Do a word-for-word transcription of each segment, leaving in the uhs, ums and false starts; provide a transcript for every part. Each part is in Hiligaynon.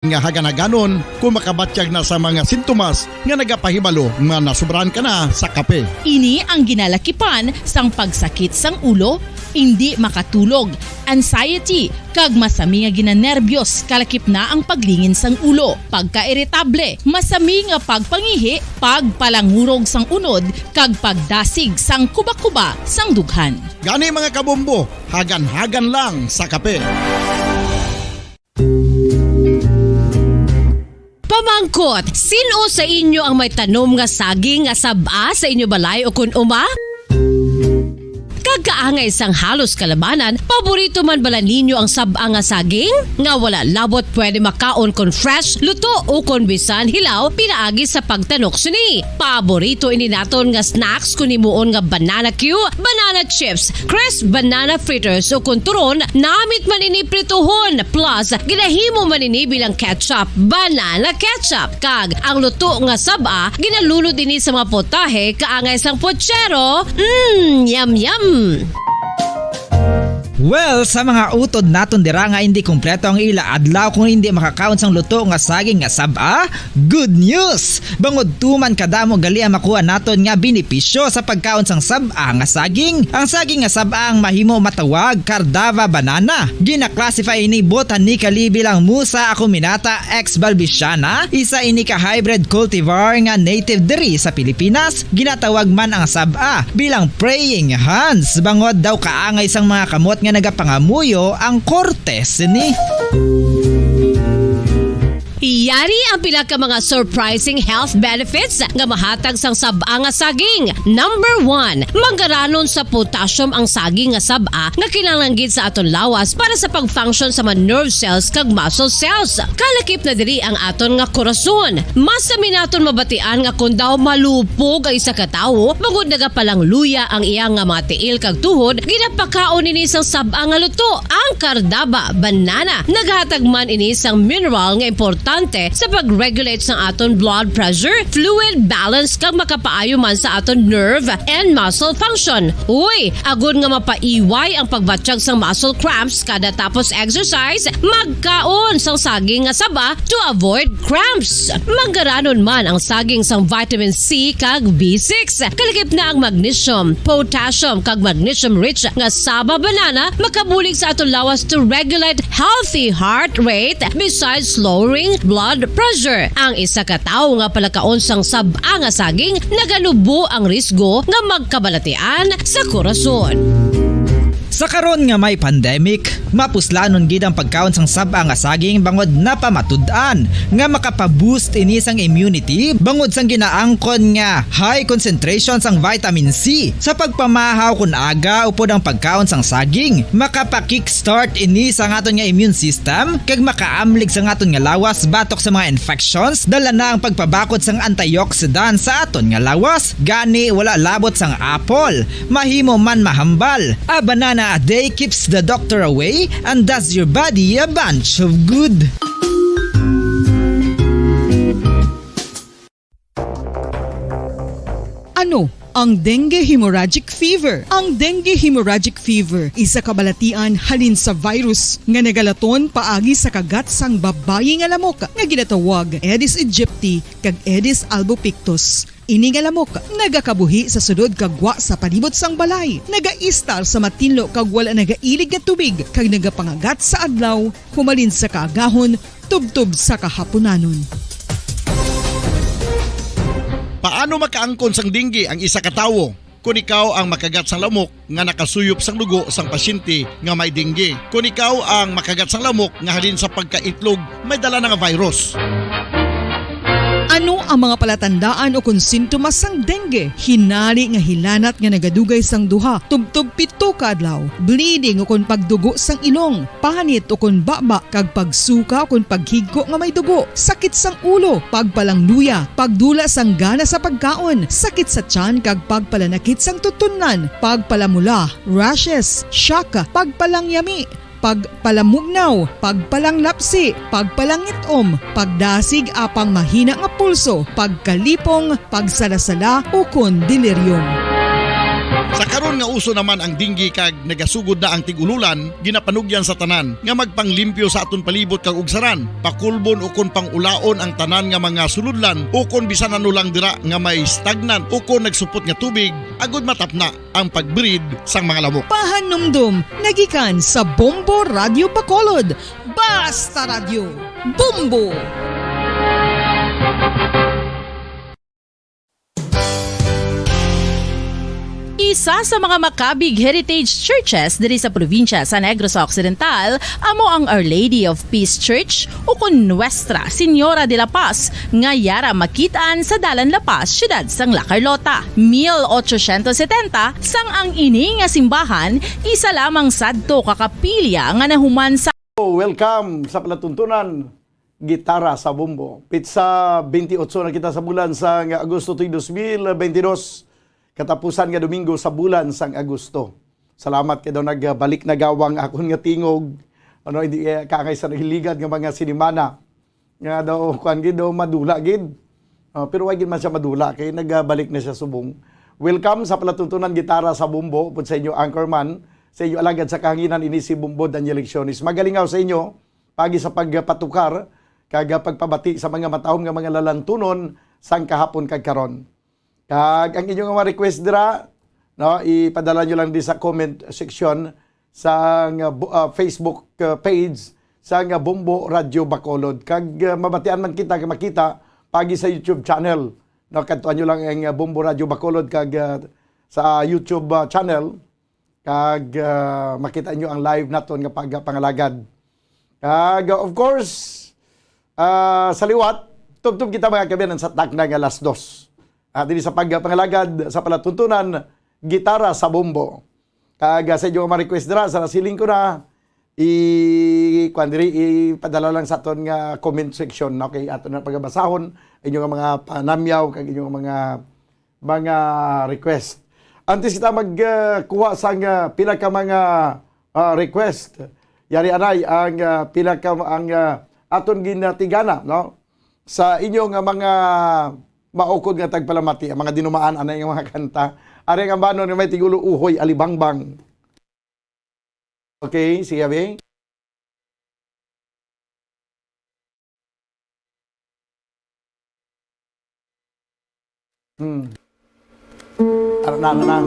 nga haganhaganon kung makabatyag na sa mga sintomas nga nagapahibalo nga nasobrahan ka na sa kape. Ini ang ginalakipan sang pagsakit sang ulo, indi makatulog, anxiety, kag masami nga ginanerbyos, kalakip na ang paglingin sang ulo, pagkairitable, masami nga pagpangihi, pagpalangurog sang unod, kag pagdasig sang kubakuba sang dughan. Gani, mga kabombo, haganhagan lang sa kape. Pamangkot, sin-o sa inyo ang may tanom nga saging nga sab-a sa inyo balay ukon uma? Kag kaangay sang halos kalabanan, paborito man bala ninyo ang sab-a nga saging? Nga wala labot pwede makaon kon fresh, luto, o kon bisan hilaw pinaagi sa pagtanok sini. Paborito ini naton nga snacks kon himuon nga banana cue, banana chips, crisp banana fritters, o kon turon, namit man ini prituhon, plus ginahimo man ini bilang ketchup, banana ketchup. Kag ang luto nga sab-a, ginalunod ini sa mga potahe kaangay sang pochero. Mm, yum, yum! Well, sa mga utod naton dira nga indi kompleto ang ila adlaw kung indi makakaon sang luto nga saging nga sab-a, good news! Bangod tuman kadamo gali ang makuha naton nga benepisyo sa pagkaon sang sab-a nga saging. Ang saging nga sab-a ang mahimo matawag Cardava banana. Gina-classify ini botanically bilang Musa acuminata ex balbisiana, isa ini ka hybrid cultivar nga native diri sa Pilipinas. Ginatawag man ang sab-a bilang praying hands, bangod daw kaangay sang mga kamot nga nagapangamuyo ang korte sini. Yari ang pila ka mga surprising health benefits nga mahatag sang sab-a nga saging. Number one, manggaranon sa potassium ang saging nga sab-a nga kinahanglan gid sa aton lawas para sa pag-function sa mga nerve cells kag muscle cells. Kalakip na diri ang aton nga korason. Masami naton mabatian nga kon daw malupog ang isa ka tawo, bangod nagapalangluya ang iya nga mga tiil kag tuhod, ginapakaon ini sang sab-a nga luto. Ang Cardava banana naghatag man ini sang mineral nga importante sa pag-regulate sang aton blood pressure, fluid balance, kag makapaayo man sa aton nerve and muscle function. Uy, agod nga mapaiway ang pagbatyag sang muscle cramps kada tapos exercise, magkaon sang saging nga saba to avoid cramps. Manggaranon man ang saging sang vitamin C kag B six. Kalakip na ang magnesium, potassium, kag magnesium-rich nga saba banana makabulig sa aton lawas to regulate healthy heart rate besides lowering blood pressure. Ang isa ka tawo nga palakaon sang sab-a nga saging naganubo ang risgo nga magkabalatian sa korason. Sa karon nga may pandemic, mapuslanon gid ang pagkaon sang sab-a nga saging bangod napamatud-an nga makapa-boost ini sang immunity bangod sang ginaangkon nga high concentration sang vitamin C. Sa pagpamahaw kon aga upod ang pagkaon sang saging, makapa-kickstart ini sa aton nga immune system kag makaamlig sa aton nga lawas batok sa mga infections, dala na ang pagpabakod sang antioxidant sa aton nga lawas. Gani, wala labot sang apple, mahimo man mahambal. A banana a day keeps the doctor away and does your body a bunch of good. Ano ang dengue hemorrhagic fever? Ang dengue hemorrhagic fever isa ka balatian halin sa virus nga nagalaton paagi sa kagat sang babayi nga lamok nga ginatawag Aedes aegypti kag Aedes albopictus. Ini nga lamok nagakabuhi sa sulod kag gwa sa palibot sang balay, nagaistar sa matinlo kag wala nagailig nga tubig, kag nagapangagat sa adlaw humalin sa kaagahon tubtob sa kahapunanon. Paano makaangkon sang dengue ang isa ka tawo? Kon ikaw ang makagat sang lamok nga nakasuyop sang dugo sang pasyente nga may dengue, kon ikaw ang makagat sang lamok nga halin sa pagkaitlog may dala na nga virus. Ano ang mga palatandaan ukon sintomas sang dengue? Hinari nga hilanat nga nagadugay sang duha tubtob pito ka adlaw, bleeding ukon pagdugo sang ilong, panit ukon baba, kag pagsuka ukon paghigko nga may dugo, sakit sang ulo, pagpalangluya, pagdula sang gana sa pagkaon, sakit sa tiyan kag pagpalanakit sang tutunlan, pagpalamula, rashes, shock, pagpalangyami, pagpalamugnaw, pagpalanglapsi, pagpalangit-om, pagdasig apang mahina nga pulso, pagkalipong, pagsalasala, ukon delirium. Sa karon nga uso naman ang dengue kag nagasugod na ang tig-ululan, ginapanugyan sa tanan nga magpanglimpyo sa aton palibot kag ugsaran, pakulbon ukon pangulaon ang tanan nga mga sulodlan ukon bisan ano lang dira nga may stagnant ukon nagsupot nga tubig, agud matapna ang pag-breed sang mga lamok. Pahanumdom nga gikan sa Bombo Radyo Bacolod. Basta Radyo, Bombo! Isa sa mga makabig heritage churches diri sa probinsya sa Negros Occidental amo ang Our Lady of Peace Church, ukon Nuestra Señora de la Paz, nga yara makit-an sa Dalan La Paz, siyudad sang La Carlota. Mil ochocientos setenta sang ang ini nga simbahan, isa lamang sadto ka kapilya nga nahuman sa Welcome sa palatuntunan, Gitara sa Bombo. Pitsa twenty-eight na kita sa bulan sang Agosto tuig dos mil bentidós, katapusan nga Domingo sa bulan sang Agosto. Salamat kay daw nagbalik na gawang akon nga tingog. Ano, hindi, eh, kaangay sa nagligad nga mga sinimana. Nga daw, kuwan gid, daw madula gid. Ah, pero wala gid man siya madula, kay nagbalik na siya subong. Welcome sa palatuntunan, Gitara sa Bombo, upod sa inyo anchorman, sa inyo alagad sa kahanginan, ini si Bombo Daniel Lecciones. Magalingaw sa inyo, pagi sa pagpatukar kag pagpabati sa mga matahom nga mga lalantunon sang kahapon kag karon. Kag ang inyo nga mga request dira, no, ipadala nyo lang di sa comment section sa nga bu-, ah, Facebook, ah, page sa nga Bombo Radyo Bacolod. Kag, ah, mabatian man kita, makita pagi sa YouTube channel. No, kadtuan nyo lang ang, ah, Bombo Radyo Bacolod kag, ah, sa YouTube, ah, channel. Kag, ah, makita nyo ang live naton nga pagpangalagad. Kag, ah, of course, ah, sa liwat, tubtob kita, mga kaabyanan, sa takna nga alas dos. Ah, diri sa pagpangalagad sa palatuntunan, Gitara sa Bombo. Kag, ah, sa inyo nga mga request dira, sa nasiling ko na, i-, kwan diri, ipadala lang sa aton nga comment section, no? Kay aton na pagabasahon, inyo nga mga panamyaw, kag inyo nga mga mga request. Antes kita mag, ah, kuha sang, ah, pila ka mga, ah, request, yari anay ang, ah, pila ka ang, ah, aton ginatigana, no? Sa inyo nga mga maukod nga tagpalamati, ang mga dinumaan anay nga mga kanta. Ari ang ambanon nga may tigulo Uhoy Alibangbang. Okay, sige, abi. Hmm. Ano na, ano na?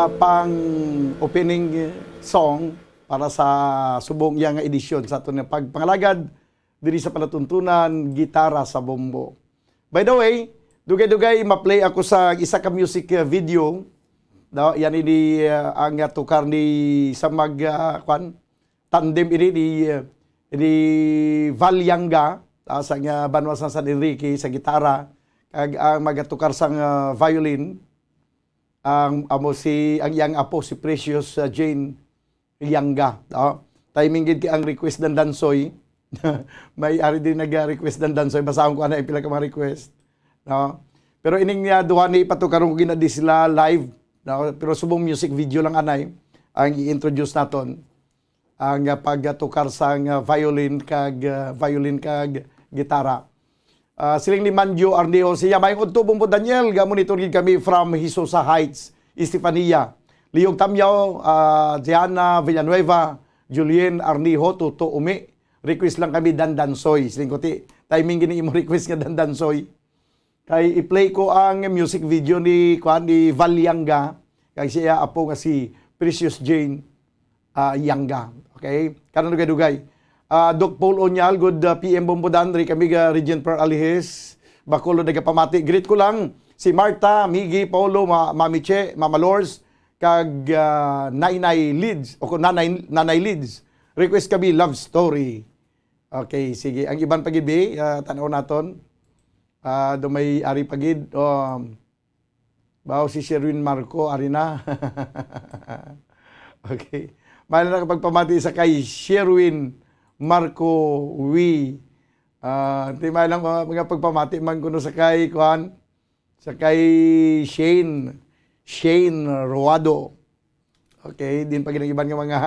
pang opening song para sa subong iya nga edisyon sa aton nga pagpangalagad diri sa palatuntunan, Gitara sa Bombo. By the way, dugay-dugay ma-play ako sa isa ka music, uh, video. No? Yan ini, uh, ang, uh, tukar ni sa mag, uh, kwan, tandem ini ni, uh, ni Val Yanga, uh, sa nga banwa sa San Enrique sa gitara, kag ang magatukar sang, uh, violin, ang amo si, ang iyang apo si Precious, uh, Jane Yanga, no? Timing gid kay ang request ng Dansoy. May ari din nag-request ng Dansoy. Basahon ko ana pila ka mga request, no? Pero ining, uh, duha ni ipatukaron ko ginadi sila live, no? Pero subong music video lang anay ang i-introduce naton. Ang, uh, pagtukar sang, uh, violin kag, uh, violin kag gitara. Ah, siling ni Manjo Arnijo, siya, "Maayong udto, Bombo Daniel, ga-monitor gid kami from Hisosa Heights, Estefania." Lihog Tamyaw, ah, Diana Villanueva, Julien Arnijo, Toto Umi. Request lang kami, Dandansoy. Siling ko, ti, timing gini imo request nga Dandansoy. Kay i-play ko ang music video ni, kuan, ni Val Yanga, kag siya apo nga si Precious Jane, ah, Yanga. Okay? Karon dugay-dugay. Ah, Doc Paul Onyal, good, ah, P M Bombo Dan, diri kami ga Regent Pearl Alihis, Bacolod, nagapamati. Greet ko lang si Marta, Miggy, Paolo, Ma-, Mami Che, Mama Lors, kag, ah, Nainay Lids, o kung Nanay, Nanay Lids. Request kami, love story. Okay, sige. Ang iban pa gid, bi, ah, tan-aw naton. Ah, do may ari pa gid. Um, Bao si Sherwin Marco, ari na. Okay. May na nakapagpamati sa kay Sherwin Marco Wi. Ah, di may lang mga, mga pagpamati man kuno sa kay, kuan, sa kay Shane, Shane Roado. Okay, din pa gid ang iban nga mga,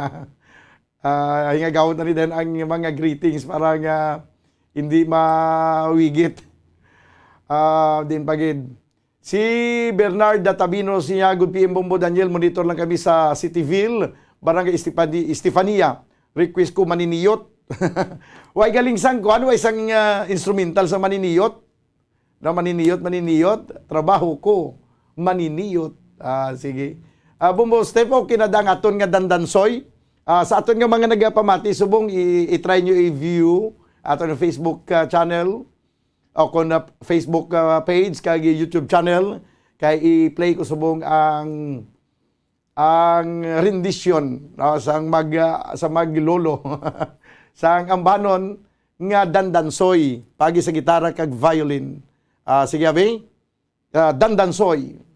ah, hingagawon na ni dan ang mga greetings para nga hindi mawigit. Ah, din pa gid. Si Bernard Databino siya, "Good P M Bombo Daniel, monitor lang kami sa Cityville, Barangay Estefani-, Estefania. Request ko Maniniyot." Way galing sang kuan, way sang, ah, instrumental sa Maniniyot. Na Maniniyot, Maniniyot, trabaho ko, Maniniyot. Ah, sige. Ah, Bombo Steph, okay na da ang aton nga Dandansoy. Ah, sa aton nga mga nagapamati, subong i-, i-try nyo i-view aton Facebook, ah, channel o kon na Facebook, ah, page kag YouTube channel, kay i-play ko subong ang, ang rendition, no, sang mag, ah, sa maglolo sang ambanon nga Dandansoy, pagi sa gitara kag violin. Ah, sige, abi. Ah, Dandansoy.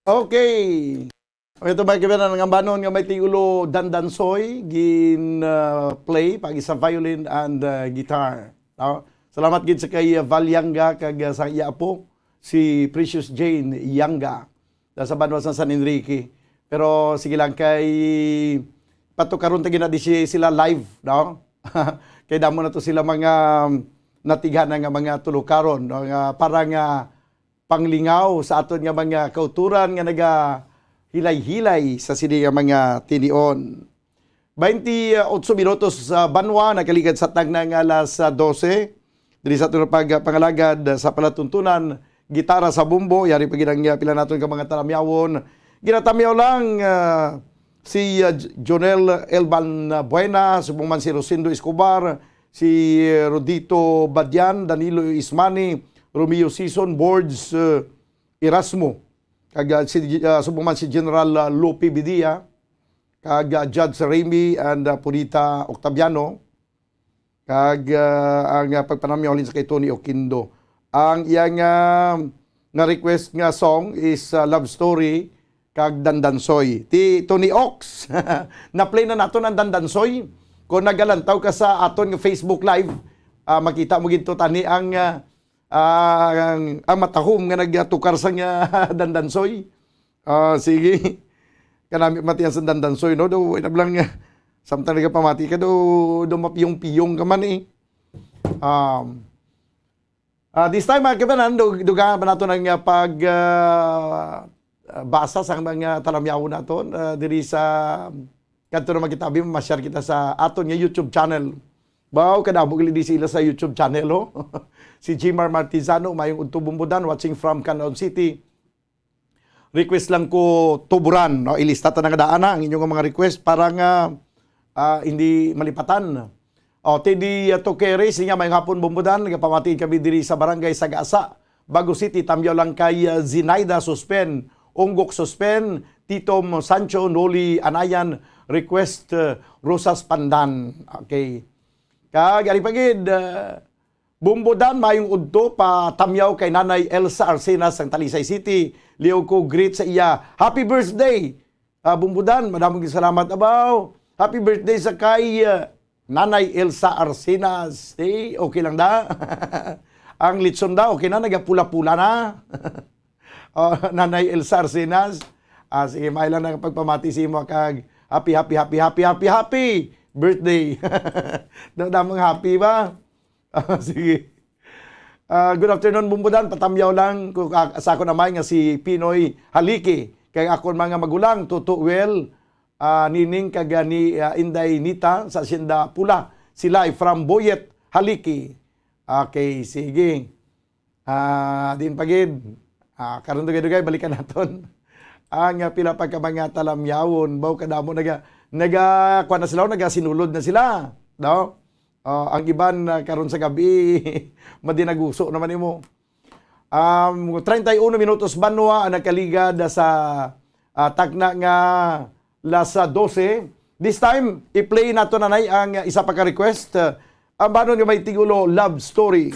Okay. Ito, mga kaibigan, ang ambanon nga may tigulo Dandansoy, gin, ah, play pag sa violin and, ah, guitar. No? Salamat gid sa kay, ah, Val Yanga kag, ah, sa iya apo, si Precious Jane Yanga. Da sa banwa sa San Enrique. Pero sige lang, kay patukaron ta gina di si-, sila live, no? Kay damo na to sila mga, um, natighana nga mga tulukaron, no? Nga para nga panglingaw sa aton nga mga kauturan nga nagahilay-hilay sa sini nga mga tinion. Twenty-eight minutos sa banwa, nakaligad sa tagna nga alas, ah, dose. Diri sa aton pagpangalagad sa palatuntunan, gitara sa bumbo, yari pa gid ang, ah, pila naton ka mga talamyawon. Ginatamyaw lang, ah, si, ah, J-, Jonel Elban, ah, Buena, subong man si Rosendo Escobar, si Rodito Badian, Danilo Ismani, Romeo Sison, Borge, ah, Erasmo, kag, ah, si, ah, subong man si General, ah, Lope Bidia, kag, ah, Judge Remy and, ah, Purita Octaviano, kag, ah, ang, ah, pagpanamyaw halin sa kay Tony Oquindo. Ang iya nga, nga request nga song is, ah, Love Story kag Dandansoy. Ti Tony Ox, na-play na naton ang Dandansoy. Kung nagalantaw ka sa aton nga Facebook Live, ah, makita mo gid to tani ang, ah, ah, ang, ang matahom nga nagtukar sa nga Dandansoy. Ah, sige. Kanami matiyan sa Dandansoy, no? Do, wala lang, ah, samtang nagapamati ka, do, do mapiyong-piyong ka man, eh. Um, ah, this time, mga kaibanan, dug-, dugaan pa nato ang, ah, pag, ah, ah, basa sa mga talamyawon naton, ah, diri sa, kadto naman kita, abi, ma-share kita sa aton nga YouTube channel. Wow, kadamo gali di sila sa YouTube channel, oh. Si Jimar Martizano, mayong udto Bumbudan, watching from Canlaon City. Request lang ko tuburan, no? Ilista ta na nga daan na ang inyong mga request para nga, ah, hindi malipatan. O, Teddy, ah, Toqueres, niya, mayong hapon, Bumbudan. Nagapamati kami diri sa Barangay Sagasa, Bago City. Tamyaw lang kay, ah, Zinaida Suspen, Unggok Suspen, Titom Sancho, Noli Anayan, request, ah, Rosas Pandan. Okay. Kag ari pa gid, ah, Bumbudan, mayong udto pa tamyaw kay Nanay Elsa Arcenas sang Talisay City. Liog ko greet sa iya. Happy birthday, ah, Bumbudan. Madamong salamat, abaw. Happy birthday sa kay, ah, Nanay Elsa Arcenas. Eh, okay lang da. Ang litson daw, okay na, nagapula-pula na. Oh, Nanay Elsa Arcenas. Ah, sige, may lang na pagpamati sa imo kag happy, happy, happy, happy, happy, happy birthday. Damdamang happy ba? Ah, sige. Ah, good afternoon, Bumbudan. Patamyaw lang ko, ah, sa akon amay nga si Pinoy Haliki. Kay akon mga magulang, Tuto Well, ah, Nining, kag, ah, ni, ah, Inday Nita sa Hacienda Pula. Sila ay from Boyet, Haliki. Okay, sige. Ah, din pa gid. Ah, karon dugay-dugay, balikan naton. Ang, ah, pila pa ka mga talamyawon, baw kadamo naga-, naga-, kuwan na sila, nagasinulod na sila, no? Ah, ang iban, ah, karon sa gabi, madinaguso naman nimo. Um, treinta y uno minutos banwa ang nakaligad sa, ah, tagna nga las dose. This time, i-play nato na nay ang isa pa ka request. Ah, ang banon nga may tigulo, Love Story.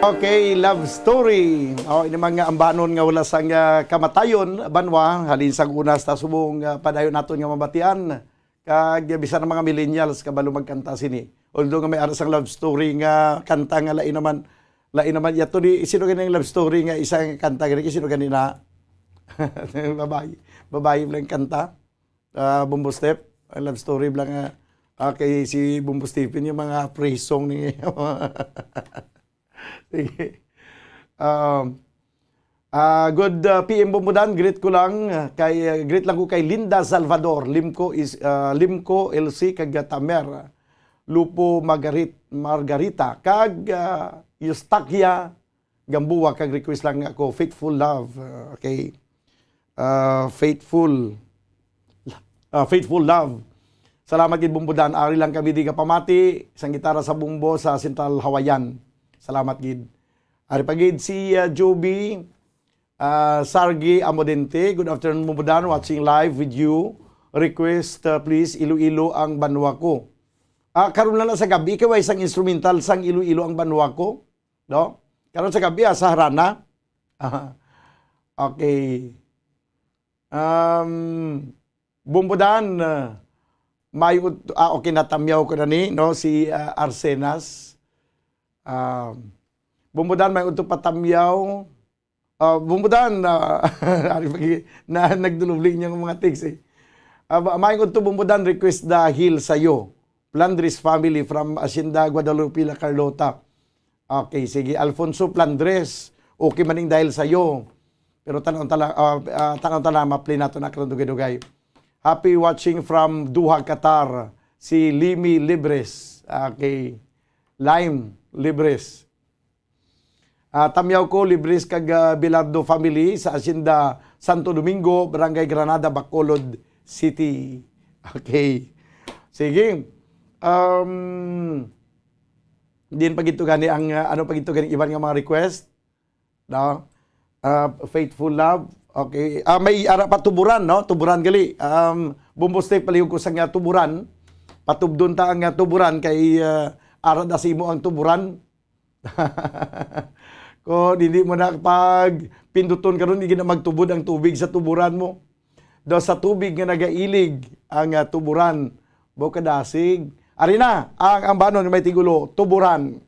Okay, love story. Oh, ini mga ambanon nga wala sang, ah, kamatayon, banwa, halin sang una sa subong, ah, padayon naton nga mabatian. Kag bisan ang mga millennials, kabalo magkanta sini. Although nga may ara sang love story nga kanta nga lain naman, lain naman. Yato ni, sino gani ang love story nga isa nga kanta gani? Sino gani na? Babayi. Babayi lang kanta. Ah, Bumbo Step. Ang love story lang nga, ah, kay si Bumbo Stephen yung mga praise song ni Sige. Um, ah, good, ah, P M Bumbudan, greet ko lang, ah, kay, ah, greet lang ko kay Linda Salvador, Limco is, ah, Limco L C kag Tamer, Lupo Margarit-, Margarita, kag, ah, Eustaquia Gamboa, kag request lang ako, Faithful Love. Ah, okay. Ah, Faithful. Ah, Faithful Love. Salamat gid, Bumbudan. Ari lang kami di kapamati sang gitara sa bumbo sa Central Hawaiian. Salamat gid. Ari pa gid si, ah, Joby, ah, Sargi Amodente. Good afternoon, Bumbudan. Watching live with you. Request, ah, please, Iloilo ang banwa ko. Ah, karon na lang sa gabi, kay way sang instrumental sang Iloilo ang banwa ko. No? Karon sa gabi, ah, sa harana. Aha. Okay. Um, Bumbudan, uh, may ut-, ah, okay, natamyaw ko na ni, no, si, uh, Arsenas. Um, Bumbudan, may udto patamyaw. Uh, Bumbudan, uh, ari pa gi-, na, nagdulubli niya ang mga text, eh. Uh, ba-, may udto, Bumbudan, request dahil sa'yo. Plandres family from Hacienda Guadalupe, La Carlota. Okay, sige. Alfonso Plandres, okay man ning dahil sa'yo. Pero tan-aw ta lang, ah, ah, tan-aw ta lang, ma-play nato na karong dugay-dugay. Happy watching from Doha, Qatar, si Limi Libres. Okay. Lime Libres. Ah, tamyaw ko, Libres kag, ah, Bilardo family sa Hacienda Santo Domingo, Barangay Granada, Bacolod City. Okay. Sige. Um, Din pa gid to gani ang, ah, ano pa gid to gani iban nga mga request? No? Ah, Faithful Love. Okay. Ah, may ara pa Tuburan, no? Tuburan gali. Um, Bumbo Step, palihog ko sa nga Tuburan. Patubdon ta ang, ah, Tuburan kay, ah, ara da sa imo ang Tuburan. Kung hindi mo na pag pinduton karon, hindi na magtubod ang tubig sa tuburan mo. Daw sa tubig nga nagailig ang, ah, tuburan. Baw kadasig. Ari na ang ambanon nga may tigulo, Tuburan.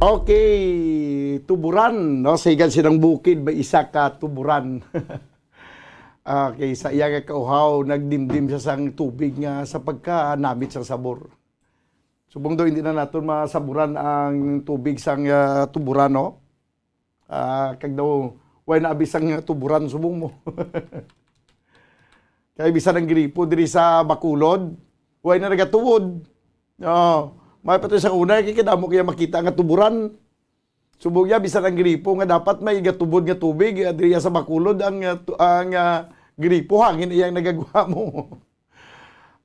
Okay, tuburan, no? Sa higan silang bukid, may isa ka tuburan. Okay, sa iya nga kauhaw, nagdimdim siya sang tubig nga sa pagkanamit sang sabor. Subong daw, hindi na naton masaburan ang tubig sang, ah, tuburan, no? Ah, kag daw, way na abi sang tuburan, subong mo. Kay bisan ang gripo diri sa Bacolod, way na nagatubod. Oh, may pa to sa una, kay kadamo kaya makita nga tuburan. Subong ya, bisan ang gripo nga dapat may gatubod nga tubig, ah, diri sa Bacolod, ang, ah, tu-, ang, ah, gripo, hangin iyang nagagwa mo.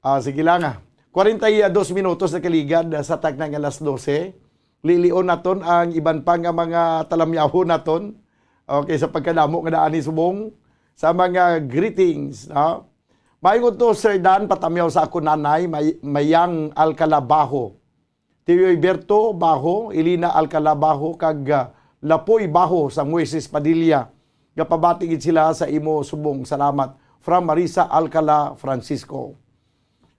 Ah, sige lang, ah. Kwarenta y dos minutos na kaligad, ah, sa takna nga alas dose. Lilion naton ang iban pa nga mga talamyahon naton. Okay, sa pagkadamo nga daan ni subong sa mga greetings, no? Mayong udto, Sir Dan, patamyaw sa ako nanay, May-, Mayang Alcalabaho. Tiyoy Berto Baho, Elina Alcala Baho, kag, ah, Lapoy Baho sa Moises Padilla. Gapabati gid sila sa imo subong salamat. From Marisa Alcala Francisco.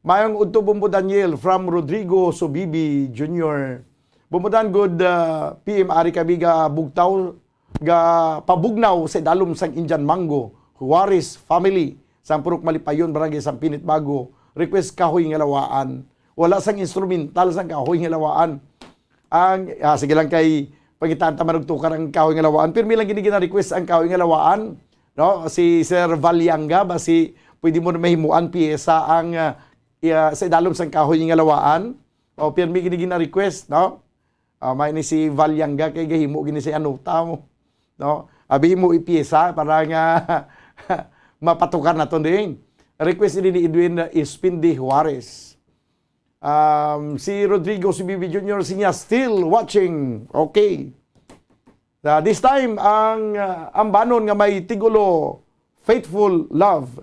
Mayong udto, Bumbo Daniel, from Rodrigo Subibi Junior. Bumbo Dan, good, ah, P M, ari kami ga bugtaw, ga pabugnaw sa idalom sang Indian Mango, Juarez family, sang Purok Malipayon, Barangay San Pinit Bago. Request, Kahoy nga Lawaan. Wala sang instrumental sang Kahoy nga Lawaan. Ang, ah, sige lang, kay pangitaan ta man og tukar ang Kahoy nga Lawaan. Pirmi lang gini gina-request ang Kahoy nga Lawaan, no? Si Sir Valianga, basi pwede mo na mahimuan piyesa ang, ah, iya, sa idalom sang Kahoy nga Lawaan. O, pirmi gini gina-request, no? Ah, may ni si Valianga kay gahimo gini sa anuta mo, no? Abi mo ipiyesa para nga mapatukar naton ding. Request ini ni Edwin Espindi Juarez. Um, si Rodrigo C B B Junior siya, still watching. Okay. Ah, this time, ang, ah, ambanon nga may tigulo, Faithful Love.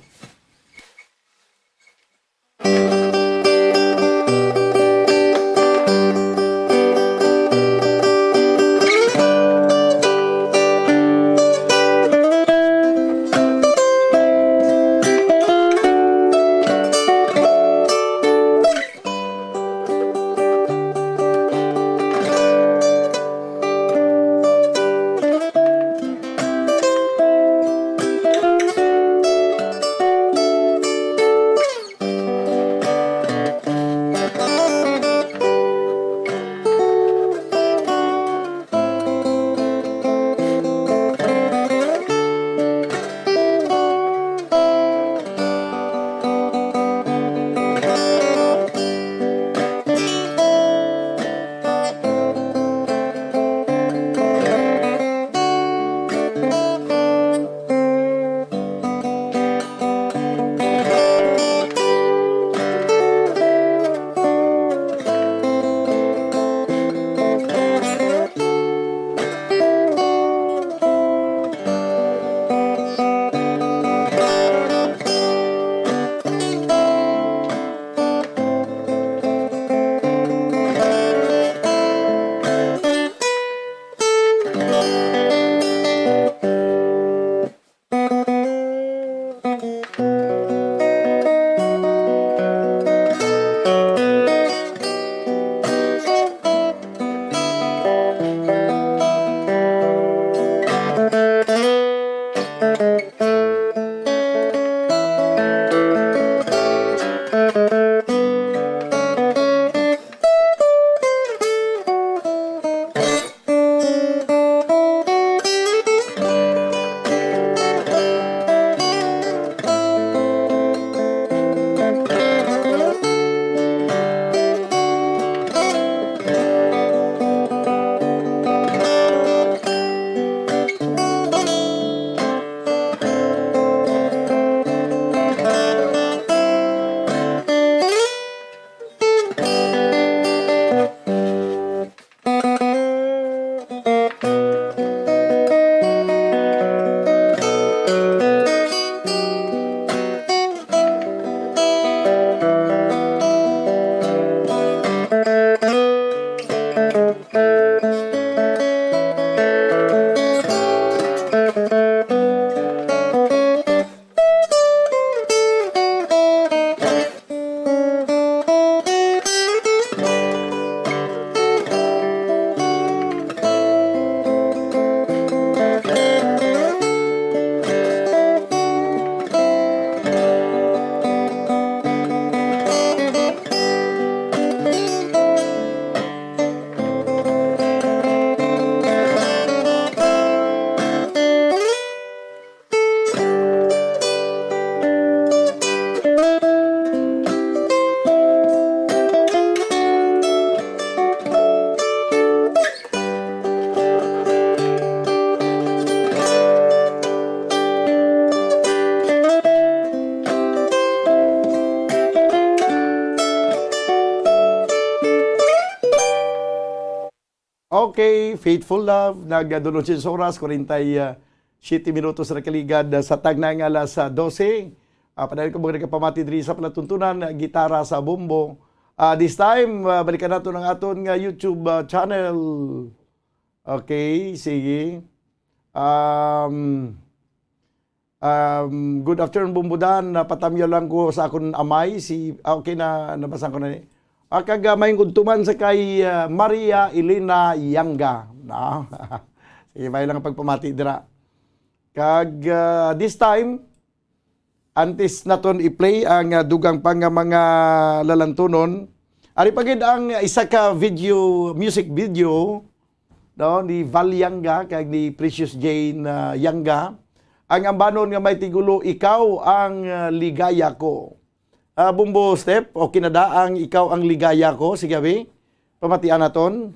Okay, Faithful Love, nag-, ah, dulon siyas oras, kwarenta y siete minutos na kaligad, ah, sa tagna nga alas, ah, dose. Ah, padayon ko mga nagapamati diri sa palatuntunan, ah, gitara sa bombo. Ah, this time, ah, balikan nato ang aton nga YouTube, ah, channel. Okay, sige. Um, Um, good afternoon, Bumbudan. Napatamyaw lang ko sa akon amay. Si, ah, okay na, nabasa ko na ni. Ah, kag, ah, maayong udto man sa kay, ah, Maria Elena Yanga. Na? Sige, may lang pagpamati dira. Kag, ah, this time, antes naton i-play ang, ah, dugang pa nga mga lalantunon, ari pa gid ang isa ka video, music video, no, ni Val Yanga kag ni Precious Jane, ah, Yanga. Ang ambanon nga may tigulo, "Ikaw ang, ah, Ligaya Ko." Ah, Bumbo Step, okay na da ang "Ikaw ang Ligaya Ko"? Sige, abi, pamatian naton.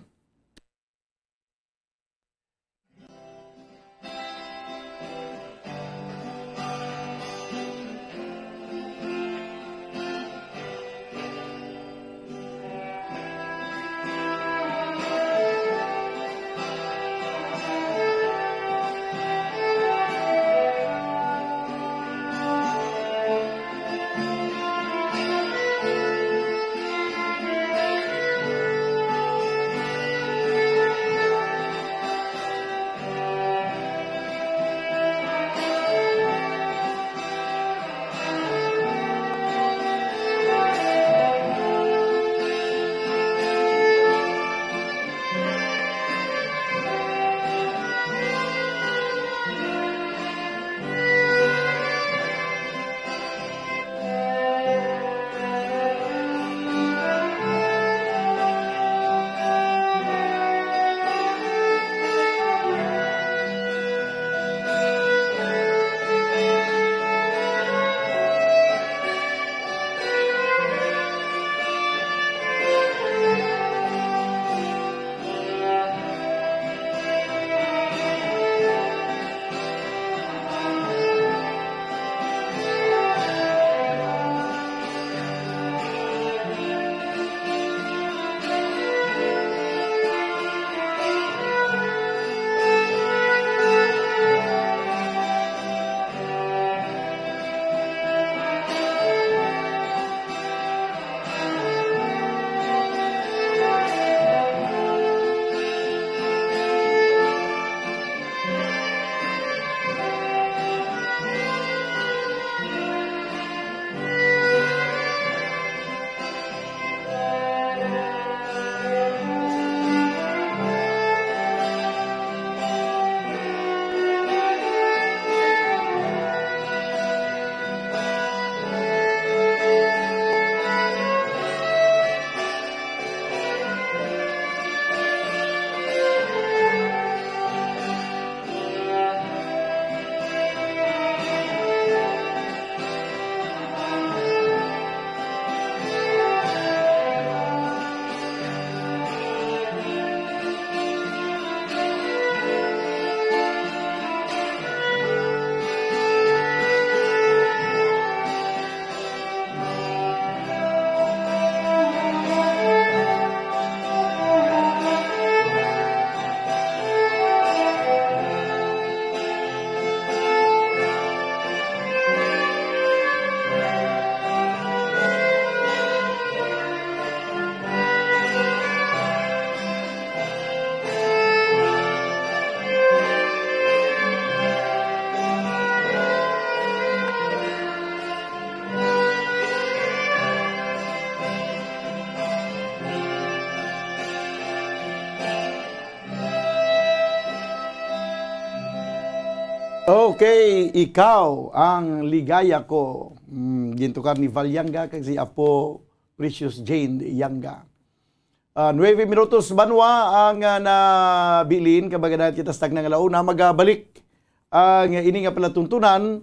Okay, "Ikaw ang Ligaya Ko." Mm, gintukar ni Val Yanga kag si Apo Precious Jane Yanga. Ah, nuebe minutos banwa ang, ah, nabilin, kag magadayon kita sa tagna nga launa. Magabalik ang ini nga palatuntunan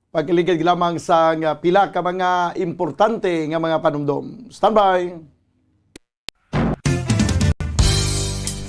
pagkaligad lamang sa nga pila ka mga importante nga mga panumdom. Standby!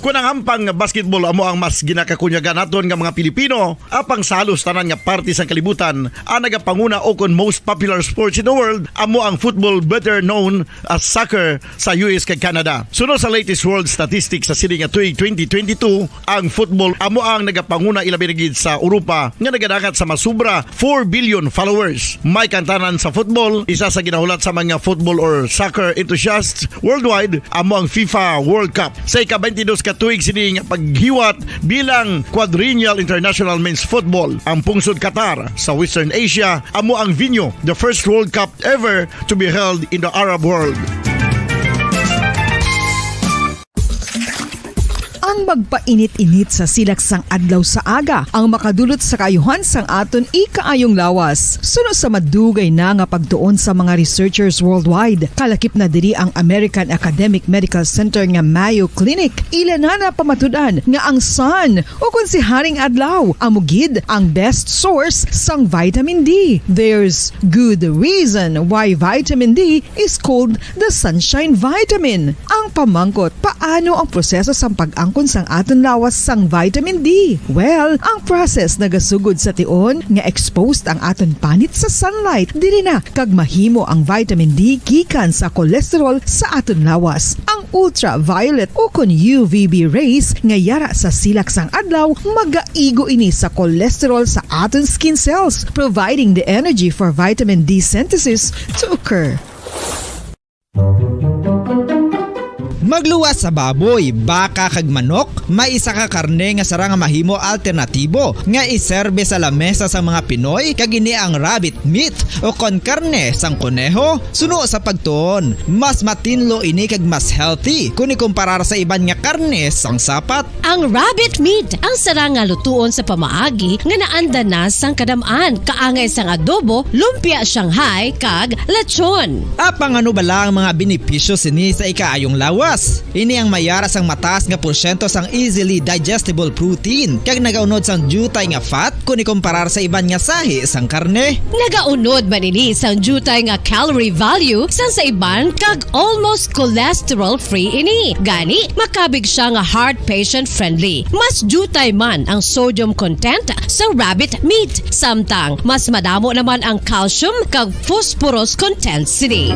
Kon ang hampang nga basketball amo ang mas ginakakunyagan naton nga mga Pilipino, apang sa halos tanan nga parte sang kalibutan, ang nagapanguna o kon most popular sports in the world amo ang football, better known as soccer, sa U S kag Canada. Suno sa latest world statistics sa sini nga tuig twenty twenty-two, ang football amo ang nagapanguna, ilabi na gid sa Europa, nga nagadangat sa masubra four billion followers. May kantanan sa football, isa sa ginahulat sa mga football or soccer enthusiasts worldwide amo ang FIFA World Cup. Sa ika-twenty-dos ka tuig sini nga paghiwat bilang Quadrennial International Men's Football, ang pungsod Qatar sa Western Asia amo ang venue, the first World Cup ever to be held in the Arab world. Ang magpainit-init sa silak sang adlaw sa aga ang makadulot sa kaayuhan sang aton ikaayong lawas. Suno sa madugay na nga pagtuon sa mga researchers worldwide, kalakip na diri ang American Academic Medical Center nga Mayo Clinic. Ila na napamatud-an nga ang sun, o kon si Haring Adlaw, amo gid ang best source sang vitamin D. There's good reason why vitamin D is called the sunshine vitamin. Ang pamangkot, paano ang proseso sang pag-angkon sang aton lawas sang vitamin D? Well, ang process nagasugod sa tion nga exposed ang aton panit sa sunlight. Diri na kag mahimo ang vitamin D gikan sa cholesterol sa aton lawas. Ang ultraviolet o kon U V B rays nga yara sa silak sang adlaw magaigo ini sa cholesterol sa aton skin cells, providing the energy for vitamin D synthesis to occur. Magluwas sa baboy, baka kag manok, may isa ka karne nga sarang nga mahimo alternatibo nga iserbe sa lamesa sang mga Pinoy, kag ini ang rabbit meat o kon karne sang koneho. Suno sa pagtuon, mas matinlo ini kag mas healthy kon ikumparar sa iban nga karne sang sapat. Ang rabbit meat ang sarang nga lutuon sa pamaagi nga naanda na sang kadam-an, kaangay sang adobo, lumpia Shanghai, kag lechon. Apang ano bala ang mga benepisyo sini sa ikaayong lawas? Ini ang may yara sang mataas nga porsyento sang easily digestible protein kag nagaunod sang diutay nga fat kon ikumparar sa iban nga sahi sang karne. Nagaunod man ini sang diutay nga calorie value sang sa iban kag almost cholesterol-free ini. Gani, makabig siya nga heart patient-friendly. Mas diutay man ang sodium content sa rabbit meat, samtang mas madamo naman ang calcium kag phosphorus content sini.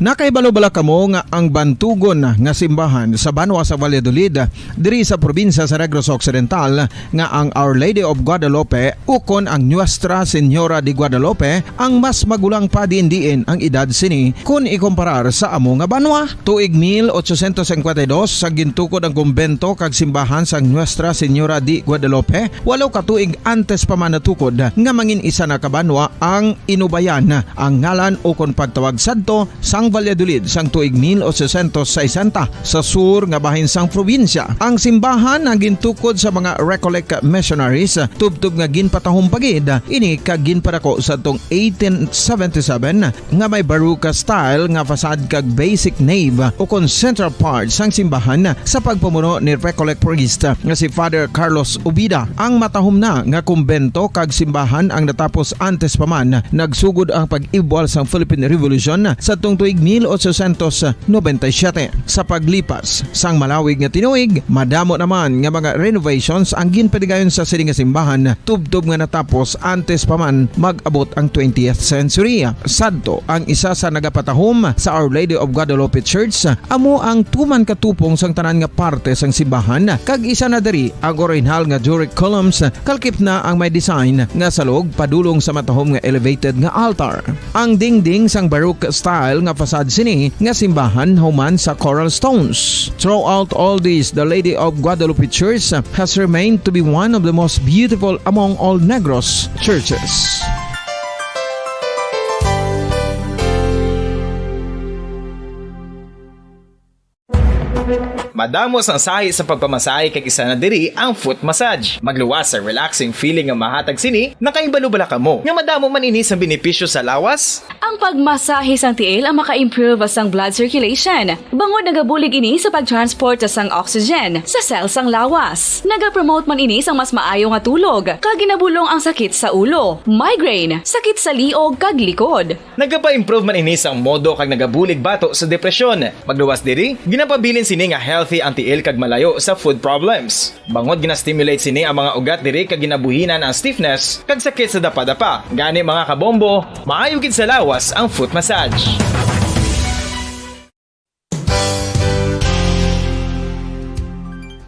Nakahibalo bala kamo nga ang bantugon nga simbahan sa banwa sa Valladolid, diri sa probinsya sa Negros Occidental, nga ang Our Lady of Guadalupe ukon ang Nuestra Señora de Guadalupe ang mas magulang pa diin-diin ang edad sini kon ikumparar sa amo nga banwa? Tuig mil ochocientos cincuenta y dos, sa gintukod ang kumbento kag simbahan sang Nuestra Señora de Guadalupe, walo ka tuig antes pa man natukod nga mangin isa na ka banwa ang Inubayan, ang ngalan ukon pagtawag sadto sang Valladolid sang tuig mil ochocientos sesenta, sa sur nga bahin sang probinsya. Ang simbahan ang gintukod sa mga Recollect missionaries, tubtob nga ginpatahom pa gid ini kag ginpadako sadtong eighteen seventy-seven, nga may Baroque style nga facade kag basic nave ukon central part sang simbahan sa pagpamuno ni Recollect priest nga si Father Carlos Ubida. Ang matahom na nga kumbento kag simbahan ang natapos antes pa man nagsugod ang pag-ibwal sang Philippine Revolution sadtong tuig mil ochocientos noventa y siete. Sa paglipas sang malawig nga tinuig, madamo naman nga mga renovations ang ginpadigayon sa sini nga simbahan, tubtob nga natapos antes pa man mag-abot ang twentieth century. Sadto, ang isa sa nagapatahom sa Our Lady of Guadalupe Church amo ang tuman ka tupong sang tanan nga parte sang simbahan, kag isa na diri ang orihinal nga Doric columns, kalkip na ang may design nga salog padulong sa matahom nga elevated nga altar. Ang dingding sang Baroque style nga facade sini nga simbahan human sa coral stones. Throughout all this, the Lady of Guadalupe Church has remained to be one of the most beautiful among all Negros churches. Madamo sang sahi sa pagpamasahe kag isa na diri ang foot massage. Magluwas sa relaxing feeling nga mahatag sini, nakahibalo bala kamo nga madamo man ini sang benepisyo sa lawas? Ang pagmasahe sang tiil ang maka-improve sang blood circulation, bangod nagabulig ini sa pag-transport sang oxygen sa cell sang lawas. Nagapromote man ini sang mas maayo nga tulog, kag ginabulong ang sakit sa ulo, migraine, sakit sa liog kag likod. Nagapa-improve man ini sang modo kag nagabulig bato sa depresyon. Magluwas diri, ginapabilin sini nga healthy ang tiil kag malayo sa foot problems. Bangod gina-stimulate sini ang mga ugat diri kag ginabuhinan ang stiffness kag sakit sa dapadapa. Gani, mga kabombo, maayo gid sa lawas ang foot massage.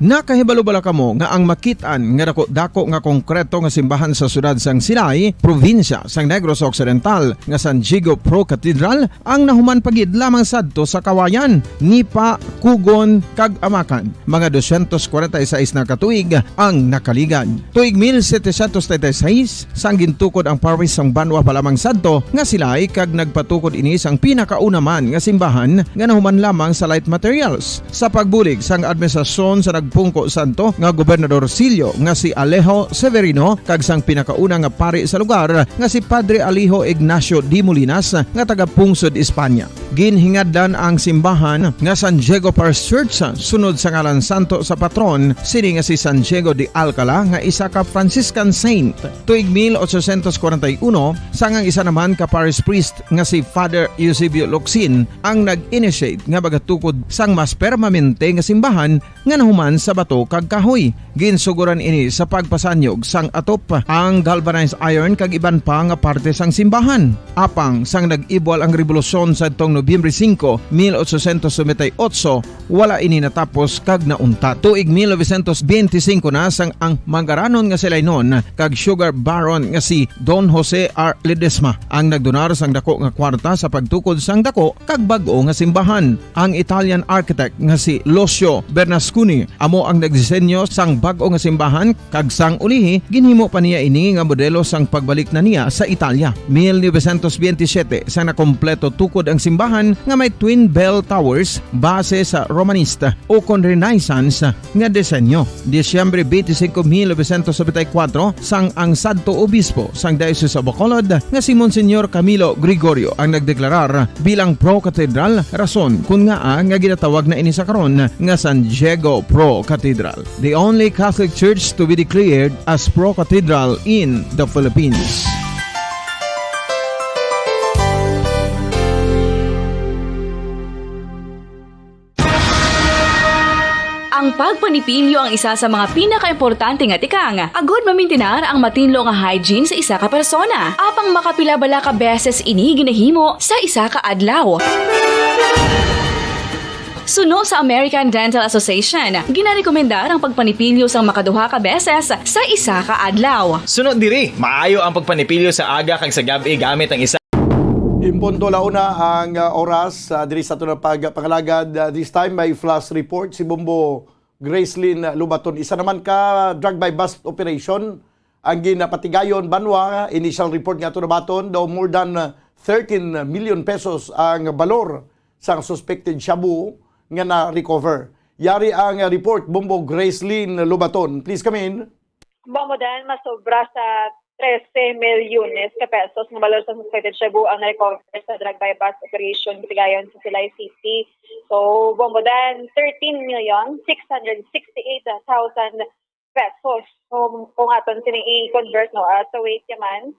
Nakahibalo bala kamo nga ang makit-an nga dako-dako nga konkreto nga simbahan sa siyudad sang Silay, probinsya sang Negros Occidental, nga San Diego Pro Cathedral, ang nahuman pa gid lamang sadto sa Kawayan, Nipa, Kugon, kag Amacan? Mga dosyentos kwarenta y seis na ka tuig ang nakaligad. Tuig mil setecientos treinta y seis, sang gintukod ang parish sang banwa pa lamang sadto nga Silay, kag nagpatukod ini sang pinakauna man nga simbahan nga nahuman lamang sa light materials. Sa pagbulig sang administrasyon sa nagpungko sadto nga gobernadorcillo nga si Alejo Severino kag sang pinakauna nga pari sa lugar nga si Padre Alejo Ignacio de Molinas nga taga-pungsod Espanya. Ginhingadlan ang simbahan nga San Diego Parish Church sunod sa ngalan santo sa patron sini nga si San Diego de Alcala, nga isa ka Franciscan saint. Tuig mil ochocientos kwarenta y uno, sang ang isa naman ka parish priest nga si Father Eusebio Locsin ang nag-initiate nga magatukod sang mas permanente nga simbahan nga nahuman sa bato kag kahoy. Ginsugoran ini sa pagpasanyog sang atop, ang galvanized iron kag iban pa nga parte sang simbahan. Apang sang nag-ibwal ang rebolusyon sadtong Nobyembre singko, mil ochocientos noventa y ocho, wala ini natapos kag nauntat. Tuig mil novecientos benti singko na, sang ang mangaranon nga si Lainon kag sugar baron nga si Don Jose R. Ledesma ang nagdonar sang dako nga kwarta sa pagtukod sang dako kag bag-o nga simbahan. Ang Italian architect nga si Lucio Bernasconi amo ang nagdisenyo sang bag-o nga simbahan, kag sang ulihi ginhimo pa niya ini nga modelo sang pagbalik na niya sa Italia. Mil novecientos benti siyete, sang nakompleto tukod ang simbahan nga may twin bell towers base sa Romanista ukon Renaissance nga disenyo. Disyembre benti singko, mil novecientos nobenta y kuwatro, sang ang sadto obispo sang Diocese of Bacolod nga si Monsignor Camilo Gregorio ang nagdeklarar bilang pro-cathedral, rason kon ngaa nga ginatawag na ini sa karon nga San Diego Pro Cathedral, the only Catholic church to be declared as pro-cathedral in the Philippines. Ang pagpanipilyo ang isa sa mga pinakaimportante nga tikang agod mamintinar ang matinlo nga hygiene sa isa ka persona. Apang makapila bala ka beses ini ginahimo sa isa ka adlaw? Suno sa American Dental Association, ginarekomendar ang pagpanipilyo sang makaduha ka beses sa isa ka adlaw. Suno diri, maayo ang pagpanipilyo sa aga kag sa gab-i gamit ang isa. Impunto la una ang, ah, oras, ah, diri sa aton pagpangalagad. Ah, this time, may flash report si Bombo Gracelyn Lubaton. Isa naman ka drug buy-bust operation ang ginapatigayon banwa. Initial report nga ato nabaton, daw more than, ah, thirteen million pesos ang balor sang suspected shabu nga na-recover. Yari ang report, Bombo Gracelyn Lubaton. Please come in. Bombo Dan, masobra sa trese milyones ka pesos nga balor sa suspected shabu ang na-recover sa drug buy-bust operation patigayon sa Silay City. So, Bombo Dan, thirteen million six hundred sixty-eight thousand pesos. So, kung aton sining i-convert, no, ah, sa weight yaman,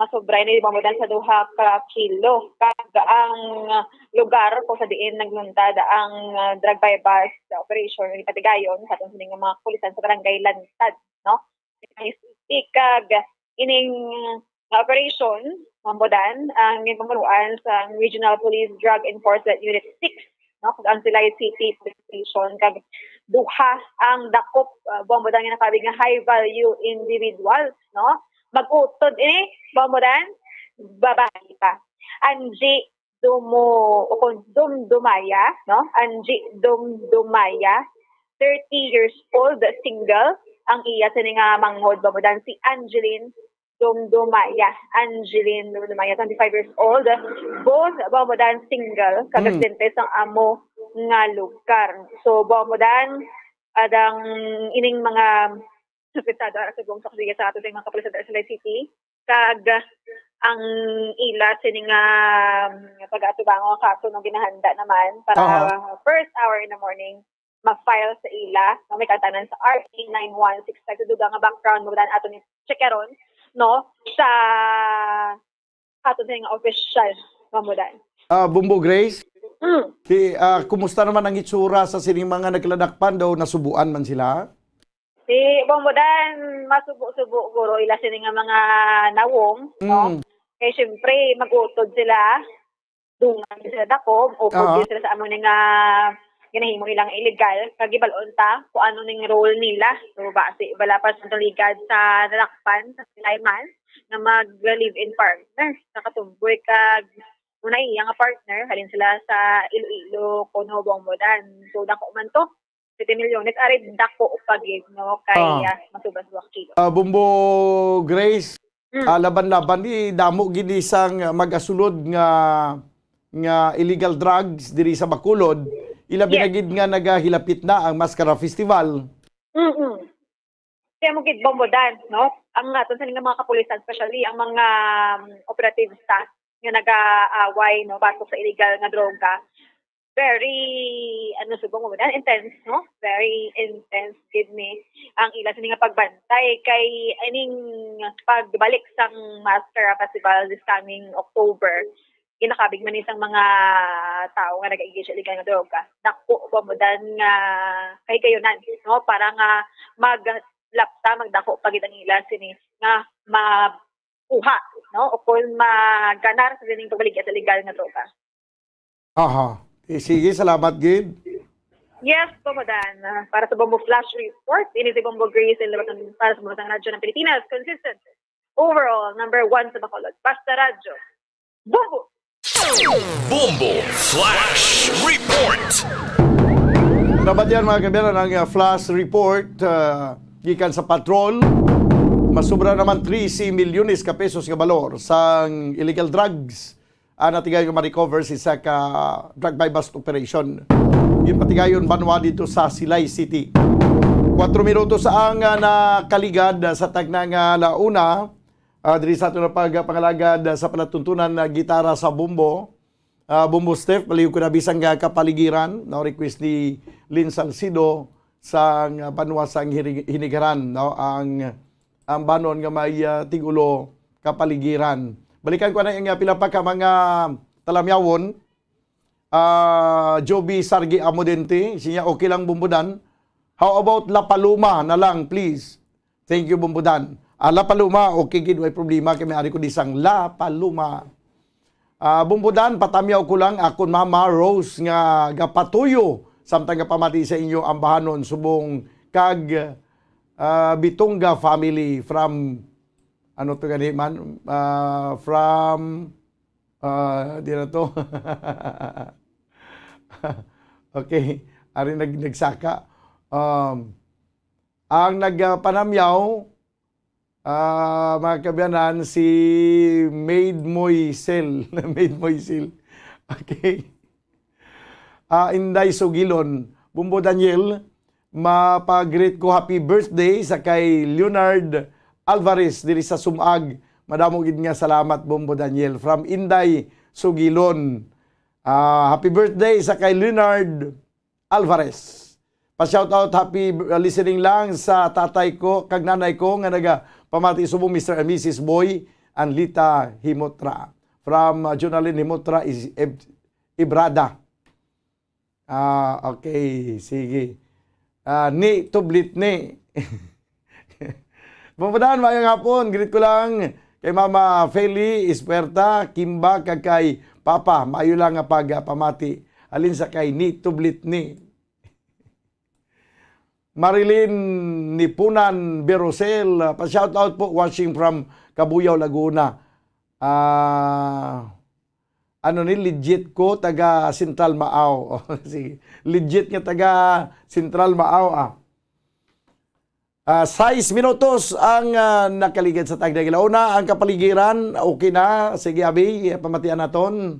masobra ini, Bombo Dan, sa duha ka kilo. Kag ang lugar kung sa diin nagluntad ang, ah, drug buy-bust operation ni patigayon sa aton sining mga kapulisan sa Barangay Lantad, no? Kag ining nga operation, Bombo Dan, ang ginpamunuan sa Regional Police Drug Enforcement Unit six, no? Kag ang Silay City Police Station, kag duha ang dakop, ah, Bombo Dan, nga nakabig nga high value individuals, no? Mag-utod ini, Bombo Dan, babayi pa. Angie Dumo-, o kung Dumdumaya, no? Angie Dumdumaya, thirty years old, single. Ang iya sini nga manghod, Bombo Dan, si Angeline Dumdumaya. Angeline Dumdumaya, twenty-five years old. Both, Bombo Dan, single. Kag Mm. residente sang amo nga lugar. So, Bombo Dan, adang ining mga suspetsado ara sa subong sa kasiga sa aton sa mga kapulisan sa Silay City, kag ang ila sini nga, um, pag-atubangon nga kaso no ginahanda naman para Aha. first hour in the morning ma-file sa ila, no, may kantanan sa R A nine one six five. Sa dugang nga background, Bombo Dan, ato ni checkeron, no, sa ato sa nga official, Bombo Dan. Ah, Bombo Grace, Mm. ti, ah, kumusta naman ang itsura sa sining mga nagkaladakpan daw? Nasubuan man sila? Si Bombo Dan, masubo-subo guro ila sini nga mga nawong, no? Mm. Kay siyempre, mag-utod sila, dungan sila dako, upod Aha. sila sa amo ni nga ginahimo nilang illegal, kag gibal-on ta kung ano ning role nila. So, basi, wala pa sa ligad sa nadakpan, sa Silay man, nga mag-live-in partner sa katumboy, kag una iya nga partner, halin sila sa Iloilo, kuno Bombo Dan. So, dako man to. Sete milyones, ari dako pa gid, no, kay, Ah. ah, masubas duha ka kilo. Ah, Bombo Grace, Mm. ah, laban-laban ni damo gid ni sang magasulod nga, nga illegal drugs diri sa Bacolod. Ilabi na Yes. gid nga nagahilapit na ang Mascara Festival. Mm-mm. Kaya mo gid, Bombo Dan, no? Ang aton sa nga mga kapulisan, especially ang mga, um, operatives ta nga nag-aaway, no, batok sa illegal nga droga, very, ano, subong mo ba, intense, no? Very intense gid ni ang ila sini nga pagbantay kay ining pagbalik sang Mascara Festival this coming October. Ginakabig man ni sang mga tawo nga nag-engage sa illegal nga droga. Dako ba mo dan nga kahigayunan, no? Para nga maglapta, magdako pa gid ang ila sini nga ma-, kuha, no? O kung maganar sa sining pagbaligya sa legal nga droga. Aha. Eh, sige, salamat gid. Yes, Bombo Dan. Ah, para sa Bombo Flash Report, ini si Bombo Grace Elbaton para sa Bumasang Radyo ng Pilipinas. Consistent. Overall, number one sa Bacolod. Basta Radyo. Bombo! Bombo Flash Report. Dapat yan, mga kaibigan, ang, uh, flash report, uh, gikan sa patrol. Masubra naman trese milyones ka pesos nga balor sang illegal drugs, ah, natigay nga ma-recover sa isa ka drug buy-bust operation. Ginpatigayon banwa dito sa Silay City. Kwatro minutos ang, ah, nakaligad sa tagna nga launa. Ah, diri sa aton na pagpangalagad, ah, sa palatuntunan na gitara sa Bombo. Ah, Bombo Steph, palihog ko na bisan nga kapaligiran, no, request ni Lynn Salcido sa, ah, banwa sang Hini-, Hinigaran, no, ang, ang banon nga may, ah, tigulo kapaligiran. Balikan ko na yung, ah, pila pa ka mga talamyawon. Ah, Joby Sargi Amodente, siya, "Okay lang, Bombo Dan. How about La Paloma na lang, please?" Thank you, Bombo Dan. Ah, La Paloma, okay gid, way problema, kay may ari ko di sang La Paloma. Ah, Bombo Dan, patamyaw ko lang, akon mama, Rose, nga gapatuyo, samtang gapamati sa inyo ambahanon, subong kag, ah, Bitonga family from, ano to gani man? Ah, from, ah, di na to. Okay, ari nag-, nagsaka. Um, ang nagpanamyaw, ah, mga kaabyanan, si Maid Moisel. Maid Moisel. Okay. Ah, Inday Sugilon, Bombo Daniel, mapa-greet ko happy birthday sa kay Leonard Alvarez diri sa Sumag. Madamo gid nga salamat, Bombo Daniel. From Inday Sugilon. Ah, happy birthday sa kay Leonard Alvarez. Pa-shoutout, happy, uh, listening lang sa tatay ko kag nanay ko nga nagapamati subong Mister and Missus Boy and Lita Himotra. From, uh, Jonalyn Himotra is Ib-, Ibrada. Ah, okay, sige. Ah, ni tublit ni. Bombo Dan, maayong hapon. Greet ko lang kay Mama Feli Ispuerta, Kimba, kag kay Papa. Maayo lang nga pagpamati. Halin sa kay ni tublit ni. Marilyn Nipunan Berosel, pa-shoutout po, watching from Cabuyao, Laguna. Ah, ano ni, legit ko, taga Central Maaw. Oh, sige. Legit nga taga Central Maaw, ah. Ah, sais minutos ang, ah, nakaligid sa tagna nga launa. Ang kapaligiran, okay na. Sige, abi, pamatian naton.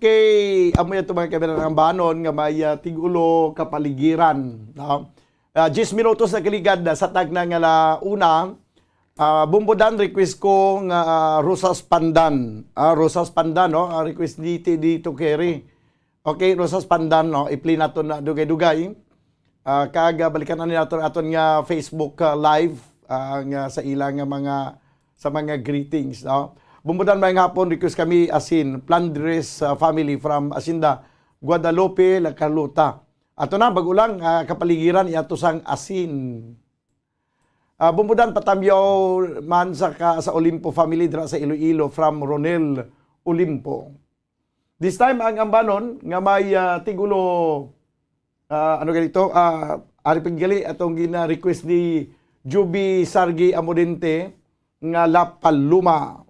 Okay, amo yan itong mga kabilang banon nga may, ah, tigulo kapaligiran, no? Ah, diyes minutos na kaligad na sa tagna nga la una. Ah, Bumbudan, request ko nga, ah, Rosas Pandan. Ah, Rosas Pandan, no? Ah, request dito, dito, Kerry. Okay, Rosas Pandan, no? I-play nato na dugay-dugay. Ah, kag, ah, balikan na nato aton nga Facebook, ah, live, ah, nga sa ila nga mga, sa mga greetings, no? Bumbudan, maayong hapon, request kami asin, Flandres, ah, family from Hacienda Guadalupe, La Carlota. Ato na, bago lang, ah, kapaligiran, iato sang asin. Ah, Bumbudan, patamyaw man sa ka, sa Olimpo family dira sa Iloilo, from Ronel Olimpo. This time, ang ambanon nga may, ah, tigulo, ah, ano ganito, ah, ari paggali atong gina-request ni Juby Sargi Amodente nga La Paloma.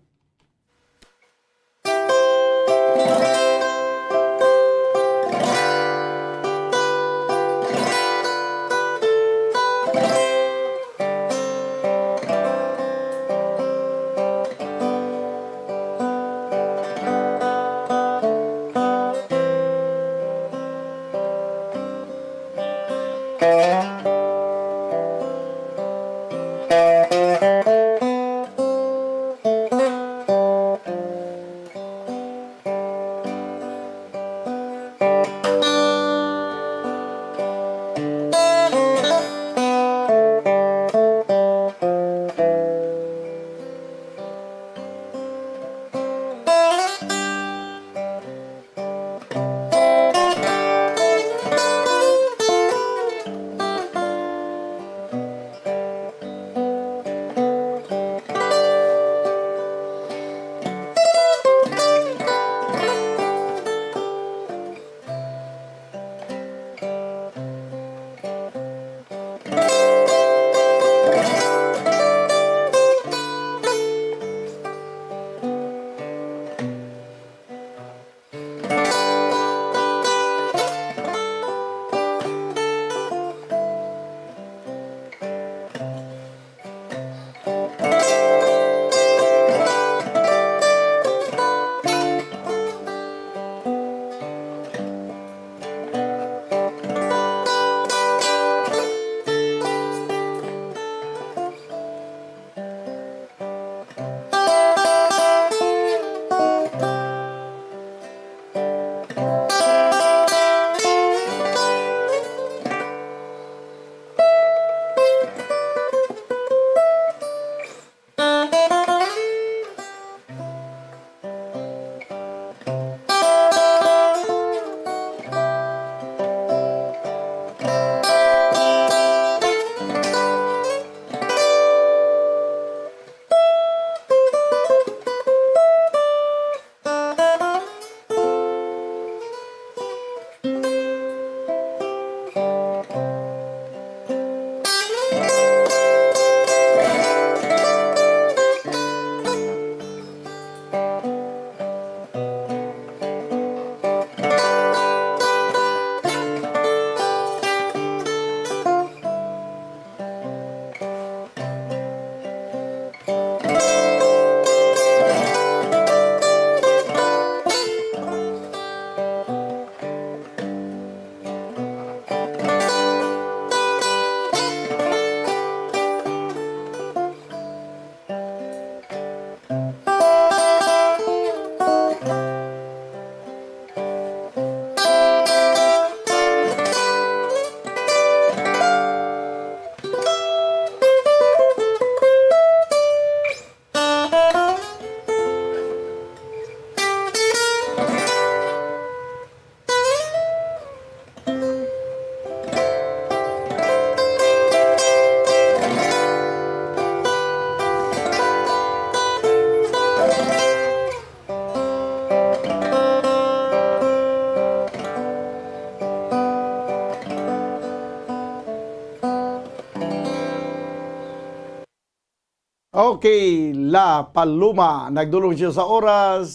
Okay, La Paloma. Nagdulong siya sa oras.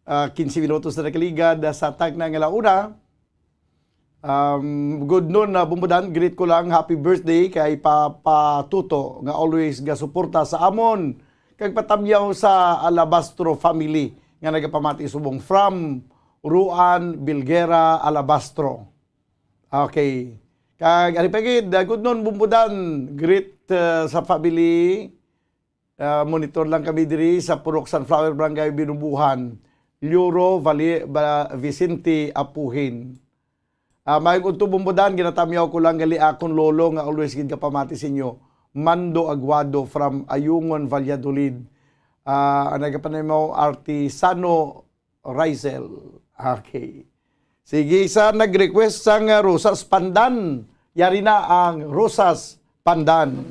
Ah, quince minutos na nakaligad sa tagna nga la una. Um, good noon, na Bumbudan. Greet ko lang, happy birthday kay Papa Tuto nga always gasuporta sa amon. Kag patamyaw sa Alabastro family. nga nagapamati subong from Ruan Bilguera Alabastro. Okay. Kag ari pa gid, ah, good noon, Bumbudan. Greet, ah, sa family. Ah, monitor lang kami diri sa Purok Sunflower, Barangay Binubuhan. Liuro, Vali-, Ba-, Vicente Apuhin. Ah, maayong udto, Bumbudan, ginatamyaw ko lang gali akon lolo nga always gid kapamati sa inyo. Mando Aguado from Ayungon, Valladolid. Ah, ang nagapanimaw, Artisano Rizel. Okay. Sige, sa nag-request sang, ah, Rosas Pandan. Yari na ang Rosas Pandan.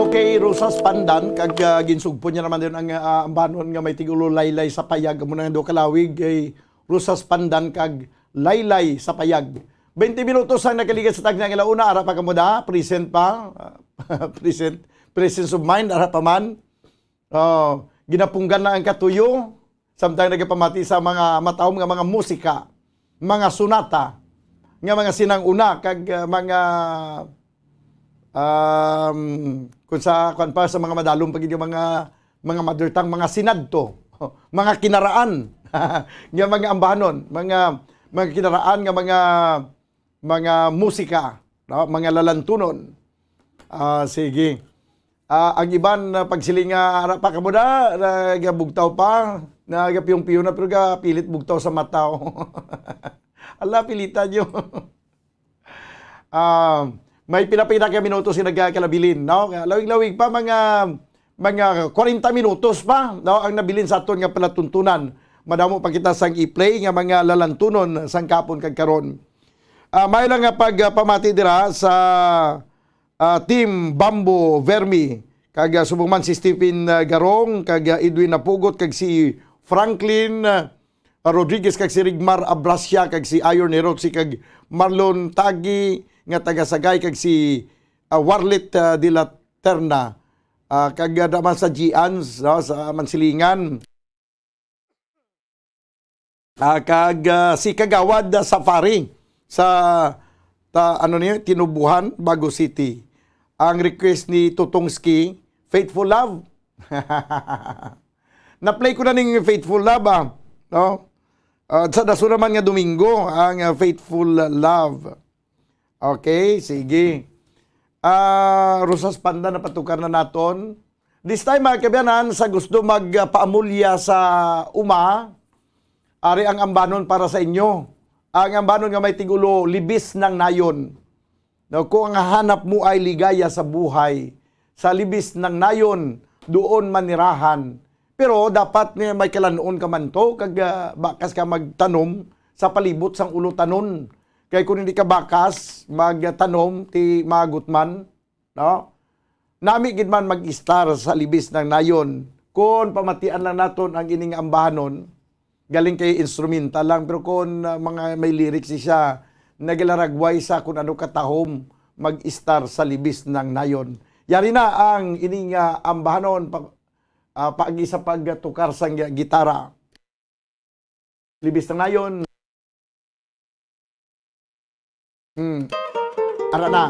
Okay, Rosas Pandan, kag, ah, ginsugpo niya naman din ang, ah, ambanon nga may tigulo Laylay sa Payag. Amo na nga duha ka lawig kay Rosas Pandan kag Laylay sa Payag. Twenty minutos ang nakaligat sa tagna nga alauna, ara pa kamo da, present pa, present, presence of mind, ara pa man. Oh, ginapunggan na ang katuyo, samtang nagapamati sa mga matahom nga mga musika, mga sonata, nga mga sinang-una kag, ah, mga, um, kung sa, kwan pa, sa mga madalom pa gid nga mga, mga mother tongue, mga sinadto, mga kinaraan, nga mga ambahanon, mga, mga kinaraan nga mga, mga musika, no? Mga lalantunon. Ah, sige. Ah, ang iban, ah, pagsiling nga, ara pa kamo na, nagabugtaw pa, nagapiyong-piyon na, pero gapilit bugtaw sa mataw. Ala, pilita nyo. Ah, may pila-pila ka minutos nga nagkalabilin, no? Lawig-lawig pa, mga, mga kwarenta minutos pa, no? Ang nabilin sa aton nga palatuntunan. Madamo pa kita sang i-play nga mga lalantunon sang kapon kag karon. Ah, may lang nga pagpamati dira sa, ah, Team Bamboo Vermi, kag, ah, subong man si Stephen, ah, Garong, kag, ah, Edwin Napugot, kag si Franklin, ah, Rodriguez, kag si Rigmar Abrasia, kag si Iron Heroxi, kag Marlon Tagi, nga taga Sagay, kag si, ah, Warlet, ah, de la Terna, ah, kag, ah, naman sa Gians, no, sa Mansilingan. Ah, kag, ah, si Kagawad, ah, Safari sa ta-, ano niyo, Tinubuhan, Bago City. Ang request ni Tutong Ski, Faithful Love. Na-play ko na ning Faithful Love, ah. No? Ah, sa daso naman nga Domingo, ang, ah, Faithful Love. Okay, sige. Ah, Rosas Panda, napatukar na naton. This time, mga kaabyanan, sa gusto magpaamulya sa uma, ari ang ambanon para sa inyo. Ang ambanon nga may tigulo, Libis nang Nayon. No, kung ang hanap mo ay ligaya sa buhay, sa Libis nang Nayon, duon manirahan. Pero dapat nga may kalan-on ka man to, kag, ah, bakas ka magtanom sa palibot sang ulotanon. Kay kung hindi ka bakas magtanom, ti magot man, no? Nami gid man mag-istar sa Libis nang Nayon. Kon pamatian lang naton ang ining ambahanon, galing kay instrumental lang, pero kon, ah, mga may lyrics siya, nagalaragway sa kung ano katahom mag-istar sa Libis nang Nayon. Yari na ang ining, ah, ambahanon pa, ah, paagi sa pagtukar sang gitara. Libis nang Nayon. Hmm. Ara na.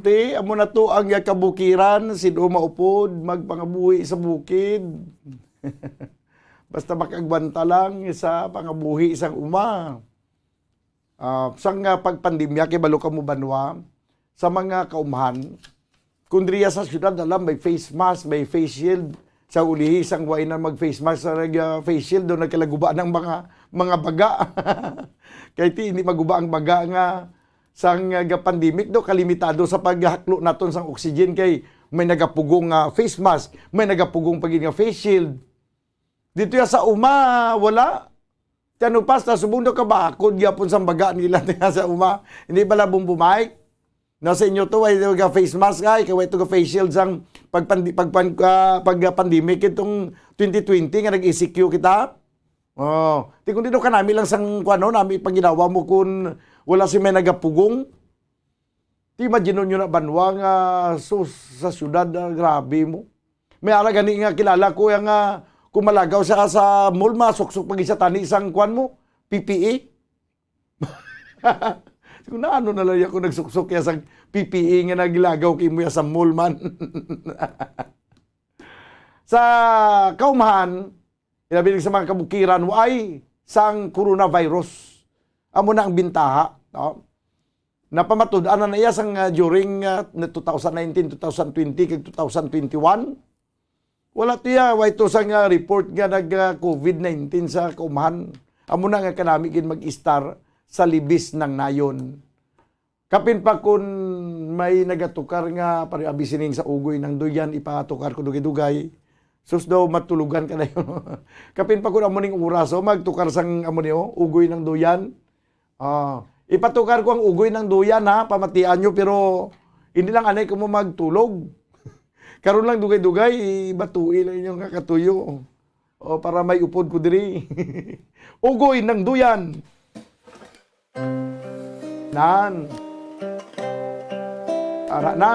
Ti, amo na to ang kabukiran, sin-o maupod magpangabuhi sa bukid. Basta makagwanta lang sa pangabuhi sang uma. Ah, sang, ah, pagpandemya, kay balo kamo banwa, sa mga kaumhan, kung diriya sa syudad, alam, may face mask, may face shield, sa ulihi, sang wa na mag-face mask, sa nag, ah, face shield, do nagkalaguba ng mga, mga baga. Kay ti, hindi maguba ang baga nga sang, ah, ga-pandemic, do, kalimitado sa paghaklo naton sang oxygen, kay may nagapugong nga face mask, may nagapugong pa gid nga face shield. Dito ya sa uma, wala. Ti ano pa, sa subong daw kabakod gyapon sang baga nila diha sa uma. Hindi bala, Bombo Mike? Na sa inyo to, way to ga face mask, ay, kay way to ga face shield sang pagpandi-, pagpan-, ah, pag pandemic itong twenty twenty nga nag-E C Q kita. Oh, ti kung dito ka nami lang sang kuan, no, nami paginawa mo kung wala si may nagapugong. Ti imagine nyo na banwa nga sus, sa syudad, ah, grabe mo. May ara gani nga kilala ko yang, ah, kung malagaw siya sa mall, masuksok pag isa tani sang kuan mo, P P E. Kung naano na lang ako nagsuksok ya sa P P E nga nagilagaw kay mo ya sa mall man. Sa kaumhan, ilabi sa mga kabukiran, waay sang coronavirus. Amo na ang bintaha, no? Napamatud-an na iya sang, ah, during, ah, na two thousand nineteen, two thousand twenty, kag two thousand twenty-one. Wala to iya, way to sang, ah, report nga nag, ah, covid nineteen sa kaumhan. Amo na nga kanami gid mag-istar sa libis nang nayon. Kapin pa kun may nagatukar nga pare, abi sining sa ugoy nang duyan, ipatukar ko dugay-dugay. Sus daw, matulugan ka na yun. Kapin pa kun amo ning oras, oh, magtukar sang amo ni, oh, ugoy nang duyan. Ah, ipatukar ko ang ugoy nang duyan, ha, pamatian nyo, pero hindi lang anay ko mo magtulog. Karon lang dugay-dugay, ibatui lang inyong kakatuyo. O, para may upod ko diri. Ugoy nang duyan. Nan. Ara na.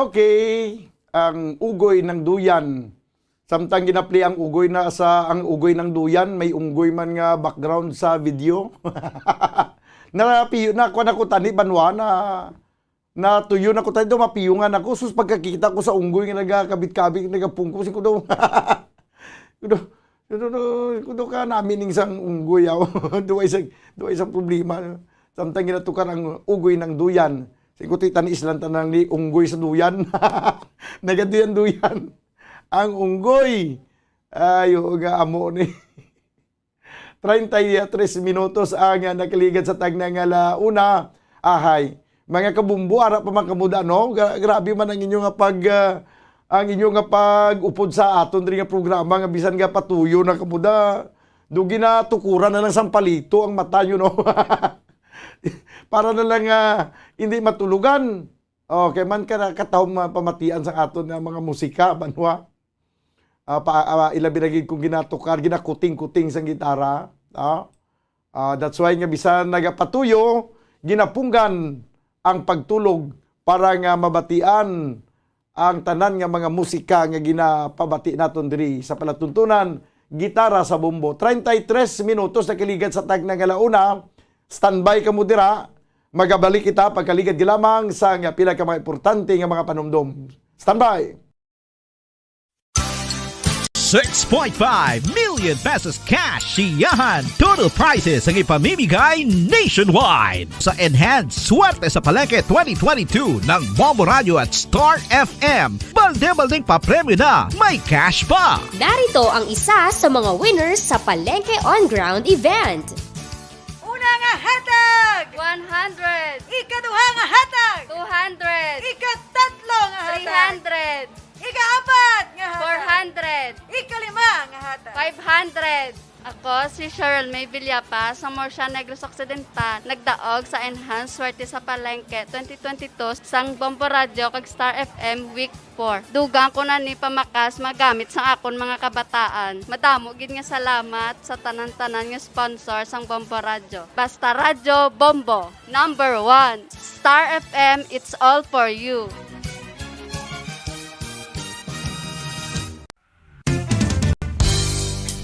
Okay, ang ugoy ng duyan. Samtang ginaplay ang ugoy na sa, ang ugoy ng duyan, may unggoy man nga background sa video. Napiyo na, kuwan ako tani, banwa na, natuyo na ko tayo, mapiyungan ako. Sus, pagkakita ko sa unggoy nga nagakabit-kabit, nagapungko, si ko daw. Kudo, kudo, kudo ka namin ning sang unggoy, aw. Duwa isang, duwa isang problema. Samtang ginatukar ang ugoy ng duyan. Singko ti tani islan tanang ni unggoy sa duyan. Nagaduyan-duyan. Ang unggoy. Ay, oo nga, amo ni. Treinta y tres minutos ang, ah, nakaligad sa tagna nga la una. Ahay. Mga kabumbo, ara pa man kamo da, no? Gra-, grabe man ang inyo nga pag, ah, ang inyo nga pag-upod sa aton diri nga programa nga bisan nga patuyo na kamo da. Do ginatukuran na lang sang palito ang mata nyo, no? Para na lang, ah, hindi matulugan. Okay, man ka nakataw ma-, pamatian sa aton nga mga musika, banwa. Ah, pa, ah, ilabi na gid kung ginatukar, ginakuting-kuting sang gitara, ah. Ah, that's why nga bisan nagapatuyo, ginapunggan ang pagtulog para nga mabatian ang tanan nga mga musika nga ginapabati naton diri sa palatuntunan, gitara sa bombo. Treinta y tres minutos na kaligat sa tagna nga la una. Standby kamo dira. Magabalik kita pagkaligad lamang sa nga pila ka mga importante nga mga panumdom. Standby! Six point five million pesos cash siyahan. Total prizes ang ipamimigay nationwide. Sa Enhanced Swerte sa Palengke twenty twenty-two ng Bombo Radio at Star F M, balde-baldeng papremyo na, may cash pa. Narito ang isa sa mga winners sa Palengke On Ground event. Una nga hatag, one hundred. Ikaduha nga hatag, two hundred. Ikatatlo nga hatag, three hundred. Ikaapat nga hatag, four hundred. Ikalima nga hatag, five hundred. Ako si Cheryl May Villapa sa Murcia, Negros Occidental, nagdaog sa Enhanced Swerte sa Palengke twenty twenty-two sang Bombo Radio kag Star F M Week four. Dugang ko na ni pamakas magamit sang akon mga kabataan. Madamo gid nga salamat sa tanan-tanan nga sponsor sang Bombo Radyo. Basta Radyo, Bombo, number one. Star F M, it's all for you.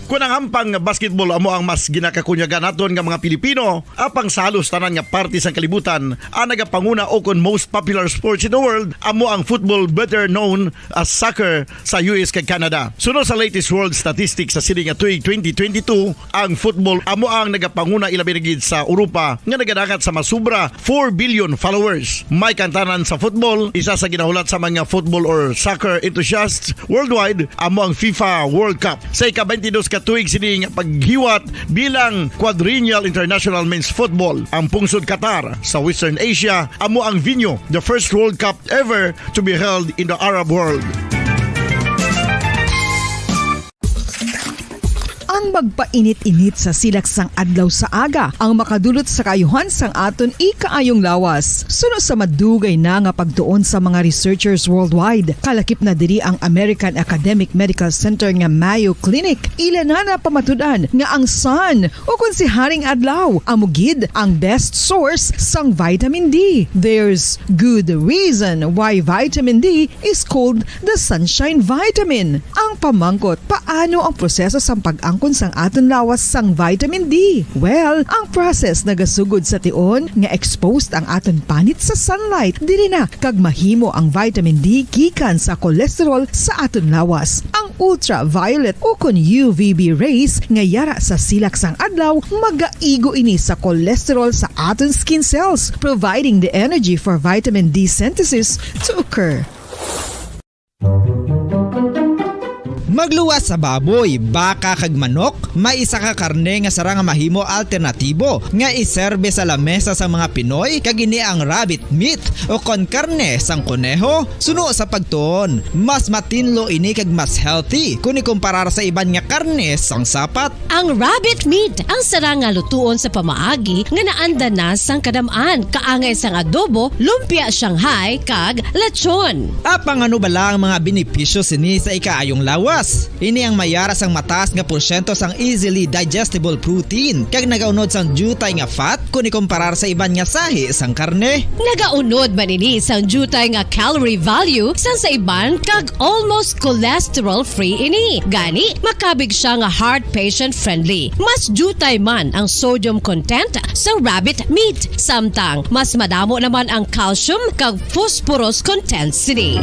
Kon ang hampang nga basketball amo ang mas ginakakunyagan naton nga mga Pilipino, apang sa halos tanan nga parte sang kalibutan, ang nagapanguna ukon most popular sports in the world amo ang football, better known as soccer, sa U S kag Canada. Suno sa latest world statistics sa sini nga tuig twenty twenty-two, ang football amo ang nagapanguna, ilabi na gid sa Europa nga nagadangat sa masubra four billion followers. May kantanan sa football, isa sa ginahulat sa mga football or soccer enthusiasts worldwide amo ang FIFA World Cup. Sa ika-twenty-dos ka tuig sini nga paghiwat bilang Quadrennial International Men's Football, ang pungsod Qatar sa Western Asia amo ang venue, the first World Cup ever to be held in the Arab world. Ang magpainit-init sa silak sang adlaw sa aga ang makadulot sa kaayuhan sang aton ikaayong lawas. Suno sa madugay na nga pagtuon sa mga researchers worldwide, kalakip na diri ang American Academic Medical Center nga Mayo Clinic. Ila na napamatud-an nga ang sun, ukon si Haring Adlaw, amo gid ang best source sang vitamin D. There's good reason why vitamin D is called the sunshine vitamin. Ang pamangkot, paano ang proseso sang pag-angkon sang aton lawas sang vitamin D? Well, ang process nagasugod sa tion nga exposed ang aton panit sa sunlight. Diri na kag mahimo ang vitamin D gikan sa cholesterol sa aton lawas. Ang ultraviolet ukon U V B rays nga yara sa silak sang adlaw, magaigo ini sa cholesterol sa aton skin cells, providing the energy for vitamin D synthesis to occur. Magluwas sa baboy, baka kag manok, may isa ka karne nga sarang nga mahimo alternatibo nga iserbe sa lamesa sa mga Pinoy, kag ini ang rabbit meat o kon karne sang koneho. Suno sa pagtuon, mas matinlo ini kag mas healthy kon ikumparar sa iban nga karne sang sapat. Ang rabbit meat ang sarang nga lutuon sa pamaagi nga naanda na sang kadam-an, kaangay sang adobo, lumpia Shanghai, kag lechon. Apang ano bala ang mga benepisyo sini sa ikaayong lawas? Ini ang may ara sang mataas nga porsyento sang easily digestible protein kag nagaunod sang diutay nga fat kon ikomparar sa iban nga sahi sang karne. Nagaunod man ini sang diutay nga calorie value sang sa iban kag almost cholesterol-free ini. Gani, makabig siya nga heart patient-friendly. Mas diutay man ang sodium content sa rabbit meat, samtang mas madamo naman ang calcium kag phosphorus content sini.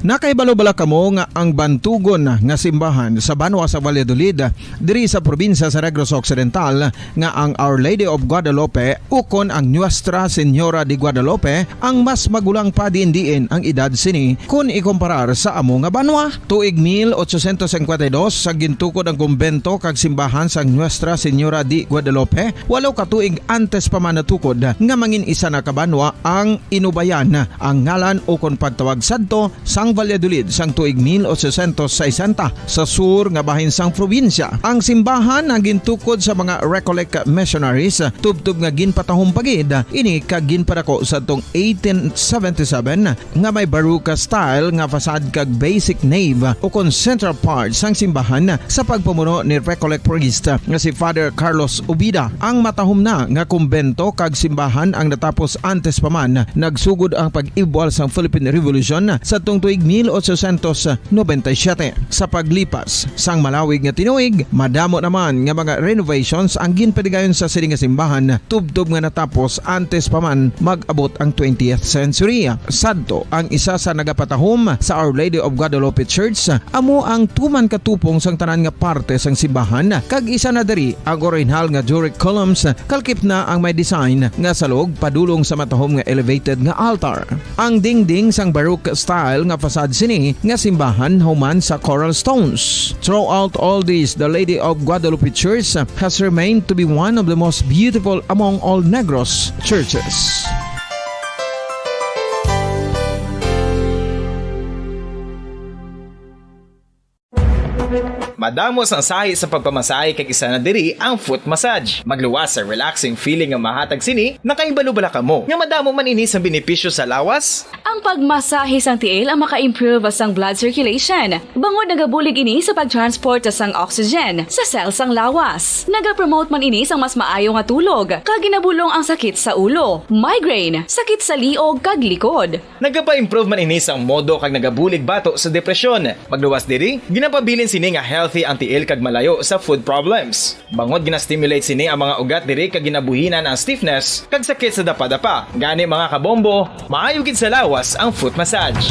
Nakahibalo bala kamo nga ang bantugon nga simbahan sa banwa sa Valladolid, diri sa probinsya sa Negros Occidental, nga ang Our Lady of Guadalupe ukon ang Nuestra Señora de Guadalupe ang mas magulang pa diin-diin ang edad sini kon ikomparar sa amo nga banwa? Tuig mil ochocientos cincuenta y dos sa gintukod ang kumbento kag simbahan sang Nuestra Señora de Guadalupe, walo ka tuig antes pa man natukod nga mangin isa na ka banwa ang inubayan ang ngalan ukon pagtawag sadto sang Valladolid sang tuig mil ochocientos sesenta sa sur nga bahin sang probinsya. Ang simbahan ang gintukod sa mga Recollect missionaries tubtob nga ginpatahom pa gid ini kag ginpadako sadtong eighteen seventy-seven nga may Baroque style nga facade kag basic nave ukon central part sang simbahan sa pagpamuno ni Recollect priest nga si Father Carlos Ubida. Ang matahom na nga kumbento kag simbahan ang natapos antes pa man nagsugod ang pag-ibwal sang Philippine Revolution sadtong tuig mil ochocientos noventa y siete. Sa paglipas sang malawig nga tinuig, madamo naman nga mga renovations ang ginpadigayon sa sini nga simbahan tubtob nga natapos antes pa man mag-abot ang twentieth century. Sadto ang isa sa nagapatahom sa Our Lady of Guadalupe Church, amo ang tuman ka tupong sang tanan nga parte sang simbahan, kag isa na diri ang orihinal nga Doric columns, kalkip na ang may design nga salog padulong sa matahom nga elevated nga altar. Ang dingding sang Baroque style nga facade sini nga simbahan human sa coral stones. Throughout all this, the Lady of Guadalupe Church has remained to be one of the most beautiful among all Negros churches. Madamo sang sahi sa pagpamasahe kag isa na diri ang foot massage. Magluwas sa relaxing feeling nga mahatag sini, nakahibalo bala kamo nga madamo man ini sang benepisyo sa lawas? Ang pagmasahe sang tiil ang maka-improve sang blood circulation, bangod nagabulig ini sa pag-transport sang oxygen sa cell sang lawas. Nagapromote man ini sang mas maayo nga tulog, kag ginabulong ang sakit sa ulo, migraine, sakit sa liog kag likod. Nagapa-improve man ini sang modo kag nagabulig bato sa depresyon. Magluwas diri, ginapabilin sini nga healthy ang tiil kag malayo sa foot problems. Bangod gina-stimulate sini ang mga ugat diri kag ginabuhinan ang stiffness kag sakit sa dapadapa. Gani, mga kabombo, maayo gid sa lawas ang foot massage.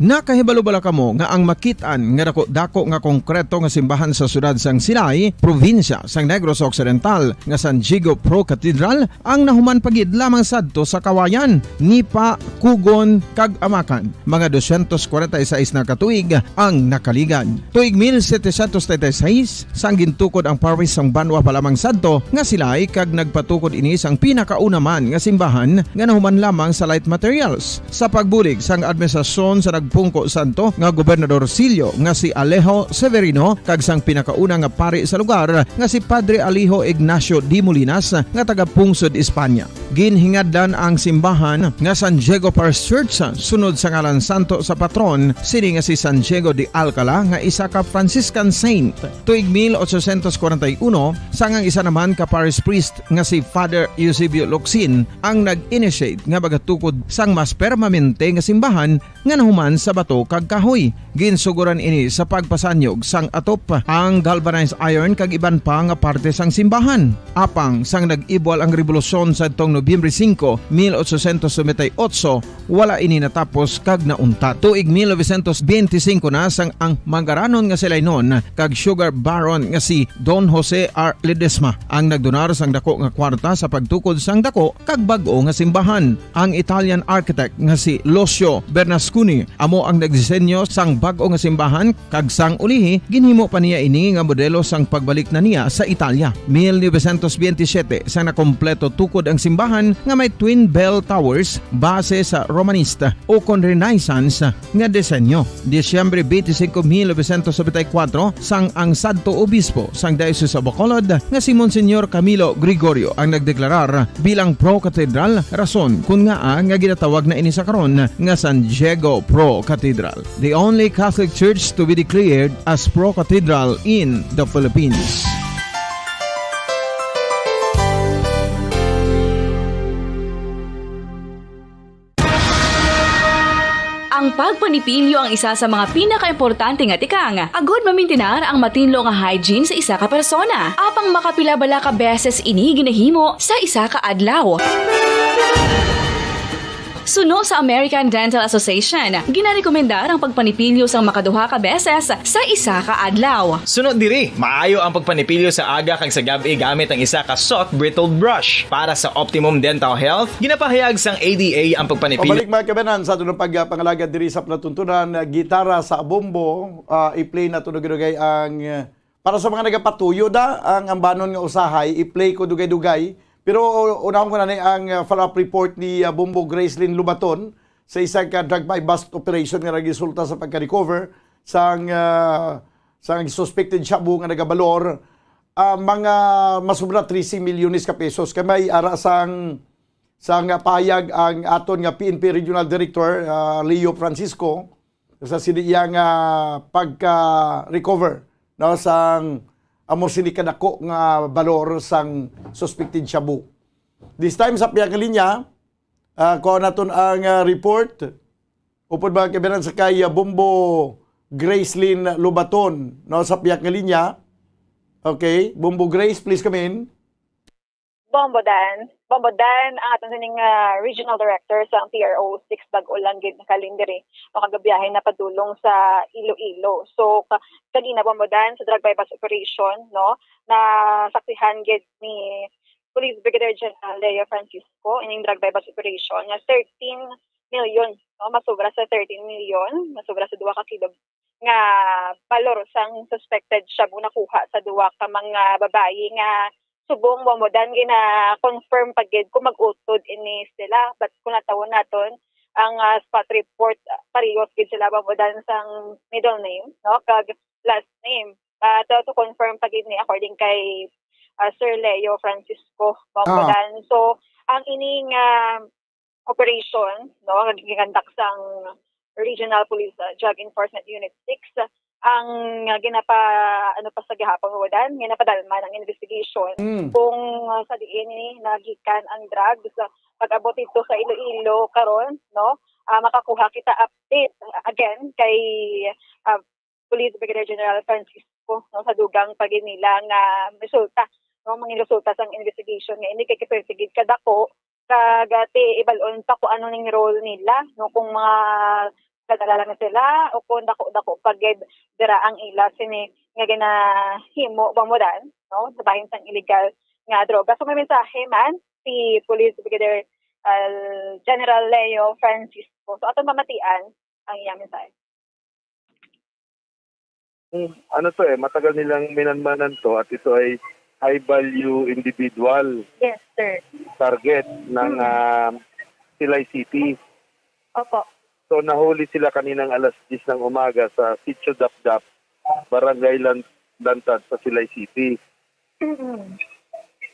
Nakahibalo bala kamo nga ang makit-an nga dako-dako nga konkreto nga simbahan sa siyudad sang Silay, probinsya sang Negros Occidental, nga San Diego Pro Cathedral, ang nahuman pa gid lamang sadto sa Kawayan, Nipa, Kugon, kag Amakan? Mga dosyentos kwarenta y seis na ka tuig ang nakaligad. Tuig mil setecientos treinta y seis, sang gintukod ang parish sang banwa pa lamang sadto nga Silay, kag nagpatukod ini sang pinakauna man nga simbahan nga nahuman lamang sa light materials. Sa pagbulig sang administrasyon sa nagpungko sadto nga Gobernador Sillo nga si Alejo Severino kag sang pinakauna nga pari sa lugar nga si Padre Alejo Ignacio de Molinas nga taga-pungsod Espanya. Ginhingadlan ang simbahan nga San Diego Parish Church sunod sa ngalan santo sa patron sini nga si San Diego de Alcala nga isa ka Franciscan saint. Tuig mil ochocientos kwarenta y uno, sang ang isa naman ka parish priest nga si Father Eusebio Locsin ang nag-initiate nga magatukod sang mas permanente nga simbahan nga nahuman sa bato kag kahoy. Ginsugoran ini sa pagpasanyog sang atop, ang galvanized iron kag iban pa nga parte sang simbahan. Apang sang nag-ibwal ang rebolusyon sadtong Nobyembre singko, mil ochocientos noventa y ocho, wala ini natapos kag nauntat. Tuig mil novecientos benti singko na sang ang manggaranon nga si Lainon kag sugar baron nga si Don Jose R. Ledesma ang nagdonar sang dako nga kwarta sa pagtukod sang dako kag bag-o nga simbahan. Ang Italian architect nga si Lucio Bernasconi Mo ang nagdisenyo sang bag-o nga simbahan, kag sang ulihi, ginhimo pa niya ini nga modelo sang pagbalik na niya sa Italia. Mil novecientos veintisiete, sang nakompleto tukod ang simbahan nga may twin bell towers base sa Romanista o kon Renaissance nga disenyo. Disyembre twenty-five, mil novecientos noventa y cuatro, sang ang sadto obispo sang Diocese of Bacolod nga si Monsignor Camilo Gregorio ang nagdeklarar bilang pro-cathedral, rason kun ngaa nga ginatawag na ini sa karon nga San Diego Pro Cathedral, the only Catholic Church to be declared as pro-cathedral in the Philippines. Ang pagpanipilyo ang isa sa mga pinakaimportante nga tikang agud mamintinar ang matinlo nga hygiene sa isa ka persona. Apang makapila bala ka beses ini ginahimo sa isa ka adlaw? Suno sa American Dental Association, ginarekomendar ang pagpanipilyo sang makaduha ka beses sa isa ka adlaw. Suno diri, maayo ang pagpanipilyo sa aga kag sa gab-i gamit ang isa ka soft bristled brush. Para sa optimum dental health, ginapahayag sang A D A ang pagpanipilyo. Pabalik, mga kabanan, sa aton pagpangalagad diri sa palatuntunan, gitara sa bombo, ah, i-play na tunugay ang, ah, para sa mga nagapatuyo da, ang ambanon nga usahay, i-play ko dugay-dugay. Pero unahon ko na ni ang, ah, follow-up report ni, ah, Bombo Gracelyn Lubaton sa isa ka drug buy bust operation nga nagresulta sa pagka-recover sang, ah, sang suspected shabu nga nagabalor, ah, mga masubra trese milyones ka pesos. Kay may ara sang, sang pahayag ang aton nga P N P Regional Director, ah, Leo Francisco, sa sini iya nga pagka-recover, no, sang amo sini kadako nga balor sang suspected shabu. This time sa pihak nga linya, ah, kuha naton ang, ah, report. Upod mga kabanan sa kay, ah, Bombo Gracelyn Lobaton, no, sa pihak nga linya. Okay, Bombo Grace, please come in. Bombo Dan. Bombo Dan, ang aton sining, ah, regional director sa P R O six, bag-o lang gid nakalin diri, no, kagabiyahe na padulong sa Iloilo. So, ka-, kagina, Bombo Dan, sa drug buy-bust operation, no, nasaksihan gid ni Police Brigadier General Leo Francisco ining drug buy-bust operation nga thirteen million, no, masubra sa thirteen million, masubra sa duha ka kilo nga balor sang suspected shabu nakuha sa duwa ka mga babayi nga subong, Bombo Dan, gina-confirm pa gid kung mag-utod ini sila. But kung natawon naton ang, ah, spot report, ah, parehas gid sila, Bombo Dan, sang middle name, no, kag last name. But, uh, to confirm pa gid ni, according kay, uh, Sir Leo Francisco, Bombo Dan. So, ang ining, uh, operation, no, nga gingandak sang Regional Police, uh, Drug Enforcement Unit six, ang, uh, ginapa-, ano pa sa gihapon, Bombo Dan, ginapadalman ang investigation kung, uh, sa diin ni nagikan ang drugs. Pag-abot dito sa Iloilo karon, no, ah, makakuha kita update again kay, ah, Police Brigadier General Francisco, no, sa dugang pa gid nila nga resulta, no, mangin resulta sang investigation nga ini kay kipersigid kadako, kag, ah, ti ibal-on pa kung ano ning role nila, no, kung mga kadala lang sila o kung dako-dako pa gid dira ang ila sini nga ginahimo, Bombo Dan, no, sa bahin sang illegal nga droga. So, may mensahe man si Police Brigadier, ah, General Leo Francisco. So, aton pamatian ang iyang mensahe. Hmm, ano to eh, matagal nilang minanmanan to at ito ay high value individual Yes, sir. target ng, Mm. ah, Silay City. Opo. So, nahuli sila kaninang alas diyes ng umaga sa Sitio Dapdap, Barangay Lan-, Lantad sa Silay City. Mm-mm.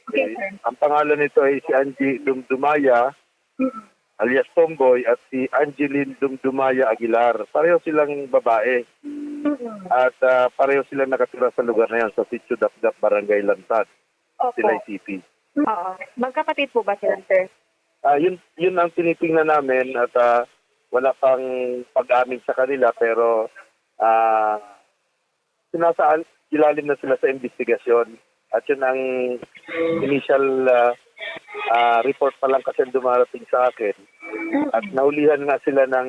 Okay, Okay. sir. Ang pangalan nito ay si Angie Dumdumaya, Mm-mm. alias Tomboy, at si Angeline Dumdumaya Aguilar. Pareho silang babae. Mm-mm. At, ah, pareho silang nakatira sa lugar na yan, sa Sitio Dapdap, Barangay Lantad, Opo. Silay City. Oo. Magkapatid po ba sila, sir? Ah, yun, yun ang tinitingnan namin at, ah, wala pang pag-amin sa kanila, pero, ah, sinasaan, ilalim na sila sa investigasyon. At yun ang initial, ah, ah, report pa lang kasi ang dumarating sa akin. At naulihan nga sila ng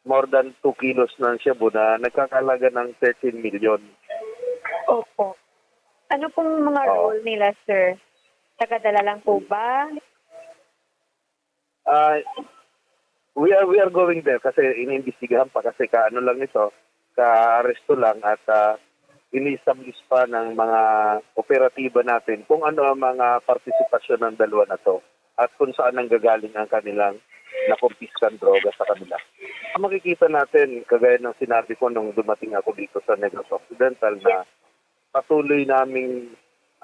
more than two kilos ng shabu na nagkakalaga ng thirteen million. Opo. Ano pong mga Oo. role nila, sir? Tagadala lang po ba? Ah, We are, we are going there kasi iniimbestigahan pa kasi ka ano lang ito, ka aresto lang at, ah, ini-establish pa ng mga operatiba natin kung ano ang mga partisipasyon ng dalawa na 'to at kung saan nanggagaling ang kanilang nakumpiskang droga sa kanila. Makikita natin, kagaya ng sinabi ko nung dumating ako dito sa Negros Occidental, na patuloy naming,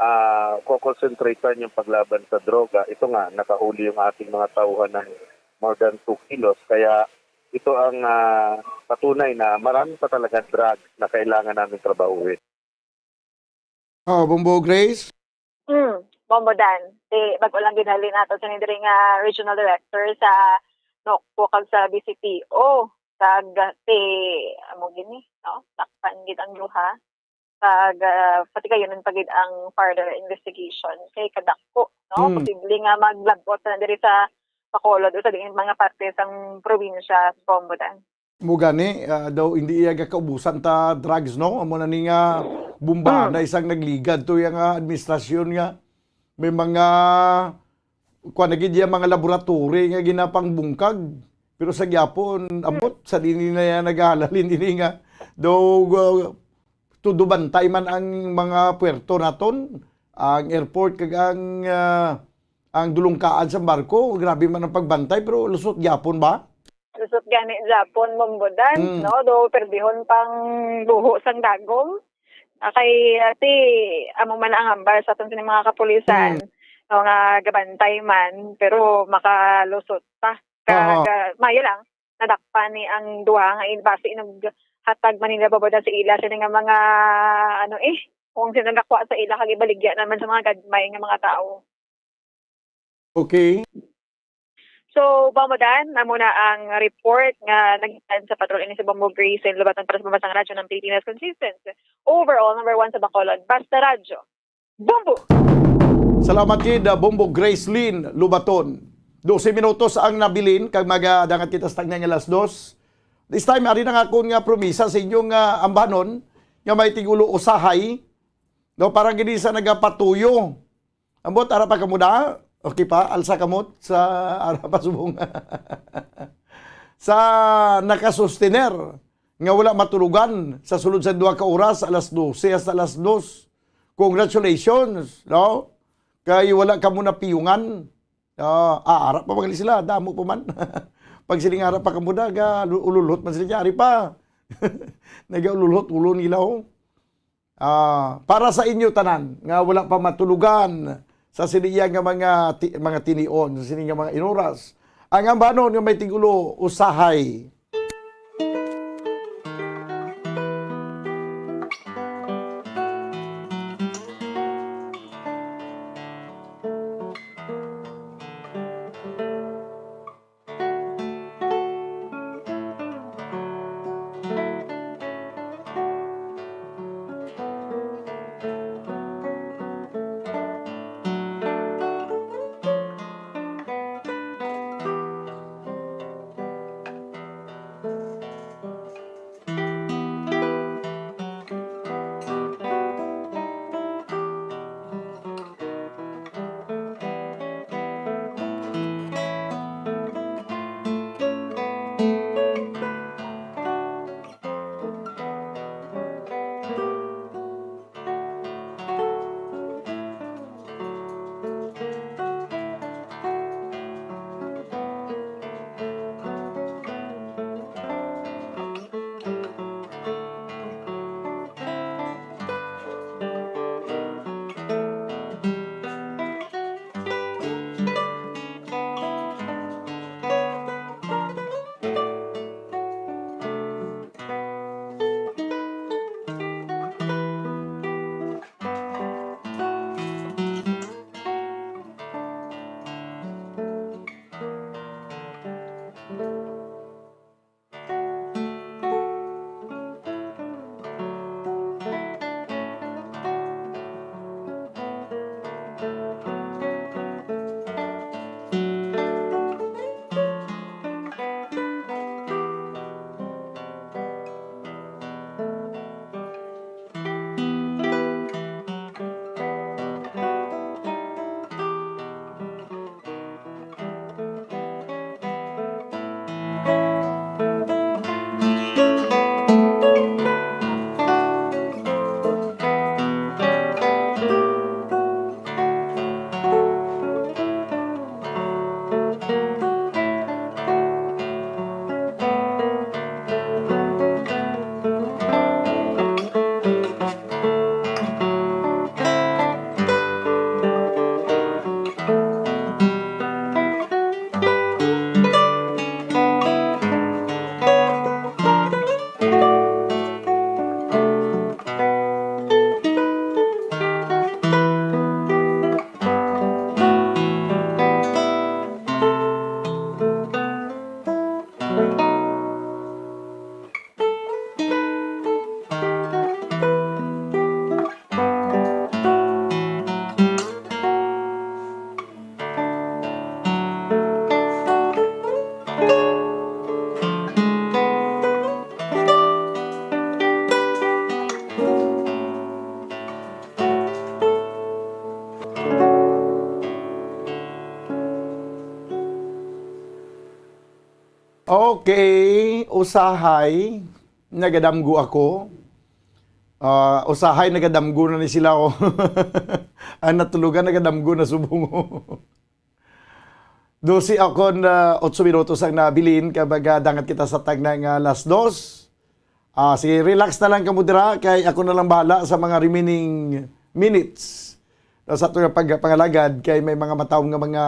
ah, kokonsentratan yung paglaban sa droga. Ito nga, nakahuli yung ating mga tauhan ng more than two kilos. Kaya ito ang, ah, patunay na marami pa talaga drugs na kailangan namin trabahuhin. Oh, Bombo Grace? Mm, Bombo Dan. Si, bago lang ginhali nato sini diri nga regional director sa NOCPO kag sa B C P O. Kag si, amo gini, no? Takpan gid ang duha. Kag, ah, pati kayo nun pa gid ang further investigation kay kadako, no? Mm. Posible nga maglabot na diri sa Bacolod o sa diin mga parte sang probinsya, Bombo Dan. Mo gani, ah, daw hindi iya gakaubusan ta drugs, no? Amo na ni nga bomba Mm. na isang nagligad to iya nga administrasyon nga may mga, kuwan na gid iya, mga laboratory nga ginapangbungkag. Pero sa gyapon, ambot, sa dini na iya naghahalin ini nga daw, uh, todo bantay man ang mga puerto naton, ang airport kag ang, ah, ang dulungkaan sa barko. Grabe man ang pagbantay, pero lusot gyapon ba? Lusot gani gyapon, Bombo Dan, Mm. no? Do, perdihon pang buho sang dagom. Ah, kay, ah, ti, amo man ang hambal sa aton sining mga kapulisan, Mm. no, nga gabantay man, pero makalusot pa. Kag, Aha. ah, maayo lang, nadakpan ni ang duha nga in-, basi naghatag man nila, Bombo Dan, sa ila sini nga mga, ano, eh, kung sino nagakwa sa ila, kag ibaligya naman sa mga gagmay nga mga tawo. Okay. So, Bombo Dan, amo na ang report nga nagikan sa patrol ini si Bombo Grace Lin Lubaton para sa Pambansang Radyo ng Pilipinas, consistent, overall number one sa Bacolod, Basta Radyo, Bombo! Salamat gid, uh, Bombo Grace Lin Lubaton. Dose minutos ang nabilin, kag magadangat kita sa tagna nga alas dos. This time, ari na nga akon nga promisa sa inyo nga ambanon nga may tigulo usahay, no, para gid sa nagapatuyo. Ambot, ara pa kamo da? Okay pa, alsa kamot sa ara pa subong. Sa nakasustener nga wala matulugan sa sulod sa duha ka oras, alas dose hasta alas dos. Congratulations, no? Kay wala kamo napiyungan. Ah, ah, ara pa man sila, damo pa man. Pag siling ara pa kamo da, ga-, ululhot man sila, ari pa. Nagaululhot ulo nila, oh. Ah, para sa inyo tanan nga wala pa matulugan sa sini iya nga mga ti-, mga tinion, sa sini nga mga inuras, ang ambanon nga may tigulo usahay. Okay, usahay nagadamgo ako. Ah, usahay nagadamgo na ni sila, oh. Ang natulugan nagadamgo na subong, oh. Dose ako na otso minutos ang nabilin, kay magadangat kita sa tagna nga alas dos. Ah, sige, relax na lang kamo dira, kay ako na lang bahala sa mga remaining minutes. Sa ato nga pag-, pangalagad, kay may mga matawom nga mga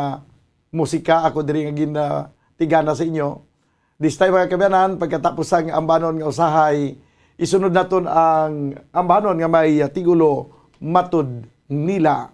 musika ako diri nga gin-, ah, tigana sa inyo. This time, mga kaabyanan, pagkatapos sang ambanon nga usahay, isunod naton ang ambanon nga may, ah, titulo, Matud Nila.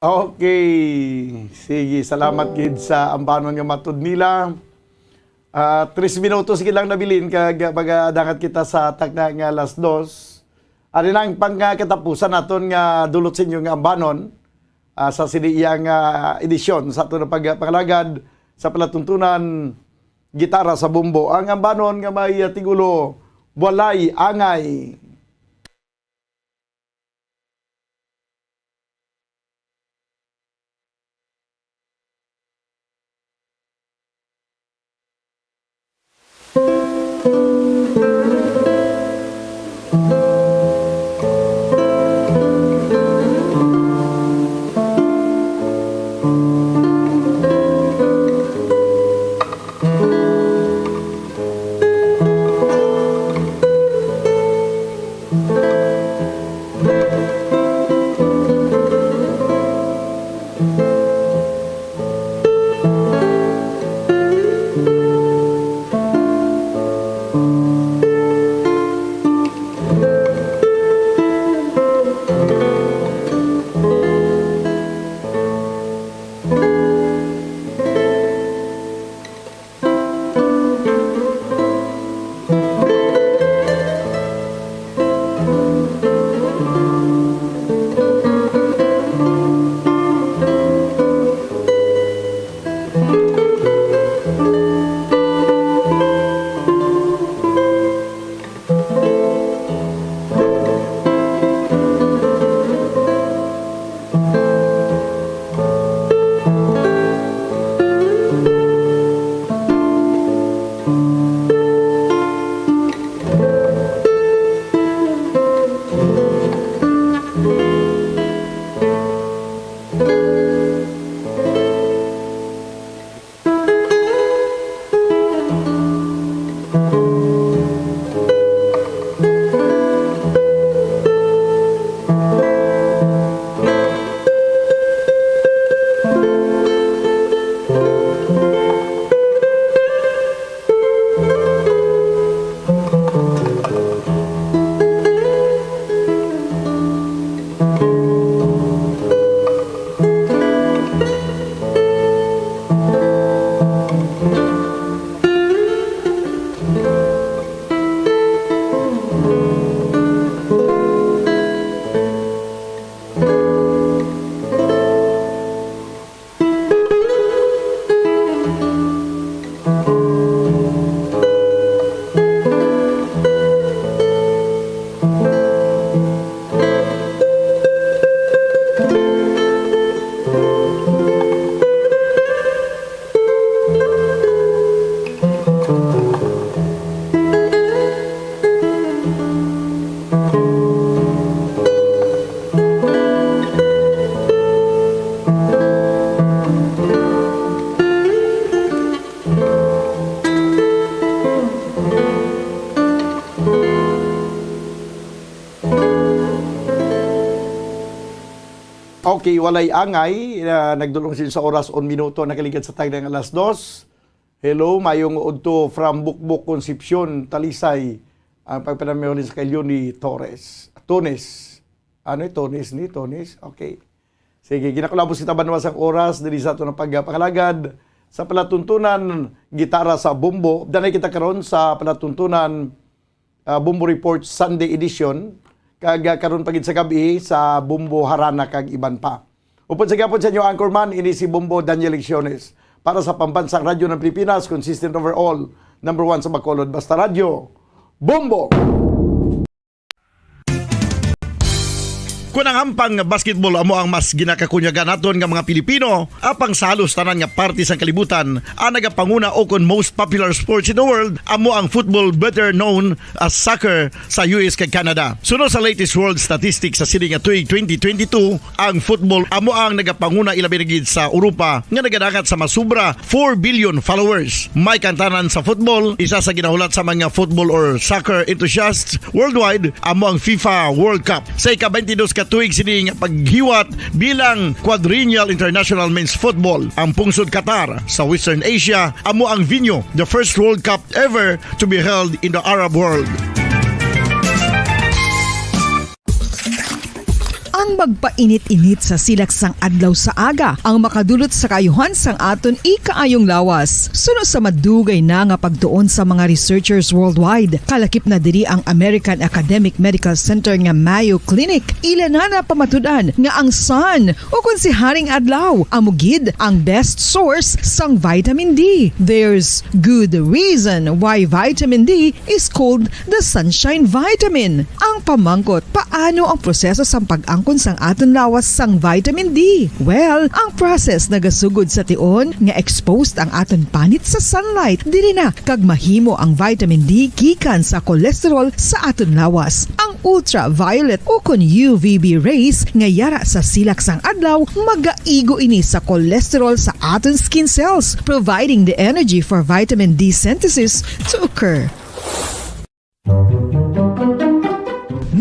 Okay. Sige, salamat gid sa ambanon nga matod nila. Ah, tres minutos gid lang nabilin kag magadangat kita sa takna nga alas dos. Ari na ang pang, ah, katapusan naton nga dulot sa inyo nga ambanon, ah, sa sini iya nga edisyon sa aton nga pag-, pangalagad sa palatuntunan Gitara sa Bombo. Ang ambanon nga may, ah, tigulo, Walay Angay. Okay, Walay Angay, ah, nagdulong sila sa oras, un minuto, nakaligad sa tagna nga alas dos. Hello, mayong udto from Bukbok, Concepcion, Talisay. Ang pagpanamiulin sa kailyo ni Torres. Tones. Ano eh, Tones ni? Tones? Okay. Sige, ginakulabos kita banwa sang oras diri sa aton pagpangalagad sa palatuntunan Gitara sa Bombo. Danay kita karon sa palatuntunan, ah, Bombo Report Sunday Edition. Kag, ah, karon pa gid sa gabi sa Bombo Harana kag iban pa. Upod sa gihapon sa inyo anchorman, ini si Bombo Daniel Lecciones. Para sa Pambansang Radyo ng Pilipinas, consistent overall, number one sa Bacolod, Basta Radyo, Bombo! Kon ang hampang nga basketball amo ang mas ginakakunyagan naton nga mga Pilipino, apang sa halos tanan nga parte sang kalibutan, ang nagapanguna o kon most popular sports in the world amo ang football, better known as soccer, sa U S kag Canada. Suno sa latest world statistics sa sini nga tuig twenty twenty-two, ang football amo ang nagapanguna, ilabi na gid sa Europa, nga nagadangat sa masubra four billion followers. May kantanan sa football, isa sa ginahulat sa mga football or soccer enthusiasts worldwide, amo ang FIFA World Cup. Sa ika-twenty-dos ka tuig sini nga paghiwat bilang Quadrennial International Men's Football, ang pungsod Qatar sa Western Asia amo ang venue, the first World Cup ever to be held in the Arab world. Ang magpainit-init sa silak sang adlaw sa aga ang makadulot sa kaayuhan sang aton ikaayong lawas. Suno sa madugay na nga pagtuon sa mga researchers worldwide, kalakip na diri ang American Academic Medical Center nga Mayo Clinic, ila na napamatud-an nga ang sun, o kon si Haring Adlaw, amo gid ang best source sang vitamin D. There's good reason why vitamin D is called the sunshine vitamin. Ang pamangkot, paano ang proseso sang pag-angkon sang aton lawas sang vitamin D? Well, ang process nagasugod sa tion nga exposed ang aton panit sa sunlight. Diri na kag mahimo ang vitamin D gikan sa cholesterol sa aton lawas. Ang ultraviolet o kon U V B rays nga yara sa silak sang adlaw magaigo ini sa cholesterol sa aton skin cells, providing the energy for vitamin D synthesis to occur.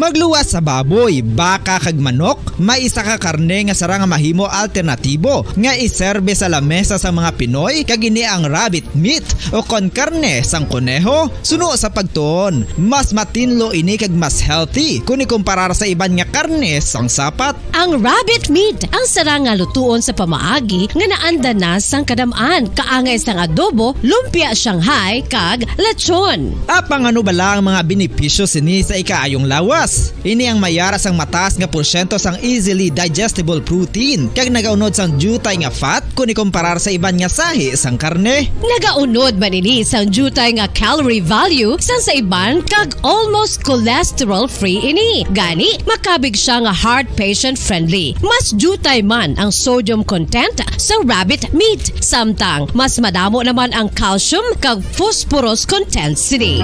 Magluwas sa baboy, baka, kag manok, may isa ka karne nga sarang nga mahimo alternatibo nga iserbe sa lamesa sang mga Pinoy, kag ini ang rabbit meat o kon karne sang koneho. Suno sa pagtuon, mas matinlo ini kag mas healthy kon ikumparar sa iban nga karne sang sapat. Ang rabbit meat ang sarang nga lutuon sa pamaagi nga naanda na sang kadam-an, kaangay sang adobo, lumpia Shanghai, kag lechon. Apang ano bala ang mga benepisyo sini sa ikaayong lawas? Ini ang mayara sang mataas nga porsyento sang easily digestible protein, kag nagaunod sang diutay nga fat kon ikumparar sa iban nga sahi sang karne. Nagaunod man ini sang diutay nga calorie value sang sa iban, kag almost cholesterol-free ini. Gani, makabig siya nga heart patient-friendly. Mas diutay man ang sodium content sa rabbit meat, samtang mas madamo naman ang calcium kag phosphorus content sini.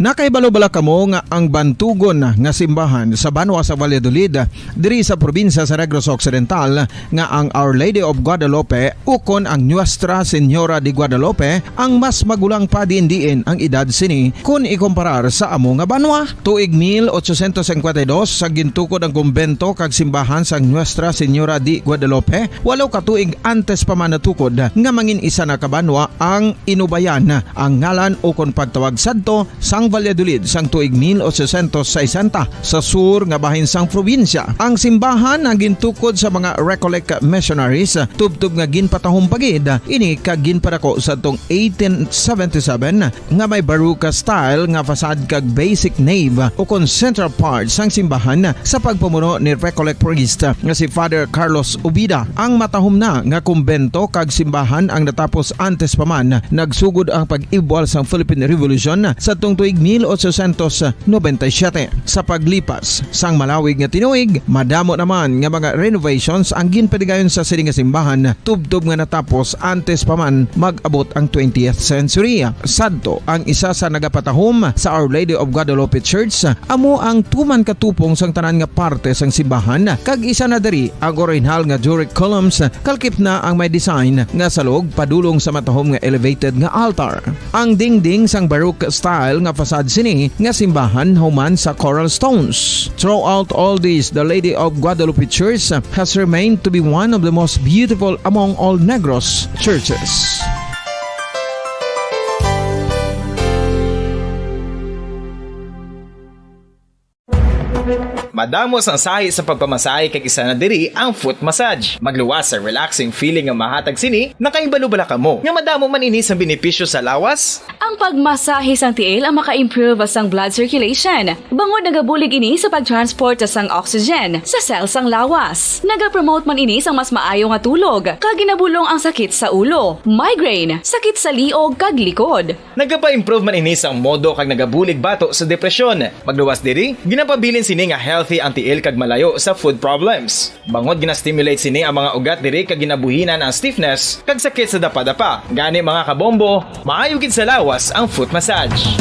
Nakahibalo bala kamo nga ang bantugon nga simbahan sa banwa sa Valladolid, diri sa probinsya sa Negros Occidental, nga ang Our Lady of Guadalupe ukon ang Nuestra Señora de Guadalupe ang mas magulang pa diin-diin ang edad sini kon ikumparar sa amo nga banwa? Tuig mil ochocientos cincuenta y dos, sa gintukod ang kumbento kag simbahan sang Nuestra Señora de Guadalupe, walo ka tuig antes pa man natukod nga mangin isa na ka banwa ang Inubayan, ang ngalan ukon pagtawag sadto sang Valladolid sang tuig mil ochocientos sesenta, sa sur nga bahin sang probinsya. Ang simbahan ang gintukod sa mga Recollect missionaries, tubtob nga ginpatahom pa gid ini kag ginpadako sadtong eighteen seventy-seven, nga may Baroque style nga facade kag basic nave ukon central part sang simbahan sa pagpamuno ni Recollect priest nga si Father Carlos Ubida. Ang matahom na nga kumbento kag simbahan ang natapos antes pa man nagsugod ang pag-ibwal sang Philippine Revolution sadtong tuig mil ochocientos noventa y siete. Sa paglipas sang malawig nga tinuig, madamo naman nga mga renovations ang ginpadigayon sa sini nga simbahan, tubtob nga natapos antes pa man mag-abot ang twentieth century. Sadto, ang isa sa nagapatahom sa Our Lady of Guadalupe Church amo ang tuman katupong sang tanan nga parte sang simbahan, kag isa na diri ang orihinal nga Doric columns, kalkip na ang may design nga salog padulong sa matahom nga elevated nga altar. Ang dingding sang Baroque style nga facade sini nga simbahan human sa coral stones. Throughout all this, the Lady of Guadalupe Church has remained to be one of the most beautiful among all Negros churches. Madamo sang sahi sa pagpamasahe, kag isa na diri ang foot massage. Magluwas sa relaxing feeling nga mahatag sini. Nakahibalo bala kamo nga madamo man ini sang benepisyo sa lawas? Ang pagmasahe sang tiil ang maka-improve sang blood circulation, bangod nagabulig ini sa pag-transport sang oxygen sa cell sang lawas. Nagapromote man ini sang mas maayo nga tulog, kag ginabulong ang sakit sa ulo, migraine, sakit sa liog, kag likod. Nagapa-improve man ini sang modo kag nagabulig bato sa depresyon. Magluwas diri, ginapabilin sini nga healthy ang tiil kag malayo sa foot problems. Bangod gina-stimulate sini ang mga ugat diri kag ginabuhinan ang stiffness kag sakit sa dapadapa. Gani, mga kabombo, maayo gid sa lawas ang foot massage.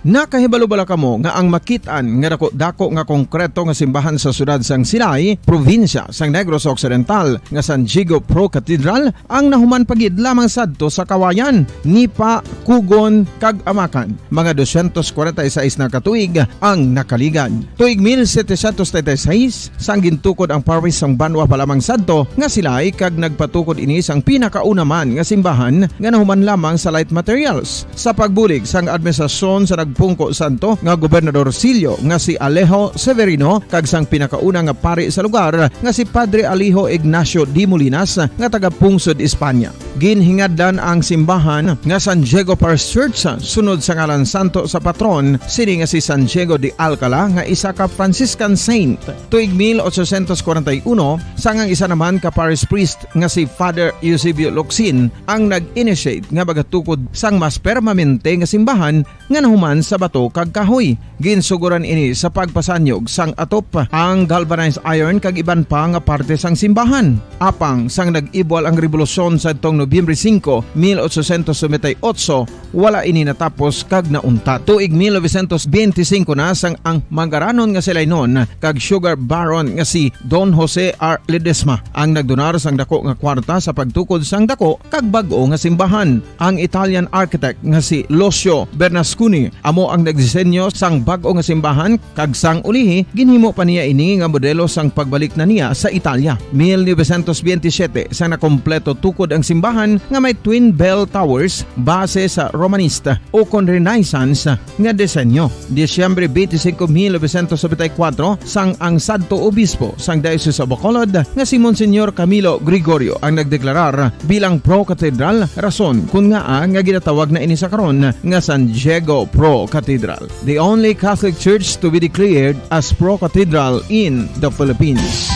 Nakahibalo bala kamo nga ang makit-an nga dako-dako nga konkreto nga simbahan sa siyudad sang Silay, probinsya sang Negros Occidental, nga San Diego Pro Cathedral, ang nahuman pa gid lamang sadto sa kawayan, nipa, kugon, kag amakan? Mga dosyentos kwarenta y seis na ka tuig ang nakaligad. Tuig mil setecientos treinta y seis, sang gintukod ang parish sang banwa pa lamang sadto nga Silay, kag nagpatukod ini sang pinakauna man nga simbahan nga nahuman lamang sa light materials. Sa pagbulig sang administrasyon sa nagpungko sadto nga Gobernador Sillo nga si Alejo Severino kag sang pinakauna nga pari sa lugar nga si Padre Alejo Ignacio de Molinas nga taga-pungsod Espanya. Ginhingadlan ang simbahan nga San Diego Parish Church sunod sa ngalan santo sa patron sini nga si San Diego de Alcala nga isa ka Franciscan saint. Tuig mil ochocientos kwarenta y uno, sang ang isa naman ka parish priest nga si Father Eusebio Locsin ang nag-initiate nga magatukod sang mas permanente nga simbahan nga nahuman sa bato kag kahoy. Ginsugoran ini sa pagpasanyog sang atop, ang galvanized iron kag iban pa nga parte sang simbahan. Apang sang nag-ibwal ang rebolusyon sadtong Nobyembre singko, mil ochocientos noventa y ocho, wala ini natapos kag nauntat. Tuig mil novecientos benti singko na sang ang mangaranon nga si Lainon kag sugar baron nga si Don Jose R. Ledesma ang nagdonar sang dako nga kwarta sa pagtukod sang dako kag bag-o nga simbahan. Ang Italian architect nga si Lucio Bernasconi amo ang nagdisenyo sang bag-o nga simbahan, kag sang ulihi ginhimo pa niya ini nga modelo sang pagbalik na niya sa Italia. Mil novecientos benti siyete, sa nakompleto tukod ang simbahan nga may twin bell towers base sa Romanista o kon Renaissance nga disenyo. Disyembre twenty-five, mil novecientos noventa y cuatro, sang ang sadto obispo sang Diocese of Bacolod nga si Monsignor Camilo Gregorio ang nagdeklarar bilang Pro Cathedral, rason kun ngaa nga ginatawag na ini sa karon nga San Diego Pro Cathedral, the only Catholic Church to be declared as Pro Cathedral in the Philippines.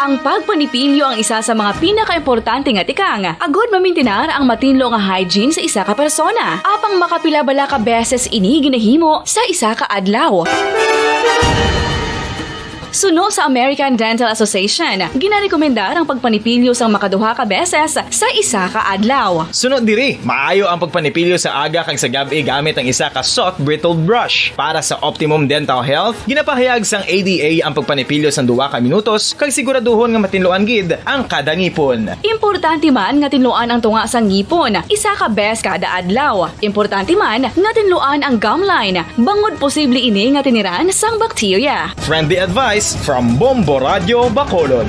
Ang pagpanipilyo ang isa sa mga pinakaimportante nga tikang agud mamintinar ang matinlo nga hygiene sa isa ka persona. Apang makapila bala ka beses ini ginahimo sa isa ka adlaw? Suno sa American Dental Association, ginarekomendar ang pagpanipilyo sang makaduha ka beses sa isa ka adlaw. Suno diri, maayo ang pagpanipilyo sa aga kag sa gab-i gamit ang isa ka soft bristled brush. Para sa optimum dental health, ginapahayag sang A D A ang pagpanipilyo sang duha ka minutos kag siguraduhon nga matinluan gid ang kada ngipon. Importante man nga tinluan ang tunga sang ngipon isa ka bes kada adlaw. Importante man nga tinluan ang gum line, bangod posible ini nga tiniran sang bakterya. Friendly advice from Bombo Radio Bacolod.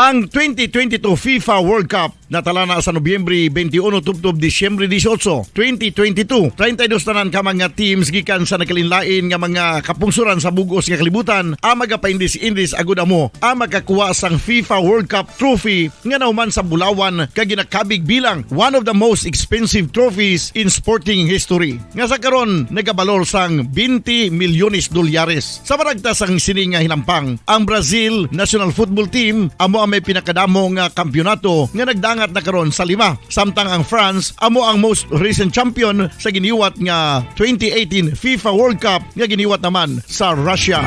Ang twenty twenty-two FIFA World Cup natala na sa Nobyembre twenty-one tubtob Disyembre dieciocho, twenty twenty-two. Treinta y dos tanan ka mga teams gikan sa nagkalainlain nga mga kapungsoran sa bug-os nga kalibutan ang magapaindis-indis agud amo ang makakuha sang FIFA World Cup trophy nga nahuman sa bulawan kag ginakabig bilang one of the most expensive trophies in sporting history, nga sa karon nagabalor sang twenty milyones dolyares. Sa maragtas sang sini nga hinampang, ang Brazil national football team amo ang may pinakadamo nga kampiyonato nga nagdangat na karon sa lima, samtang ang France amo ang most recent champion sa giniwat nga twenty eighteen FIFA World Cup nga giniwat naman sa Russia.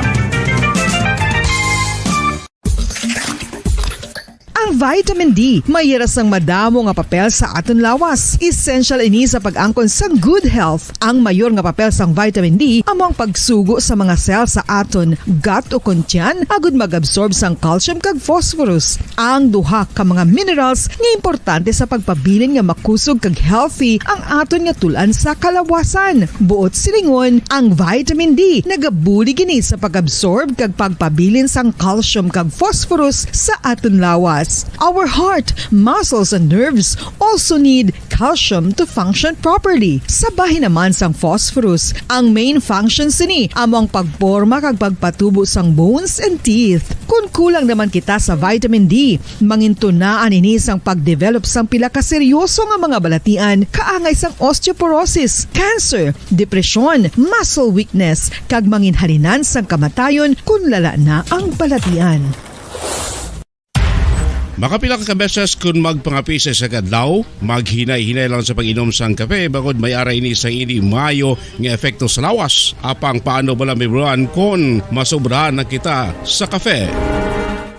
Ang vitamin D may hira sang madamo nga papel sa aton lawas. Essential ini sa pag-angkon sang good health. Ang mayor nga papel sang vitamin D amo ang pagsugo sa mga cell sa aton gut o kon tiyan agud mag-absorb sang calcium kag phosphorus, ang duha ka mga minerals nga importante sa pagpabilin nga makusog kag healthy ang aton nga tul-an sa kalawasan. Buot silingon, ang vitamin D nagabulig ini sa pag-absorb kag pagpabilin sang calcium kag phosphorus sa aton lawas. Our heart, muscles, and nerves also need calcium to function properly. Sa bahin naman sang phosphorus, ang main function sini amo ang pagporma kag pagpatubo sang bones and teeth. Kon kulang naman kita sa vitamin D, mangintunaan ini sang pag-develop sang pila ka seryoso nga mga balatian, kaangay sang osteoporosis, cancer, depresyon, muscle weakness, kag manginhalinan sang kamatayon kon lala na ang balatian. Makapila ka beses kon magpangape sa isa ka adlaw, maghinay-hinay lang sa pag-inom sang kape, bangod may ara ini sa ini maayo nga epekto sa lawas. Apang paano bala mahibaluan kon masobrahan na kita sa kape?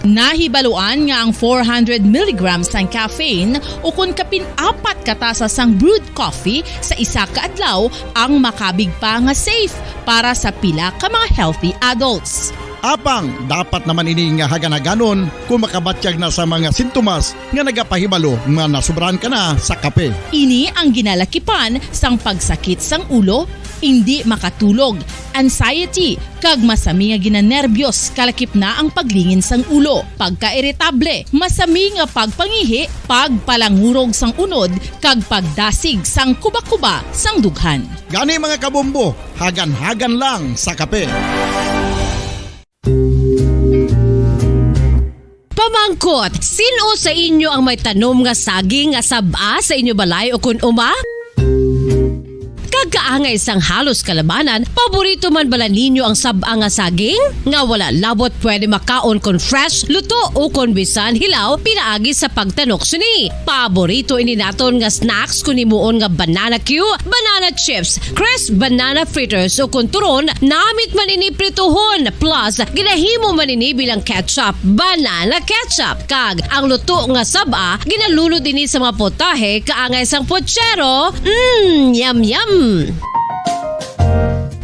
Nahibaluan nga ang four hundred milligrams sang caffeine, o kon kapin apat ka tasa sang brewed coffee sa isa ka adlaw, ang makabig pa nga safe para sa pila ka mga healthy adults. Apang dapat naman ini nga hagan-haganon kung makabatyag na sa mga sintomas nga nagapahibalo nga nasubrahan ka na sa kape. Ini ang ginalakipan sang pagsakit sang ulo, indi makatulog, anxiety, kag masami nga ginanerbyos, kalakip na ang paglingin sang ulo, pagkairitable, masami nga pagpangihi, pagpalangurog sang unod, kag pagdasig sang kuba-kuba sang dughan. Gani, mga kabombo, hagan-hagan lang sa kape. Pamangkot, sin-o sa inyo ang may tanom nga saging nga sab-a sa inyo balay o kun uma? Kag kaangay sang halos kalabanan, paborito man bala ninyo ang sab-a nga saging? Nga wala labot pwede makaon kon fresh, luto, o kon bisan hilaw pinaagi sa pagtanok sini. Paborito ini naton nga snacks kon himuon nga banana cue, banana chips, crisp banana fritters, o kon turon, namit man ini prituhon, plus ginahimo man ini bilang ketchup, banana ketchup. Kag ang luto nga sab-a, ginalunod ini sa mga putahe kaangay sang putsero. Mm, yum, yum.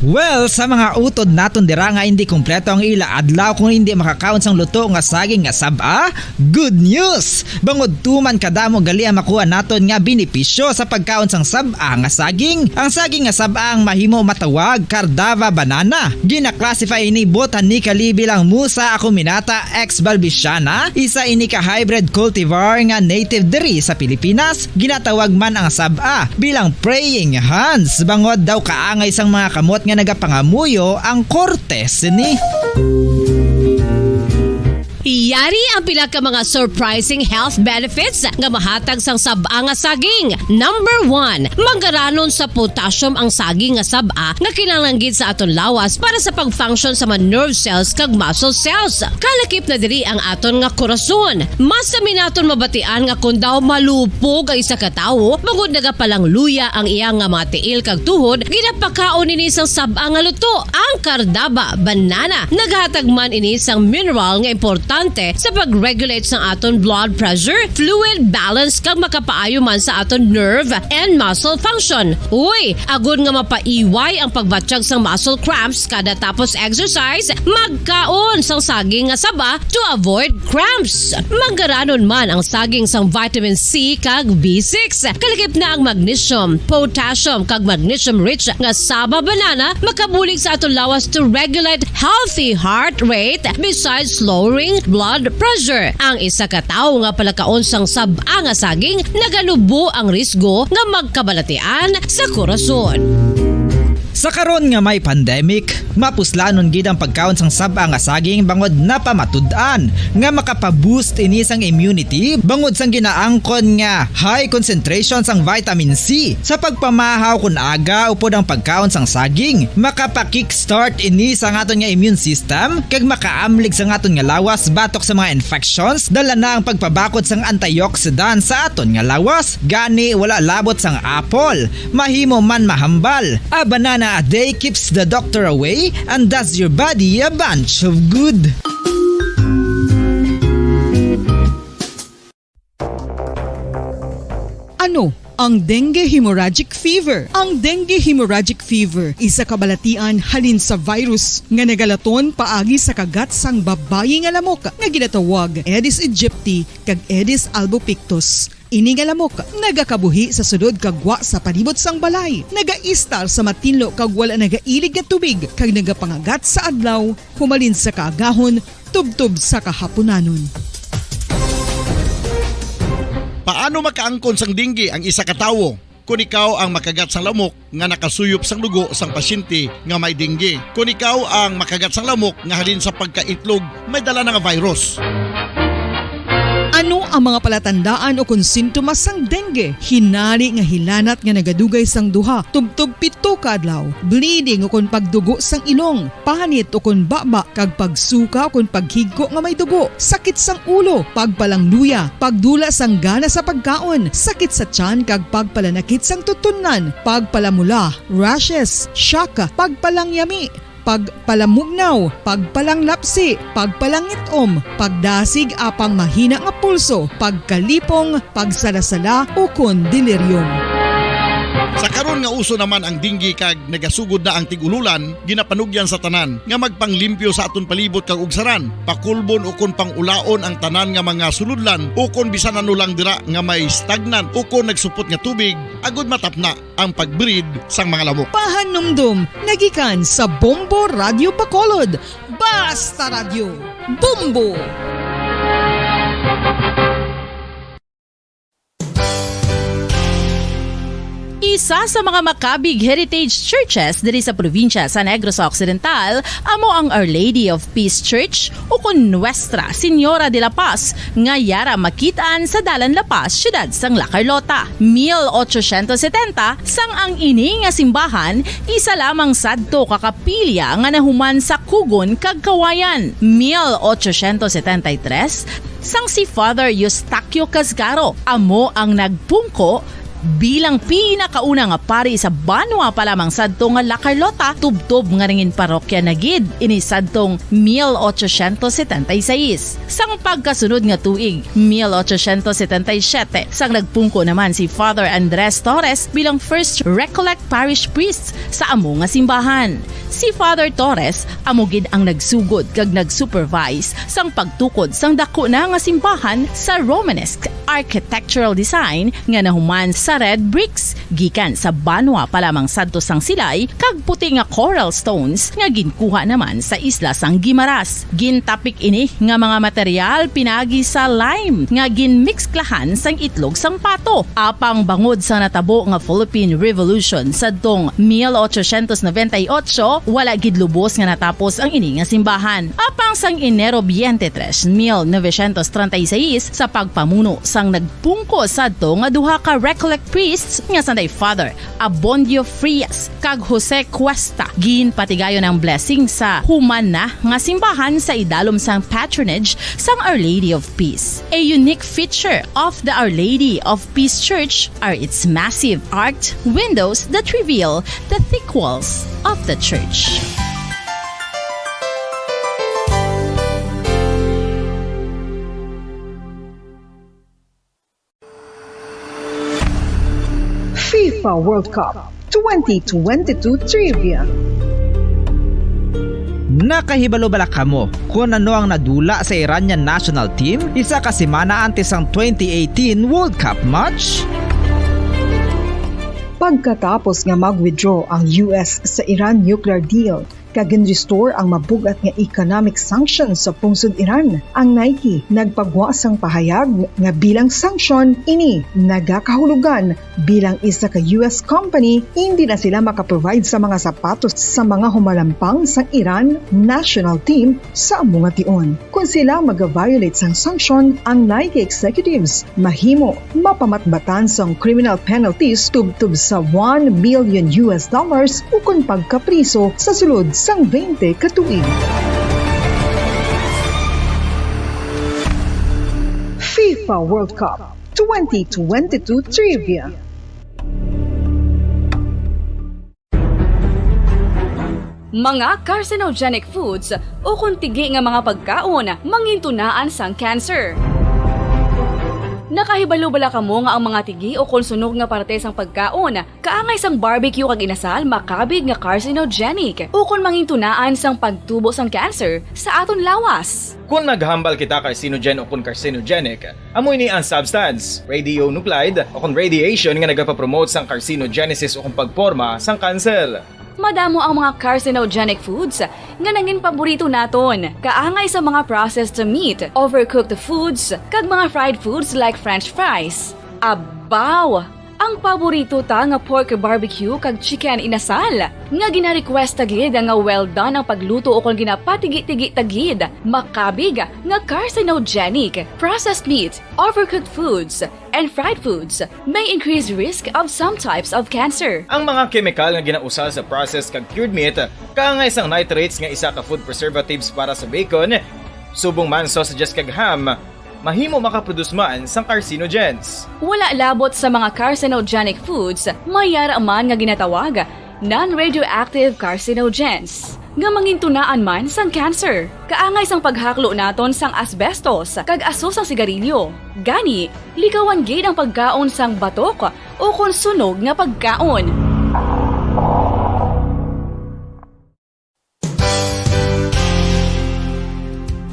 Well, sa mga utod naton dira nga hindi kompleto ang ila adlaw kung hindi makakaon sang luto nga saging nga sab-a, good news! Bangod tuman kadamo gali ang makuha naton nga benepisyo sa pagkaon sang sab-a nga saging. Ang saging nga sab-a ang mahimo matawag Cardava banana. Gina-classify ini botanically bilang Musa acuminata ex balbisiana, isa ini ka hybrid cultivar nga native diri sa Pilipinas. Ginatawag man ang sab-a bilang praying hands, bangod daw kaangay sang mga kamot nga nagapangamuyo ang korte sini. Yari ang pila ka mga surprising health benefits nga mahatag sang sab-a nga saging. Number one, manggaranon sa potassium ang saging nga sab-a nga kinahanglan gid sa aton lawas para sa pag-function sa mga nerve cells kag muscle cells. Kalakip na diri ang aton nga korason. Masami naton mabatian nga kon daw malupog ang isa ka tawo, bangod nagapalangluya ang iya nga mga tiil kag tuhod, ginapakaon ini sang sab-a nga luto. Ang Cardaba banana nagahatag man ini sang mineral nga importante sa pag-regulate sang aton blood pressure, fluid balance, kag makapaayo man sa aton nerve and muscle function. Uy, agod nga mapaiway ang pagbatyag sang muscle cramps kada tapos exercise, magkaon sang saging nga saba to avoid cramps. Manggaranon man ang saging sang vitamin C kag B six. Kalakip na ang magnesium, potassium, kag magnesium-rich nga saba banana makabulig sa aton lawas to regulate healthy heart rate besides lowering blood pressure. Ang isa ka tawo nga palakaon sang sab-a nga saging naganubo ang risgo nga magkabalatian sa korason. Sa karon nga may pandemic, mapuslanon gid ang pagkaon sang sab-a nga saging bangod napamatud-an nga makapa-boost ini sang immunity bangod sang ginaangkon nga high concentration sang vitamin C. Sa pagpamahaw kon aga upod ang pagkaon sang saging, makapa-kickstart ini sa aton nga immune system kag makaamlig sa aton nga lawas batok sa mga infections. Dala na ang pagpabakod sang antioxidant sa aton nga lawas. Gani, wala labot sang apple, mahimo man mahambal. A banana a day keeps the doctor away and does your body a bunch of good. Ano ang dengue hemorrhagic fever? Ang dengue hemorrhagic fever isa ka balatian halin sa virus nga nagalaton paagi sa kagat sang babayi nga lamok nga ginatawag Aedes aegypti kag Aedes albopictus. Ini nga lamok nagakabuhi sa sulod kag gwa sa palibot sang balay, nagaistar sa matinlo kag wala nagailig nga tubig, kag nagapangagat sa adlaw humalin sa kaagahon tubtob sa kahapunanon. Paano makaangkon sang dengue ang isa ka tawo? Kon ikaw ang makagat sang lamok nga nakasuyop sang dugo sang pasyente nga may dengue. Kon ikaw ang makagat sang lamok nga halin sa pagkaitlog may dala na nga virus. Ano ang mga palatandaan ukon sintomas sang dengue? Hinari nga hilanat nga nagadugay sang duha tubtob pito ka adlaw, bleeding ukon pagdugo sang ilong, panit ukon baba, kag pagsuka ukon paghigko nga may dugo, sakit sang ulo, pagpalangluya, pagdula sang gana sa pagkaon, sakit sa tiyan kag pagpalanakit sang tutunlan, pagpalamula, rashes, shock, pagpalangyami, pagpalamugnaw, pagpalanglapsi, pagpalangit-om, pagdasig apang mahina nga pulso, pagkalipong, pagsalasala, ukon delirium. Sa karon nga uso naman ang dengue kag nagasugod na ang tig-ululan, ginapanugyan sa tanan nga magpanglimpyo sa aton palibot kag ugsaran, pakulbon ukon pangulaon ang tanan nga mga sulodlan ukon bisan ano lang dira nga may stagnant ukon nagsupot nga tubig, agod matapna ang pag-breed sang mga lamok. Pahanumdom nga gikan sa Bombo Radyo Bacolod. Basta Radyo, Bombo! Isa sa mga makabig heritage churches diri sa probinsya sa Negros Occidental amo ang Our Lady of Peace Church, ukon Nuestra Señora de la Paz, nga yara makit-an sa Dalan La Paz, siyudad sang La Carlota. Mil ochocientos setenta, sang ang ini nga simbahan isa lamang sadto ka kapilya nga nahuman sa kugon kag kawayan. Mil ochocientos setenta y tres, sang si Father Eustaquio Casgaro amo ang nagpungko bilang pinakauna nga pari sa banwa pa lamang sadto nga La Carlota, tubtob nga nangin parokya na gid ini sadtong mil ochocientos setenta y seis. Sang pagkasunod nga tuig, mil ochocientos setenta y siete, sang nagpungko naman si Father Andres Torres bilang First Recollect Parish Priest sa amo nga simbahan. Si Father Torres amo gid ang nagsugod kag nag-supervise sang pagtukod sang daku na nga simbahan sa Romanesque architectural design nga nahuman sa red bricks gikan sa banwa pa lamang sadto sang silay kag puti nga coral stones nga ginkuha naman sa isla sang Guimaras. Gintapik ini nga mga material pinagi sa lime nga ginmikslahan sang itlog sang pato. Apang bangod sa natabo nga Philippine Revolution sadtong mil ochocientos noventa y ocho, wala gid lubos nga natapos ang ini nga simbahan. Apang sang Enero twenty-three, mil novecientos treinta y seis, sa pagpamuno sang nagpungko sadto nga duha ka Recollect priests nga sanday Father Abondio Frias kag Jose Cuesta, ginpatigayon ang blessing sa human na nga simbahan sa idalom sang patronage sang Our Lady of Peace. A unique feature of the Our Lady of Peace Church are its massive arched windows that reveal the thick walls of the church. FIFA World Cup twenty twenty-two Trivia. Nakahibalo bala kamo kon ano ang nadula sa Iranian national team isa ka semana antes sang twenty eighteen World Cup match? Pagkatapos nga mag-withdraw ang U S sa Iran nuclear deal, kag gin-restore ang mabug-at nga economic sanctions sa pungsod Iran. Ang Nike nagpagwa sang pahayag nga bilang sanction ini nagakahulugan bilang isa ka U S company, hindi na sila makaprovide sa mga sapatos sa mga humalampang sang Iran national team sa amo nga tion. Kon sila mag-violate sang sanction, ang Nike executives mahimo mapamatbatan sang criminal penalties tubtob sa one million U S dollars ukon pagkapriso sa sulod sang twenty ka tuig. FIFA World Cup twenty twenty-two Trivia. Mga carcinogenic foods ukon tigi nga mga pagkaon mangintunaan sang cancer. Nakahibalo bala kamo nga ang mga tigi ukon sunog nga parte sang pagkaon kaangay sang barbecue kag inasal makabig nga carcinogenic ukon mangintunaan sang pagtubo sang cancer sa aton lawas? Kon naghambal kita carcinogen ukon carcinogenic, amo ini ang substance, radionuclide, ukon radiation nga nagapapromote sang carcinogenesis ukon pagporma sang kanser. Madamo ang mga carcinogenic foods nga nangin paborito naton, kaangay sa mga processed meat, overcooked foods, kag mga fried foods like French fries. Abaw! Ang paborito ta nga pork barbecue kag chicken inasal, nga gina-request ta gid nga well done ang pagluto ukon ginapatigi-tigi ta gid, makabig nga carcinogenic. Processed meat, overcooked foods, and fried foods may increase risk of some types of cancer. Ang mga kemikal nga ginausal sa processed kag cured meat, kaangay sang nitrates nga isa ka food preservatives para sa bacon, subong man sausages kag ham, mahimo makaproduce man sang carcinogens. Wala labot sa mga carcinogenic foods, may yara man nga ginatawag non-radioactive carcinogens, nga mangintunaan man sang cancer. Kaangay sang paghaklo naton sang asbestos kag aso sang sigarilyo. Gani, likawan gid ang pagkaon sang batok ukon sunog nga pagkaon.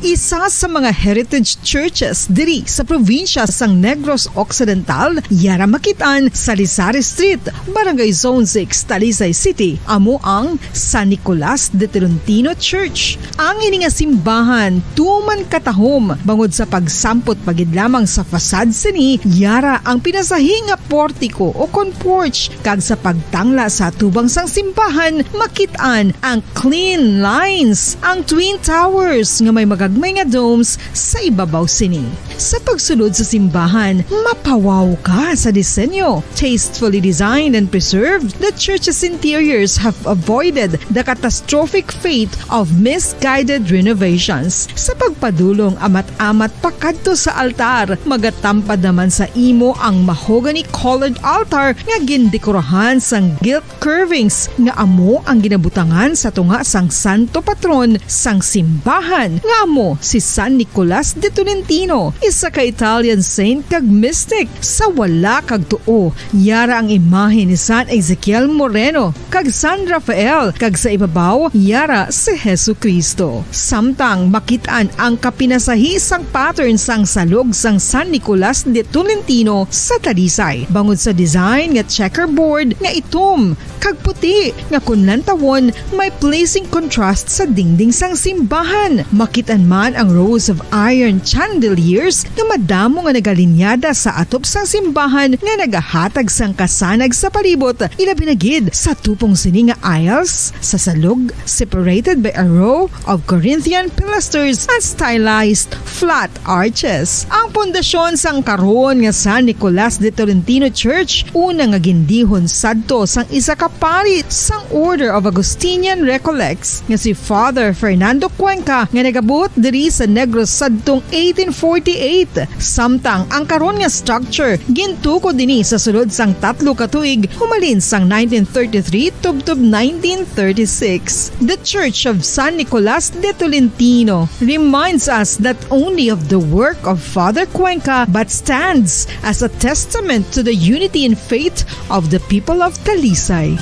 Isa sa mga heritage churches diri sa probinsya sang Negros Occidental, yara makit-an sa Sari-Sari Street, Barangay Zone six, Talisay City, amo ang San Nicolas de Tolentino Church. Ang ini nga simbahan tuman katahom bangod sa pagsampot pa gid lamang sa facade sini, yara ang pinasahi nga portiko ukon porch, kag sa pagtangla sa atubang sang simbahan, makit-an ang clean lines, ang twin towers nga may magagmay nga domes sa ibabaw sini. Sa pagsulod sa simbahan, mapawaw ka sa disenyo. Tastefully designed and preserved, the church's interiors have avoided the catastrophic fate of misguided renovations. Sa pagpadulong amat-amat pakadto sa altar, magatampad naman sa imo ang mahogany-colored altar nga gindekorahan sang gilt curvings nga amo ang ginabutangan sa tunga sang santo patron sang simbahan, nga amo si San Nicolas de Tolentino, isa ka Italian saint kag mystic. Sa wala kag tuo, yara ang imahe ni San Ezekiel Moreno kag San Rafael, kag sa ibabaw, yara si Jesu-Cristo. Samtang makit-an ang kapinasahi sang pattern sang salog sang San Nicolas de Tolentino sa Talisay, bangod sa design nga checkerboard nga itom kag puti nga kon lantawon may pleasing contrast sa dingding sang simbahan. Makit-an man ang rows of iron chandeliers nga madamo nga nagalinyada sa atop sang simbahan nga nagahatag sang kasanag sa palibot, ilabi na gid sa tupong sini nga aisles sa salog, separated by a row of Corinthian pilasters and stylized flat arches. Ang pundasyon sang karon nga San Nicolas de Tolentino Church, una nga gindihon sadto sang isa ka pari sang Order of Augustinian Recollects, nga si Father Fernando Cuenca, nga nagabuot diri sa Negros sadtong eighteen forty-eight. Samtang ang karon nga structure gintukod ini sa sulod sang tatlo ka tuig, humalin sang nineteen thirty-three tubtob nineteen thirty-six. The Church of San Nicolas de Tolentino reminds us not only of the work of Father Cuenca but stands as a testament to the unity in faith of the people of Talisay.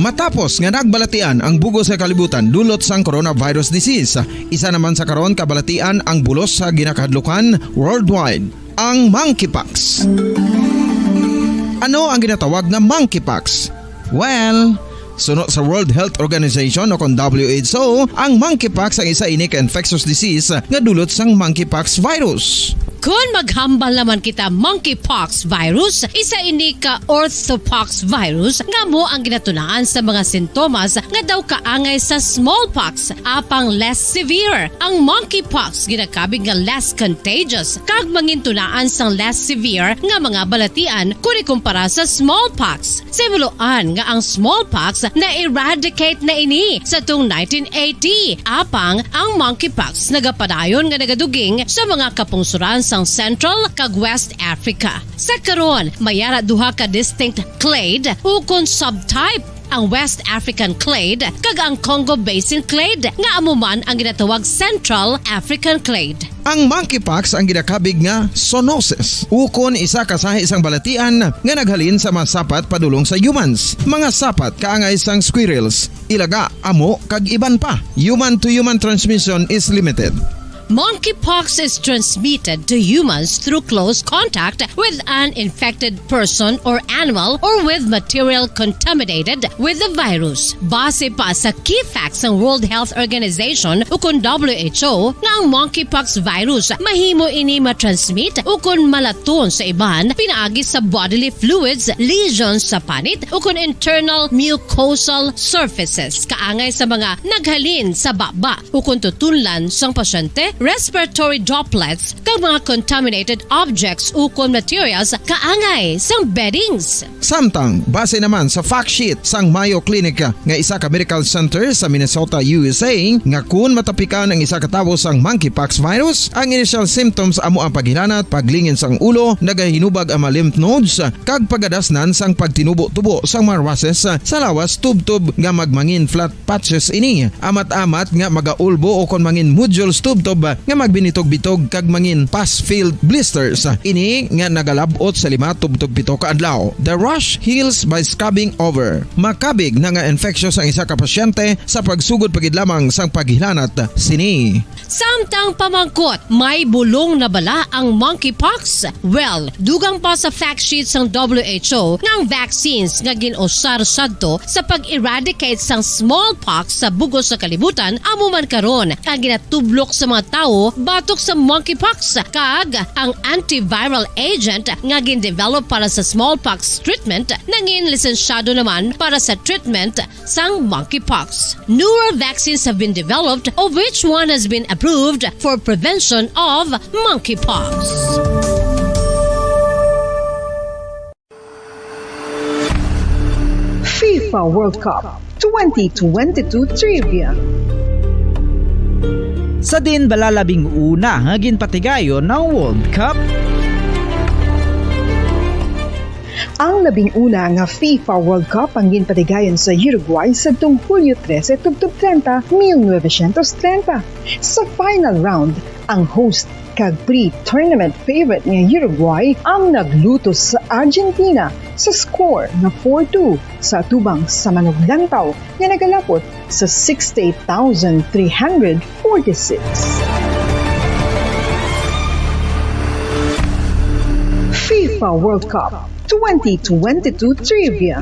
Matapos nga nagbalatian ang bug-os nga kalibutan dulot sang coronavirus disease, isa naman sa karon kabalatian ang bulos sa ginakahadlukan worldwide, ang monkeypox. Ano ang ginatawag nga monkeypox? Well, suno sa World Health Organization o kon W H O, ang monkeypox ang isa ini ka infectious disease nga dulot sang monkeypox virus. Kon maghambal naman kita, monkeypox virus, isa ini ka orthopox virus nga amo ang ginatunaan sa mga sintomas nga daw kaangay sa smallpox, apang less severe. Ang monkeypox ginakabig nga less contagious kag mangintunaan sang less severe nga mga balatian kon ikumpara sa smallpox. Sa himuloan nga ang smallpox na-eradicate na ini sa tung nineteen eighty, apang ang monkeypox nagapadayon nga nagaduging sa mga kapungsoran sang Central kag West Africa. Sa karon, may ara duha ka distinct clade ukon subtype, ang West African clade kag ang Congo Basin clade, nga amo man ang ginatawag Central African clade. Ang monkeypox ang ginakabig nga zoonosis, ukon isa ka sahi sang balatian nga naghalin sa mga sapat padulong sa humans, mga sapat kaangay sang squirrels, ilaga, amo, kag iban pa. Human to human transmission is limited. Monkeypox is transmitted to humans through close contact with an infected person or animal or with material contaminated with the virus. Base pa sa key facts sang World Health Organization ukon W H O nga ang monkeypox virus mahimo ini matransmit ukon malaton sa iban pinaagi sa bodily fluids, lesions sa panit ukon internal mucosal surfaces kaangay sa mga naghalin sa baba ukon tutunlan sang pasyente, respiratory droplets, kag mga contaminated objects ukon materials kaangay sang beddings. Samtang, base naman sa fact sheet sang Mayo Clinic nga isa ka medical center sa Minnesota, U S A, nga kun matapikan ang isa ka tawo sang monkeypox virus, ang initial symptoms amo ang paghilanat, paglingin sang ulo, nagahinubag ang mga lymph nodes, kag pagadasnan sang pagtinubo-tubo sang mga rushes sa lawas tubtob nga magmangin flat patches ini. Amat-amat nga magaulbo o kon mangin nodules tubtob nga magbinitog-bitog kag mangin pus-filled blisters. Ini nga nagalab-ot sa lima tubtob pito ka adlaw. The rash heals by scabbing over. Makabig na nga infectious ang isa ka pasyente sa pagsugod pa gid lamang sang paghilanat sini. Samtang pamangkot, may bulong na bala ang monkeypox? Well, dugang pa sa fact sheet sang W H O nga ang vaccines nga gin-usar sadto sa pag-eradicate sang smallpox sa bug-os nga kalibutan amo man karon ang ginatublok sa mga tawo batok sa monkeypox, kag ang antiviral agent nga gin-develop para sa smallpox treatment nangin lisensyado naman para sa treatment sang monkeypox. Newer vaccines have been developed, of which one has been approved for prevention of monkeypox. FIFA World Cup twenty twenty-two Trivia. Sa din bala labing una nga ginpatigayon ang World Cup? Ang labing una nga FIFA World Cup ang ginpatigayon sa Uruguay sadtong Hulyo trese tubtob treinta, mil novecientos treinta. Sa final round, ang host kag pre-tournament favorite nga Uruguay ang naglutos sa Argentina sa score nga four two sa atubang sa manuglantaw nga nagalapot sa sixty-eight thousand three hundred forty-six. FIFA World Cup twenty twenty-two Trivia.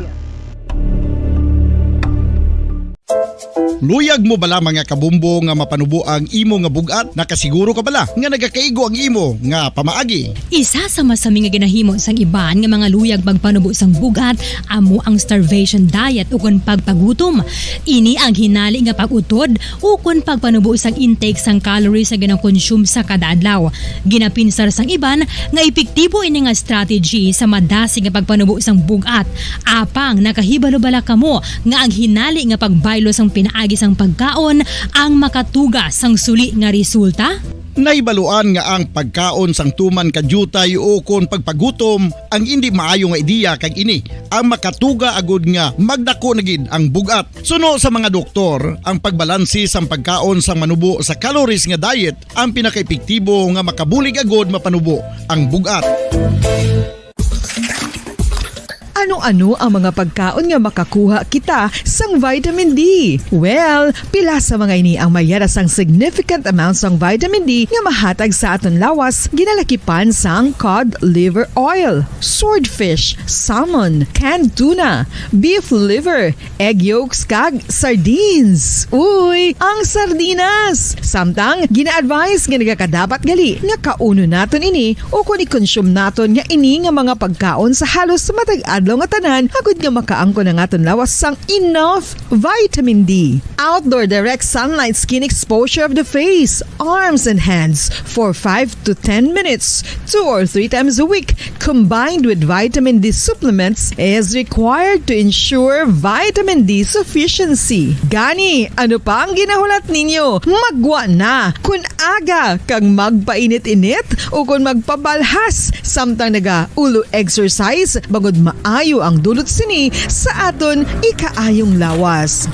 Luyag mo bala, mga kabombo, nga mapanubo ang imo nga bug-at? Nakasiguro ka bala nga nagakaigo ang imo nga pamaagi? Isa sa masami nga ginahimo sang iban nga mga luyag pagpanubo sang bug-at amo ang starvation diet ukon pagpagutom. Ini ang hinali nga pag-utod ukon pagpanubo sang intake sang calories nga ginakonsume sa kada adlaw. Ginapinsar sang iban nga epektibo ini nga strategy sa madasig nga pagpanubo sang bug-at. Apang nakahibalo bala kamo nga ang hinali nga pagbaylo sang pinaagi sang pagkaon ang makatuga sang suli nga resulta? Nahibaluan nga ang pagkaon sang tuman ka diutay ukon pagpagutom ang indi maayo nga ideya, kag ini ang makatuga agud nga magdako na gid ang bug-at. Suno sa mga doktor, ang pagbalanse sang pagkaon sang manubo sa calories nga diet ang pinakaepektibo nga makabulig agud mapanubo ang bug-at. Ano-ano ang mga pagkaon nga makakuha kita sang vitamin D? Well, pila sa mga ini ang mayara sang significant amount sang vitamin D nga mahatag sa aton lawas, ginalakipan sang cod liver oil, swordfish, salmon, canned tuna, beef liver, egg yolks, kag sardines. Uy, ang sardinas! Samtang, gina-advise nga nagakadapat gali nga kaunon naton ini o kon i-consume naton nga ini nga mga pagkaon sa halos matag adlaw nga tanan, agud nga makaangkon ang aton lawas sang enough vitamin D. Outdoor direct sunlight skin exposure of the face, arms, and hands for five to ten minutes, two or three times a week, combined with vitamin D supplements, is required to ensure vitamin D sufficiency. Gani, ano pa ang ginahulat ninyo? Maggwa na! Kun aga kag magpainit-init ukon magpabalhas samtang naga-ulo exercise, bangod maayo ang dulot sini sa aton ikaayong lawas.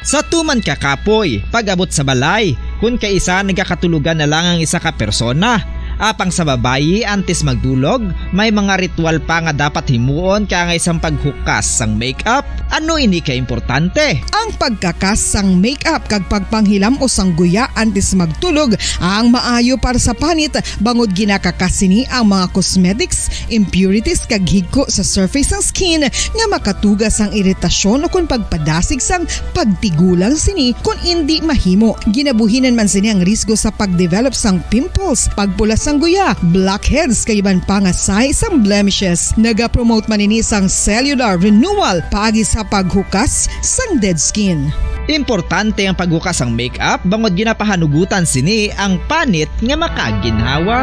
Sa tuman ka kapoy, pag-abot sa balay, kun kaisa nagakatulogan na lang ang isa ka persona, Apang sa babayi, antes magdulog, may mga ritual pa nga dapat himuon kaangay sang paghukas sang makeup. Ano ini ka importante? Ang pagkakas sang makeup kag pagpanghilam-os sang guya antes magtulog ang maayo para sa panit, bangod ginakakas sini ang mga cosmetics, impurities, kag higko sa surface sang skin nga makatuga sang iritasyon ukon pagpadasig sang pagtigulang sini kon indi mahimo. Ginabuhinan man sini ang risgo sa pagdevelop sang pimples, pagpula sang guya, blackheads, kag iban pa nga sahi sang blemishes. Nagapromote man ini sang cellular renewal paagi sa paghukas sang dead skin. Importante ang paghukas sang makeup bangod ginapahanugutan sini ang panit nga makaginhawa.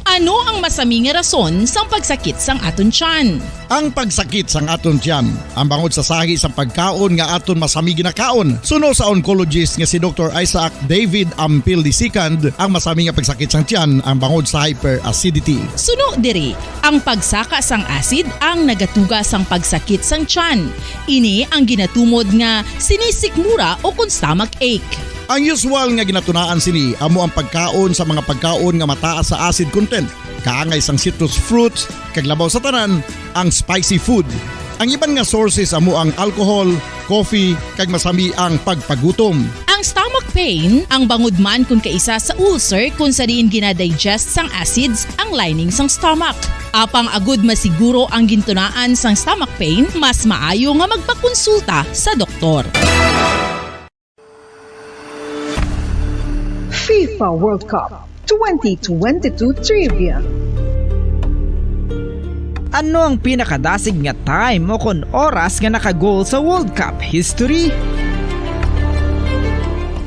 Ano ang masami nga rason sang pagsakit sang aton tiyan? Ang pagsakit sang aton tiyan, ang bangod sa sahi sang pagkaon nga aton masami ginakaon, suno sa oncologist nga si Doktor Isaac David Ampil the second, ang masami nga pagsakit sang tiyan ang bangod sa hyperacidity. Suno diri, ang pagsaka sang acid ang nagatuga sang pagsakit sang tiyan. Ini ang ginatumod nga sinisikmura ukon stomach ache. Ang usual nga ginatunaan sini amo ang pagkaon sa mga pagkaon nga mataas sa acid content, kaangay sang citrus fruits, kag labaw sa tanan, ang spicy food. Ang iban nga sources amo ang alcohol, coffee, kag masami ang pagpagutom. Ang stomach pain, ang bangod man kon kaisa sa ulcer kon sa diin ginadigest sang acids ang lining sang stomach. Apang agud masiguro ang gintunaan sang stomach pain, mas maayo nga magpakonsulta sa doktor. FIFA World Cup twenty twenty-two Trivia. Ano ang pinakadasig nga time o kon oras nga naka-goal sa World Cup history?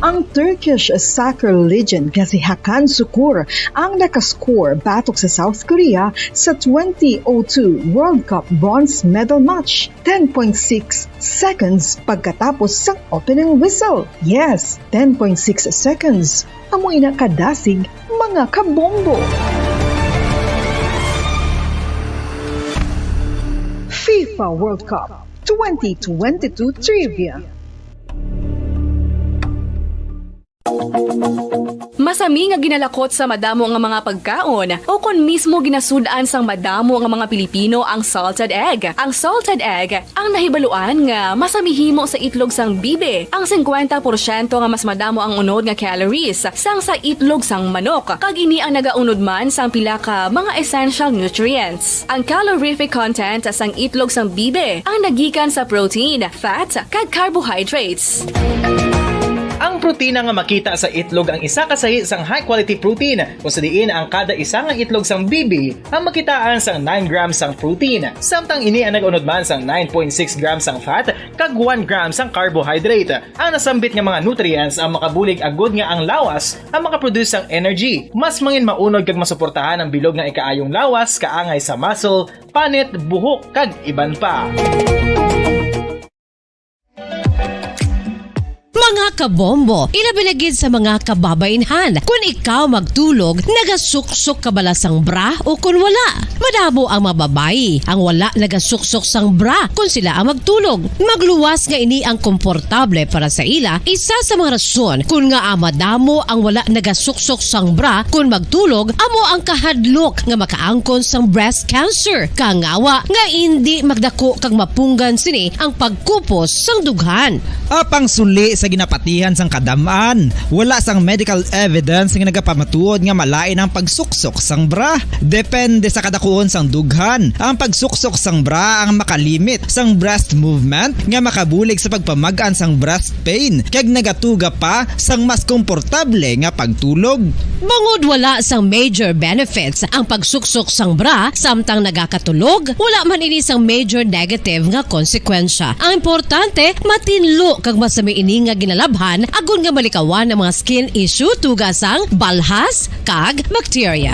Ang Turkish soccer legend nga si Hakan Sukur ang nakascore batok sa South Korea sa twenty oh two World Cup bronze medal match, ten point six seconds pagkatapos sang opening whistle. Yes, ten point six seconds. Amo ina kadasig, mga kabombo. FIFA World Cup twenty twenty-two Trivia. Masami nga ginalakot sa madamo nga mga pagkaon, o kon mismo ginasud-an sang madamo nga mga Pilipino ang salted egg. Ang salted egg ang nahibaluan nga masami himo sa itlog sang bibi, ang singkwenta porsyento nga mas madamo ang unod nga calories sang sa itlog sang manok, kag ini ang nagaunod man sang pila ka mga essential nutrients. Ang calorific content sang itlog sang bibi ang nagikan sa protein, fat, kag carbohydrates. Ang protina nga makita sa itlog ang isa ka sahi sang high-quality protein, kung sa diin ang kada isa nga itlog sang bibi ang makitaan sang nine grams sang protein, samtang ini ang nag-unod man sang nine point six grams sang fat kag one gram sang carbohydrate. Ang nasambit nga mga nutrients ang makabulig agud nga ang lawas ang makaproduce sang energy. Mas mangin maunod kag masuportahan ang bilog nga ikaayong lawas kaangay sa muscle, panit, buhok, kag iban pa. Mga kabombo, ilabi na gid sa mga kababainhan, kun ikaw magtulog, nagasuksok ka bala sang bra o kun wala? Madamo ang mga babayi ang wala nagasuksok sang bra kun sila ang magtulog. Magluwas nga ini ang komportable para sa ila, isa sa mga rason kun ngaa madamo ang wala nagasuksok sang bra kun magtulog amo ang kahadlok nga makaangkon sang breast cancer, kangawa nga indi magdako kag mapunggan sini ang pagkupos sang dughan. Apang suli sa ginapatihan sang kadam-an, wala sang medical evidence nga nagapamatuod nga malain ang pagsuksok sang bra. Depende sa kadakuon sang dughan, ang pagsuksok sang bra ang makalimit sang breast movement nga makabulig sa pagpamag-an sang breast pain kag nagatuga pa sang mas komportable nga pagtulog. Bangod wala sang major benefits ang pagsuksok sang bra samtang nagakatulog, wala man ini sang major negative nga konsekwensya. Ang importante, matinlo kag masami ini nga ginalabhan agod nga malikawan ang mga skin issue tuga sang balhas kag bakterya.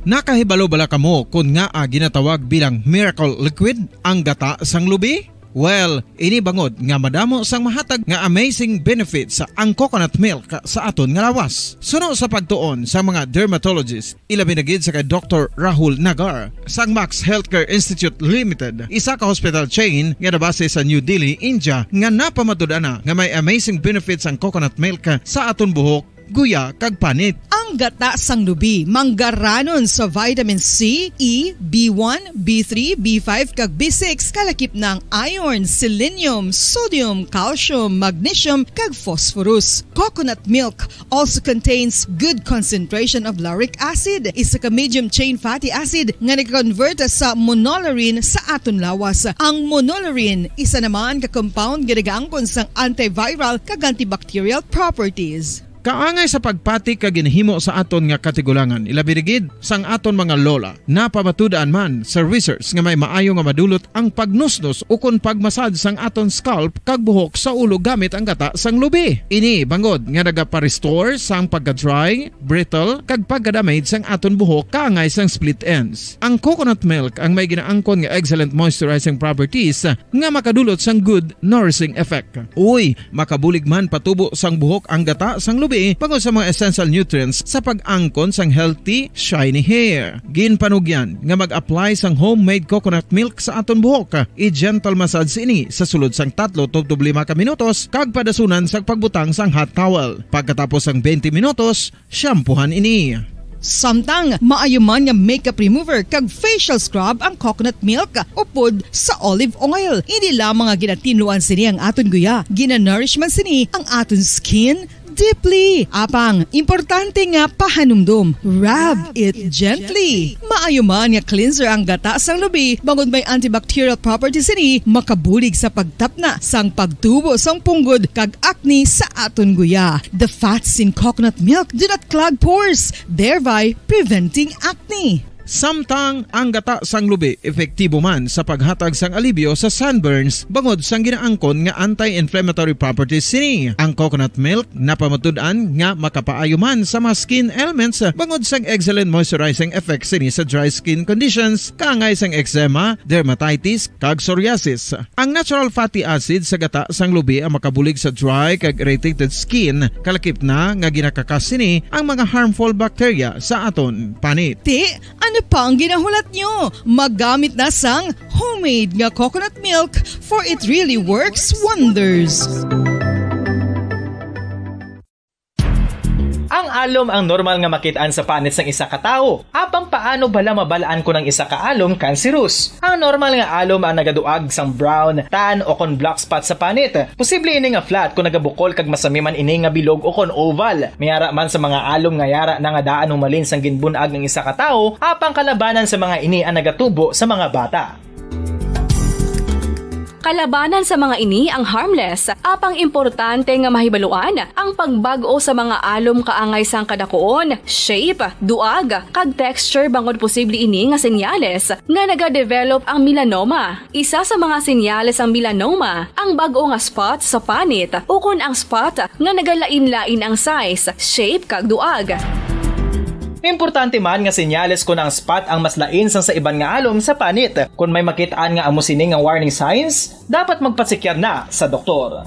Nakahibalo bala kamo kon ngaa ginatawag bilang miracle liquid ang gata sang lubi? Well, ini bangod nga madamo sang mahatag nga amazing benefits ang coconut milk sa aton nga lawas. Suno sa pagtuon sa mga dermatologist, ilabi na gid sa kay Doktor Rahul Nagar sang Max Healthcare Institute Limited, isa ka hospital chain nga nabase sa New Delhi, India, nga napamatud-an na nga may amazing benefits ang coconut milk sa aton buhok, guya, kag panit. Ang gata sang lubi manggaranon sa vitamin C, E, B one, B three, B five, kag B six, kalakip na ang iron, selenium, sodium, calcium, magnesium, kag phosphorus. Coconut milk also contains good concentration of lauric acid, isa ka medium chain fatty acid nga nag-convert sa monolaurin sa aton lawas. Ang monolaurin, isa naman ka compound nga nagaangkon sang antiviral kag antibacterial properties. Kaangay sa pagpati kag ginhimo sa aton nga katigulangan, ilabi na gid sang aton mga lola. Napamatud-an man sa research nga may maayo nga madulot ang pagnusnos ukon pagmasad sang aton scalp kag buhok sa ulo gamit ang gata sang lubi. Ini bangod nga nagapa-restore sang pagka-dry, brittle, kag pagka-damage sang aton buhok kaangay sang split ends. Ang coconut milk ang may ginaangkon nga excellent moisturizing properties nga makadulot sang good nourishing effect. Uy, makabulig man patubo sang buhok ang gata sang lubi bangod sa mga essential nutrients sa pag-angkon sang healthy, shiny hair. Ginpanugyan nga mag-apply sang homemade coconut milk sa aton buhok. I-gentle massage ini sa sulod sang tatlo tubtob lima ka minutos kag padasunan sang pagbutang sang hot towel. Pagkatapos sang twenty minutos, shampoohan ini. Samtang maayo man nga makeup remover kag facial scrub ang coconut milk upod sa olive oil. Hindi lamang nga ginatinluan sini ang aton guya, ginanourish man sini ang aton skin deeply. Apang, importante nga pahanumdom, rub it gently. Maayo man nga cleanser ang gata sang lubi, bangod may antibacterial properties sini, makabulig sa pagtapna sang pagtubo sang punggod kag acne sa aton guya. The fats in coconut milk do not clog pores, thereby preventing acne. Samtang ang gata sang lubi epektibo man sa paghatag sang alibyo sa sunburns bangod sang ginaangkon nga anti-inflammatory properties sini. Ang coconut milk napamatud-an nga makapaayo man sa mga skin ailments bangod sang excellent moisturizing effect sini sa dry skin conditions, kaangay sang eczema, dermatitis, kag psoriasis. Ang natural fatty acid sa gata sang lubi ang makabulig sa dry kag irritated skin, kalakip na nga ginakakas sini ang mga harmful bacteria sa aton panit. Ti, ano pa ang ginahulat nyo? Maggamit na sang homemade nga coconut milk, for it really works wonders. Ang alom ang normal nga makit-an sa panit sang isa ka tawo. Apang paano bala mabal-an kon ang isa ka alom kanserus? Ang normal nga alom ang nagaduag sang brown, tan, o kon black spot sa panit. Posible ini nga flat kon nagabukol kag masami man ini nga bilog o kon oval. May ara man sa mga alom nga yara na nga daan humalin sang ginbun-ag ang isa ka tawo, apang kalabanan sa mga ini ang nagatubo sa mga bata. Kalabanan sa mga ini ang harmless, apang importante nga mahibaluan ang pagbag-o sa mga alom kaangay sang kadakuon, shape, duag, kag texture bangod posible ini nga senyales nga nagadevelop ang melanoma. Isa sa mga senyales sang melanoma ang bag-o nga spot sa panit ukon ang spot nga nagalain-lain ang size, shape, kag duag. Importante man nga senyales kon ang spot ang mas lain sang sa iban nga alom sa panit. Kon may makit-an nga amo sini nga warning signs, dapat magpatsikyar na sa doktor.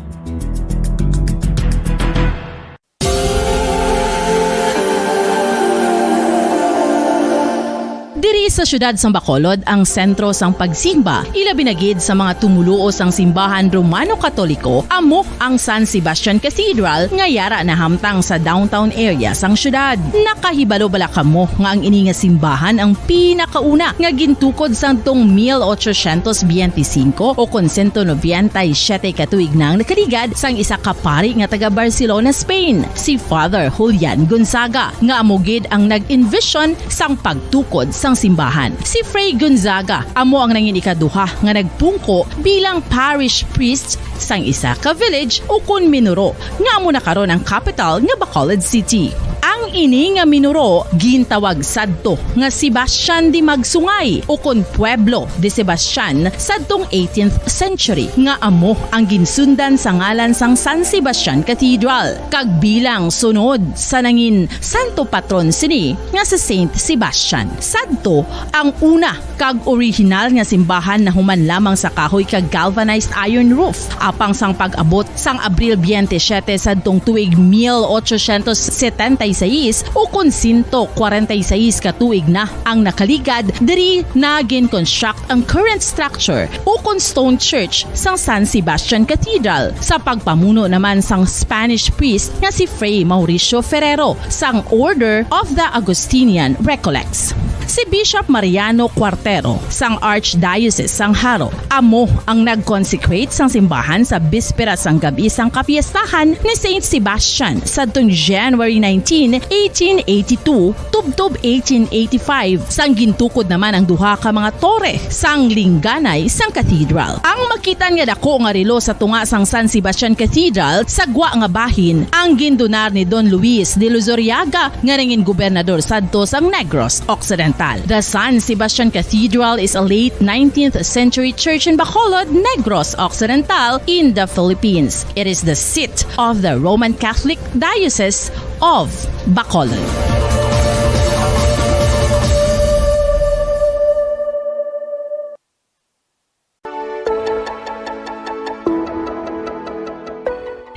Diri sa siyudad sang Bacolod ang sentro sang pagsimba, ilabi na gid sa mga tumoluo sang simbahan Romano-Katoliko, amo ang San Sebastian Cathedral nga yara nahamtang sa downtown area sang siyudad. Nakahibalo bala kamo nga ang ini nga simbahan ang pinakauna nga gintukod sadtong mil ochocientos biyente singko o kon sento nobenta y siyete ka tuig na ang nakaligad sang isa ka pari nga taga Barcelona, Spain, si Father Julian Gonzaga, nga amo gid ang nag-envision sang pagtukod sang simbahan. Si Fray Gonzaga amo ang nangin ikaduha nga nagpungko bilang parish priest sang isa ka village ukon minuro nga amo na karon ang kapital nga Bacolod City. Ang Ini nga minuro gintawag sadto nga Sebastian de Magsungay, ukon Pueblo de Sebastian, sadtong eighteenth century, nga amo ang ginsundan sa ngalan sang San Sebastian Cathedral, kag bilang sunod sa nangin santo patron sini nga si Saint Sebastian. Sadto ang una kag orihinal nga simbahan nahuman lamang sa kahoy kag galvanized iron roof, apang sang pag-abot sang Abril twenty-seven sadtong tuig mil ochocientos setenta y seis, ukon sento kwarenta y seis ka tuig na ang nakaligad, diri na gin-construct ang current structure, ukon stone church, sang San Sebastian Cathedral, sa pagpamuno naman sang Spanish priest nga si Fray Mauricio Ferrero sang Order of the Augustinian Recollects. Si Bishop Mariano Cuartero sang Archdiocese sang Jaro amo ang nag-consecrate sang simbahan sa bispera sang gab-i sang kapiestahan ni Saint Sebastian sadtong January nineteen, eighteen eighty-two, tubtob eighteen eighty-five, sang gintukod naman ang duha ka mga tore sang lingganay sang cathedral. Ang makitan nga dako nga relo sa tunga sang San Sebastian Cathedral sa gwa nga bahin ang gindonar ni Don Luis de Luzuriaga, nga nangin gobernador sadto sang Negros Occidental. The San Sebastian Cathedral is a late nineteenth century church in Bacolod, Negros Occidental, in the Philippines. It is the seat of the Roman Catholic Diocese of Bacolod.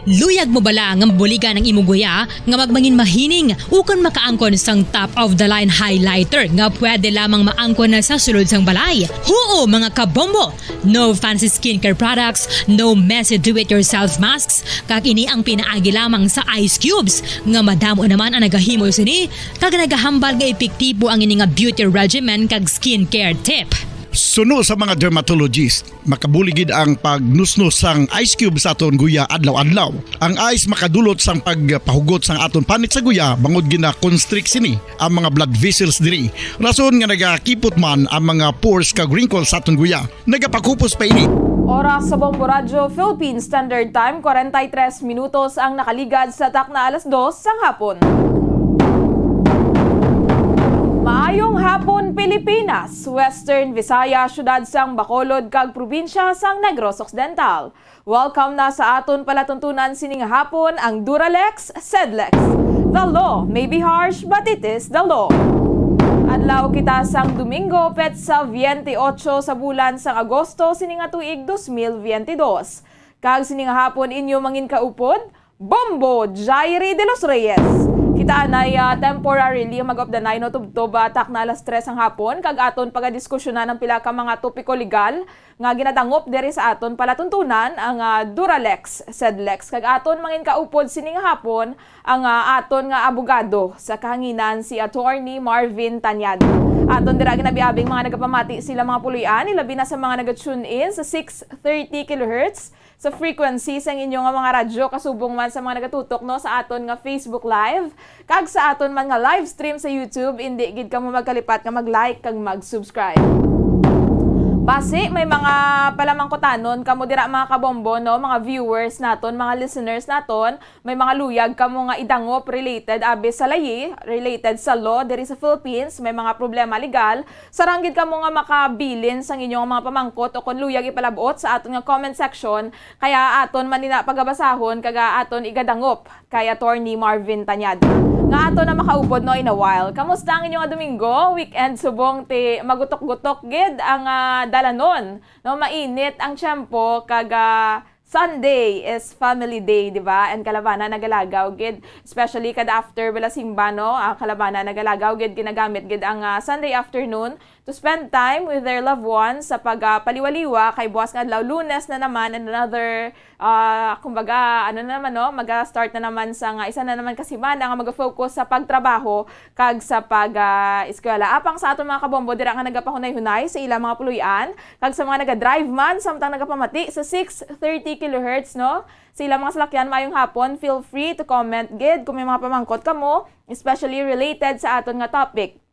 Luyag mo bala nga mabuligan ang imo guya nga magmangin mahining ukon makaangkon sang top of the line highlighter nga pwede lamang maangkon na sa sulod sang balay? Huo, mga kabombo! No fancy skincare products, no messy do-it-yourself masks, kag ini ang pinaagi lamang sa ice cubes nga madamo naman ang nagahimo sini kag nagahambal nga epektibo ang ini nga beauty regimen kag skincare tip. Suno sa mga dermatologist, makabulig gid ang pagnusnos sang ice cube sa aton guya adlaw-adlaw. Ang ice makadulot sang pagpahugot sang aton panit sa guya bangod gina-constrict sini ang mga blood vessels diri, rason nga nagakipot man ang mga pores kag wrinkles sa aton guya. Nagapakupos pa ini. Oras sa Bombo Radyo Philippine Standard Time, kwarenta y tres minutos ang nakaligad sa takna alas dos sang hapon. Maayong hapon, Pilipinas, Western Visayas, siyudad sang Bacolod, kag probinsya sang Negros Occidental. Welcome na sa aton palatuntunan sining hapon, ang Duralex, Sedlex. The law may be harsh, but it is the law. Adlaw kita sang Domingo, petsa veintiocho sa bulan sang Agosto, sini nga tuig dos mil veintidós. Kag sini nga hapon, inyo mangin kaupod, Bombo Jairi de los Reyes. Kita anay, ah, temporarily mag-up the nine, no, tubtob, ah, takna alas tres ang hapon, kag aton pagadiskusyonan ang pila ka mga topiko legal nga ginadangop diri sa aton palatuntunan, ang, ah, Duralex, Sedlex. Kag aton mangin kaupod sining hapon ang, ah, aton nga abogado sa kahanginan, si Attorney Marvin Tañad. Aton dira ginabiabing mga nagapamati sila mga puloy-an, ilabi na sa mga naga-tune in sa six thirty kilohertz sa frequency sang inyo nga mga radyo, kasubong man sa mga nagatutok, no, sa aton nga Facebook Live, kag sa aton man nga live stream sa YouTube. Indi gid kamo magkalipat nga mag-like kag mag-subscribe. Basi may mga palamangkutanon kamo dira, mga kabombo, no, mga viewers naton, mga listeners naton, may mga luyag kamo nga idangop related abi sa layi, related sa law diri sa Philippines, may mga problema legal, sarang gid kamo nga makabilin sang inyo nga mga pamangkot o kon luyag ipalab-ot sa aton nga comment section, kaya aton man ina pagabasahon kag aton igadangop kay Attorney Marvin Tañad, nga aton na makaupod, no, in a while. Kamusta ang inyo nga Domingo? Weekend subong ti magutok-gutok gid ang, ah, dalanon, no? Mainit ang tiyempo kag, ah, Sunday is family day, di ba? And kalabana nagalagaw gid, especially kada after bala simba, no? Ah, kalabana nagalagaw gid, ginagamit gid ang, ah, Sunday afternoon to spend time with their loved ones sa pag, ah, paliwaliwa kay buwas nga adlaw Lunes na naman, and another, ah, kumbaga, ano na naman, no? Maga-start na naman sa nga isa na naman ka semana nga maga-focus sa pagtrabaho kag sa pag, ah, eskwela. Apang sa aton mga kabombo dira nga nagapahunay-hunay sa ilang mga puloy-an, kag sa mga naga-drive man samtang nagapamati sa six thirty kilohertz, no? Sa ilang mga salakyan, maayong hapon. Feel free to comment gid kung may mga pamangkot kamo, especially related sa aton nga topic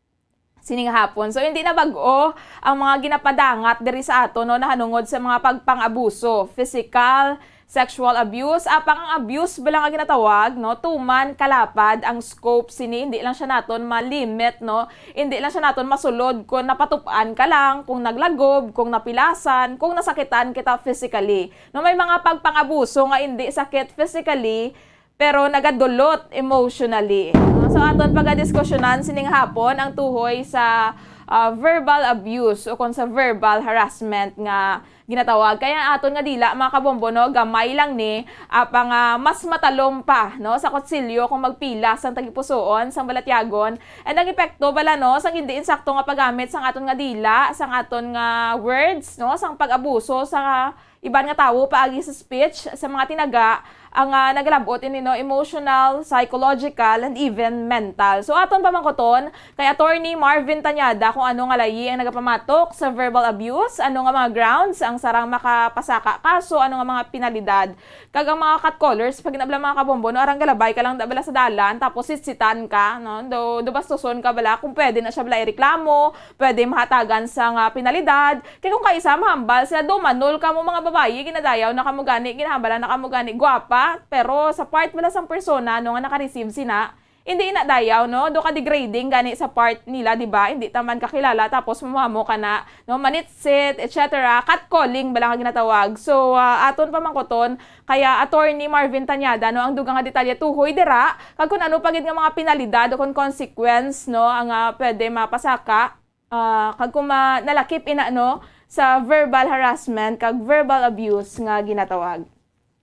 sining hapon. So, hindi na bag-o ang mga ginapadangat diri sa aton, no, nahanungod sa mga pagpang-abuso, physical, sexual abuse, apang ang abuse bala nga ginatawag, no, tuman kalapad ang scope sini, hindi lang siya naton ma-limit, no, hindi lang siya naton masulod kung napatupan ka lang, kung naglagob, kung napilasan, kung nasakitan kita physically. No, may mga pagpangabuso nga hindi sakit physically, pero nagadulot emotionally. No? So, aton pagadiskusyonan sining hapon ang tuhoy sa, ah, verbal abuse o kung sa verbal harassment nga ginatawag. Kaya ang aton nga dila, mga kabombo, no, gamay lang ni, apang, ah, mas matalom pa, no, sa kutsilyo kung magpilas sang tagipusoon, sang balatyagon. And ang epekto bala, no, sang hindi insakto nga paggamit sang aton nga dila, sang aton nga words, no, sang pag-abuso sa iban nga tawo paagi sa speech, sa mga tinaga, ang, ah, nagalab-ot ini, no, emotional, psychological, and even mental. So, aton pamangkuton kay Attorney Marvin Tañada kung ano nga layi ang nagapamatok sa verbal abuse, ano nga mga grounds ang sarang makapasaka kaso, ano nga mga penalidad. Kag ang mga catcallers, pag ginabla, mga kabombo, no, arang galabay ka lang da bala sa dalan, tapos sitsitan ka, no, do, do bastuson ka bala, kung pwede na siya bala ireklamo, pwede mahatagan sang, ah, penalidad. Kay kung kaisa mahambal sila, dumanol kamo mga babayi, ginadayaw na kamo gani, ginahambala na kamo gani, gwapa, pero sa part bala sang persona, no, nga naka-receive sina, hindi ina dayaw, no? Do ka degrading gani sa part nila, di ba? Hindi ta man kakilala, tapos mamamo ka na, no? Manitsit, et cetera. Catcalling bala nga ginatawag. So, ah, aton pamangkuton, kaya Attorney Marvin Tañada, no, ang dugang nga detalye tuhoy dira, kag kun ano pa gid nga mga penalidad o kun consequence, no, ang, ah, pwede mapasaka, ah, kag kung ma-, nalakip ina, no, sa verbal harassment kag verbal abuse nga ginatawag.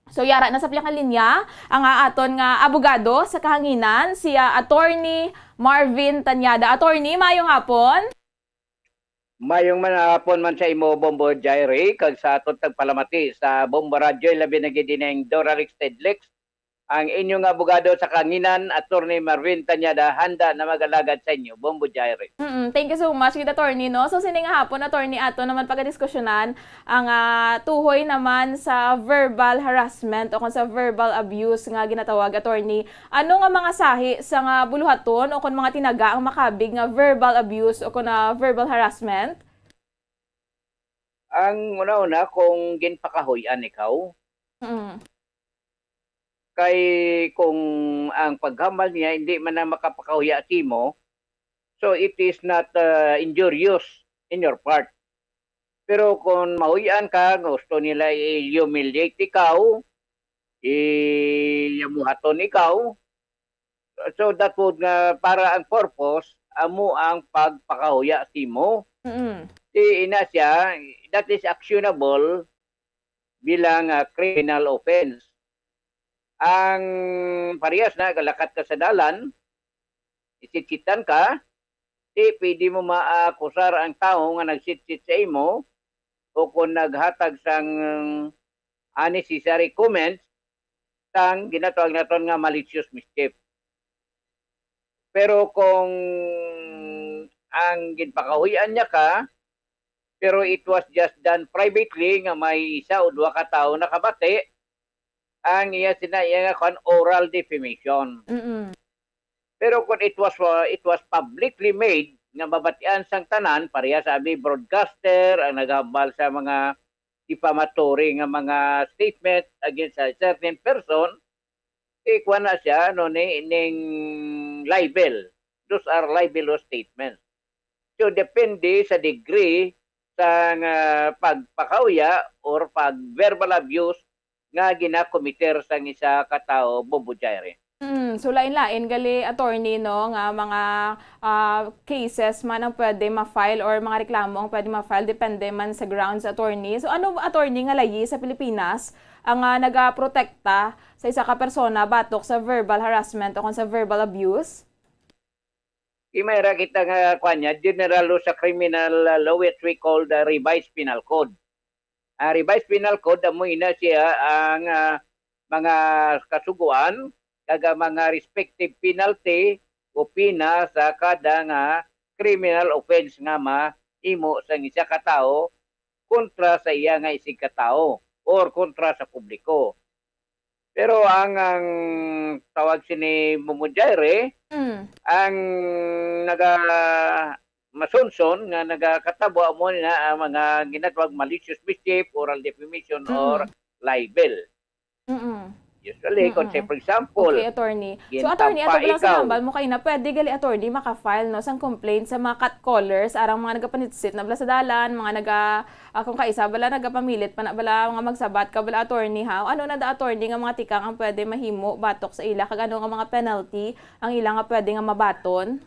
So, yara na sa pihak nga linya ang, ah, aton nga abogado sa kahanginan, si, ah, Attorney Marvin Tañada. Attorney, maayong hapon. Mayong manahapon man sa imo, Bombo Jairi, kag sa aton tagpalamati sa Bombo Radyo, labi na gid ining Doralex Tedlex, ang inyong abogado sa kanginan, Attorney Marvin Tañada, handa na mag-alagad sa inyo, Bombo Jairi. Mm, thank you so much, gid, Attorney, no? So, sini nga hapon, Attorney, ato naman pagadiskusyonan ang, ah, tuhoy naman sa verbal harassment o kung sa verbal abuse nga ginatawag, Attorney. Ano nga mga sahi sa nga buluhaton o kon mga tinaga ang makabig nga verbal abuse o kon, ah, verbal harassment? Ang una-una, kung ginpakahuy-an ikaw, Mm. kay kung ang paghambal niya hindi man na makapakahuya sa imo, so it is not, uh, injurious in your part. Pero kung mahuy-an ka, gusto nila i-humiliate ikaw, iyamuhaton ikaw, so that would nga, para ang purpose, amo ang pagpakahuya sa imo. Mm. Di ina siya, that is actionable bilang, ah, criminal offense. Ang parehas na, galakat ka sa dalan, isitsitan ka, di pwede mo maakusar ang tawo nga nagsitsit sa imo o kung naghatag sang unnecessary comments sang ginatawag naton nga malicious mischief. Pero kung ang ginpakahuy-an niya ka, pero it was just done privately, nga may isa o duha ka tawo nakabati, ang iya sina-, iya nga kwan, oral defamation. Mm-mm. Pero kung it was, uh, it was publicly made, nga mabatian sang tanan, pareha sa abi broadcaster ang naghambal sa mga defamatory nga mga statement against a certain person, ikuha na siya, no, ni, ning libel. Those are libelous statements. So, depende sa degree sa nga pagpakauya or pag verbal abuse nga ginakomiter sang isa ka tawo, Bombo Jairi. Mm, so lain-lain gali, attorney, no, nga mga, ah, cases man ang pwede ma-file or mga reklamo ang pwede ma-file, depende man sa grounds, attorney. So ano, attorney, nga layi sa Pilipinas ang, ah, nagaprotekta sa isa ka persona batok sa verbal harassment o kon sa verbal abuse? May ra kita nga, kuwan niya, general law sa criminal, uh, law, which we call the Revised Penal Code. Ang Revised Penal Code, amo ina siya ang, ah, mga kasugoan kag ang mga respective penalty o pina sa kada nga criminal offense nga mahimo sang isa ka tawo kontra sa iya nga isigkatawo or kontra sa publiko. Pero ang, ang tawag sini Bombo Jairi, Mm. ang naga-, masunson nga nagakatabo amo na ang mga ginatawag malicious mischief, oral defamation, Mm. or libel. Mm-mm. Usually, kung say, Mm-mm. for example, Okay, attorney. So, attorney, ato gintampa bala sa ikaw. Hambal mo kaina, pwede gali, attorney, maka-file, no, sang complaint sa mga catcallers, arang mga nagapanitsit na bala sa dalan, mga naga, ah, kung kaisa bala, nagapamilit pa na bala, mga magsabat ka bala, attorney, ha? Ano na da, attorney, nga mga tikang ang pwede mahimo batok sa ila, kag ano nga mga penalty ang ila nga pwede nga mabaton?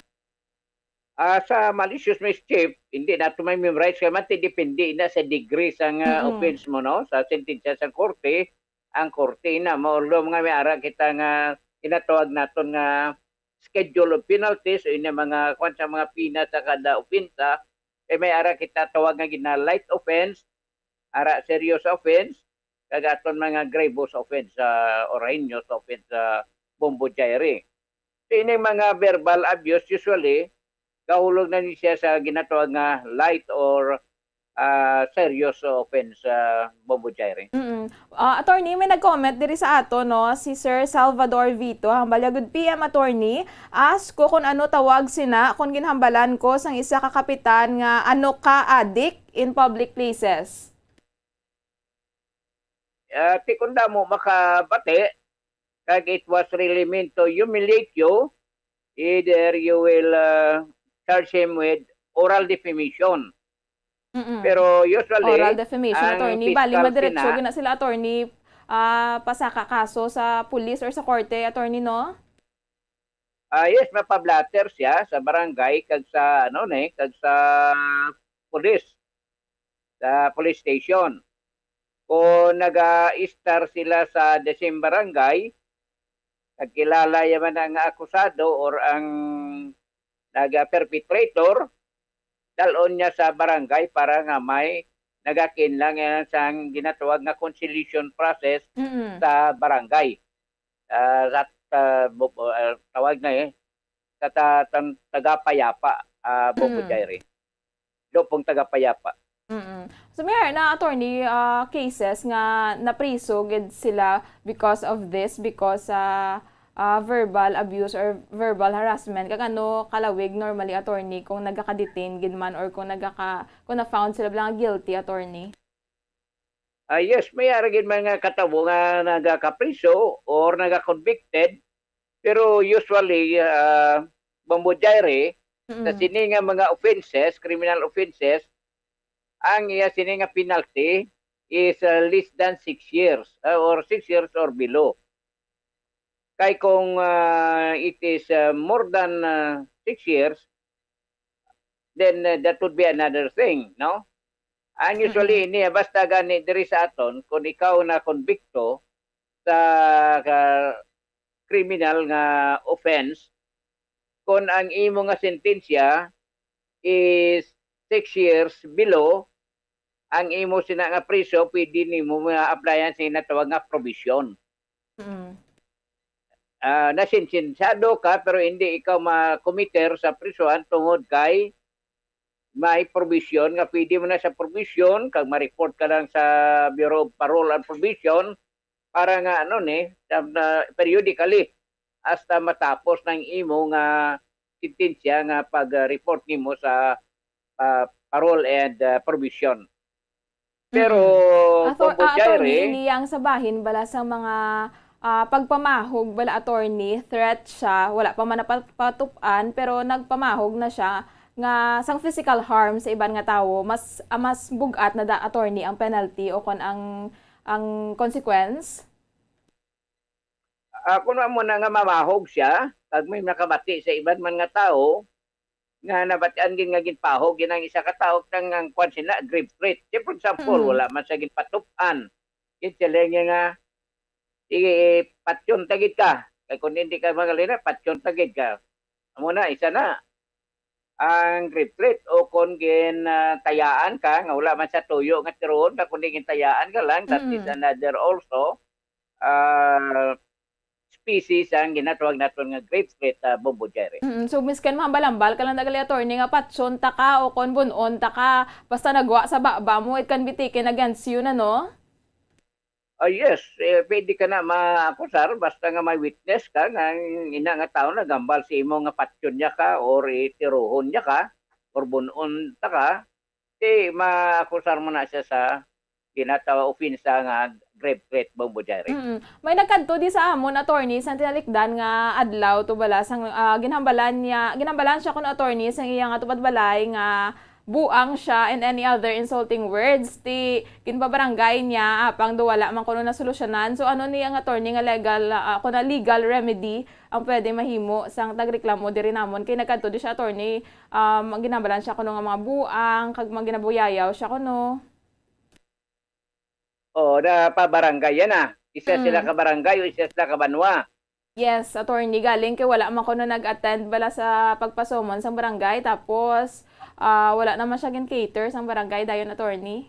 Ah, sa malicious mischief, hindi nato may memorize kay man, depende na sa degree sang, ah, Mm-mm. offense mo, no? Sa sentensya sa korte, ang korte na, although mga may ara kita nga ginatawag naton nga schedule of penalties, o ini mga, kwan, sa mga pina sa kada opensa, eh, may ara kita tawag nga gina light offense, ara serious offense, kag aton mga grievous offense, ah, or heinous offense sa Bombo Diary. So, ining mga verbal abuse, usually, gahulog na ni siya sa ginatawag nga light or, ah, serious offense, ah, Bombo Diary. Mm. Ah, attorney, may nag-comment diri sa ato, no? Si Sir Salvador Vito, hambal niya, "Good P M, attorney. Ask ko kung ano tawag sina kung ginhambalan ko sang isa ka kapitan nga ano ka adik in public places." Ah, ti kung damo makabati, kag it was really meant to humiliate you, either you will, ah, charge him with oral defamation. Mm-mm. Pero usually, Oral defamation, ang attorney. Bali, fiscal madiretso sina- gina sila, attorney, ah, pasaka kaso sa pulis or sa korte, attorney, no? Ah, yes, mapablatter siya sa barangay kag sa, ano ni, kag sa pulis, sa police station. Kung naga-estar sila sa the same barangay, nagkilala yaman ang akusado or ang naga-perpetrator, dalon niya sa barangay para nga may nagakinlang yan sang ginatawag nga conciliation process Mm. sa barangay. Ah, sa, ah, bu-, ah, tawag na eh, sa ta-, tan-, tagapayapa, ah, Bombo Mm. Diary. Lupong tagapayapa. Mm-mm. So, may na, attorney, ah, cases nga napriso gid sila because of this, because sa, ah, verbal abuse or verbal harassment. Kag ano kalawig normally, attorney, kung nagaka-detain gid man or kung nagaka-, kung na-found sila bala nga guilty, attorney? Ah, yes, may ara gid mga katawo nga nagakapriso or nagakonvicted, pero usually, ah, Bombo Diary, sa Mm. sini nga mga offenses, criminal offenses, ang iya sini nga penalty is, ah, less than six years, ah, or six years or below. Kay kung, ah, it is, ah, more than, ah, six years, then, ah, that would be another thing, no? Ang usually, Mm-mm. ini, basta gani diri sa aton, kung ikaw na konbikto sa ka-, criminal nga offense, kung ang imo nga sentensya is six years below, ang imo sina nga priso, pwede nimo ma-applyan sa ginatawag nga probation. Mm. Ah, nasentensyado ka, pero hindi ikaw makomiter sa prisuhan tungod kay may probation nga pwede mo na sa probation, kag ma-report ka lang sa Bureau of Parole and Probation para nga, ano ni, na, na periodically hasta matapos ng imo nga sentensya nga pag-report nimo sa, ah, parole and, ah, probation. Pero, Mm. Ah, for, Bombo ah, attorney, Jaire, ini ang sa bahin bala sa mga, ah, pagpamahog bala, attorney, threat siya, wala pa man napatup-an, pero nagpamahog na siya nga sang physical harm sa iban nga tawo, mas, ah, mas bug-at na da, attorney, ang penalty o kon ang, ang consequence? Ah, kung amo na nga mamahog siya, kag may nakabati sa iban man nga tawo, nga nabatian gid nga ginpahog gid ang isa ka tawo, kang ang kwan sila, grave threat. Say, for example, Mm. wala man siya ginpatup-an. Gid sila niya nga, "Sige, patyon ta gid ka. Kay kung hindi ka magalina, patyon ta gid ka." Amo na, isa na. Ang grave threat, o kung gin, ah, tayaan ka, nga wala man sa tuyo nga tiruon ka, kundi gintayaan ka lang, that is Mm. another also, ah, species ang ginatawag naton nga grave threat, ah, Bombo Jaire. Mm, so, miskin mahambal-hambal ka lang, dagali, attorney, nga patyon ta ka o kon bun-on ta ka, basta nagwa sa baba mo, it can be taken against you na, no? Ah, yes, eh, pwede ka na maakusar basta nga may witness ka nga ina nga tawo naghambal sa imo nga patyon niya ka or itiruhon niya ka or bun-on ta ka, di maakusar mo na siya sa ginatawa opensa nga rape threat, Bombo Jerry. Mm. May nagkadto di sa amon, attorney, sang tinalikdan nga adlaw to bala sang, ah, ginhambalan niya, ginhambalan siya kuno, attorney, sang iya nga tupad balay nga buang siya and any other insulting words. Ti ginpabarangay niya apang do wala man kuno nasolusyonan. So ano ni ang attorney nga legal, ah, kuno legal remedy ang pwede mahimo sang tagreklamo diri namon kay nagkadto di siya, attorney, um, ginhambalan siya kuno nga mga buang kag mga ginabuyayaw siya kuno. Oo, napabarangay yan, ah. Isa sila Mm. ka barangay o isa sila ka banwa. Yes, attorney, galing kay wala man kuno nag-attend bala sa pagpasumon sang barangay, tapos, ah, wala naman siya gin-cater sang barangay dayon, attorney.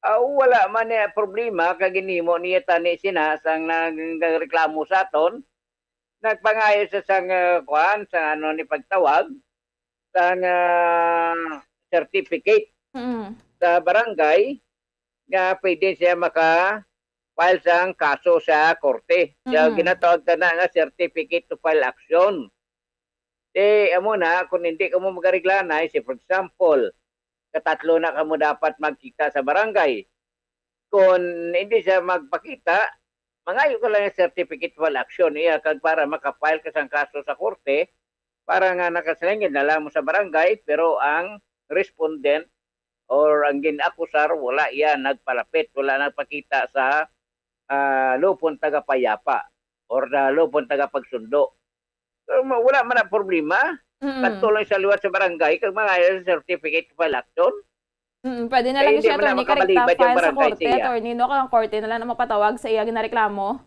Ah, wala man niya problema kay ginhimo niya tani sina sang nag-, nagreklamo sa aton. Nagpangayo siya sang, ah, kuan, sa ano ni pagtawag, sang, ah, certificate Mm. sa barangay nga pwede siya maka-file sang kaso sa korte. Kaya Mm. ginatawag ta na nga certificate to file action. Di, amo na, kung hindi ka mo magareglanay, say for example, katatlo na ka mo dapat magkita sa barangay. Kung hindi siya magpakita, mangayo ka lang ng certificate of action iya kag para makafile ka sang kaso sa korte, para nga nakasilingin na lang mo sa barangay, pero ang respondent or ang ginakusar wala iya nagpalapit, wala nagpakita sa, ah, lupon tagapayapa or sa lupon tagapagsundo. So, ma-, wala man ang problema. Mm. Kadto lang sa liwat sa barangay kag mangayo sa certificate of file action. Mm, pwede na lang siya, attorney, karekta file sa korte, attorney, no? Kag ang korte na lang ang mapatawag sa iya ginareklamo.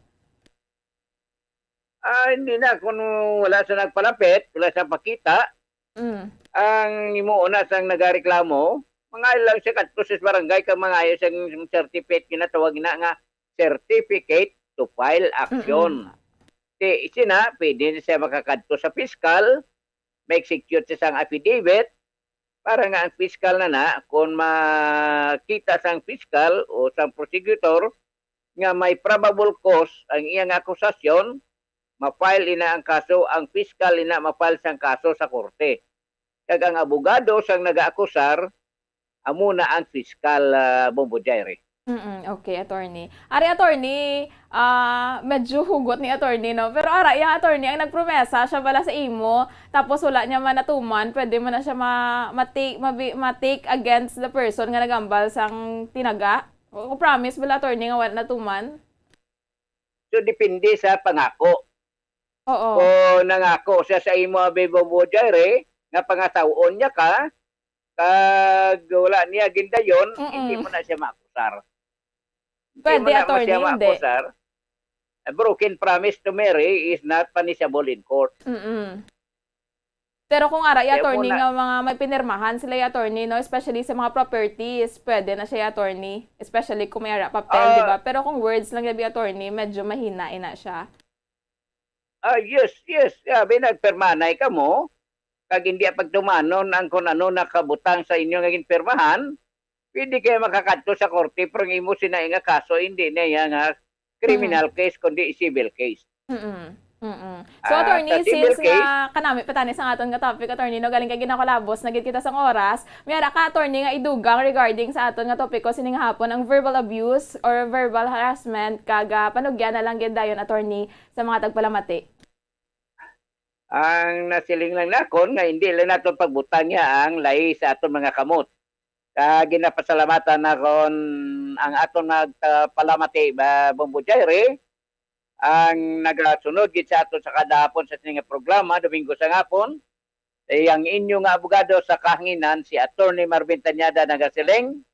Ah, hindi na. Kung wala sa nagpalapit, wala sa pakita, Mm. ang himuon na sang nagareklamo, mangayo lang siya kadto sa barangay kag mangayo sang certificate, ginatawag na nga certificate to file action. Mm-mm. Ti, sina, pwede na siya makakadto sa piskal, ma-execute siya sang affidavit, para nga ang piskal na na, kung makita sang piskal o sang prosecutor nga may probable cause ang iyang akusasyon, ma-file ina ang kaso, ang piskal ina ma-file sang kaso sa korte. Kag ang abogado sang nagaakusar, amo na ang piskal, ah, Bombo Jaire. Mm, okay, attorney. Ari, attorney, ah, medyo hugot ni attorney, no? Pero ara, iya, attorney, ang nagpromesa, siya bala sa imo, tapos wala niya man natuman, pwede man na siya ma-, ma-take, mabi-, ma-take against the person nga nagambal sang tinaga? O, promise bala, attorney, nga wala natuman? So, depende sa pangako. Oo. Kung nangako siya sa imo, Abi Bombo Jaire, nga pangatawon niya ka, kag wala niya gindayon, Mm-mm. hindi mo na siya maakusar. Hindi Pwede, mo na mo attorney, siya hindi. maakusar. A broken promise to marry is not punishable in court. Mm-mm. Pero kung ara, ya, Kaya attorney, muna- nga mga may pinirmahan sila, ya, attorney, no? Especially sa mga properties, pwede na siya, ya, attorney. Especially kung may ara papel, Ah. di ba? Pero kung words lang, ya, attorney, medyo mahina, ina siya. Ah, yes, yes. Sabi, nagpirmanay ka mo, kag hindi ang pagtumanon ang kung ano nakabutang sa inyo nga ginpirmahan, pwede kayo makakadto sa korte, pero ang imo sina nga kaso, hindi na iya nga criminal case, kundi civil case. Mm-mm. Mm-mm. So, Ah, attorney, sa civil since case, nga kanami pa tani sa aton nga topic, attorney, no, galing kay ginakalabos na gid kita sang oras, may ara ka, attorney, nga idugang regarding sa aton nga topiko sining hapon, ang verbal abuse or verbal harassment, kag, ah, panugyan na lang gid dayon, attorney, sa mga tagpalamati. Ang nasiling lang nakon nga hindi lang naton pagbutang niya ang lahi sa aton mga kamot. Ka ginapasalamatan nakon ang aton nagpalamati, ba, Bombo Jaire, ang nagasunod gid sa aton sa kada hapon sa sining nga programa, Domingo sa hapon, ay ang inyo nga abogado sa kahanginan, si Attorney Marvin Tañada, nagasiling,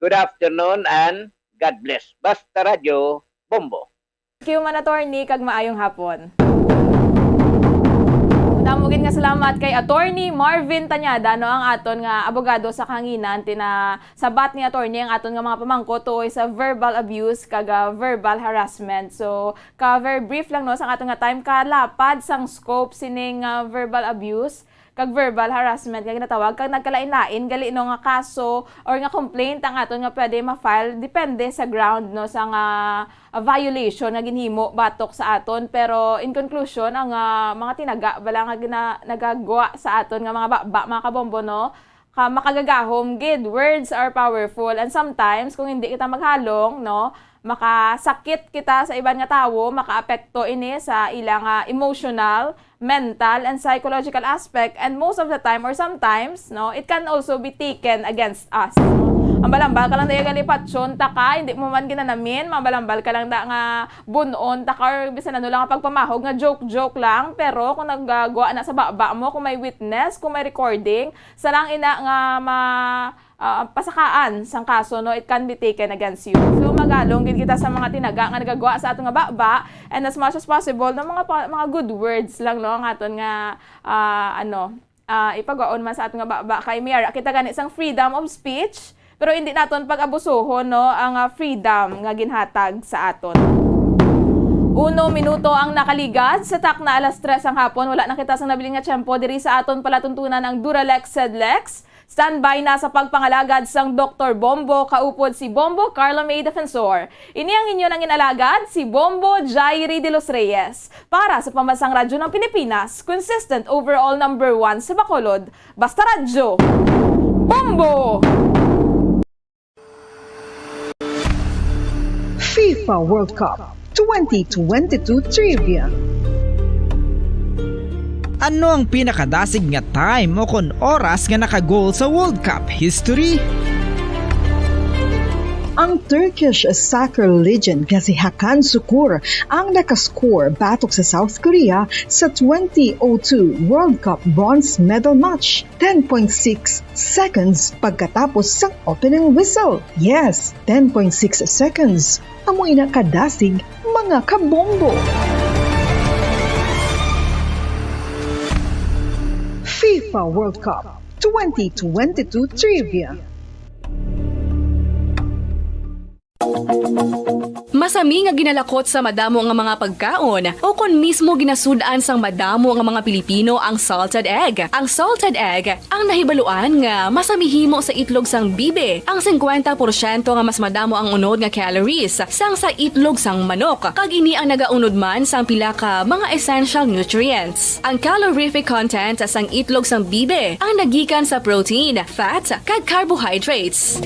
Good afternoon and God bless. Basta Radyo, Bombo. Thank you man, attorney, kag maayong hapon. Damo gid nga salamat kay Attorney Marvin Tañada, no, ang aton nga abogado sa kahanginan. Tinasabat ni attorney ang aton nga mga pamangkot tuoy sa verbal abuse kag, ah, verbal harassment. So, ka very brief lang, no, sa aton nga time, kalapad sang scope sining, ah, verbal abuse kag verbal harassment nga ginatawag, kag nagkalain-lain gali, no, nga kaso or nga complaint ang aton nga pwede ma-file, depende sa ground, no, sa nga, ah, violation nga ginhimo batok sa aton. Pero in conclusion, ang, ah, mga tinaga bala nga gina-, nagagwa sa aton nga mga baba, mga kabombo, no, ka makagagahom gid. Words are powerful, and sometimes kung hindi kita maghalong, no, makasakit kita sa iban nga tawo, makaapekto ini sa ila nga emotional, mental, and psychological aspect, and most of the time or sometimes, no, it can also be taken against us, no? Ambal-ambal ka lang daya gali patyon ta ka, hindi mo man ginanamin, mambal-ambal ka lang da nga bun-on ta ka, or bisan ano lang nga pagpamahog nga joke-joke lang, pero kung nagagwa na sa baba mo, kung may witness, kung may recording, sarang ina nga ma-, ah, pasakaan sang kaso, no, it can be taken against you. So, magalong gid kita sa mga tinaga nga nagagwa sa ato nga baba, and as much as possible, no, mga pa-, mga good words lang, no, ang aton nga, ah, ano, ah, ipagwaon man sa aton nga baba. Kay may ara kita gani sang freedom of speech, pero hindi naton pag-abusuhon, no, ang, ah, freedom nga ginhatag sa aton. Uno minuto ang nakaligad sa takna alas tres ang hapon. Wala na kita sang nabilin nga tiyempo diri sa aton palatuntunan ang Duralex Sedlex. Standby na sa pagpangalagad sang Doktor Bombo, kaupod si Bombo Carlo May Defensor. Ini ang inyo nangin alagad, si Bombo Jairi de los Reyes, para sa Pambansang Radyo ng Pilipinas, consistent overall number one sa Bacolod. Basta Radyo, Bombo! FIFA World Cup twenty twenty-two Trivia. Ano ang pinakadasig nga time o kon oras nga naka-goal sa World Cup history? Ang Turkish soccer legend nga si Hakan Sukur ang nakascore batok sa South Korea sa twenty oh two World Cup bronze medal match, ten point six seconds pagkatapos sang opening whistle. Yes, ten point six seconds. Amo ina kadasig, mga kabombo. FIFA World Cup twenty twenty-two Trivia. Masami nga ginalakot sa madamo nga mga pagkaon o kon mismo ginasud-an sang madamo nga mga Pilipino ang salted egg. Ang salted egg ang nahibaluan nga masami himo sa itlog sang bibi. Ang singkwenta porsyento nga mas madamo ang unod nga calories sang sa itlog sang manok, kag ini ang nagaunod man sang pila ka mga essential nutrients. Ang calorific content sang itlog sang bibi ang nagikan sa protein, fat, kag carbohydrates.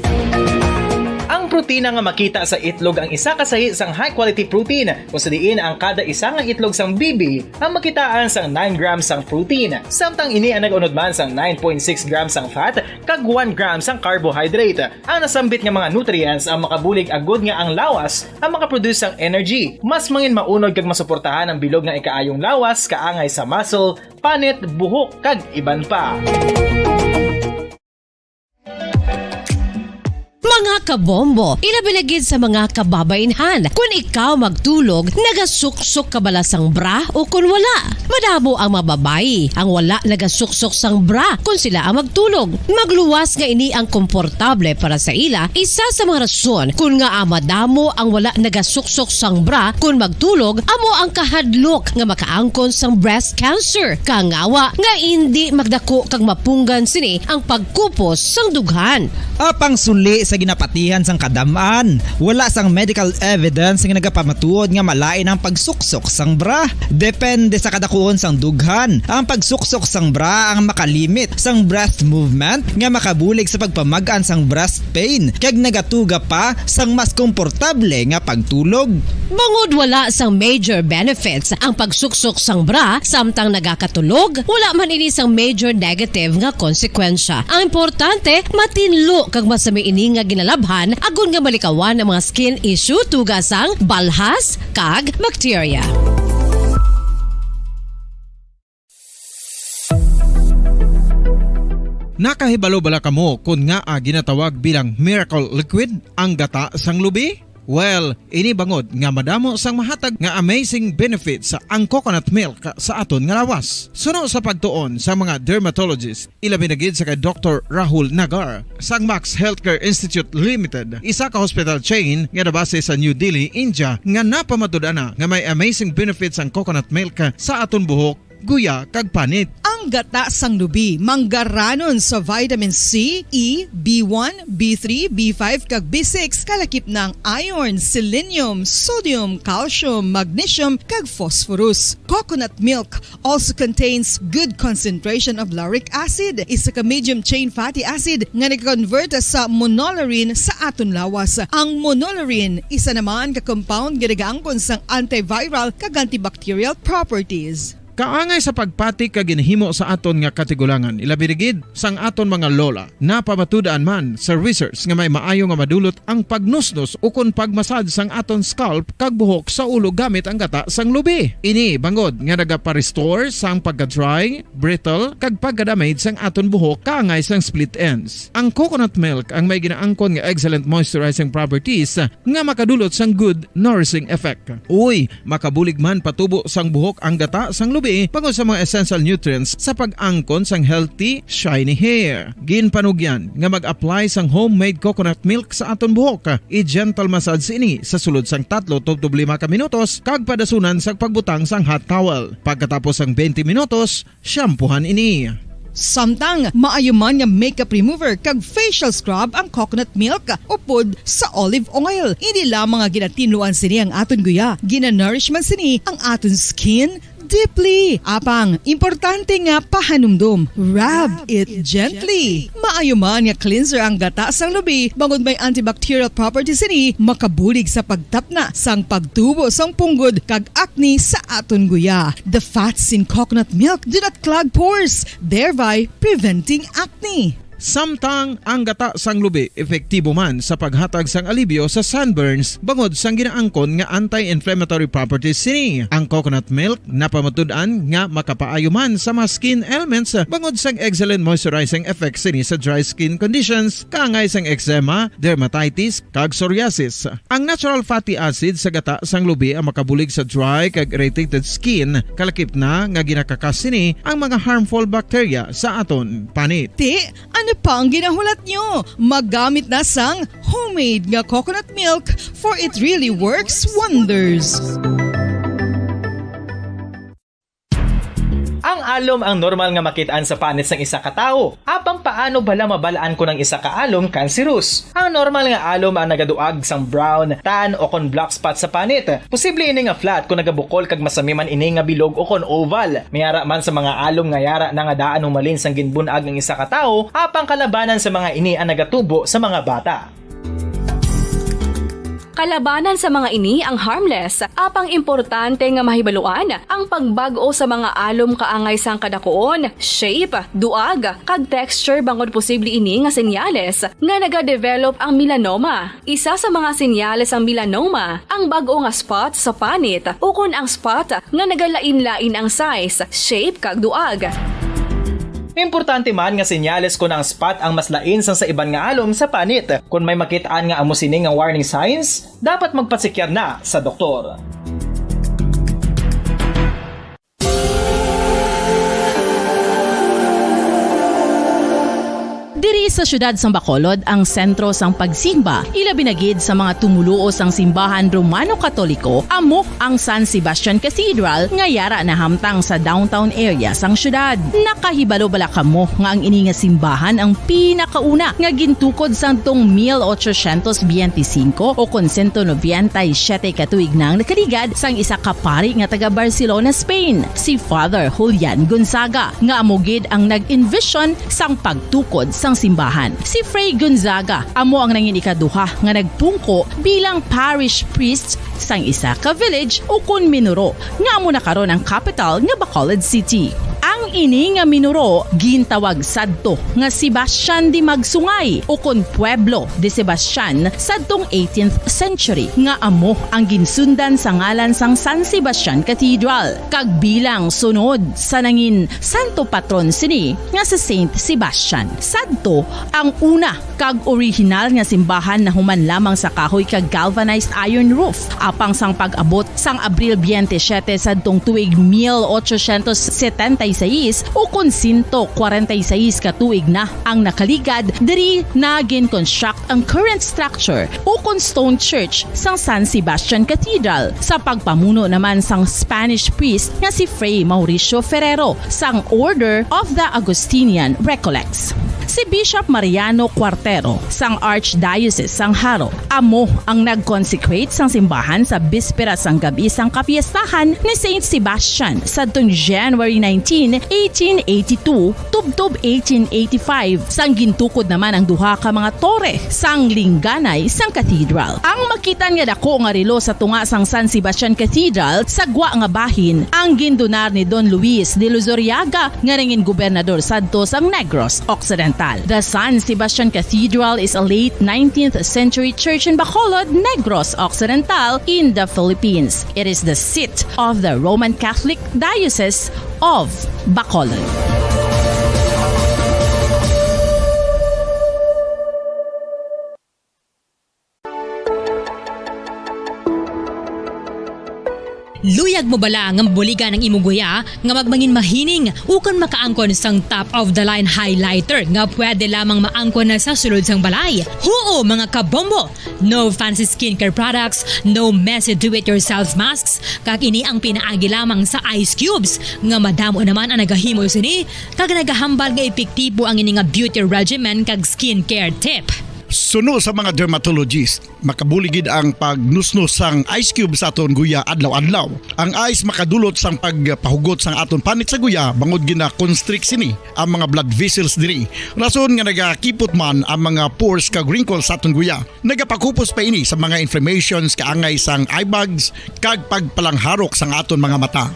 Ang protina nga makita sa itlog ang isa ka sahi sang high-quality protein, kung sa diin ang kada isa nga itlog sang bibi ang makitaan sang nine grams sang protein, samtang ini ang nag-unod man sang nine point six grams sang fat kag one gram sang carbohydrate. Ang nasambit nga mga nutrients ang makabulig agud nga ang lawas ang makaproduce sang energy, mas mangin maunod kag masuportahan ang bilog nga ikaayong lawas, kaangay sa muscle, panit, buhok, kag iban pa. Mga kabombo, ilabi na gid sa mga kababainhan, kun ikaw magtulog, nagasuksok ka bala sang bra o kun wala? Madamo ang mga babayi ang wala nagasuksok sang bra kun sila ang magtulog. Magluwas nga ini ang komportable para sa ila, isa sa mga rason kun ngaa madamo ang wala nagasuksok sang bra kun magtulog amo ang kahadlok nga makaangkon sang breast cancer. Kangawa nga indi magdako kag mapunggan sini ang pagkupos sang dughan. Apang suli sa ginapatihan sang kadam-an, wala sang medical evidence nga nagapamatuod nga malain ang pagsuksok sang bra. Depende sa kadakuon sang dughan, ang pagsuksok sang bra ang makalimit sang breast movement nga makabulig sa pagpamag-an sang breast pain kag nagatuga pa sang mas komportable nga pagtulog. Bangod wala sang major benefits ang pagsuksok sang bra samtang nagakatulog, wala man ini sang major negative nga konsekwensya. Ang importante, matinlo kag masami ini nga ginalabhan agod nga malikawan ang mga skin issue tuga sang balhas kag bakterya. Nakahibalo bala kamo kon ngaa ginatawag bilang miracle liquid ang gata sang lubi? Well, ini bangod nga madamo sang mahatag nga amazing benefits ang coconut milk sa aton nga lawas. Suno sa pagtuon sa mga dermatologist, ilabi na gid sa kay Doktor Rahul Nagar sang Max Healthcare Institute Limited, isa ka hospital chain nga nabase sa New Delhi, India, nga napamatud-an na nga may amazing benefits ang coconut milk sa aton buhok guya, kag panit. Ang gata sang lubi manggaranon sa vitamin C, E, B one, B three, B five, kag B six, kalakip na ang iron, selenium, sodium, calcium, magnesium, kag phosphorus. Coconut milk also contains good concentration of lauric acid, isa ka medium chain fatty acid nga nag-convert sa monolaurin sa aton lawas. Ang monolaurin isa naman ka compound nga nagaangkon sang antiviral kag antibacterial properties. Kaangay sa pagpati kag ginahimo sa aton nga katigulangan, ilabi na gid sang aton mga lola. Napamatud-an man sa research nga may maayo nga madulot ang pagnusnos ukon pagmasad sang aton scalp kag buhok sa ulo gamit ang gata sang lubi. Ini bangod nga nagapa-restore sang pagka-dry, brittle, kag pagka-damage sang aton buhok kaangay sang split ends. Ang coconut milk ang may ginaangkon nga excellent moisturizing properties nga makadulot sang good nourishing effect. Uy, makabulig man patubo sang buhok ang gata sang lubi bangod sa mga essential nutrients sa pag-angkon sang healthy, shiny hair. Ginpanugyan nga mag-apply sang homemade coconut milk sa aton buhok. I-gentle massage ini sa sulod sang tatlo tubtob lima ka minutos kag padasunan sang pagbutang sang hot towel. Pagkatapos sang twenty minutos, shampoohan ini. Samtang maayo man nga makeup remover kag facial scrub ang coconut milk upod sa olive oil. Hindi lamang nga ginatinluan sini ang aton guya, ginanourish man sini ang aton skin deeply. Apang, importante nga pahanumdom, rub it gently. Maayo man nga cleanser ang gata sang lubi, bangod may antibacterial properties sini, makabulig sa pagtapna sang pagtubo sang punggod kag acne sa aton guya. The fats in coconut milk do not clog pores, thereby preventing acne. Samtang ang gata sang lubi epektibo man sa paghatag sang alibyo sa sunburns bangod sang ginaangkon nga anti-inflammatory properties sini. Ang coconut milk napamatud-an nga makapaayo man sa mga skin ailments bangod sang excellent moisturizing effects sini sa dry skin conditions, kaangay sang eczema, dermatitis, kag psoriasis. Ang natural fatty acid sa gata sang lubi ang makabulig sa dry kag irritated skin, kalakip na nga ginakakas sini ang mga harmful bacteria sa aton panit. Ti, ano pa ang ginahulat nyo? Maggamit na sang homemade nga coconut milk, for it really works wonders. Ang alom ang normal nga makit-an sa panit sang isa ka tawo. Apang paano bala mabal-an kon ang isa ka alom kanserus? Ang normal nga alom ang nagaduag sang brown, tan, o kon black spot sa panit. Posible ini nga flat kon nagabukol kag masami man ini nga bilog o kon oval. May ara man sa mga alom nga yara na nga daan humalin sang ginbun-ag ang isa ka tawo, apang kalabanan sa mga ini ang nagatubo sa mga bata. Kalabanan sa mga ini ang harmless, apang importante nga mahibaluan ang pagbag-o sa mga alom kaangay sang kadakuon, shape, duag, kag texture, bangod posible ini nga senyales nga nagadevelop ang melanoma. Isa sa mga senyales sang melanoma ang bag-o nga spot sa panit ukon ang spot nga nagalain-lain ang size, shape, kag duag. Importante man nga senyales kon ang spot ang mas lain sang sa iban nga alom sa panit. Kon may makit-an nga amo sini nga warning signs, dapat magpatsikyar na sa doktor. Diri sa siyudad sang Bacolod ang sentro sang pagsimba, ilabi na gid sa mga tumoluo sang simbahan Romano-Katoliko, amo ang San Sebastian Cathedral nga yara nahamtang sa downtown area sang siyudad. Nakahibalo bala kamo nga ang ini nga simbahan ang pinakauna nga gintukod sadtong mil ochocientos biyente singko o kon sento nobenta y siyete ka tuig na ang nakaligad sang isa ka pari nga taga Barcelona, Spain, si Father Julian Gonzaga, nga amo gid ang nag-envision sang pagtukod sang simbahan. Si Fray Gonzaga amo ang nangin ikaduha nga nagpungko bilang parish priest sang isa ka village ukon minuro nga amo na karon ang kapital nga Bacolod City. Ang ini nga minuro gintawag sadto nga Sebastian de Magsungay ukon Pueblo de Sebastian sadtong eighteenth century, nga amo ang ginsundan sa ngalan sang San Sebastian Cathedral, kag bilang sunod sa nangin santo patron sini nga si Saint Sebastian. Sadto ang una kag orihinal nga simbahan nahuman lamang sa kahoy kag galvanized iron roof. Apang sang pag-abot sang Abril biyente siyete sadtong tuig mil ochocientos setenta y seis, ukon sento kwarenta y seis ka tuig na ang nakaligad, diri na gin-construct ang current structure ukon stone church sang San Sebastian Cathedral, sa pagpamuno naman sang Spanish priest nga si Fray Mauricio Ferrero sang Order of the Augustinian Recollects. Si Bishop Mariano Cuartero sang Archdiocese sang Jaro amo ang nag-consecrate sang simbahan sa bispera sang gab-i sang kapiestahan ni Saint Sebastian sadtong January nineteen, eighteen eighty-two, tubtob eighteen eighty-five, sang gintukod naman ang duha ka mga tore sang lingganay sang cathedral. Ang makitan nga dako nga relo sa tunga sang San Sebastian Cathedral sa gwa nga bahin ang gindonar ni Don Luis de Luzuriaga nga nangin gobernador sadto sang Negros Occidental. The San Sebastian Cathedral is a late nineteenth century church in Bacolod, Negros Occidental, in the Philippines. It is the seat of the Roman Catholic Diocese of Bacolod. Luyag mo bala nga mabuligan ang imo guya nga magmangin mahining ukon makaangkon sang top of the line highlighter nga pwede lamang maangkon na sa sulod sang balay? Huo, mga kabombo! No fancy skincare products, no messy do-it-yourself masks, kag ini ang pinaagi lamang sa ice cubes nga madamo naman ang nagahimo sini kag nagahambal nga epektibo ang ini nga beauty regimen kag skincare tip. Suno sa mga dermatologist, makabulig gid ang pagnusnos sang ice cube sa aton guya adlaw-adlaw. Ang ice makadulot sang pagpahugot sang aton panit sa guya bangod gina-constrict sini ang mga blood vessels diri. Rason nga nagakipot man ang mga pores kag wrinkles sa aton guya. Nagapakupos pa ini sa mga inflammations kaangay sang eye bags kag pagpalangharok sang aton mga mata.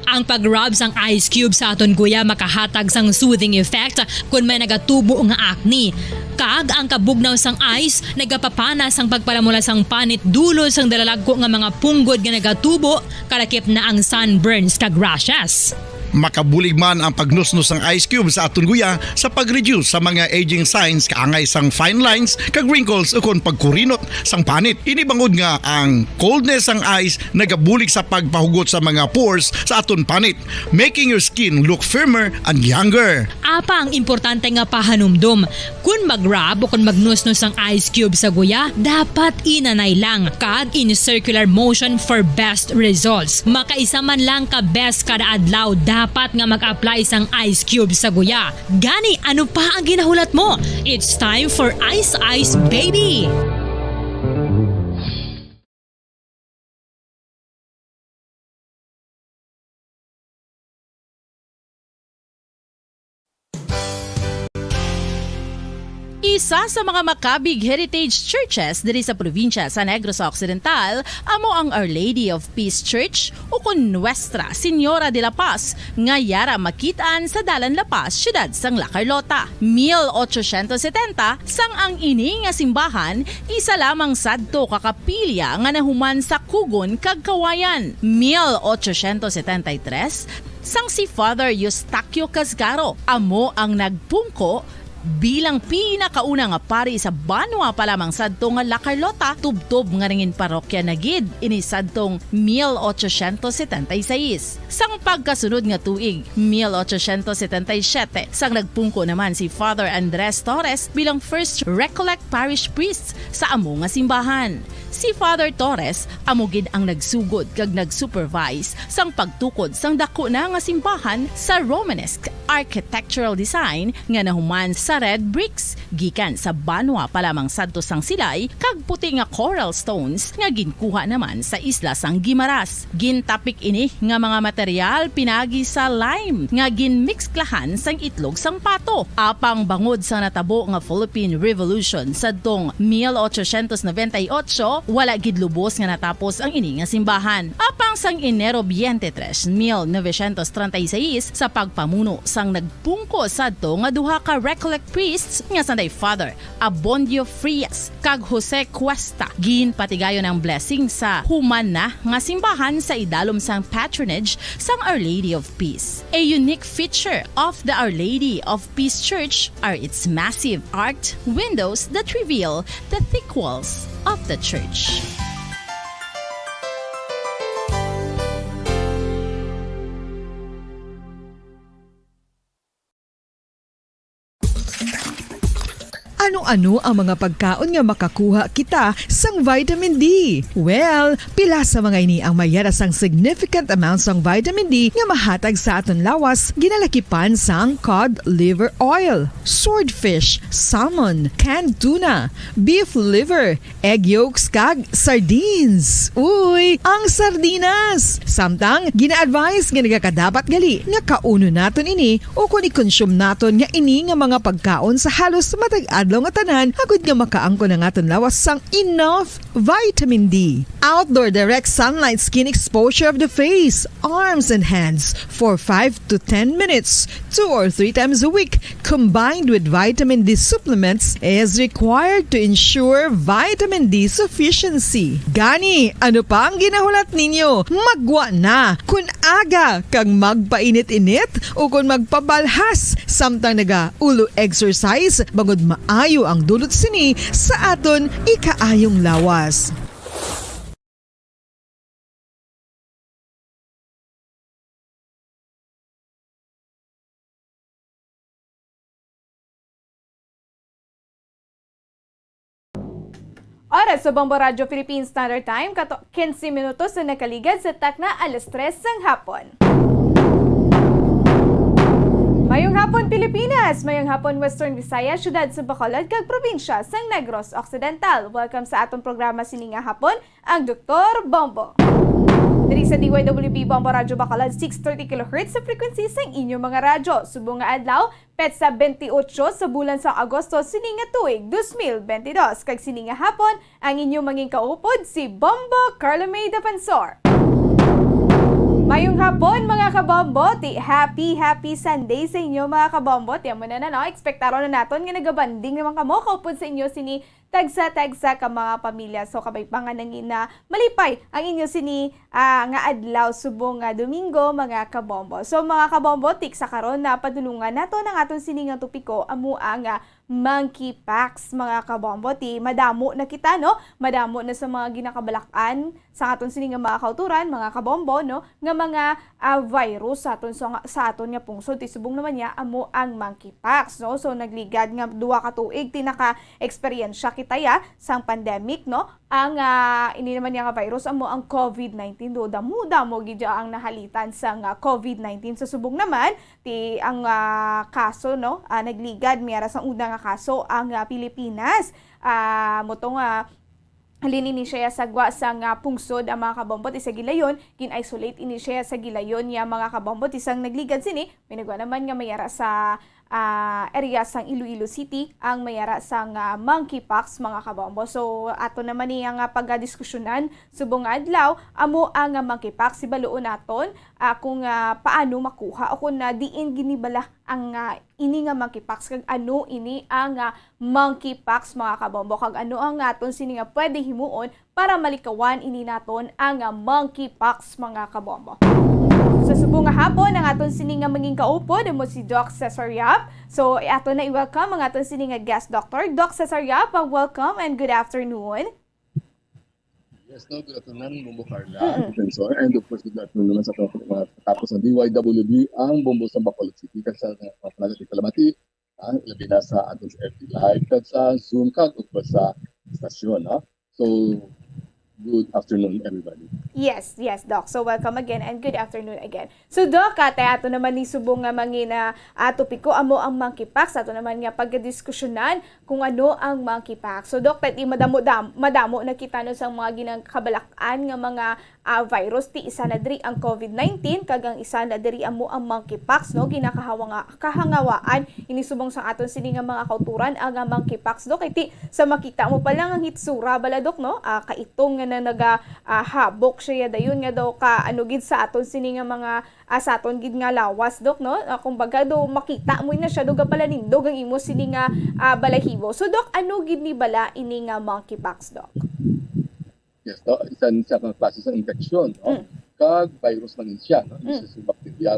Ang pag-rub sang ice cube sa aton guya makahatag sang soothing effect kon may nagatubo nga acne. Kag ang kabugnaw sang ice nagapapana sang pagpalamula sang panit dulot sang dalalagko nga mga punggod nga nagatubo, kalakip na ang sunburns kag rashes. Makabulig man ang pagnusnos sang ice cube sa aton guya sa pag-reduce sa mga aging signs kaangay sang fine lines kag wrinkles ukon pagkurinot sang panit. Ini bangod nga ang coldness sang ice nagabulig sa pagpahugot sa mga pores sa aton panit, making your skin look firmer and younger. Apang importante nga pahanumdom, kon mag-rub o kon magnusnos ang ice cube sa guya, dapat inanay lang kag in circular motion for best results. Makaisa man lang ka beses kada adlaw dapat nga mag-apply sang ice cube sa guya. Gani, ano pa ang ginahulat mo? It's time for Ice Ice Baby! Isa sa mga makabig heritage churches diri sa probinsya sa Negros Occidental amo ang Our Lady of Peace Church, ukon Nuestra Señora de la Paz, nga yara makit-an sa Dalan La Paz, siyudad sang La Carlota. Mil ochocientos setenta sang ang ini nga simbahan isa lamang sadto ka kapilya nga nahuman sa kugon kag kawayan. Mil ochocientos setenta y tres, sang si Father Eustaquio Casgaro amo ang nagpungko bilang pinakauna nga pari sa banwa pa lamang sadto nga La Carlota, tubtob nga nangin parokya na gid ini sadtong mil ochocientos setenta y seis. Sang pagkasunod nga tuig, mil ochocientos setenta y siete, sang nagpungko naman si Father Andres Torres bilang First Recollect Parish Priest sa amo nga simbahan. Si Father Torres amo gid ang nagsugod kag nag-supervise sang pagtukod sang daku na nga simbahan sa Romanesque architectural design nga nahuman sa red bricks gikan sa banwa pa lamang sadto sang silay kag puti nga coral stones nga ginkuha naman sa isla sang Guimaras. Gintapik ini nga mga material pinagi sa lime nga ginmiksklahan sang itlog sang pato. Apang bangod sa natabo nga Philippine Revolution sadtong mil ochocientos noventa y ocho, wala gid lubos nga natapos ang ini nga simbahan. Apang sang Enero twenty-three, mil novecientos treinta y seis, sa pagpamuno sang nagpungko sadto nga duha ka Recollect priests nga sanday Father Abondio Frias kag Jose Cuesta, ginpatigayon ang blessing sa human na nga simbahan sa idalom sang patronage sang Our Lady of Peace. A unique feature of the Our Lady of Peace Church are its massive arched windows that reveal the thick walls of the church. Ano-ano ang mga pagkaon nga makakuha kita sang vitamin D? Well, pila sa mga ini ang may yara sang significant amount sang vitamin D nga mahatag sa aton lawas, ginalakipan sang cod liver oil, swordfish, salmon, canned tuna, beef liver, egg yolks, kag sardines. Uy, ang sardinas! Samtang, gina-advise nga nagakadapat gali nga kaunon naton ini o kon i-consume naton nga ini nga mga pagkaon sa halos matag adlaw nga tanan, agud nga makaangkon ang aton lawas sang enough vitamin D. Outdoor direct sunlight skin exposure of the face, arms, and hands for five to ten minutes, two or three times a week, combined with vitamin D supplements, is required to ensure vitamin D sufficiency. Gani, ano pa ang ginahulat ninyo? Maggwa na! Kun aga kag magpainit-init o kon magpabalhas samtang naga-ulo exercise, bangod maayo ang dulot sini sa aton ikaayong lawas. Oras sa Bombo Radyo Philippine Standard Time, kato quince minutos na nakaligad sa takna alas tres sang hapon. Mayong hapon, Pilipinas! Mayong hapon, Western Visayas, siyudad sa Bacolod, kag probinsya sang Negros Occidental. Welcome sa atong programa sini nga hapon, ang Doktor Bombo. Diri sa D Y W B Bombo Radyo Bacolod, six thirty kilohertz sa frequency sang inyo mga radyo. Subong nga adlaw, petsa twenty-eight sa bulan sa Agosto sini nga tuig, dos mil benti dos. Kag sini nga hapon, ang inyo mangin kaupod, si Bombo Carlo May Defensor. Mayong hapon, mga kabombo. Ti, happy, happy Sunday sa inyo, mga kabombo. Ti, amo na, na, no? Ekspektaron na naton nga nagabanding naman kamo kaupod sa inyo sini tagsa-tagsa ka mga pamilya. So, kabay pa nga nangin na malipay ang inyo sini, ah, nga adlaw subong nga Domingo, mga kabombo. So, mga kabombo, ti sa karon na padulungan nato ang aton sini nga topiko, amo ang, ah, monkeypox, mga kabombo. Ti madamo na kita, no? Madamo na sa mga ginakabal-an sa aton sini nga mga kauturan, mga kabombo, no? Nga mga, ah, virus sa aton, sa, sa aton nga pungsod. Ti subong naman niya, amo ang monkeypox, no? So, nagligad nga duha ka tuig, ti naka-eksperyensya kita ya sang pandemic, no? Ang, ah, ini naman niya nga virus, amo ang covid nineteen. Do, damo-damo gid ya ang nahalitan sang, ah, covid nineteen. Sa subong naman, ti ang, ah, kaso, no? Ah, nagligad, may ara sang una nga kaso ang, ah, Pilipinas. Ah, mo to nga, halin ini siya sa gwa sang, ah, pungsod ang mga kabombo ti sa Gilayon, gin-isolate ini siya sa Gilayon ya mga kabombo ti sang nagligad sini, may nagwa naman nga may ara sa, ah, area sang Iloilo City ang may ara sang, ah, monkeypox, mga kabombo. So, ato naman niya nga pagdiskusyonan subong nga adlaw, amo ang, ah, monkeypox, hibaluon naton, ah, kung, ah, paano makuha o kung, ah, diin gid ni bala ang, ah, ini nga monkeypox, kag ano ini ang, ah, monkeypox, mga kabombo, kag ano ang aton sini nga pwede himuon para malikawan ini naton ang, ah, monkeypox, mga kabombo. Sa subong nga hapon, ang aton sini nga mangin kaupod amo si Doc Cesar Yap. So, ato na i-welcome ang aton sini nga guest doctor, Doc Cesar Yap. Ah, welcome and good afternoon. Yes, no, good afternoon, Bombo Carla, Mm-mm. Defensor, and of course, good afternoon naman sa mga katapos ng D Y W B, ang Bombo sa Bacolod City, kag sa mga panagat kalamati, ah, labi na sa aton sa F B Live, kag sa Zoom, kag of course sa istasyon, no? So, good afternoon, everybody. Yes, yes, Doc. So, welcome again and good afternoon again. So, Doc, ate, ato naman ni subong nga mangin, ah, topiko, amo ang monkeypox. Ato naman nga pagdiskusyonan kung ano ang monkeypox. So, Doc, ti madamo, dam-, madamo na kita, no, sang mga ginakabal-an nga mga, ah, virus. Ti isa na diri ang covid nineteen, kag ang isa na diri amo ang monkeypox, no? Ginakahawanga-, kahangawaan ini subong sang aton sini nga mga kauturan ang, ah, monkeypox, Doc. Kay ti sa makita mo pa lang ang hitsura bala, Doc, no? Ah, kaitom nga na naga, ah, habok siya dayon nga daw ka, ano gid sa aton sini nga mga, ah, sa aton gid nga lawas, Doc, no? Ah, kumbaga, do makita mo na siya, do gapalanindog ang imo sini nga, ah, balahibo. So, Doc, ano gid ni bala ini nga monkeypox, Doc? Yes, to, isa ni siya ka klase sa infection, no? Mm. Kag virus man ni siya, no? Mm. Isa sa bacteria,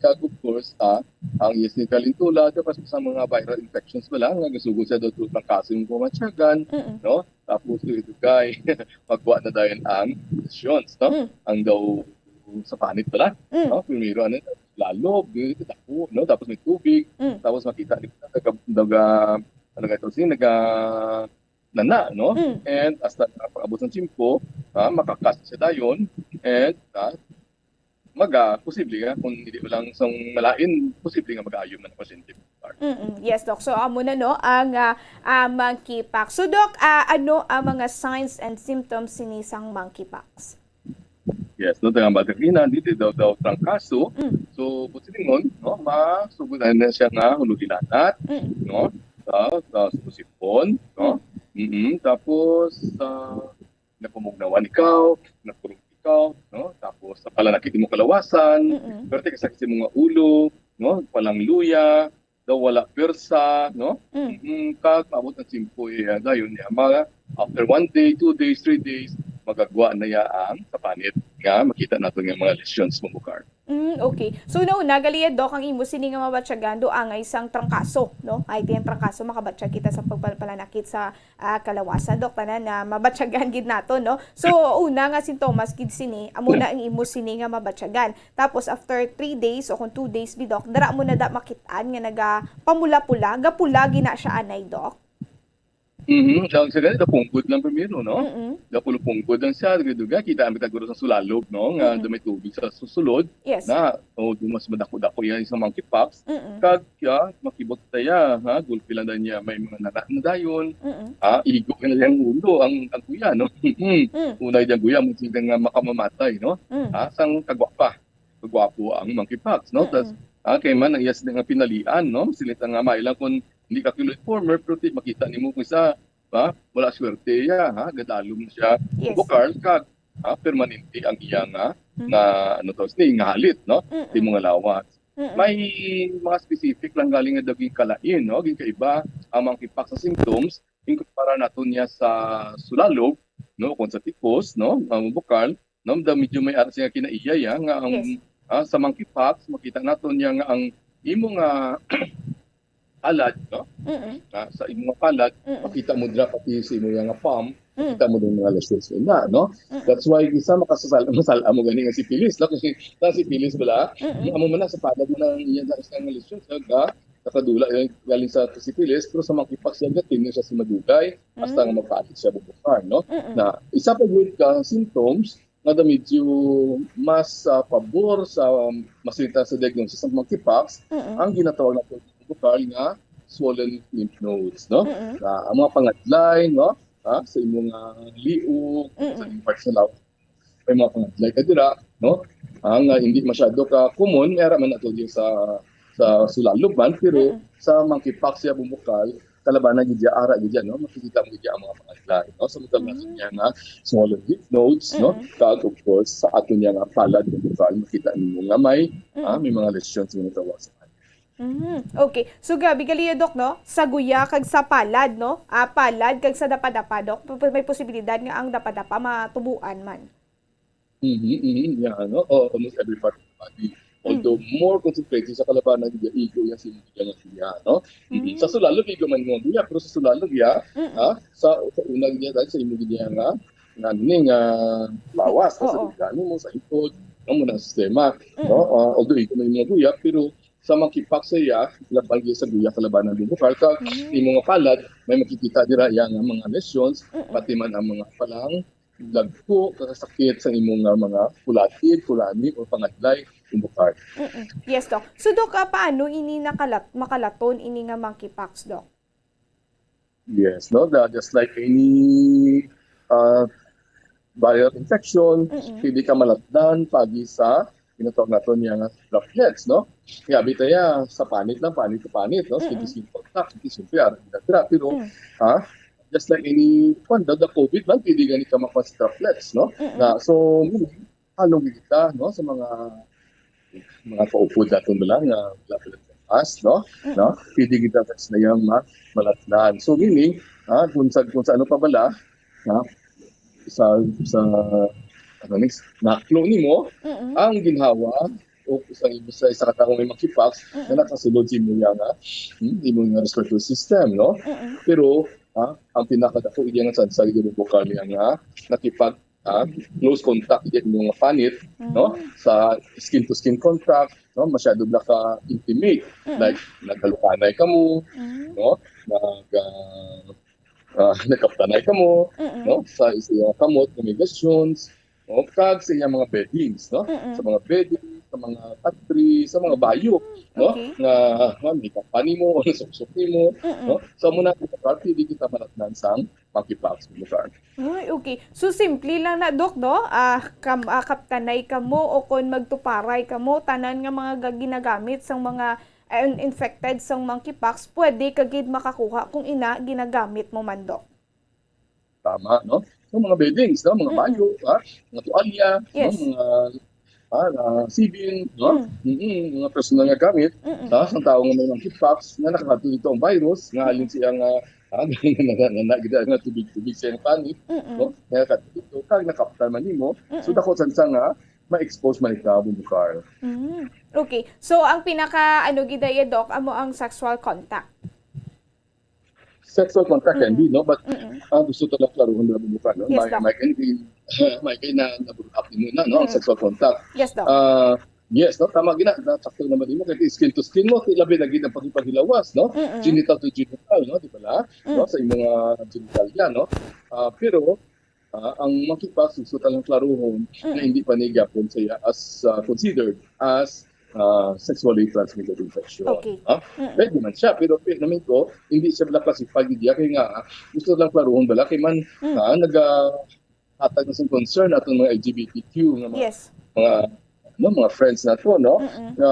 kag of course, ah, ang yes ni kalintula, tapos sa mga viral infections bala, nga gasugod siya do to trangkaso yung kumansyagan, Mm-mm. no? Tapos, ito kay, magkuha na dayon ang lesions, no? Mm. Ang daw sa panit pala, Mm. no? Primero, ano, lalo, dito, dako, no? Tapos may tubig, Mm. tapos makita, naga, naga, ano ka ito, si naga nana, no? Mm. And hasta na pag-abot sa tiyempo, ah, makakasa siya dayon, and ah, maga, posible nga, kung hindi mo lang sang malain, posible nga mag-aayo man ang pasyente. Mm-mm. Yes, Doc. So, amo na, no, ang ah, ah, monkeypox. So, Doc, ah, ano ang mga signs and symptoms sini sang monkeypox? Yes, no, tagang bagay na, dito daw daw trangkaso. Mm. So, kung silingon, no, masugod na siya nga hulugilanat, Mm. no, sa, sa sumusipon, no. Mm-mm. Tapos, sa napamugnawan ikaw, nagkurog ikaw, no, tapos sa palanakit mo kalawasan, Mm-mm. pero taga sakit sa mga ulo, no, palang luya, daw wala pwersa, no. Mm. Mm, kag maabot ang tiyempo, eh, dayon niya, mga after one day, two days, three days, magagwa na ya ang sa panit nga makita nato nga mga lesions sa bumbokal. Mm, okay. So, nauna, gali ya, Doc, ang imo sini nga mabatyagan, do angay sang trangkaso, no? Ay, tiyang trangkaso, makabatyag kita sa pagpalpalanakit sa ah, kalawasan, Doc, tanan na mabatyagan gid nato, no? So, una nga sintomas gid sini, amo na ang imo sini nga mabatyagan. Tapos, after three days o kung two days bi, Doc, dara mo na da makit-an nga nagapamula-pula, gapula gina siya anay, Doc? Mhm. Ang sa ganito, punggod lang primero, no? Mm-mm. Gapulupungkod lang siya, duga-duga, kita ang taguro sa sulalog, no? Nga Mm-mm. may tubig sa susulod, Yes. na, o, di mas madako-dako yan sa monkeypox. Mm-mm. Kag, ya, makibot tayo, ha? Gulpi lang na niya, may mga nana na dayon. Mm-mm. Ha? Igo na yung ulo, ang, ang guya, no? Mm. Mm. Una yung guya, mo sila nga makamamatay, no? Mm. Ha? Sang kagwapa. Kagwapo ang monkeypox, no? Mm-mm. Tas, ha, kay man, ang iyas nga pinalian, no? Sila nga may lang kung hindi ka kiloid former, pero ti, makita nimo kung sa, ha? Wala swerte, ya, ha? Gadalom siya. Yes. Bukal, kag, ha? Permanente ang iya nga, Mhm. nga, ano to, sini, nga halit, no? Mm-mm. Di mga lawas. Mm-mm. May mga specific lang galing nga daw ginkalain, no? Ginkaiba ang monkeypox sa symptoms, inkumpara nato niya sa sulalog, no? Kung sa tipos, no? Ang bukal, no? Daw medyo may ara siya kinaiya, ya, nga ang, Yes. ah, sa monkeypox, makita nato niya nga ang imo nga palad, no? Mm-mm. Ah, sa imo nga palad, Mm-mm. makita mo dira pati sa imo nga palm, Mm. makita mo din mga lesions na, no? Mm. That's why isa makasasal masal mo gani nga sipilis, no? Kasi sa sipilis bala, Mm-mm. amo man na sa palad mo nang iya sa nga lesions, no? Ga, nakadula yung galing sa sipilis, pero sa monkeypox, yung gatin siya si madugay, hasta nga Mm. magpalit siya bubukar, no? Mm-mm. Na isa pa yun ka symptoms nga da medyo mas, ah, pabor sa, um, masinta sa diagnosis ng monkeypox, Mm-mm. ang ginatawag natin bukal nga swollen lymph nodes, no? Mm-mm. Na ang mga pangadlay, no? Ha? Sa imong, ah, liog, Mm-mm. sa imong parts sa lawas, may mga pangadlay ka dira, no? Ang, ah, hindi masyado ka common, may ara man nato din sa, sa sulalog man, pero Mm-mm. sa monkeypox ya bumukal, kalabanan gid ya, ara gid ya, no? Makikita mo gid ya ang mga pangadlay, no? Sa mga Mm. niya nga swollen lymph nodes, no? Mm-mm. Kag, of course, sa ato niya nga palad bumukal, makita nimo nga may, Mm-mm. ah, may mga lesions nga natawa sa kanya. Mhm. Okay. So, grabe gali ya, Doc, no? Sa guya kag sa palad, no? Ah, palad kag sa dapadapa, Doc. P-, may posibilidad nga ang dapadapa matubuan man. Mhm, mhm, yeah, no? Oh, almost every part of the body. Although Mm. more concentrated sa kalabanan, igo yan si mga guya, no? Mhm. Mm. Sa sulalog, igo man mga guya, pero sa sulalog, ya, Mm-mm. ha? Sa, sa una niya, dahil sa imo niya nga, nga, ni, nga lawas, no? Sa Oo. dugani mo, sa likod, no? Muna sa sistema, Mm-mm. no? Ah, although igo man mga guya, pero sa monkeypox sa iya, labag iya sa guya kalabanan ng bukal, sa Mm. imo nga palad, may makikita dira iya nga mga lesions, Mm-mm. pati man ang mga palang lagko, kasakit sa imo nga mga kulatid, kulani, o pangadlay, bukal. Mm-mm. Yes, Doc. So, Doc, ah, paano ini nakalat-, makalaton ini nga monkeypox, Doc? Yes, no? The, just like any, uh, viral infection, Mm-mm. pwede ka malatdan pagi sa ginatawag nato niya nga droplets, no? Kaya bitaw ya, sa panit lang, panit to panit, no? Mm-mm. Sige, sige, contact, sige, siyempre, araw na tira. Pero, Mm. ha? Just like any, kwan, the, the COVID lang, pwede gani ka makuha sa droplets, no? Mm-mm. Na, so, meaning, halong kita, no? Sa mga, mga kaupod natin mo lang, nga wala pa lang mask, no? Mm-mm. No? Pwede kita sa sinayang ma-, malatdan. So, meaning, ha, kung sa, kung sa ano pa bala, ha, sa, sa, ano ni, naklo nimo, Mm-mm. ang ginhawa, o sa, sa isa ka tawo may monkeypox, Mm-mm. na nakasulod sa imo nga, hmm, imo nga respiratory system, no? Mm-mm. Pero, ha, ang pinakadako, iya nga sa, sa imo bukal niya nga, nakipag ah, close contact, yung mga panit, no? Mm. Sa skin to skin contact, no? Masyado na ka intimate. Mm. Like, naghalukanay ka mo, Mm. no? Nag, ah, ah, nagkaptanay ka mo, Mm-mm. no? Sa, sa iyang kamot, nga may gasyones, no? Kag sa iyang mga beddings, no? Mm-mm. Sa mga bedding, sa mga pantry, sa mga bayo, Mm, no? okay. Nga, nga may kapani mo, o nasuksok mo, Mm-mm. no? So, muna, pwede kita malatnan sang monkeypox, Bumukar. Ay, okay. So, simple lang na, Doc, no? Ah, kam-, ah, kaptanay ka mo o kon magtuparay ka mo, tanan nga mga ga-, ginagamit sang mga, ah, in-, infected sang monkeypox, pwede ka gid makakuha kung ina ginagamit mo man, Doc. Tama, no? So, mga beddings, no? Mga Mm-mm. bayo, ha? Mga tuwalya, no? Yes. Mga, ah, ah, sibin, no? Mm. Mm-mm, mga personal nga gamit, Mm-mm. ha? Sa tao nga may monkeypox, nga nakakadto dito ang virus, nga Mm-mm. halin siya nga, ah, na, na, na, na, na, na tubig-tubig siya ang panit, Mm-mm. no? Nakakadto dito, kag nakaptan man nimo, so Mm-mm. dako sang nga ma-expose man ikaw, Bumukar. Mm. Okay. So, ang pinaka, ano, gid, eh, Doc, amo ang sexual contact. Sexual contact can be, Mm-mm. no? But, Mm-mm. ah, gusto ko lang klaruhon na, Bumukar, no? Yes, May, Doc. may, may, may kay na, na-bring up din na, no? Ang Mm. sexual contact. Yes, Doc. Ah, yes, no? Tama gina, nasakto naman din mo, kay skin to skin mo, labi na gid ang pakipaghilawas, no? Mm-mm. Genital to genital, no? Di ba la? Mm. No? Sa imong, ah, genital yan, no? Ah, pero, ah, ang monkeypox, gusto talang klaruhon na Mm. hindi pa ni gyapon siya as, ah, considered as, ah, sexually transmitted infection. Okay. Ha? Mm. Pwede man siya, pero pi-, namin ko, hindi siya bala classify gid ya, kay nga, ah, gusto lang klaruhon bala, kay man, Mm. ah, naga-, hatag na sing concern atong mga L G B T Q nga mga, Yes. mga, no, mga friends nato, no? Mm-mm. Nga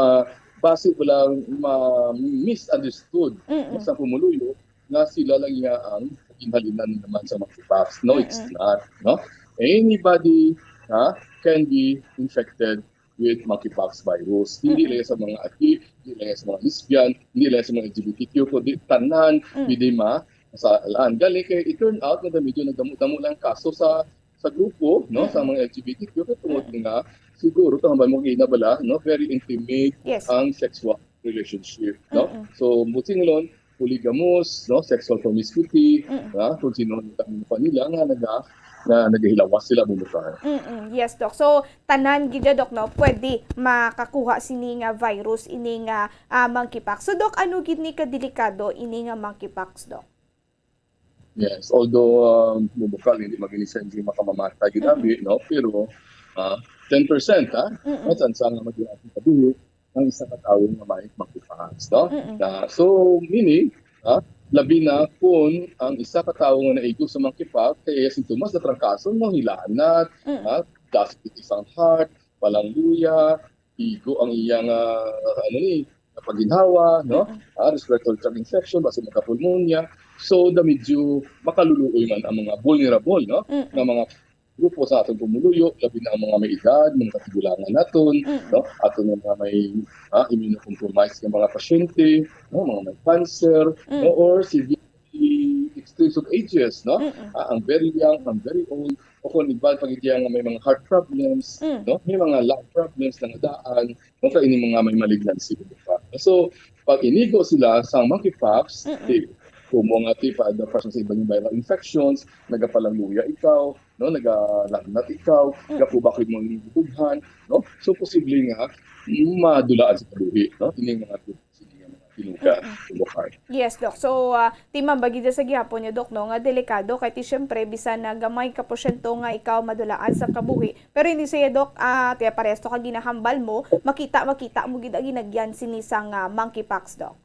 basi bala ma-misunderstood Mm-mm. sa pumuluyo nga sila lang iya ang ginhalinan naman sa monkeypox. No, it's Mm-mm. not, no? Anybody, ha, can be infected with monkeypox virus. Hindi Mm-mm. lang sa mga ati, hindi lang sa mga lesbian, hindi lang sa mga L G B T Q, kundi tanan Mm. pwede ma-, masalaan. Gani kay it turn out nga medyo nagdamo-damo lang kaso sa, sa grupo, no, sa Mm-mm. mga L G B T Q, kay tungod Mm. nga siguro, tama ba mo, ina bala, no, very intimate Yes. ang sexual relationship, no? Mm-mm. So, busingon, polygamous, no, sexual promiscuity, Mm-mm. ha, kung sino ang pa nila nga naga-, nga nagahilawas sila, Bumukar. Mm-mm. Yes, Doc. So, tanan gid ya, Doc, no, pwede makakuha sini nga virus, ini nga, ah, monkeypox. So, Doc, ano gid ni kadelikado ini nga monkeypox, Doc? Yes, although, um, Bumukar, hindi magini siya hindi makamamatay gid Mm-mm. abi, no? Pero, ah, ten percent, ha? Mm-mm. Ang tsansa nga maging ating kabuhi, ang isa ka tawo nga may monkeypox, no? Mm-mm. Na, so, meaning, ha, labi na kung ang isa ka tawo nga naigo sa monkeypox, kay iya sintomas na trangkaso, no? Hilanat, Mm-mm. ha? Dasig isang heart, palangluya, igo ang iyang, ah, ano ni, paginhawa, no? Mm-mm. Ah, respiratory tract infection, basi magka-pulmonya. So, da medyo makaluluoy man ang mga vulnerable, no? Mm-mm. Nga mga grupo sa aton pumuluyo, labi na ang mga may edad, mga katigulangan naton, Mm-mm. no? Aton nga mga may, ah, immunocompromised nga mga pasyente, no? Mga may cancer, Mm. no? Or severely extremes of ages, no? Mm-mm. Ah, ang very young, ang very old, o kung iban pa gid nga may mga heart problems, Mm. no? May mga lung problems na nadaan, no? Kay ini mga may malignancy, di ba? So, pag inigo sila sa monkeypox, Mm-mm. di, kumo nga ti pa, the person sa iban nga viral infections, nagapalangluya ikaw, no? Nagalagnat ikaw, Mm. gapubak yung mga dughan, no? So, posible nga, madulaan sa kabuhi, no? Ini mga, sige nga mga tinuga, Mm-mm. Bumukar. Yes, Doc. So, ah, ti mambagida sa gihapon niyo, Doc, no, nga delikado kay ti, siyempre, bisan na gamay ka porsyento nga ikaw madulaan sa kabuhi, pero hindi siya, Doc, ah, ti paresto ka ginahambal mo, makita, makita mo gid ang ginagyan sini sang, ah, monkeypox, Doc.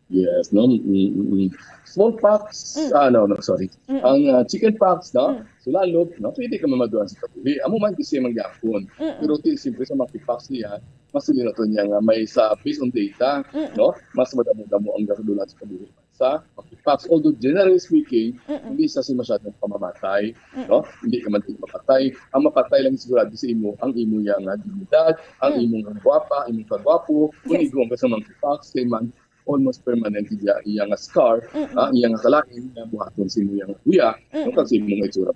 Yes, no? Mm, mm, mm. Smallpox, Mm. ah, no, no, sorry. Mm. Ang, ah, chickenpox, no? Mm. Sulalop, no? Pwede ka mamaduan sa kabuhi. Amo man kasi mangyapon. Mm-mm. Pero ti, siyempre sa monkeypox niya, mas sila to niya nga may sa, based on data, Mm-mm. no? Mas madamo-damo ang gadulan sa kabuhi sa monkeypox. Although, generally speaking, Mm-mm. hindi sa si masyadong pamamatay, Mm-mm. no? Hindi ka man din mapatay. Ang mapatay lang sigurado sa imo, ang imo yang, ah, dignidad, ang Mm. imong gwapa, imong kagwapo, kung Yes. igo ang ka sa monkeypox, kay man, almost permanent iya, iya nga scar, Mm-mm. ah, iya nga kalain, nga buhaton sa imo yang luya, Mm-mm. no, kag sa imo nga itsura.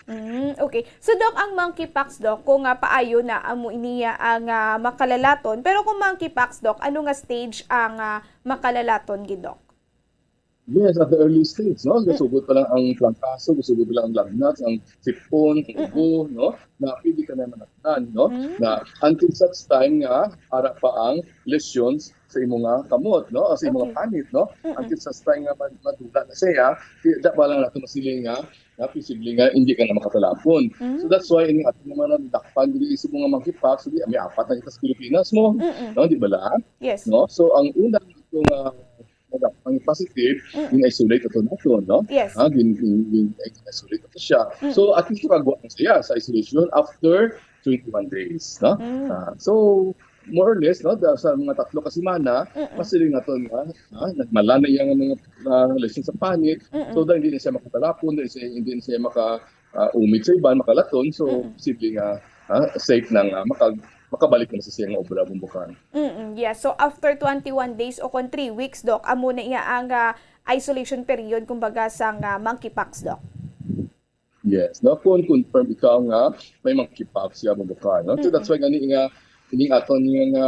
Mm, okay. So, Doc, ang monkeypox, Doc, kung nga paayo na amo iniya ang, ah, makalalaton, pero kung monkeypox, Doc, ano nga stage ang, ah, makalalaton gid, Doc? Yes, at the early stage, no? Gasugot pa lang ang trangkaso, gasugot pa lang ang lagnat, ang sipon, ang ubo, no? Na pwede ka na manakdan, no? Na until such time nga ara pa ang lesions sa imo nga kamot, no? O sa imo nga panit, no? Until such time nga mad- madula na siya, di da pa lang nato masiling nga na posible nga hindi ka na makatalapon. So that's why ini ato nga mga nadakpan diri sa mga monkeypox, di, may apat na kita sa Pilipinas mo, no? Di ba lang? Yes. No? So ang una ito nga nadakpan positive, in-isolate ito nato, no? Yes. Ha, gin, gin, gin, isolate ito siya. So at least nakagwa na siya sa isolation after twenty-one days, no? Ah, so more or less, no, da, sa mga tatlo ka semana, masiling naton nga, ah, nagmala na iyang mga, ah, lesion sa panit. So da, hindi na siya makatalapon, hindi siya, hindi na siya maka ah, umit sa iban, makalaton. So posible nga, ah, safe na nga maka, makabalik na sa siya nga obra, Bumbukan. Mm, yes. So after twenty-one days o kon three weeks, Doc, amo na iya ang ah, isolation period, kumbaga, sang ah, monkeypox, Doc. Yes, no? Kung confirm ikaw nga may monkeypox siya, Bumbukan, no? So that's why gani nga ining aton nga, nga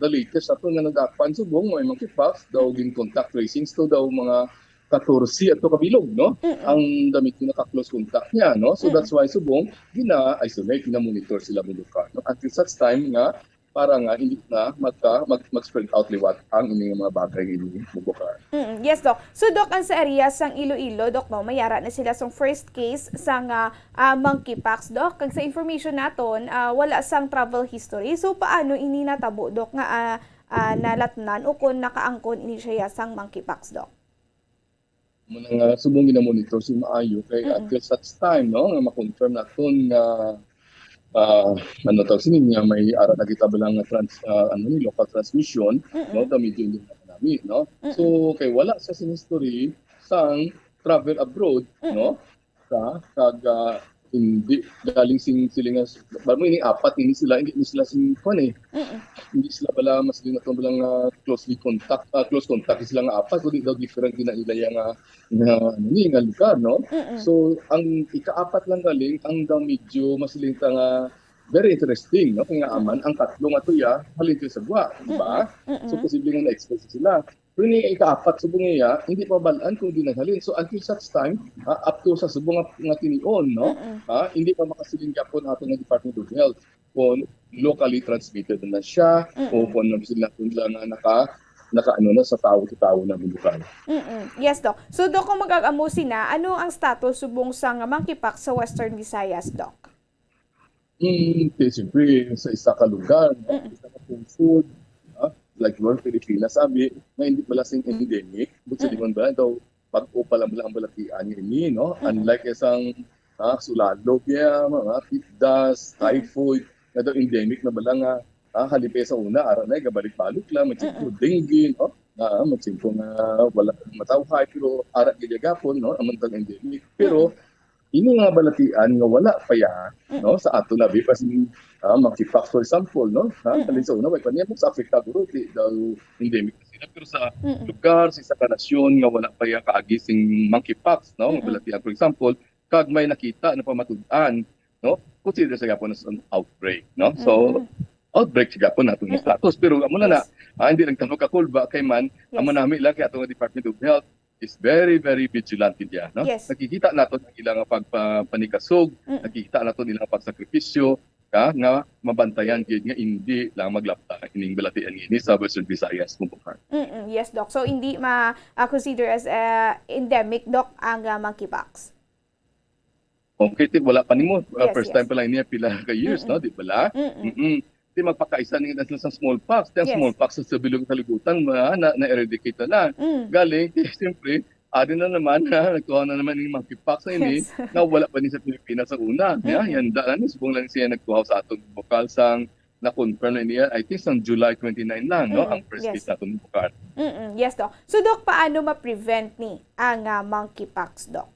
the latest ato nga nadakpan subong may monkeypox daw, gin contact tracings to daw mga katorse ato ka bilog, no? Ang damit nga naka-close contact niya, no? So that's why subong gina-isolate, gina-monitor sila, Bumbukan, no? Until such time nga para nga hindi na magka, mag, mag-spread out liwat ang ining mga bagay nga ini, Bumbukan. Mm, yes, Doc. So, Doc, ang sa area sang Iloilo, Doc, no, may ara na sila sang first case sang ah, ah, monkeypox, Doc. Kag sa information naton, ah, wala sang travel history. So, paano ini natabo, Doc, nga ah, ah, nalatnan o kon nakaangkon ini siya sang monkeypox, Doc? Muna nga subong gina-monitor sa maayo kay until such time, no, nga ma-confirm naton nga, ah, ano tawag sini, nga may ara na kita bala nga trans, ah, ano ni, local transmission, no, ta medyo hindi na nami, no. So kay wala sa sing history sang travel abroad, no, sa kag, ah, hindi galing sing sila nga, ba mo ini apat ini sila, hindi ni sila sing kuan eh. Hindi sila bala mas din atong bala nga closely contact, ah, close contact sila nga apat, kundi daw different din ang ila nga, nga, ano ni, nga lugar, no? So ang ikaapat lang galing ang daw medyo masiling ta nga very interesting, no? Kaya nga aman ang tatlo nga tuya halin sa gwa, di ba? So posible nga na-expose sila. Pero ni ikaapat subong niya, hindi pa balaan kung di naghalin. So until such time, ah, up to sa subong nga, nga tinion, no? Ah, hindi pa makasiling gyapon ato nga Department of Health kung locally transmitted na siya o kung ano sila, kung sila nga naka, naka ano na sa tawo sa tawo na, Bumbukan. Mm-mm. Yes, Doc. So, Doc, kung mag-ag-amo sina, ano ang status subong sang monkeypox sa Western Visayas, Doc? Hmm, ti, siyempre, sa isa ka lugar, no? Isa ka pungsod, no? Like Lord Pilipinas, sabi, nga hindi pala sing endemic, but sa lingon ba, daw, bag-o pa lang bala ang balatian nga ini, no? Unlike isang, ah, sulalog, yeah, mga pitdas, typhoid, nga daw endemic na bala nga, ah, halipay sa una, ara na, gabalik-balik lang, magsinto dengue, no? Ah, magsinto nga wala matawhay, pero ara gid gapon, no? Amon tang endemic. Pero, ini nga balatian nga wala pa ya, no, sa ato na, bi, pa si, ah, monkeypox, for example, no, ha, halin sa una, may pa niya sa Africa, guro, di daw endemic na sila, pero sa lugar, sa isa ka nasyon nga wala pa ya kaagi sing monkeypox, no, nga balatian, for example, kag may nakita na pamatud-an, no, consider sa gapon as an outbreak, no. So outbreak sa gapon nato nga status, pero amo na na, ah, hindi lang ta makakulba kay man, amo nami lang kay ato nga Department of Health is very, very vigilant gid ya, no? Yes. Nakikita nato ang ilang pagpanikasog, nakikita nato ang ilang pagsakripisyo, ka, nga mabantayan gid nga hindi lang maglapta ining balatian ini sa Western Visayas, Bumbukan. Mm-mm. Yes, Doc. So, hindi ma-consider as ah, endemic, Doc, ang ah, monkeypox? Okay, ti, wala pa nimo. Uh, Yes, first yes. time pa lang niya pila ka years, Mm-mm. No? Di ba? Mm-mm. Mm-mm. Ti, magpakaisa na sila sa smallpox. Ti, ang Yes. Smallpox sa bilog kalibutan, ma, na, na-eradicate na na. Mm. Galing, ti, siyempre, adi na naman, ha, nagkuha na naman yung monkeypox na ini, Yes. na wala pa ni sa Pilipinas sa una. Ya, Mm-mm. yan, da, ano, subong lang siya nagkuha sa aton bukal sang na-confirm na niya, I think, sang July twenty-nine lang, no? Mm-mm. Ang first Yes. case natin bukal. Mm-mm. Yes, Doc. So, Doc, paano ma-prevent ni ang ah, monkeypox, Doc?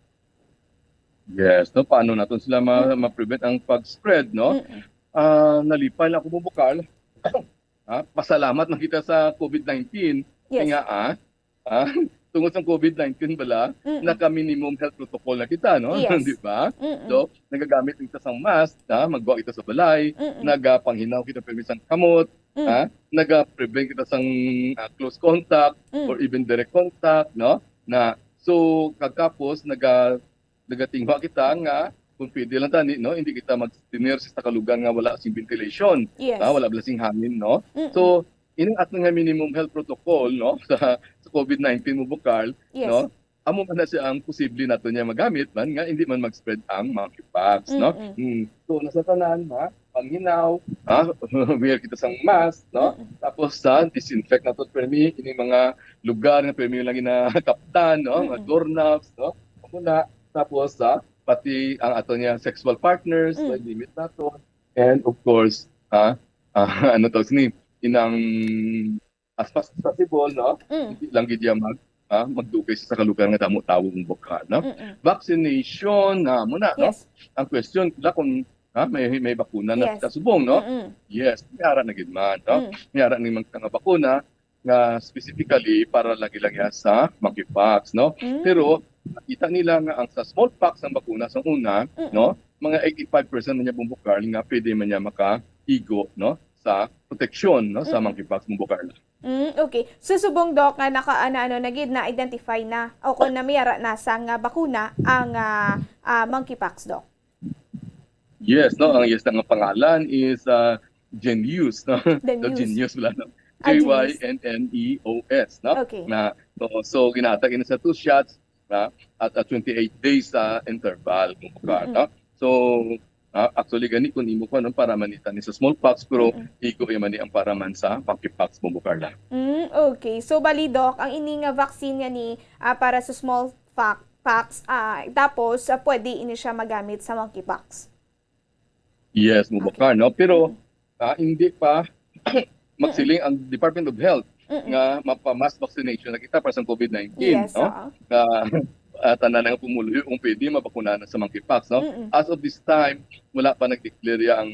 Yes, no? Paano natin sila ma- Mm. ma-prevent ang pag-spread, no? Mm-mm. Ah, nalipay lang ako mo bukal. Ah, pasalamat man kita sa COVID nineteen. Yes. Kaya nga, ah, ah, tungod sa COVID nineteen bala, Mm-mm. naka-minimum health protocol na kita, no? Yes. Di ba? Mm-mm. So, nagagamit kita sang mask, ha? Magwa kita sa balay, Mm-mm. nagapanghinaw kita permi sang kamot, Mm. ha? Naga-prevent kita sang ah, close contact Mm. or even direct contact, no? Na, so, kagkapos, naga-, nagatinguha kita nga kung pwede lang tani, no, hindi kita magtener sa isa ka lugar nga wala sing ventilation, Yes. ah, wala bala sing hangin, no? Mm-mm. So, ining ato nga minimum health protocol, no, sa, sa COVID nineteen, Mubukar, Yes. no, amo man na siya ang posible nato niya magamit man nga hindi man mag-spread ang monkeypox, no? Mm-mm. Mm. So, nasa tanan, ha, panghinaw, ha, wear kita sang mask, no? Mm-mm. Tapos sa disinfect nato permi ini mga lugar nga permi lang ginakaptan, no? Mga Mm-mm. doorknobs, no? Amo na. Tapos sa pati ang ato niya sexual partners, Mm. limit nato. And of course, ha, ah, ano to sini, inang as much as possible, no? Mm. Hindi lang gid ya mag, ah, magdugay sa isa ka lugar nga damo tawo, Mubukar, no? Mm-mm. Vaccination, na mo na, no? Yes. Ang question la kung, ha, may, may bakuna na Yes. kasubong, no? Mm-mm. Yes, may ara na gid man, no? Mm. May ara ning mga bakuna nga specifically para lagi lang ya sa monkeypox, no? Mm. Pero nakita nila nga ang sa smallpox ang bakuna sa una, Mm-mm. no? Mga eighty-five percent man niya, Mubukar, nga pwede man niya makaigo, no, sa proteksyon, no, sa Mm-mm. monkeypox, Mubukar. Mm, okay. So, subong, Doc, nga naka, ano, ano na gid, na-identify na o kung namiyara na sa nga bakuna ang, ah, ah, monkeypox, Doc? Yes, no? Ang yes na nga pangalan is, ah, Jynneos, no? Jynneos. So, Jynneos wala, no? Ah, Jynneos. J Y N N E O S, no? Okay. Na, so, so ginatag ini sa two shots, na, at, at twenty-eight days sa interval, Mubukar, Mm-mm. no? So, ah, actually, gani kung imo ko, no, para manita ni sa smallpox, pero Mm-mm. igo man ni ang para man sa monkeypox, Mubukar. Mm, okay. So, bali, Doc, ang ini nga vaccine nga ni, ah, para sa small fa-, pox, ah, tapos, ah, pwede ini siya magamit sa monkeypox. Yes, Mubukar, no? Pero, Mm. ah, hindi pa magsiling ang Department of Health Mm-mm. nga mapa-mass vaccination na kita para sa COVID nineteen, Yes, no? oo. Na, ah, tanan nga pumuluyo kung pwede mabakuna na sa monkeypox, no? Mm-mm. As of this time, wala pa nag-declare ang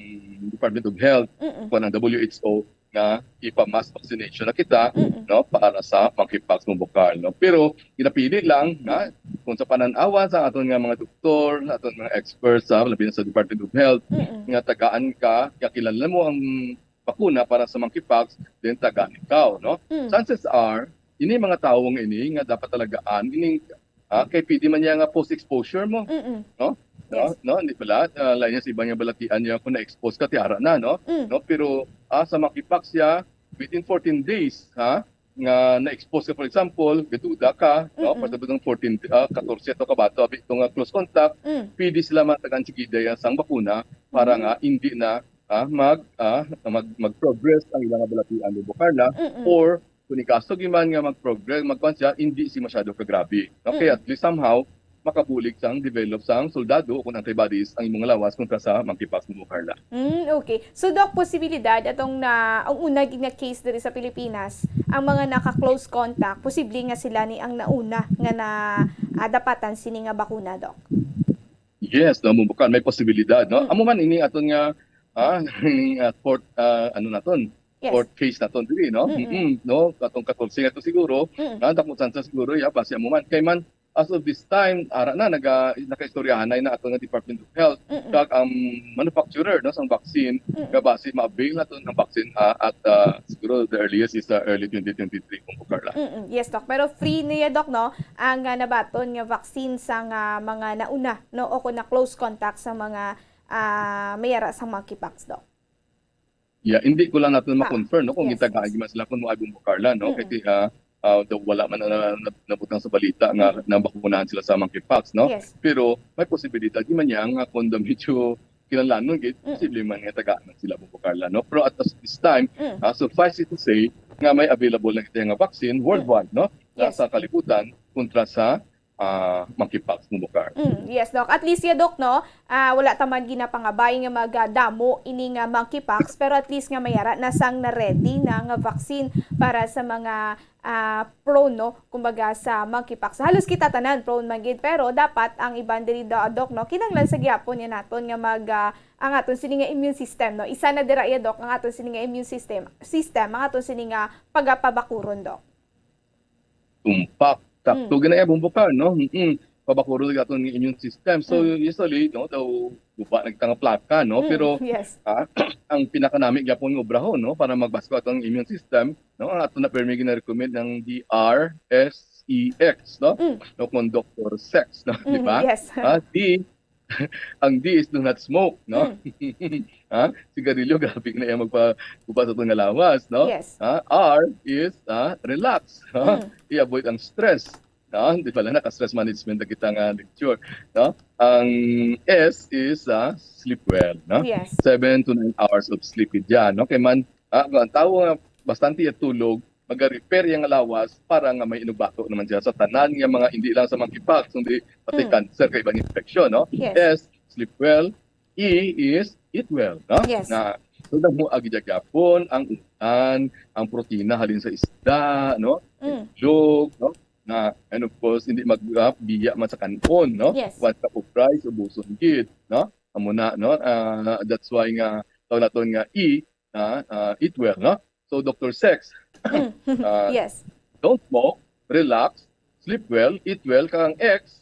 Department of Health Mm-mm. kung ang W H O nga ipa-mass vaccination na kita, Mm-mm. no, para sa monkeypox, Mubukar, no? Pero ginapili lang na kung sa panan-awan sa aton nga mga doktor, sa aton mga experts, sa, labi na sa Department of Health, Mm-mm. nga tagaan ka, nga kinahanglan mo ang bakuna para sa monkeypox, then tagaan ikaw, no? Mm. Chances are, ini mga tawo nga ini nga dapat talagaan, ini, ah, kay pwede man niya nga post-exposure mo, Mm-mm. no? Yes. No, hindi pala, ah, lain niya sa iban nga balatian niya kung na-expose ka, tiara na, no? Mm. No, pero, ah, sa monkeypox siya, within fourteen days, ha, nga na-expose ka, for example, gaduda ka, no? Mm-mm. Pasabot ng fourteen, ah, katorse to ka bato, abi ito nga close contact, Mm. pwede sila matagaan sige daya sang bakuna para Mm. nga hindi na, ah, mag, ah, mag, mag-progress ang ilang balatian, Mubukar, Mm-mm. or kung ikaso giman nga mag-progress, magkuan siya, hindi si masyado kagrabe. Okay, Mm. at least somehow, makabulig sang develop sang soldado o kung antibodies ang imong lawas kontra sa monkeypox, Mubukar. Mm, okay. So, Doc, posibilidad atong na, ang una gid nga case diri sa Pilipinas, ang mga naka-close contact, posible nga sila ni ang nauna nga na, ah, dapatan sini nga bakuna, Doc? Yes, no, Mubukar, may posibilidad, no? Mm. Amo man ini aton nga, ah, ini, ah, fourth, ah, ano naton? Yes. Fourth case naton diri, no? Mm-mm. Mm-mm, no? Katong katorse nga to siguro, Mm. ah, dako chance siguro, ya, base amo man. Kay man, as of this time, ara na, naga-, nakaistoryahanay na ato nga Department of Health, Mm-mm. kag ang manufacturer, no, sang vaccine, Mm-mm. nga base ma-avail naton ang vaccine, ah, at, ah, siguro the earliest is, ah, early twenty twenty-three, Mubukar. Mm-mm. Yes, Doc. Pero free niya, Doc, no? Ang, ah, nabaton nga vaccine sa nga mga nauna, no? O kung na close contact sa mga, ah, mayara sa monkeypox, Doc. Yeah, hindi ko lang natin Ah, ma-confirm, no, kung yes, gitagaan yes. man sila kung maay, Mubukar, no? Mm-mm. Kasi, ah, ah, daw wala man na, na, nabutang sa balita nga Mm. nabakunahan sila sa monkeypox, no? Yes. Pero may posibilidad di man niya nga kung daw medyo kinahanglanon gid, Mm. posible man nga tagaan sila, Mubukar, no? Pero at this time, Mm. ah, suffice it to say nga may available na kita nga vaccine worldwide, no? Sa, Yes. sa kalibutan kontra sa, ah, monkeypox, Mubukar. Mm, yes, Doc. At least, ya, Doc, no? Ah, wala ta man ginapangabay nga magadamo ini nga monkeypox, pero at least nga mayara na sang na-ready na nga vaccine para sa mga, ah, prone, no? Kumbaga, sa monkeypox. Halos kita tanan prone man gid, pero dapat ang iban diri, Do-, Doc, no? Kinahanglan sa gihapon niya naton nga mag, ah, ang aton sini nga immune system, no? Isa na dira, ya, Doc, ang aton sini nga immune system, system, ang aton sini nga pagapabakuron, Doc. Tumpak. Sakto Mm. gina, eh, Mubukar, no? Mm-mm. Pabakuron ang aton immune system. So, Mm. usually, no, daw guba na kita nga plaka, no? Mm, Pero, yes. ah, ang pinakanami gyapon nga obrahon, no, para magbasko atong immune system, no, ang ato na permi gina-recommend ng D R S E X, no? Mm. No, kung Doctor Sex, no? Di Mm, ba? yes. Ah, D, ang D is do not smoke, no? Ha? Sigarilyo, grabe na yung magpakupa sa itong lawas, no? Yes. Ha? R is, ah, relax. Ha? Mm. I-avoid ang stress. No? Di pala, naka-stress management na kita nga lecture. No? Ang S is, ah, sleep well. No? Yes. Seven to nine hours of sleep gid yan. No? Kay man, ah, ang tao nga bastante ya tulog, maga-repair yang lawas para nga may inugbato naman siya sa tanan nga mga, hindi lang sa monkeypox, kundi pati Mm. cancer kay ibang infection, no? Yes. S, sleep well. E is eat well, no? Yes. Na, so, damo agi gyapon ang utan, ang protina halin sa isda, no? Mm. Itlog, no? Na, and of course, hindi mag-, ah, biya man sa kanon, no? Yes. One cup of rice, ubuson gid, no? Amo na, no? Ah, that's why nga, tawag naton nga E, ah, ah, eat well, no? So, Doctor Sex, Mm. Ah, Yes. don't smoke, relax, sleep well, eat well, kag ang X,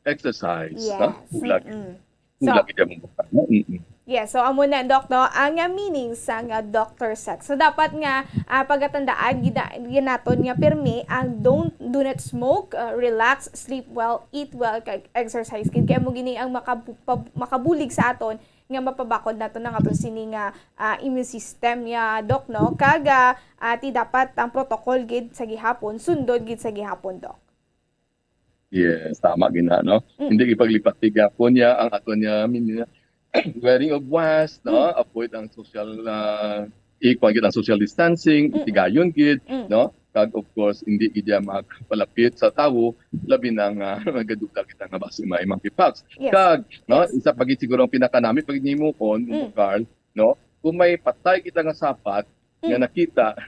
exercise, no? Yes. Hulag. Mm-mm. Hulag So, gid ang buka, no? Mm-mm. Yes, so amo na, Doc, no? Ang, ah, meaning sa nga Doctor Sex. So, dapat nga, ah, pagatandaan gid na-, gid naton nga pirmi ang don't, do not smoke, ah, relax, sleep well, eat well, kag exercise gid. Kay amo gini ang makabu-, pab-, makabulig sa aton nga mapabakod nato na nga to sini nga, ah, immune system niya, Doc, no? Kag, ah, ah, ti dapat ang protocol gid sa gihapon, sundon gid sa gihapon, Doc. Yes, tama gina, no? Mm. Hindi ipaglipat ti gapon niya ang aton niya, min-, wearing of mask, no? Mm. Avoid ang social, ah, ikuan gid ang social distancing, Mm. tigayon gid, Mm. no? Kag of course, hindi gid ya magpalapit sa tawo, labi na nga nagaduda kita nga basi may monkeypox. Yes. Kag, no, Yes. isa pa gid siguro ang pinakanami pag nimo kon, Mm. Carl, no? Kung may patay kita nga sapat nga Mm. nakita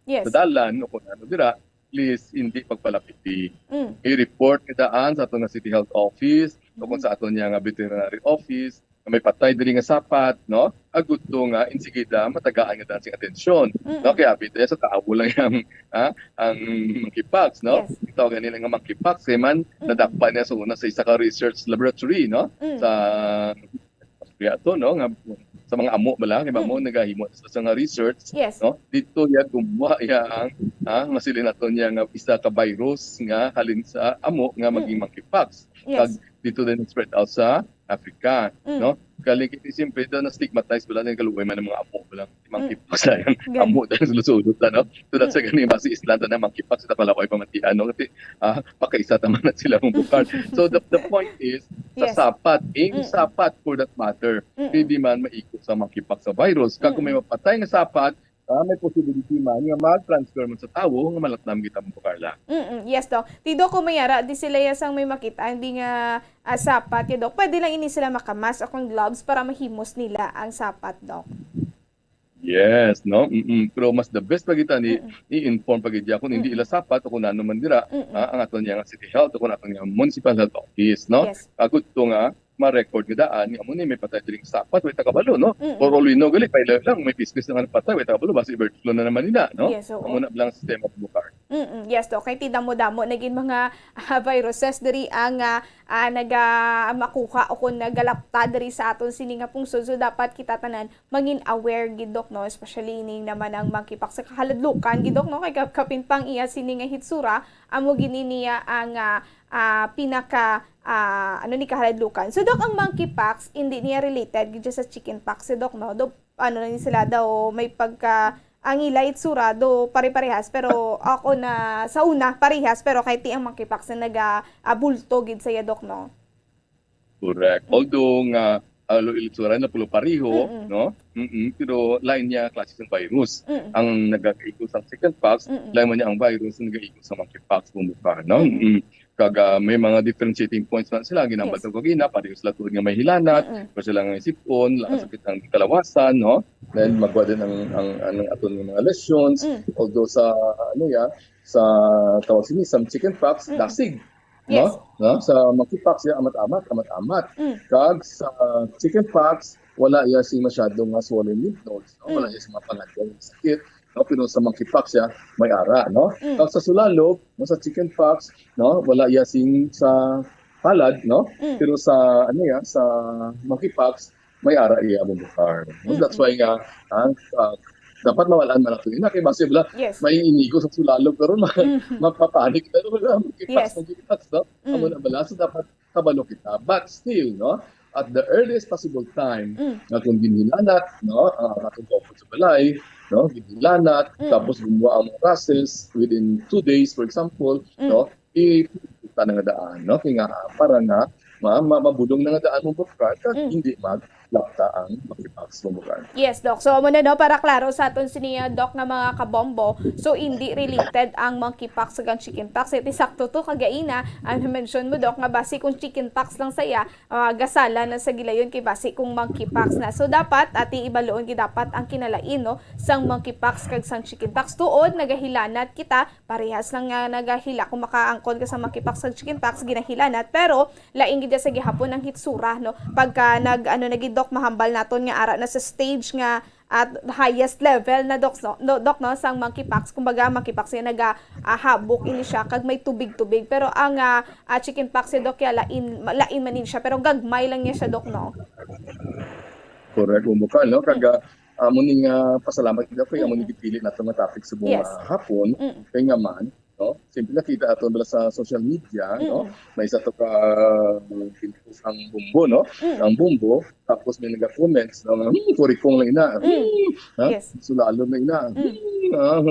Yes. sa dalan o kung ano dira, please hindi pagpalapiti. Mm. I-report kita an sa aton nga City Health Office o kung Mm. sa aton niya nga veterinary office nga may patay diri nga sapat, no? Agud to nga insigida matagaan nga daan sing atensyon. Mm-mm. No, kaya abi sa tawo lang yang, ah, ang monkeypox, no? Yes. Itaw gani lang nga monkeypox kay man Mm-mm. nadakpan niya sa una sa isa ka research laboratory, no? Mm. Sa kaya to, no, nga sa mga amo bala, kay amo Mm. nagahimo sa, sa nga research, Yes. no? Dito ya gumuha ya ang, ah, masilin nato niya nga isa ka virus nga halin sa amo nga maging Mm. monkeypox. Yes. Kag dito din spread out sa Africa, Mm. no? Galing kiti siyempre daw na-stigmatize bala nga kaluoy man ang mga amo bala. Mm. Monkeypox na yan. Gan- Amo dahil sulusulo ta, no? So that's Mm. gani basi isla ta na monkeypox sa kalawa ay pamatian, no? Kasi, ah, pakaisa ta man na sila mong bukal. So the, the point is, sa Yes. sapat, yung Mm. sapat for that matter, Mm-mm. pwede man maikot sa monkeypox sa virus. Kag kung may Mm-mm. mapatay nga sapat, ah, may possibility man nga mag-transfer man sa tawo nga malatnam kita mo, Carla. Mm-mm. Yes, Doc. Ti, Doc, kung may ara, di sila ya sang may makita, hindi nga, ah, sapat, ya, Doc. Pwede lang ini sila makamask o kung gloves para mahimos nila ang sapat, Doc. Yes, no? Mm-mm. Pero mas the best pa kita ni Mm-mm. i-inform pa gid kung hindi Mm-mm. ila sapat o kung ano man dira, Mm-mm. ah, ang aton nga city health o kung aton nga municipal health office, no? Yes. Agud to nga ma-record nga daan nga amo ni may patay diri sapat, way ta kabalo, no? Mm-mm. For all we know, gali, pailaw lang, may business na nga patay, way ta kabalo, basi bird flu na naman nila, no? Yes, oo. Amo na lang sistema, Bukar. Mm-mm. Yes, Doc. Kay ti damo-damo na gid mga, ah, viruses diri ang, ah, ah, naga-, makuha o kung nagalapta diri sa aton sini nga pungsod. So, dapat kita tanan mangin aware gid, Doc, no? Especially ining naman ang monkeypox sa kahaladlukan gid, Doc, no? Kay kap-, kapin pang iya sini nga hitsura, amo gini niya ang, ah, ah, pinaka, ah, ano ni, kahaladlukan. So, Doc, ang monkeypox, hindi niya related gid sa chickenpox, si Doc, no? Do, ano na ni sila daw, may pagka, ang ila itsura, do pare-parehas, pero ako na, sa una, parehas, pero kay ti ang monkeypox na naga, ah, bulto gid sa iya, Doc, no? Correct. Mm. Although nga, ah, lo itsura na pulo pareho, Mm-mm. no? Mm-mm. Pero lain niya klase ng virus. Mm-mm. Ang nagaigo sa chickenpox, Mm-mm. lain man niya ang virus na nagaigo sa monkeypox, kung mukha, no? Mm-mm. Mm. Kag, ah, may mga differentiating points man sila, ginambal Yes. ko kagina, pareho sila tuod nga may hilanat, Mm-mm. pareho sila nga sipon, Mm. sakit ang kalawasan, no? Then, magwa din ang, ang, ang aton nga mga lesions, Mm. although sa, ano ya, sa tawag sini, sa chickenpox, Mm. dasig, Yes. no? No? Sa monkeypox, ya, amat-amat, amat-amat. Mm. Kag sa chickenpox, wala ya sing masyado nga swollen lymph nodes, no? Wala Mm. ya sing mga pangadya nga sakit, no? Pero sa monkeypox ya, may ara, no? Mm. Kag sa sulalob, no, sa chickenpox, no, wala ya sing sa palad, no? Mm. Pero sa, ano ya, sa monkeypox, may ara iya, Bukar. No? That's Mm-mm. why nga, ang, ah, Dapat mawalaan man nato ina kay basi bala Yes. may inigo sa sulalog karon ma- Mhm. mapapanik na wala monkeypox, Yes. monkeypox, no? Amo Mm. na bala, so dapat kabalo kita. But still, no, at the earliest possible time, Mm. nga kung ginhilanat, no, ah, ang atong kaupod sa balay, no, ginhilanat, Mm. tapos gumawa ang mga rashes within two days, for example, Mm. no, i-, ta na nga daan, no, kay nga, para nga ma-, ma-, mabulong na nga daan mo bukar, kag Mm. hindi maglapta ang monkeypox mo bukar. Yes, Doc. So, amo na, no, para klaro sa aton sini, ah, Doc, nga mga kabombo. So, hindi related ang monkeypox kag chickenpox. Iti sakto to, kagaina, ang mention mo, Doc, nga basi kung chickenpox lang saya, ah, gasala na sa gilayon kay basi kung monkeypox na. So, dapat, ati ibaluon gid dapat ang kinalain, no, sang monkeypox kag sang chickenpox. Tuod, nagahilanat kita, parehas lang nga nagahila kung makaangkon ka sa monkeypox kag chickenpox, ginahilanat. Pero, lain gid sa gihapon ang hitsura, no? Pagka nag, ano na gid, Doc, mahambal naton nga ara na sa stage nga at highest level na, Doc, no? No, Doc, no? Sang monkeypox, kumbaga, monkeypox nga naga, ah, habok ini siya, kag may tubig-tubig. Pero ang, ah, ah, chickenpox, si Doc, ya, lain, ma-, lain man ini siya, pero gagmay lang niya siya, Doc, no? Correct, Bumbo Carl, no? Kag, Mm. ah, amo ni nga pasalamat kita kay amo ni Mm. gipili nato nga topic subong Yes. nga hapon. Mm. Kay nga man, no? Siyempre nakita ato bala sa social media, no? Mm. May isa to ka, um, pinpost ang Bumbo, no? Mm. Ang Bumbo, tapos may naga-comments, no? Nga, "Hmm, kurikong lang ina. Mm. Hmm, ha? Yes. Sulalog lang ina. Mm. Hmm, ah,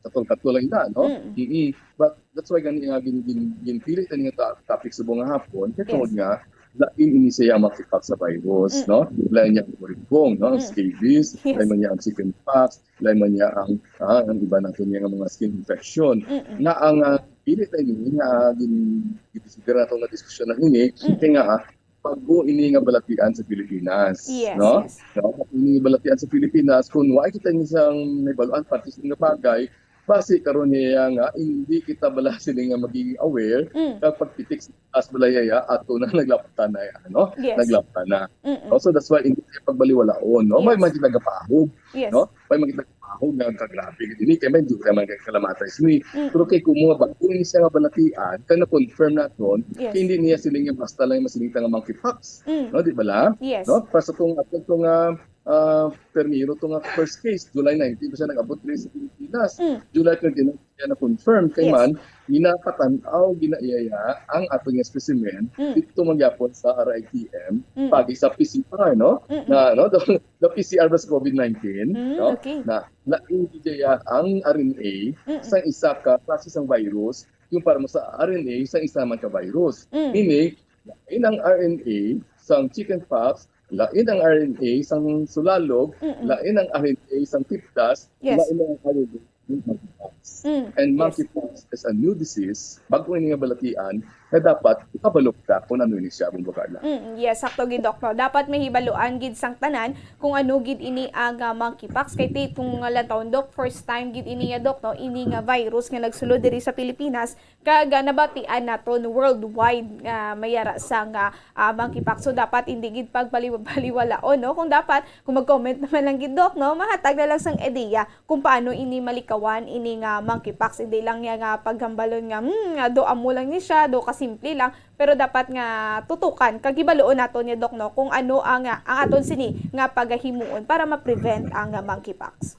katol-katol lang ina," no? Mm. Mm-mm. But that's why gani nga gin-, gin-, ginpili ta ni nga ta-, topic subong nga hapon, kay Yes. tungod nga lain ini siya ang monkeypox sa virus, Mm. no? Lain niya ang kurikong, no? Ang Mm. scabies, Yes. lain man niya ang chickenpox, lain man niya ang, ah, ang iba nato niya nga mga skin infection. Mm-mm. Nga ang, ah, pili ta ini nga gin-, gidesider nato nga diskusyon na ini, Mm. kay nga, ah, bag-o ini nga balatian sa Pilipinas, Yes, no? yes. No? Bag-o ini nga balatian sa Pilipinas, kung wala kita ini sang nahibaluan parte sa mga bagay, basi karon niya nga hindi kita bala sini nga maging aware Mm. kag pagpitik sa taas bala yaya ato na naglapta na, ano? Yes. Naglapta na. Mm-mm. No? So that's why hindi siya pagbaliwalaon, no? May Yes. mga ginagapahog, Yes. no? May mga ginagapahog nga kagrabe gid ini kay may dugay man kay kalamatay sini. Mm. Pero kay kung mga bag-o ni siya nga balatian, kay na-confirm naton, Yes. kay hindi niya siling nga basta lang masiling ta nga monkeypox. Mm. No, di bala? Yes. No? Para sa tong, atong tong, ah, ah, primero to nga first case, July nineteen pa siya nag-abot diri sa Pilipinas. Mm. July twenty-nine siya na-confirm. Kay Yes. man, ginapatan-aw, ginaiyaya ang ato nga specimen Mm. dito man gyapon sa R I T M, Mm. pagi sa P C R, no? Mm-mm. Na, no? The, the P C R ba sa COVID nineteen, Mm, no? okay. Na, lain gid iya ang R N A Mm-mm. sa isa ka klase sang virus, yung para mo sa R N A sa isa man ka virus. Mm. Meaning, lain ang R N A sang chickenpox, lain ang R N A sang sulalog, Mm-mm. lain ang R N A sang tipdas, Yes. lain ang R N A sang monkeypox. Mm, And yes. monkeypox is a new disease, bag-o ini nga balatian, na dapat kabalo ta kung ano ini siya, Bumbo Carla. Mm, yes, sakto gid, Doc, no? Dapat mahibaluan gid sang tanan kung ano gid ini ang, ah, monkeypox. Kay ti-, kung nga lang taon, Doc, first time gid ini nga, Doc, no? Ini nga virus nga nagsulod diri sa Pilipinas, kag, ah, nabatian naton worldwide nga may ara sang, ah, ah, monkeypox. So, dapat hindi gid pagbaliwalaon, no? Kung dapat, kung mag-comment naman lang gid, Doc, no? Mahatag na lang sang ideya kung paano ini malikawan, ini nga monkeypox. Hindi lang niya nga paghambalon nga, "Hmm, nga do amo lang ni siya, do kasimple lang." Pero dapat nga tutukan, kag hibaluon naton niya, Doc, no? Kung ano ang, ang aton sini nga pagahimuon para ma-prevent ang, ah, monkeypox.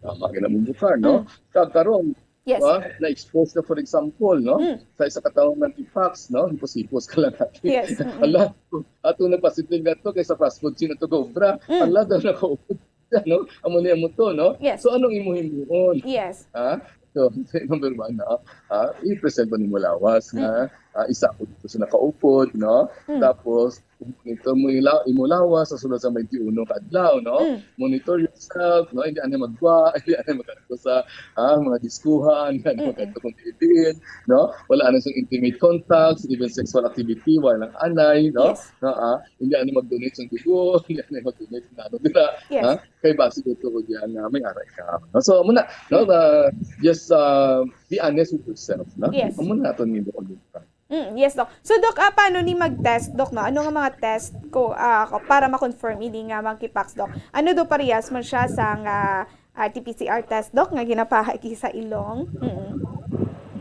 Tama ka na, Bumbo Carl, no? Mm. Kag karon, Yes. ah, na-expose na, for example, no? Mm. Sa isa ka tawo nga monkeypox, no? Hipos-hipos ka lang natin. Yes, mm-mm. Ala, ato nagpositive na to kay sa fast food chain ato gaobra. Mm. Ala daw nakaupod siya, no? Amo niya mo to, no? Yes. So, anong imo himuon? Yes. Ha? So, number one, no? Ha? I-present mo nimo lawas nga, Mm. ah, isa ko dito sa nakaupod, no? Mm. Tapos, monitor mo yung la-, imo lawas sa sulod sa twenty-one ka adlaw, no? Mm. Monitor yourself, no? Hindi ano magwa, hindi ano magkadto sa, ah, mga diskuhan, hindi ano Mm-mm. magkadto kung diin, no? Wala ano sa intimate contacts, even sexual activity, wala lang anay, no? Yes. No, ah, hindi ano mag-donate sa dugo, hindi ano mag-donate ng ano dira, Yes. ha? Kay basi dito ko diyan na may aray ka, no? So, muna, no? Mm. Ah, just, ah, be honest with yourself, no? Yes. Amo na aton nga ibuon dito. Mm, yes, Doc. So, Doc, ah, paano ni mag-test, Doc, no? Ano nga mga test ko, ah, ko-, para ma-confirm ini nga monkeypox, Doc? Ano do, parehas man siya sa nga R T P C R test, Doc, nga ginapaagi sa ilong? Mm.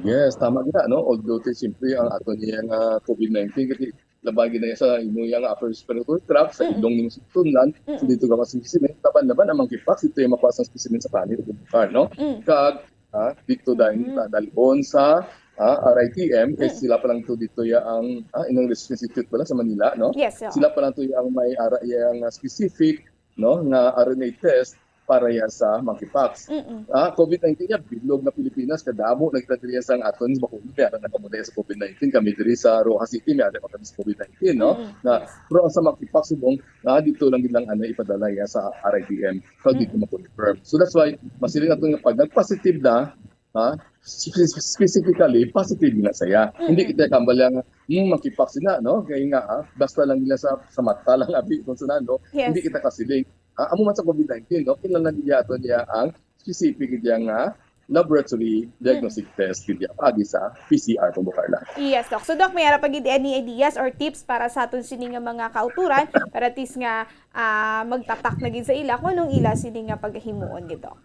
Yes, tama gina, no? Although, ti, siyempre, ang ato niya nga COVID nineteen, kasi laban gid na sa imo yang upper respiratory tract, sa Mm. ilong nimo sa tunlan, Mm. so dito ka sa specimen, laban-laban ang monkeypox, dito yung makuha sa specimen sa panit o bukar, no? Mm. Kag, ah, dito dahil Mm. ta dalhon sa ah, R I T M, kay Mm. sila pa lang to dito ya ang ah, inang research institute pala sa Manila, no? Yes, oo. Sila pa lang to ya ang may ara yang ah, specific, no, nga R N A test para ya sa monkeypox. Mm-mm. Ah, COVID nineteen niya, bilog na Pilipinas, kadamo nagtatiriya sa aton sa Bacolod, may ara na kamo sa COVID nineteen, kami diri sa Roxas City, may ara pa kami sa COVID nineteen, no? Mm-mm. Na, Yes. pero ang sa monkeypox subong, ah, dito lang gid lang ano ipadala ya sa R I T M, kag dito Mm. ma-confirm. So that's why masiling nato nga pag nagpositive na, ha, spe- specifically positive na saya. Hindi Mm-mm. kita kambal nga hmm, monkeypox na, no? Kaya nga, ah, basta lang nila sa sa mata lang abi kung saan, no? Yes. Hindi kita kasiling. Ah, amo man sa COVID nineteen, no? Kinahanglan niya ato niya ang specific niya nga laboratory diagnostic test niya pagi sa P C R kung bukar lang. Yes, Doc. So, Doc, may ara pa gid any ideas or tips para sa aton sini nga mga kauturan para at least nga ah, magtatak na gid sa ila kung anong ila sini nga pagahimuon gid, Doc?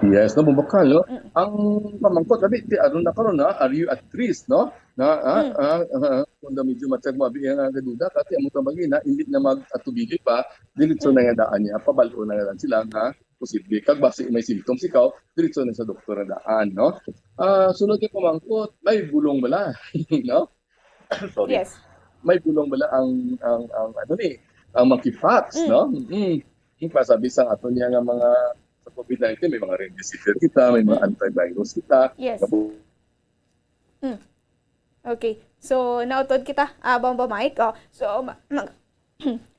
Yes, no, bubakal, no? Mm. Ang pamangkot, abi, ti, ano na karon, ha? Are you at risk, no? Na, ah, Mm. ah, ah, kung da medyo matag mo, abi, nga gaduda, kati amo tang bagina, hindi na mag-atubili pa, diretso Mm. na nga daan niya, pabalo na nga daan sila nga posible. Kag basi may symptoms ikaw, diretso na sa doktor na daan, no? Ah, sunod yung pamangkot, may bulong bala, no? Sorry. Yes. May bulong bala ang, ang, ang, ano ni, ang monkeypox, Mm. no? Mm. Yung pasabi sa ato niya nga mga sa COVID nineteen, may mga remdesivir kita, may mga Mm. antivirus kita. Yes. Mm. Okay. So, nautod kita, ah, Bombo Mike. Oh, so, ma- mag-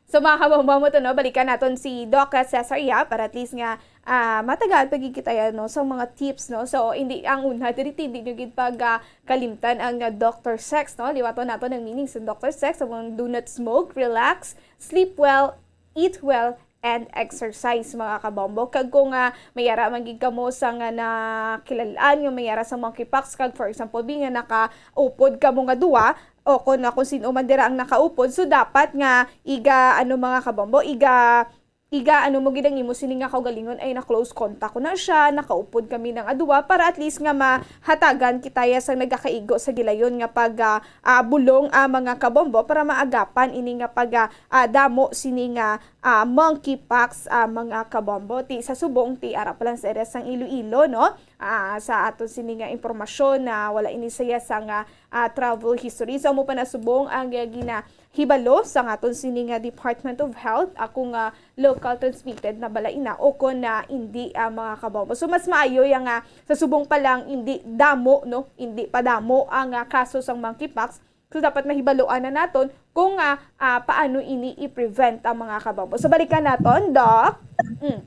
so, mga kabombo mo to, no? Balikan naton si Doc Cesar Yap para at least nga ah, matagaan pa gid kita yan, no, sa mga tips, no? So, hindi, ang una, diri, hindi nyo gid pag, ah, kalimtan ang, ah, doctor sex, no? Liwaton nato ang meaning sa doctor sex, ang do not smoke, relax, sleep well, eat well, and exercise, mga kabombo. Kag kung, ah, may ara man gid kamo sa nga nakilalaan nga may ara sa monkeypox, kag for example, bi nga nakaupod kamo nga duwa, o kung, ah, kung sino man dira ang nakaupod, so dapat nga iga, ano, mga kabombo, iga, iga, ano mo gid ang imo sini nga kaugalingon ay na close contact ko na siya, nakaupod kami ng aduwa para at least nga mahatagan kita ya sa nagakaigo sa gilayon nga pag, ah, ah, bulong, ah, mga kabombo para maagapan ini nga pag, ah, ah, damo sini nga, ah, monkeypox, ah, mga kabombo. Ti sa subong ti ara pa lang sa area sang Iloilo, no? Ah, sa aton sini nga impormasyon na wala ini saya sa nga, ah, travel history. So, amo pa na subong ang, ah, ginahibalo sa aton sini nga Department of Health. Ako nga local transmitted na bala ina o kon na hindi, ah, mga kabombo. So, mas maayo ya nga sa subong pa lang hindi damo, no? Hindi pa damo ang, ah, kaso sang monkeypox. So, dapat mahibaluan na naton kung, ah, ah, paano ini i-prevent ang mga kabombo. So, balikan naton, Doc. Mm.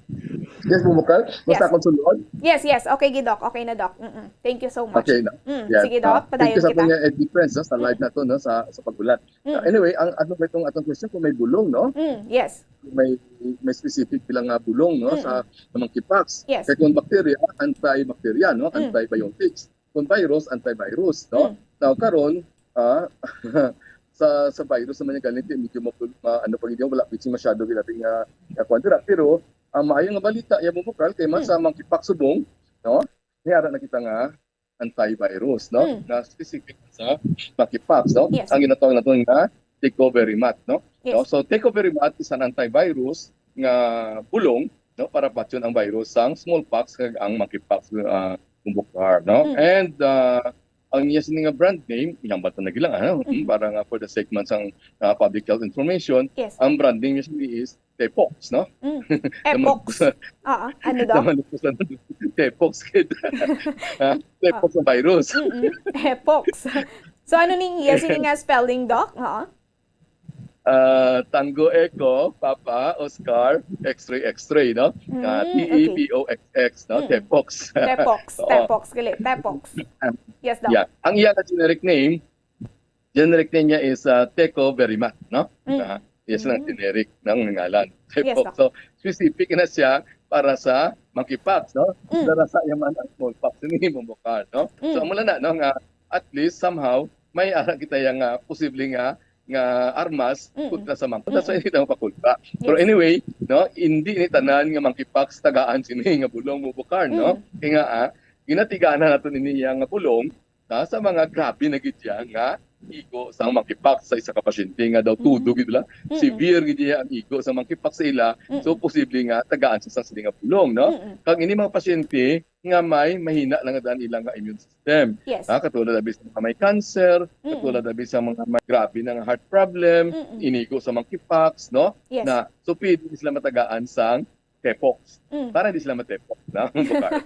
Yes, bumukal. Basta Yes. akong sulod. Yes, yes. Okay, gid, Doc. Okay na, Doc. Mm-mm. Thank you so much. Okay na. Mm. Yes. Sige, Doc. Ah, thank you Padayon sa kita. kanya, eh, difference, no, sa live Mm. nato, no, sa, sa pagbulat. Mm. Ah, anyway, ang ano ba itong atong question kung may bulong, no? Mm. Yes. May may specific bilang nga bulong, no, Mm. sa, sa monkeypox. Yes. Kaya kung bacteria, antibacteria, no, Mm. antibiotics. Kung virus, antivirus, no? Mm. Now, karon, ah, sa sa virus naman yung ganito, medyo mapul- ma, ano pa gid, wala pa gid masyado gid natin nga nga kuwan dira. Pero ang maayo nga balita, ya, bumukal kay man Mm. sa monkeypox subong, no? May ara na kita nga antivirus, no? Mm. Na specific sa monkeypox, no? Yes. Ang ginatawag nato nga tecovirimat, no? Yes. No? So tecovirimat is an antivirus nga bulong, no, para patyon ang virus sang smallpox kag ang monkeypox, ah, bumukal, no? Mm. And ah, ang iya sini nga brand name, inambatan na gilang, ano? Mm. Para nga for the segment sang ah, public health information, Yes. Ang brand name niya sini is Tepox, no? Mm. Naman- Epox. Oo. Ano daw? Naman po sa Tepox kid. Ah, Tepox ang virus. Mm-mm. Epox. So, ano ning iya sini nga spelling, Doc? Oo. Ah, Tango Echo, Papa, Oscar, X-ray, X-ray, no? Ah, Mm, T E P O X X, no? Mm. Tepox. Tepox. Oo. Tepox. Gali. Tepox. Yes, Doc. Yeah. Ang iya nga generic name, generic name niya is ah, Tecovirimat, no? Mm. Ah, yes, ang Mm. generic ng ngalan. Yes, Tepox. Doc. So, specific na siya para sa monkeypox, no? Mm. Para sa yaman ang smallpox, hindi mo mukha, no? So, Mm. amo lang na, no, nga at least somehow may ara kita yang nga posible nga nga armas Mm. kontra sa monkeypox. That's why Mm. hindi na mapakulba. Pero Yes. anyway, no, hindi ni tanan nga monkeypox tagaan sini nga bulong mo bukar, no? Mm. Kaya nga, ah, ginatigaan na nato nini nga bulong, ah, sa mga grabe na gid siya nga igo sang monkeypox sa isa ka pasyente nga daw tudo Mm-hmm. gid la. Mm-mm. Severe gid iya ang igo sa monkeypox sa ila. So, Mm-mm. posible nga tagaan sa sang sini nga bulong, no? Mm-mm. Kag ini mga pasyente nga may mahina lang daan ilang nga immune system. Yes. Ha, katulad abi sa mga may cancer, Mm-mm. katulad abi sa mga may grabe na nga heart problem, Mm-mm. inigo sa monkeypox, no? Yes. Na, so pwede sila matagaan sang tepox. Mm. Para di sila matepox, na, Bukar.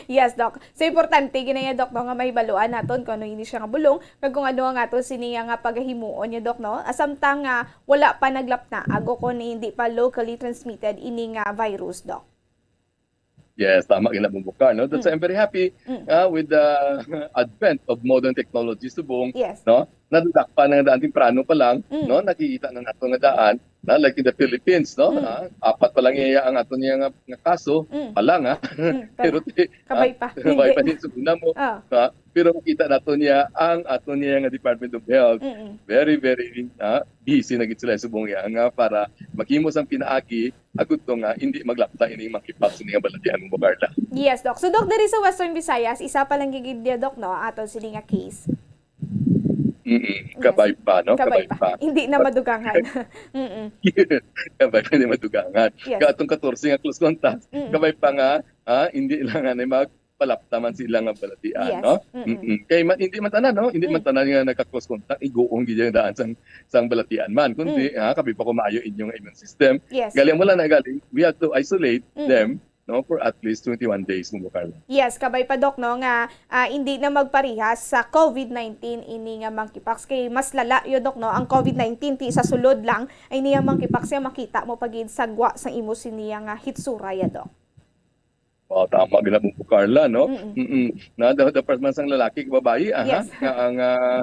Yes, Doc. So, importante gid na yan, Doc, no, nga mahibaluan naton kung ano ini siya nga bulong, kag kung ano ang aton sini nga, nga pagahimuon niya, Doc, no? Asamtang nga wala pa naglapna, ago kung hindi pa locally transmitted ini nga virus, Doc. Yes, tama gina, Bukar, no? That's Mm. I'm very happy Mm. uh, with the advent of modern technology subong, Yes. no? Nadadakpan na daan temprano pa lang, Mm. no? Nakikita na nato nga daan, na, like in the Philippines, no? Mm. Ah, apat pa lang iya ang ato niya nga, nga kaso, Mm. pa lang, ha? Mm. Pero ti- Kabay ah, pa. kabay pa Hindi. din sa una mo. Ah. Ha? Pero makita nato niya ang ato niya nga Department of Health. Mm-mm. Very, very ah, busy na gid sila subong iya nga para maghimo sang pinaagi agud to nga hindi maglapta ining monkeypox ini nga balatian mo, Carla. Yes, Doc. So, Doc, diri sa Western Visayas, isa pa lang gid, Doc, no, ato sini nga case. Mm, kabay pa, no? Kabay Kabay pa. pa. Hindi na madugangan. Mm-mm. Kabay pa, hindi madugangan. Yes. Katong katorse nga close contact, Mm-mm. kabay pa nga, ah, hindi lang nga magpalapta man sila nga balatian, Yes. no? Mm-mm. Mm-mm. Kay man, hindi man tanan, no? Hindi man Mm. tanan nga nagka-close contact, iguong gid yung daan sang, sang balatian man. Kundi, Mm. ah, kabi pa ko maayo inyong immune system. Yes. Galing wala na galing, we have to isolate Mm. them, no, for at least twenty-one days, mo, Carla. Yes, kabay pa, Doc, no, nga ah, hindi na magparihas sa COVID nineteen ini nga monkeypox. Kay mas lala yo, Doc, no, ang COVID nineteen ti sa sulod lang, ay niya monkeypox ya makita mo pa gid sa gwa sang imo siniya nga hitsura ya, Doc. Oh, tama gina mo, Carla, no? Mm-mm. Mm-mm. Na daw dapat man sang lalaki kag babayi, ah, ha? Yes. Nga ang ah,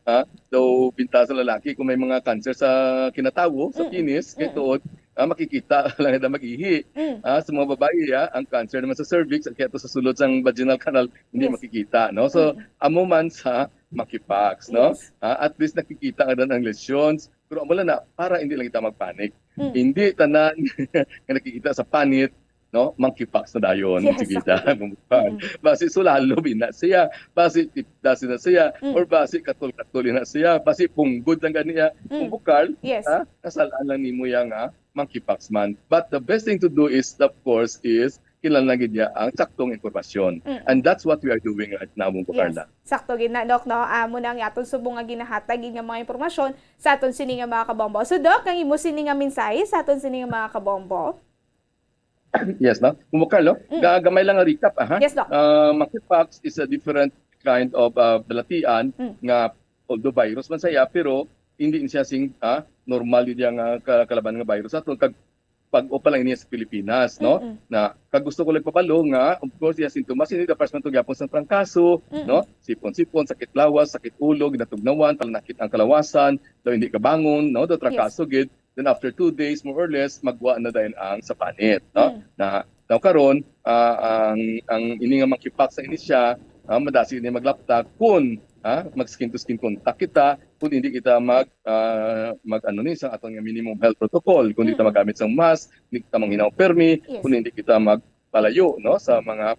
ah, daw binta sa lalaki kung may mga cancer sa kinatawo, sa Mm-mm. penis, kay Mm-mm. tuod, ah, makikita lang na mag-ihi. Mm. Ah, sa mga babayi, ah, ang cancer naman sa cervix, kaya to sa sulod sang vaginal canal, hindi Yes. makikita, no? So, Mm. amo man sa monkeypox, no? Yes. Ah, at least nakikita nga dan ang lesions, pero amo lang na para hindi lang kita magpanic. Mm. Hindi tanan nga nakikita sa panit, no? Monkeypox na dayon. Yes, Sige, sakto. dahan mo pa. Mm. Basi sulalo bina siya, basi tipdasin na siya, Mm. or basi katul-katul na siya, basi punggod lang ganiya. Mm. Kung bukal, Yes. ha? Kasalaan lang nimo yang ah, monkeypox man. But the best thing to do is, of course, is kinahanglan gid niya ang saktong impormasyon. Mm. And that's what we are doing right now, Ma'am Yes. Carla. Sakto gid na, Doc, no? Amo na ang aton subong nga ginahatag gid nga mga impormasyon sa aton sini nga mga kabombo. So, Doc, ang imo sini nga mensahe sa aton sini nga mga kabombo? Yes, no? Ma'am Carla, Mm. ga- gamay lang ang recap, aha. Yes, Doc. Uh, monkeypox is a different kind of uh, balatian Mm. nga although virus man siya, pero hindi siya sing ah, normal yun yung uh, ka- kalaban nga virus ato. Kag pag-o pa lang niya sa Pilipinas, no? Mm-mm. Na kag gusto ko lang pabalo nga, of course, iya sintomas, hindi dapat man to gyapon sa trangkaso, Mm-mm. no? Sipon-sipon, sakit lawas, sakit ulo, ginatugnawan, palanakit ang kalawasan, daw hindi kabangon, no? Daw trangkaso gid. Then after two days, more or less, magwa na dayon ang sa panit, no? Mm. Na, now karon, ah, ang ang ini nga monkeypox sa ini siya, ah, madali ini maglapta kung ah, mag skin to skin contact kita, kung hindi kita mag ah, mag ano ni sa aton nga minimum health protocol, kung hindi kita Mm. magamit sang mask, hindi kita manghinaw permi, Yes. kung hindi kita magpalayo, no, sa mga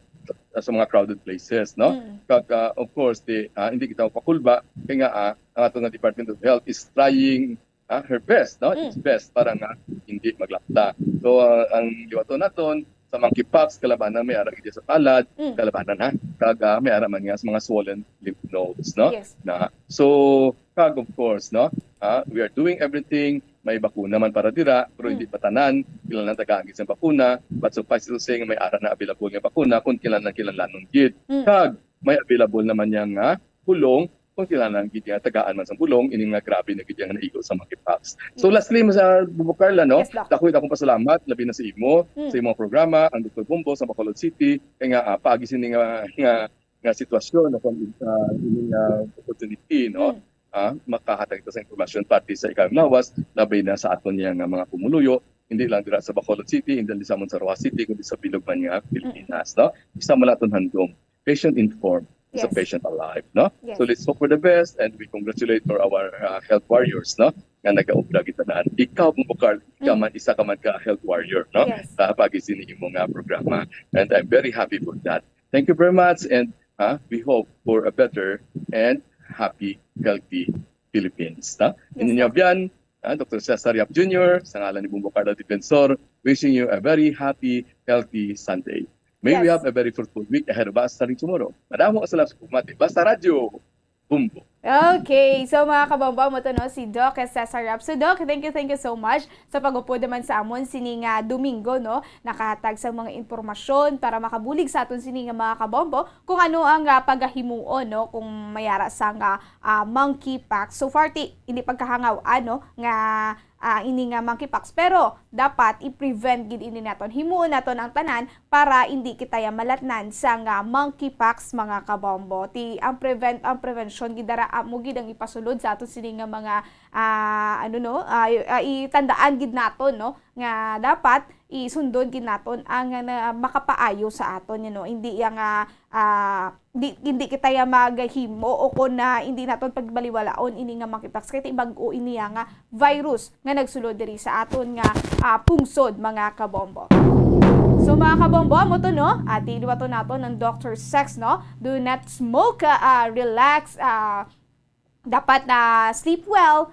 sa mga crowded places, no? Mm. Kag ah, of course, di, ah, hindi kita mapakulba kay nga ah, ang aton nga Department of Health is trying ah, her best, no? Mm. Its best para nga hindi maglapta. So ah, ang liwaton naton sa monkeypox, kalabanan may ara gid sa palad, Mm. kalabanan ha. Kag ah, may ara man nga sa mga swollen lymph nodes, no? Yes. Na so kag of course, no? Ah, we are doing everything, may bakuna man para dira, pero Mm. hindi pa tanan, kinahanglan tagaan gid sa bakuna, but suffice to say nga may ara na available nga bakuna kung kinahanglan, kinahanglanon gid. Mm. Kag may available naman niya nga pulong kung kinahanglan gid nga tagaan man sa pulong ini nga grabe na gid nga naigo sa monkeypox. So Yes. lastly, Ma'am Carla, no? Yes, Doc. Dako akong pasalamat labi na sa imo, Mm. sa imong programa, ang Doktor Bombo sa Bacolod City, kay nga ah, paagi sini nga nga nga sitwasyon o kung uh, ini nga opportunity, no? Mm. Ah, makahatag ito sa impormasyon parte sa ikalawas, labi na sa aton niya nga mga pumuluyo, hindi lang dira sa Bacolod City, hindi lang sa Roxas City, kundi sa bilog man nga Pilipinas, no? Isa man aton handom, patient informed is a Yes. patient alive, no? Yes. So let's hope for the best and we congratulate for our uh, health warriors, no? Nga nagaobra kita na. Ikaw, Ma'am Carla, ikaw Mm. man, isa ka man ka health warrior, no? Yes. Sa pag-isini imo nga programa. And I'm very happy for that. Thank you very much and Ha? We hope for a better and happy, healthy Philippines. Ha? Yes, Inyo sir. Biyan, ha? Doctor Cesar Yap Junior, sa ngalan ni Bumbo Carlo Defensor, wishing you a very happy, healthy Sunday. May we Yes. have a very fruitful week ahead of us starting tomorrow. Madamo ka salamat sa pagmati. Basta Radyo, Bumbo. Okay. So, mga kabombo, amo to, no, si Doc Cesar Yap. So, Doc, thank you, thank you so much sa pag-upod naman sa amon sini nga Domingo, no? Nakahatag sa mga impormasyon para makabulig sa aton sini nga mga kabombo kung ano ang, ah, pagahimuon, no? Kung mayara sa nga, ah, monkeypox. So far, ti, hindi pagkahangaw, ano, nga, ah, ini nga monkeypox. Pero dapat i-prevent gid ini naton. Himuon naton ang tanan para hindi kita ya malatnan sa nga monkeypox, mga kabombo. Ti ang prevent, ang prevention gid dara amo gid ang ipasulod sa aton sini nga mga, ah, ano, no, ah, i- ah, itandaan gid naton, no, nga dapat isundon gid naton ang, ah, na makapaayo sa aton, you know, hindi yang, ah, ah, di, hindi kita ya maghimo o kon na hindi naton pagbaliwalaon ini nga monkeypox kay ti bag-o ini ya nga virus nga nagsulod diri sa aton nga, ah, pungsod, mga kabombo. So, mga kabombo, amo to, no? At liwat to naton ang Doctor Sex, no? Do not smoke, ah, ah, relax, ah, dapat na sleep well,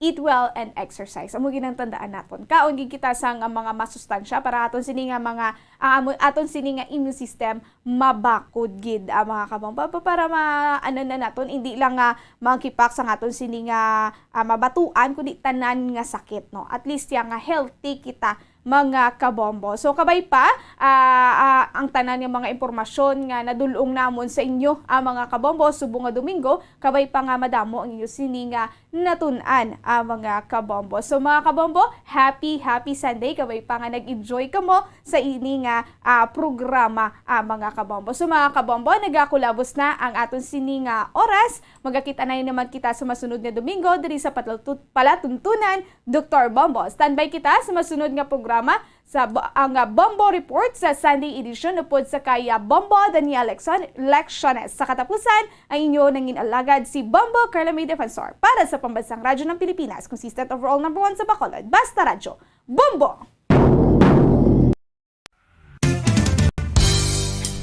eat well, and exercise. Amo gid ang tandaan naton. Kaon gid kita sang mga masustansya para aton sini nga mga, ah, amo, aton sini nga immune system mabakod gid, ah, mga kabombo. Pa, para ma, ano na naton, hindi lang nga monkeypox ang aton sini nga, ah, mabatuan, kundi tanan nga sakit, no? At least ya nga healthy kita, mga kabombo. So, kabay pa, ah, ah, ang tanan nga mga impormasyon nga nadul-ong namon sa inyo, ah, mga kabombo, subong nga Domingo, kabay pa nga madamo ang inyo sini nga natun-an, ah, mga kabombo. So, mga kabombo, happy, happy Sunday. Kabay pa nga nag-enjoy kamo sa ini nga, ah, programa, ah, mga kabombo. So, mga kabombo, nagakulabos na ang aton sini nga oras. Magakita na naman kita sa masunod nga Domingo diri sa Palatut-, Palatuntunan, Doktor Bombo. Standby kita sa masunod nga programa sa bo-, ang, ah, Bombo Report sa Sunday edition upod sa kay, ah, Bombo Daniel Lexon-, Lecciones. Sa katapusan, ang inyo nangin alagad si Bombo Carla May Defensor para sa Pambansang Radyo ng Pilipinas, consistent overall number one sa Bacolod. Basta Radyo, Bombo!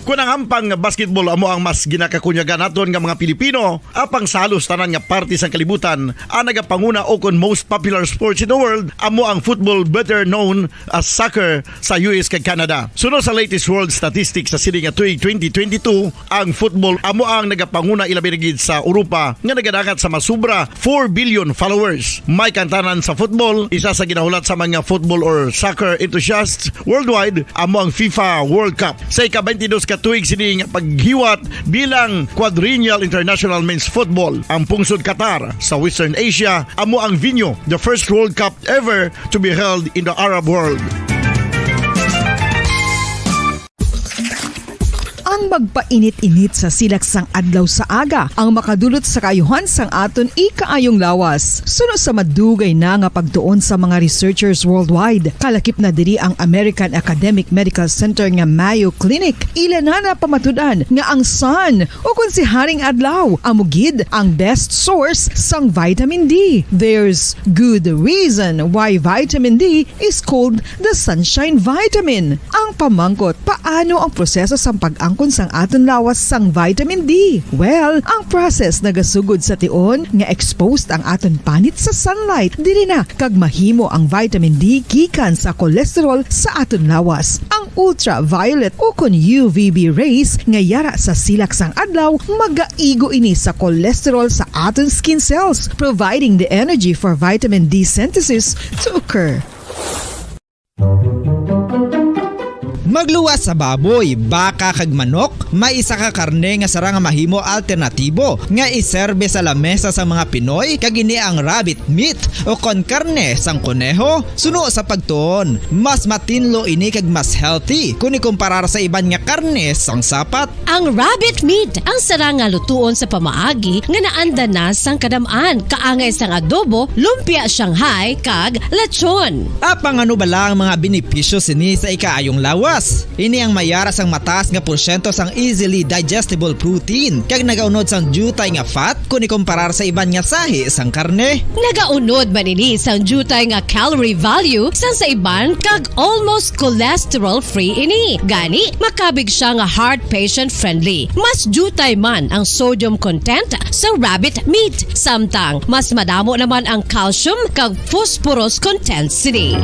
Kung ang hampang nga basketball amo ang mas ginakakunyagan naton nga mga Pilipino, apang sa halos tanan nga parte sang kalibutan, ang nagapanguna o kon most popular sports in the world amo ang football, better known as soccer, sa U S kag Canada. Suno sa latest world statistics sa sini nga tuig twenty twenty-two, ang football amo ang nagapanguna, ilabi na gid sa Europa nga nagadangat sa masubra four billion followers. May kantanan sa football, isa sa ginahulat sa mga football or soccer enthusiasts worldwide amo ang FIFA World Cup. Sa ika-twenty-dos ka tuig sini nga paghiwat bilang Quadrennial International Men's Football, ang pungsod Qatar sa Western Asia amo ang venue, the first World Cup ever to be held in the Arab world. Ang magpainit-init sa silak sang adlaw sa aga ang makadulot sa kaayuhan sang aton ikaayong lawas. Suno sa madugay na nga pagtuon sa mga researchers worldwide, kalakip na diri ang American Academic Medical Center nga Mayo Clinic. Ila na napamatud-an nga ang sun, o kon si Haring Adlaw, amo gid ang best source sang vitamin D. There's good reason why vitamin D is called the sunshine vitamin. Ang pamangkot, paano ang proseso sang pag-angkon sang aton lawas sang vitamin D? Well, ang process nagasugod sa tion nga exposed ang aton panit sa sunlight. Diri na kag mahimo ang vitamin D gikan sa cholesterol sa aton lawas. Ang ultraviolet o kon U V B rays nga yara sa silak sang adlaw magaigo ini sa cholesterol sa aton skin cells, providing the energy for vitamin D synthesis to occur. Magluwas sa baboy, baka kag manok, may isa ka karne nga sarang nga mahimo alternatibo nga iserbe sa lamesa sa mga Pinoy, kag ini ang rabbit meat o kon karne sang koneho. Suno sa pagtuon, mas matinlo ini kag mas healthy kon ikumparar sa iban nga karne sang sapat. Ang rabbit meat ang sarang nga lutuon sa pamaagi nga naanda na sang kadam-an, kaangay sang adobo, lumpia Shanghai, kag lechon. Apang ano bala ang mga benepisyo sini sa ikaayong lawas? Ini ang may ara sang mataas nga porsyento sang easily digestible protein, kag nagaunod sang diutay nga fat kon ikomparar sa iban nga sahi sang karne. Nagaunod man ini sang diutay nga calorie value sang sa iban, kag almost cholesterol-free ini. Gani, makabig siya nga heart patient-friendly. Mas diutay man ang sodium content sa rabbit meat, samtang mas madamo naman ang calcium kag phosphorus content sini.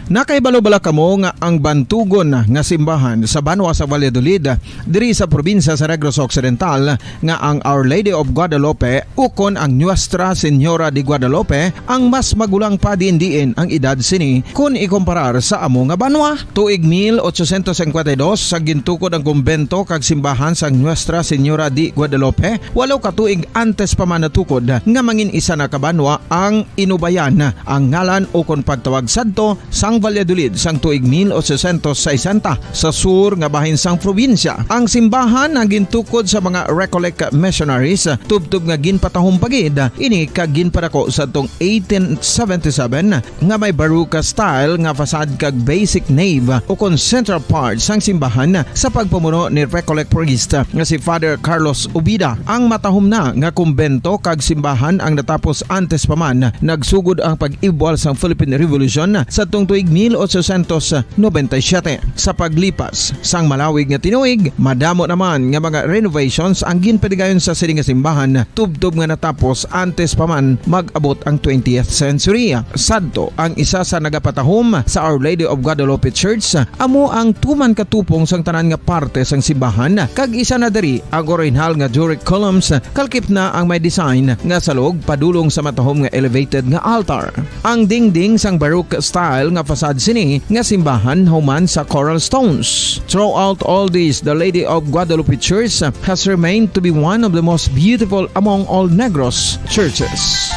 Nakahibalo bala kamo nga ang bantugon nga simbahan sa banwa sa Valladolid, diri sa probinsya sa Negros Occidental, nga ang Our Lady of Guadalupe ukon ang Nuestra Señora de Guadalupe ang mas magulang pa diin-diin ang edad sini kon ikomparar sa amo nga banwa? Tuig mil ochocientos cincuenta y dos sa gintukod ang kumbento kag simbahan sang Nuestra Señora de Guadalupe, walo ka tuig antes pa man natukod nga mangin isa na ka banwa ang Inubayan, ang ngalan ukon pagtawag sadto sang Valladolid sang tuig mil ochocientos sesenta, sa sur nga bahin sang probinsya. Ang simbahan ang gintukod sa mga Recollect missionaries, tubtob nga ginpatahom pa gid ini kag ginpadako sadtong eighteen seventy-seven, nga may Baroque style nga facade kag basic nave ukon central part sang simbahan sa pagpamuno ni Recollect priest nga si Father Carlos Ubida. Ang matahom na nga kumbento kag simbahan ang natapos antes pa man nagsugod ang pag-ibwal sang Philippine Revolution sadtong tuig mil ochocientos noventa y siete. Sa paglipas sang malawig nga tinuig, madamo naman nga mga renovations ang ginpadigayon sa sini nga simbahan, tubtob nga natapos antes pa man mag-abot ang twentieth century. Sadto ang isa sa nagapatahom sa Our Lady of Guadalupe Church, amo ang tuman ka tupong sang tanan nga parte sang simbahan, kag isa na diri ang orihinal nga Doric columns, kalkip na ang may design nga salog padulong sa matahom nga elevated nga altar. Ang dingding sang Baroque style nga facade sini nga simbahan human sa coral stones. Throughout all this, the Lady of Guadalupe Church has remained to be one of the most beautiful among all Negros churches.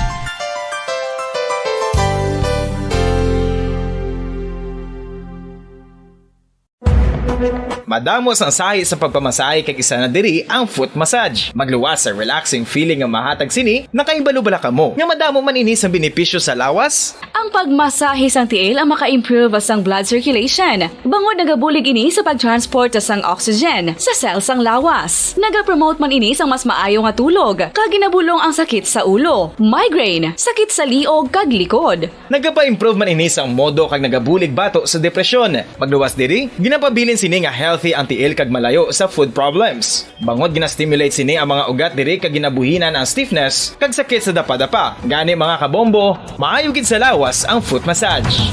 Madamo sang sahi sa pagpamasahe, kag isa na diri ang foot massage. Magluwas sa relaxing feeling nga mahatag sini. Nakahibalo bala kamo nga madamo man ini sang benepisyo sa lawas? Ang pagmasahe sang tiil ang maka-improve sang blood circulation, bangod nagabulig ini sa pag-transport sang oxygen sa cell sang lawas. Nagapromote man ini sang mas maayo nga tulog, kag ginabulong ang sakit sa ulo, migraine, sakit sa liog, kag likod. Nagapa-improve man ini sang modo kag nagabulig bato sa depresyon. Magluwas diri, ginapabilin sini nga healthy ang tiil kag malayo sa foot problems. Bangod gina-stimulate sini ang mga ugat diri kag ginabuhinan ang stiffness kag sakit sa dapadapa. Gani, mga kabombo, maayo gid sa lawas ang foot massage.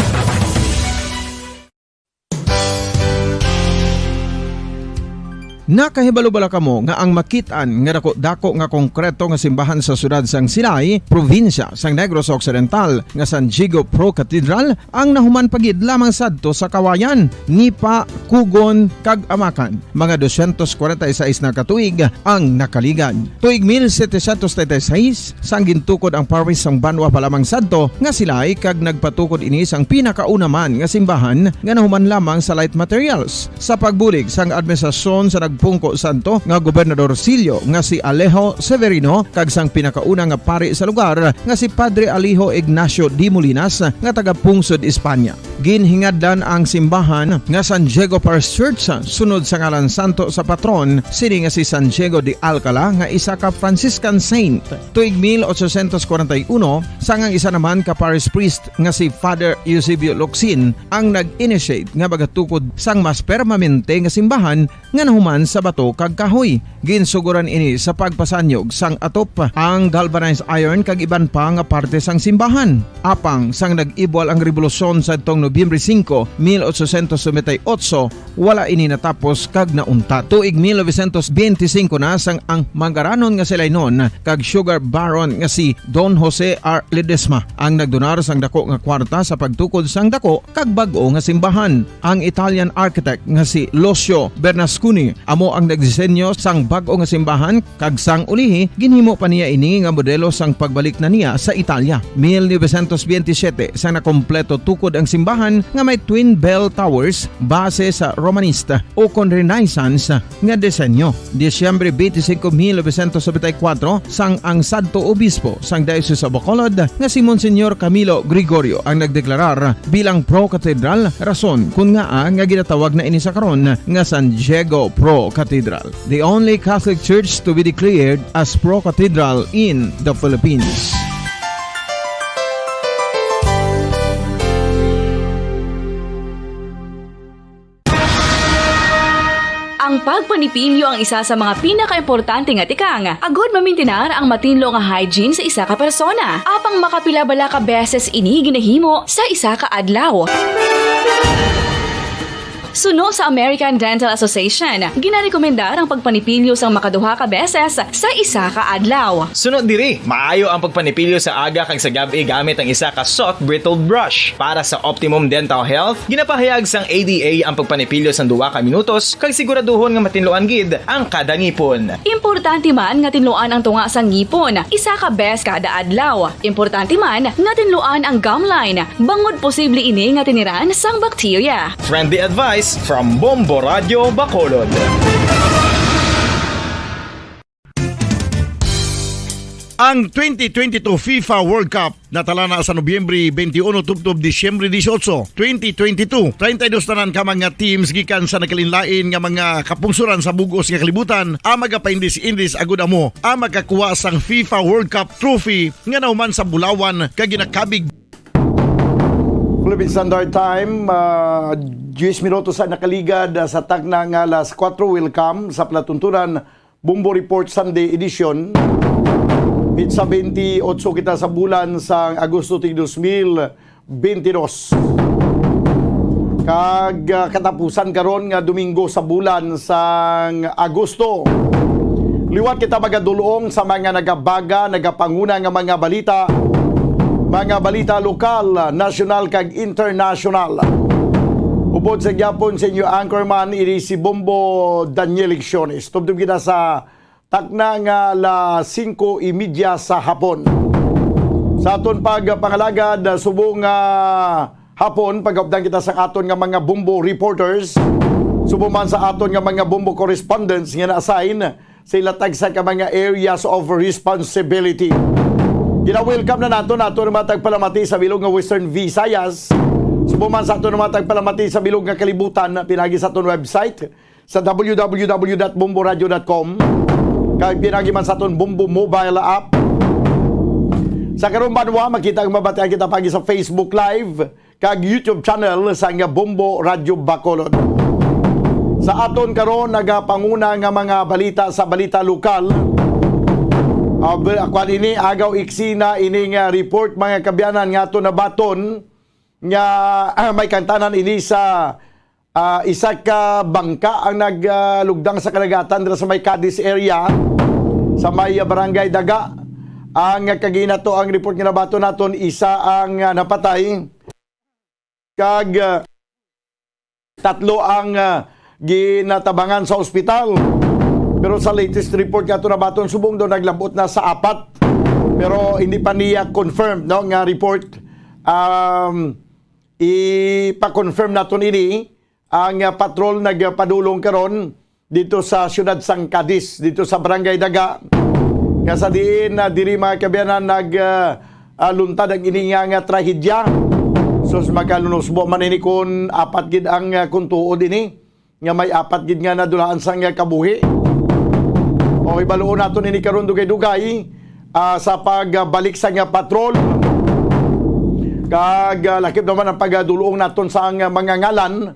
Nakahibalo bala kamo nga ang makit-an nga dako-dako nga konkreto nga simbahan sa siyudad sang Silay, probinsya sang Negros Occidental, nga San Diego Pro Cathedral, ang nahuman pa gid lamang sadto sa Kawayan, Nipa, Kugon, kag Amacan. Mga dosyentos kwarenta y seis na ka tuig ang nakaligad. Tuig mil setecientos treinta y seis, sang gintukod ang parish sang banwa pa lamang sadto nga Silay, kag nagpatukod ini sang pinakauna man nga simbahan nga nahuman lamang sa light materials. Sa pagbulig sang administrasyon sa nagpungko sadto nga Gobernador Silio nga si Alejo Severino kag sang pinakauna nga pari sa lugar nga si Padre Alejo Ignacio de Molinas nga taga Pungsod, Espanya. Ginhingadlan ang simbahan nga San Diego Parish Church, sunod sa ngalan santo sa patron sini nga si San Diego de Alcala, nga isa ka Franciscan saint. Tuig mil ochocientos kwarenta y uno, sang ang isa naman ka parish priest nga si Father Eusebio Locsin ang nag-initiate nga magatukod sang mas permanente nga simbahan nga nahuman sa bato kag kahoy. Ginsuguran ini sa pagpasanyog sang atop, ang galvanized iron kag iban pa nga parte sang simbahan. Apang sang nag-ibwal ang rebolusyon sadtong Nobyembre singko, mil ochocientos noventa y ocho, wala ini natapos kag nauntat. Tuig mil novecientos benti singko na, sang ang manggaranon nga si Lainon kag sugar baron nga si Don Jose R. Ledesma ang nagdonar sang dako nga kwarta sa pagtukod sang dako kag bag-o nga simbahan. Ang Italian architect nga si Lucio Bernasconi Amo ang nagdisenyo sang bag-o nga simbahan, kag sang ulihi, ginhimo pa niya ini nga modelo sang pagbalik na niya sa Italia. Mil novecientos veintisiete, sang nakompleto tukod ang simbahan nga may twin bell towers base sa Romanista o kon Renaissance nga disenyo. Disyembre twenty-five, mil novecientos noventa y cuatro, sang ang sadto obispo sang Diocese of Bacolod nga si Monsignor Camilo Gregorio ang nagdeklarar bilang pro-cathedral, rason kun ngaa nga ginatawag na ini sa karon nga San Diego Pro Cathedral, the only Catholic church to be declared as pro-cathedral in the Philippines. Ang pagpanipilyo ang isa sa mga pinakaimportante nga tikang agud mamintinar ang matinlo nga hygiene sa isa ka persona. Apang makapila bala ka beses ini ginahimo sa isa ka adlaw? Suno sa American Dental Association, ginarekomendar ang pagpanipilyo sang makaduha ka beses sa isa ka adlaw. Suno diri, maayo ang pagpanipilyo sa aga kag sa gab-i gamit ang isa ka soft bristled brush. Para sa optimum dental health, ginapahayag sang A D A ang pagpanipilyo sang duha ka minutos kag siguraduhon nga matinluan gid ang kada ngipon. Importante man nga tinluan ang tunga sang ngipon isa ka bes kada adlaw. Importante man nga tinluan ang gum line, bangod posible ini nga tiniran sang bakterya. Friendly advice from Bombo Radio Bacolod. Ang twenty twenty-two FIFA World Cup natala na sa Nobyembre twenty-one tubtob Disyembre dieciocho, twenty twenty-two. Treinta y dos tanan ka mga teams gikan sa nagkalainlain nga mga kapungsoran sa bug-os nga kalibutan ang magapaindis-indis agud amo ang makakuha sang FIFA World Cup trophy nga nahuman sa bulawan kag ginakabig. Philippine Standard Time, ah, diyes minutos ang nakaligad, ah, sa takna nga alas kuwatro. Welcome sa palatuntunan Bombo Report Sunday Edition. Pitsa twenty-eight kita sa bulan sang Agosto ti dos mil twenty-dos. Kag, ah, katapusan karon nga Domingo sa bulan sang Agosto. Liwat kita magadulong sa mga nagabaga, nagapanguna nga mga balita, mga balita lokal, nasyonal kag internasyonal. Upod sa gyapon sa inyo anchorman, ini si Bombo Daniel Lecciones. Tubtob kita sa takna nga alas singko y media sa hapon. Sa aton pagpangalagad, subong nga hapon, pagupdan kita sa aton nga mga Bombo reporters, subong man sa aton nga mga Bombo correspondents nga na-assign sa ila tagsa ka mga areas of responsibility. Gina-welcome na nato, nato nga mga tagpalamati sa bilog nga Western Visayas, subong man sa aton nga mga tagpalamati sa bilog nga kalibutan, pinagi sa aton website, sa W W W dot bombo radio dot com, kag pinagi man sa aton Bombo mobile app. Sa karong banwa, makita ang mabatian kita pagi sa Facebook Live kag YouTube channel sa nga Bombo Radyo Bacolod. Sa aton karon, nagapanguna nga mga balita sa balita lokal. Ah, be-, kwan ini, agaw iksina ini nga report, mga kaabyanan, nga aton nabaton nga, ah, may kaangtanan ini sa ah, isa ka bangka ang naglugdang sa kadagatan dira sa may Cadiz area, sa may, ah, Barangay Daga. Ang kaginato ang report nga nabaton naton, isa ang, ah, napatay, kag, ah, tatlo ang, ah, ginatabangan sa ospital. Pero sa latest report nga aton nabaton, subong daw naglabot na sa apat. Pero hindi pa niya confirmed, no, nga report. Um, ipa-confirm naton ini. Ang, ah, patrol nagpadulong karon dito sa siyudad sang Cadiz, dito sa Barangay Daga, nga sa diin, ah, diri, mga kaabyanan, nag, ah, ah, luntad ang ini nga, nga trahedya. Sus, makalunusbo man ini kun apat gid ang, ah, kun tuod ini, nga may apat gid nga nadulaan sang, ah, kabuhi. O, ibaluon naton ini karon dugay-dugay, ah, sa pagbalik sa nga patrol. Kag, ah, lakip naman ang pagdulong naton sa ang, ah, mga ngalan,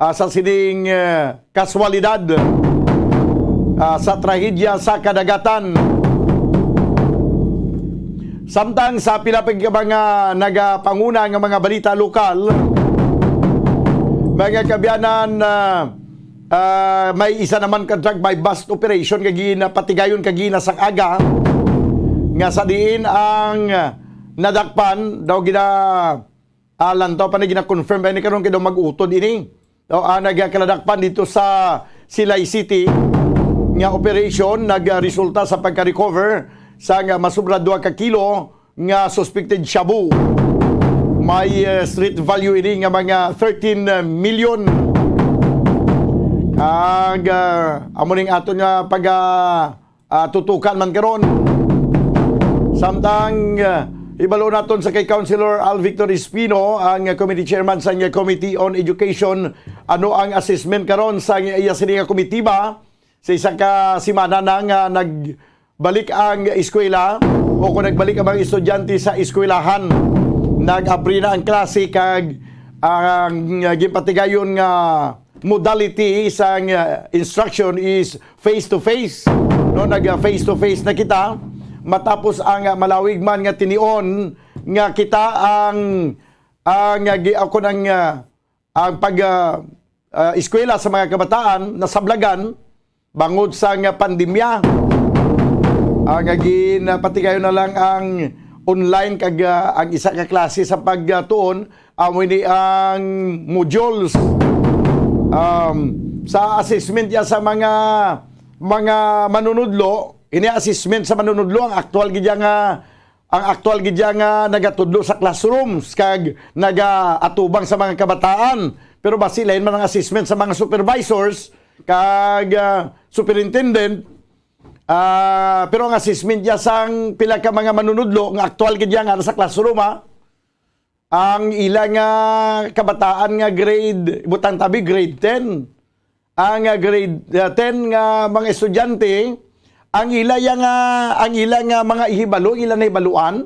ah, sa sining, ah, kaswalidad, ah, sa trahedya sa kadagatan. Samtang sa pila pa ka mga nagapanguna nga mga balita lokal, mga kaabyanan, ah, ah, may isa naman ka drug buy-bust operation nga ginapatigayon kagina sang aga, nga sa diin ang nadakpan daw gina- Ah, lantaw pa ni gina-confirm pa ni karon kay daw mag-utod ini. O, ah, nagakaladakpan dito sa Silay City nga operation nagresulta sa pagka-recover sang masubra dua ka kilo nga suspected shabu. May, eh, street value ini nga mga thirteen million. Kag, ah, amo ning aton nga pag, ah, ah, tutukan man karon. Samtang, ah, ibalo naton sa kay Councilor Al Victor Espino, ang, ah, committee chairman sa, ah, Committee on Education, ano ang assessment karon sa iya sini nga komitiba? Sa isa ka semana na nga nagbalik ang eskwela o kung nagbalik ang mga estudyante sa eskwelahan. Nag-abri na ang klase kag ang, ah, ginpatigayon nga modality sang, ah, instruction is face to face. No, nag, ah, face to face na kita matapos ang, ah, malawig man nga tinion nga kita ang, ang, ah, gi-, ako nang, ah, ang pag, ah, ah, eskwela sa mga kabataan nasablagan bangod sa nga pandemya. Ang, ah, ginapatigayon na lang ang online kag, ah, ang isa ka klase sa pagtuon, amo ini ang modules. Um, sa assessment ya sa mga, mga manunudlo, ini assessment sa manunudlo, ang aktual gid ya nga, ang aktual gid ya nga nagatudlo sa classrooms kag nagaatubang sa mga kabataan. Pero basi lain man ang assessment sa mga supervisors kag, ah, superintendent. Ah, pero ang assessment ya sang pila ka mga manunudlo nga aktual gid ya nga sa classroom, ha? Ang ila nga kabataan nga grade, butang tabi grade ten. Ang, ah, grade, ah, ten nga mga estudyante, ang ila ya nga, ang ila nga mga ihibalo, ila nahibaluan.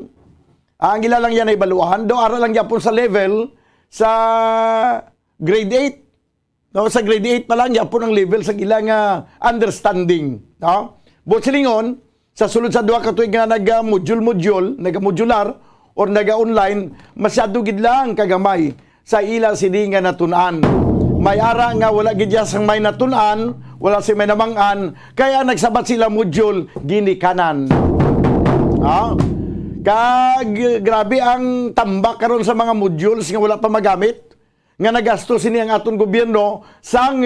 Ang ila lang yan nahibaluan, daw ara lang gyapon sa level sa grade eight. No, sa grade eight pa lang, yapon ang level sa ila nga understanding, no? Buot silingon, sa sulod sa duha ka tuig nga naga-module-module, naga-modular, or naga-online, masyado gid lang kagamay sa ila sini nga natun-an. May ara nga wala gid ya sang may natun-an, wala sing may namang-an, kaya nagsabat sila module ginikanan. Ha? Kag grabe ang tambak karon sa mga modules nga wala pa magamit. Nga nagasto sini ang aton gobyerno sang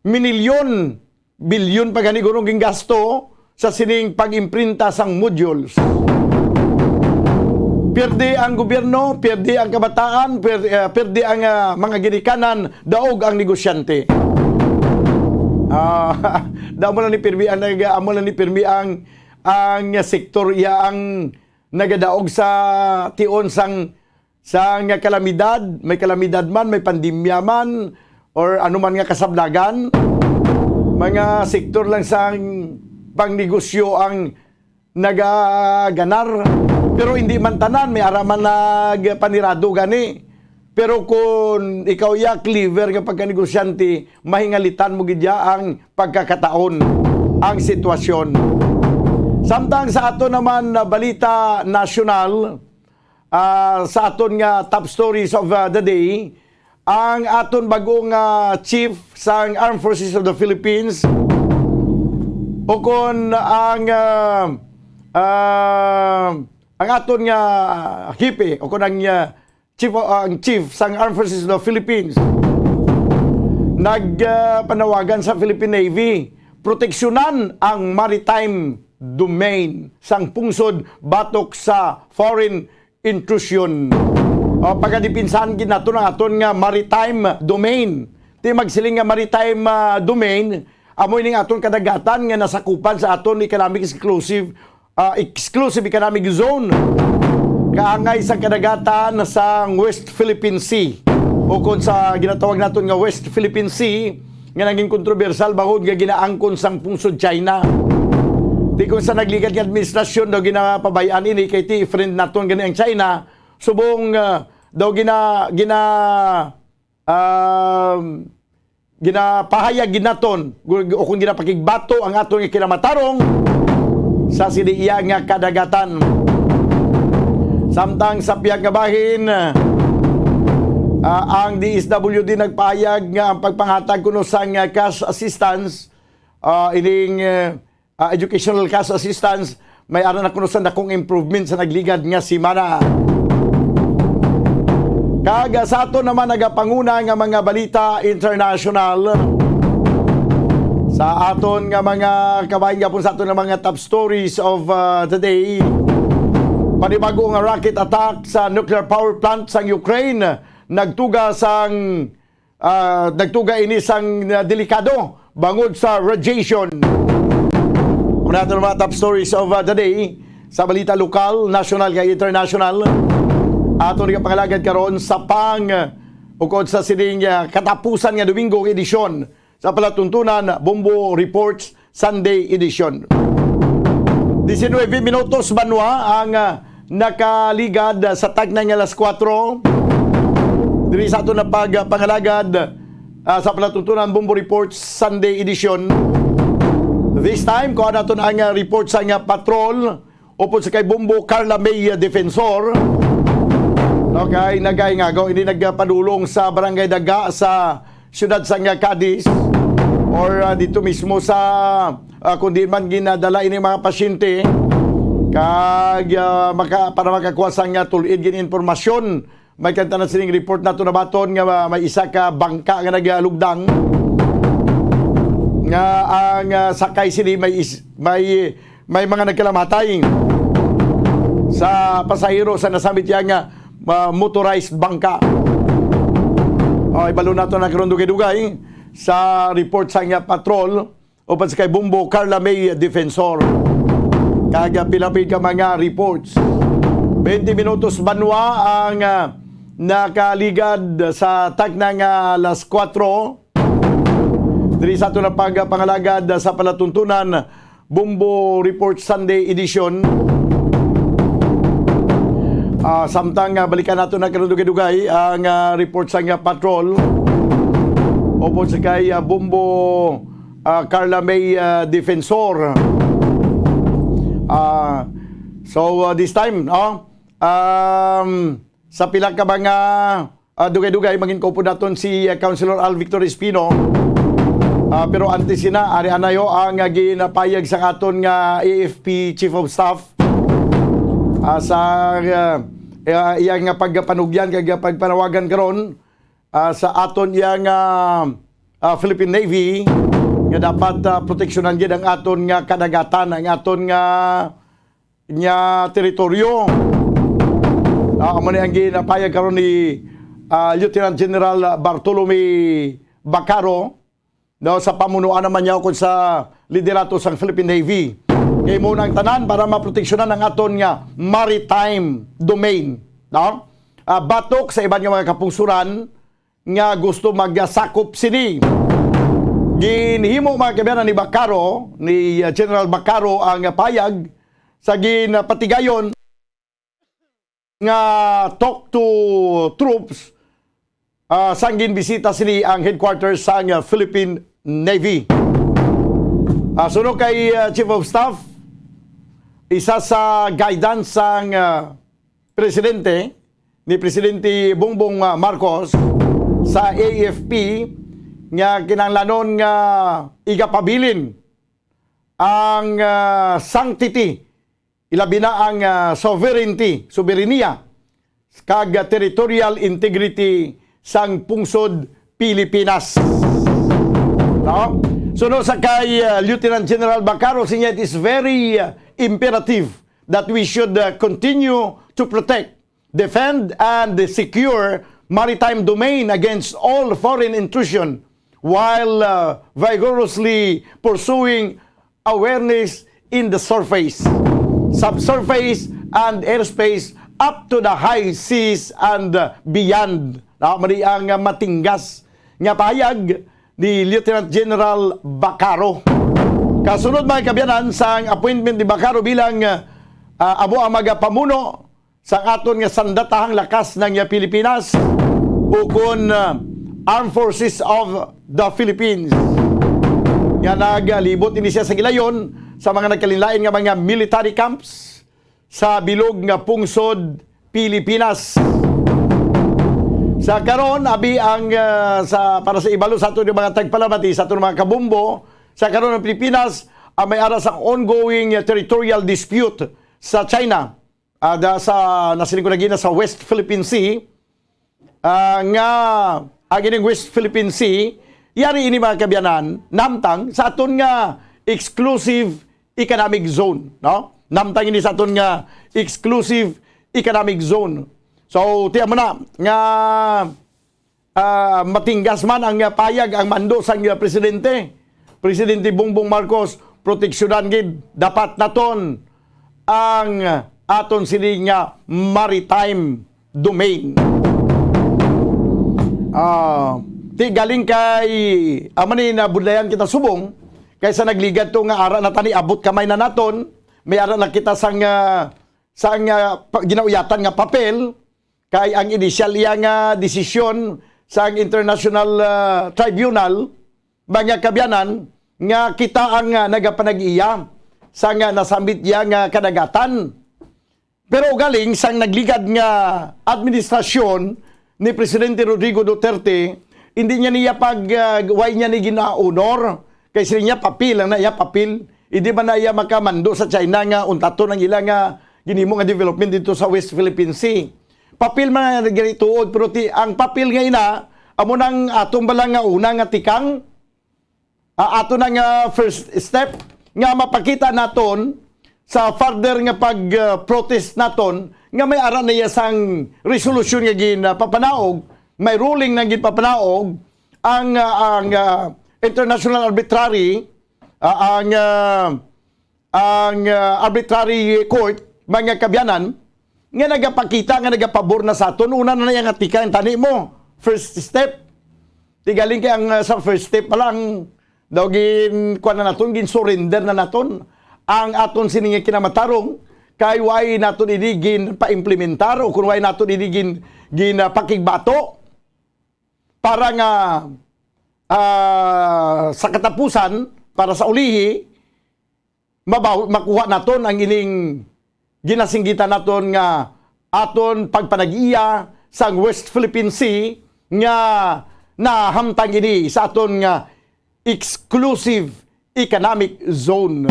minilyon, bilyon pa gani guro ang gingasto sa sining pag-imprinta sang modules. Pierde ang gobyerno, pierde ang kabataan, pierde, ah, pierde ang, ah, mga ginikanan, daog ang negosyante. Ah, da mo lang ni pirmi ang nag-, amo lang ni pirmi ang, ang sektor iya ang nagadaog sa tion sang, sang kalamidad, may kalamidad man, may pandemya man, or anuman nga kasablagan, mga sektor lang sang pangnegosyo ang nagaganar. Pero hindi man tanan, may ara man nagpanirado gani. Pero kung ikaw ya clever nga pagkanegosyante, mahingalitan mo gid ya ang pagkakataon, ang sitwasyon. Samtang sa ato naman na balita nasyonal, ah, sa aton nga top stories of, ah, the day, ang aton bagong, ah, chief sang Armed Forces of the Philippines, o kon ang, ah, ah, ang aton nga hepe, o kon ang, ah, chief, ah, ang chief sang Armed Forces of the Philippines, nag, ah, panawagan sa Philippine Navy, proteksyonan ang maritime domain sang pungsod batok sa foreign intrusion. O, pagadipinsahan gid naton ang aton nga maritime domain. Ti magsiling nga maritime, ah, domain, amo ining aton kadagatan nga nasakupan sa aton economic exclusive, ah, exclusive economic zone, kaangay sa kadagatan sa West Philippine Sea, o kon sa ginatawag naton nga West Philippine Sea, nga naging kontrobersyal bahod nga ginaangkon sang pungsod China. Ti kung sa nagligad nga administrasyon daw ginapabay-an ini kay ti friend naton gani ang China, subong, ah, daw gina-, gina-, um, ginapahayag gid naton gu-, o kung ginapakigbato ang aton nga kinamatarong sa sini iya nga kadagatan. Samtang sa pihak nga bahin, ah, ang D S W D nagpahayag nga ang pagpanghatag kuno sang, ah, cash assistance, ah, ining, ah, ah, educational cash assistance, may ara na kuno sa dakong improvement sa nagligad nga semana. Kag, ah, sa aton naman nagapanguna nga mga balita international, Sa aton nga mga kabahin, gapon sa aton nga mga top stories of, uh, the day, panibago nga rocket attack sa nuclear power plant sang Ukraine. Nagtuga sang, uh, nagtuga ini sang, uh, delikado bangod sa radiation. Una naton mga top stories of, uh, the day sa balita lokal, national, kag international. Aton nga pangalagad karon sa pang, uh, ukod sa sining, uh, katapusan nga Domingo edisyon sa palatuntunan, Bombo Reports Sunday Edition. Diecinueve minutos banwa ang, ah, nakaligad sa tagna nga alas kuwatro. Diri sa aton na pagpangalagad, ah, sa palatuntunan, Bombo Reports Sunday Edition. This time, kuha naton ang, ah, report sa nga patrol upod sa kay Bombo Carla May, uh, Defensor. Okay, nagahingagaw ini nagpadulong sa Barangay Daga sa siyudad sang Cadiz, or, uh, dito mismo sa, uh, kung di man ginadala ini mga pasyente, kag, uh, maka-, para makakuha sang, uh, tulid gini impormasyon. May kantanan sining report nato nabaton nga may isa ka bangka nga nagalugdang, nga ang, ah, sakay sini may is-, may, may mga nagkalamatay sa pasahero sa nasambit iya nga, ah, motorized bangka. O, ibalo nato na karon dugay-dugay sa report sa nga patrol. Uban sa kay Bombo Carla May Defensor. Kag, ah, pila pa ka mga reports. Twenty minutos banwa ang, ah, nakaligad sa tagna nga alas kuwatro. Diri sa aton na pagpangalagad sa palatuntunan, Bombo Report Sunday Edition. Ah, samtang, ah, balikan nato na karon dugay-dugay ang, ah, report sa nga patrol. Upod sa kay, ah, Bombo ah, Carla May, ah, Defensor. Ah, so, ah, this time, no? Um, sa pila ka mga, ah, dugay-dugay, mangin-, kaupod naton si, ah, Councilor Al Victor Espino. Ah, pero antes sina, ari anayo ang, ah, ginapayag sa aton nga A F P Chief of Staff. Ah, sa, ah, iya, iya nga pagpanugyan kag pagpanawagan karon, ah, sa aton iya nga, ah, Philippine Navy nga dapat, ah, proteksyonan gid ang aton nga kadagatan, ang aton nga, nga teritoryo. Ah, amo ni ang ginapayag karon ni, ah, Lieutenant General Bartolome Bacaro, no, sa pamunuan naman niya ukon sa liderato sang Philippine Navy. Kay mo nang tanan para maproteksyonan ang aton nga maritime domain, no? Ah, batok sa iban nga mga kapungsuran nga gusto magasakop sini. Ginhimo, mga kaabyanan, ni Bacaro, ni, uh, General Bacaro, ang payag sa ginapatigayon nga talk to troops, ah, sang ginbisita sini ang headquarters sang, ah, Philippine Navy. Ah, suno kay, ah, Chief of Staff, isa sa guidance sang, ah, presidente, ni Presidente Bongbong, ah, Marcos sa A F P nga kinahanglanon nga igapabilin ang, ah, sanctity, ilabi na ang, ah, sovereignty, soberania, kag territorial integrity sang pungsod Pilipinas. No? So, no, sa kay, ah, Lieutenant General Bacaro, siya, it is very, ah, imperative that we should, uh, continue to protect, defend, and secure maritime domain against all foreign intrusion while, uh, vigorously pursuing awareness in the surface, subsurface, and airspace up to the high seas and, uh, beyond. Na, mali ang, uh, matinggas nga pahayag ni Lieutenant General Bacaro. Kasunod, mga kaabyanan, sang appointment ni Bacaro bilang, ah, ah, amo ang magapamuno sa aton nga sandatahang lakas ng, ah, Pilipinas, ukon, ah, Armed Forces of the Philippines, nga naglibot ini siya sa gilayon sa mga nagkalainlain nga mga military camps sa bilog nga pungsod Pilipinas. Sa karon, abi ang, ah, sa, para sa ibalo sa aton nga mga tagpalamati, sa aton mga kabombo, sa karon ang Pilipinas ang may ara sa ongoing, ah, territorial dispute sa China. Ah, da, sa, nasiling ko na gina sa West Philippine Sea, ah, nga ang ining West Philippine Sea, Yari ini, mga kaabyanan, namtang sa aton nga exclusive economic zone, no? Namtang ini sa aton nga exclusive economic zone. So, tiyan mo na nga, ah, matinggas man ang, ah, payag, ang mando sang, ah, presidente, Presidente Bongbong Marcos, proteksyonan gid dapat naton ang aton sini nga maritime domain. Ah, ti galing kay, amo ni, nabudlayan kita subong, kaysa nagligad to nga ara na tani, abot kamay na naton, may ara na kita sang, ah, sang, ah, pa-, ginauyatan nga papel, kay ang initial iya nga desisyon sang International, ah, Tribunal, mga kaabyanan, nga kita ang, ah, nagapanag-iya sang, ah, nasambit iya nga kadagatan. Pero galing sang nagligad nga administrasyon ni Presidente Rodrigo Duterte, hindi niya niya pag, ah, way niya ni gina-honor. Kay sila niya, papel lang na iya, papel. Hindi man na iya makamando sa China nga untaton ang ila nga ginhimo nga development dito sa West Philippine Sea. Papel man na gani tuod, pero ti, ang papel nga ina, amo nang atong bala nga una nga tikang, ah, ato na nga first step nga mapakita naton sa further nga pag, ah, protest naton nga may ara na iya sang resolusyon nga ginpapanaog, may ruling na ginpapanaog ang, ah, ang, ah, international arbitrary, ah, ang, ah, ang, ah, arbitrary court, mga kaabyanan, nga nagapakita nga nagapabor na sa aton. Una na niya nga tikang, tani mo, first step. Ti galing kay ang, ah, sa first step pa lang, daw gin, kuwan na naton, gin surrender na naton ang aton sini nga kinamatarong, kay way naton ini gin paimplementar o kung way naton ini gin, gin, ah, pakigbato para nga, ah, sa katapusan, para sa ulihi, mabaw-, makuha naton ang ining ginasinggitan naton nga aton pagpanag-iya sang West Philippine Sea nga nahamtang ini sa aton nga exclusive economic zone.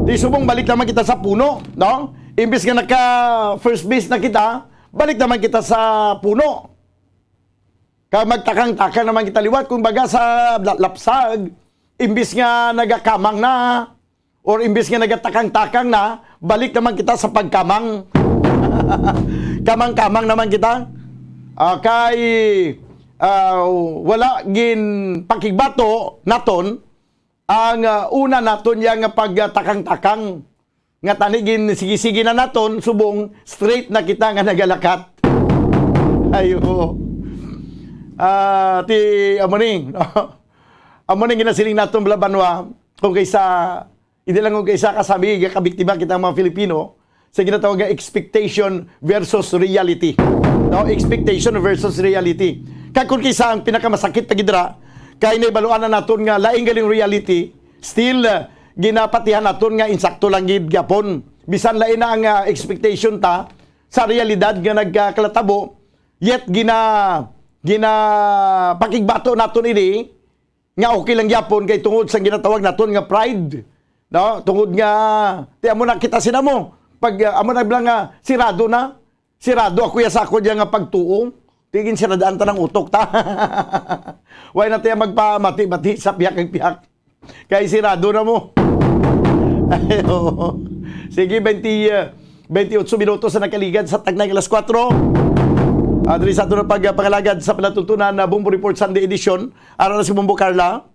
Di subong balik naman kita sa puno, no? Imbis nga naka first base na kita, balik naman kita sa puno. Kag magtakang-takang naman kita liwat, kung baga sa la-, lapsag, imbis nga nagakamang na, or imbis nga nagatakang-takang na, balik naman kita sa pagkamang. Kamang-kamang naman kita. Ah, kay, ah, wala gin pakigbato naton ang, ah, una naton ya nga pagtakang-takang. Nga tani gin sige-sige na naton, subong straight na kita nga nagalakat. Ayo. Ah, ti, amo ni, no? Amo ni ginasiling naton, bala, banwa, kung kaysa, hindi lang kung kaysa kasabi, kabiktima kita, mga Filipino, sa ginatawag nga expectation versus reality. No? Expectation versus reality. Kag kung kaysa ang pinakamasakit pa gid ra, kay naibaluan na naton nga lain galing reality, still, uh, ginapatihan naton nga insakto lang gid gyapon. Bisan lain na ang, uh, expectation ta sa realidad nga nagkakalatabo, yet gina-, ginapakigbato naton ini, nga okay lang gyapon kay tungod sa ginatawag naton nga pride, no? Tungod nga, ti amo na kita sina mo. Pag, ah, amo na lang nga sirado na. Sirado ako ya sa ako diya nga pagtuo. Tigin siradaan ta ng utok ta. Way na tayo magpamati-mati sa pihak kag pihak. Kay sirado na mo. Ay, oo. Sige, twenty, ah, twenty-eight minutos na nakaligad sa tagnay alas kuwatro. Ah, diri sa aton pagpangalagad sa palatuntunan na Bombo Report Sunday Edition. Ara na si Bombo Carla.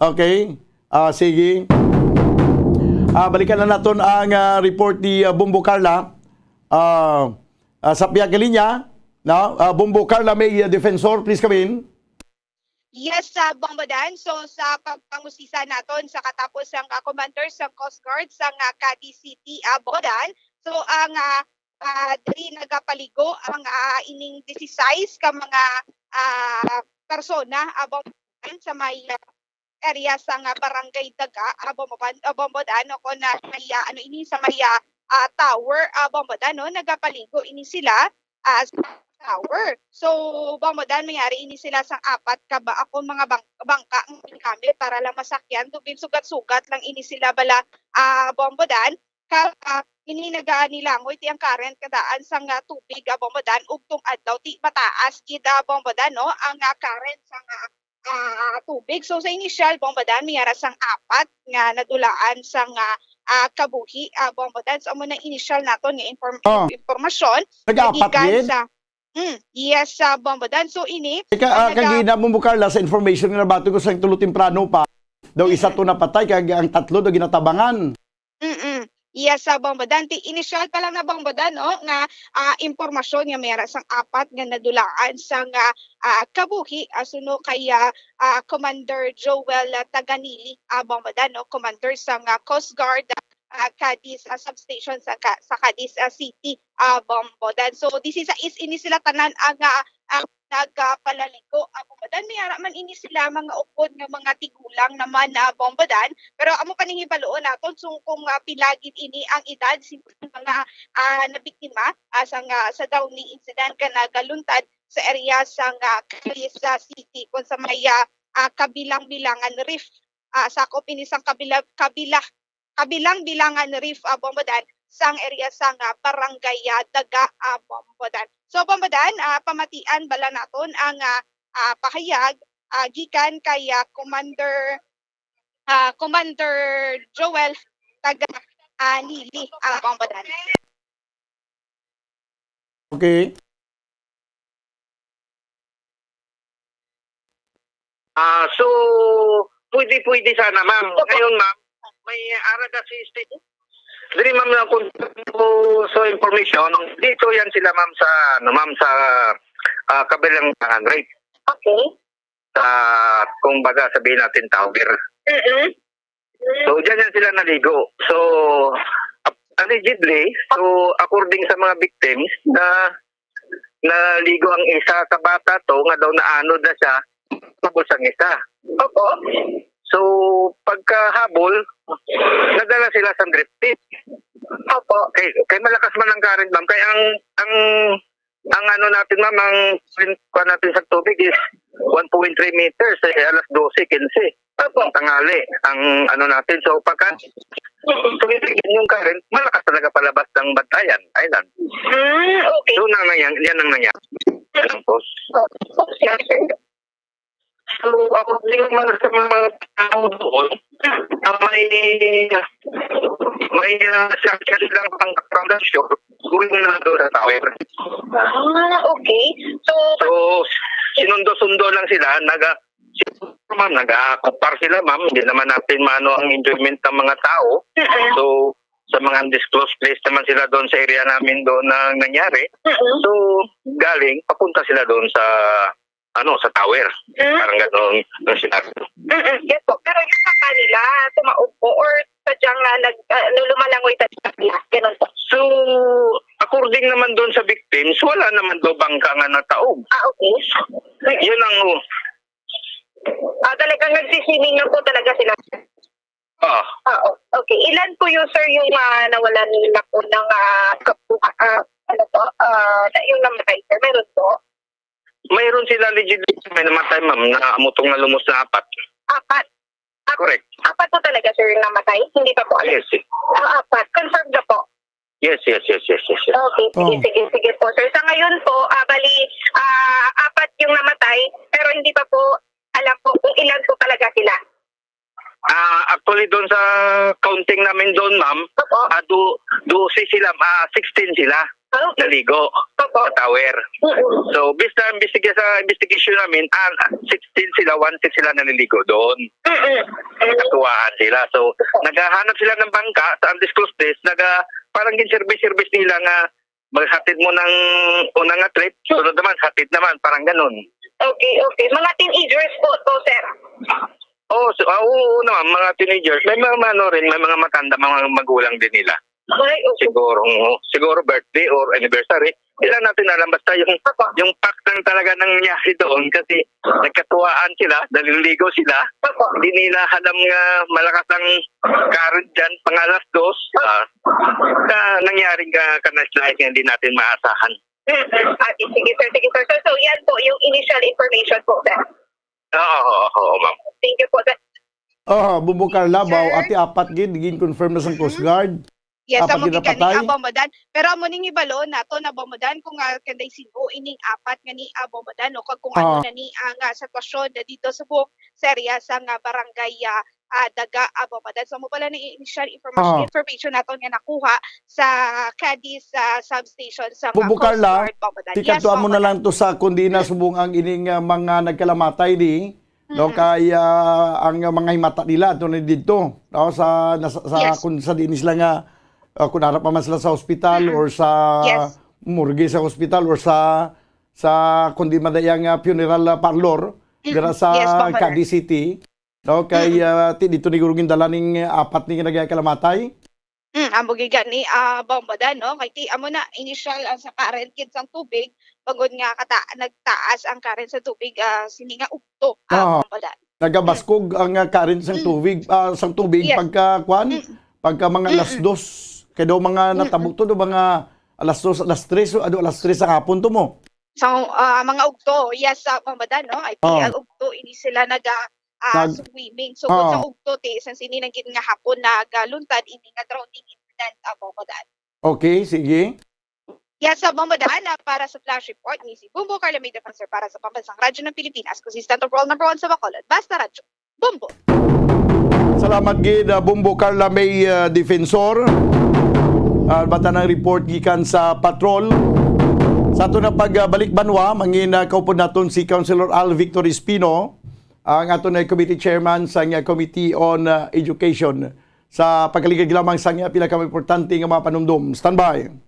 Okay. Ah, sige. Ah, balikan na naton ang, ah, report ni, ah, Bombo Carla. Ah, ah, sa pihak nga linya, no? Ah, Bombo Carla May, ah, Defensor, please come in. Yes, ah, Bombo Dan. So, sa pagpangusisa naton sa katapos sang, ah, commander sa Coast Guard sa, ah, Cadiz City, ah, Bombo Dan. So, ang, ah, ah, diri nagapaligo ang, ah, ining disisais ka mga, ah, persona, ah, Bombo Dan, sa may, ah, area sa nga Barangay Daga, ah, Bombo Dan, ah, Bombo Dan, no, kung na may, ah, ano ini sa may, ah, ah, tower, ah, Bombo Dan, no, nagapaligo ini sila, ah, sa tower. So, Bombo Dan, may ari ini sila sang apat ka ba, ako mga bang-, bangka ang gingamit para lang masakyan. Tubig sugat-sugat lang ini sila bala, ah, Bombo Dan. Ka, ah, ini naganilangoy ti ang current kadaan sang, ah, tubig, ah, Bombo Dan, ug tung adlaw ti mataas gid, ah, Bombo Dan, no, ang, ah, current sang, ah, ah, tubig. So, sa initial, Bombo Dan, may ara sang apat nga nadulaan sang, ah, ah, kabuhi, ah, Bombo Dan. So, amo na initial naton nga inform-, Oh. impormasyon. Nag-apat Nagikan gid? sa, mm, yes, sa Bombo Dan. So, ini, Ika, ang ah, naga- kagina mo, Carla, sa information nga nabaton ko sa tulo temprano pa, daw isa Mm. to napatay, kag ang tatlo daw ginatabangan. Mm. Yes, sa Bombo Dan. Ti initial pa lang na Bombo Dan, no, nga, ah, impormasyon nga may ara sang apat nga nadulaan sang, ah, ah, kabuhi, ah, suno kay, ah, ah, Commander Joel, ah, Taganili, ah, Bombo Dan, no, commander sang, ah, Coast Guard, ah, Cadiz, ah, substation sa Ca-, sa Cadiz, ah, City, ah, Bombo Dan. So, this is, is ini sila tanan ang, ah, ang nagapalaligo, ah, Bombo Dan. May ara man ini sila mga upod nga mga tigulang naman, ah, Bombo Dan. Pero amo pa ning hibaluon naton sung kung, ah, pila gid ini ang edad sa mga, ah, nabiktima, ah, sa nga, sa daw ni incident nga nagaluntad sa area sa nga Cadiz, ah, City, kung sa may, ah, ah, Kabilang-Bilangan Reef. Ah, sakop ini sang kabila, kabila, Kabilang-Bilangan Reef, ah, Bombo Dan, sang area sang, ah, Barangay, ah, Daga, ah, Bombo Dan. So, Bombo Dan, ah, pamatian bala naton ang, ah, ah, pahayag, ah, gikan kay, ah, Commander, ah, Commander Joel taga, ah, Nili, ah, Bombo Dan. Okay. Ah, so, pwede, pwede sana, ma'am. Opo. Ngayon, ma'am, may ara ka si state. Dili, ma'am, na kung ko sa information, dito yan sila, ma'am, sa, ano, ma'am, sa, ah, Kabilang Tangan Reef. Okay. Sa, kumbaga, sabihin natin, tower. Mm-mm. So, dyan yan sila naligo. So, ap-, allegedly, so, according sa mga victims, na naligo ang isa ka bata to, nga daw naanod na siya, tapos ang isa. Opo. So, pagkahabol, nadala sila sa drifting. Opo. Kay, kay malakas man ang current, ma'am. Kay ang, ang, ang ano natin, ma'am, ang kuwan natin sa tubig is one point three meters, eh, alas dose quince. Opo. Ang tanghali, ang ano natin. So, pagka tumitigil yung current, malakas talaga palabas ng Bantayan Island. Mm, okay. So, nang nangyang-, yan ang nangyari. Tapos, Okay. So, ako din naman sa mga tao doon, na may, may, ah, structure silang pang-, foundation, going na doon sa tower. Ah, okay. So, So, sinundo-sundo lang sila, naga-, ma'am, nag-aakupar sila, ma'am. Hindi naman natin maano ang enjoyment ng mga tao. Mm-mm. So, sa mga undisclosed place naman sila doon sa area namin doon na nangyari. Mm-mm. So, galing, papunta sila doon sa, ano, sa tower. Mm. Parang ganoon ang sinabi. Mm-mm. Yes po. Pero yung sa kanila, tumaob po or sadyang, ah, nag-, ah, ano, lumalangoy talaga sila? Ganun po. So, according naman doon sa victims, wala naman daw bangka nga nataob. Ah, okay. Yun ang, oh. Ah, talagang nagsiswimming lang po talaga sila? Ah. Ah, o-, okay. Ilan po yung, sir, yung, ah, nawalan nila po ng, ah, kabuha-, ah, ano po, ah, na, yung namatay, sir? Meron po? Mayroon sila legit may namatay, ma'am, na amo tong nalumos na apat. Apat? Ap-, Correct. Apat po talaga, sir, yung namatay? Hindi pa po alam? Yes. Ah, apat. Confirmed na po? Yes, yes, yes, yes, yes, yes. Okay, sige, Oh. sige, sige po, sir. Sa ngayon po, ah, bali, ah, apat yung namatay, pero hindi pa po alam po kung ilan po talaga sila. Ah, actually, doon sa counting namin doon, ma'am, Opo. ah, do-, dose sila, ah, sixteen sila Opo. naligo Opo. sa tower. Mm-mm. So, based sa investiga-, sa investigation namin, ah, sixteen sila, one six sila naliligo doon. Mm-mm. Mm-mm. Nagkatuwaan sila. So, Opo. naghahanap sila ng bangka sa undisclosed place, naga-, parang gin-service-service nila nga maghatid mo ng una nga trip, sunod naman, hatid naman, parang ganun. Okay, okay. Mga teenagers po to, sir? Oo, so, ah, oo naman, mga teenagers. May mga ano rin, may mga matanda, mga magulang din nila. Ay, okay. Siguro, oo, siguro birthday or anniversary. Hindi lang natin alam, basta yung, Opo. yung fact lang talaga nangyari doon kasi nagkatuwaan sila, naliligo sila. Opo. Hindi nila alam nga malakas ang current dyan, pang alas dos, ah, na nangyaring ka, kanasnais nga hindi natin maasahan. Mm, mm. Ah, di-, sige, sir, sige, sir. So, so, yan po yung initial information po, sir. Oo, oo, oo, ma'am. Thank you po, sir. Oh, Bubo Carla, Sir? Ati apat gid, gin-confirm na sang Coast Mhm. Guard. Yes, apat amo gid gid gani, napatay? Abo mo dan. Pero amo ning ibalo nato na, Abo mo dan, kung, ah, kanday sino ining apat nga ni, Abo mo dan, no? Kag kung ano Ah. na ni ang, ah, sitwasyon na dito sa buong serya sa nga barangay, ah, ah, Daga, Abo mo dan. So, amo pala ni initial information, Ah. information naton nga nakuha sa Cadiz, ah, substation sa nga Bubu Coast Carla, Guard, Abo mo dan. Yes, tikadto amo Abo mo na dan. lang to sa kundi na subong ang ining, ah, mga nagkalamatay di. No, Mm-mm. kay, ah, ang mga himata nila ato na didto, no, sa, nasa, sa, Yes. kung sa diin sila nga, ah, kung ara pa man sila sa hospital Mm-mm. or sa Yes. morgue sa hospital or sa, sa kung di man dayang, ah, funeral, ah, parlor, Mm-mm. dira sa Yes, Bambalan. Cadiz City. No, kay, Mm-mm. ah, ti-, dito ni gurugin dala ning apat ni nagkalamatay. Mm, amo gid gani, ah, Bombo Dan, no? Kay ti-, amo na, initial, ah, sa current gid sang tubig, bangod nga kata-, nagtaas ang current sa tubig, ah, sini nga ugto, ah, Oo. Bombo Dan. Nagabaskog ang, ah, current sang Mm. tubig, ah, sang tubig Yes. pagka, kwan? Mm. Pagka mga alas Mm-mm. dos. Kay daw mga Mm-mm. natabo to, daw mga alas dos, alas tres, o, ado, alas tres sa hapon to mo. Sa, ah, mga ugto, yes, ah, Bombo Dan, no? I think Oo. ang ugto, ini sila naga-, ah, Nag-, swimming. So, kung oo. sa ugto, ti, sang sini na gid nga hapon nagaluntad ini nga drowning incident, ah, Bombo Dan. Okay, sige. Yes, sa Bombo Dan, ah, para sa flash report, ni si Bombo Carla May Defensor para sa Pambansang Radyo ng Pilipinas, consistent overall number one sa Bacolod. Basta Radyo. Bombo. Salamat gid, ah, Bombo Carla May, ah, Defensor. Ah, bata ng report gikan sa patrol. Sa ato na pagbalik banwa, mangin, ah, kaupod naton si Councilor Al Victor Espino, ang ato na committee chairman sa nga Committee on, ah, Education. Sa pagkaligag lamang sa nga pila ka importante nga mga panumdom. Standby.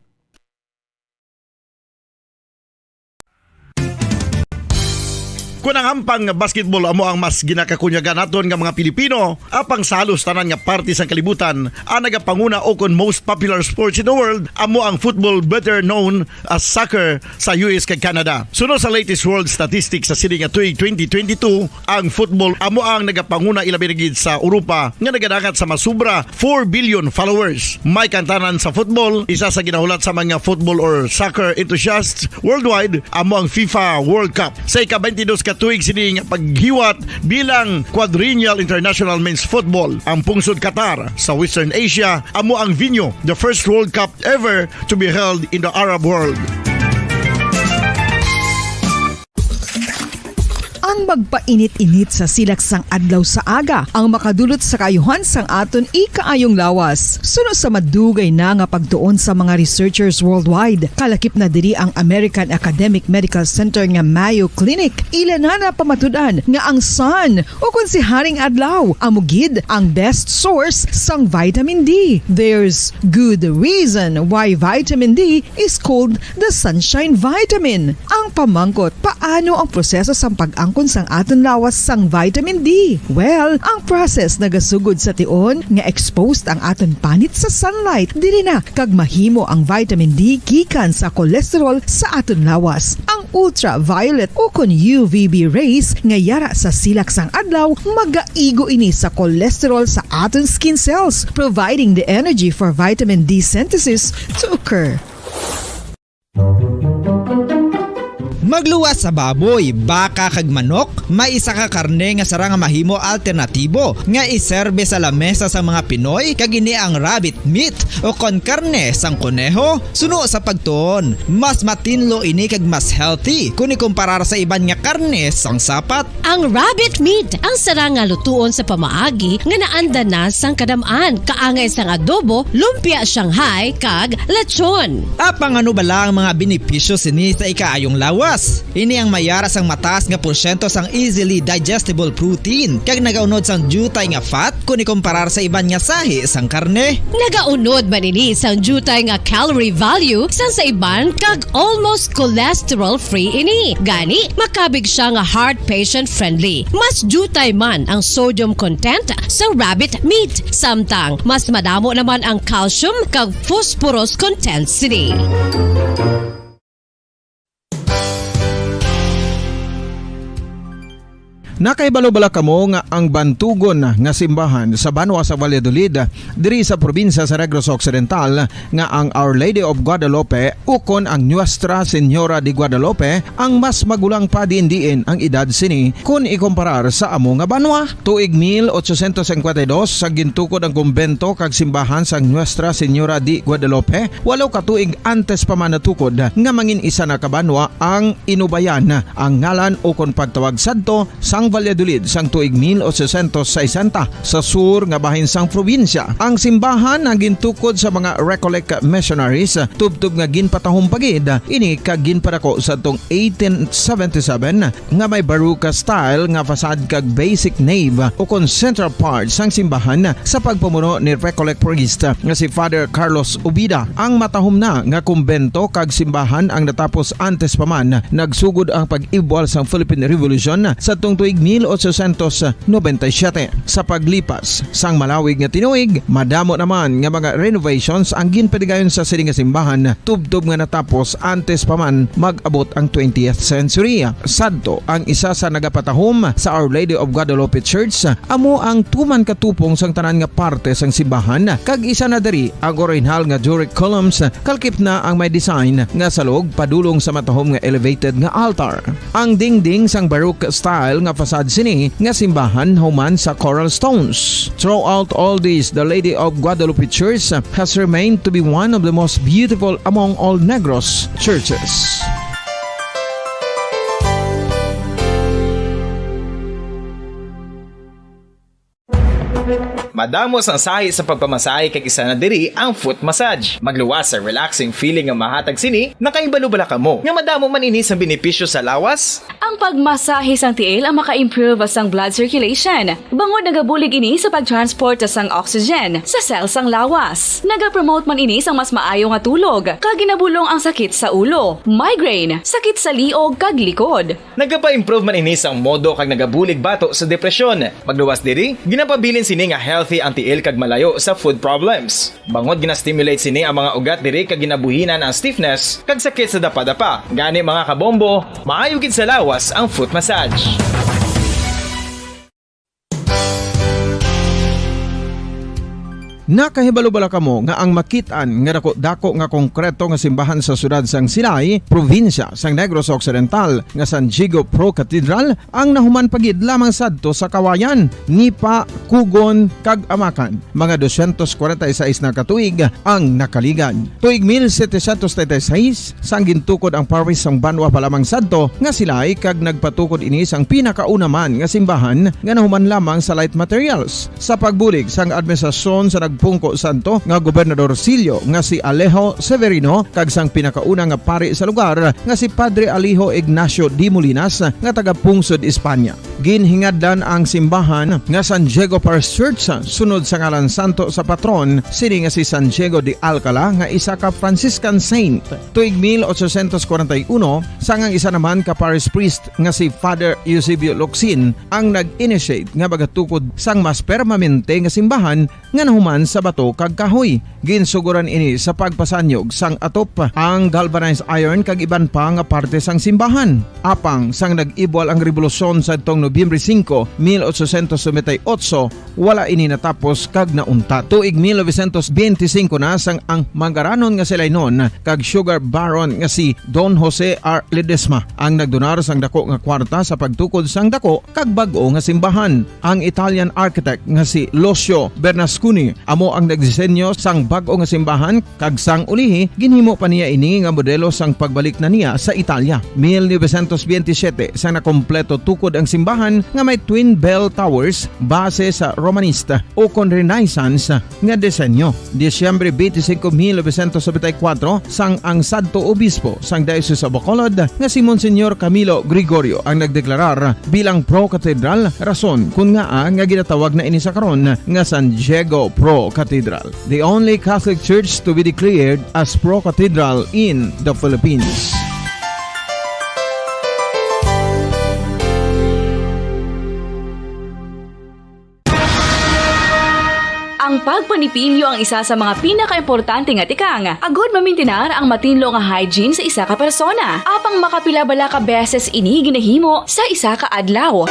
Kun ang hampang nga basketball amo ang mas ginakakunyagan naton nga mga Pilipino, apang sa halos tanan nga parte sang kalibutan, ang nagapanguna ukon most popular sports in the world amo ang football, better known as soccer, sa U S kag Canada. Suno sa latest world statistics sa sini nga tuig twenty twenty-two, ang football amo ang nagapanguna, ilabi na gid sa Europa, nga nagadangat sa masubra four billion followers. May kantanan sa football, isa sa ginahulat sa mga football or soccer enthusiasts worldwide, amo ang FIFA World Cup. Sa ika-twenty-dos ka tuig sini nga paghiwat bilang Quadrennial International Men's Football, ang pungsod Qatar sa Western Asia amo ang venue, the first World Cup ever to be held in the Arab world. Ang magpainit-init sa silak sang adlaw sa aga ang makadulot sa kaayuhan sang aton ikaayong lawas. Suno sa madugay na nga pagtuon sa mga researchers worldwide, kalakip na diri ang American Academic Medical Center nga Mayo Clinic. Ila na napamatud-an nga ang sun, o kon si Haring Adlaw, amo gid ang best source sang vitamin D. There's good reason why vitamin D is called the sunshine vitamin. Ang pamangkot, paano ang proseso sang pag-angkon sang aton lawas sang vitamin D? Well, ang process nagasugod sa tion nga exposed ang aton panit sa sunlight, diri na kag mahimo ang vitamin D gikan sa cholesterol sa aton lawas. Ang ultraviolet ukon U V B rays nga yara sa silak sang adlaw magaigo ini sa cholesterol sa aton skin cells, providing the energy for vitamin D synthesis to occur. Magluwas sa baboy, baka, kag manok, may isa ka karne nga sarang nga mahimo alternatibo nga iserbe sa lamesa sang mga Pinoy, kag ini ang rabbit meat o kon karne sang koneho. Suno sa pagtuon, mas matinlo ini kag mas healthy kon ikumparar sa iban nga karne sang sapat. Ang rabbit meat ang sarang nga lutuon sa pamaagi nga naanda na sang kadam-an, kaangay sang adobo, lumpia Shanghai, kag lechon. Apang ano bala ang mga benepisyo sini sa ikaayong lawas? Ini ang mayara sang mataas nga porsyento sang easily digestible protein, kag nagaunod sang diutay nga fat kon ikumparar sa iban nga sahi sang karne. Nagaunod man ini sang diutay nga calorie value sang sa iban kag almost cholesterol-free ini. Gani, makabig sia nga heart patient-friendly. Mas diutay man ang sodium content sa rabbit meat, samtang mas madamo naman ang calcium kag phosphorus content sini. Nakahibalo bala kamo nga ang bantugon nga simbahan sa banwa sa Valladolid, diri sa probinsya sa Negros Occidental, nga ang Our Lady of Guadalupe ukon ang Nuestra Señora de Guadalupe ang mas magulang pa diin-diin ang edad sini kon ikumparar sa amo nga banwa? Tuig mil ochocientos cincuenta y dos, sa gintukod ang kumbento kag simbahan sang Nuestra Señora de Guadalupe, walo ka tuig antes pa man natukod nga mangin isa na ka banwa ang Inubayan, ang ngalan ukon pagtawag sadto sang Valladolid sang tuig mil ochocientos sesenta, sa sur nga bahin sang probinsya. Ang simbahan ang gintukod sa mga Recollect missionaries, tubtob nga ginpatahom pa gid ini kag ginpadako sadtong eighteen seventy-seven, nga may Baroque style nga facade kag basic nave ukon central part sang simbahan sa pagpamuno ni Recollect priest nga si Father Carlos Ubida. Ang matahom na nga kumbento kag simbahan ang natapos antes pa man nagsugod ang pag-ibwal sang Philippine Revolution sadtong tuig mil ochocientos noventa y siete. Sa paglipas sang malawig nga tinuig, madamo naman nga mga renovations ang ginpadigayon sa sini nga simbahan, tubtob nga natapos antes pa man mag-abot ang twentieth century. Sadto, ang isa sa nagapatahom sa Our Lady of Guadalupe Church amo ang tuman ka tupong sang tanan nga parte sang simbahan, kag isa na diri ang orihinal nga Doric columns, kalkip na ang may design nga salog padulong sa matahom nga elevated nga altar. Ang dingding sang Baroque style nga facade sini nga simbahan human sa coral stones. Throughout all this, the Lady of Guadalupe Church has remained to be one of the most beautiful among all Negros churches. Madamo sang sahi sa pagpamasahe kag isa na diri ang foot massage. Magluwas sa relaxing feeling nga mahatag sini, nakahibalo bala kamo nga madamo man ini sang benepisyo sa lawas? Ang pagmasahe sang tiil ang maka-improve sang blood circulation, bangod nagabulig ini sa pag-transport sang oxygen sa cell sang lawas. Nagapromote man ini sang mas maayo nga tulog, kag ginabulong ang sakit sa ulo, migraine, sakit sa liog, kag likod. Nagapa-improve man ini sang modo kag nagabulig bato sa depresyon. Magluwas diri, ginapabilin sini nga healthy ang tiil kag malayo sa foot problems. Bangod gina-stimulate sini ang mga ugat diri kag ginabuhinan ang stiffness kag sakit sa dapadapa. Gani, mga kabombo, maayo gid sa lawas ang foot massage. Nakahibalo bala kamo nga ang makit-an nga dako-dako nga konkreto nga simbahan sa siyudad sang Silay, probinsya sang Negros Occidental, nga San Diego Pro Cathedral ang nahuman pa gid lamang sadto sa Kawayan, Nipa, Cogon, kag Amacan, mga dosyentos kwarenta y seis na ka tuig ang nakaligad. Tuig mil setecientos treinta y seis, sang gintukod ang parish sang banwa pa lamang sadto nga Silay, kag nagpatukod ini sang pinakauna man nga simbahan nga nahuman lamang sa light materials. Sa pagbulig sang administrasyon sa nagpungko sadto nga Gobernador Silio nga si Alejo Severino kag sang pinakauna nga pari sa lugar nga si Padre Alejo Ignacio de Molinas nga taga Pungsod, Espanya. Ginhingadlan ang simbahan nga San Diego Parish Church sunod sa ngalan santo sa patron sini nga si San Diego de Alcala, nga isa ka Franciscan saint. Tuig mil ochocientos kwarenta y uno, sang ang isa naman ka parish priest nga si Father Eusebio Locsin ang nag-initiate nga magatukod sang mas permanente nga simbahan nga nahuman sa bato kag kahoy. Ginsuguran ini sa pagpasanyog sang atop, ang galvanized iron kag iban pa nga parte sang simbahan. Apang sang nag-ibwal ang rebolusyon sadtong Nobyembre singko, mil ochocientos noventa y ocho, wala ini natapos kag nauntat. Tuig mil novecientos benti singko na, sang ang mangaranon nga Silaynon kag sugar baron nga si Don Jose R. Ledesma ang nagdonar sang dako nga kwarta sa pagtukod sang dako kag bag-o nga simbahan. Ang Italian architect nga si Lucio Bernasconi amo ang nagdisenyo sang bag-o nga simbahan, kag sang ulihi, ginhimo pa niya ini nga modelo sang pagbalik na niya sa Italia. Mil novecientos benti siyete, sang nakompleto tukod ang simbahan nga may twin bell towers base sa Romanista ukon Renaissance nga disenyo. Disyembre benti singko, mil novecientos nobenta y kuwatro, sang ang sadto obispo sang Diocese of Bacolod nga si Monsignor Camilo Gregorio ang nagdeklarar bilang pro-cathedral, rason kon ngaa nga ginatawag na ini sa karon nga San Diego Pro Cathedral, the only Catholic church to be declared as pro-cathedral in the Philippines. Ang Pagpanipilyo ang isa sa mga pinakaimportante nga tikang agud mamintinar ang matinlo nga hygiene sa isa ka persona. Apang makapila bala ka beses ini ginahimo sa isa ka adlaw?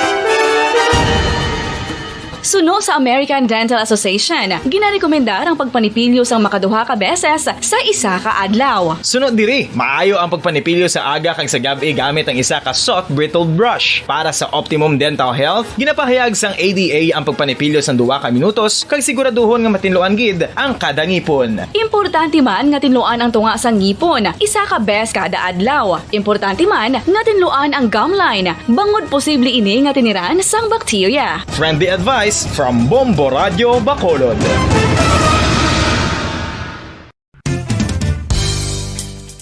Suno sa American Dental Association, ginarekomendar ang pagpanipilyo sang makaduha ka beses sa isa ka adlaw. Suno diri, maayo ang pagpanipilyo sa aga kag sa gab-i gamit ang isa ka soft bristled brush. Para sa optimum dental health, ginapahayag sang A D A ang pagpanipilyo sang duha ka minutos kag siguraduhon nga matinluan gid ang kada ngipon. Importante man nga tinluan ang tunga sang ngipon isa ka bes kada adlaw. Importante man nga tinluan ang gum line, bangod posible ini nga tiniran sang bakterya. Friendly advice from Bombo Radio Bacolod.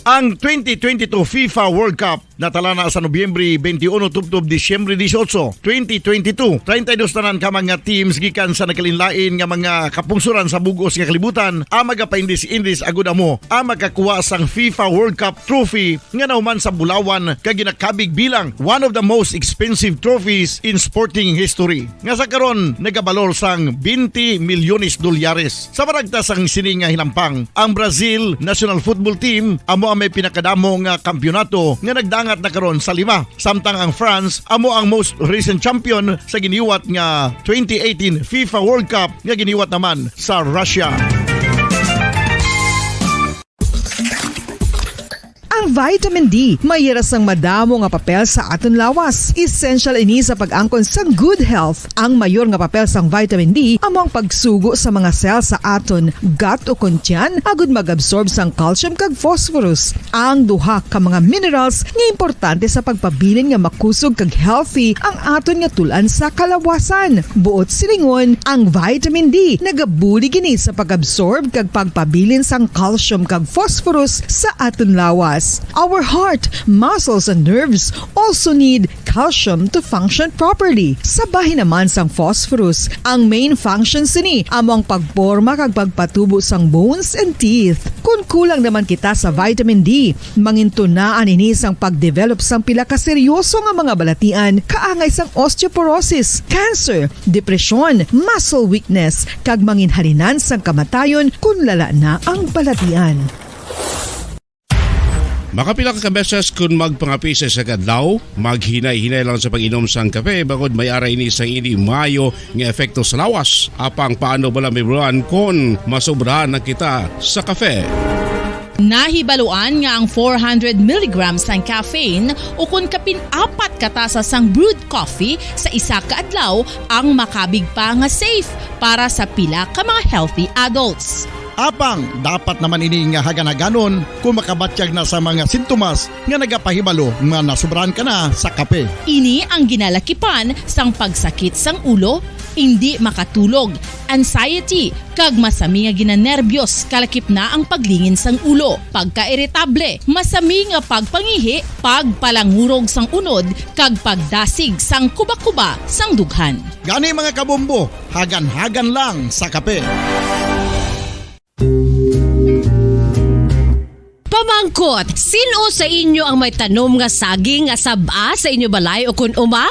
Ang twenty twenty-two FIFA World Cup natala na sa Nobyembre twenty-one tubtob Disyembre dieciocho, twenty twenty-two. Treinta y dos tanan ka mga teams gikan sa nagkalainlain nga mga kapungsoran sa bug-os nga kalibutan ang magapaindis-indis agud amo ang makakuha sang FIFA World Cup trophy nga nahuman sa bulawan kag ginakabig bilang one of the most expensive trophies in sporting history, nga sa karon nagabalor sang twenty milyones dolyares. Sa maragtas sang sini nga hinampang, ang Brazil national football team amo ang may pinakadamo nga kampiyonato nga nagdangat na karon sa lima, samtang ang France amo ang most recent champion sa giniwat nga twenty eighteen FIFA World Cup nga giniwat naman sa Russia. Ang vitamin D may hira sang madamo nga papel sa aton lawas. Essential ini sa pag-angkon sang good health. Ang mayor nga papel sang vitamin D amo ang pagsugo sa mga cell sa aton gut ukon tiyan agud mag-absorb sang calcium kag phosphorus, ang duha ka mga minerals nga importante sa pagpabilin nga makusog kag healthy ang aton nga tul-an sa kalawasan. Buot silingon, ang vitamin D nagabulig ini sa pag-absorb kag pagpabilin sang calcium kag phosphorus sa aton lawas. Our heart, muscles, and nerves also need calcium to function properly. Sa bahin naman sang phosphorus, ang main function sini amo ang pagporma kag pagpatubo sang bones and teeth. Kon kulang naman kita sa vitamin D, mangintunaan ini sang pagdevelop sang pila ka seryoso nga mga balatian kaangay sang osteoporosis, cancer, depresyon, muscle weakness, kag manginhalinan sang kamatayon kon lala na ang balatian. Makapila ka beses kon magpangapi sa isa ka adlaw, maghinay-hinay lang sa pag-inom sang kape, bangod may ara ini sang indi maayo nga epekto sa lawas. Apang paano bala mahibaluan kon masobrahan na kita sa kape? Nahibaluan nga ang four hundred milligrams sang caffeine o kon kapin apat ka tasa sang brewed coffee sa isa ka adlaw ang makabig pa nga safe para sa pila ka mga healthy adults. Apang dapat naman ini nga hagan-haganon kon makabatyag na sa mga sintomas nga nagapahibalo nga nasobrahan ka na sa kape. Ini ang ginalakipan sang pagsakit sang ulo, indi makatulog, anxiety, kag masami nga ginanerbiyos, kalakip na ang paglingin sang ulo, pagkairitable, masami nga pagpangihi, pagpalangurog sang unod, kag pagdasig sang kubakuba sang dughan. Gani, mga kabombo, hagan-hagan lang sa kape. Pamangkot, sin-o sa inyo ang may tanom nga saging nga sab-a sa inyo balay o kon uma?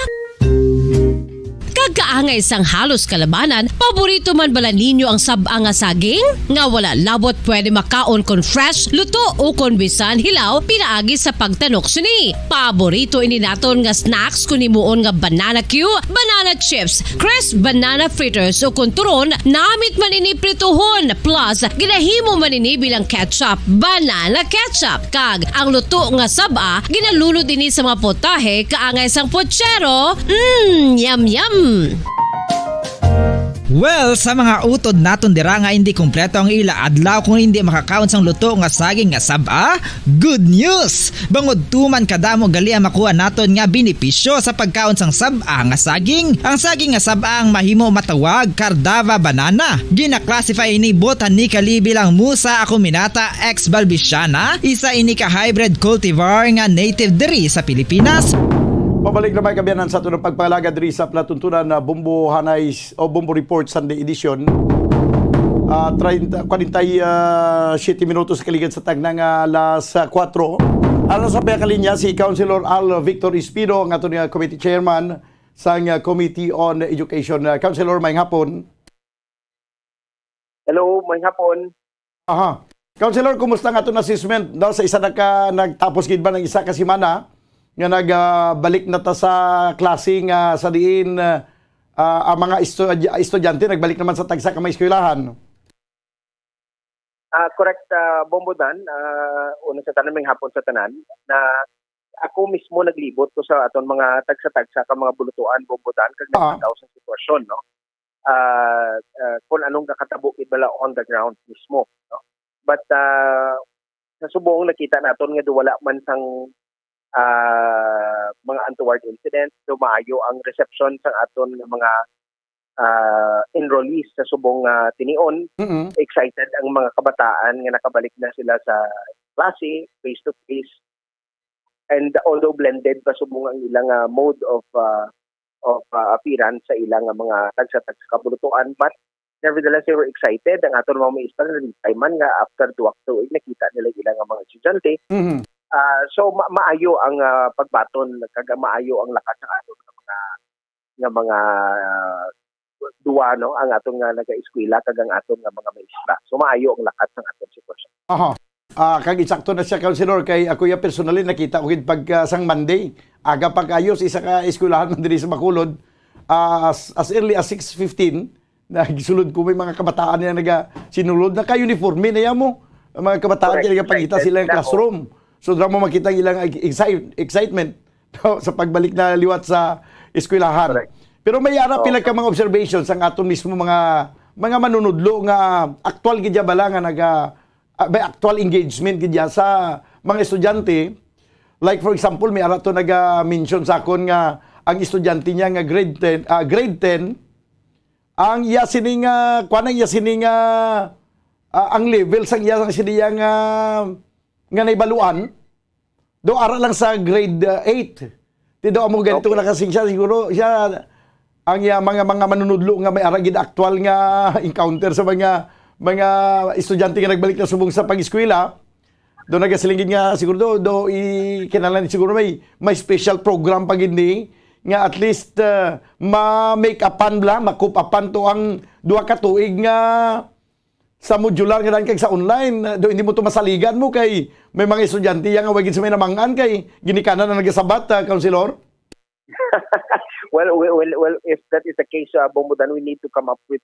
Kag kaangay sang halos kalabanan, paborito man bala ninyo ang sab-a nga saging? Nga wala labot pwede makaon kon fresh, luto, o kon bisan hilaw pinaagi sa pagtanok sini. Paborito ini naton nga snacks kon himuon nga banana cue, banana chips, crisp banana fritters, o kon turon, namit man ini prituhon. Plus, ginahimo man ini bilang ketchup, banana ketchup. Kag ang luto nga sab-a, ginalunod ini sa mga potahe kaangay sang pochero. Mm, yum, yum! Well, sa mga utod naton dira nga indi kompleto ang ila adlaw kung indi makakaon sang luto nga saging nga sab-a, good news! Bangod tuman kadamo gali ang makuha naton nga benepisyo sa pagkaon sang sab-a nga saging. Ang saging nga sab-a ang mahimo matawag Cardava banana. Gina-classify ini botanically bilang Musa acuminata ex balbisiana, isa ini ka hybrid cultivar nga native diri sa Pilipinas. Pabalik na may kabiyanan sa aton pagpangalaga diri sa palatuntunan na Bombo Hanay o Bombo Report Sunday Edition. Ah, treinta, kwarenta y siete minutos sa kaligad sa tagna nga alas, ah, kuwatro. Aron sa pagkalinya si Councilor Al Victor Espino, ang aton nga committee chairman sang, ah, Committee on Education. Ah, Councilor, maayong hapon. Hello, may hapon. Aha. Counselor, kumusta ang aton assessment daw sa isa na ka, nagtapos gid ba ng isa ka semana nga nagbalik na ta sa klase nga sa diin, ah, ah, ang mga estu-, estudyante nagbalik naman sa tagsa ka mga eskwelahan? Ah, correct, ah, Bombo Dan. Ah, una sa tanan, may hapon sa tanan, na ako mismo naglibot ko sa aton mga tagsa-tagsa ka mga bulutuan, Bombo Dan, kag Ah. nagpataw sa sitwasyon, no? Ah, ah, kung anong nakatabo gid bala on the ground mismo, no? But, ah, sa subong nakita naton nga do wala man sang, ah, mga untoward incidents, do maayo ang reception sa aton nga mga, ah, enrollees sa subong nga tinion. Mm. Excited ang mga kabataan nga nakabalik na sila sa klase, face to face. And although blended pa subong ang ilang, ah, mode of, ah, of, ah, appearance sa ilang, ah, mga tagsa-tagsa ka bulutuan, but nevertheless, they were excited. Ang aton mga maestra, nalipay man nga after duwa ka tuig, nakita nila ilang, ah, mga estudyante. Mhm. Ah, so, ma-, maayo ang, ah, pagbaton, kag maayo ang lakat sa aton nga mga, nga mga, ah, duwa, no, ang aton nga naga-eskwela kag ang aton nga mga maestra. So, maayo ang lakat sang aton sitwasyon. Aha. Ah, kag insakto na siya, Councilor, kay ako ya personally nakita ko gid pagka sang Monday, aga pa kaayo sa isa ka eskwelahan man diri sa Bacolod, ah, as, as early as six fifteen, nagsulod ko, may mga kabataan nga naga-, sinulod, naka-uniforme na ya mo. Ang mga kabataan Correct. Kaya nagapangita Excited sila ang na ako. Classroom. So, dira mo makita ang ilang excite-, excitement. No, sa pagbalik na liwat sa eskwelahan. Correct. Pero may ara Oo. pila ka mga observations ang aton mismo mga, mga manunudlo nga aktual gid ya bala nga naga, ah, may actual engagement gid ya sa mga estudyante. Like, for example, may ara to naga-mention sa akon nga ang estudyante niya nga grade ten, ah, grade ten, ang iya sini nga, kuwan, ang iya sini nga, ah, ang level sang iya, sang sini nga, nga naibaluan, do ara lang sa grade, uh, eight. Ti do amo ganito Okay. na kasing siya, siguro siya, ang iya mga, mga manunudlo nga may ara gid aktual nga encounter sa mga, mga estudyante nga nagbalik na subong sa pag-eskwela. Do nagasiling gid nga siguro do, do i-, kinahanglan siguro may, may special program pa gid ni nga at least, uh, ma-make upan bala, ma-cope upan to ang duha ka tuig nga sa modular nga daan kag sa online, do hindi mo to masaligan mo kay may mga estudyante ya nga wa gid sa may namangan kay ginikanan na nagasabat, ah, Councilor? Well, well, well, well, if that is the case, uh, Bombo Dan, we need to come up with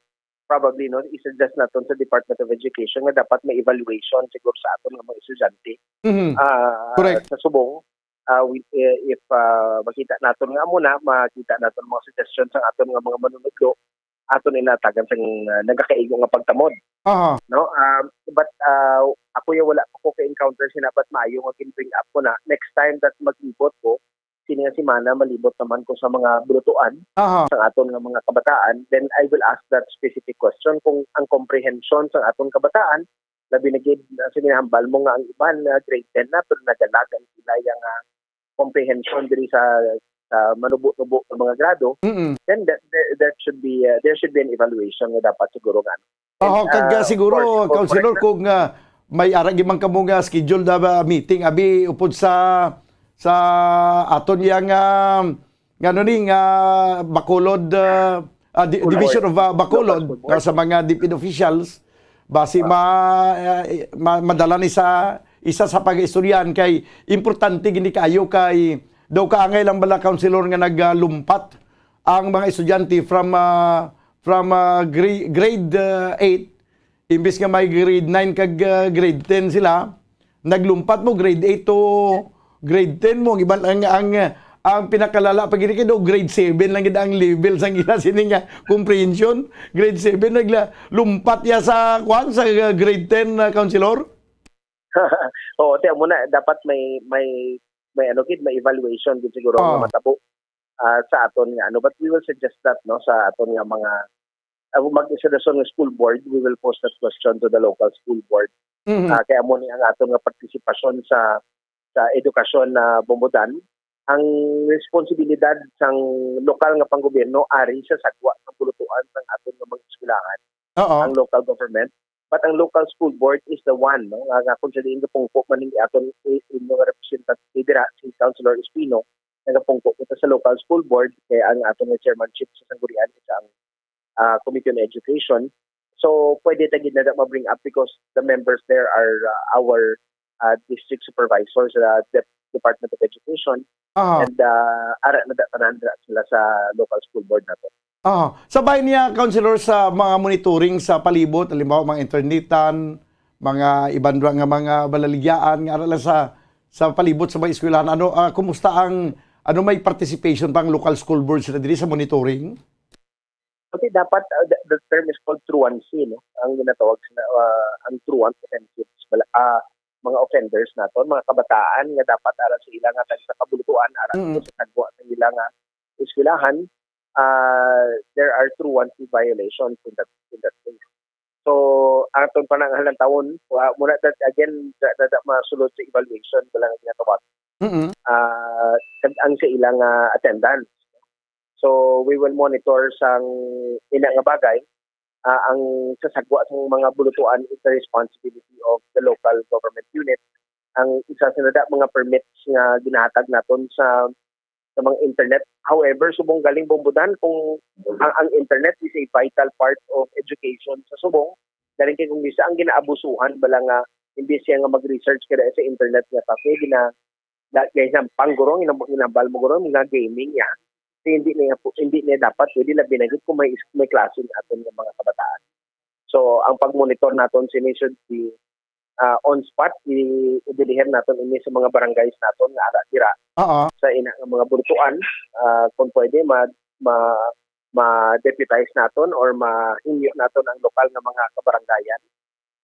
probably, no, i-suggest naton sa Department of Education nga dapat may evaluation siguro sa aton nga mga estudyante. Mhm. Ah, Correct. Sa subong, ah, we, eh, if, ah, makita naton nga amo na, makita naton mga suggestions sa aton nga mga manunudlo, aton inatagan sang, ah, nagakaigo nga pagtamod. Aha. No? Um, but, ah, ako ya wala pa ko ka-encounter sina, but maayo nga gin-bring up ko na. Next time that maglibot ko, sini nga semana, malibot naman ko sa mga bulutuan Aha. sa aton nga mga kabataan, then I will ask that specific question kung ang comprehension sa aton kabataan, labi na gid, ah, sa ginahambal mo nga ang iban, ah, grade ten na, pero nagalag ang ila yang, ah, comprehension diri sa, sa manubo-nubo nga mga grado, Mm-mm. then that, that, that should be, uh, there should be an evaluation nga dapat siguro nga. Oho, And, kag, uh, uh, siguro, of course, Councilor, for kung, uh, may ara gid man kamo nga schedule na ba meeting, abi, upod sa, sa aton yang, uh, nga ano ni, nga Bacolod, uh, uh, di-, School Division Board. of, uh, Bacolod, Local School Board. uh, sa mga DepEd officials, basi Ah. ma-, uh, ma-, madala ni sa isa sa pag-istoryahan kay importante gini kaayo kay daw kaangay lang bala, Councilor, nga naglumpat ang mga estudyante from, ah, from, ah, gra-, grade, ah, eight, imbis nga may grade nine kag, ah, grade ten sila, naglumpat mo grade eight to grade ten mo. Ang iban, ang, ang, ang pinakalala pa gid kay daw grade seven lang gid ang level sang ila sini nga comprehension. Grade seven nagla-, lumpat ya sa, kwan, sa grade ten, ah, Councilor? Oo, ti amo na, dapat may, may, may ano gid, may evaluation gid siguro nga Oo. matabo, ah, sa aton nga ano, but we will suggest that, no, sa aton nga mga, ah, mag-isa dason nga school board, we will pose that question to the local school board. Mhm. Ah, kay amo ni ang aton nga partisipasyon sa, sa edukasyon na bumudan. Ang responsibilidad sang lokal nga panggobyerno ari sa sagwa sang pulutuan sang aton nga mga eskwelahan, Oo. ang local government. But ang local school board is the one, no, nga, nga kung sa diin gapungko man ning aton i-, inyo nga representative dira, si Councilor Espino, nagapungko kita sa local school board, kay ang aton nga chairmanship sa sanggunian is ang, ah, Committee on Education. So, pwede ta gid na ma-bring up because the members there are, uh, our, uh, district supervisors sa Dep-, Department of Education. Aha. And, uh, ara na da-, tanan dira sila sa local school board nato. Aha. Sa bahin niya, Councilor, sa mga monitoring sa palibot, halimbawa, mga internetan, mga iban ra nga mga balaligyaan, nga ara lang sa, sa palibot sa mga eskwelahan, ano, ah, kumusta ang, ano, may participation pa ang local school board sila diri sa monitoring? Kasi dapat, uh, the, the term is called truancy, no? Ang ginatawag sila, uh, ang truant offenses, bala-, ah, mga offenders naton, mga kabataan nga dapat ara sa ila nga tagsa ka bulutuan, ara Mm. sa sagwa sa ila nga eskwelahan, uh, there are truancy violations in that, in that case. So, aton pa nang halantawon, wa, muna that, again, da, da, da, masulod sa evaluation, wala nga ginatawag. Mm-mm. Ah, kag ang sa ilang, ah, attendance. So, we will monitor sang ina nga bagay. Ah, ang sa sagwa sang mga bulutuan is the responsibility of the local government unit. Ang isa sa nada mga permits nga ginahatag naton sa, sa mga internet. However, subong galing bumbudan kung ang, ang internet is a vital part of education sa subong, galing kay kung bisa ang ginaabusuhan bala nga imbis siya nga mag-research kada sa internet nga kape, gina-, da-, kay sa panggurong, inam-, inambal mo guro, mga gaming niya. Kasi hindi niya po, hindi niya dapat pwede labi na gid kung may is-, may klase ang aton nga mga kabataan. So, ang pag-monitor naton sini should be, ah, on spot, i-, i-deliver naton ini sa mga barangays naton nga ara dira Oo. sa ina nga mga bulutuan, ah, kung pwede, ma-, ma-, ma-deputize naton or mahingyo naton ang lokal nga mga kabarangayan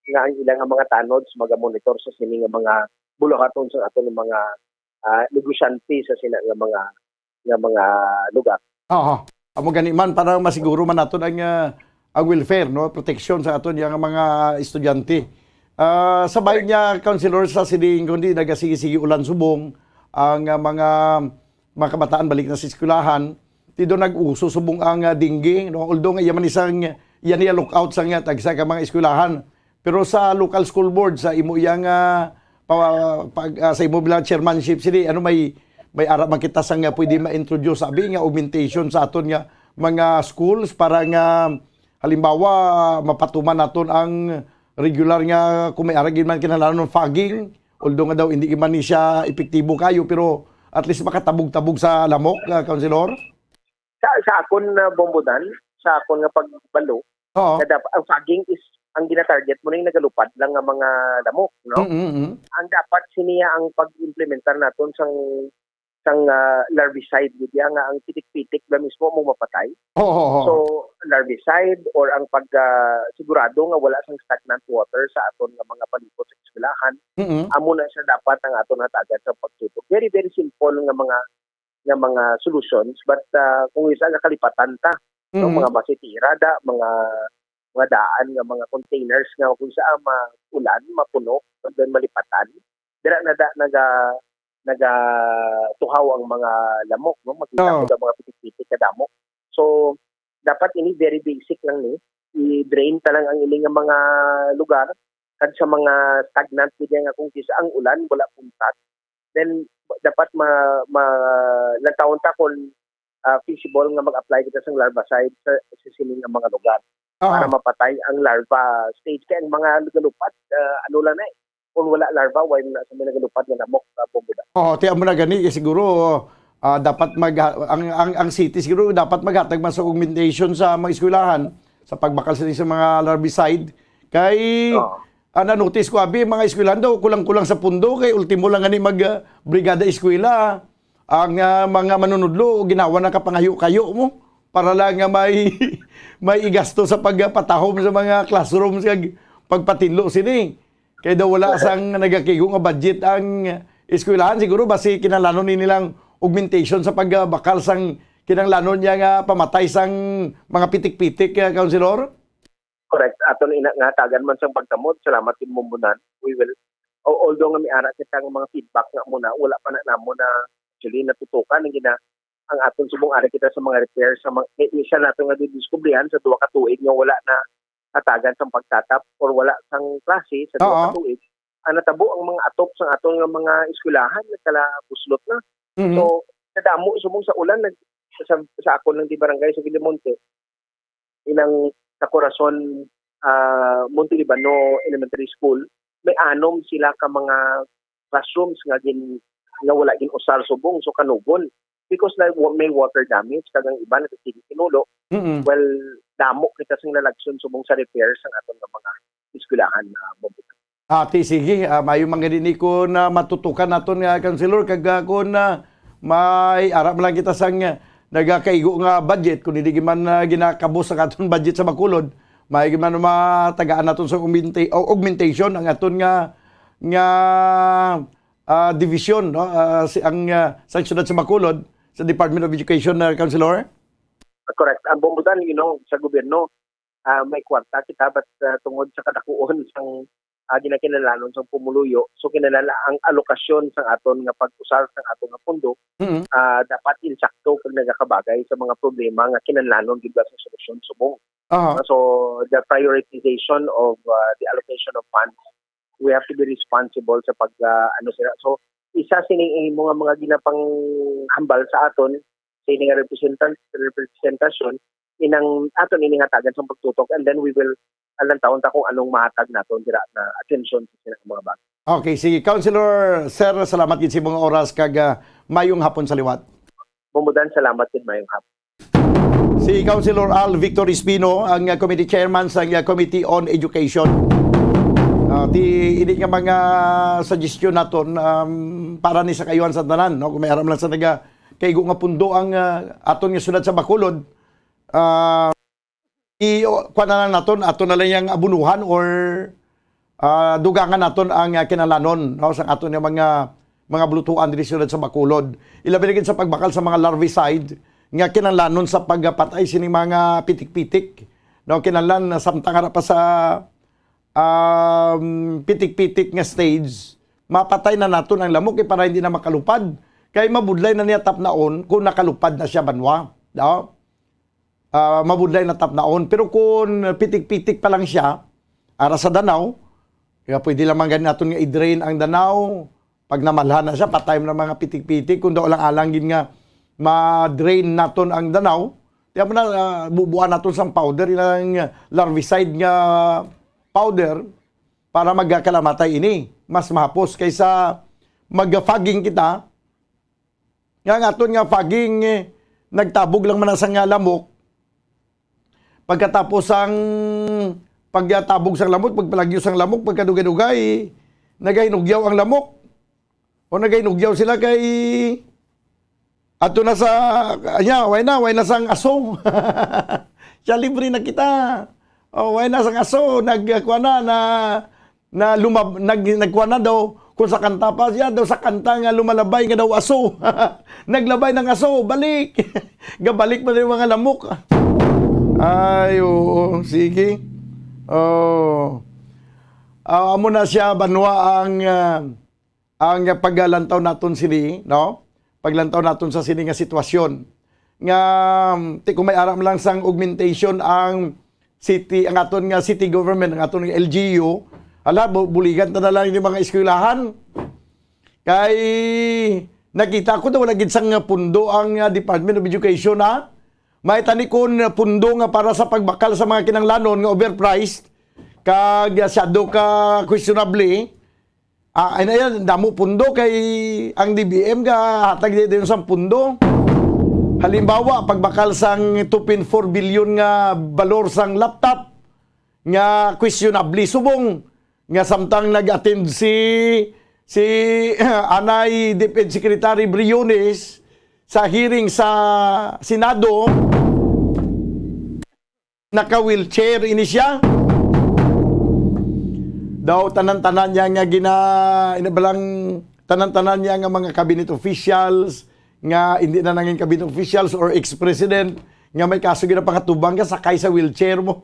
nga ang ila nga mga tanods magamonitor sa sini nga mga buluhaton sa aton nga mga, ah, negosyante sa sina nga mga, nga mga lugar. Oo. Amo gani man para masiguro man naton ang, ah, ang welfare, no, proteksyon sa aton yang mga estudyante. Ah, sa bahin niya, Councilor, sa sining kundi nagasigi-sige ulan subong ang, ah, mga, mga kabataan balik na sa eskwelahan, ti do nag-uso subong ang, ah, dengue, no? Although nga iya man isang, iya niya lookout sa nga tagsa ka mga eskwelahan. Pero sa local school board, sa imo iya nga pa-, pag, ah, sa imo bilang chairmanship, sini, ano, may, may ara man kita sa nga pwede ma-introduce, abi nga augmentation sa aton nga mga schools para nga, halimbawa, mapatuman naton ang regular nga kung may ara gid man kinahanglan fogging, although nga daw hindi man ni siya epektibo kayo, pero at least makatabog-tabog sa lamok, ah, Councilor? Sa, sa akon na bombodan, sa akon nga pagbalo, Oo. nga dap-, ang fogging is, ang ginatarget mo na yung nagalupad lang nga mga lamok, no? Mm, mm, mm. Ang dapat siniya ang pag-implementar naton sang, sang, ah, larvicide, gid ya nga ang pitik-pitik ba mismo mo mapatay. Oo, oo, oo. So, larvicide or ang pag, ah, sigurado nga wala sang stagnant water sa aton nga mga palibot sa eskwelahan, Mm, mm. amo na siya dapat ang aton hatagan sa pagtutok. Very, very simple nga mga, nga mga solutions, but, ah, kung isa nga kalipatan ta, no, Mm. mga masitira da, mga, mga daan nga mga containers nga kung sa ma-, ulan, mapuno, and then malipatan, dira na da naga-, nagatuhaw ang mga lamok, no? Makita Oo. mo da mga pitik-pitik nga damo. So, dapat ini very basic lang ni, i-drain ta lang ang ini nga mga lugar, kag sa mga stagnant media nga kung kisa ang ulan, wala puntat, then dapat ma-, ma-, lantawon ta kung, ah, feasible nga mag-apply kita sang larvicide sa, sa sini nga mga lugar Aha. para mapatay ang larva stage. Kay ang mga nagalupad, ah, ano lang na eh, kung wala larva, why na sa mga nagalupad nga lamok, ah, bombodan? Oo, ti amo na gani, eh, siguro, ah, dapat mag-, ang, ang, ang city siguro dapat maghatag man sa augmentation sa mga eskwelahan sa pagbakal sa, sa mga larvicide. Kay, Oo. ah, na-notice ko, abi, mga eskwelahan daw, kulang-kulang sa pundo, kay ultimo lang gani mag, ah, brigada eskwela. Ang, ah, mga manunudlo, ginawa na kapangayo-kayo mo para lang nga may, may igasto sa pagpatahom sa mga classrooms kag pagpatinlo sini. Kay daw wala sang nagakigo nga budget ang eskwelahan. Siguro basi kinahanglanon ni nilang augmentation sa pagbakal sang kinahanglanon niya nga pamatay sang mga pitik-pitik, ah, Councilor? Correct. Aton ina nga tagan man sang pagtamod. Salamat gid mo muna. We will, al-, although nga may ara kita nga mga feedback nga muna, wala pa na namo na actually natutukan ang gina-, ang aton subong ara kita sa mga repair sa mga, eh, isa nato nga didiskubrihan sa duha ka tuig nga wala na hatagan sang pagtatap or wala sang klase sa duha ka Oo. tuig. Ang natabo ang mga atop sang aton nga mga eskwelahan nagkalabuslot na. Mhm. So, kadamo subong sa ulan nag-, sa, sa akon lang di barangay sa Guillimonte, inang sa Corazon, ah, Monte Libano Elementary School, may anom sila ka mga classrooms nga gin-, nga wala gin-usar subong, so kanugon. Because na wa-, may water damage, kag ang iba nagasiling kinulo. Mm-mm. Well, damo kita sing nalagson subong sa repair sang aton nga mga eskwelahan na mabuti. Ah, ti, sige, ah, maayo man gani ni kung, ah, matutukan naton nga, Councilor, kag, ah, kung, ah, may ara man lang kita sang, ah, nagakaigo nga budget, kung hindi man, ah, ginakabos ang aton budget sa Bacolod, may man matagaan naton sa augmenta-, o augmentation ang aton nga, nga, ah, division, no? Ah, si, ang, ah, sa siyudad sa Bacolod, sa Department of Education, ah, Councilor? Correct. Ang bumbutan, you know, sa gobyerno, ah, may kwarta kita, but, ah, tungod sa kadakuon sang, ah, ginakinahanglanon sang pumuluyo, so kinahanglan ang alokasyon sang aton nga pag-usar sang aton nga pondo, Mm. ah, dapat insakto kag nagakabagay sa mga problema nga kinahanglanon gid sa solusyon subong. Aha. So, the prioritization of, ah, the allocation of funds, we have to be responsible sa pag, ah, ano sila. So, isa sining imo nga mga ginapanghambal sa aton, sa ini nga representan-, representasyon, inang aton ini hatagan sa pagtutok, and then we will alantawon ta kung anong mahatag naton dira na atensyon sa sila nga mga bagay. Okay, sige. Councilor, sir, salamat gid sa imong oras kag, ah, mayong hapon sa liwat. Bumbudan, salamat gid, mayong hapon. Si Councilor Al Victor Espino, ang, ah, committee chairman sa, ah, Committee on Education. Ah, ti, ini nga mga suggestion naton, um, para ni sa kaayuhan sa tanan, no? Kung may aram lang sa naga kaigo nga pundo ang, ah, aton nga syudad sa Bacolod, ah, i, o, kuwan na lang naton, ato na lang yang abunuhan or, ah, dugangan naton ang, ah, kinahanglanon, no, sa aton nga mga, mga bulutuan diri sa syudad sa Bacolod. Ilabi na gid sa pagbakal sa mga larvicide nga kinahanglanon sa pagpatay sining mga pitik-pitik, no, kinahanglan na samtang ara pa sa, um, pitik-pitik nga stage, mapatay na naton ang lamok, eh, para hindi na makalupad. Kay mabudlay na niya tapnaon kung nakalupad na siya banwa, no? Ah, mabudlay na tapnaon. Pero kung pitik-pitik pa lang siya, ara sa danaw, kaya pwede lamang gani naton nga i-drain ang danaw. Pag namalhan na siya, patay mo na mga pitik-pitik. Kung daw lang alang gid nga ma-drain naton ang danaw, tiyan mo na, ah, bubuan naton sang powder, ilang larvicide nga powder para magkalamatay ini. Mas mahapos kaysa mag-fogging kita, nga ang aton nga fogging, eh, nagtabog lang man sa nga lamok. Pagkatapos sang pagtabog sang lamok, pagpalagyo sang lamok, pagkadugay-dugay, nagahinugyaw ang lamok. O nagahinugyaw sila kay ato na sa, anya, way na, way na sang aso. Siya, libre na kita. O, way na sang aso, nagkuha na, na na lumab-, nag-, nagkuha na daw, kung sa kanta pa siya, daw sa kanta nga lumalabay nga daw aso. Naglabay ng aso, balik. Gabalik pa rin mga lamok. Ay, oo, sige. Oh. Ah, amo na siya, banwa, ang, ah, ang paglantaw naton sini, no? Paglantaw naton sa sini nga sitwasyon. Nga, ti, kung may aram lang sang augmentation ang city, ang aton nga city government, ang aton nga L G U, ala, bu-, buligan ta na lang yung mga eskwelahan. Kay nakita ko na wala gid sang pundo ang, ah, Department of Education, ha? May tani kon pundo nga para sa pagbakal sa mga kinanglanon nga overpriced, kag, ah, siyado ka questionable, ah, ay na yan, damo pundo kay ang D B M gahatag di dayon sang pundo. Halimbawa, pagbakal sang two point four billion nga balor sang laptop nga questionable subong nga samtang nag-attend si, si anay DepEd Secretary Briones sa hearing sa Senado, naka-wheelchair ini siya. Daw tanan-tanan niya nga gina-, ina ba lang, tanan-tanan niya nga mga cabinet officials, nga hindi na nangin cabinet officials or ex-president, nga may kaso ginapangatubang ka, sakay sa wheelchair mo.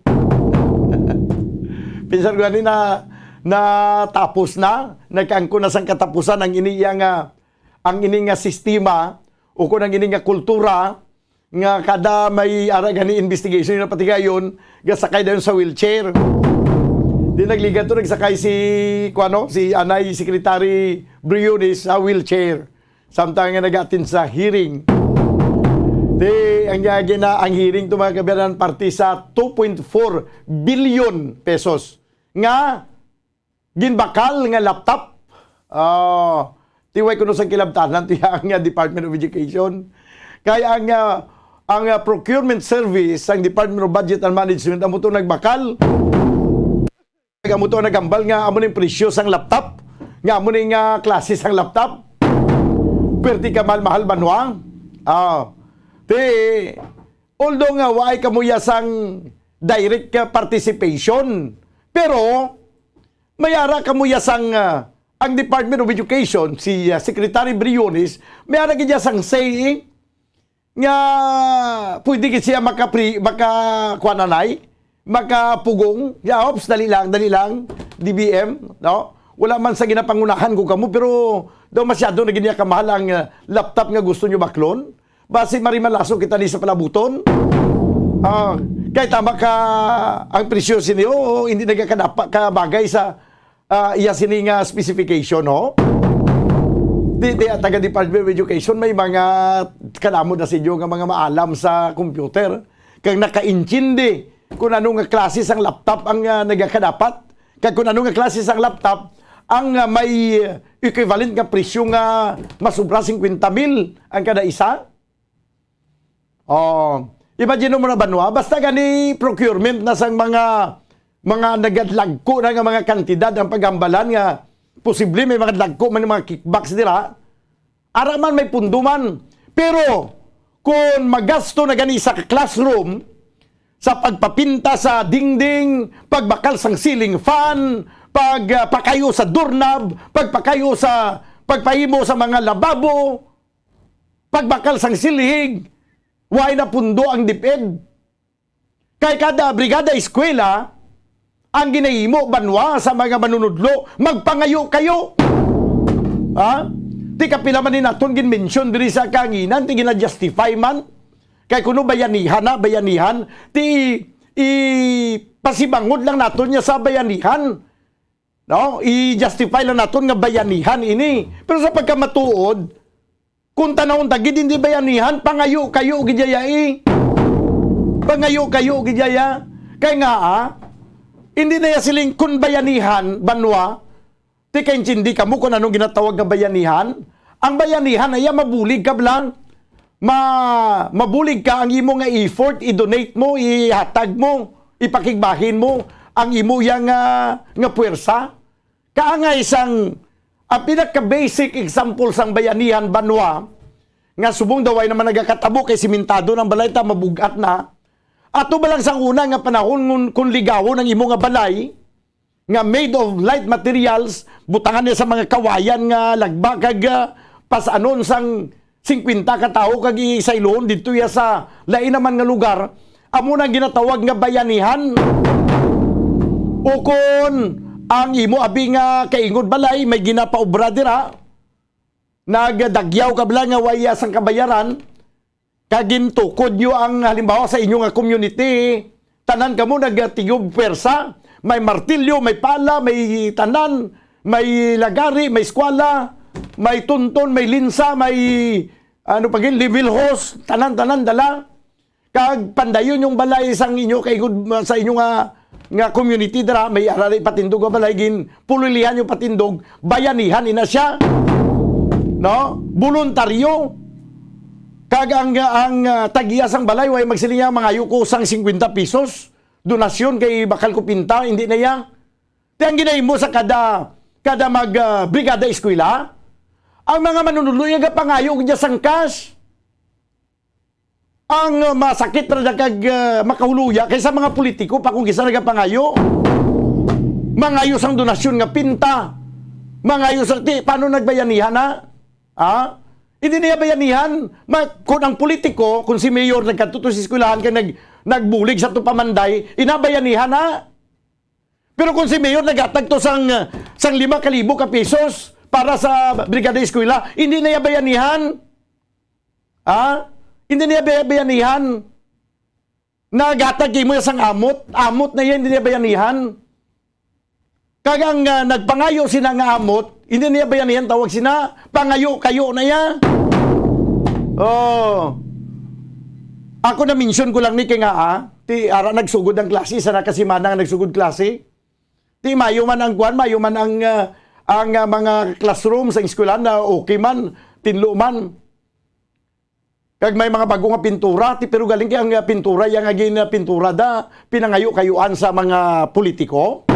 Pinsan ko gani na, natapos na, nagkaangkon na sang katapusan ang ini iya nga, ang ini nga sistema, o kung ang ini nga kultura, nga kada may ara gani investigation na patigayon, gasakay dayon sa wheelchair. Di nagligan to, nagsakay si, kuano, si anay Secretary Briones sa wheelchair. Samtang nga nag-attend sa hearing. Ti, ang, ah, gina-, ang hearing to, mga kababayan, parte sa two point four billion pesos nga ginbakal nga laptop. Ah, ti, way kuno sang kilabtanan ti ang, ah, Department of Education. Kay ang, ah, ang, ah, procurement service sang Department of Budget and Management amo to nagbakal. Amo to naghambal nga amo ning presyo sang laptop, nga amo ning, ah, klase sang laptop. Perti ka mahal-mahal, banwa. Ah, ti, although nga waay kamo ya sang direct, ah, participation, pero may ara kamo ya sang, ah, ang Department of Education, si, ah, Secretary Briones, may ara gid ya sang say nga pwede gid siya makapri-, maka-, kuan anay, makapugong. Ya, ops, dali lang, dali lang, D B M, no? Wala man sa ginapangunahan ko kamo, pero daw masyado na gid niya kamahal ang, ah, laptop nga gusto nyo baklon. Basi marimalaso kita ni sa palabuton. Ah, kay tama ka ang presyo sini, oo, hindi nagakadapa-, kabagay sa, ah, iya sini nga specification, no? Di, di, ang taga Department of Education, may mga kanamo na sa inyo nga mga maalam sa computer. Kag nakaintindi kung ano nga klase sang laptop ang, ah, nagakadapat. Kag kung ano nga klase sang laptop ang, ah, may, ah, equivalent nga presyo nga masubra fifty mil ang kada isa. Oh, imagine mo na, banwa, basta gani procurement na sang mga, mga nagadlagko na nga mga kantidad ang paghambalan nga posible may mga dagko man mga kickbacks dira. Ara man, may pundo man. Pero kung magasto na gani sa classroom, sa pagpapinta sa dingding, pagbakal sang ceiling fan, pag, ah, pakayo sa doorknob, pagpakayo sa, pagpahimo sa mga lababo, pagbakal sang silhig, way na pundo ang DepEd. Kay kada brigada eskwela, ang ginahimo, banwa, sa mga manunudlo, magpangayo-kayo. Ha? Ti kapila man ni naton gin-mention diri sa kahanginan, ti gina-justify man. Kay kuno bayanihan na, bayanihan, ti ipasibangod lang naton niya sa bayanihan. No? I-justify lang naton nga bayanihan ini. Pero sa pagkamatuod, kung tanawon ta gid, hindi bayanihan, pangayo-kayo gid yaya, eh. Pangayo-kayo gid yaya. Kay nga, ah, hindi na ya siling kun bayanihan, banwa, ti kaintindi kamo kung anong ginatawag nga bayanihan. Ang bayanihan ay mabulig ka lang. Ma-, mabulig ka, ang imo nga effort, i-donate mo, ihatag mo, ipakigbahin mo ang imo yang, ah, nga puwersa. Kaangay sang, ang pinaka-basic example sang bayanihan, banwa, nga subong daw ay naman nagakatabo kay simentado ng balay ta, mabug-at na. Ato ba lang sang una nga panahon ngun-, kung ligawon ang imo nga balay, nga made of light materials, butangan niya sa mga kawayan nga lagba kag, ah, pas-anon sang singkwenta ka tawo kag isaylohon didto ya sa lain naman nga lugar, amo na ang ginatawag nga bayanihan. Ukon ang imo abi nga kaingod balay may ginapaobra dira, nagdagyaw ka bala nga way sang kabayaran, kag gintukod nyo ang halimbawa sa inyo nga community, tanan kamo nagtigog pwersa, may martilyo, may pala, may tanan, may lagari, may eskwala, may tunton, may linsa, may ano pa gid, level hose, tanan-tanan dala. Kag pandayon yung balay sang inyo kay gud sa inyo nga, nga community dira, may arari patindog nga balay, gin pulilihan yung patindog, bayanihan ina siya. No? Voluntaryo. Kag ang, ang, ah, tag-iya sang balay, way magsiling niya, "Mangayo ko sang singkwenta pesos, donasyon kay bakal ko pinta," hindi na iya. Ti ang ginahimo sa kada, kada mag, ah, brigada eskwela, ang mga manunudlo iya gapangayo gid sang cash. Ang, ah, masakit ra na kag, ah, makahuluya kaysa mga politiko pa kung kisa nagapangayo. Mangayo sang donasyon nga pinta. Mangayo sang ti, paano nagbayanihan na? Ha? Hindi niya bayanihan. Ma-, kung ang politiko, kung si mayor nagkadto to sa eskwelahan kay nag-, nagbulig sa to pamanday, inabayanihan na. Pero kung si mayor naghatag to sang, sang lima ka libo ka pesos para sa Brigada Eskwela, hindi na iya bayanihan. Ha? Hindi niya bay-, bayanihan. Naghatag kay mo sang amot, amot na iya, hindi niya bayanihan. Kag ang, ah, nagpangayo sina nga amot, hindi niya bayanihan, tawag sina, pangayo-kayo na iya. Oh. Ako na-mention ko lang ni kay nga, ah, ti ara nagsugod ang klase, sa nakasimana nga nagsugod klase. Ti mayo man ang kwan, mayo man ang, ah, ang, ah, mga classroom sa eskwelahan na okay man, tinlo man. Kag may mga bago nga pintura, ti pero galing kay ang, ah, pintura, yang nga gin, ah, pintura da, pinangayo-kayuan sa mga politiko.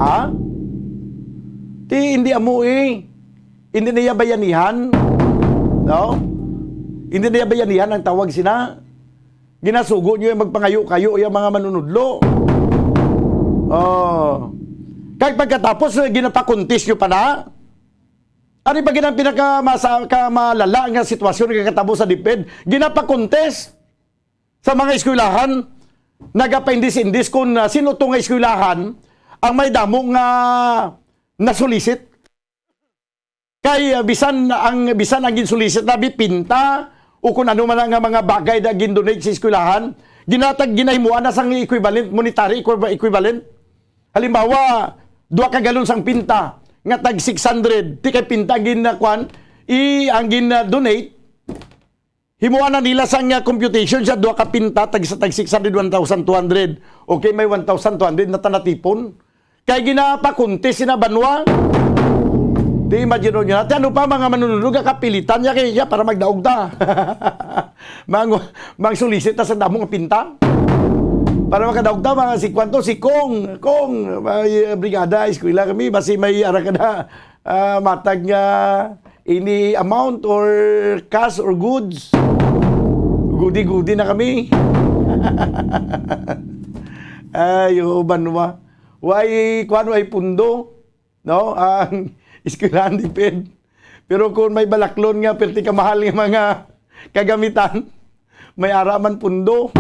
Ha? Ti hindi amo eh. Hindi niya bayanihan. No? Hindi niya bayanihan ang tawag sina. Ginasugo niyo yung magpangayo-kayo yung mga manunudlo. Oh. Kag pagkatapos, eh, ginapakuntis niyo pa na. Ano pa gid ang pinakamasa-, kamalala nga sitwasyon nga katabo sa DepEd? Ginapakuntis sa mga eskwelahan, nagapaindis-indis kung, ah, sino to nga eskwelahan ang may damo nga nasulisit. Kay, ah, bisan ang, bisan ang ginsulisit na bipinta o kung ano man nga mga bagay na gindonate sa eskwelahan, ginatag, ginahimuan na sang equivalent, monetary equiva-, equivalent. Halimbawa, duha ka galon sang pinta nga tag six hundred, ti kay pinta gin, ah, kwan, i, ang gin, ah, donate, himuan na nila sang, ah, computation sa duha ka pinta, tag, sa tag six hundred, one thousand two hundred. Okay, may one thousand two hundred na ta natipon. Kay ginapakuntis sina banwa. Di imagine nyo natin, ano pa, mga manunulog, kapilitan niya kay niya para magdaog ta. Mang, mang sulisit ta sa damo nga pinta. Para makadaog ta, mga si kwanto, si Kong, Kong, may, uh, brigada, eskwela kami, basi may ara ka na, ah, matag nga any amount or cash or goods. Gudi-gudi na kami. Ay, oo, banwa. Way, kwan, way pundo, no? Ang eskwelahan DepEd. Pero kung may balaklon nga, perti ka mahal nga mga kagamitan, may ara man pundo.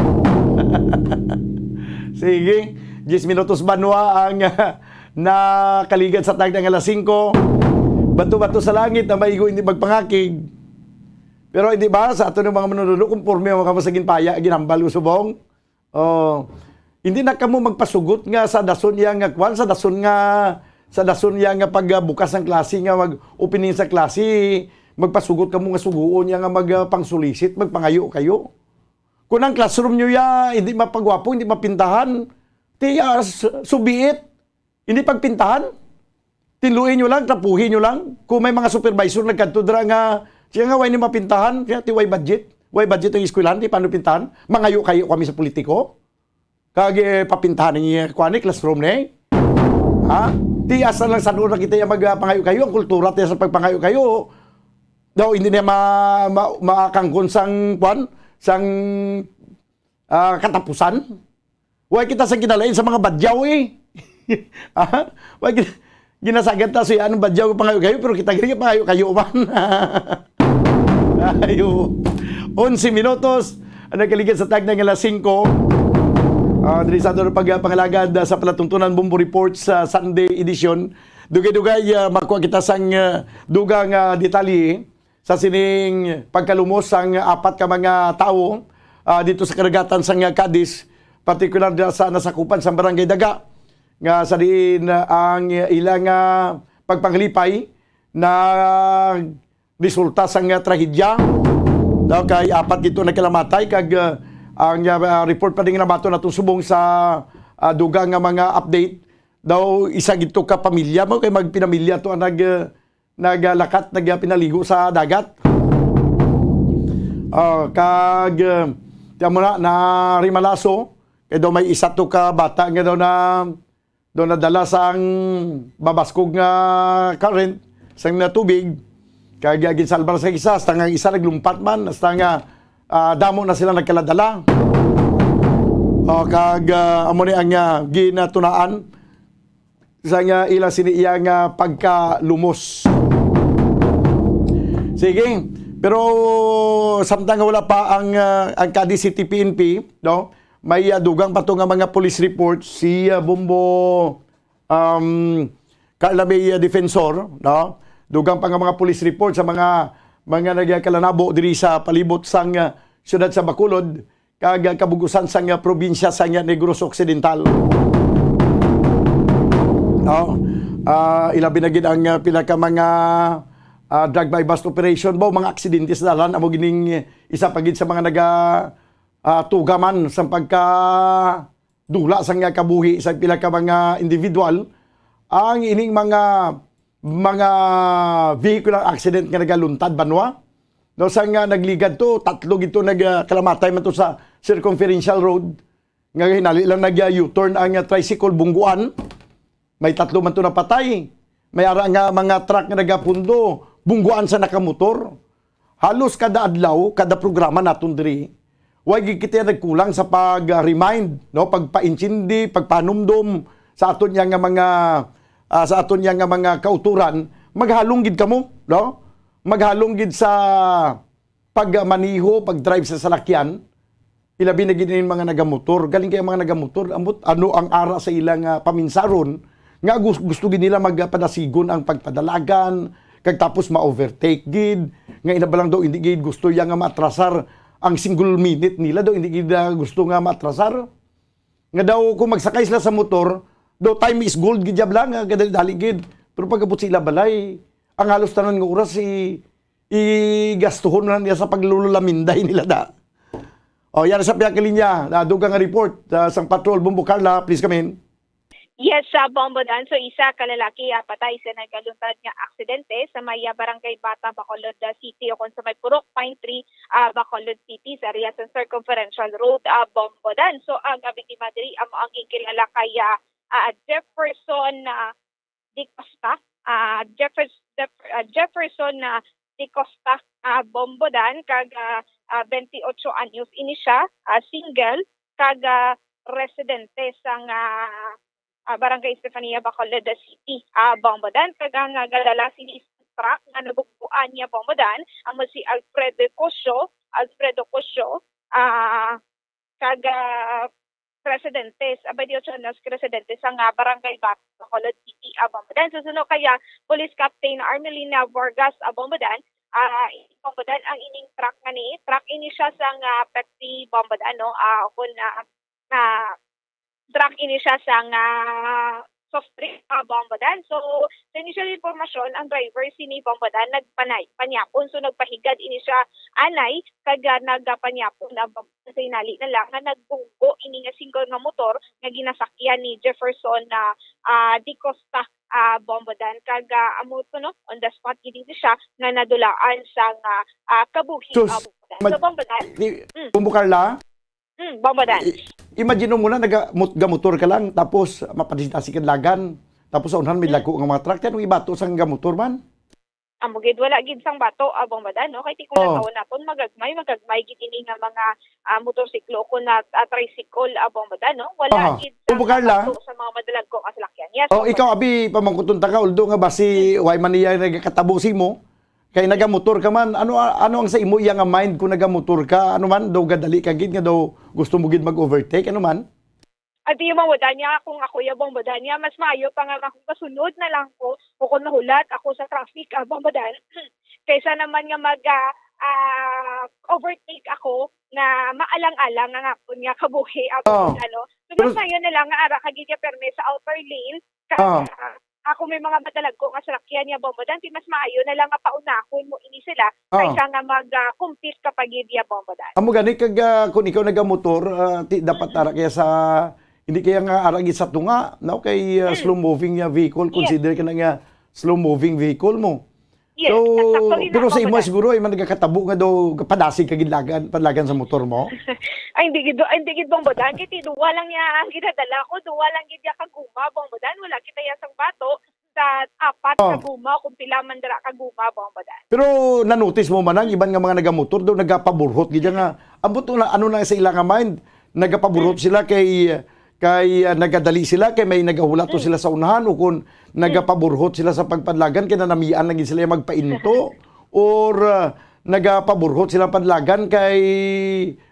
Sige, diyes minutos banwa ang, ah, nakaligad sa tagna nga alas singko. Bato-bato sa langit na maigo hindi magpangakig. Pero hindi ba, sa ato ng mga manunod, konforme mo kamo sa ginpaya, ginhambal ko subong? Oh, hindi na kamo magpasugot nga sa dason iya nga kwan, sa dason nga, sa dason iya nga pagbukas ng klase, nga mag-opening sa klase, magpasugot kamo nga suguon niya nga mag, ah, pangsulisit, magpangayo kayo. Kung ang classroom nyo ya, hindi mapagwapo, hindi mapintahan, ti, ah, s-, subiit, hindi pagpintahan. Tinluin nyo lang, trapuhin nyo lang. Kung may mga supervisor nagkadto dira nga, siya nga, way ni mapintahan, kaya ti way budget. Way budget ang eskwelahan, di paano pintahan? Mangayo kayo kami sa politiko. Kag, eh, papintahan ang iya, kuwan, eh, classroom ni. Ha? Ti asa lang sa doon nakita niya magpangayo kayo, ang kultura tiya sa pagpangayo kayo. Daw, hindi niya ma-, ma-, makakangkon sang, kuwan, sang, ah, katapusan. Way kita sa kinalain sa mga badyaw, eh. Ah, way kita, ginasagad ta siya, anong badyaw pangayo kayo, pero kita gini pangayo kayo man. Ayo. Onse minutos, ang nagkaligid sa tagna nga alas singko. Ah, diri sa aton pag-, pangalagad, ah, sa Palatuntunan Bombo Report sa Sunday edition. Dugay-dugay, ah, makuha kita sang, ah, dugang, ah, detalye sa sining pagkalumos sang apat ka mga tawo, ah, dito sa karagatan sang Cadiz, partikular na sa nasakupan sang Barangay Daga, nga sa diin, ah, ang ilang, ah, pagpanglipay na resulta sang, ah, trahedya. Daw kay apat dito nagkalamatay kag, ah, ang, ah, report pa din nabaton natong subong sa, ah, dugang nga mga update. Daw isa gito ka pamilya mo kay magpinamilya to ang nag, ah, naglakat, nagpinaligo sa dagat. Ah, kag, ah, tiyan mo na, na rimalaso, kay daw may isa to ka bata nga daw na, daw nadala sang babaskog nga current, sang na tubig, kag, ah, ginsalbar sa isa, hasta nga ang isa naglumpat man, hasta nga, ah, damo na sila nagkaladala. Oh, kag, ah, amo ni ang, ah, ginatunaan sa nga ila sini iya nga pagkalumos. Sige, pero samtang nga wala pa ang, ah, ang Cadiz City P N P, no? May, ah, dugang pa to nga mga police report si, ah, Bombo, um, Carla May, ah, Defensor, no? Dugang pa nga mga police report sa mga, mga nagakalanabo diri sa palibot sang, ah, siyudad sa Bacolod. Kag, ah, kabug-usan sang, ah, probinsya sang, ah, Negros Occidental. No? Ah, ilabi na gid ang, ah, pinaka mga, ah, drug buy-bust operation, ba, mga aksidente sa dalan, amo gining, eh, isa pa gid sa mga naga, ah, tuga man sang pagkadula sang iya kabuhi sa pila ka mga individual, ang ining mga, mga vehicular accident nga nagaluntad banwa. No, sang, ah, nagligad to, tatlo gid to nag, ah, kalamatay man to sa circumferential road. Nga hinali lang nag, ah, U-turn ang, ah, tricycle, bungguan. May tatlo man to napatay. May ara nga mga truck nga nagapundo, bungguan sa nakamotor. Halos kada adlaw, kada programa naton diri, way gid kita nagkulang sa pag-remind, no, pagpaintindi, pagpanumdom sa aton niya nga mga, ah, sa aton niya nga mga kauturan, maghalong gid kamo, no? Maghalong gid sa pagmaneho, pag-drive sa salakyan, ilabi na gid ning mga nagamotor. Galing kay ang mga nagamotor, ambot ano ang ara sa ilang, ah, paminsaron nga gus-, gusto gid nila magpadasigon ang pagpadalagan, kag tapos ma-overtake gid, nga ina ba lang daw hindi gid gusto iya nga maatrasar ang single minute nila daw, hindi gid, ah, gusto nga maatrasar. Nga daw kung magsakay sila sa motor, daw time is gold gid jab lang, nga kadali-dali gid. Pero pag-abot sa ila balay, ang halos tanan nga oras i-, igastuhon na niya sa paglululaminday nila da. O, yan sa pihak linya, nadugang nga report, ah, sang Patrol. Bombo Carla, please come in. Yes, sa Bombo Dan. So, isa ka lalaki, ah, patay sa nagaluntad nga aksidente sa may, ah, Barangay Bata, Bacolod, ah, City, o kung sa may Purok Pine Tree, ah, Bacolod City, sa area sa Circumferential Road, ah, Bombo Dan. So, ang, ah, biktima diri amo ang ginkilala kay, ah, ah, Jefferson, ah, Di Costa, ah, Jeffers-, Jeff-, ah, Jefferson, ah, Di Costa, ah, Bombodan, kag, ah, ah, twenty-eight anyos ini siya, ah, single, kag, ah, residente sang, ah, ah, Barangay Estefania, Bacolod City, ah, Bombodan, kag ang, ah, gadala sini sa truck nga nabugbuan niya Bombodan, amo si Alfredo Cosio, Alfredo Cosio, ah, kag, ah, residentes, ah, twenty-eight anyos, residentes sang, ah, Barangay Bata, Bacolod City, ah, Bombodan. Suno kay Police Captain Armelina Vargas, ah, Bombodan, ah, Bombodan ang ining truck nga ni, truck ini siya sang, ah, Pepsi Bombodan, no? Ah, kun, ah, ah, truck ini siya sang, ah, soft drink, ah, Bombodan. So, sa initial information, ang driver sini Bombodan nagpanay, panyapon. So, nagpahigad ini siya anay, kag, ah, nagapanyapon ang Bombodan. Sa hinali na lang nga nagbunggo ini nga single nga motor nga ginasakyan ni Jefferson na, ah, Di Costa, ah, Bombodan. Kag, ah, amo to, no, on the spot gid siya nga nadulaan sang, ah, ah, kabuhi, Sus, ah, Bombodan. So, mag-, Bombodan. Di, Mm. Bombo Carla? Mm, Bombo Dan. I-, imagine mo na, naga-, mot-, gamotor ka lang, tapos mapadasi-dasi ka dagan, tapos sa unahan may Mm. dako nga mga truck, anong ibato sang gamotor man? Amo gid, wala gid sang bato, ah, Bombo Dan, no? Kay ti kung Oh. natawon naton, magagmay, magagmay gid ini nga mga, ah, motorsiklo o kun na, ah, tricycle, ah, Bombo Dan, no? Wala Aha. gid sang Bombo Carla? bato sa mga madalagko nga salakyan. Yes, Oh, Bombo ikaw, Dan. abi, pamangkuton ta ka, although nga basi, Mm. way man niya nagakatabo sa imo, Kay nagamotor ka man, ano, ano ang sa imo iya nga mind kung nagamotor ka? Ano man, daw gadali ka gid nga daw gusto mo gid mag-overtake? Ano man? Adi, Bombo Dan, niya, kung ako ya, Bombo Dan, niya, mas maayo pa nga ma-, masunod na lang ko o kung mahulat ako sa traffic, ah, Bombo Dan, kaysa naman nga mag, ah, ah, overtake ako na maalang-alang nga akon nga kabuhi, ah, Bombo Oh. Dan, no? So, Pero mas maayo na lang nga ara ka gid ya perme sa outer lane, kag, Oh. ah, ako may mga madalagko nga salakyan niya, Bombo Dan, di mas maayo na lang nga paunahon mo ini sila Oh. kaysa nga mag, ah, compete ka pa gid ya, Bombo Dan. Amo gani kag, ah, kung ikaw nagamotor, ah, ti-, dapat Mm-mm. ara kaya sa, hindi kaya nga ara gid sa tunga, no? Kay, ah, Mm. slow moving nga vehicle, Yes. consider ka na nga slow moving vehicle mo. Yes, So, sakto rin pero ako, sa imo Bombo Dan. siguro ay man nagakatabo nga daw padasig ka gid lagan, padlagan sa motor mo? Ay, hindi gid, ay, hindi gid, Bombo Dan. Kay ti duwa lang niya ang ginadala ko, duwa lang gid ya ka guma, Bombo Dan. Wala kita ya sang bato sa apat ka Oh. guma, kung pila man dira ka guma, Bombo Dan. Pero na-notice mo man ang iban nga mga nagamotor daw nagapaburhot gid ya nga, ambot na, ano na sa ila nga mind, nagapaburhot Mm. sila kay, kay, ah, nagadali sila kay may nagahulato Mm. sila sa unahan o kung Mm. nagapaburhot sila sa pagpadlagan kay nanamian lang gid sila magpainto or, ah, nagapaburhot sila padlagan kay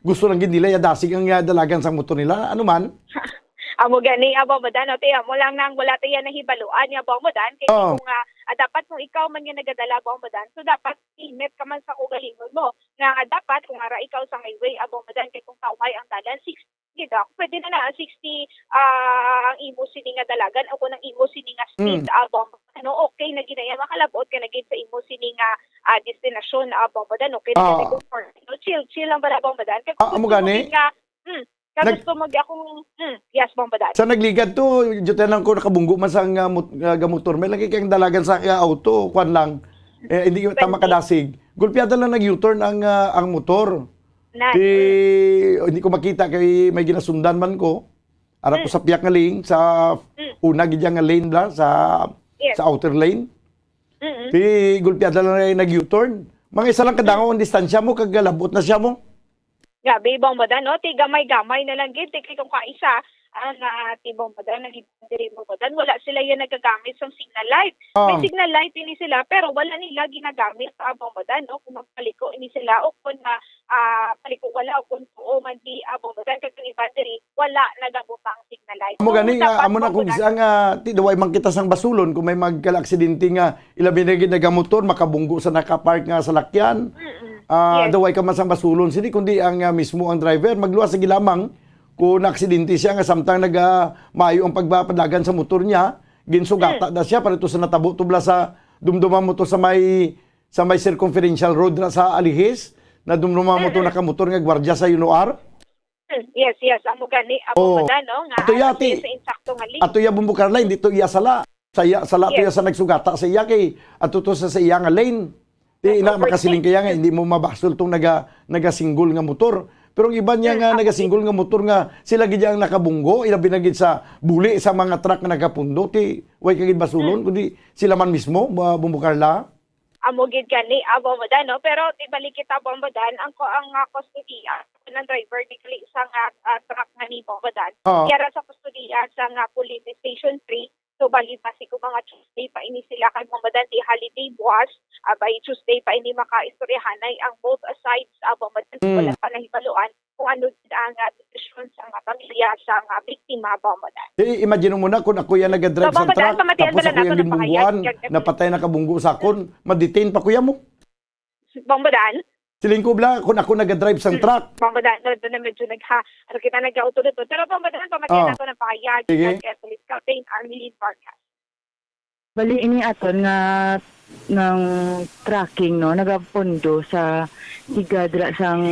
gusto lang gid nila ya dasig ang, ah, dalagan sa motor nila. Ano man? Amo gani, ah, Bombo Dan, no? Ti, amo lang nang wala tayo nahibaluan ya, Bombo Dan. Kay Oh. kung, ah, ah, dapat kung ikaw man nga nagadala, Bombo Dan, so dapat limit ka man sa kaugalingon mo. Nga, ah, dapat kung ara ikaw sa highway, ah, Bombo Dan, kay kung kauhay ang dalan, six gid, ah, pwede na na sixty, ah, ang imo sini nga dalagan o kung ang imo sini nga speed, Mm. ah, Bong Bodan, no, okay na gid na yan, makalabot ka na gid sa imo sini nga, ah, destinasyon, ah, Bong Bodan, okay na Ah. gid na, no? Chill, chill lang bala, Bong Bodan. Kag Ah, amo gusto mo gani? gid nga, hmm, kag Nag- gusto mo gid akong, hmm, yes, Bong Bodan. Sa nagligad to, diyan lang ko nakabunggo man sa nga mot-, nga, nga motor. May lagi kayong dalagan sa, ah, auto, kwan lang. Eh, hindi yung tama Pwede. kadasig. Gulpiada lang nag-U-turn ang, ah, ang motor. Na, Di, mm. hindi ko makita kay may ginasundan man ko. Ara ko Mm. sa piyak nga lane, sa Mm. una gid nga lane bla, sa, Yes. sa outer lane. Mm-mm. Di, gulpiada lang na nag-U-turn. Mga isa lang kadangaw ang distansya mo, kag labot na siya mo. Grabe, Bong Bodan, no? Ti gamay-gamay na lang gid, ti kay kung kaisa, ang, ah, ti Bong Bodan, nag-, diri, Bong Bodan, wala sila yan nagagamit sa signal light. May Ah. signal light ini sila, pero wala nila ginagamit, ah, Bong Bodan, no? Kung magpaliko ini sila, o kung, ah, ah, paliko wala, o kung tuo man di, ah, Bong Bodan, kag ang iban diri, wala nagabutang signal light. Amo So, gani nga, dapat, amo na Bong kung Bodan, sa nga, ti, daway man kita sang basulon, kung may magkalaaksidente nga, ilabi na gid nagamotor, makabunggo sa nakapark nga salakyan. Mm-mm. Ah, Yes. daway ka man sang basulon sini, kundi ang, ah, mismo ang driver. Magluwas, sige lamang, kung naaksidente siya nga samtang naga-, maayo ang pagpapadagan sa motor niya, ginsugata Mm. na siya, para ito sa natabo tubla sa dumduma mo to sa may, sa may circumferential road ra sa Alihis, na dumduma mo to Mm-mm. nakamotor nga gwardiya sa UNOR. Hmm, yes, yes. Amo gani, amo Oo. gani, no, nga Ato iya, ara ti-, sa insakto nga lane. ato iya, Bumbo Carla, hindi to iya sala. Sa iya, sala to Yes. iya sa nagsugata sa iya kay ato to sa, sa iya nga lane. Ti Yes, ina, overtake. makasiling kaya nga, hindi mo mabasol tong naga-, nagasinggol nga motor. Pero ang iban niya Hmm, nga ako nagasinggol nga motor nga sila gid ang nakabunggo, ilabi na gid sa buli sa mga truck nga nagapundo, ti way ka gid basulon, Hmm. kundi sila man mismo, ba-, Bumbo Carla? Amo gid gani, ah, Bong Bodan, no? Pero di balik kita, Bong Bodan, ang ko-, ang, ah, kustodiya ng driver di gali sa nga, ah, truck nga ni Bong Bodan. Oo. Yara sa kustodiya sa nga Police Station three. So, bali, basi ko mga Tuesday pa ini sila kay Bong Bodan, di holiday buwas, ah, by Tuesday pa ini makaistoryahanay ang both sides, ah, Bong Bodan. Mm. Wala pa nahibaluan kung ano gid ang, ah, desisyon sa nga pamilya sa nga biktima, Bong Bodan. Di, imagine mo na kung ako yan nagadrive So, sa Bong Bodan, truck, pamatian tapos bala ako nato yung ng pahayag, limbungguan, kag napatay, nakabunggo sa akon, ma-detain pa kuya mo. Bong Bodan? Siling ko bla, kung ako nagadrive sa Hmm. truck. Bong Bodan, no, doon na medyo nagha-, ano kita, nagkauto-uto. Pero Bong Bodan, pamatian Ah. nato ng pahayag, Sige. kag, eh, Police Captain Arlene Vargas. Bali, ini aton nga nang tracking, no, nagapundo sa higad ra sang,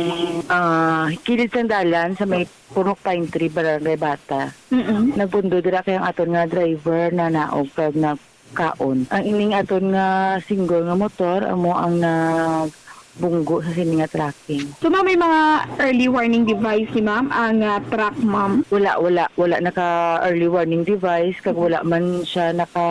ah, kilid sang dalan sa may Purok Pine Tree, Barangay Bata. Mm-mm. Nagpundo dira kay ang aton nga driver na naog kag nagkaon. Ang ining aton nga single nga motor amo ang nag bunggo sa sini nga tracking. So, ma'am, may mga early warning device ni ma'am ang, ah, truck, ma'am? Wala, wala, wala naka early warning device, kag wala man siya naka,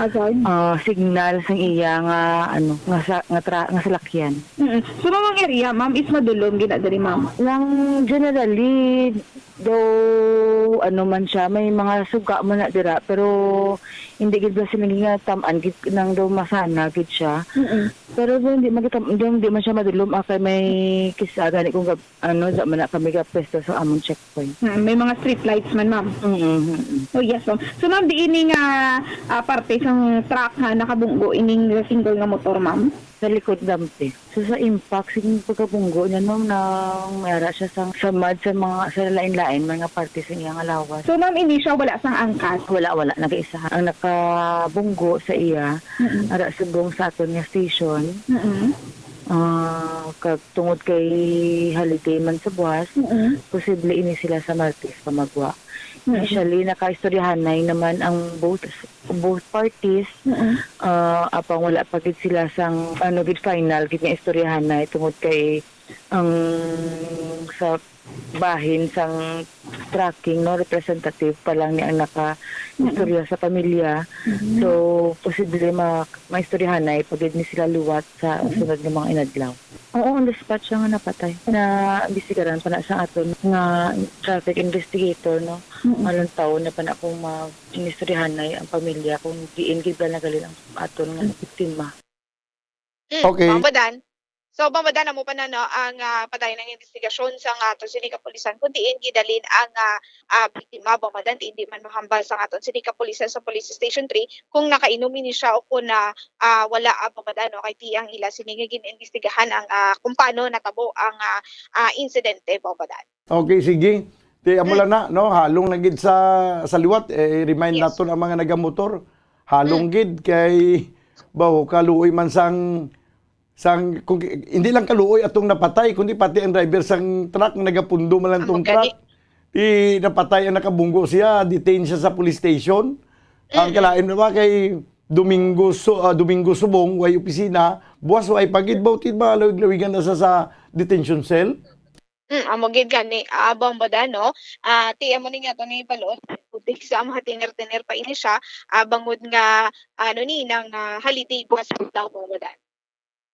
Hazard? ah, signal sang iya nga, ano, nga sa, nga tra-, nga salakyan. Mm. So, ma'am, ang area, ma'am, is madulom gid na diri, ma'am? Lang generally, though, ano man siya, may mga suga man na dira, pero hindi gid ba sila nga tam-an gid nang daw masana gid siya. Mm-mm. Pero di, di man kita, di, di man siya madulom, ah, kay may kisa gani kung gab-, ano, sa man na kami gapwesto sa among checkpoint. Hmm, may mga street lights man, ma'am? Mm, mm, mm. Oh, yes, ma'am. So, ma'am, di ini nga, ah, parte sang truck nga nakabunggo ining single nga motor, ma'am? Sa likod dampi. So, sa impact, sa pagkabunggo niya, no, nang may ara siya sa samad sa mga, sa lain-lain, mga parte sa iyang lawas. So, ma'am, ini siya wala sang angkas? Wala, wala. Nag-isa. Ang nakabunggo sa iya, Mm-mm. ara subong sa aton nga station. Mm-mm. Ah, kag tungod kay holiday man sa buwas, Mm-mm. posible ini sila sa Martes pa magwa. Mm-mm. Initially, nakaistoryahanay naman ang both, both parties. Mm-mm. Ah, apang wala pa gid sila sang, ano, gid final gid nga istoryahanay tungod kay ang sa bahin sang tracking, no, representative pa lang ni ang naka-istorya Mm-mm. sa pamilya. Mm-mm. So, posible ma-, maistoryahanay pa gid ni sila liwat sa Mm-mm. sunod nga mga inadlaw. Oo, on the spot siya nga napatay. Na-imbestigaran pa na sa aton nga traffic investigator, no? Mm-mm. Nga lang taon na pa na kung ma-, inistoryahanay ang pamilya kung diin gid ba nagalin ang aton nga biktima. Mm, Okay. Bong Bodan. So, Bong Bodan, amo pa na, no, ang, ah, padayon nga investigasyon sa nga aton sini kapulisan kung diin gidalin ang, ah, ah, biktima, Bong Bodan, diin di man mahambal sa nga aton sini kapulisan sa Police Station three kung nakainom ini siya o kung na, ah, wala, ah, Bong Bodan, no, kay ti ang ila sini nga gin-imbestigahan ang, ah, kung paano natabo ang, ah, ah, insidente, Bong Bodan. Okay, sige. Di amo lang na, no? Halong na gid sa, sa liwat, eh, remind Yes. naton ang mga nagamotor. Halong Mm. gid kay bawo kaluoy man sang, sang, kung, hindi lang kaluoy atong napatay, kundi pati ang driver sang truck, nagapundo man lang Amo tong gani. truck. Di napatay ang nakabunggo siya, detain siya sa police station. Ang Mm. kalain na ba kay Domingo Su-, ah, Domingo Subong, way opisina, buwas way pagid, bawtid ba, lawig-lawigan na sa, sa detention cell? Mm, amo gid gani, ah, Bombodan, no? Ah, ti amo ni nga to ni balon, sa mga tiner-tiner pa ini siya, ah, bangod nga, ano ni, nang, ah, holiday buwas pa daw, Bombodan.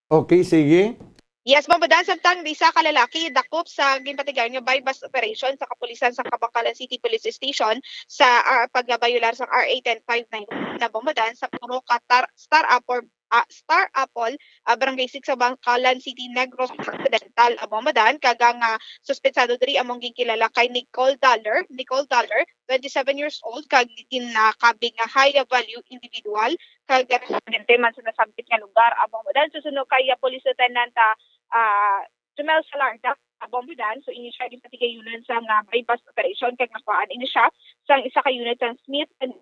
Okay, sige. Yes, Bombodan, samtang isa ka lalaki dakop sa ginpatigayon nga buy-bust operation sa kapulisan sa Kabankalan City Police Station sa, ah, pagbayolar sa R A ten five nine na, Bombodan, sa puro ka tar-, Star Apple ah, Star Apple, ah, Barangay six sa Bangkalan City, Negros Occidental, ah, Bombodan, kag ang, ah, suspetsado diri among ginkilala kay Nicole Dollar, Nicole Dollar, twenty-seven years old, kag ginakabig nga high value individual, kag residente man sa nasambit nga lugar, ah, Bombodan. Susuno kay, ah, Police Lieutenant, ah, ah, Jumel Salarda, ah, Bombodan. So, ini siya ginpatigayunan sa nga buy-bust operation, kag nakuhaan ini siya sang isa ka unit sang Smith and,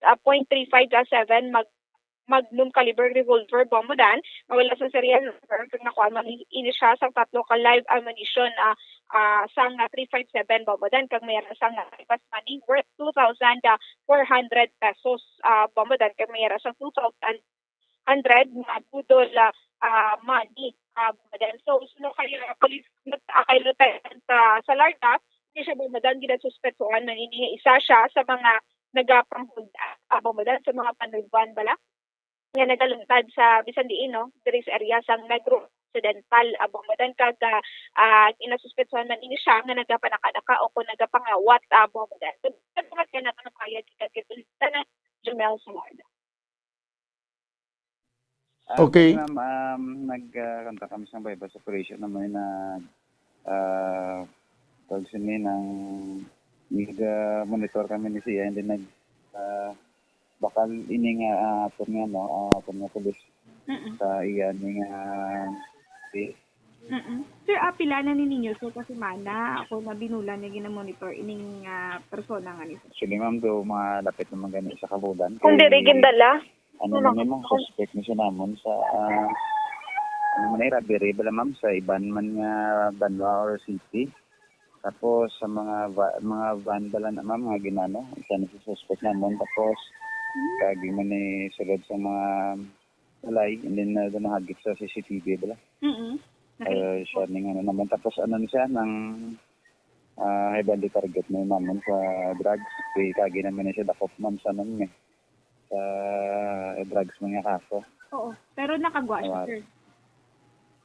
ah, point three five seven mag-, Magnum caliber revolver, Bombodan, nga wala sa serial number, kag nakuha man ini siya sang tatlo ka live ammunition, ah, ah, sang, ah, three five seven, Bombodan, kag may ara sang, ah, buy-bust money worth two thousand four hundred pesos, ah, Bombodan, kag may ara sang two thousand hundred nga budol, ah, ah, money, ah, Bombodan. So, suno kay, ah, police, ah, kay Lieutenant, ah, Salarda, hindi siya, Bombodan, ginasuspetsuhan man ini nga isa siya sa mga nagapanghuda, ah, Bombodan, sa mga panulban bala nga nagalantad sa bisan diin, no, diri sa area sang Negros Occidental, ah, Bombodan, kag, ah, ah, ginasuspetsuhan man ini siya nga nagapanaka-naka o kung nagapangawat, ah, Bombodan. So, sa mga kaya nato napayag kita kay Police Lieutenant Jumel Salarda. Ah, Okay. Ma'am, um, nag, ah, kanta kami sa buy-bust operation naman na, ah, tawag sini nang nag, ah, monitor kami ni siya, and then nag, ah, bakal ini nga, ah, aton nga, no, ah, aton nga pulis Mm-mm. sa iya ni nga, si Mm-mm. Sir, ah, pila na ni ninyo, sir, ka semana ako na binulan nga gina-monitor ining, ah, persona nga ni sir? Actually, ma'am, do malapit naman gani sa kabulan. Kung Kay diri gindala? Ano Wala man ka yun, ma'am? Suspect ni siya namon sa, ah, ano man ay, robbery bala, ma'am, sa iban man nga banwa or city. Tapos sa mga va-, mga van bala na, ma'am, nga ginano, isa na sa suspect namon. Tapos, Hmm. kagi man ni sulod sa mga balay, and then, uh, nahagip sa C C T V bala. Mm-mm. Nakita Ay, ko. Siya ning ano naman. Tapos ano na siya, nang, ah, high value target na yun naman sa drugs. Kay kagi naman na siya dakop, ma'am, sa ano niya. Sa drugs man nga kaso. Oo, pero nakagwa siya, Tawag. sir.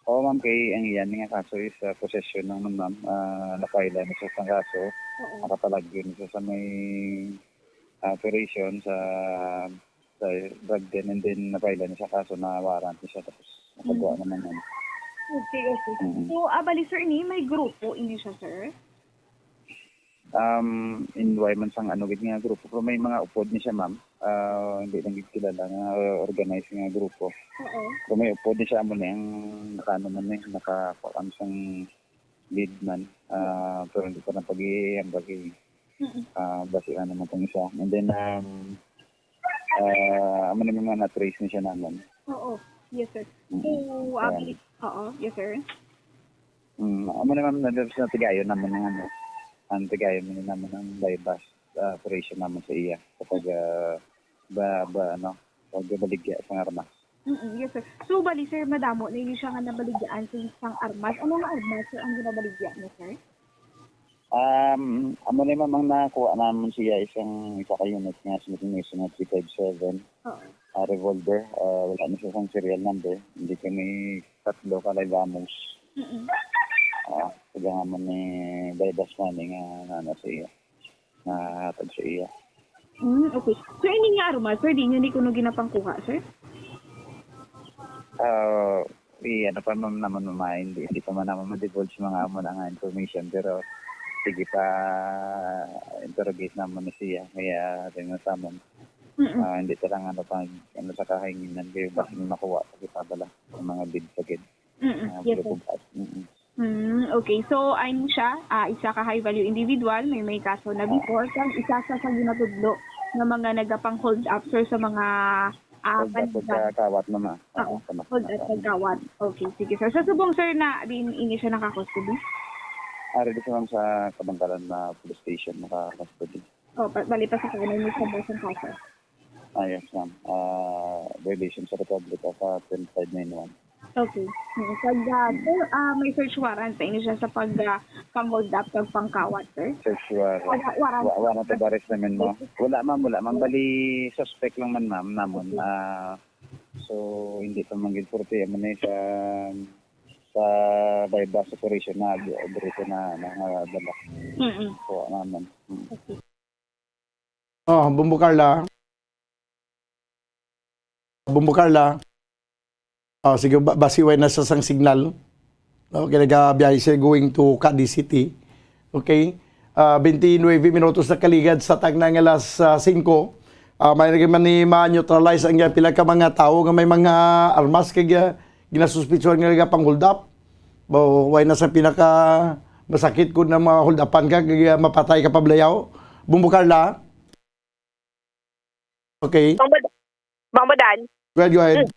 Oo, ma'am, kay ang iyan nga kaso is, ah, possession lang man, ma'am. Ah, na-file na siya sa kaso. Oo. Nakapalagyo na siya sa may, ah, operation sa, sa drug den, and then na-file na siya kaso, na warrant na siya, tapos nakagwa Mm. naman, ma'am. Okay, okay. Mm. So, ah, bali, sir, ini may grupo ini siya, sir? Um, in way man sang ano gid nga grupo, pero may mga upod ni siya, ma'am. Ah, hindi lang gid kilala nga organized nga grupo. Oo. Pero may upod ni siya, amo ni ang nakaano man ni, nakakuan sang lead man. Ah, pero hindi pa na pag-iambag eh. Mm-mm. Ah, basi ano man tong isa. And then, um, ah, amo na may mga na-trace ni siya naman. Oo. Yes, sir. Mm-mm. So, Ayan. abi-, oo. Yes, sir. Mm, amo na, ma'am, na, na tigayon naman ang ano, ang tigayon naman ang buy-bust, ah, operation naman sa iya kapag, ah, ba, ba, ano, pagbaligya sa armas. Mm, yes, sir. So, bali, sir, madamo na ini siya nga nabaligyaan sa isang armas. Ano nga armas, sir, ang ginabaligya niya, sir? Um, amo ni, ma'am, ang nakuha naman siya isang, isa ka unit nga sa Smith and Wesson nga three five seven. Oo. Ah, revolver. Ah, wala na siya sang serial number. Hindi kami tatlo ka live ammos. Mm-mm. Ah, kailangan mo ni buy-bust money nga, nga ano sa iya. Nga hatag sa iya. Mm, okay. So, ini nga armas, sir, di niyo ni kuno ginapangkuha, sir? Ah, i-, ano pa man naman, ma'am, hindi, hindi pa man naman ma-divulge mga amo na nga information, pero sige pa, interrogate naman na siya. Kaya, tingnan sa amon. Mm-mm. Ah, hindi ta lang ano pag, ano sa kahanginan kayo, basta may makuha pa kita bala. Ang mga lead pa gid. Mm-mm. Mga Yes, sir. Bulabugat. Mm-mm. Hmm, okay. So, ano siya? Ah, isa ka high value individual, may may kaso na before, kag isa siya sa ginatudlo nga mga nagapang hold up, sir, sa mga, ah, Hold up pandan. Pagkakawat, ma'am, ah. Oo, Oo, sa mga hold up pagkakawat. Pagkawat. Okay, sige, sir. Sa subong, sir, na din ini siya naka-custody? Ah, ready siya, ma'am, sa Kabangkalan na police station, naka-custody. Oh, pa, bali pa sa kanay mo sa basang kaso. Ah, yes, ma'am. Ah, violation sa Republic Act, ah, twenty-five nine one. Okay. Hmm, kag, ah, sir, ah, may search warrant pa ini siya sa pag, ah, pang-hold up kag pangkawat, sir? Search warrant. Wala, warrant. Wa-, warrant of arrest naman mo. Wala, ma'am, wala, ma'am. Bali, suspect lang man, ma'am, namon. Okay. Ah, so, hindi pa man gid forte, amo na sa, sa buy-bust operation na, diri ko na, na, na, Mm-mm. So, ano, ma'am. Mm. Okay. Oh, Bombo Carla. Bombo Carla. Oh, sige, ba-, basi way na sa sang signal. Okay, nagabiyahe siya going to Cadiz City. Okay? Ah, twenty-nine minutos na kaligad sa tagna nga alas, ah, singko. Ah, may lagi man ni ma-neutralize ang pila ka mga tawo nga may mga armas kay, ah, ginasuspitsuhan nga nagapang-hold up. Ba, way na sa pinaka masakit kung na ma-hold upan ka, kay, ah, mapatay ka pablayaw. Bombo Carla. Okay. Bang Bad-, Bang Badan? Go ahead, go ahead. Mm.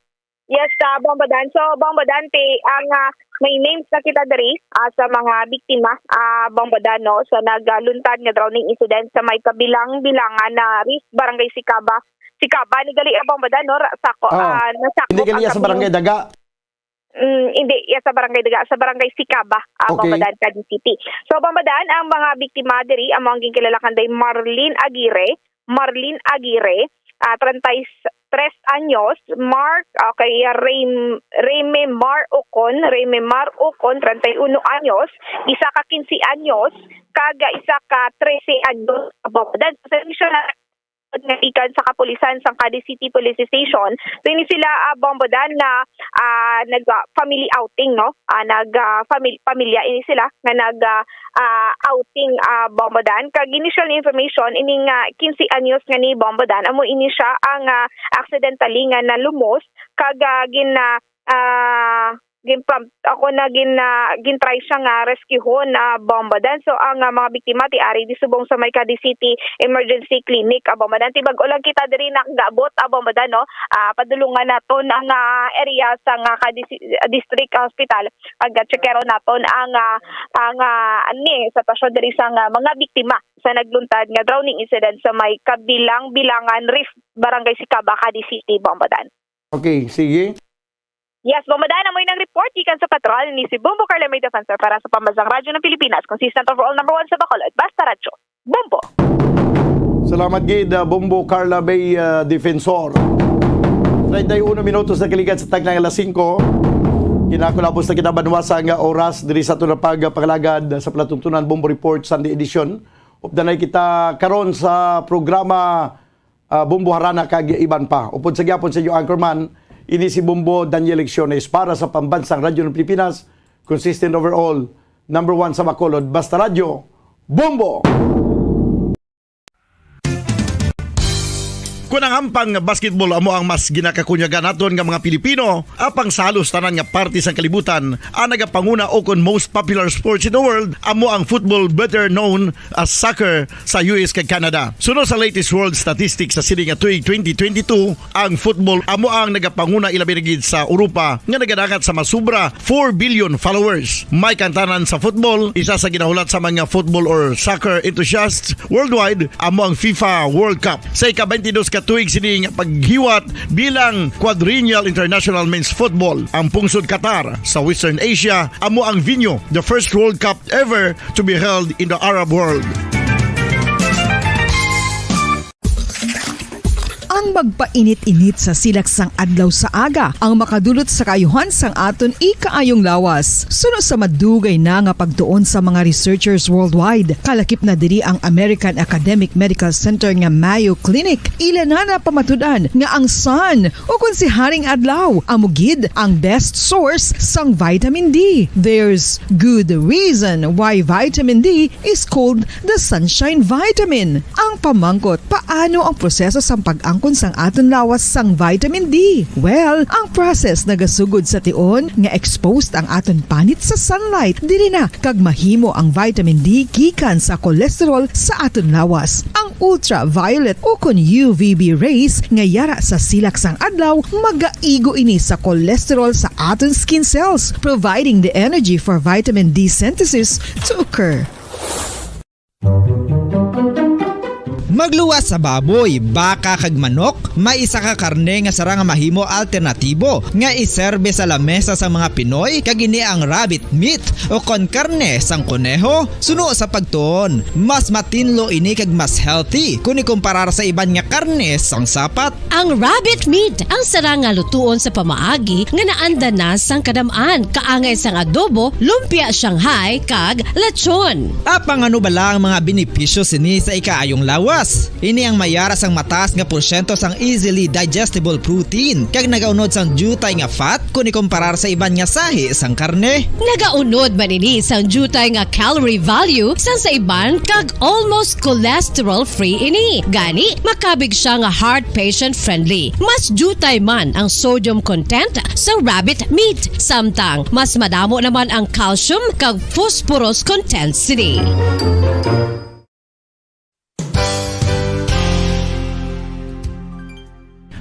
Yes, ka, Bang Badan. So, Bang Badan, ti, ang, ah, may names na kita diri, ah, sa mga biktima, ah, Bang Badan, no, sa nagluntad nga drowning incident sa may Kabilang-Bilangan na Reef, Barangay Sicaba. Sicaba, ni gali, ah, Bang Badan, no, ra-, sa ko, Ah, ah, nasakop hindi gali ang sa Barangay Kabilang- Daga? Mm, hindi, iya sa Barangay Daga, sa Barangay Sicaba, ah, Okay. Bang Badan, Cadiz City. So, Bang Badan, ang mga biktima diri, amo ang ginkilala kanday Marlene Aguirre, Marlene Aguirre, ah, treinta y tres anyos, Mark, okay, Rem-, Rememar Ocon, Rememar Ocon, treinta y uno anyos, isa ka quince anyos, kag isa ka trese anyos, Bang Badan. Sa serbisyo na nga ikan sa kapulisan sang Cadiz City Police Station. So, ini sila, ah, Bang Badan, na, ah, nag, ah, family outing, no? Ah, nag, ah, famil-, pamilya ini sila nga nag, ah, ah, outing, ah, Bang Badan. Kag initial information, ini nga quince anyos nga ni Bang Badan, amo ini siya ang, ah, accidentally nga nalumos kag, ah, gin, ah, ah, ginpam-, ako na gin-, ah, gintry siya nga rescuehon, ah, Bang Badan. So, ang, ah, mga biktima ti ari di subong sa may Cadiz City Emergency Clinic, ah, Bang Badan. Ti bag-o lang kita diri nakagaabot, ah, Bang Badan, no? Ah, padulungan naton ang, ah, area sa nga Cadiz Ci-, District Hospital. Pag-checkero naton ang, ah, ang, ah, ani, sa sitwasyon diri sa nga mga biktima sa nagluntad nga drowning incident sa may Kabilang-Bilangan Reef, Barangay Sicaba, Cadiz City, Bang Badan. Okay, sige. Yes, Bang Badan, amoy nang report gikan sa patrol ni si Bombo Carla May Defensor para sa Pambansang Radyo ng Pilipinas, consistent overall number one sa Bacolod. Basta Radyo, Bombo! Salamat gid, ah, Bombo Carla May, ah, Defensor. Treinta y uno minutos na kaligad sa tagna nga alas singko. Kinakulabos na kita banwa sa nga oras diri sa aton nga pagpangalagad sa palatuntunan Bombo Report Sunday edition. Updanay kita karon sa programa ah, Bombo Harana kag iban pa. Upod sa gihapon sa inyo anchorman, ini si Bombo Daniel Lecciones para sa Pambansang Radyo ng Pilipinas, consistent overall, number one sa Bacolod, Basta Radyo, Bombo! Kung ang hampang nga basketball amo ang mas ginakakunyagan naton nga mga Pilipino, apang sa halos tanan nga parte sang kalibutan, ang nagapanguna o kon most popular sports in the world amo ang football, better known as soccer, sa U S kag Canada. Suno sa latest world statistics sa sini nga tuig twenty twenty-two, ang football amo ang nagapanguna, ilabi na gid sa Europa, nga nagadangat sa masubra four billion followers. May kantanan sa football, isa sa ginahulat sa mga football or soccer enthusiasts worldwide amo ang FIFA World Cup. Sa ika-twenty-dos ka tuig sini nga paghiwat bilang Quadrennial International Men's Football, ang pungsod Qatar sa Western Asia amo ang venue, the first World Cup ever to be held in the Arab world. Ang magpainit-init sa silak sang adlaw sa aga ang makadulot sa kaayuhan sang aton ikaayong lawas. Suno sa madugay na nga pagtuon sa mga researchers worldwide, kalakip na diri ang American Academic Medical Center nga Mayo Clinic. Ila na napamatud-an nga ang sun, o kon si Haring Adlaw, amo gid ang best source sang vitamin D. There's good reason why vitamin D is called the sunshine vitamin. Ang pamangkot, paano ang proseso sang pag-angkon sang aton lawas sang vitamin D? Well, ang process nagasugod sa tion nga exposed ang aton panit sa sunlight, diri na kag mahimo ang vitamin D gikan sa cholesterol sa aton lawas. Ang ultraviolet ukon U V B rays nga yara sa silak sang adlaw magaigo ini sa cholesterol sa aton skin cells, providing the energy for vitamin D synthesis to occur. Magluwas sa baboy, baka, kag manok, may isa ka karne nga sara nga mahimo alternatibo nga iserbe sa lamesa sang mga Pinoy, kag ini ang rabbit meat, o kon karne sang koneho. Suno sa pagtuon, mas matinlo ini kag mas healthy kon ikumparar sa iban nga karne sang sapat. Ang rabbit meat ang sara nga lutuon sa pamaagi nga naandan na sang kadam-an, kaangay sang adobo, lumpia Shanghai, kag lechon. Apang ano bala ang mga benepisyo sini sa ikaayong lawas? Ini ang mayara sang mataas nga porsyento sang easily digestible protein, kag nagaunod sang diutay nga fat kon ikumparar sa iban nga sahi sang karne. Nagaunod man ini sang diutay nga calorie value sang sa iban, kag almost cholesterol-free ini. Gani, makabig siya nga heart patient-friendly. Mas diutay man ang sodium content sa rabbit meat, samtang mas madamo naman ang calcium kag phosphorus content sini.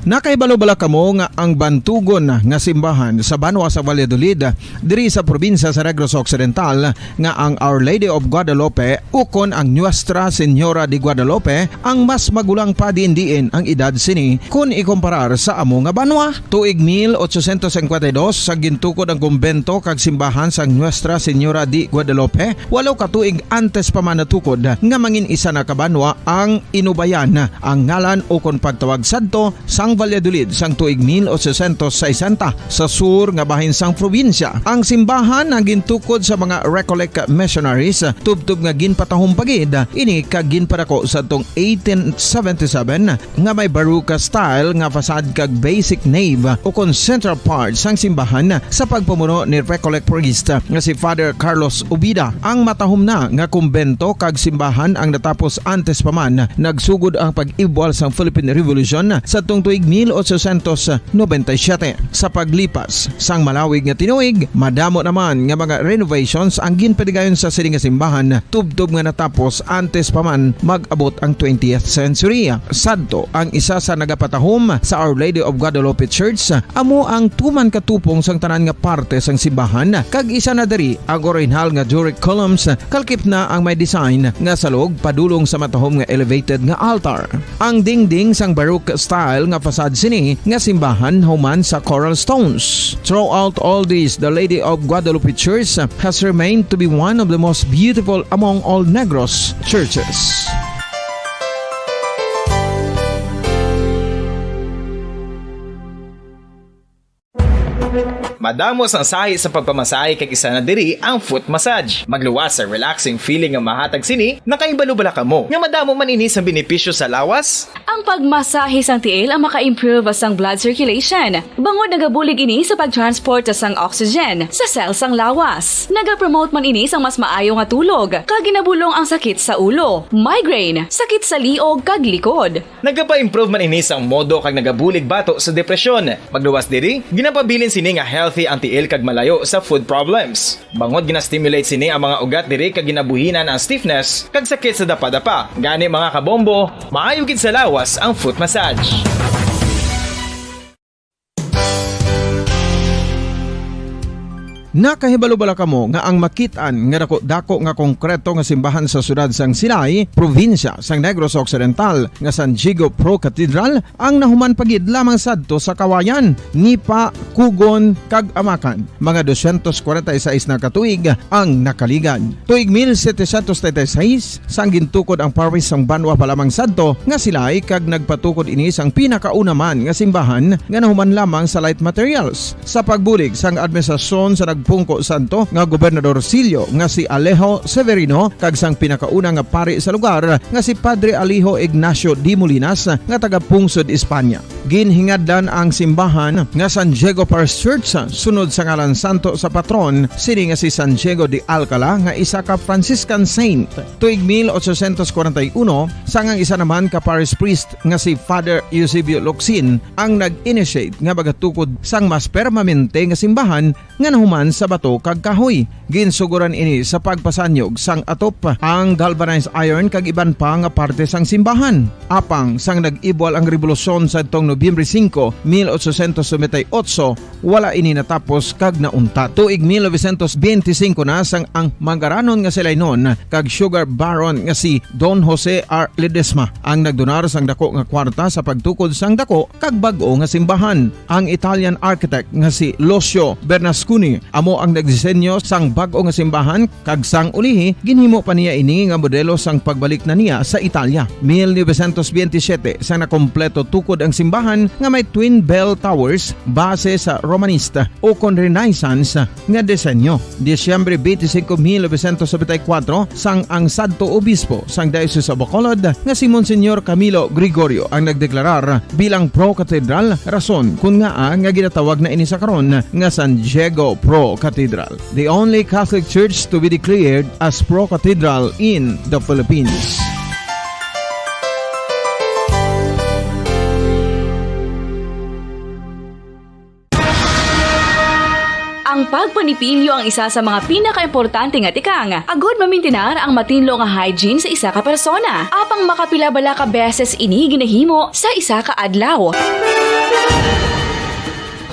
Nakahibalo bala kamo nga ang bantugon nga simbahan sa banwa sa Valladolid, diri sa probinsya sa Negros Occidental, nga ang Our Lady of Guadalupe ukon ang Nuestra Señora de Guadalupe ang mas magulang pa diin-diin ang edad sini kon ikumparar sa amo nga banwa? Tuig mil ochocientos cincuenta y dos, sa gintukod ang kumbento kag simbahan sang Nuestra Señora de Guadalupe, walo ka tuig antes pa man natukod nga mangin isa na ka banwa ang Inubayan, ang ngalan ukon pagtawag sadto sang Valladolid sang tuig mil ochocientos sesenta, sa sur nga bahin sang probinsya. Ang simbahan ang gintukod sa mga Recollect missionaries, tubtob nga ginpatahom pa gid ini kag ginpadako sadtong eighteen seventy-seven, nga may Baroque style nga facade kag basic nave ukon central part sang simbahan sa pagpamuno ni Recollect priest nga si Father Carlos Ubida. Ang matahom na nga kumbento kag simbahan ang natapos antes pa man nagsugod ang pag-ibwal sang Philippine Revolution sadtong tuig mil ochocientos noventa y siete. Sa paglipas sang malawig nga tinuig, madamo naman nga mga renovations ang ginpadigayon sa sini nga simbahan, tubtob nga natapos antes pa man mag-abot ang twentieth century. Sadto, ang isa sa nagapatahom sa Our Lady of Guadalupe Church amo ang tuman katupong sang tanan nga parte sang simbahan, kag isa na diri ang orihinal nga Doric columns, kalkip na ang may design nga salog padulong sa matahom nga elevated nga altar. Ang dingding sang Baroque style nga facade sini nga simbahan human sa coral stones. Throughout all this, the Lady of Guadalupe Church has remained to be one of the most beautiful among all Negros churches. Madamo sang sahi sa pagpamasahe, kag isa na diri ang foot massage. Magluwas sa relaxing feeling nga mahatag sini. Nakahibalo bala kamo nga madamo man ini sang benepisyo sa lawas? Ang pagmasahe sang tiil ang maka-improve sang blood circulation, bangod nagabulig ini sa pag-transport sang oxygen sa cell sang lawas. Nagapromote man ini sang mas maayo nga tulog, kag ginabulong ang sakit sa ulo, migraine, sakit sa liog, kag likod. Nagapa-improve man ini sang modo kag nagabulig bato sa depresyon. Magluwas diri, ginapabilin sini nga healthy ang tiil kag malayo sa foot problems. Bangod gina-stimulate sini ang mga ugat diri kag ginabuhinan ang stiffness kag sakit sa dapadapa. Gani, mga kabombo, maayo gid sa lawas ang foot massage. Nakahibalo bala kamo nga ang makit-an nga dako-dako nga konkreto nga simbahan sa siyudad sang Silay, probinsya sang Negros Occidental, nga San Diego Pro Cathedral, ang nahuman pa gid lamang sadto sa Kawayan, Nipa, Cogon, kag Amacan? Mga dosyentos kwarenta y seis na ka tuig ang nakaligad. Tuig mil setecientos treinta y seis, sang gintukod ang parish sang banwa pa lamang sadto nga Silay, kag nagpatukod ini sang pinakauna man nga simbahan nga nahuman lamang sa light materials. Sa pagbulig sang administrasyon sa nag- Pungko Santo nga Gobernador Sillo nga si Alejo Severino kag sang pinakauna nga pari sa lugar nga si Padre Alejo Ignacio de Molinas nga taga Pungsod, Espanya. Ginhingadlan ang simbahan nga San Diego Parish Church sunod sa ngalan santo sa patron sini nga si San Diego de Alcala nga isa ka Franciscan saint. Tuig mil ochocientos kwarenta y uno, sang ang isa naman ka parish priest nga si Father Eusebio Locsin ang nag-initiate nga magatukod sang mas permanente nga simbahan nga nahuman sa bato kag kahoy. Ginsuguran ini sa pagpasanyog sang atop, ang galvanized iron kag iban pa nga parte sang simbahan. Apang sang nag-ibwal ang rebolusyon sadtong Nobyembre singko, mil ochocientos noventa y ocho, wala ini natapos kag nauntat. Tuig mil novecientos benti singko na sang ang mangaranon nga si Lainon kag sugar baron nga si Don Jose R. Ledesma ang nagdonar sang dako nga kwarta sa pagtukod sang dako kag bag-o nga simbahan. Ang Italian architect nga si Lucio Bernasconi amo ang nagdisenyo sang bag-o nga simbahan, kag sang ulihi ginhimo pa niya ini nga modelo sang pagbalik na niya sa Italia. Mil novecientos benti siyete, sa nakompleto tukod ang simbahan nga may twin bell towers base sa Romanista o kon Renaissance nga disenyo. Disyembre twenty-five, mil novecientos noventa y cuatro, sang ang sadto obispo sang Diocese of Bacolod nga si Monsignor Camilo Gregorio ang nagdeklarar bilang pro-cathedral, rason kun ngaa nga ginatawag na ini sa karon nga San Diego Pro-Cathedral, the only Catholic church to be declared as pro-cathedral in the Philippines. Ang pagpanipilyo ang isa sa mga pinakaimportante nga tikang agud mamintinar ang matinlo nga hygiene sa isa ka persona. Apang makapila bala ka beses ini ginahimo sa isa ka adlaw?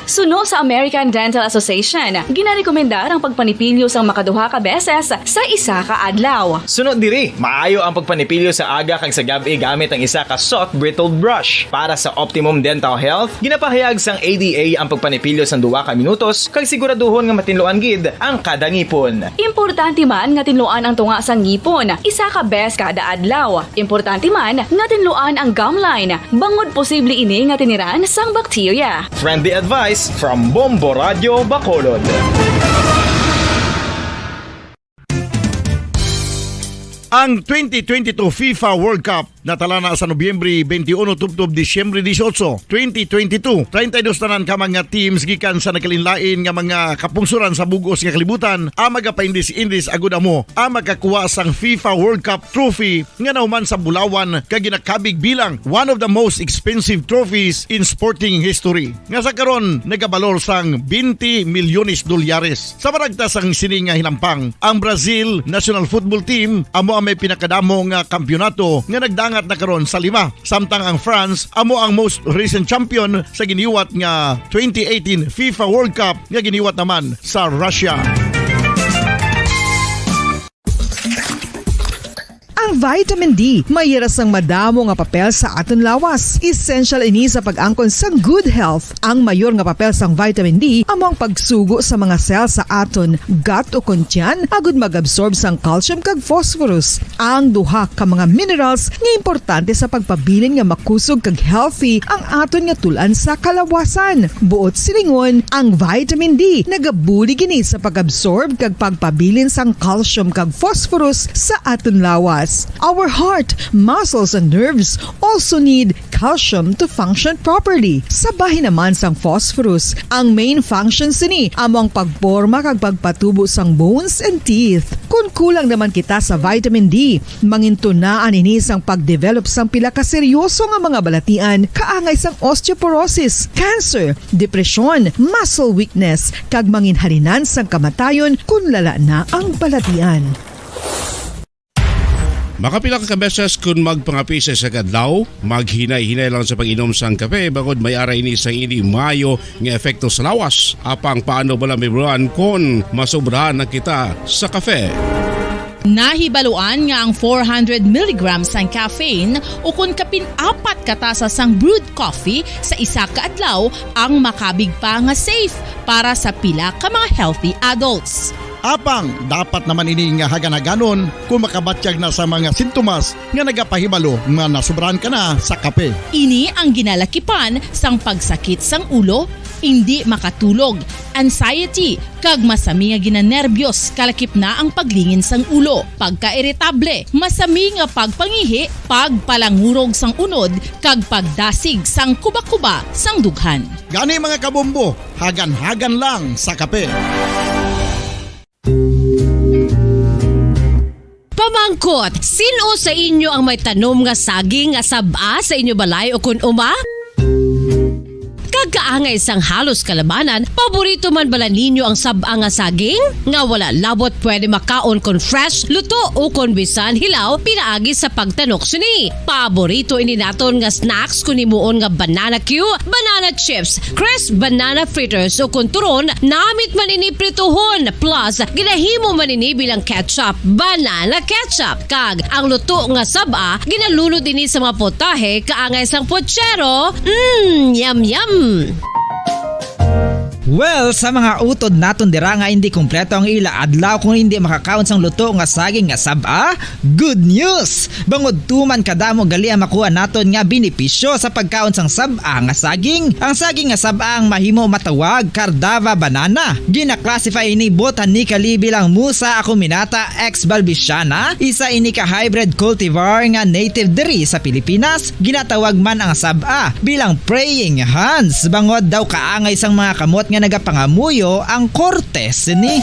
Suno sa American Dental Association, ginarekomendar ang pagpanipilyo sang makaduha ka beses sa isa ka adlaw. Suno diri, maayo ang pagpanipilyo sa aga kag sa gab-i gamit ang isa ka soft bristled brush. Para sa optimum dental health, ginapahayag sang A D A ang pagpanipilyo sang duha ka minutos kag siguraduhon nga matinluan gid ang kada ngipon. Importante man nga tinluan ang tunga sang ngipon isa ka beses kada adlaw. Importante man nga tinluan ang gum line, bangod posible ini nga tiniran sang bakterya. Friendly advice from Bombo Radio Bacolod. Ang twenty twenty-two FIFA World Cup natala na sa Nobyembre twenty-one tubtob Disyembre dieciocho, twenty twenty-two. Treinta y dos tanan ka mga teams gikan sa nagkalainlain nga mga kapungsoran sa bug-os nga kalibutan ang magapaindis-indis agud amo ang makakuha sang FIFA World Cup trophy nga nahuman sa bulawan kag ginakabig bilang one of the most expensive trophies in sporting history, nga sa karon nagabalor sang twenty milyones dolyares. Sa maragtas sang sini nga hinampang, ang Brazil national football team amo ang may pinakadamo nga kampiyonato nga nagdangat na karon sa lima, samtang ang France amo ang most recent champion sa giniwat nga twenty eighteen FIFA World Cup nga giniwat naman sa Russia. Ang vitamin D may hira sang madamo nga papel sa aton lawas. Essential ini sa pag-angkon sang good health. Ang mayor nga papel sang vitamin D amo ang pagsugo sa mga cell sa aton gut o kon tiyan agud mag-absorb sang calcium kag phosphorus, ang duha ka mga minerals nga importante sa pagpabilin nga makusog kag healthy ang aton nga tul-an sa kalawasan. Buot silingon, ang vitamin D nagabulig ini sa pag-absorb kag pagpabilin sang calcium kag phosphorus sa aton lawas. Our heart, muscles, and nerves also need calcium to function properly. Sa bahin naman sang phosphorus, ang main function sini amo ang pagporma kag pagpatubo sang bones and teeth. Kon kulang naman kita sa vitamin D, mangintunaan ini sang pag-develop sang pila ka seryoso nga mga balatian, kaangay sang osteoporosis, cancer, depresyon, muscle weakness, kag manginhalinan sang kamatayon kon lala na ang balatian. Makapila ka beses kon magpangape sa isa ka adlaw, maghinay-hinay lang sa pag-inom sang kape, bangod may ara ini sang indi maayo nga epekto sa lawas. Apang paano bala mahibaluan kon masobrahan na kita sa kape? Nahibaluan nga ang four hundred milligrams sang caffeine, o kon kapin apat ka tasa sang brewed coffee sa isa ka adlaw, ang makabig pa nga safe para sa pila ka mga healthy adults. Apang dapat naman ini nga hagan-haganon kon makabatyag na sa mga sintomas nga nagapahibalo nga nasobrahan ka na sa kape. Ini ang ginalakipan sang pagsakit sang ulo, indi makatulog, anxiety, kag masami nga ginanerbyos, kalakip na ang paglingin sang ulo, pagkairitable, masami nga pagpangihi, pagpalangurog sang unod, kag pagdasig sang kubakuba sang dughan. Gani, mga kabombo, hagan-hagan lang sa kape. Pamangkot, sin-o sa inyo ang may tanom nga saging nga sab-a sa inyo balay ukon uma? Kag kaangay sang halos kalabanan, paborito man bala ninyo ang sab-a nga saging? Nga wala labot pwede makaon kon fresh, luto, o kon bisan hilaw pinaagi sa pagtanok sini. Paborito ini naton nga snacks kon himuon nga banana cue, banana chips, crisp banana fritters, o kon turon, namit man ini prituhon, plus ginahimo man ini bilang ketchup, banana ketchup. Kag ang luto nga sab-a, ginalunod ini sa mga potahe kaangay sang pochero. Mm, yum, yum! Well, sa mga utod naton dira nga hindi kompleto ang ila adlaw kung hindi makakaon sang luto nga saging nga sab-a, good news! Bangod tuman kadamo gali ang makuha naton nga benepisyo sa pagkaon sang sab-a nga saging. Ang saging nga sab-a ang mahimo matawag Cardava banana. Gina-classify ini botanically bilang Musa acuminata ex balbisiana, isa ini ka hybrid cultivar nga native diri sa Pilipinas. Ginatawag man ang sab-a bilang praying hands, bangod daw kaangay sang mga kamot nga nagapangamuyo ang korte sini.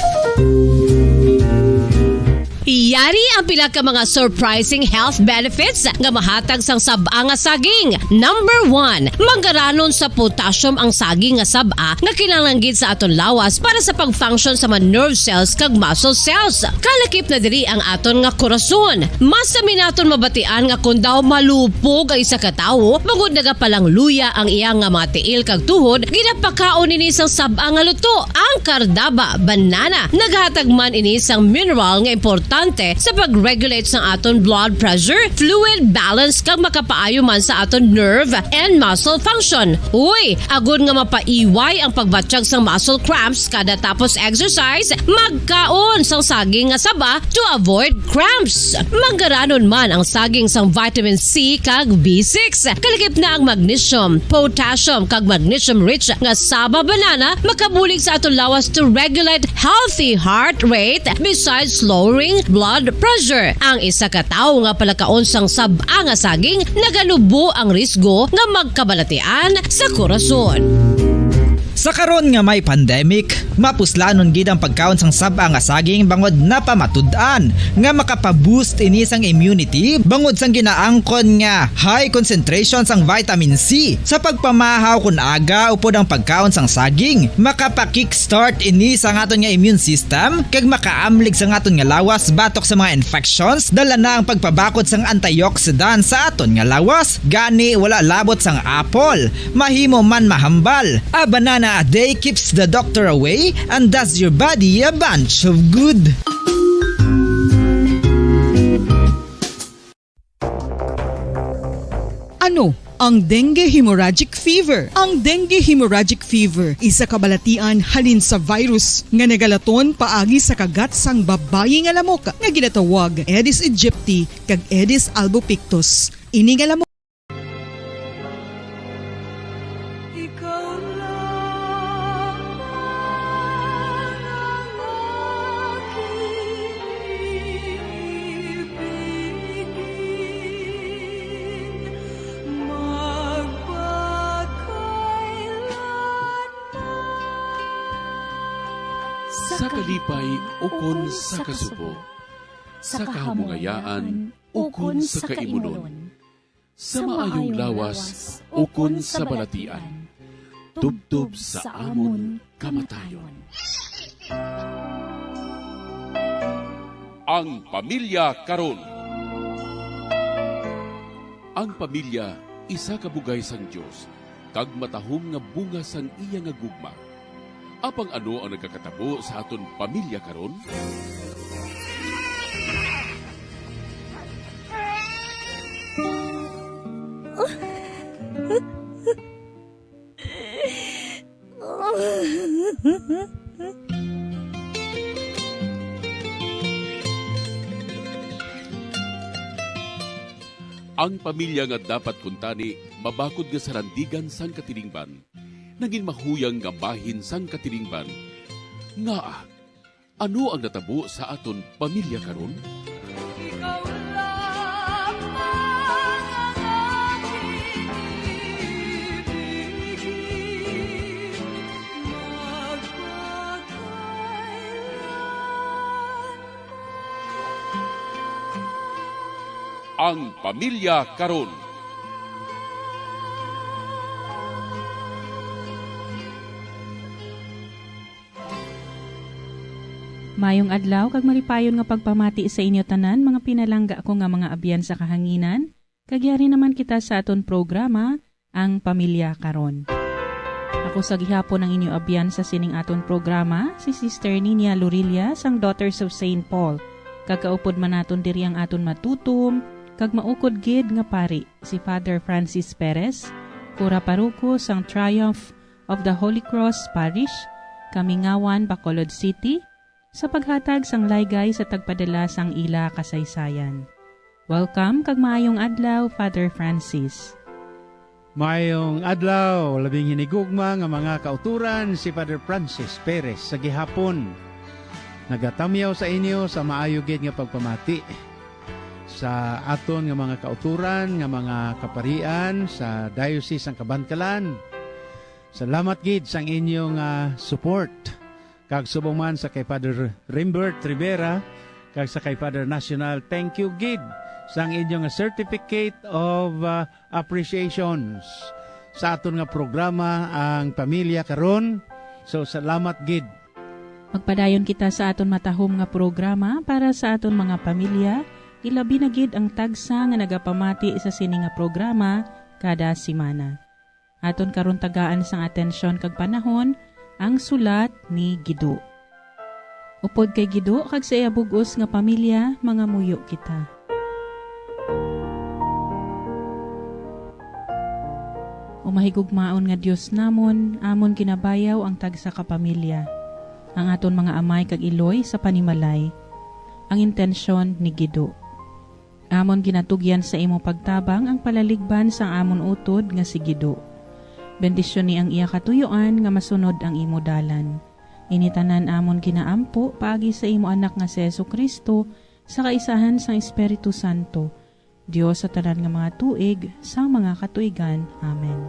Yari ang pila ka mga surprising health benefits nga mahatag sang sab-a nga saging. Number one, manggaranon sa potassium ang saging nga sab-a nga kinahanglan gid sa aton lawas para sa pag-function sa mga nerve cells kag muscle cells. Kalakip na diri ang aton nga korason. Masami naton mabatian nga kon daw malupog ang isa ka tawo, bangod nagapalangluya ang iya nga mga tiil kag tuhod, ginapakaon ini sang sab-a nga luto, ang Cardava banana. Naghatag man ini sang mineral nga importante sa pag-regulate sang aton blood pressure, fluid balance, kag makapaayo man sa aton nerve and muscle function. Uy, agod nga mapaiway ang pagbatyag sang muscle cramps kada tapos exercise, magkaon sang saging nga saba to avoid cramps. Manggaranon man ang saging sang vitamin C kag B six. Kalakip na ang magnesium, potassium, kag magnesium-rich nga saba banana makabulig sa aton lawas to regulate healthy heart rate besides lowering blood pressure. Ang isa ka tawo nga palakaon sang sab-a nga saging naganubo ang risgo nga magkabalatian sa korason. Sa karon nga may pandemic, mapuslanon gid ang pagkaon sang sab-a nga saging bangod napamatud-an nga makapa-boost ini sang immunity bangod sang ginaangkon nga high concentration sang vitamin C. Sa pagpamahaw kon aga upod ang pagkaon sang saging, makapa-kickstart ini sa aton nga immune system kag makaamlig sa aton nga lawas batok sa mga infections, dala na ang pagpabakod sang antioxidant sa aton nga lawas. Gani, wala labot sang apple, mahimo man mahambal. A banana a day keeps the doctor away and does your body a bunch of good. Ano ang dengue hemorrhagic fever? Ang dengue hemorrhagic fever, isa ka balatian halin sa virus nga nagalaton paagi sa kagat sang babayi nga lamok nga ginatawag Aedes aegypti kag Aedes albopictus. Ini nga lamok Ikaw lamang ang aking ibigin, magpakailanman. Sa kalipay ukon sa kasubo, sa kahamungayaan ukon sa kaimunon, sa maayong lawas ukon sa balatian, tubtob sa amon kamatayon. Ang pamilya karon. Ang pamilya isa ka bugay sang Dios, kag matahom nga bunga sang iya nga gugma. Apang ano ang nagakatabo sa aton pamilya karon? Ang pamilya nga dapat kuntani mabakod nga sarandigan sang katilingban. nagin mahuyang nga bahin sang katilingban. Ngaa, ano ang natabo sa aton pamilya karon? Ikaw lamang ang aking ibigin, magpakailanman. Ang pamilya karon. Mayong adlaw kag malipayon nga pagpamati sa inyo tanan, mga pinalangga ko nga mga abyan sa kahanginan. Kag yari naman kita sa aton programa, Ang Pamilya Karon. Ako sa gihapon ang inyo abyan sa sining aton programa, si Sister Ninia Lorilla sang Daughters of Saint Paul. Kag kaupod man naton diri ang aton matutom kag maukod gid nga pari, si Father Francis Perez, kura paroko sang Triumph of the Holy Cross Parish, Kamingawan, Bacolod City, sa paghatag sang laygay sa tagpadala sang ila kasaysayan. Welcome kag maayong adlaw, Father Francis. Maayong adlaw, labing hinigugma nga mga kauturan, si Father Francis Perez sa gihapon. Nagatamyaw sa inyo sa maayo gid nga pagpamati sa aton nga mga kauturan, nga mga kaparian sa Diocese sang Kabankalan. Salamat gid sang inyo nga support. Kag subong man sa kay Father Rimbert Rivera kag sa kay Father Nacional, thank you gid sang inyo nga certificate of, uh, appreciations sa aton nga programa, Ang Pamilya Karon. So, salamat gid. Magpadayon kita sa aton matahom nga programa para sa aton mga pamilya, ilabi na gid ang tagsa nga nagapamati sa sini nga programa kada semana. Aton karon tagaan sang atensyon kag panahon ang sulat ni Gido. Upod kay Gido kag sa iya bug-os nga pamilya, mangamuyo kita. O mahigugmaon nga Dios namon, amon ginabayaw ang tagsa ka pamilya, ang aton mga amay kag iloy sa panimalay. Ang intensyon ni Gido. Amon ginatugyan sa imo pagtabang ang palaligban sang amon utod nga si Gido. Bendisyoni ang iya katuyoan nga masunod ang imo dalan. Ini tanan amon ginaampo paagi sa imo Anak nga si Jesu-Cristo, sa kaisahan sang Espiritu Santo, Dios sa tanan nga mga tuig sang mga katuigan. Amen.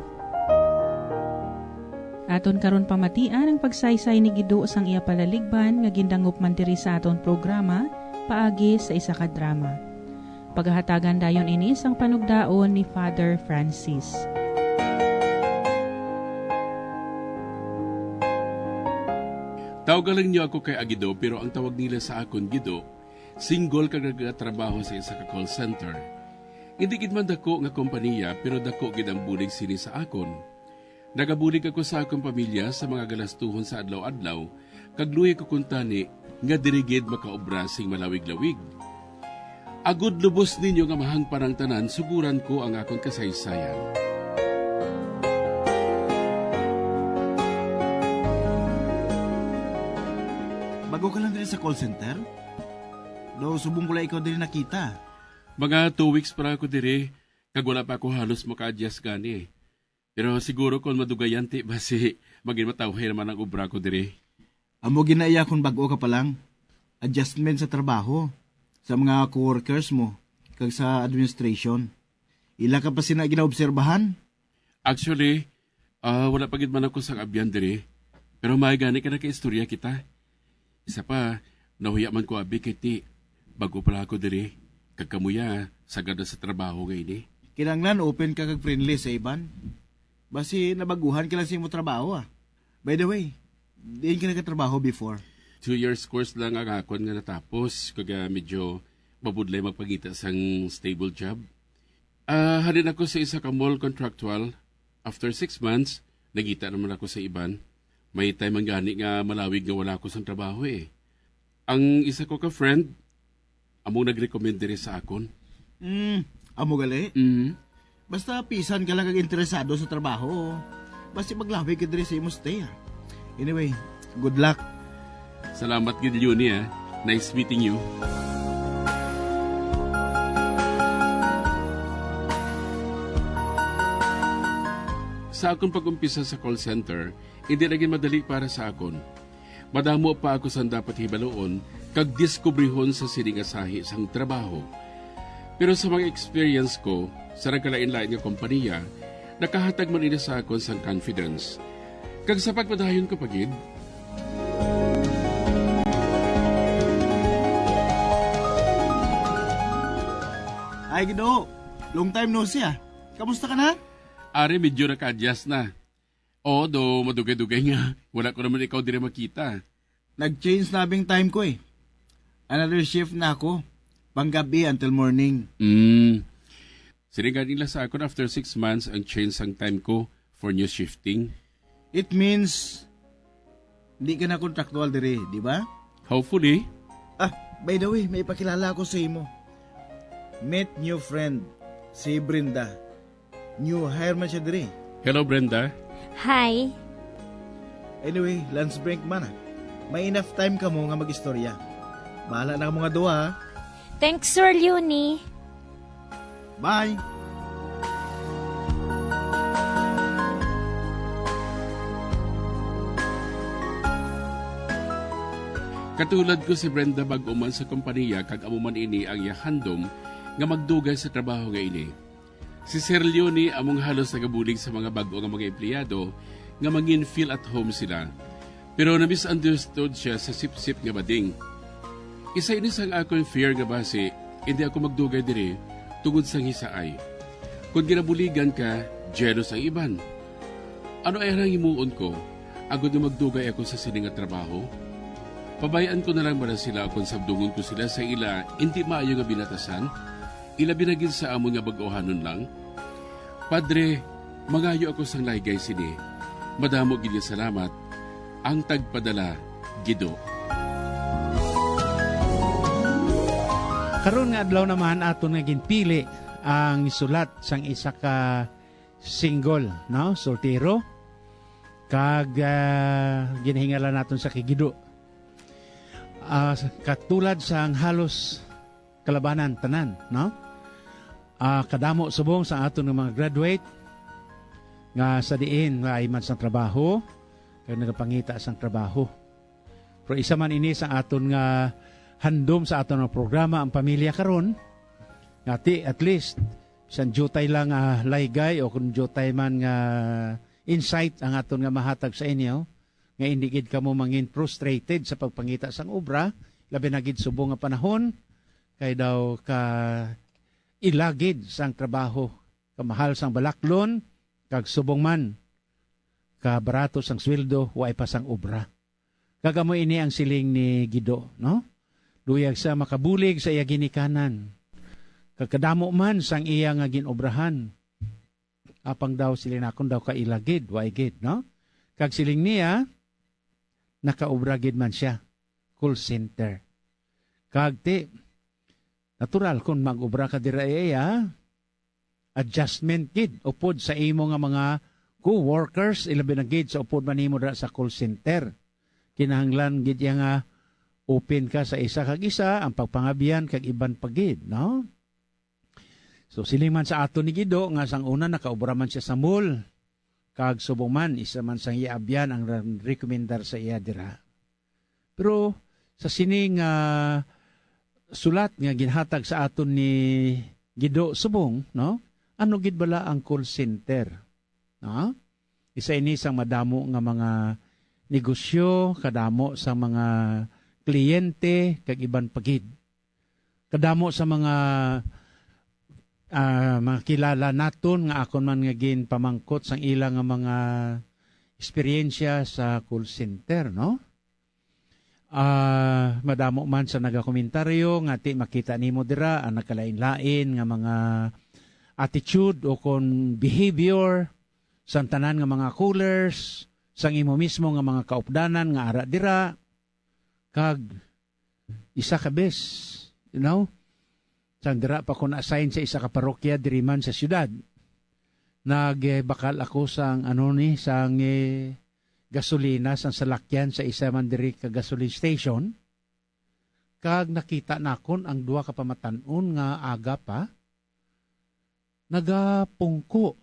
Aton karon pamatian ang pagsaysay ni Gido sang iya palaligban nga gindangop man diri sa aton programa paagi sa isa ka drama. Pagahatagan dayon ini sang panugdaon ni Father Francis. Tawga lang niyo ako kay Agido, pero ang tawag nila sa akon Gido. Single kag nagatrabaho sa isa ka call center. Indi gid man dako nga kompaniya, pero dako gid ang bulig sini sa akon. Nagabulig ako sa akon pamilya sa mga galastuhon sa adlaw-adlaw, kag luoy ko kuntani nga diri gid makaobra sing malawig-lawig. Agod lubos ninyo nga mahangpan ang tanan, suguran ko ang akon kasaysayan. Bago ka lang diri sa call center? Daw subong ko lang ikaw diri nakita. Mga two weeks pa lang ako diri, kag wala pa ako halos maka-adjust gani. Pero siguro kon madugayan ti, basi magin matawhay naman ang obra ko diri. Amo gina iya kon bag-o ka pa lang. Adjustment sa trabaho, sa mga coworkers mo, kag sa administration. Ila ka pa sina ginaobserbahan? Actually, ah, wala pa gid man ako sang abyan diri. Pero may gani ka nakaistorya kita. Isa pa, nahuya man ko abi kay ti, bago pa lang ako diri. Kag kamo ya, sagad na sa trabaho nga ini. Kinahanglan open ka kag friendly sa iban. Basi nabaguhan ka lang sa imo trabaho, ah. By the way, diin ka nagatrabaho before? Two years course lang ang akon nga natapos, kag, ah, medyo mabudlay magpangita sang stable job. Ah, halin ako sa isa ka mall contractual. After six months, nagita naman ako sa iban. May time man gani nga malawig nga wala ako sang trabaho, eh. Ang isa ko ka friend, among nag-recommend diri sa akon. Hmm, amo gali? Mhm. Basta pisan ka lang kag interesado sa trabaho, basi maglawig ka diri sa imo stay, ah. Anyway, good luck. Salamat gid, Leonie, ah. Nice meeting you. Sa akon pag-umpisa sa call center, indi na gid madali para sa akon. Madamo pa ako sang dapat hibaluon kag diskubrihon sa sini nga sahi sang trabaho. Pero sa mga experience ko sa nagkalain-lain nga kompanya, nakahatag man ini sa akon sang confidence. Kag sa pagpadayon ko pa gid, Ay, Gido. Long time no see, ah. Kamusta ka na? Ari, medyo naka-adjust na. Oo, do madugay-dugay nga. Wala ko naman ikaw diri makita. Nag-change na bing time ko, eh. Another shift na ako. Panggabi until morning. Mm. Sini gani la sa akon, after six months ang change sang time ko for new shifting. It means, di ka na contractual diri, di ba? Hopefully. Ah, by the way, may ipakilala ako sa imo. Meet new friend, si Brenda. New hire man siya diri. Hello, Brenda. Hi. Anyway, lunch break man, ah. May enough time kamo nga mag-istorya. Bahala na kamo nga duha, ah. Thanks, Sir Leonie. Bye. Katulad ko, si Brenda bag-o man sa kompanya kag amo man ini ang iya handom nga magdugay sa trabaho nga ini. Si Sir Leonie among halos nagabulig sa mga bag-o nga mga empleyado nga mangin-feel at home sila. Pero na-misunderstood siya sa sipsip nga bading. Isa ini sang akon fear nga basi hindi ako magdugay diri tungod sang hisaay. Kon ginabuligan ka, jealous ang iban. Ano ay ang himuon ko, agod nga magdugay ako sa sini nga trabaho? Pabayaan ko na lang bala sila kon sabdungon ko sila sa ila indi maayo nga binatasan? Ilabi na gid sa amon nga bag-ohanon lang. Padre, mangayo ako sang laygay sini. Madamo gid nga salamat. Ang tagpadala, Gido. Karon nga adlaw naman aton nga ginpili ang sulat sang isa ka single, no? Soltero. Kag, ah, ginahingala naton sa kay Gido. Ah, katulad sang halos kalabanan tanan, no? Ah, kadamo subong sa aton nga mga graduate nga sa diin nga ay man sang trabaho, kag nagapangita sang trabaho. Pero isa man ini sa aton nga handom sa aton nga programa, ang pamilya karon, nga ti, at least, bisan diutay lang nga laygay o kung diutay man nga insight ang aton nga mahatag sa inyo, nga indi gid kamo mangin frustrated sa pagpangita sang obra, labi na gid subong nga panahon, kay daw ka ila gid sang trabaho, kamahal sang balaklon, kag subong man, kabarato sang sweldo, wa pa sang obra. Kag amo ini ang siling ni Gido, no? Luyag siya makabulig sa iya ginikanan. Kag kadamo man sang iya nga ginobrahan. Apang daw siling nakon daw kaila gid, wa gid, no? Kag siling niya, nakaobra gid man siya, call center. Kag ti, natural kon mag-obra ka dira, iya, adjustment gid upod sa imo nga mga co-workers, ilabi na gid sa upod man nimo dira sa call center. Kinahanglan gid iya nga open ka sa isa kag isa, ang pagpangabyan kag iban pa gid, no? So, siling man sa aton ni Gido nga sang una nakaobra man siya sa mall, kag subong man, isa man sang iya abyan ang re-, rekomendar sa iya dira. Pero sa sining, ah, sulat nga ginhatag sa aton ni Gido subong, no? Ano gid bala ang call center? No? Isa ini sang madamo nga mga negosyo, kadamo sa mga kliyente, kag iban pa gid. Kadamo sa mga, ah, mga kilala naton nga akon man nga ginpamangkot sang ila nga mga eksperyensya sa call center, no? Ah, madamo man sa nagakomentaryo nga ti makita nimo dira ang nagkalain-lain nga mga attitude o kon behavior sang tanan nga mga callers, sang imo mismo nga mga kaupdanan nga ara dira, kag isa ka bes, you know, sang dira pa ko na-assign sa isa ka parokya diri man sa siyudad, nagbakal ako sang, ano ni, sang, eh, gasolina sang salakyan sa isa man diri ka gasoline station, kag nakita nakon ang duha ka pamatan-on nga aga pa nagapungko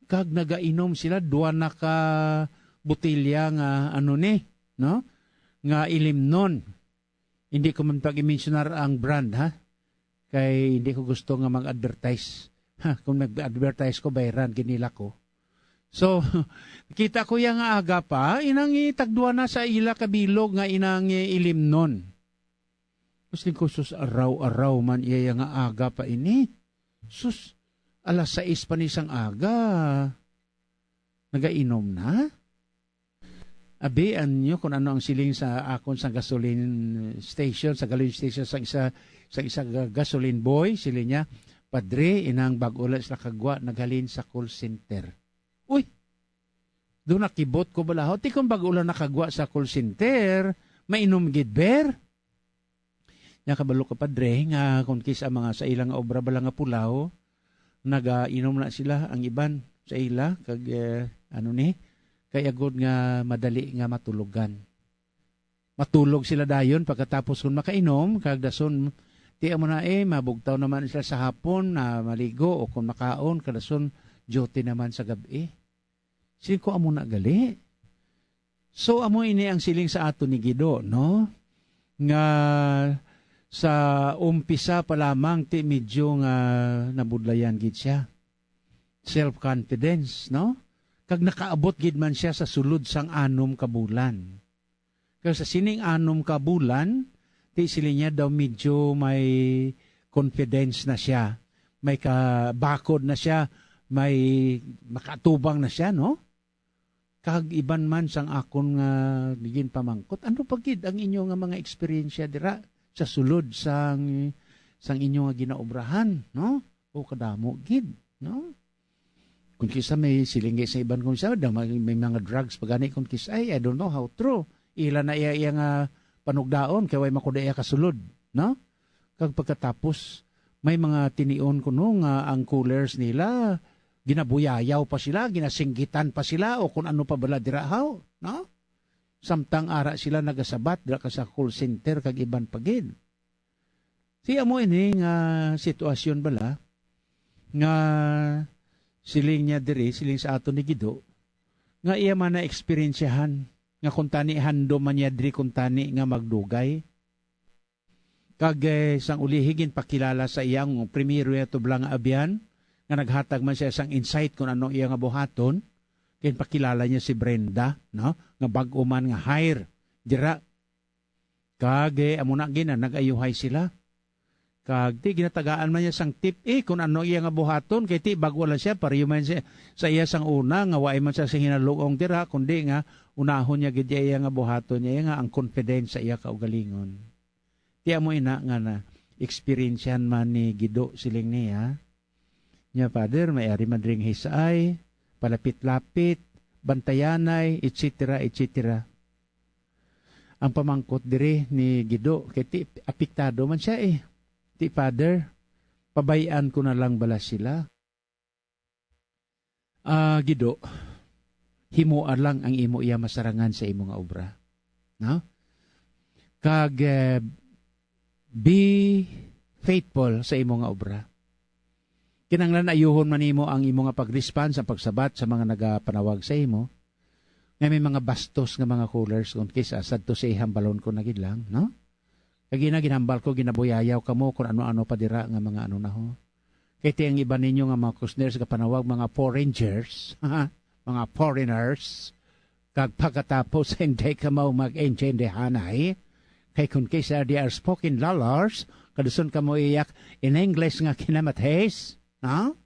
kag nagainom sila duwa na ka botelya nga, ano ni, no? Nga ilimnon. Hindi ko man pag-i-mensionar ang brand, ha? Kay hindi ko gusto nga mag-advertise. Ha, kung mag-advertise ko, bayran gid nila ko. So, kita ko iya nga aga pa, inang itagduwa na sa ila kabilog nga inang ilimnon. Mas ko, sus, araw-araw man iya nga aga pa ini. Sus, alas sais pa ni sang aga. Nagainom na? Abi, anyo kung ano ang siling sa akon sa gasoline station, sa gasoline station, sa isa, sa isa ga-, gasoline boy, siling niya, "Padre, inang bag-o lang sila kagwa, naghalin sa call center." Uy! Doon nakibot ko bala, "Ti kung bag-o lang nakagwa sa call center, mainom gid, ber?" Nya kabalo ka, padre, nga kung kis-a mga sa ilang obra bala nga pulaw, nagainom na sila, ang iban sa ila, kag, eh, ano ni, kay agod nga madali nga matulogan. Matulog sila dayon pagkatapos kung makainom, kag dason, ti amo na, eh, mabugtaw naman sila sa hapon na maligo, o kung makaon, kag dason duty naman sa gab-i. Siling ko, "Amo na gali." So, amo ini ang siling sa aton ni Gido, no? Nga sa umpisa pa lamang, ti medyo nga nabudlayan gid siya. Self-confidence, no? Kag nakaabot gid man siya sa sulod sang anom ka bulan. Kag sa sining anom ka bulan, ti siling niya daw medyo may confidence na siya, may kabakod na siya, may makaatubang na siya, no? Kag iban man sang akon nga ginpamangkot, ano pa gid ang inyo nga mga eksperyensya dira sa sulod sang, sang inyo nga ginaobrahan, no? O kadamo gid, no? Kung kisa may siling sa iban, kung kisa daw may, may mga drugs pa gani, kung kisa, ay, I don't know how true. Ila na iya, iya nga panugdaon, kay way makuda iya kasulod, no? Kag pagkatapos, may mga tinion kuno nga ang coolers nila, ginabuyayaw pa sila, ginasinggitan pa sila, o kung ano pa bala dira, haw, no? Samtang ara sila nagasabat dira ka sa call center kag iban pa gid. Si amo ini nga sitwasyon bala nga siling niya diri, siling sa aton ni Gido, nga iya man na eksperyensyahan nga kuntani handom man niya diri kuntani nga magdugay. Kag, eh, sang ulihi ginpakilala sa iya ang primero niya tublang nga abyan, nga naghatag man siya sang insight kung ano iya nga buhaton. Ginpakilala niya si Brenda, no? Nga bag-o man nga hire dira. Kag, eh, amo na gina, nag-ayuhay sila. Kag ti ginatagaan man niya sang tip, eh, kung ano iya nga buhaton, kay ti bag-o lang siya, pareho man siya sa iya sang una, nga waay man siya sa hinalugong dira, kundi nga unahon niya gid iya nga buhaton niya, iya nga ang confidence sa iya kaugalingon. Ti amo ina nga na eksperyensyahan man ni Gido, siling niya. Nya, Father, may ari man dring hisaay, palapit-lapit, bantayanay, et cetera, et cetera. Ang pamangkot diri ni Gido, kay ti apektado man siya, eh. Ti, Father, pabay-an ko na lang bala sila? Ah, Gido, himoa lang ang imo iya masarangan sa imo nga obra. No? Kag, eh, be faithful sa imo nga obra. Kinahanglan ayuhon man nimo ang imo nga pag-respond sa pagsabat sa mga nagapanawag sa imo, nga may mga bastos nga mga coolers, kung kisa sadto sa ihang balon ko na gid lang, no? Kag ina, ginhambal ko, ginabuyayaw kamo kung ano-ano pa dira nga mga ano na ho. Kay ti ang iban ninyo nga mga call centers gapanawag mga foreigners, mga foreigners, kag pagkatapos hindi kamo mag-intindihanay, kay kung kisa they are spoken dollars, kaduson kamo iyak in English nga kinamatis, no?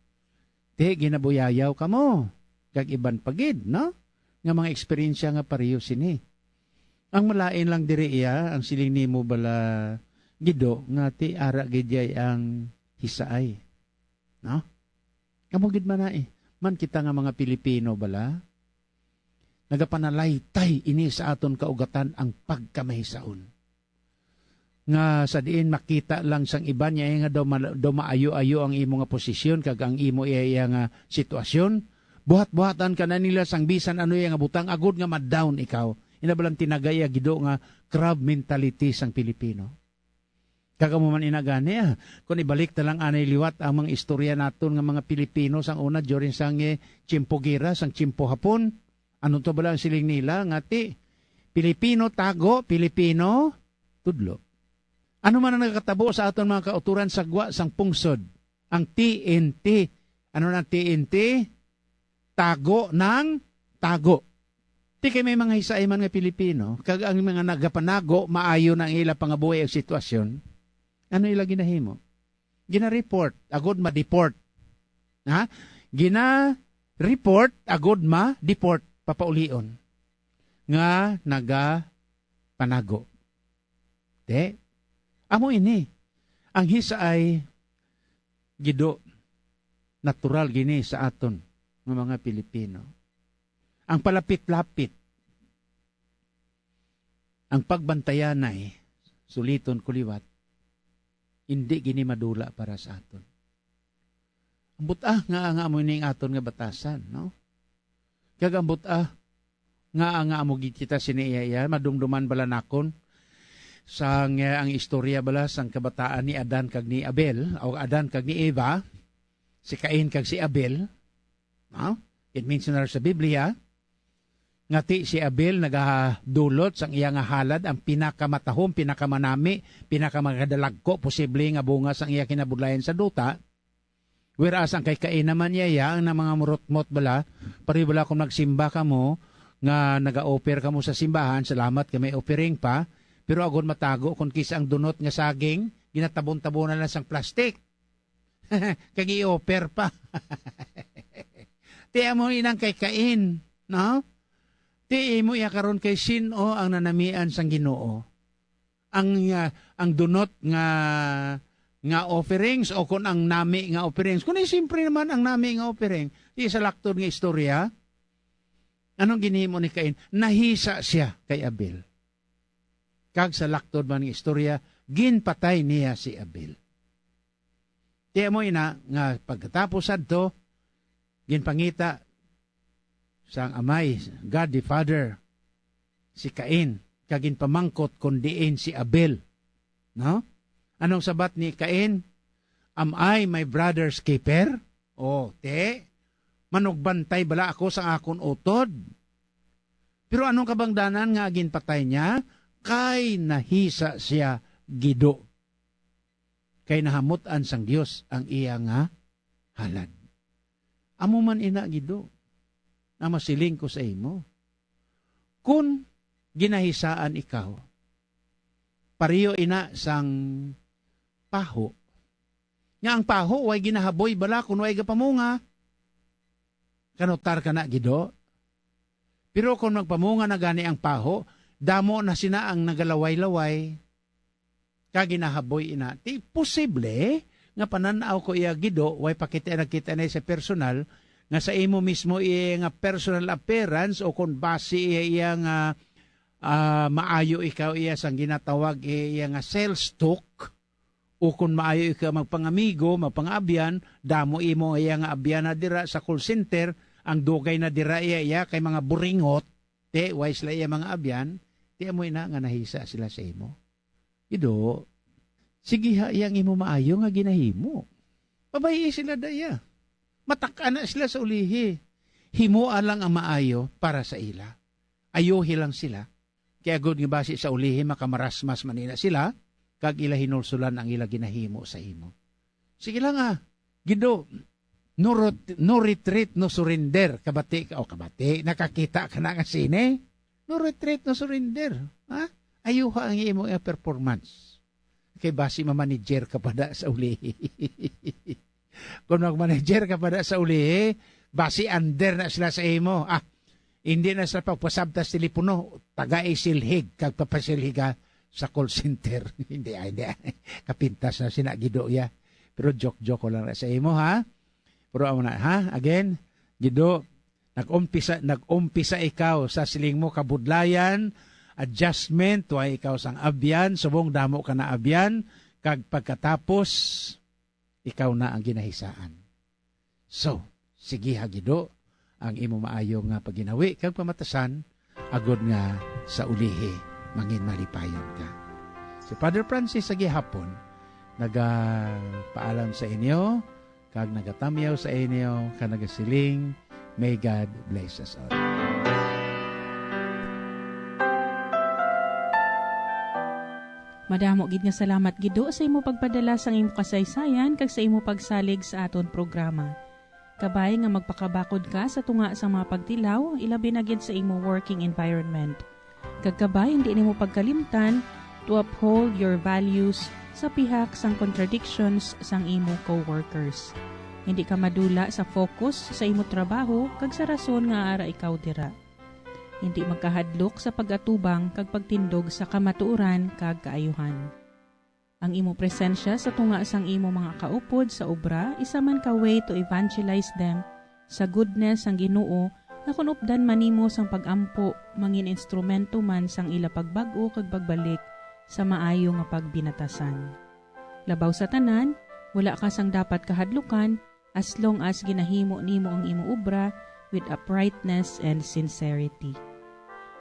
Ti ginabuyayaw kamo, kag iban pa gid, no? Nga mga eksperyensya nga pareho sini. Ang malain lang diri iya, ang siling nimo bala, Gido, nga ti ara gid yay ang hisaay. No? Amo gid man na, eh. Man kita nga mga Pilipino bala, nagapanalaytay ini sa aton kaugatan ang pagkamahisaon. Nga sa diin makita lang sang iban niya nga daw ma-, daw maayo-ayo ang imo nga posisyon kag ang imo iya, iya nga sitwasyon, buhat-buhatan ka na nila sang bisan ano iya nga butang agod nga ma-down ikaw. Ina balang tinaga iya, Gido, nga crab mentality sang Pilipino. Kag amo man ina gani, ah, kung ibalik ta lang anay liwat ang mga istorya naton nga mga Pilipino sang una, during sang, eh, tiyempo gera, sang tiyempo Hapon, ano to bala ang siling nila nga ti Pilipino tago, Pilipino tudlo? Ano man ang nakatabo sa aton mga kauturan sa gwa sang pungsod? Ang T N T. Ano na ang T N T? Tago ng tago. Ti kay may mga hisaiman nga Pilipino, kag ang mga nagapanago, maayo na ang ila pangabuhi ang sitwasyon. Ano ila ginahimo? Gina-report, agod ma-deport. Ha? Gina-report, agod ma-deport. Papaulion. Nga nagapanago. Te, amo ini. Ang hisa ay gido. Natural gini sa aton nga mga Pilipino. Ang palapit-lapit, ang pagbantayanay, suliton ko liwat, hindi gini madula para sa aton. Ang buta nga, nga amo ning aton nga batasan, no? Kag ang buta nga, nga amo gid kita sini iya, iya, madumduman bala nakon sang, eh, ang istorya bala sang kabataan ni Adan kag ni Abel, o Adan kag ni Eva, si Cain kag si Abel, no? It mentioned sa Biblia, nga ti si Abel nagadulot sang iya nga halad, ang pinakamatahom, pinakamanami, pinakamakadalagko posible nga bunga sang iya kinabudlayan sa duta. Whereas ang kay Cain naman, iya, iya, ang na mga murutmot bala, pari bala kung nagsimba kamo, nga naga-offer kamo sa simbahan, salamat kay may offering pa, pero agod matago kung kis ang dunot nga saging, ginatabon-tabonan lang sang plastic. Kag i-offer pa. Ti amo inang kay Cain, no? Ti imo iya karon kay sin-o ang nanamian sang Ginoo? Ang, ah, ang dunot nga, nga offerings o kon ang nami nga offerings? Kundi siyempre naman ang nami nga offering. Ti sa laktod nga istorya, anong ginhimo ni Cain? Nahisa siya kay Abel. Kag sa laktod man nga istorya, ginpatay niya si Abel. Ti amo ina nga pagkatapos sadto, ginpangita sang amay, God the Father, si Cain, kag ginpamangkot kon diin si Abel. No? Anong sabat ni Cain? "Am I my brother's keeper?" O, te, manugbantay bala ako sa akon utod? Pero anong kabangdanan nga ginpatay niya? Kay nahisa siya gido. Kay nahamut-an sang Dios ang iya nga halad. Amo man ina gido, ang masiling ko sa imo. Kun ginahisaan ikaw, pareho ina sang paho, nga ang paho way ginahaboy bala kun way gapamunga. Kanutar ka na gido. Pero kon magpamunga na gani ang paho, damo na sina ang nagalaway-laway. Kag ginahaboy ina. Ti posible nga panan-aw ko iya gido, way pa kita nagkita na sa personal, nga sa imo mismo iya nga personal appearance o kon basi iya, iya nga, ah, maayo ikaw iya sang ginatawag iya, iya nga self talk, o kon maayo ikaw magpangamigo, magpangaabyan, damo imo iya nga abyan na dira sa call center, ang dugay na dira iya, iya kay mga buringot, ti, way sila iya mga abyan, ti amoy na nga nahisa sila sa imo. Gido, sige ha, iya ang imo maayo nga ginahimo. Pabayi sila da iya. Matak-an na sila sa ulihi. Himoa lang ang maayo para sa ila. Ayuhi lang sila. Kay agod nga basi sa ulihi makamarasmas man ina sila, kag ila hinulsulan ang ila ginahimo sa imo. Sige lang, ah. Gido, no rot-, no retreat, no surrender. Kabati ka, o kabati, nakakita ka na nga sine. No retreat, no surrender. Ha? Ayuha ang imo nga performance. Kay basi mamanager ka pa da sa uli. Kung mag-manager ka pa da sa uli, basi under na sila sa imo. Ah, hindi na sila pagpasabta sa telepono, taga-isilhig, kag papasilhiga sa call center. Hindi, ah, hindi. Kapintas na sina Gido, ya. Pero joke-joke ko lang na sa imo, ha? Pero amo na, ha? Again, Gido, nag-umpisa, nag-umpisa ikaw sa siling mo kabudlayan, adjustment, way ikaw sang abyan, subong damo ka na abyan, kag pagkatapos, ikaw na ang ginahisaan. So, sige ha, Gido, ang imo maayo nga pagginawi kag pamatasan, agod nga sa ulihi, mangin malipayon ka. Si Father Francis sa gihapon, nagapaalam sa inyo, kag nagatamyaw sa inyo, kag nagasiling, "May God bless us all." Madamo gid nga salamat, Gido, sa imo pagpadala sang imo kasaysayan kag sa imo pagsalig sa aton programa. Kabay nga magpakabakod ka sa tunga sang mga pagtilaw, ilabi na gid sa imo working environment. Kag kabay, hindi nimo pagkalimtan to uphold your values sa pihak sang contradictions sang imo co-workers. Hindi ka madula sa focus sa imo trabaho kag sa rason nga ara ikaw dira. Hindi magkahadlok sa pag-atubang kag pagtindog sa kamatuoran kag kaayuhan. Ang imo presensya sa tunga sang imo mga kaupod sa obra isa man ka way to evangelize them sa goodness sang Ginoo, nga kon updan man nimo sang pag-ampo, mangin instrumento man sang ila pagbag-o kag pagbalik sa maayo nga pagbinatasan. Labaw sa tanan, wala ka sang dapat kahadlukan as long as ginahimo nimo ang imo obra with uprightness and sincerity.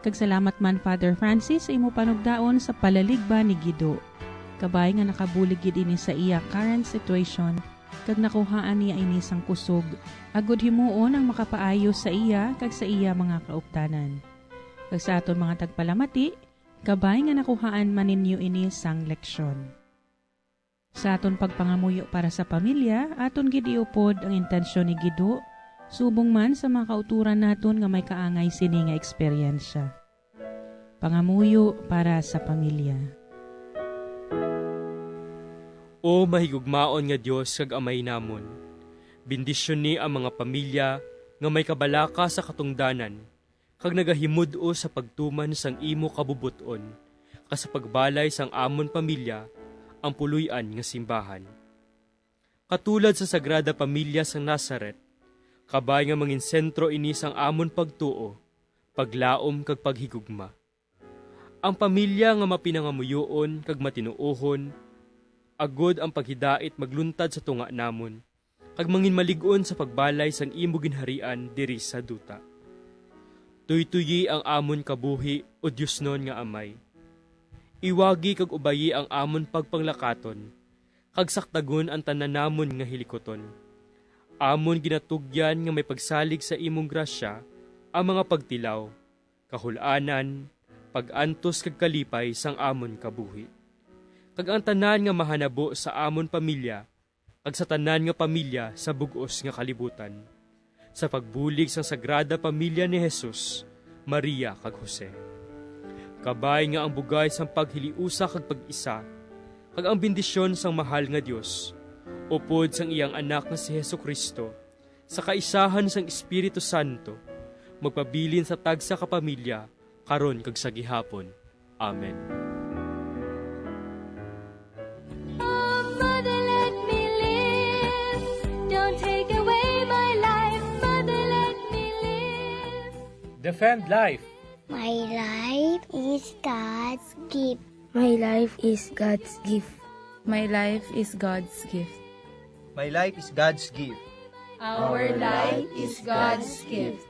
Kag salamat man, Father Francis, sa imo panugdaon sa palaligban ni Gido. Kabay nga nakabulig gid ini sa iya current situation, kag nakuhaan niya ini sang kusog, agud himuon ang makapaayo sa iya kag sa iya mga kauptanan. Kag sa aton mga tagpalamati, kabay nga nakuhaan man ninyo ini sang leksyon. Sa aton pagpangamuyo para sa pamilya, aton gid iupod ang intensyon ni Gido, subong man sa mga kauturan naton nga may kaangay sini nga eksperyensya. Pangamuyo para sa pamilya. O mahigugmaon nga Dios kag Amay namon, bendisyoni ang mga pamilya nga may kabalaka sa katungdanan, kag nagahimud-os sa pagtuman sang imo kabubot-on, kag sa pagbalay sang amon pamilya ang puloy-an nga simbahan. Katulad sa Sagrada Pamilya sang Nazaret, kabay nga mangin sentro ini sang amon pagtuo, paglaom kag paghigugma. Ang pamilya nga mapinangamuyoon kag matinuohon, agod ang paghidait magluntad sa tunga namon, kag mangin malig-on sa pagbalay sang imo ginharian diri sa duta. Tuytoyi ang amon kabuhi, O Diosnon nga Amay. Iwagi kag ubayi ang amon pagpanglakaton, kag saktagon ang tanan namon nga hilikuton. Amon ginatugyan nga may pagsalig sa imong grasya ang mga pagtilaw, kahul-anan, pag-antos kag kalipay sang amon kabuhi, kag ang tanan nga mahanabo sa amon pamilya kag sa tanan nga pamilya sa bug-os nga kalibutan, sa pagbulig sang Sagrada Pamilya ni Jesus, Maria, kag Jose. Kabay nga ang bugay sang paghiliusa kag pag-isa, kag ang bendisyon sang mahal nga Dios, upod sang iyang Anak nga si Jesu-Cristo, sa kaisahan sang Espiritu Santo, magpabilin sa tagsa ka pamilya, karon kag sa gihapon. Amen. Oh, Mother, let me live. Don't take away my life. Mother, let me live. Defend life. My life is God's gift. My life is God's gift. My life is God's gift. My life is God's gift. Our life is God's gift.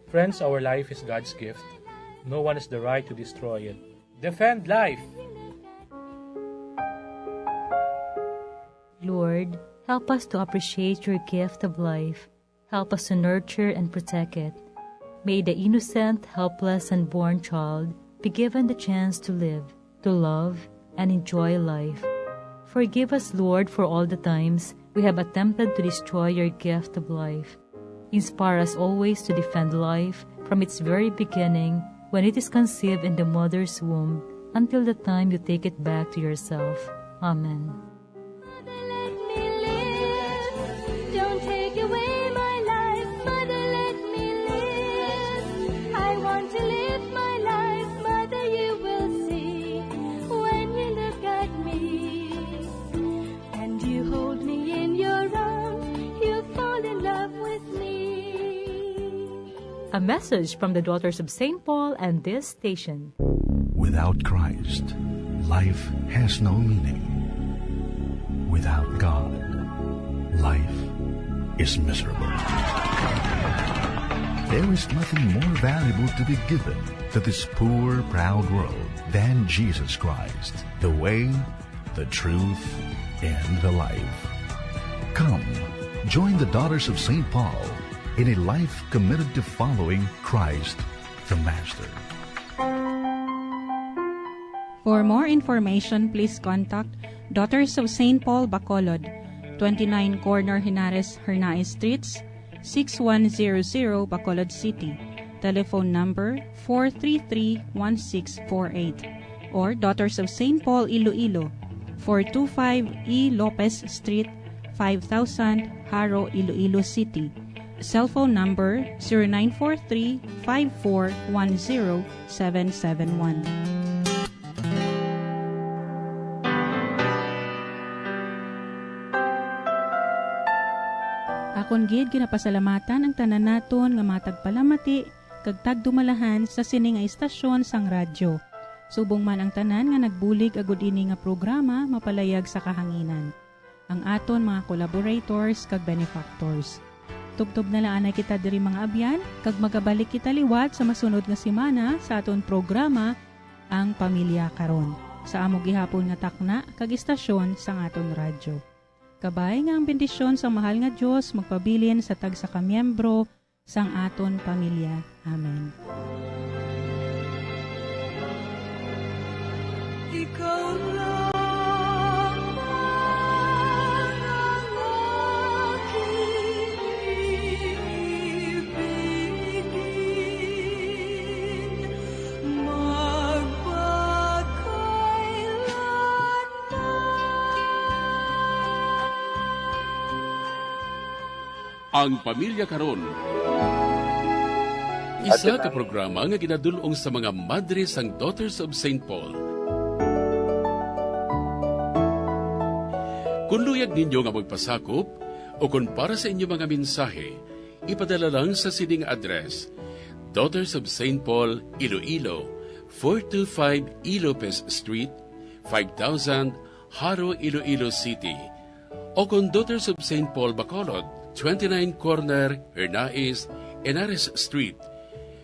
Friends, our life is God's gift. No one has the right to destroy it. Defend life. Lord, help us to appreciate your gift of life. Help us to nurture and protect it. May the innocent, helpless, unborn child be given the chance to live, to love, and enjoy life. Forgive us, Lord, for all the times we have attempted to destroy your gift of life. Inspire us always to defend life from its very beginning, when it is conceived in the mother's womb, until the time you take it back to yourself. Amen. Mother, let me live. Don't take away my life. Mother, let me live. I want to live my life. Mother, you will see when you look at me. And you hold me in your arms. You fall in love with me. A message from the Daughters of Saint Paul and this station. Without Christ, life has no meaning. Without God, life is miserable. There is nothing more valuable to be given to this poor, proud world than Jesus Christ, the way, The truth and the life. Come, join the Daughters of Saint Paul in a life committed to following Christ the Master. For more information, please contact Daughters of Saint Paul Bacolod, twenty-nine Corner Henares, Hernaez Streets, six one zero zero, Bacolod City. Telephone number four three three one six four eight. Or Daughters of Saint Paul Iloilo, four two five E Lopez Street, five thousand, Jaro, Iloilo City. Cellphone number zero nine four three five four one zero seven seven one. Akon gid ginapasalamatan ang tanan naton nga mga tagpalamati kag tagdumalahan sa sini nga istasyon sang radyo. Subong man ang tanan nga nagbulig agud ini nga programa mapalayag sa kahanginan, ang aton mga collaborators kag benefactors. Tubtob na lang anay kita diri, mga abyan, kag magabalik kita liwat sa masunod nga semana sa aton programa, Ang Pamilya Karon, sa amo gihapon nga takna kag istasyon sang aton radyo. Kabay nga ang bendisyon sang mahal nga Dios magpabilin sa tagsa ka miyembro sang aton pamilya. Amen. Ikaw lamang ang aking ibigin, magpakailanman. Ang Pamilya Karon, isa ka programa nga ginadul-ong sa mga madre sang Daughters of Saint Paul. Kung luyag ninyo nga magpasakop o kung para sa inyo mga mensahe, ipadala lang sa sining address: Daughters of Saint Paul, Iloilo, four two five E Lopez Street, five thousand, Jaro, Iloilo City, o kon Daughters of Saint Paul Bacolod, twenty-nine Corner Hernaez, Henares Street,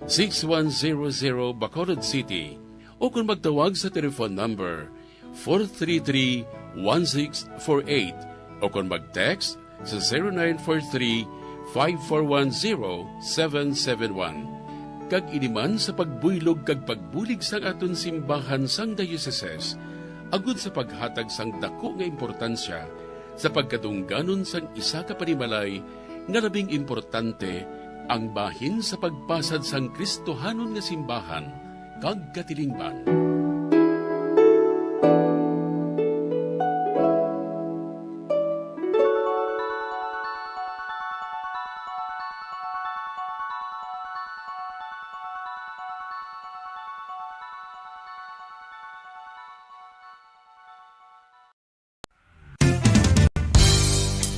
six one zero zero, Bacolod City, o kon magtawag sa telephone number four three three, one six four eight, o kon mag-text sa zero nine four three, five four one, zero seven seven one. Kag ini man sa pagbuylog kag pagbulig sang aton simbahan sang diocese, agud sa paghatag sang daku nga importansya sa pagkadungganon sang isa ka panimalay nga labing importante, ang bahin sa pagpasad sang Kristohanon nga simbahan kag katilingban.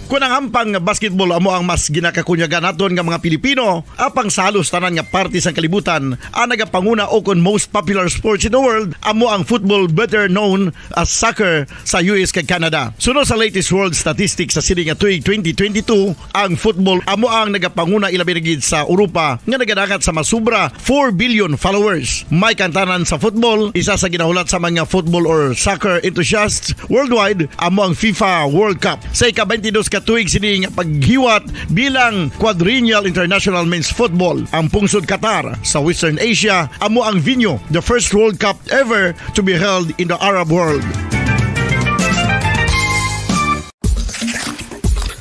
Kon ang ampang nga basketball amo ang mas ginakakunyagan naton nga mga Pilipino, apang sa halos tanan nga parte sang kalibutan, ang nagapanguna o kon most popular sports in the world amo ang football, better known as soccer, sa U S kag Canada. Suno sa latest world statistics sa sini nga tuig twenty twenty-two, ang football amo ang nagapanguna, ilabi na gid sa Europa, nga nagadangat sa masubra four billion followers. May kantanan sa football, isa sa ginahulat sa mga football or soccer enthusiasts worldwide amo ang FIFA World Cup. Sa ika-twenty-dos ka tuig sini nga paghiwat bilang Quadrennial International Men's Football, ang pungsod Qatar sa Western Asia amo ang venue, the first World Cup ever to be held in the Arab world.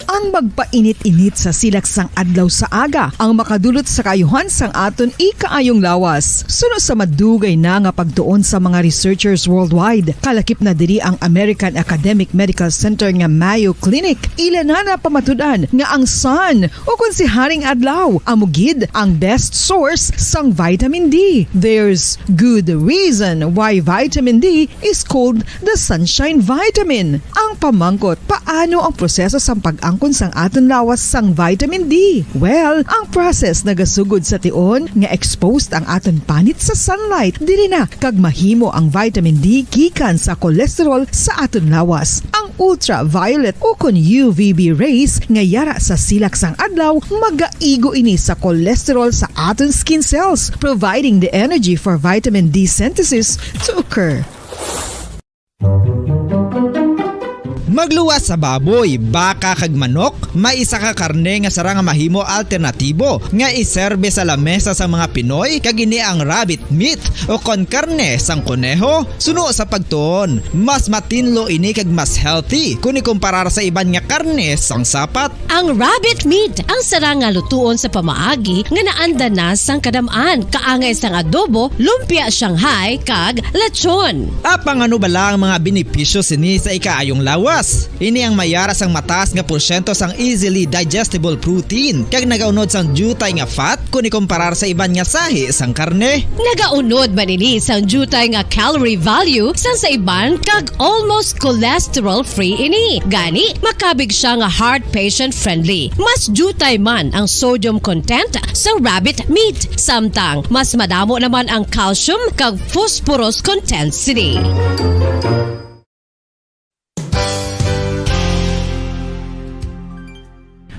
Ang magpainit-init sa silak sang adlaw sa aga ang makadulot sa kaayuhan sang aton ikaayong lawas. Suno sa madugay na nga pagtuon sa mga researchers worldwide, kalakip na diri ang American Academic Medical Center nga Mayo Clinic. Ila na napamatud-an nga ang sun, o kon si Haring Adlaw, amo gid ang best source sang vitamin D. There's good reason why vitamin D is called the sunshine vitamin. Ang pamangkot, paano ang proseso sang pag-angkon sang aton lawas sang vitamin D? Well, ang process nagasugod sa tion nga exposed ang aton panit sa sunlight. Diri na kag mahimo ang vitamin D gikan sa cholesterol sa aton lawas. Ang ultraviolet o kon U V B rays nga yara sa silak sang adlaw magaigo ini sa cholesterol sa aton skin cells, providing the energy for vitamin D synthesis to occur. Pagluwas sa baboy, baka kag manok, may isa ka karne nga sarang nga mahimo alternatibo nga iserbe sa lamesa sang mga Pinoy, kag ini ang rabbit meat o kon karne sang koneho. Suno sa pagtuon, mas matinlo ini kag mas healthy kon ikumparar sa iban nga karne sang sapat. Ang rabbit meat ang sarang nga lutuon sa pamaagi nga naanda na sang kadam-an, kaangay sang adobo, lumpia Shanghai, kag lechon. Apang ano bala ang mga benepisyo sini sa ikaayong lawas? Ini ang may ara sang mataas nga porsyento sang easily digestible protein, kag nagaunod sang diutay nga fat kon ikumparar sa iban nga sahi sang karne. Nagaunod man ini sang diutay nga calorie value sang sa iban, kag almost cholesterol-free ini. Gani, makabig siya nga heart patient-friendly. Mas diutay man ang sodium content sa rabbit meat, samtang mas madamo naman ang calcium kag phosphorus content sini.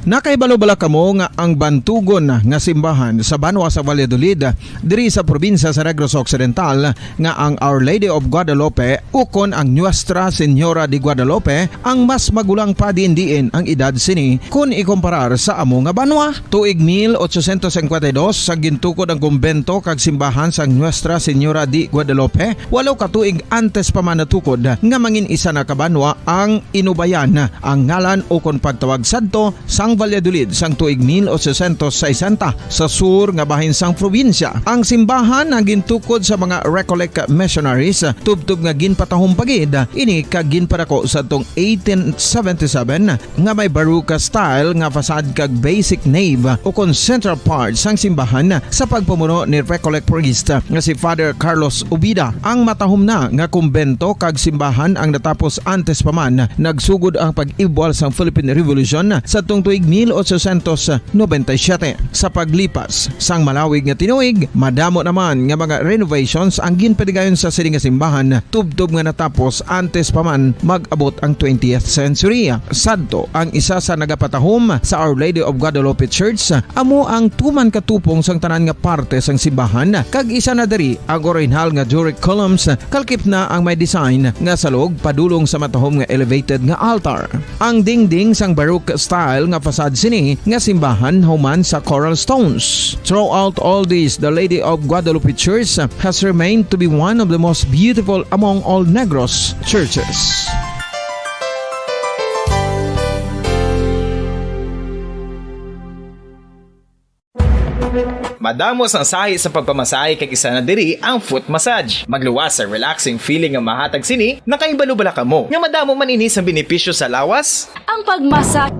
Nakahibalo bala kamo nga ang bantugon nga simbahan sa banwa sa Valladolid, diri sa probinsya sa Negros Occidental, nga ang Our Lady of Guadalupe ukon ang Nuestra Señora de Guadalupe ang mas magulang pa diin-diin ang edad sini kon ikumparar sa amo nga banwa? Tuig mil ochocientos cincuenta y dos, sa gintukod ang kumbento kag simbahan sang Nuestra Señora de Guadalupe, walo ka tuig antes pa man natukod nga mangin isa na ka banwa ang Inubayan, ang ngalan ukon pagtawag sadto sang Valladolid sang tuig mil ochocientos sesenta, sa sur nga bahin sang probinsya. Ang simbahan ang gintukod sa mga Recollect missionaries, tubtob nga ginpatahom pa gid ini kag ginpadako sadtong eighteen seventy-seven, nga may Baroque style nga facade kag basic nave ukon central part sang simbahan sa pagpamuno ni Recollect priest nga si Father Carlos Ubida. Ang matahom na nga kumbento kag simbahan ang natapos antes pa man nagsugod ang pag-ibwal sang Philippine Revolution sadtong tuig mil ochocientos noventa y siete. Sa paglipas sang malawig nga tinuig, madamo naman nga mga renovations ang ginpatigayon sa sini nga simbahan, tubtob nga natapos antes pa man mag-abot ang twentieth century. Sadto, ang isa sa nagapatahom sa Our Lady of Guadalupe Church, amo ang tuman katupong sang tanan nga parte sang simbahan, kag isa na diri ang orihinal nga Doric columns, kalkip na ang may design nga salog padulong sa matahom nga elevated nga altar. Ang dingding sang Baroque style nga facade sini nga simbahan human sa coral stones. Throughout all this, the Lady of Guadalupe Church has remained to be one of the most beautiful among all Negros churches. Madamo sang sahi sa pagpamasahe, kag isa na diri ang foot massage. Magluwas sa relaxing feeling nga mahatag sini. Nakahibalo bala kamo nga madamo man ini sa benepisyo sa lawas? Ang pagmasa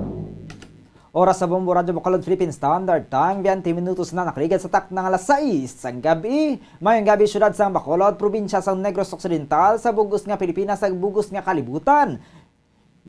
Oras sa Bombo Radyo Bacolod Philippine Standard Time, twenty minutos na nakaligad sa takna nga alas sais sang gabi. Mayong gabi, siyudad sang Bacolod, probinsya sang Negros Occidental, sa bug-os nga Pilipinas, sa bug-os nga kalibutan.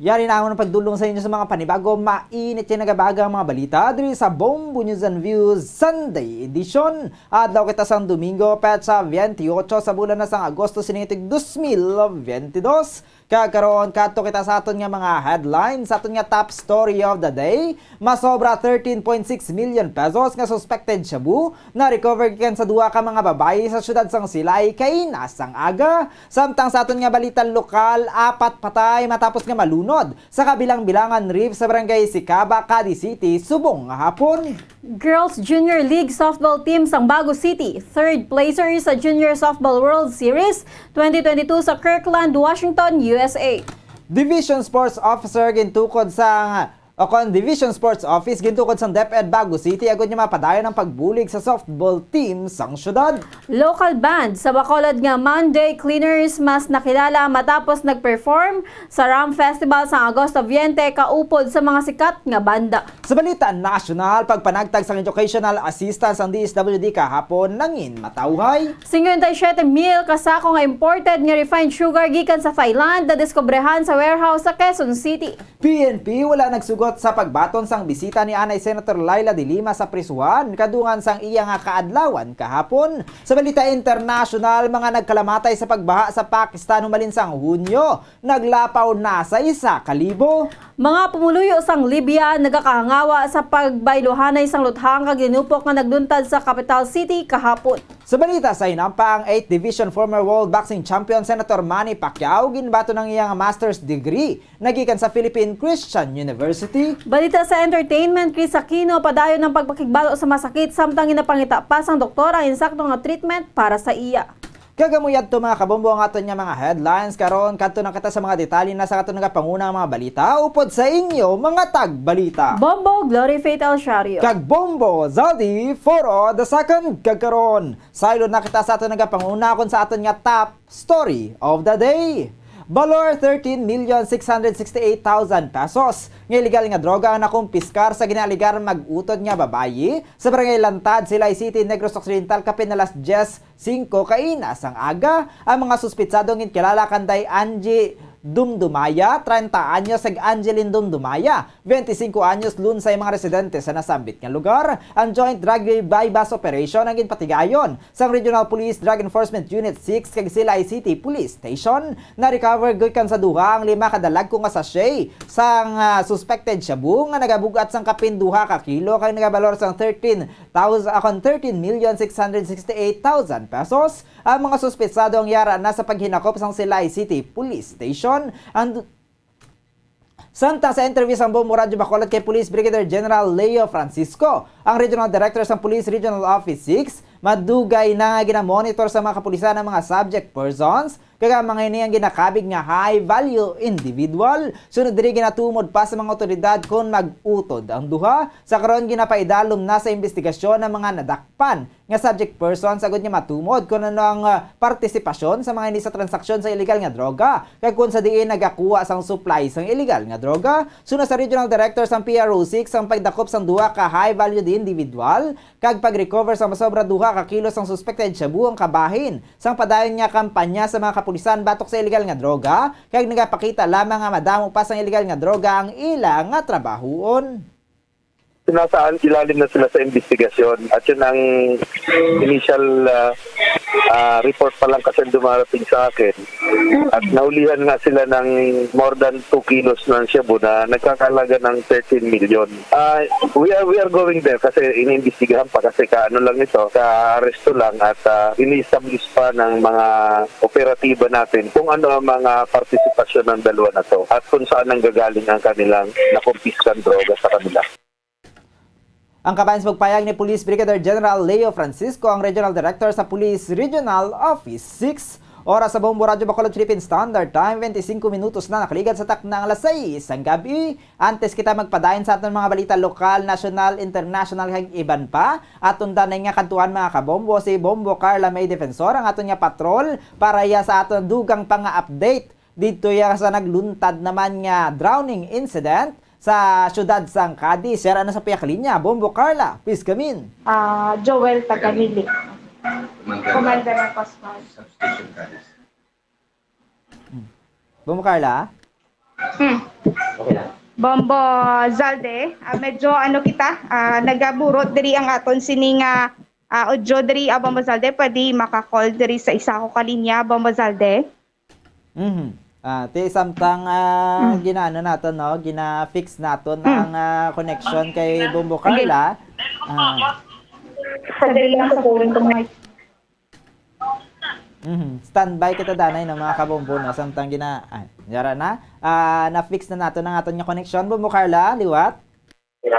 Yari na ang pagdulong sa inyo sa mga panibago, mainit nga nagabaga nga mga balita diri sa Bombo News and Views Sunday Edition. Adlaw kita sang Domingo, petsa twenty-eight sa bulan na sang Agosto, sining tuig dos mil twenty-dos. Kag karon, kadto kita sa aton nga mga headlines, sa aton nga top story of the day. Masobra thirteen point six million pesos nga suspected shabu na-recover gikan sa duha ka mga babayi sa siyudad sang Silay kaina sang aga. Samtang sa aton nga balita lokal, apat patay matapos nga malunod sa kabilang-bilangan reef sa barangay Sicaba, Cadiz City, subong nga hapon. Girls Junior League Softball Team sang Bago City, third placer sa Junior Softball World Series twenty twenty-two sa Kirkland, Washington, U S A. Division Sports Officer gintukod sang, o kon Division Sports Office gintukod sang DepEd Bago City agud nga mapadayon ang pagbulig sa softball team sang syudad. Local band sa Bacolod nga Monday Cleaners mas nakilala matapos nag-perform sa Ram Festival sang Agosto twenty kaupod sa mga sikat nga banda. Sa balita nasyonal, pagpanagtag sang educational assistance ang D S W D kahapon nangin matawhay. Cincuenta y siete mil ka sako nga imported nga refined sugar gikan sa Thailand nadiskubrihan sa warehouse sa Quezon City. P N P wala nagsugot sa pagbaton sang bisita ni anay Senator Leila de Lima sa prisuhan kadungan sang iya nga kaadlawan kahapon. Sa balita internasyonal, mga nagkalamatay sa pagbaha sa Pakistan humalin sang Hunyo naglapaw na sa isa ka libo. Mga pumuluyo sang Libya nagakahangawa sa pagbayluhanay sang luthang kag linupok nga nagluntad sa capital city kahapon. Sa balita sa hinampa, ang eighth Division former World Boxing Champion Senator Manny Pacquiao ginbaton ang iyang master's degree nagikan sa Philippine Christian University. Balita sa entertainment, Chris Aquino padayon ang pagpakigbalo sa masakit samtang ginapangita pa sang doktor ang insakto nga treatment para sa iya. Kag amo yadto, mga kabombo, ang aton nga mga headlines karon. Kadto na kita sa mga detalye na sa aton nga panguna nga mga balita upod sa inyo mga tagbalita. Bombo Glory Faith El Shario. Kag Bombo Zaldi Foro the second. Kag karon, saylo na kita sa aton nga panguna kon sa aton nga top story of the day. Balor thirteen million six hundred sixty-eight thousand pesos nga illegal nga droga ang nakumpiskar sa ginaaligar mag-utod nga babayi sa Barangay Lantad, Silay City, Negros Occidental, kapin alas dyes singko kaina sang aga. Ang mga suspitsado ang ginkilala kanday Angie Dumdumaya, treinta anyos, kag Angeline Dumdumaya, veinticinco anyos, lunsay mga residente sa nasambit nga lugar. Ang Joint Drug Buy-Bust Operation ang ginpatigayon sang Regional Police Drug Enforcement Unit six kag Silay City Police Station. Na-recover gikan sa duha ang lima ka dalagko nga sachet sang, ah, suspected shabu nga nagabug-at sang kapin duha ka kilo kag nagabalor sang thirteen thousand, ah, kon thirteen million six hundred sixty-eight thousand pesos. Ang mga suspetsado ang yara na sa paghinakop sang Silay City Police Station. Ang Samtang sa interview sang Bombo Radyo Bacolod kay Police Brigadier General Leo Francisco, ang Regional Director sang Police Regional Office six, madugay na nga ginamonitor sa mga kapulisan ang mga subject persons, kag ang mga ini ang ginakabig nga high value individual. Sunod diri, ginatumod pa sa mga otoridad kon mag-utod ang duha. Sa karon, ginapaidalom na sa imbestigasyon ang mga nadakpan nga subject persons agud nga matumod kon ano ang, ah, partisipasyon sa mga ini sa transaksyon sa illegal nga droga, kag kon sa diin nagakuha sang supply sang illegal nga droga. Suna sa Regional Director sang P R O six ang pagdakop sang duha ka high value individual kag pag-recover sa masobra duha ka kilo sang suspected shabu ang kabahin sang padayon nga kampanya sa mga kapulisan batok sa illegal nga droga, kag nagapakita lamang nga madamo pa sang illegal nga droga ang ila nga trabahoon. Nasa ilalim na sila sa investigasyon at yun ang initial, ah, ah, report pa lang kasi dumarating sa akin. At naulihan nga sila ng more than two kilos ng shabu na nagkakalaga ng thirteen million. Ah, we are, we are going there kasi iniimbestigahan pa kasi ka ano lang ito, ka aresto lang at, ah, ini-establish pa ng mga operatiba natin kung ano ang mga partisipasyon ng dalawa na to at kung saan nanggagaling ang kanilang nakumpiskan droga sa kanila. Ang kabahin sa pagpayag ni Police Brigadier General Leo Francisco, ang Regional Director sa Police Regional Office six. Oras sa Bombo Radyo Bacolod Philippine Standard Time, twenty-cinco minutos na nakaligad sa takna nga alas sais sang gab-i. Antes kita magpadayon sa aton mga balita lokal, nasyonal, internasyonal, kag iban pa, aton danay nga kadtuan, mga kabombo, si Bombo Carla May Defensor, ang aton nga patrol para iya sa aton dugang pa nga update didto iya sa nagluntad naman nga drowning incident sa siyudad sang Cadiz. Siya na sa pihak linya. Bombo Carla, please come in. Ah, Joel Taganili, Commander ng Coast Guard. Bombo Carla? Hmm. Bombo Zalde, ah, medyo ano kita, ah, nagaburot diri ang aton sini nga, ah, audio diri, ah, Bombo Zalde, pwede maka-call diri sa isa ko ka linya, Bombo Zalde? Mhm. Ah, ti samtang, ah, Mm. ginaano naton, no? Gina-fix naton Mm. ang, ah, connection kay Bombo Sige. Carla. Ah. Sadali lang sa phone ko, Mike. Mhm. Standby kita danay, no, mga kabombo, no? Samtang gina-, ay, yara na. Ah, na-fix na naton ang aton nga connection, Bombo Carla, liwat?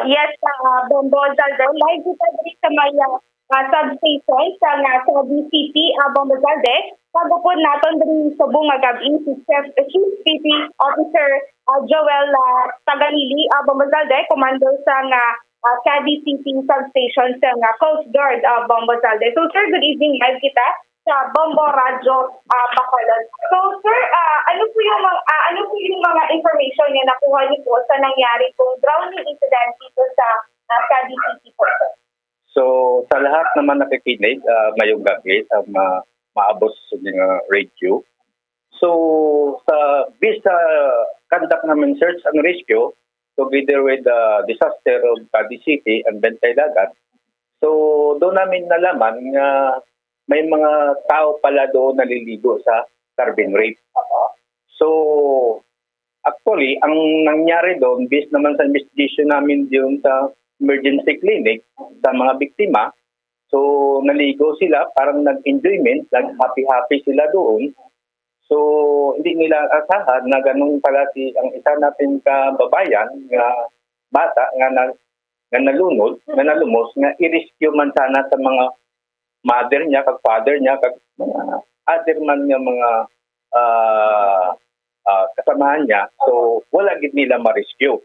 Yes, ah, Bombo Zalde. Live kita diri sa may, ah, ah, substation sa nga sa D C P, ah, Bombo Zalde. Pagupod naton diri subong nga gab-i si Chief, Chief P P Officer, ah, Joel, ah, Taganili, ah, Bombo Zalde, commander sa nga, ah, sa D C P substation sa nga Coast Guard, ah, Bombo Zalde. So, sir, good evening. Live kita sa Bombo Radyo, ah, Bacolod. So, sir, ah, ano po yung mga, ah, ano po yung mga information na nakuha niyo po sa nangyari pong drowning incident dito sa, ah, sa D C P po, sir? So, sa lahat naman nakikinig, ah, mayong gabi sa ma-, maabot sa mga radio. So, sa, based sa conduct namin search and rescue, together with the disaster of Cadiz City and Bentay Dagat, so, doon namin nalaman nga may mga tao pala doon naliligo sa Carvin Reef. So, actually, ang nangyari doon, based naman sa investigation namin doon sa emergency clinic sa mga biktima, So, naligo sila, parang nag-enjoyment, nag-happy-happy sila doon. So, hindi nila asahan na ganun pala si, ang isa nating kababayan nga bata nga na, nga nalunod, nga nalumos, nga i-rescue man sana sa mga mother niya, kag father niya, kag mga other man nga mga, ah, ah, kasamahan niya. So, wala gid nila ma-rescue.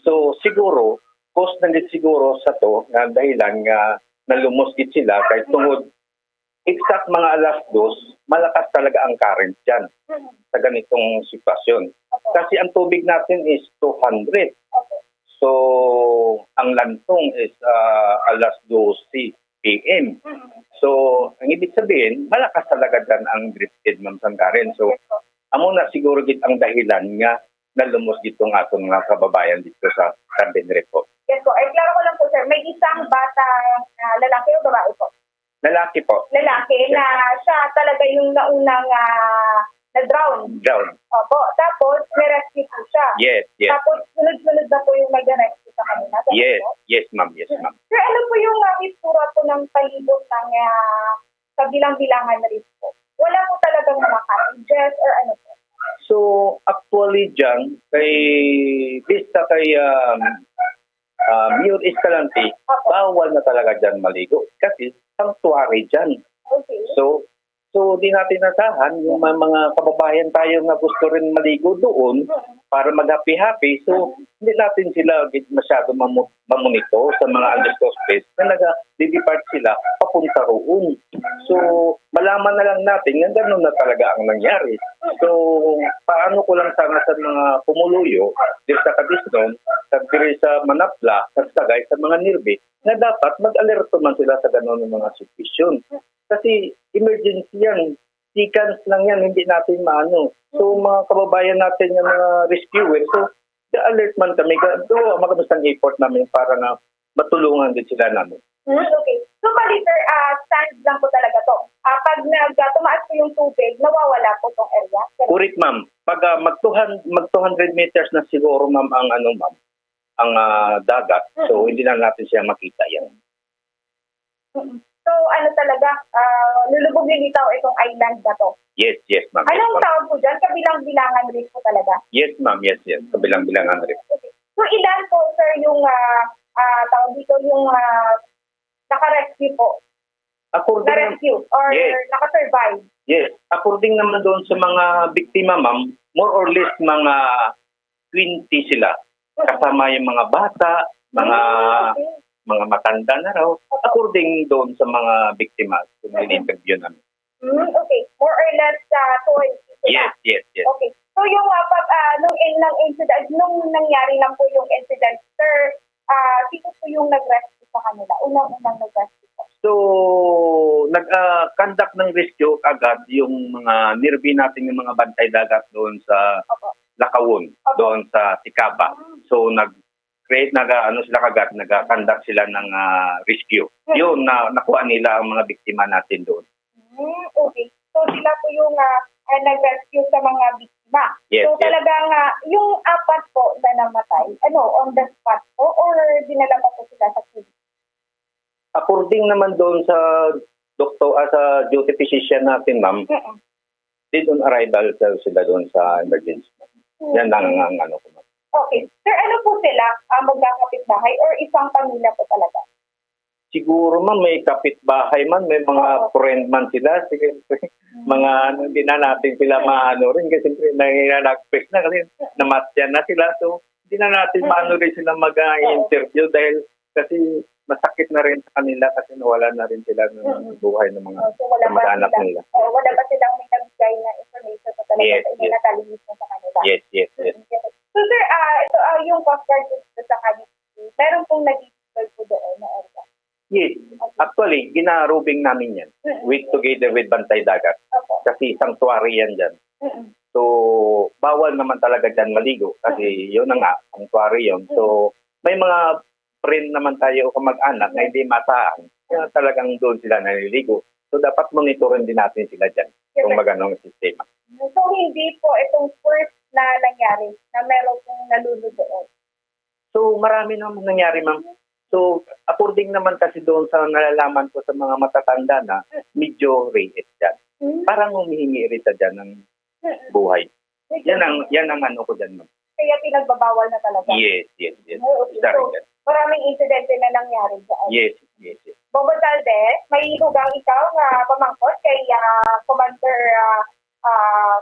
So, siguro, cause na gid siguro sa to nga dahilan nga nalumos gid sila kay tungod exact mga alas dos, malakas talaga ang current diyan sa ganitong sitwasyon. Kasi ang tubig natin is two hundred. So, ang lantong is, ah, alas dose P M. So, ang ibig sabihin, malakas talaga diyan ang drifted, Ma'am Sangkaren. So, amo na siguro gid ang dahilan nga nalumos gid tong aton mga kababayan dito sa Carbon Reef po. Yes po. Ay, klaro ko lang po, sir. May isang batang, ah, lalaki o babae po? Lalaki po. Lalaki na siya talaga yung naunang, ah, na-drown. Drown. Opo. Tapos, ni-rescue po siya. Yes, yes. Tapos, sunod-sunod na po yung nag-rescue sa kanila. Ganun Yes, po? Yes, ma'am. Yes, ma'am. Sir, ano po yung, ah, itsura po ng palibot ng, ah, sa Bilang-Bilangan Reef po? Wala po talagang mga cottages or ano po? So, actually, dyan, kay, basta kay, um, ah, Mayor Escalante, Opo. Bawal na talaga dyan maligo kasi sanctuary dyan. Okay. So, so di natin asahan yung may mga kababayan tayo nga gusto rin maligo doon Mm. para mag-happy-happy. So, Mm. hindi natin sila gid masyado mamu-, mamonitor sa mga undisclosed place na naga-depart sila papunta roon. So, malaman na lang natin nga ganun na talaga ang nangyari. So, paano ko lang sana sa mga pumuluyo, diri sa Cabisnon, sa diri sa Manapla, sa Sagay, sa mga Nirbi, na dapat mag-alerto man sila sa ganun nga mga sitwasyon. Kasi emergency yan. Seconds lang yan, hindi natin maano. So, mga kababayan natin nga mga rescuer, so, ga-alert man kami. Ga-, gawa man kami sang effort namin para nga matulungan din sila namin. Hmm, okay. So, bali, sir, ah, sand lang po talaga to. Ah, pag nag-, ah, tumaas po yung tubig, nawawala po tong area? Ganun? Correct, ma'am. Pag, ah, mag two hundred, mag two hundred meters na siguro, ma'am, ang ano, ma'am, ang, ah, dagat. So, Mm-mm. hindi na natin siya makita yan. Mm-mm. So, ano talaga, ah, lulubog-lilitaw itong island na to? Yes, yes, ma'am. Yes, Anong ma'am. tawag po dyan? Kabilang-bilangan reef po talaga? Yes, ma'am. Yes, yes. Kabilang-bilangan reef. Okay. So, ilan po, sir, yung, ah, ah, tawag dito, yung, ah, naka-rescue po? According Na-rescue or Yes. naka-survive? Yes. According naman doon sa mga biktima, ma'am, more or less mga twenty sila. Kasama yung mga bata, mga Mm, okay. mga matanda na raw, Opo. according doon sa mga biktima kung Mm. in-interview namin. Mm, okay. More or less, ah, twenty sila. Yes, yes, yes. Okay. So, yung, ah, pag, ah, nung in-, nang incident, nung nangyari lang po yung incident, sir, ah, sino po yung nag-rescue sa kanila? Unang-unang nag-rescue po? So, nag, ah, conduct ng rescue agad yung mga nearby natin, yung mga bantay dagat doon sa Opo. Lakawon, Opo. doon sa Sikaba. Ah. So, nag-create, nag, ah, ano sila kagad, nag-conduct sila ng, ah, rescue. Hmm. Yun, na, nakuha nila ang mga biktima natin doon. Hmm, okay. So, sila po yung, ah, ah, nag-rescue sa mga biktima. Yes, So, yes. talagang, ah, yung apat po na namatay, ano, on the spot po or dinala pa po sila sa clinic? According naman doon sa doktor, ah, sa duty physician natin, ma'am, Mm-mm. dead on arrival daw sila doon sa emergency. Hmm. Yan lang ang ano ko, ma'am. Okay. Sir, ano po sila? Ah, magkakapitbahay or isang pamilya po talaga? Siguro, ma'am, may kapitbahay man, may mga Oo. friend man sila. Sige, Mm. mga ano, hindi na natin sila maano rin kasi siyempre nanginanagpis na kasi namatyan na sila. So, hindi na natin Mm. maano rin sila mag, ah, Oo. interview dahil kasi masakit na rin sa kanila kasi nawala na rin sila ng Mm. buhay ng mga Oh, so wala pa kamag-anak sila, nila. oh, wala pa silang may nabigay na information sa talaga Yes, sa inyo yes. na kalihis na sa kanila. Yes, yes, yes. Mm, yes. So, sir, ah, ito, ah, yung Coast Guard po dito sa Cavite, meron pong nag-deploy po doon na area? Yes. Okay. Actually, gina-roving namin yan Mm. with, together with Bantay Dagat. Opo. Kasi sanctuary yan dyan. Mm. So, bawal naman talaga dyan maligo kasi Mm. yun na nga, sanctuary yun. So, Mm. may mga friend naman tayo o kamag-anak na Yes. hindi maasahan, kaya talagang doon sila naliligo. So, dapat monitorin din natin sila dyan Yes, kung sir. magano ang sistema. So, hindi po itong first na nangyari na meron pong nalunod doon? So, marami nang nangyari, ma'am. So, according naman kasi doon sa nalalaman ko sa mga matatanda na, medyo rehit yan. Hmm. Parang humihingi rin sa dyan ng Hmm. buhay. Medyo Yan ang, yan ang ano ko dyan, ma'am. Kaya pinagbabawal na talaga. Yes, yes, yes. Ay, okay. Isa rin So, yan. maraming insidente na nangyari dyan. Yes, yes, yes. Bongbong Zalde, may dugang ikaw nga pamangkot kay, ah, Commander, ah, ah,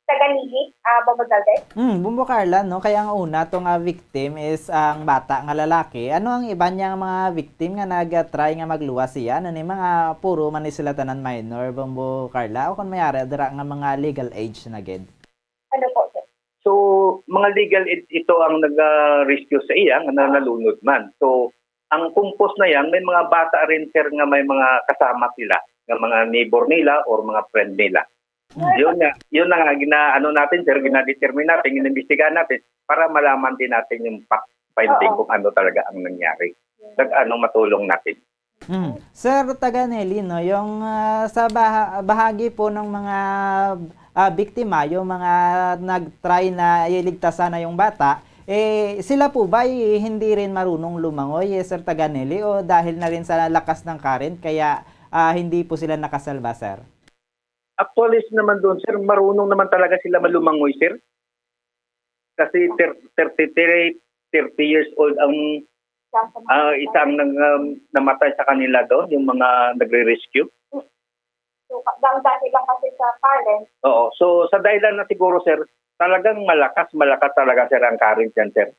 Taganili, ah, Bongbong Zalde? Hmm, Bombo Carla, no? Kaya ang una, to nga victim is ang bata nga lalaki. Ano ang iban niya nga mga victim nga nag-try nga magluwas siya? Ano ni mga puro man ni sila tanan minor, Bombo Carla? O kung mayari, dira nga mga legal age na gid? Ano po, sir? So, mga legal age ito ang nag-rescue sa iya nga nalunod man. So, ang kumpos na yan, may mga bata rin, sir, nga may mga kasama sila, nga mga neighbor nila or mga friend nila. Hmm. Yun nga, yun na nga, gina-, ano natin, sir, ginadetermine natin, inimbestigahan natin para malaman din natin yung fact finding Oo. kung ano talaga ang nangyari. Nag-, ano, matulong natin. Mm. Sir Taganelli, no, yung, ah, sa baha-, bahagi po ng mga, ah, biktima, yung mga nag-try na iligtas sana yung bata, eh, sila po ba, eh, hindi rin marunong lumangoy, eh, Sir Taganelli, o dahil na rin sa lakas ng current, kaya, ah, hindi po sila nakasalba, sir? Actually, naman doon, sir, marunong naman talaga sila malumangoy, sir. Kasi thir-, thirty-three, thirty years old ang, ah, isa ang nang, um, namatay sa kanila doon, yung mga nagre-rescue. So, ka-, dahil, dahil lang kasi sa current. Oo. So, sa dahilan na siguro, sir, talagang malakas, malakas talaga, sir, ang current yan, sir.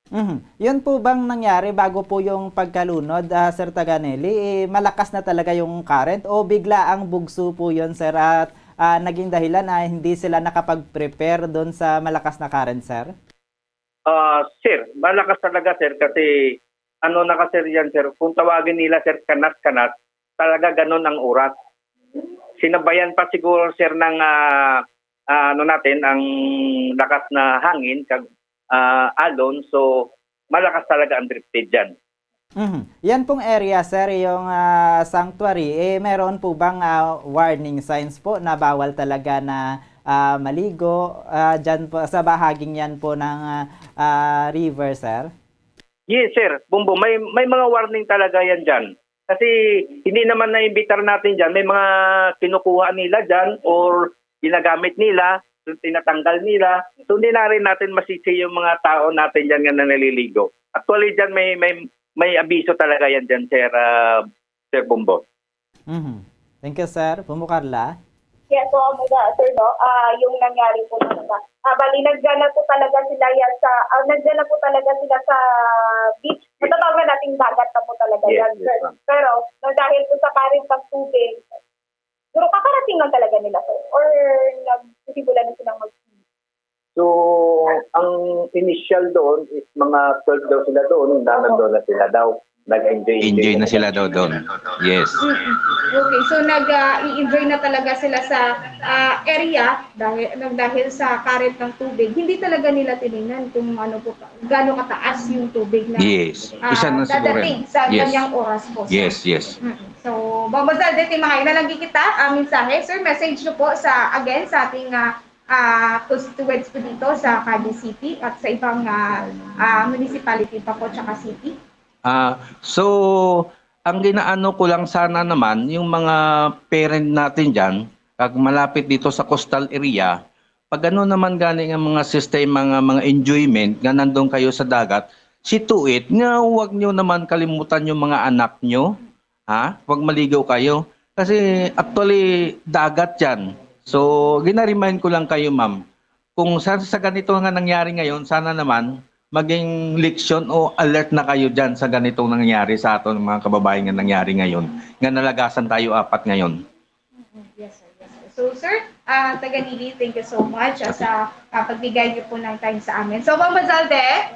Mhm. Yun po bang nangyari bago po yung pagkalunod, ah, Sir Taganelli? Eh, malakas na talaga yung current o bigla ang bugso po yun, sir, at, ah, naging dahilan na hindi sila nakapag-prepare doon sa malakas na current, sir? Ah, sir, malakas talaga, sir, kasi ano na ka, sir, yan, sir, kung tawagin nila, sir, kanas-kanas, talaga ganun ang oras. Sinabayan pa siguro, sir, ng, ah, ah, ano natin, ang lakas na hangin, kag, ah, alon, so malakas talaga ang drifted dyan. Mhm. Yan pong area, sir, yung, ah, sanctuary, eh, meron po bang, ah, warning signs po na bawal talaga na, ah, maligo, ah, dyan po, sa bahaging yan po ng, ah, ah, river, sir? Yes, sir. Bumbo, may, may mga warning talaga yan dyan. Kasi hindi naman na-imbitar natin dyan. May mga kinukuha nila dyan or ginagamit nila, so tinatanggal nila. So hindi na rin natin masisi yung mga tao natin dyan nga na naliligo. Actually, dyan may, may, may abiso talaga yan dyan, sir, ah, Sir Bumbo. Mhm. Thank you, sir. Bumbo Carla? Yes, so, mga sir, no? Ah, yung nangyari po talaga. Ah, bali, nagdala po talaga sila yan sa, ah, nagdala po talaga sila sa beach. Matatawag na nating dagat na po talaga Yes, yan, yes, sir. ma'am. Pero, no, dahil po sa current ng tubig, siguro kakarating lang talaga nila, sir. Or nagsisimula na silang mag- So, ang initial doon is mga twelve daw sila doon, na Opo. nandun na sila daw. Nag-enjoy, Enjoy na sila daw doon. Yes. Mm-mm. Okay, so nag, ah, i-enjoy na talaga sila sa, ah, area dahil, nag-, dahil sa current ng tubig. Hindi talaga nila tiningnan kung ano po, gaano kataas yung tubig na, Yes. ah, Isa na siguro dadating yan. sa Yes. kanyang oras po, sir. Yes, yes. Mm-mm. So, Bang Bazalde, timahay na lang kita, ah, mensahe. Sir, message nyo po sa, again, sa ating, ah, ah, constituents po dito sa Caguas City at sa ibang, ah, ah, municipality pa po tsaka city? Ah, so, ang ginaano ko lang sana naman, yung mga parent natin dyan, kag malapit dito sa coastal area, pag ano naman gani nga mga sistema nga mga enjoyment nga nandun kayo sa dagat, see to it nga huwag nyo naman kalimutan yung mga anak nyo. Ha? Huwag maligo kayo. Kasi actually, dagat yan. So, gina-remind ko lang kayo, ma'am. Kung sa, sa ganito nga nangyari ngayon, sana naman, maging leksyon o alert na kayo dyan sa ganitong nangyari sa aton mga kababayan nga nangyari ngayon, nga nalagasan tayo apat ngayon. Mhm. Yes, sir. Yes, sir. So, sir, ah, Taganili, thank you so much, ah, Okay. sa, ah, pagbigay niyo po ng time sa amin. So, Ma'am Bazalde,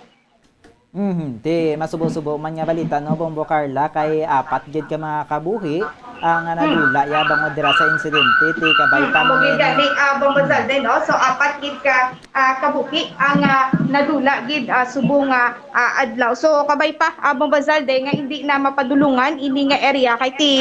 Mhm. Ti masubo-subo man nga balita, no, Bombo Carla, kay apat gid ka mga kabuhi ang, ah, nadula yabang mo dira sa insidente, ti kabay pa Amo gid man gani, ah, Bombo Zalde, no? So, apat gid ka, ah, kabuhi ang, ah, nadula gid, ah, subong nga, ah, adlaw. So, kabay pa, ah, Bombo Zalde, nga hindi na mapadulungan ini nga area kay ti,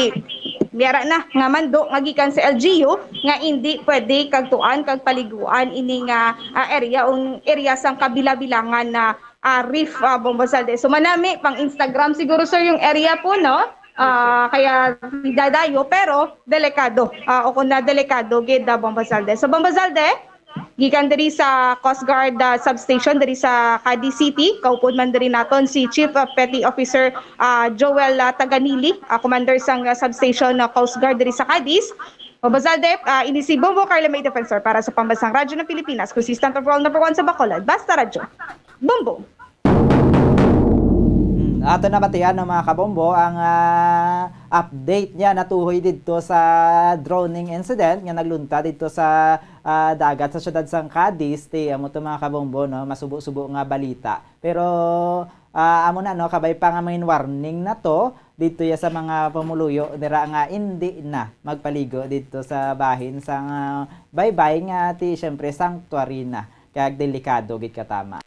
miyara na nga mando nga gikan sa L G U nga hindi pwede kagtuan kag paliguan ini nga, ah, area, ang area sang kabilabilangan na ah, reef, ah, Bombo Salde. So, manami, pang Instagram siguro, sir, yung area po, no? Ah, kaya dadayo, pero delikado. Ah, o kung na delikado, gid, ah, Bombo Salde. So, Bombo Salde, gikan diri sa Coast Guard, ah, substation diri sa Cadiz City, kaupod man diri naton si Chief of Petty Officer, ah, Joel, ah, Taganili, ah, commander sang, ah, substation, ah, Coast Guard diri sa Cadiz. Bombo Salde, ah, ini si Bombo Carla May Defensor para sa Pambansang Radyo ng Pilipinas, consistent of world number one sa Bacolod. Basta Radyo. Bombo! Hmm, ato na batian, no, mga kabombo, ang, ah, update niya natuhoy didto sa droning incident nga naglunta didto sa, ah, dagat sa siyudad sang Cadiz. Ti, amo to, mga kabombo, no, masubo-subo nga balita. Pero, ah, amo na, no, kabay pa nga main warning na to didto ya sa mga pumuluyo dira nga indi na magpaligo didto sa bahin sang, ah, baybay nga ti, siyempre, sanctuary na, kag delikado gid katama.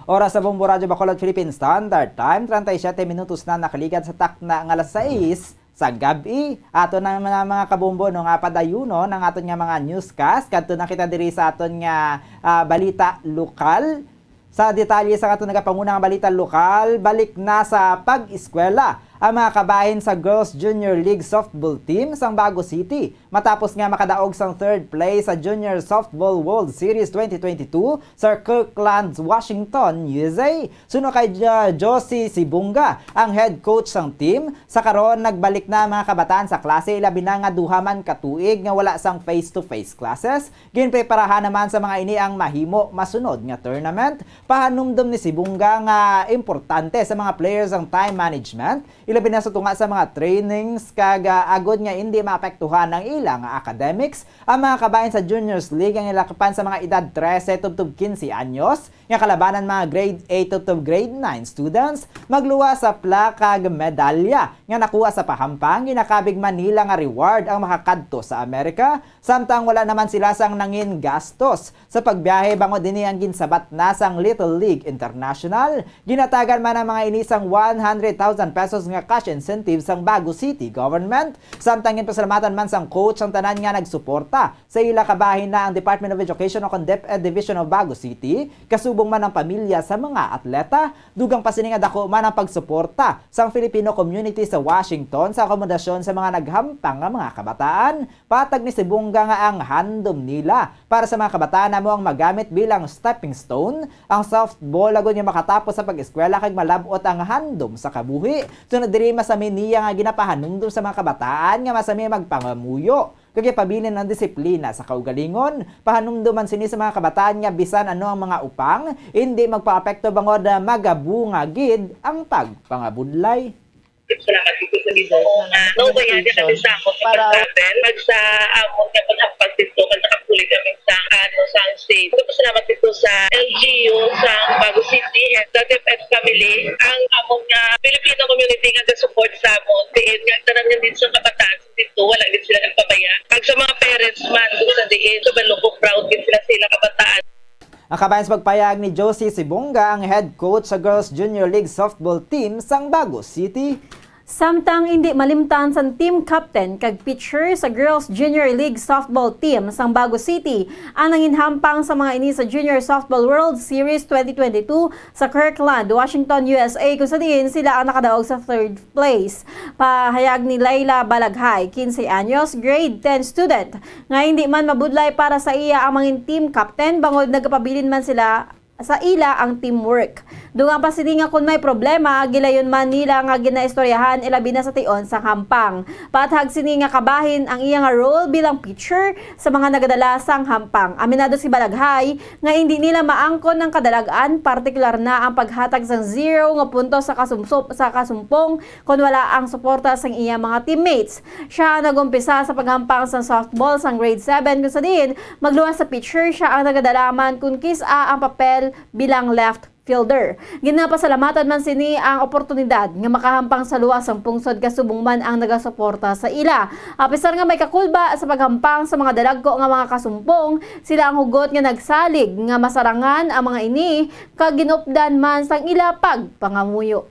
Oras sa Bombo Radyo Bacolod Philippine Standard Time, treinta y siete minutos na nakaligad sa takna nga alas sais sa gab-i. Ato na mga, mga kabombo, no, nga padayunon ang aton nga mga newscast. Kadto na kita diri sa aton nga, ah, balita lokal. Sa detalye sa aton nagapanguna nga balita lokal, balik na sa pag-eskwela ang mga kabahin sa Girls Junior League Softball Team sang Bago City, matapos nga makadaog sang third place sa Junior Softball World Series twenty twenty-two sa Kirkland, Washington, U S A. Suno kay Jo-, Josie Sibunga, ang head coach sang team, sa karon nagbalik na ang mga kabataan sa klase, ilabi na nga duha man ka tuig nga wala sang face-to-face classes. Ginpreparahan naman sa mga ini ang mahimo masunod nga tournament. Pahanumdom ni Sibunga nga importante sa mga players ang time management, ilabi na sa tunga sa mga trainings, kag, ah, agod nga indi maapektuhan ang ila nga academics. Ang mga kabahin sa Juniors League ang ilakapan sa mga edad trese tubtob quince anyos, nga kalabanan mga grade eight tubtob grade nine students, magluwas sa plaka kag medalya nga nakuha sa pahampang, ginakabig man nila nga reward ang makakadto sa Amerika, samtang wala naman sila sang nangin gastos sa pagbiyahe bangod ini ang ginsabat na sang Little League International. Ginatagan man ang mga ini sang one hundred thousand pesos nga cash incentive sang Bago City government, samtang ginpasalamatan man sang coach ang tanan nga nagsuporta sa ila kabahin na ang Department of Education o kon DepEd Division of Bago City, kasubong man ang pamilya sa mga atleta. Dugang pa sini nga dako man ang pagsuporta sang Filipino community sa Washington sa akomodasyon sa mga naghampang nga mga kabataan. Patag ni Sibunga nga ang handom nila para sa mga kabataan amo ang magamit bilang stepping stone ang softball, agod nga makatapos sa pag-eskwela kag malab-ot ang handom sa kabuhi. Sunod diri, masami niya nga ginapahanumdom sa mga kabataan nga masami magpangamuyo kag ipabilin ang disiplina sa kaugalingon. Pahanumdoman sini sa mga kabataan nga bisan ano ang mga upang, indi magpaapekto bangod, ah, magabunga gid ang pagpangabudlay. Salamat dito sa Ginoo nga naubayan niya kami sa amon nga pag-travel, kag sa amon nga paghampang dito, kag nakabulig kami sa, ano, sa safe. Nagpasalamat dito sa L G U sa Bago City, and the DepEd family, ang amon nga Filipino community nga ga-support sa amon. Diin nga tanan nga din sa kabataan dito, wala gid sila nagpabaya. Kag sa mga parents man, kung sa diin, kabalo ko, proud gid sila sa ilang kabataan. Ang kabahin sa pagpayag ni Josie Sibonga, ang head coach sa Girls Junior League Softball Team sang Bago City. Samtang indi malimtan sang team captain kag pitcher sa Girls Junior League Softball Team sang Bago City, ang nanginhampang sa mga ini sa Junior Softball World Series twenty twenty-two sa Kirkland, Washington, U S A, kung sa diin sila ang nakadaog sa third place. Pahayag ni Layla Balaghay, quince anyos, grade ten student, nga hindi man mabudlay para sa iya ang mangin team captain bangod nagapabilin man sila sa ila ang teamwork. Dugang pa sini nga kon may problema, gilayon man nila nga ginaistoryahan, ilabi na sa tion sang hampang. Paathag sini nga kabahin ang iya nga role bilang pitcher sa mga nagadala sang hampang. Aminado si Balaghay nga indi nila maangkon ang kadalag-an, partikular na ang paghatag sang zero nga puntos sa kasumsop-, sa kasumpong kon wala ang suporta sang iya mga teammates. Siya ang nag-umpisa sa paghampang sang softball sang grade seven, kung sa diin magluwas sa pitcher, siya ang nagadala man kon kis-a ang papel bilang left fielder. Ginapasalamatan man sini ang oportunidad nga makahampang sa luwas sang pungsod kasubong man ang nagasuporta sa ila. Apisar nga may kakulba sa paghampang sa mga dalagko nga mga kasumpong, sila ang hugot nga nagsalig nga masarangan ang mga ini kag ginupdan man sang ila pagpangamuyo.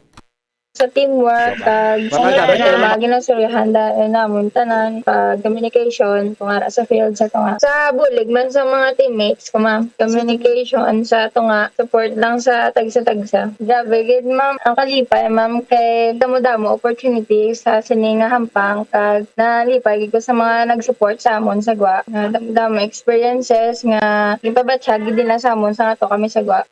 Sa teamwork, kag sa mga ginasuryahan dahil namon tanan, pag communication, kung ara sa field sa tunga. Sa bulig man sa mga teammates ko, ma'am, communication sa tunga, support lang sa tagsa-tagsa. Grabe gid, ma'am, ang kalipay, ma'am, kay damo-damo opportunity sa sini nga hampang, kag nalipay gid ko sa mga nag-support sa amon sa gwa. Nga damo-damo experiences nga gipabatyag gid nila sa amon sa ato kami sa gwa.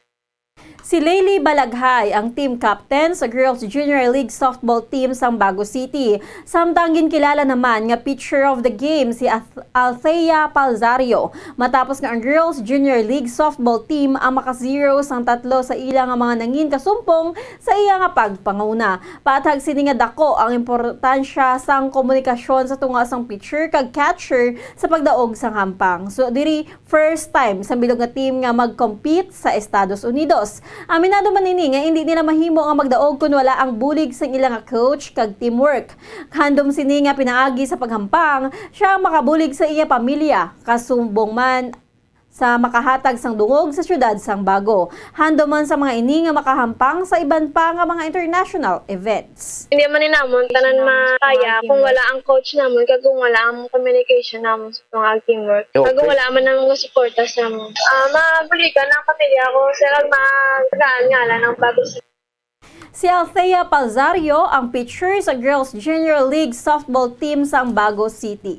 Si Laylee Balaghay ang team captain sa Girls Junior League Softball Team sang Bago City. Samtang ginkilala naman nga pitcher of the game si Ath-, Althea Palzario, matapos nga ang Girls Junior League Softball Team ang maka-zero sang tatlo sa ila nga mga nangin kasumpong sa iya nga pagpanguna. Paathag sini nga dako ang importansya sang komunikasyon sa tunga sang pitcher kag catcher sa pagdaog sang hampang. So, diri, first time sa bilog nga team nga mag-compete sa Estados Unidos. Aminado man ini nga indi nila mahimo nga magdaog kon wala ang bulig sang ila nga coach kag teamwork. Handom sini nga pinaagi sa paghampang, siya ang makabulig sa iya pamilya, kasumbong man sa makahatag sang dungog sa siyudad sang Bago. Handom man sa mga ini nga makahampang sa iban pa nga mga international events. Hindi man ni namon tanan makaya kung wala ang coach namon kag kung wala ang communication namon sa tunga teamwork. Okay. Kag kung wala man ang suporta sa amon. Ah, mabuligan ang pamilya ko, sir, ang mga gaan ngalan ang Bago City. Si Althea Palzario ang pitcher sa Girls Junior League Softball Team sang Bago City.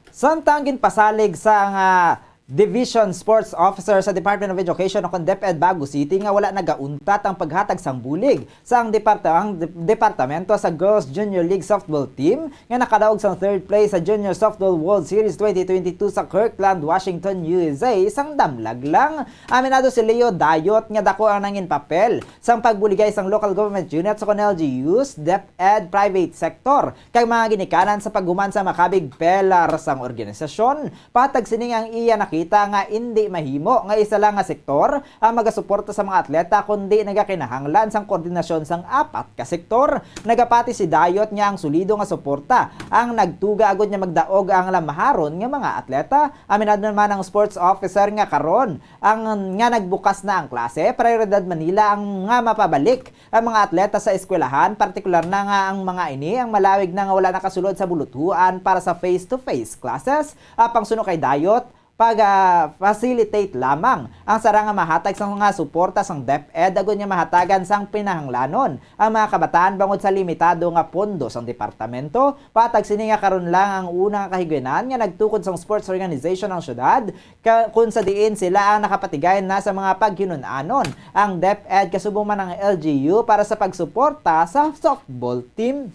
Samtang ginpasalig sang, ah, Division Sports Officer sa Department of Education o kon DepEd Bago City nga wala nagauntat ang paghatag sang bulig sang departa-, ang de-, departamento sa Girls Junior League Softball Team nga nakadaog sang third place sa Junior Softball World Series twenty twenty-two sa Kirtland, Washington, U S A, sang damlag lang. Aminado si Leo Dayot nga dako ang nangin papel sang pagbuligay sang local government unit sa kon L G Us, DepEd, private sector, kag mga ginikanan sa paghuman sa makabig pelar sang organisasyon. Patag sini nga ang iya nakita nga indi mahimo nga isa lang nga sektor ang magasuporta sa mga atleta, kundi nagakinahanglan sang koordinasyon sang apat ka sektor. Nagapati si Dayot nga ang solido nga suporta ang nagtuga agud nga magdaog ang lamaharon nga mga atleta. Aminado naman ang sports officer nga karon ang, nga nagbukas na ang klase, prioridad man nila ang nga mapabalik ang mga atleta sa eskwelahan, partikular na nga ang mga ini ang malawig na nga wala nakasulod sa buluthuan para sa face-to-face classes. Apang suno kay Dayot, pag, ah, facilitate lamang ang sara nga mahatag sang mga suporta sang DepEd agud nga mahatagan sang pinahanglanon ang mga kabataan bangod sa limitado nga pondo sang departamento. Patag sini nga karon lang ang una nga kahigayunan nga nagtukod sang sports organization ang syudad, ka-, kun sa diin sila ang nakapatigay na sa mga paghinun-anon ang DepEd kasubong man ang L G U para sa pagsuporta sa softball team.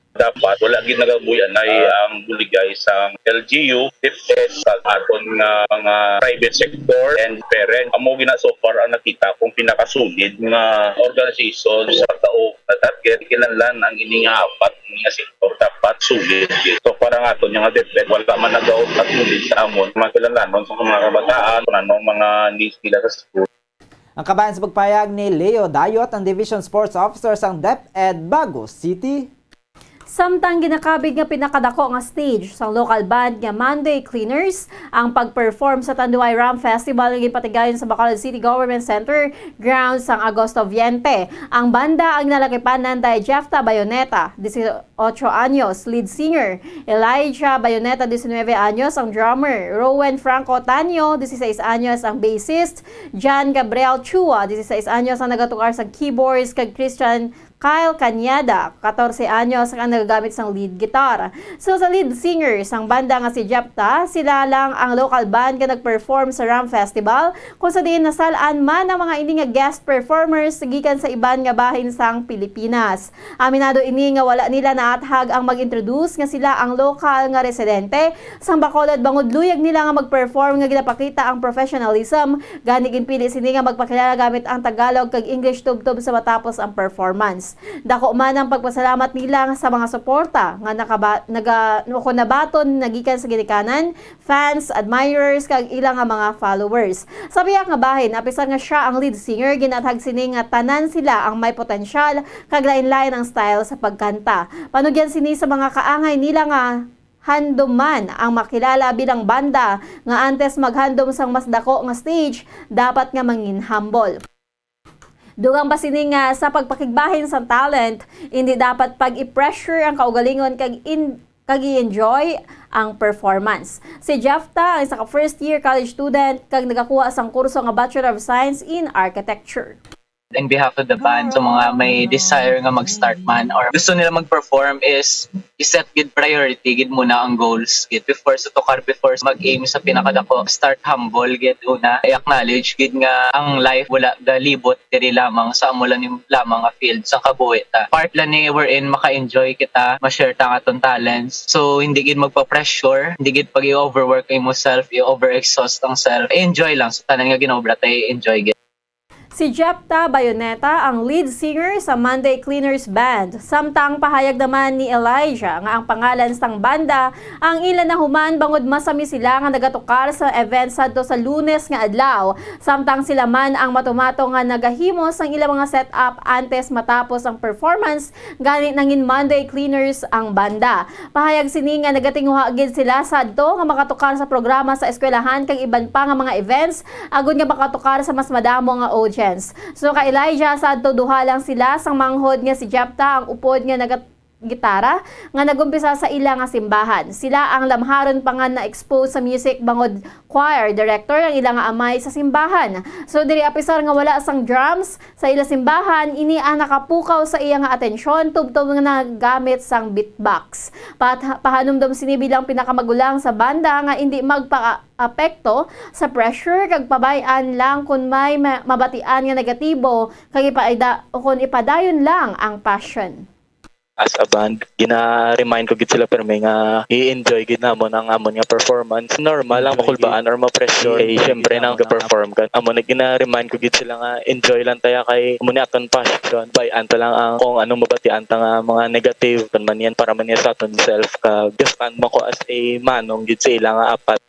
Dapat wala gid nagabuy-anay ang buligay sang L G U, DepEd, sa aton nga mga private sector and parent. Amo gina so far ang nakita kong pinakasulid nga organization sa tao na target. Kinahanglan ang ini nga apat nga sektor dapat sulid. So, para nga aton nga DepEd, wala man nagaot at sulid sa amon. Mga kinahanglanon sa mga kabataan, kung anong mga needs nila sa school. Ang kabahin sa pagpayag ni Leo Dayot, ang Division Sports Officer sang DepEd Bago City. Samtang ginakabig nga pinakadako nga stage sang local band nga Monday Cleaners ang pag-perform sa Tanduay Ram Festival nga ginpatigayon sa Bacolod City Government Center grounds sang Agosto twenty. Ang banda ang nalakipan nanday Jefta Bayoneta, disi-otso anyos, lead singer, Elijah Bayoneta, diecinueve anyos, ang drummer, Rowen Franco Tanyo, dieciséis anyos, ang bassist, John Gabriel Chua, dieciséis anyos, ang nagatukar sa keyboards, kag Christian Kyle Cañada, catorce anyos, ang nagagamit sang lead guitar. So, sa lead singer sang banda nga si Jepta, sila lang ang local band nga nag-perform sa Ram Festival, kung sa diin nasal-an man ang mga ini nga guest performers gikan sa iban nga bahin sang Pilipinas. Aminado ini nga wala nila naathag ang mag-introduce nga sila ang lokal nga residente sang Bacolod bangod luyag nila nga mag-perform nga ginapakita ang professionalism. Gani, ginpili sini nga magpakilala gamit ang Tagalog kag English tubtob sa matapos ang performance. Dako man ang pagpasalamat nila sa mga suporta nga nakaba-, naga-, o kon nabaton nagikan sa ginikanan, fans, admirers, kag ila nga mga followers. Sa bihak nga bahin, apisar nga sia ang lead singer, ginathag sini nga tanan sila ang may potensyal kag lain-lain ang style sa pagkanta. Panugyan sini sa mga kaangay nila nga handuman ang makilala bilang banda nga antes maghandom sang mas dako nga stage, dapat nga mangin humble. Dugang pa sini nga sa pagpakigbahin sang talent, hindi dapat pag-i-pressure ang kaugalingon kag in-, kag i-enjoy ang performance. Si Jefta ang isa ka first year college student kag nagakuha sang kurso nga Bachelor of Science in Architecture. In behalf of the band, sa mga may desire nga mag-start man or gusto nila mag-perform, is i-set gid priority gid muna ang goals gid before sa tukar, before mag-aim sa pinakadako. Start humble gid una, i-acknowledge gid nga ang life wala galibot diri lamang sa amo lang ni lamang nga field sa kabuhi ta. Part lang ni wherein maka-enjoy kita, ma-share ta ang aton talents. So hindi gid magpa-pressure, hindi gid pag i-overwork imo self, i-overexhaust ang self. Enjoy lang sa tanan nga ginaobra ta, enjoy gid. Si Jepta Bayoneta ang lead singer sa Monday Cleaners Band, samtang pahayag naman ni Elijah nga ang pangalan sang banda ang ila nahuman bangod masami sila nga nagatukar sa event sadto sa Lunes nga adlaw, samtang sila man ang matumato nga nagahimo sang ila mga setup antes matapos ang performance, gani nangin Monday Cleaners ang banda. Pahayag sini nga nagatinguha gid sila sadto nga makatukar sa programa sa eskwelahan kag iban pa nga mga events agod nga makatukar sa mas madamo nga audience. So, kay Elijah, sadto duha lang sila sang manghod nga si Jepta ang upod nga nagagitara nga nagumpisa sa ila nga simbahan. Sila ang lamharon pa nga na-expose sa music bangod choir director ang ila nga amay sa simbahan. So, diri, apisar nga wala sang drums sa ila simbahan, ini ang nakapukaw sa iya nga atensyon tubtob nga nagamit sang beatbox. Pat-, pahanumdom sini bilang pinakamagulang sa banda nga indi magpa-apekto sa pressure kag pabay-an lang kon may ma-, mabatian nga negatibo kag ipaida-, o kon ipadayon lang ang passion. As a band, gina-remind ko gid sila pirmi nga i-enjoy gid namon ang amon nga performance. Normal lang makulbaan or ma-pressure. Eh, syempre, nang perform ka, amo na gina-remind ko gid sila nga enjoy lang taya kay amo ni aton passion. Bay-an ta lang ang kung anong mabatian ta nga mga negative, kun man yan para man yan sa aton self, kag stand mo ko as a manong gid sa ila nga apat.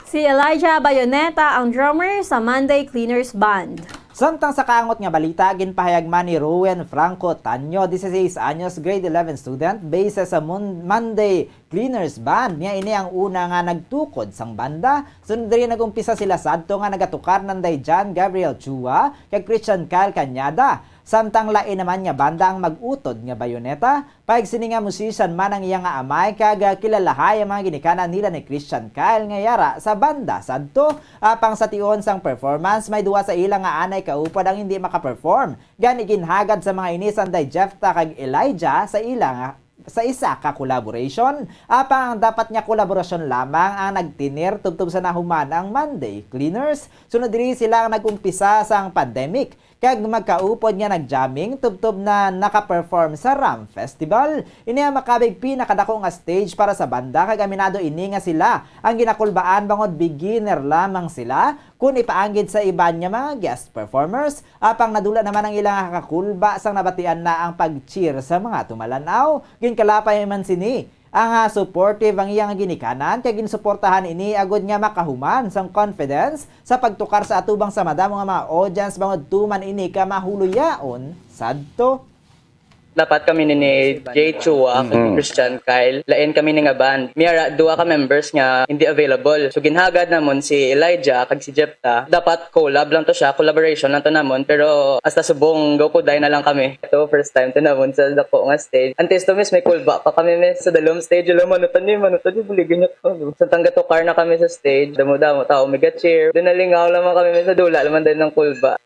Si Elijah Bayoneta ang drummer sa Monday Cleaners Band. Samtang sa kaangot nga balita, ginpahayag man ni Rowen Franco Tanyo, dieciséis anyos, grade eleven student, base sa Mon-, Monday Cleaners Band, nga ini ang una nga nagtukod sang banda. Sunod diri, nag-umpisa sila sadto nga nagatukar nanday John Gabriel Chua kag Christian Kyle Cañada. Samtang lain naman nga banda ang mag-utod nga Bayoneta, pahayag sini nga musician man ang iya nga amay kag, ah, kilalahay ang mga ginikanan nila ni Christian Kyle nga yara sa banda sadto. Apang sa tion sang performance, may duha sa ila nga anay kaupod ang hindi maka-perform. Gani ginhagad sa mga ini sanday Jefta kag Elijah sa ila nga, sa isa ka collaboration. Apang ang dapat nga kolaborasyon lamang ang nagtinir tubtob sa nahuman ang Monday Cleaners. Sunod diri sila ang nag-umpisa sang pandemic. Kag magkaupod nga nag-jamming tubtob na naka-perform sa Ram Festival. Ini ang makabig pinakadako nga stage para sa banda, kag aminado ini nga sila ang ginakulbaan bangod beginner lamang sila kon ipaanggid sa iban nga mga guest performers. Apang nadula naman ang ila nga kakulba sang nabatian na ang pag-cheer sa mga tumalan-aw. Ginkalapay man sini ang, ah, supportive ang iya nga ginikanan, kay ginsuportahan ini agud nga makahuman sang confidence sa pagtukar sa atubang sa madamo nga mga audience bangod tuman ini ka mahuloyaon sadto. Dapat kami ni, ni Jay Chua kag Christian Kyle. Lain kami ni nga band. May ara duha ka members nga hindi available. So ginhagad namon si Elijah kag si Jepta. Dapat collab lang to siya, collaboration lang to namon. Pero hasta subong gaw kuday na lang kami. Ito first time to namon sa dako nga stage. Antes to, miss, may kulba pa kami, miss, sa dalom stage. Alam, ano tani, ano tani, buligan niya ko. Sa tangga tukar na kami sa stage, damo-damo tao may ga-cheer. Doon nalingaw lamang kami, miss, sa dula lamang din ng kulba.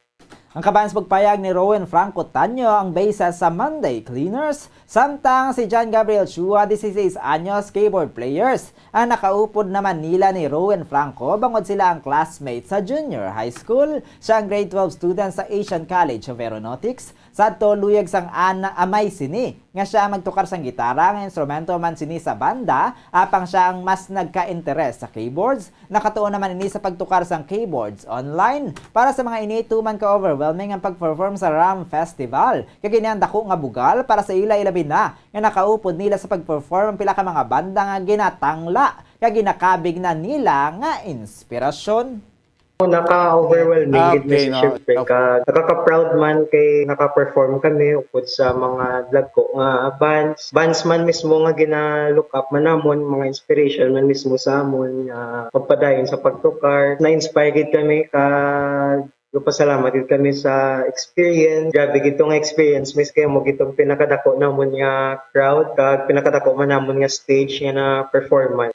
Ang kaban sa pagpayag ni Rowen Franco Tanyo ang basis sa Monday Cleaners, samtang si John Gabriel Chua, dieciséis anyos, keyboard players. Ang nakaupod naman nila ni Rowen Franco bangod sila ang classmate sa junior high school. Siya ang grade twelve student sa Asian College of Aeronautics. Sadto luyag sang ana amay sini nga siya ang magtukar sang gitara nga instrumento man sini sa banda, apang siya ang mas nagka-interes sa keyboards. Nakatuon naman ini sa pagtukar sang keyboards online. Para sa mga ini, tuman ka-overwhelming ang pag-perform sa Ram Festival, kag ini ang dako nga bugal para sa ila, ilabi na nga nakaupod nila sa pag-perform ang pila ka mga banda nga ginatangla kag ginakabig na nila nga inspirasyon. Naka-overwhelming gid, Mister Siyempre, ka, nakaka-proud man kay naka-perform kami upod sa mga dagko nga bands. Bands man mismo nga gina-look up man namon, mga inspiration man mismo sa amon nga magpadayon sa pagtukar. Na-inspire gid kami ka Nagpasalamat gid kami sa experience. Grabe gid tong experience, miski amo gid tong pinakadako namon nga crowd, kag pinakadako man namon nga stage nga na-performan.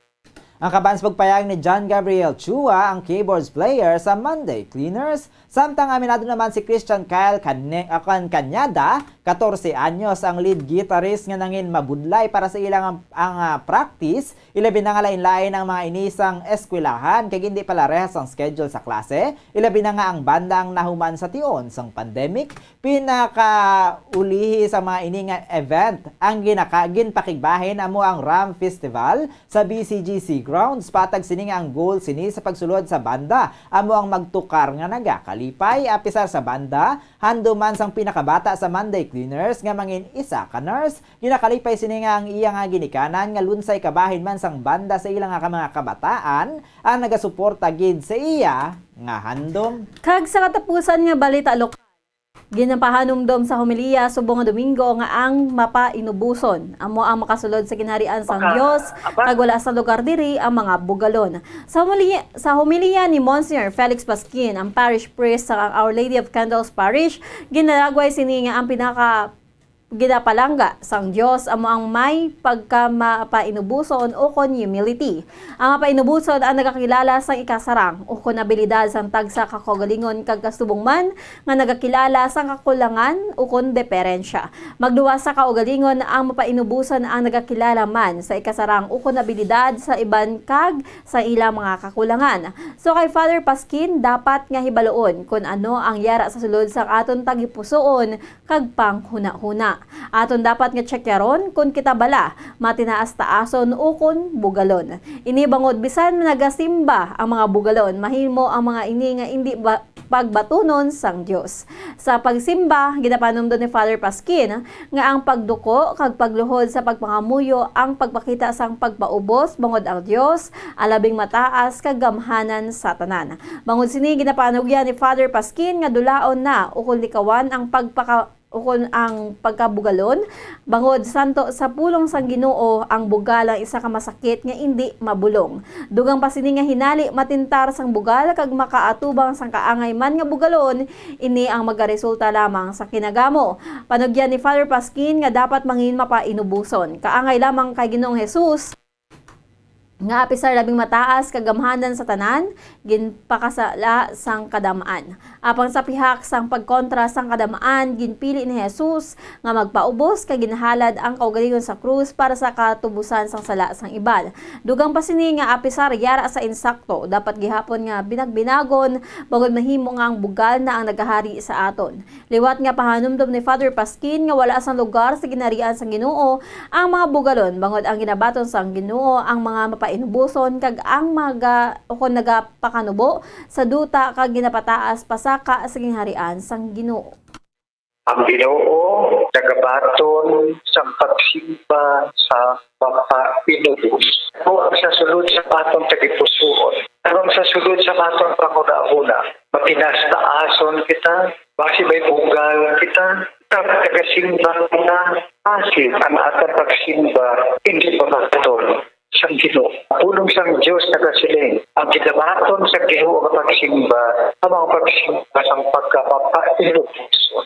Ang kaban sa pagpayag ni John Gabriel Chua, ang keyboards player sa Monday Cleaners, samtang aminado naman si Christian Kyle Kane-, ah, Kan-, Cañada, katorse anyos, ang lead guitarist nga nangin mabudlay para sa ilang ang, ang, ah, practice, ilabi na nga lain-lain ang mga ini sang eskwelahan, kag hindi pala rehas ang schedule sa klase, ilabi na nga ang banda ang nahuman sa tion sang pandemic. Pinakaulihi sa mga ini nga event, ang ginaka-, ginpakigbahin amo ang Ram Festival sa B C G C grounds. Patag sini nga ang goal sini sa pagsulod sa banda amo ang magtukar nga nagakalipay. Apisar sa banda, handom man sang pinakabata sa Monday Cleaners nga mangin isa ka nurse, ginakalipay sini nga ang iya nga ginikanan nga lunsay kabahin man sang banda sa ila nga ka-, mga kabataan ang nagasuporta gid sa iya nga handom. Kag sa katapusan nga balita lokal, ginapahanumdom sa homilya subong nga Domingo nga ang mapainubuson amo ang makasulod sa ginharian sang Maka-, Dios, apa? Kag wala sa lugar diri ang mga bugalon. Sa homilya, sa homilya ni Monsignor Felix Pasquin, ang parish priest sa Our Lady of Candles Parish, ginalagway sini nga ang pinaka ginapalangga sang Dios amo ang may pagkamapainubuson ukon humility. Ang mapainubuson ang nagakilala sang ikasarang ukon abilidad sang tagsa ka kaugalingon kag kasubong man nga nagakilala sang kakulangan ukon deperensya. Magluwas sa kaugalingon ang mapainubuson ang nagakilala man sa ikasarang ukon abilidad sa iban kag sa ilang mga kakulangan. So kay Father Pasquin, dapat nga hibaluon kon ano ang yara sa sulod sang aton tagipusoon kag panghunahuna. Aton dapat nga tsekyaron kon kita bala matinaas-taason ukon bugalon. Ini bangod bisan nagasimba ang mga bugalon, mahimo ang mga ini nga indi ba-, pagbatunon sang Dios. Sa pagsimba, ginapanumdom ni Father Pasquin nga ang pagduko kag pagluhod sa pagpangamuyo ang pagpakita sang pagpaubos bangod ang Dios ang labing mataas kag gamhanan sa tanan. Bangod sini, ginapanugyan ni Father Pasquin nga dulaon na ukon likawan ang pagpaka-, ukon ang pagkabugalon, bangod santo sa pulong sang Ginoo ang bugal ang isa ka masakit nga indi mabulong. Dugang pa sini nga hinali matintar sang bugal kag makaatubang sang kaangay man nga bugalon, ini ang magaresulta lamang sa kinagamo. Panugyan ni Father Pasquin nga dapat mangin mapainubuson. Kaangay lamang kay Ginoong Jesus nga apisar labing mataas kag gamhanan sa tanan, ginpakasala sang kadam-an. Apang sa pihak sang pagkontra sang kadam-an, ginpili ni Jesus nga magpaubos kag ginhalad ang kaugalingon sa krus para sa katubusan sang sala sang iban. Dugang pa sini nga apisar yara sa insakto, dapat gihapon nga binagbinagon bangod mahimo nga ang bugal na ang nagahari sa aton. Liwat nga pahanumdom ni Father Pasquin nga wala sang lugar sa ginharian sang Ginoo ang mga bugalon, bangod ang ginabaton sang Ginoo ang mga mapainubuson kag ang mga ukon nagapakanubo sa duta kag ginapataas pasaka sa ginharian sang Ginoo. Ang Ginoo nagabaton sang pagsimba sa mapainubos. Amo ang sa sulod sa aton tagipusoon, aron sa sulod sa aton panghunahuna, mapinaas-taason kita, basi may bugal kita, kag nagasimba kita, basi ang aton pagsimba indi makahatol sang Ginoo. Pulong sang Dios nagasiling, ang ginabaton sang Ginoo nga pagsimba, ang mga pagsimba sang pagkamapainuboson.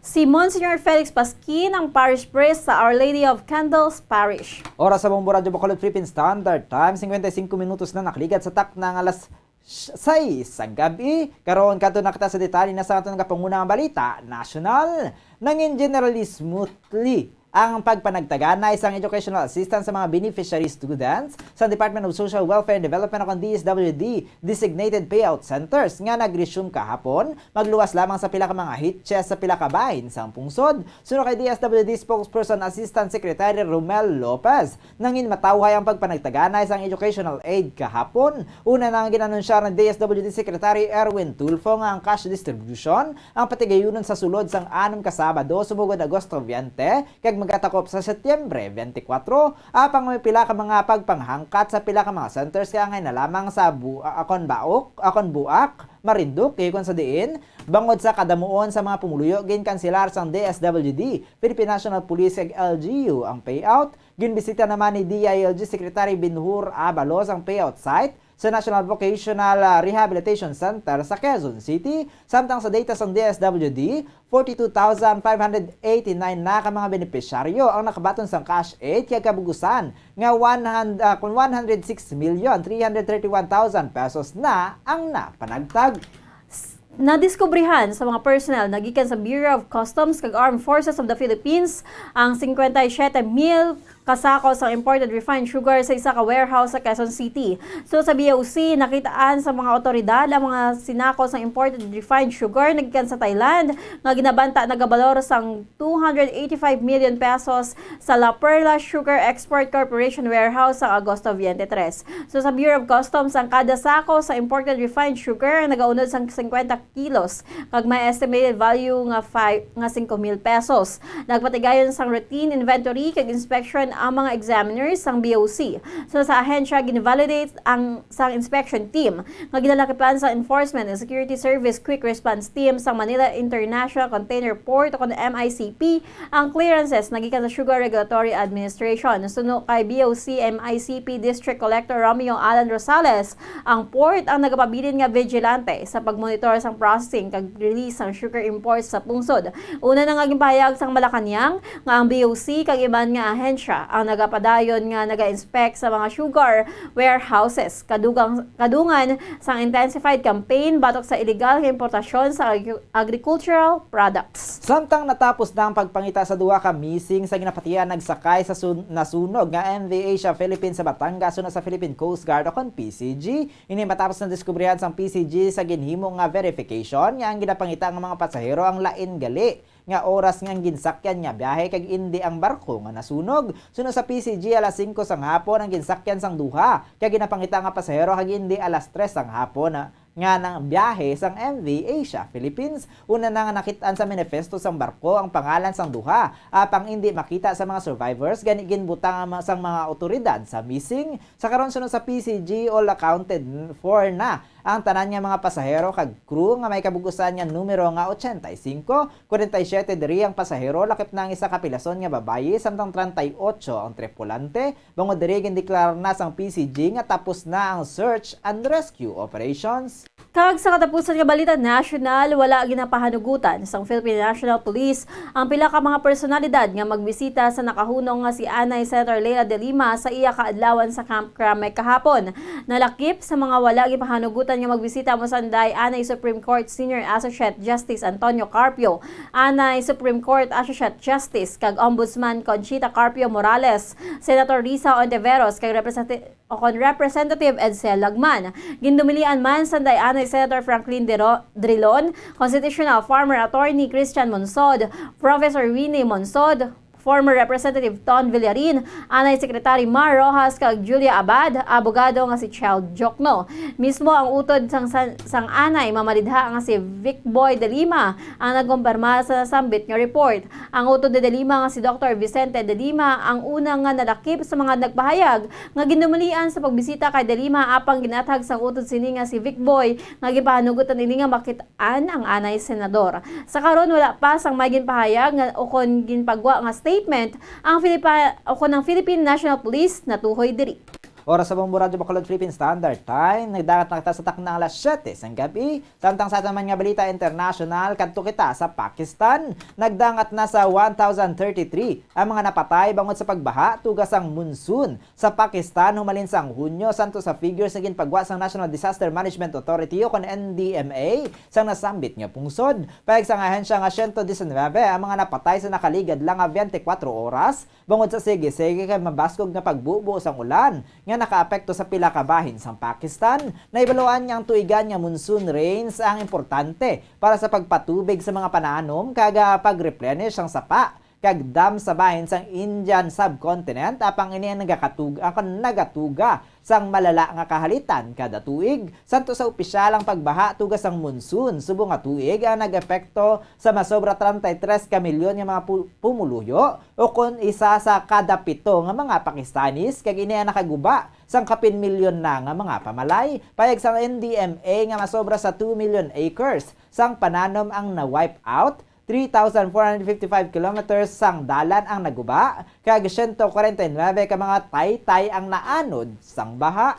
Si Monsignor Felix Pasquin, ang parish priest sa Our Lady of Candles Parish. Oras sa Bombo Radyo Bacolod, Philippine Standard Time, singkwenta y singko minutos na nakaligat sa takna nga alas sais sang gab-i. Karon, kadto na kita sa detalye na sa aton nga pangunang balita nasyonal. Nangin generally smoothly ang pagpanagtaganay sang educational assistance sa mga beneficiary students sa Department of Social Welfare and Development o kon D S W D designated payout centers nga nag-resume kahapon, magluwas lamang sa pila ka mga hitches sa pila ka bahin sang pungsod. Suno kay D S W D spokesperson Assistant Secretary Romel Lopez, nangin matawhay ang pagpanagtaganay sang educational aid kahapon. Una na nga gin-anunsyar ni D S W D Secretary Erwin Tulfo nga ang cash distribution ang patigayunon sa sulod sang anom ka Sabado sumugod Agosto veinte kag magatakop sa Setyembre twenty-four, apang may pila ka mga pagpanghangkat sa pila ka mga centers nga angay na lamang sa bu-, akon baok, akon buak, Marinduque, kon sa diin, bangod sa kadamuon sa mga pumuluyo, ginkanselar sang D S W D, Philippine National Police, kag L G U ang payout. Ginbisita naman ni D I L G Secretary Benhur Abalos ang payout site sa National Vocational, ah, Rehabilitation Center sa Quezon City, samtang sa data sang D S W D, forty-two thousand five hundred eighty-nine na ka mga benepisyaryo ang nakabaton sang cash aid, kag kabugusan nga one hundred, ah, kun one hundred six million three hundred thirty-one thousand pesos na ang napanagtag. S-, nadiskubrihan sa mga personnel nga gikan sa Bureau of Customs kag Armed Forces of the Philippines ang cincuenta y siete mil ka sako sang imported refined sugar sa isa ka warehouse sa Quezon City. So, sa B O C, nakitaan sa mga awtoridad ang mga sinako sang imported refined sugar nga gikan sa Thailand nga ginabanta nagabalor sang two hundred eighty-five million pesos sa La Perla Sugar Export Corporation warehouse sa Agosto twenty-three. So, sa Bureau of Customs, ang kada sako sa imported refined sugar ang nagaunod sang cincuenta kilos, kag may estimated value nga five, nga singko mil pesos. Nagpatigayon sang routine inventory kag inspection ang mga examiners sang B O C. So, sa ahensya, gin-validate ang sang inspection team nga ginalakipan sa Enforcement and Security Service Quick Response Team sang Manila International Container Port, o kon M I C P, ang clearances nga gikan sa Sugar Regulatory Administration. Suno kay B O C M I C P District Collector Romeo Alan Rosales, ang port ang nagapabilin nga vigilante sa pagmonitor sang processing kag release sang sugar imports sa pungsod. Una na nga ginpahayag sang Malacañang nga ang B O C kag iban nga ahensya ang nagapadayon nga naga-inspect sa mga sugar warehouses, kadugang, kadungan sang intensified campaign batok sa illegal nga importasyon sa agri-, agricultural products. Samtang natapos na ang pagpangita sa duha ka missing sa ginapatihan nagsakay sa sun-, nasunog nga M V Asia Philippines sa Batangas suno sa Philippine Coast Guard, o kon P C G, ini matapos na diskubrihan sang P C G sa ginhimo nga verification nga ang ginapangita nga mga pasahero ang lain gali nga oras nga ang ginsakyan nga biyahe kag indi ang barko nga nasunog. Suno sa P C G, alas singko sang hapon ang ginsakyan sang duha ka ginapangita nga pasahero kag indi alas tres sang hapon, ah, nga nang biyahe sang M V Asia Philippines. Una na nga nakit-an sa manifesto sang barko ang pangalan sang duha, apang indi makita sa mga survivors, gani ginbutang ang mga, sang mga awtoridad sa missing. Sa karon, suno sa P C G, all accounted for na ang tanan nga mga pasahero kag crew nga may kabug-usan nga numero nga ochenta y cinco, kwarenta y siyete diri ang pasahero, lakip na ang isa ka pilason nga babayi, samtang treinta y ocho ang tripulante. Bangod diri, gindeklarar na sang P C G nga tapos na ang search and rescue operations. Kag sa katapusan nga balita nasyonal, wala ginapahanugutan sang Philippine National Police ang pila ka mga personalidad nga magbisita sa nakahunong nga si anay Senator Leila de Lima sa iya kaadlawan sa Camp Crame kahapon. Nalakip sa mga wala gipahanugutan nga magbisita amo sanday anay Supreme Court Senior Associate Justice Antonio Carpio, anay Supreme Court Associate Justice kag Ombudsman Conchita Carpio Morales, Senator Risa Ontiveros kag Representative o kon Representative Edsel Lagman. Gindumilian man sanday anay Senator Franklin Dero-, Drilon, constitutional former attorney Christian Monsod, Professor Winnie Monsod, former Representative Ton Villarin, anay Secretary Mar Roxas kag Julia Abad, abogado nga si Child Jokno. Mismo ang utod sang, sang, sang anay mamalidha nga si Vic Boy de Lima ang nagkumpirma sa nasambit nga report. Ang utod ni de Lima nga si Doktor Vicente de Lima ang una nga nalakip sa mga nagpahayag nga ginumalian sa pagbisita kay de Lima, apang ginathag sang utod sini nga si Vic Boy nga gipahanugot ini nga makit-an ang anay senador. Sa karon, wala pa sang may ginpahayag nga ukon ginpagwa nga statement ang Filipa-, ukon ang Philippine National Police natuhoy diri. Oras sa Bombo Radyo Bacolod, Philippine Standard Time. Nagdangat na kita sa takna alas siyete sang gabi. Samtang sa aton man nga balita internasyonal, kadto kita sa Pakistan. Nagdangat na sa one thousand thirty-three ang mga napatay bangod sa pagbaha tuga sang monsoon sa Pakistan humalin sang Hunyo, santo sa figures nga ginpagwa sang National Disaster Management Authority o kon N D M A sang nasambit nga pungsod. Pahayag sang ahensya nga siyento disinwebe ang mga napatay sa nakaligad lang nga twenty-four oras bangod sa sige-sige kag mabaskog nga pagbubo sang ulan nga nakaapekto sa pila ka bahin sang Pakistan. Nahibaluan nga ang tuigan nga monsoon rains ang importante para sa pagpatubig sa mga pananom kag, ah, pag-replenish sang sapa kag dam sa bahin sang Indian subcontinent, apang ini ang nagakatug-, ang nagatuga sang malala nga kahalitan kada tuig, santo sa opisyal ang pagbaha tuga sang monsoon subong nga tuig ang nag-epekto sa masobra treinta y tres ka milyon nga mga pu-, pumuluyo, o kon isa sa kada pito nga mga Pakistanis, kag ini ang nakaguba sang kapin milyon na nga mga pamalay. Pahayag sang N D M A nga masobra sa two million acres sang pananom ang na-wipe out, three thousand four hundred fifty-five kilometers sang dalan ang naguba, kag siyento kwarenta y nuebe ka mga taytay ang naanod sang baha.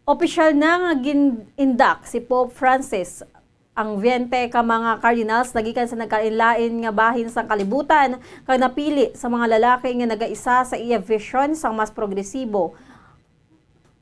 Opisyal na nga gin-induct si Pope Francis ang veinte ka mga cardinals nagikan sa nagkalain-lain nga bahin sang kalibutan, kag napili sa mga lalaki nga nagaisa sa iya vision sang mas progresibo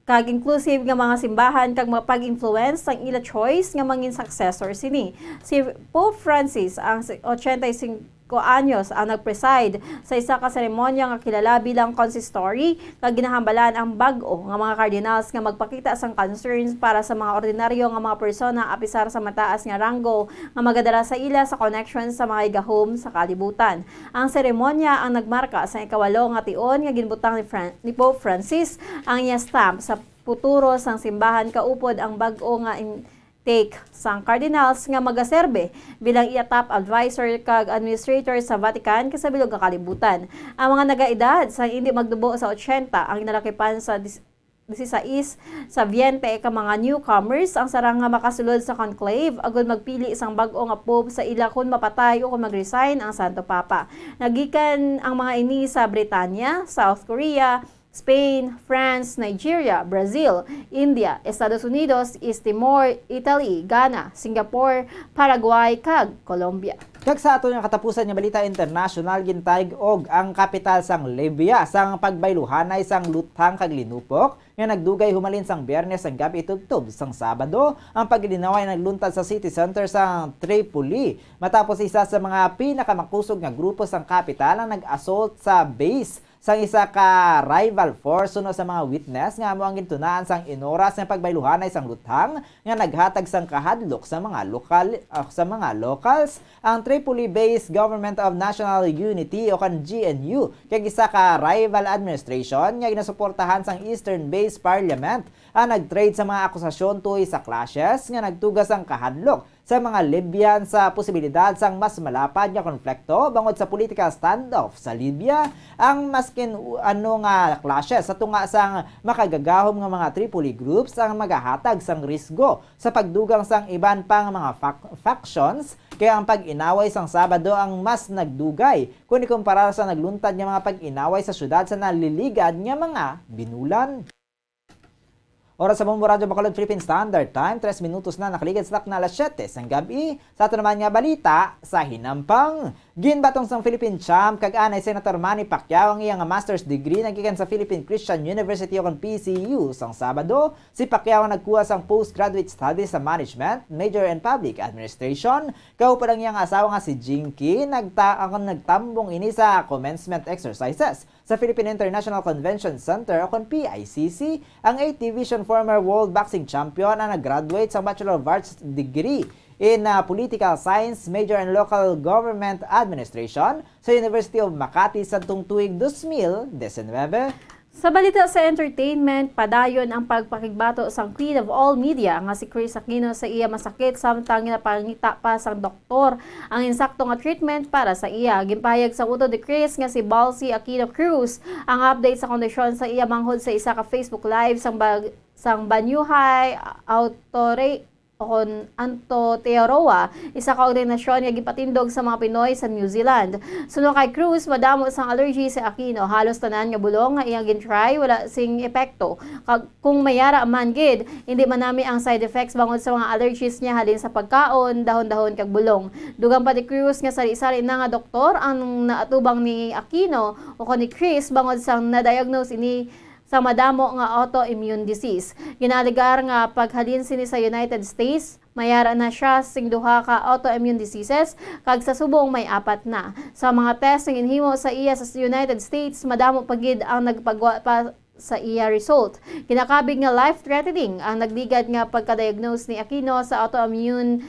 kag inclusive nga mga simbahan kag mapag-influence sang ila choice nga mangin successor sini. Si Pope Francis, ang si-, ochenta y cinco anyos, ang nag-preside sa isa ka seremonya nga kilala bilang consistory, nga ginahambalan ang bag-o nga mga cardinals nga magpakita sang concerns para sa mga ordinaryo nga mga persona, apisar sa mataas nga ranggo nga magadala sa ila sa connection sa mga gahom sa kalibutan. Ang seremonya ang nagmarka sa ikawalo nga tion nga ginbutang ni Fran-, ni Pope Francis ang iya stamp sa futuro sang simbahan, kaupod ang bag-o nga intake sang cardinals nga magaserbe bilang iya top adviser kag administrator sa Vatican kag sa bilog nga kalibutan. Ang mga nagaedad sang indi magdubo sa ochenta ang ginalakipan sa dis-, disisais sa veinte ka mga newcomers ang sarang nga makasulod sa conclave agud magpili sang bag-o nga pope sa ila kon mapatay o kon mag-resign ang Santo Papa. Nagikan ang mga ini sa Britanya, South Korea, Spain, France, Nigeria, Brazil, India, Estados Unidos, East Timor, Italy, Ghana, Singapore, Paraguay, kag Colombia. Kag sa ato nga katapusan nga balita internasyonal, gintayg-og ang kapital sang Libya sang pagbayluhanay sang luthang kag linupok nga nagdugay humalin sang Biyernes sang gab-i tubtob sang Sabado. Ang paglinaway nagluntad sa city center sang Tripoli, matapos isa sa mga pinakamakusog nga grupo sang kapital ang nag-assault sa base sang isa ka rival force. Suno sa mga witness nga amo ang gintunaan sang inoras nga pagbayluhanay sang luthang nga naghatag sang kahadlok sa mga lokal, ah, sa mga locals, ang Tripoli-based Government of National Unity o kan G N U kag isa ka rival administration nga ginasuportahan sang eastern-based parliament ang nag-trade sa mga akusasyon tuhoy sa clashes nga nagtuga sang kahadlok sa mga Libyan sa posibilidad sang mas malapad nga konflikto bangod sa political standoff sa Libya. Ang maskin u-, ano nga clashes sa tunga sang makagagahom nga mga Tripoli groups ang magahatag sang risgo sa pagdugang sang iban pang mga fac-, factions, kay ang pag-inaway sang Sabado ang mas nagdugay kon ikumparar sa nagluntad nga mga pag-inaway sa syudad sa naliligad nga mga binulan. Oras sa Bombo Radyo Bacolod Philippine Standard Time, tres minutos na nakaligad sa takna alas siyete sang gab-i. Sa ato naman nga balita, sa hinampang, ginbaton sang Philippine champ kag anay Senator Manny Pacquiao ang iya nga master's degree nagikan sa Philippine Christian University o kon P C U. Sang Sabado, si Pacquiao ang nagkuha sang postgraduate studies sa Management, Major in Public Administration. Kaupod ang iyang asawa nga si Jinky, nagta-, ang nagtambong ini sa commencement exercises sa Philippine International Convention Center o kon P I C C. Ang eighth Division former world boxing champion ang nag-graduate sa Bachelor of Arts degree in, ah, Political Science, major in Local Government Administration sa University of Makati sadtong tuig dos mil disinwebe. Sa balita sa entertainment, padayon ang pagpakigbato sang Queen of All Media nga si Kris Aquino sa iya masakit samtang ginapangita pa sang doktor ang insakto nga treatment para sa iya. Ginpahayag sang utod ni Kris nga si Balsi Aquino Cruz ang update sa kondisyon sa iya manghod sa isa ka Facebook Live sang bag-, sang Banyuhay Autore-, o kon Aotearoa, isa ka organisasyon nga ginpatindog sa mga Pinoy sa New Zealand. Suno kay Cruz, madamo sang allergy si Aquino. Halos tanan nga bulong nga iyang gin-try wala sing epekto. Kag kung may ara man gid, indi man nami ang side effects bangod sa mga allergies niya halin sa pagkaon, dahon-dahon kag bulong. Dugang pa ni Cruz nga sari-sari na nga doktor ang naatubang ni Aquino o kon ni Kris bangod sang na-diagnose ini sa madamo nga autoimmune disease. Ginaalegar nga paghalin sini sa United States, may ara na siya sing duha ka autoimmune diseases, kag sa subong may apat na. Sa mga test nga ginhimo sa iya sa United States, madamo pa gid ang nagpagwa pa sa iya result. Ginakabig nga life-threatening ang nagligad nga pagka-diagnose ni Aquino sa autoimmune,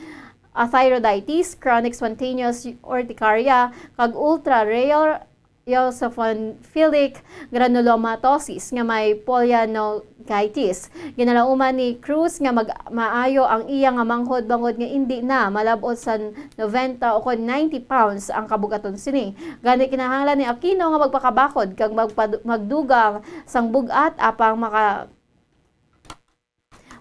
ah, thyroiditis, chronic spontaneous urticaria, kag ultra-rare eosinophilic granulomatosis nga may polyangiitis. Ginalauman ni Cruz nga mag-, maayo ang iya nga manghod bangod nga indi na malab-ot sa noventa o kon ninety pounds ang kabug-aton sini. Gani, kinahanglan ni Aquino nga magpakabakod kag magpad-, magdugang sang bug-at apang maka-,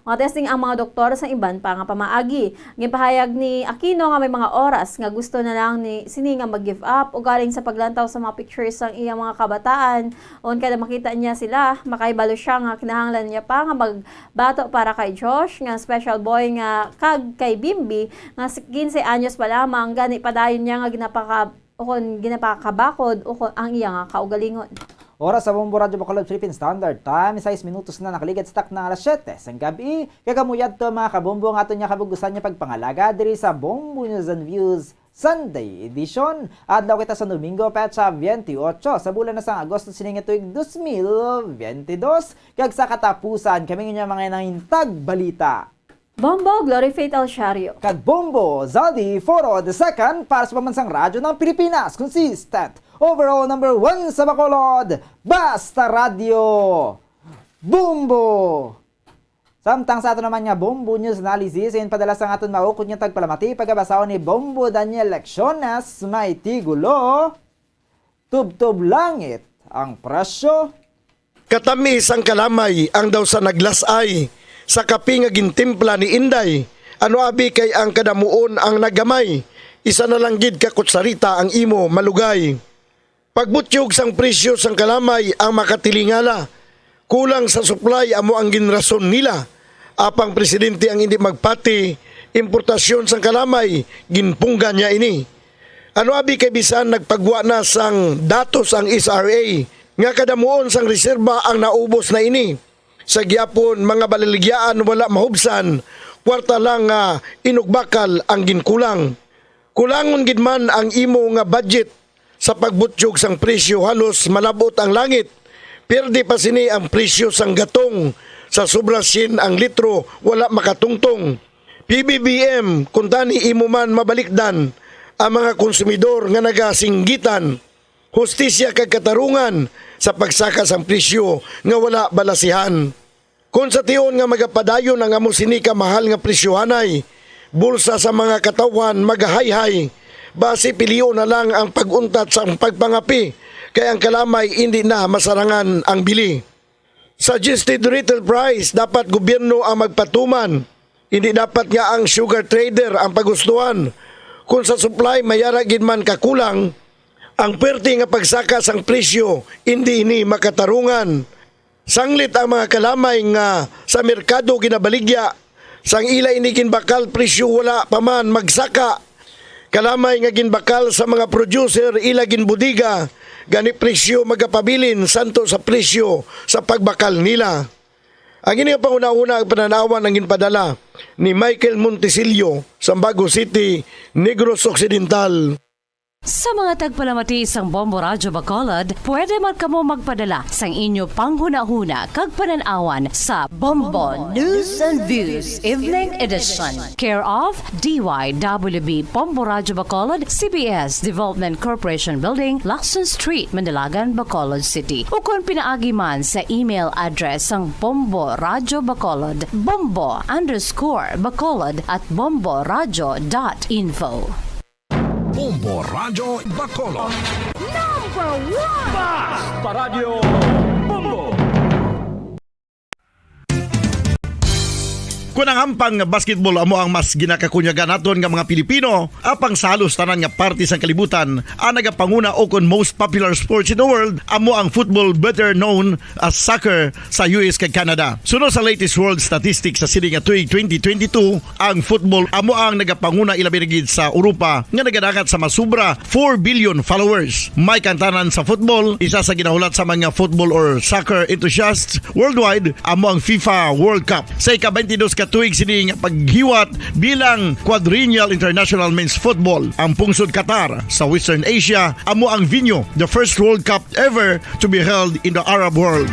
Mga testing ang mga doktor sa iban pa nga pamaagi. Ginpahayag ni Aquino nga may mga oras nga gusto na lang ni sini nga mag-give up ugaling sa paglantaw sa mga pictures sang iyang mga kabataan. On kada makita niya sila, makahibalo siya nga kinahanglan niya pa nga magbato para kay Josh, nga special boy nga kag kay Bimbi nga s-, quince anyos pa lamang, gani padayon niya nga ginapaka-, ukon ginapakabakod ukon ang iya nga kaugalingon. Oras sa Bombo Radyo Bacolod Philippine Standard Time, sais minutos na nakaligad sa takna nga alas siyete sang gab-i. Kag amo yadto, mga kabombo, ang aton nga kabug-usan nga pagpangalaga diri sa Bombo News and Views Sunday Edition. Adlaw kita sa Domingo, petsa twenty-eight sa bulan na sang Agosto sini nga tuig dos mil twenty-dos. Kag sa katapusan, kami nga mga nangintag balita. Bombo Glory Faith Alciario. Kag Bombo Zaldi Foro the second para sa Pambansang Radyo ng Pilipinas. Consistent. Overall number one sa Bacolod. Basta Radyo. Bombo! Samtang sa ato naman nga Bombo News Analysis, in padala sang aton maukod nga tagpalamati, pagabasahon ni Bombo Daniel Lecciones, may tigulo, Tubtob langit ang presyo. Katamis ang kalamay ang daw sa naglas-ay sa kape nga gintimpla ni Inday. Ano abi kay ang kadamuon ang naggamay, isa na lang gid ka kutsarita ang imo malugay. Pagbutyog sang presyo sang kalamay ang makatilingala. Kulang sa supply amo ang ginrason nila. Apang presidente ang indi magpati, importasyon sang kalamay, ginpunggan niya ini. Ano abi kay bisan nagpagwa na sang datos ang S R A nga kadamuon sang reserba ang naubos na ini. Sa gihapon, mga balaligyaan wala mahubsan, kwarta lang nga inugbakal ang ginkulang. Kulangon gid man ang imo nga budget sa pagbutyog sang presyo, halos malab-ot ang langit. Pierde pa sini ang presyo sang gatong, sa sobra syen ang litro wala makatungtong. P B B M, kuntani imo man mabalikdan ang mga konsumidor nga nagasinggitan. Hustisya kag katarungan sa pagsaka sang presyo nga wala balasihan. Kon sa tion nga magapadayon ang amo sini ka mahal nga presyohanay, bulsa sa mga katawhan magahayhay. Basi pilion na lang ang pag-untat sang pagpangapi, kay ang kalamay indi na masarangan ang bili. Suggested retail price, dapat gobyerno ang magpatuman. Indi dapat nga ang sugar trader ang pagustuhan. Kung sa supply may ara gid man kakulang, ang pwerte nga pagsaka sang presyo indi ini makatarungan. Sanglit ang mga kalamay nga sa merkado ginabaligya, sang ila ini ginbakal presyo wala pa man magsaka. Kalamay nga ginbakal sa mga producer ila ginbudiga, gani presyo magapabilin santo sa presyo sa pagbakal nila. Ang ini nga panghunahuna ang pananawan ang ginpadala ni Michael Montesillo, Sambago City, Negros Occidental. Sa mga tagpalamati sang Bombo Radyo Bacolod, pwede man kamo magpadala sang inyo panghunahuna kag panan-awan sa Bombo News and Views Evening Edition, care of D Y W B Bombo Radyo Bacolod, C B S Development Corporation Building, Lacson Street, Manalagan, Bacolod City, ukon pinaagi man sa email address sang Bombo Radyo Bacolod, bombo underscore bacolod at bombo radyo dot info. Bombo Radyo Bacolod. Number one! Basta Radyo Bombo! Kun ang hampang nga basketball amo ang mas ginakakunyagan naton nga mga Pilipino, apang sa halos tanan nga parte sang kalibutan, ang nagapanguna ukon most popular sports in the world amo ang football, better known as soccer, sa U S kag Canada. Suno sa latest world statistics sa sini nga tuig twenty twenty-two, ang football amo ang nagapanguna, ilabi na gid sa Europa nga nagadangat sa masubra four billion followers. May kantanan sa football, isa sa ginahulat sa mga football or soccer enthusiasts worldwide, amo ang FIFA World Cup. Sa ika-twenty-dos ka tuig sini nga paghiwat bilang Quadrennial International Men's Football, ang pungsod Qatar sa Western Asia amo ang venue, the first World Cup ever to be held in the Arab world.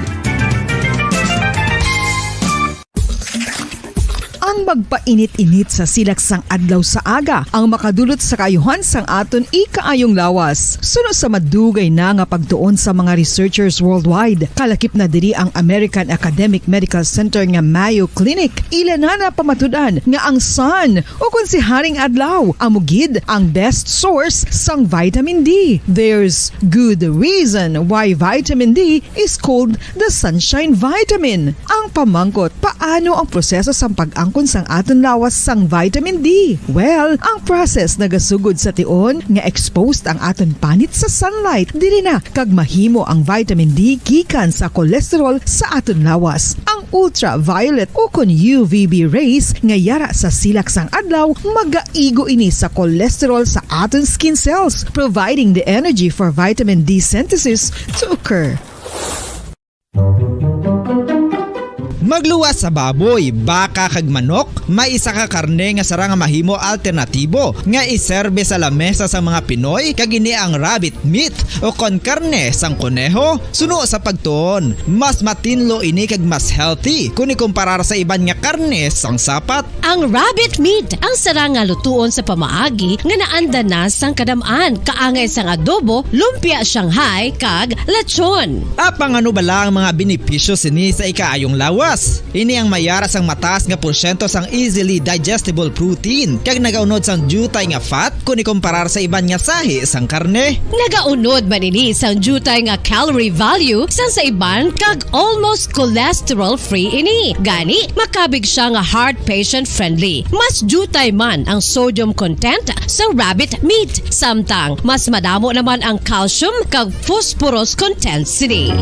Ang magpainit-init sa silak sang adlaw sa aga ang makadulot sa kaayuhan sang aton ikaayong lawas. Suno sa madugay na nga pagtuon sa mga researchers worldwide, kalakip na diri ang American Academic Medical Center nga Mayo Clinic, ila na napamatud-an nga ang sun, o kon si Haring Adlaw, amo gid ang best source sang vitamin D. There's good reason why vitamin D is called the sunshine vitamin. Ang pamangkot, paano ang proseso sang pag-angkon sang aton lawas sang vitamin D? Well, ang process nagasugod sa tion nga exposed ang aton panit sa sunlight. Diri na kag mahimo ang vitamin D gikan sa cholesterol sa aton lawas. Ang ultraviolet o kon U V B rays nga yara sa silak sang adlaw magaigo ini sa cholesterol sa aton skin cells, providing the energy for vitamin D synthesis to occur. Magluwas sa baboy, baka kag manok, may isa ka karne nga sarang nga mahimo alternatibo nga iserbe sa lamesa sang mga Pinoy, kag ini ang rabbit meat o kon karne sang koneho. Suno sa pagtuon, mas matinlo ini kag mas healthy kon ikumparar sa iban nga karne sang sapat. Ang rabbit meat ang sarang nga lutuon sa pamaagi nga naanda na sang kadam-an, kaangay sang adobo, lumpia Shanghai, kag lechon. Apang ano bala ang mga benepisyo sini sa ikaayong lawas? Ini ang mayara sang mataas nga porsyento sang easily digestible protein, kag nagaunod sang diutay nga fat kon ikumparar sa iban nga sahi sang karne. Nagaunod man ini sang diutay nga calorie value sang sa iban, kag almost cholesterol-free ini. Gani, makabig siya nga heart patient-friendly. Mas diutay man ang sodium content sa rabbit meat, samtang mas madamo naman ang calcium kag phosphorus content sini.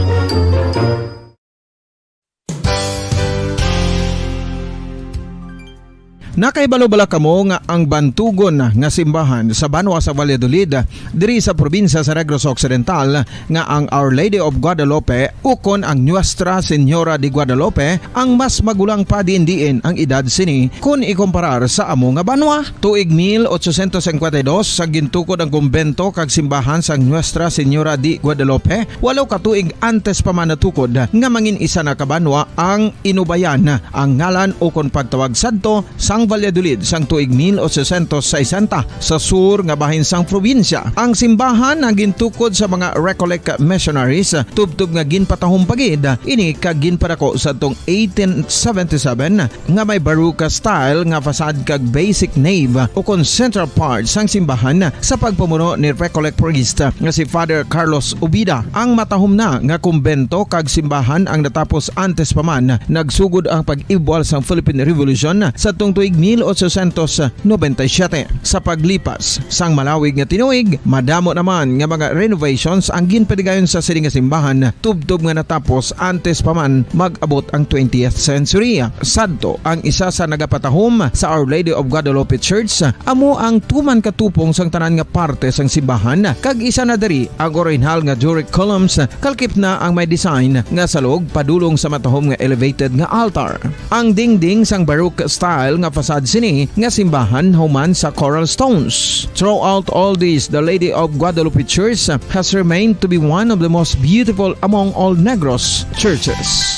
Nakahibalo bala kamo nga ang bantugon nga simbahan sa banwa sa Valladolid, diri sa probinsya sa Negros Occidental, nga ang Our Lady of Guadalupe ukon ang Nuestra Señora de Guadalupe ang mas magulang pa diin-diin ang edad sini kon ikumparar sa amo nga banwa? Tuig mil ochocientos cincuenta y dos, sa gintukod ang kumbento kag simbahan sang Nuestra Señora de Guadalupe, walo ka tuig antes pa man natukod nga mangin isa na ka banwa ang Inubayan, ang ngalan ukon pagtawag sadto sang Valladolid sang tuig mil ochocientos sesenta, sa sur nga bahin sang probinsya. Ang simbahan ang gintukod sa mga Recollect missionaries, tubtob nga ginpatahom pa gid ini kag ginpadako sadtong eighteen seventy-seven, nga may Baroque style nga facade kag basic nave ukon central part sang simbahan sa pagpamuno ni Recollect priest nga si Father Carlos Ubida. Ang matahom na nga kumbento kag simbahan ang natapos antes pa man nagsugod ang pag-ibwal sang Philippine Revolution sadtong tuig mil ochocientos noventa y siete. Sa paglipas sang malawig nga tinuig, madamo naman nga mga renovations ang ginpadigayon sa sini nga simbahan, tubtob nga natapos antes pa man mag-abot ang twentieth century. Sadto, ang isa sa nagapatahom sa Our Lady of Guadalupe Church amo ang tuman ka tupong sang tanan nga parte sang simbahan, kag isa na diri ang orihinal nga Doric columns, kalakip na ang may design nga salog padulong sa matahom nga elevated nga altar. Ang dingding sang Baroque style nga facade sini nga simbahan human sa coral stones. Throughout all this, the Lady of Guadalupe Church has remained to be one of the most beautiful among all Negros churches.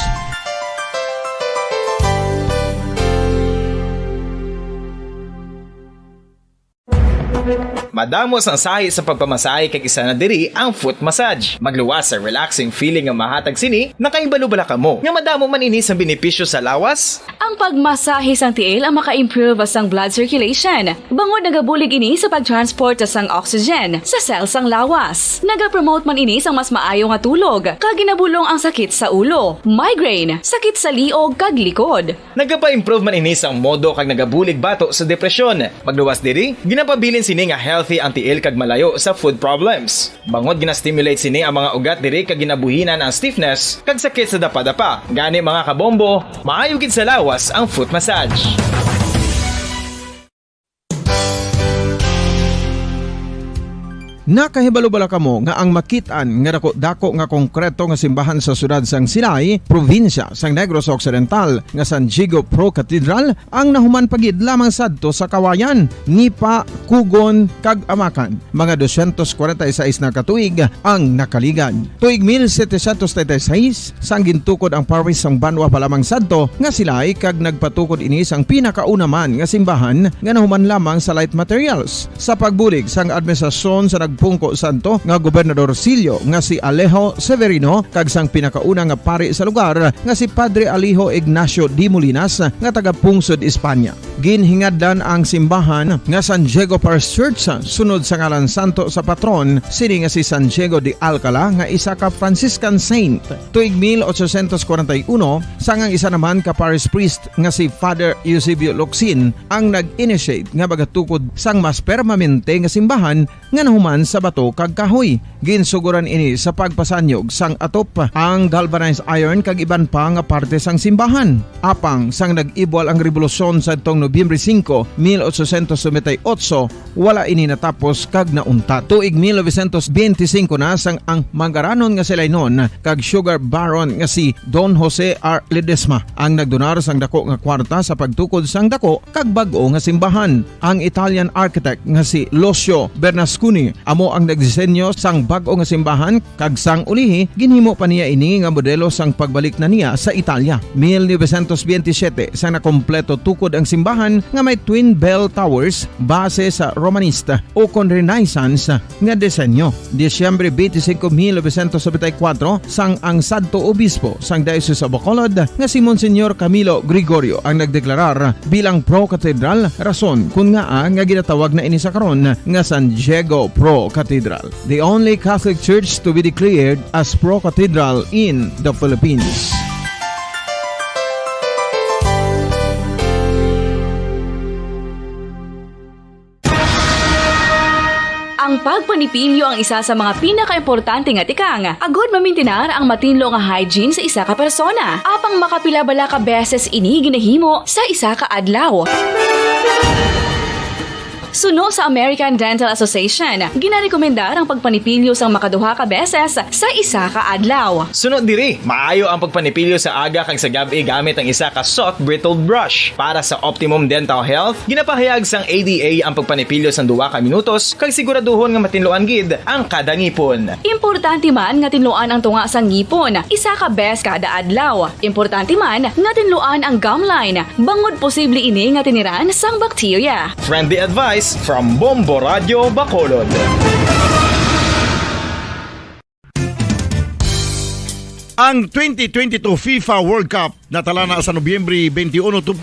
Madamo sang sahi sa pagpamasahe kag isa na diri ang foot massage. Magluwas sa relaxing feeling nga mahatag sini, nakahibalo bala kamo nga madamo man ini sang benepisyo sa lawas? Ang pagmasahe sang tiil ang maka-improve sang blood circulation, bangod nagabulig ini sa pag-transport sang oxygen sa cell sang lawas. Nagapromote man ini sang mas maayo nga tulog, kag ginabulong ang sakit sa ulo, migraine, sakit sa liog kag likod. Nagapa-improve man ini sang modo kag nagabulig bato sa depresyon. Magluwas diri, ginapabilin sini nga healthy ang tiil kag malayo sa foot problems. Bangod gina-stimulate sini ang mga ugat diri kag ginabuhinan ang stiffness kag sakit sa dapadapa. Gani, mga kabombo, maayo gid sa lawas ang foot massage. Nakahibalo bala kamo nga ang makit-an nga dako-dako nga konkreto nga simbahan sa siyudad sang Silay, probinsya sang Negros Occidental, nga San Diego Pro Cathedral, ang nahuman pa gid lamang sadto sa kawayan, nipa, kugon, kag amakan? Mga dosyentos kwarenta y seis na ka tuig ang nakaligad. Tuig mil setecientos treinta y seis, sang gintukod ang parish sang banwa pa lamang sadto nga Silay, kag nagpatukod ini sang pinakauna man nga simbahan nga nahuman lamang sa light materials. Sa pagbulig sang administrasyon sa nagpungko sadto nga gobernador silyo nga si Alejo Severino kag sang pinakauna nga pari sa lugar nga si Padre Alejo Ignacio de Molinas nga taga Pungsod, Espanya. Ginhingadlan ang simbahan nga San Diego Parish Church sunod sa ngalan santo sa patron sini nga si San Diego de Alcala nga isa ka Franciscan saint. Tuig mil ochocientos kwarenta y uno, sang ang isa naman ka parish priest nga si Father Eusebio Locsin ang nag-initiate nga magatukod sang mas permanente nga simbahan nga nahuman sa bato kag kahoy. Ginsuguran ini sa pagpasanyog sang atop, ang galvanized iron kag iban pa nga parte sang simbahan. Apang sang nag-ibwal ang rebolusyon sadtong Nobyembre singko, mil ochocientos noventa y ocho, wala ini natapos kag nauntat. Tuig mil novecientos benti singko na sang ang manggaranon nga Silaynon kag sugar baron nga si Don Jose R. Ledesma ang nagdonar sang dako nga kwarta sa pagtukod sang dako kag bag-o nga simbahan. Ang Italian architect nga si Lucio Bernasconi amo ang nagdisenyo sang bag-o nga simbahan, kag sang ulihi ginhimo pa niya ini nga modelo sang pagbalik na niya sa Italia. Mil novecientos benti siyete, sang nakompleto tukod ang simbahan nga may twin bell towers base sa Romanista ukon Renaissance nga disenyo. Disyembre twenty-five, mil novecientos noventa y cuatro, sang ang sadto obispo sang Diocese of Bacolod nga si Monsignor Camilo Gregorio ang nagdeklarar bilang Pro Cathedral, rason kun ngaa nga ginatawag na ini sa karon nga San Diego Pro Cathedral, the only Catholic church to be declared as Pro Cathedral in the Philippines. Ang pagpanipilyo ang isa sa mga pinakaimportante nga tikang agud mamintinar ang matinlo nga hygiene sa isa ka persona. Apang makapila bala ka beses ini ginahimo sa isa ka adlaw? Suno sa American Dental Association, ginarekomendar ang pagpanipilyo sang makaduha ka beses sa isa ka adlaw. Suno diri, maayo ang pagpanipilyo sa aga kag sa gab-i gamit ang isa ka soft bristled brush. Para sa optimum dental health, ginapahayag sang A D A ang pagpanipilyo sang duha ka minutos kag siguraduhon nga matinluan gid ang kada ngipon. Importante man nga tinluan ang tunga sang ngipon isa ka bes kada adlaw. Importante man nga tinluan ang gum line, bangod posible ini nga tiniran sang bakterya. Friendly advice from Bombo Radio Bacolod. Ang twenty twenty-two FIFA World Cup natala na sa Nobyembre twenty-one to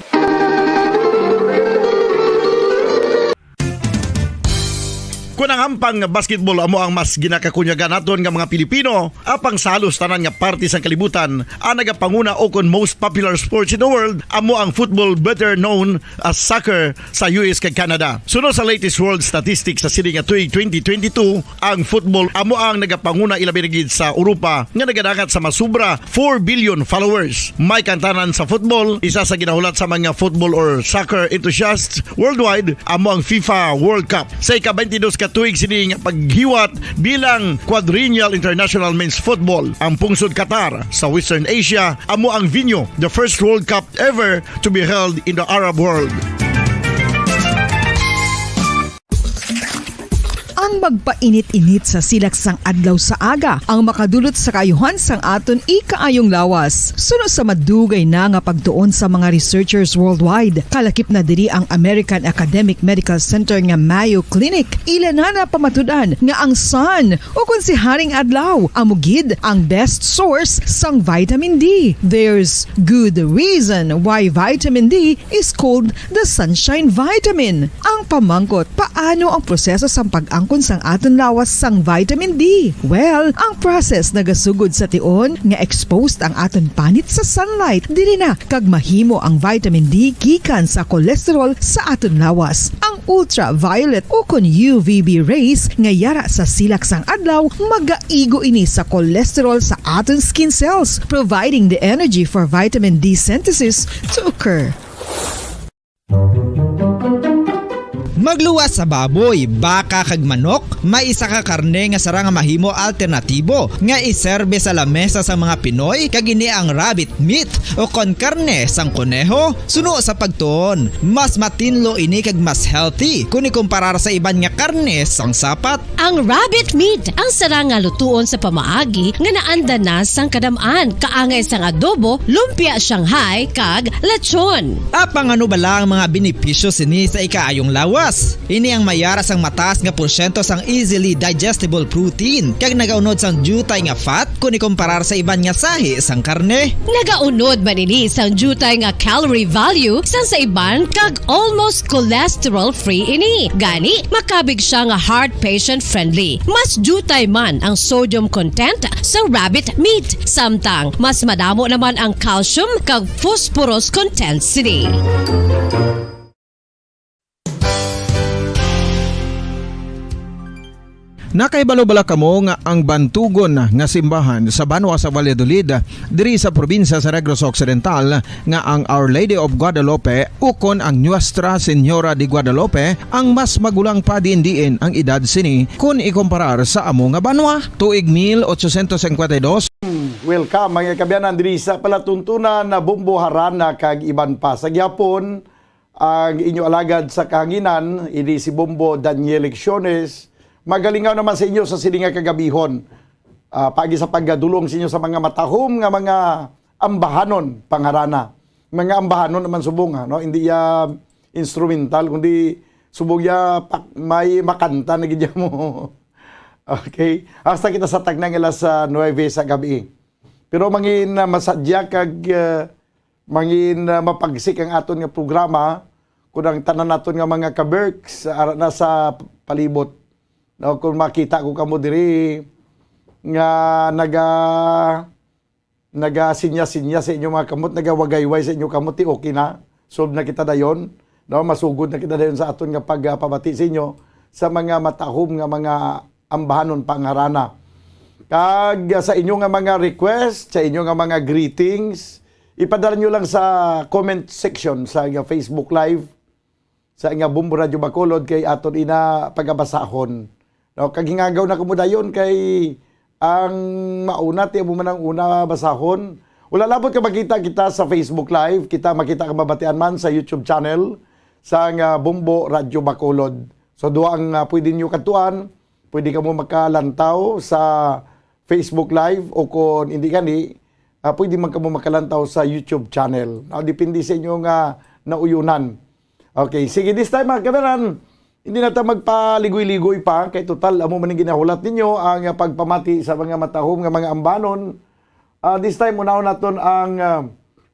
Kun ang hampang nga basketball amo ang mas ginakakunyagan naton nga mga Pilipino, apang sa halos tanan nga parte sang kalibutan, ang nagapanguna ukon most popular sports in the world amo ang football, better known as soccer, sa U S kag Canada. Suno sa latest world statistics sa sini nga tuig twenty twenty-two, ang football amo ang nagapanguna, ilabi na gid sa Europa nga nagadangat sa mas sobra four billion followers. May kaangtanan sa football, isa sa ginahulat sa mga football or soccer enthusiasts worldwide, amo ang FIFA World Cup. Sa ika-twenty-dos ka tuig sini nga paghiwat bilang quadrennial international men's football, ang pungsod Qatar sa Western Asia amo ang venue, the first World Cup ever to be held in the Arab world. Ang magpainit-init sa silak sang adlaw sa aga ang makadulot sa kaayuhan sang aton ikaayong lawas. Suno sa madugay na nga pagtuon sa mga researchers worldwide, kalakip na diri ang American Academic Medical Center nga Mayo Clinic. Ila na napamatud-an nga ang sun, ukon si Haring Adlaw, amo gid ang best source sang vitamin D. There's good reason why vitamin D is called the sunshine vitamin. Ang pamangkot, paano ang proseso sang pag-angkon sang aton lawas sang vitamin D? Well, ang process nagasugod sa tion nga exposed ang aton panit sa sunlight, diri na kag mahimo ang vitamin D gikan sa cholesterol sa aton lawas. Ang ultraviolet ukon U V B rays nga yara sa silak sang adlaw magaigo ini sa cholesterol sa aton skin cells, providing the energy for vitamin D synthesis to occur. Magluwas sa baboy, baka kag manok, may isa ka karne nga sarang nga mahimo alternatibo nga iserbe sa lamesa sa mga Pinoy, kag ini ang rabbit meat, o kon karne sang koneho. Suno sa pagtuon, mas matinlo ini kag mas healthy kon ikumparar sa iban nga karne sang sapat. Ang rabbit meat ang sarang nga lutuon sa pamaagi nga naanda na sang kadam-an, kaangay sang adobo, lumpia Shanghai, kag lechon. Apang ano bala ang mga benepisyo sini sa ikaayong lawas? Ini ang may ara sang mataas nga porsyento sang easily digestible protein, kag nagaunod sang diutay nga fat kon ikumparar sa iban nga sahi sang karne. Nagaunod man ini sang diutay nga calorie value sang sa iban, kag almost cholesterol-free ini. Gani, makabig siya nga heart patient-friendly. Mas diutay man ang sodium content sa rabbit meat, samtang mas madamo naman ang calcium kag phosphorus content sini. Nakahibalo bala kamo nga ang bantugon nga simbahan sa banwa sa Valladolid, diri sa probinsya sa Negros Occidental, nga ang Our Lady of Guadalupe ukon ang Nuestra Señora de Guadalupe ang mas magulang pa diin-diin ang edad sini kon ikumparar sa amo nga banwa? Tuig mil ochocientos cincuenta y dos. Welcome, mga kaabyanan, diri sa palatuntunan na Bombo, Harana kag iban pa. Sa gihapon, ang inyo alagad sa kahanginan, ini si Bombo Daniel Lecciones. Magalingaw naman sa inyo sa sini nga kagabihon. Ah, paagi sa pagdulong sa inyo sa mga matahom nga mga ambahanon pangharana. Mga ambahanon naman subong, ha, no? Hindi ya instrumental, kundi subong ya pak-, may makanta na gid ya mo. Okay? Hasta kita sa tagna nga alas, ah, nuebe sa gabi. Pero mangin, ah, masadya kag, ah, mangin, ah, mapagsik ang aton nga programa, kun ang tanan naton nga mga ka-Berks, ara na sa palibot. No, kung makita ko kamo diri nga naga-, nagasinya-sinya sa inyong mga kamot, nagawagayway sa inyong kamot, ti okay na. Solve na kita dayon. No, masugod na kita dayon sa aton nga pagpabati sa inyo sa mga matahom nga mga ambahanon pangharana. Kag sa inyo nga mga request, sa inyo nga mga greetings, ipadala nyo lang sa comment section sa nga Facebook Live, sa nga Bombo Radyo Bacolod, kay aton ina pagabasahon. No, kag hingagaw na kamo dayon kay ang mauna, ti amo man ang una basahon. Wala labot ka makita kita sa Facebook Live, kita makita ka mabatian man sa YouTube channel sa nga Bombo Radyo Bacolod. So, duha ang, ah, pwede nyo kadtuan. Pwede kamo makalantaw sa Facebook Live, o kung hindi gani, ah, pwede man kamo makalantaw sa YouTube channel. Ah, depende sa inyo nga nauyunan. Okay, sige, this time, mga kaabyanan, hindi na ta magpaligoy-ligoy pa, kay total, amo man ang ginahulat ninyo, ang, ah, pagpamati sa mga matahom nga mga ambanon. Ah, this time, unahon naton ang, ah,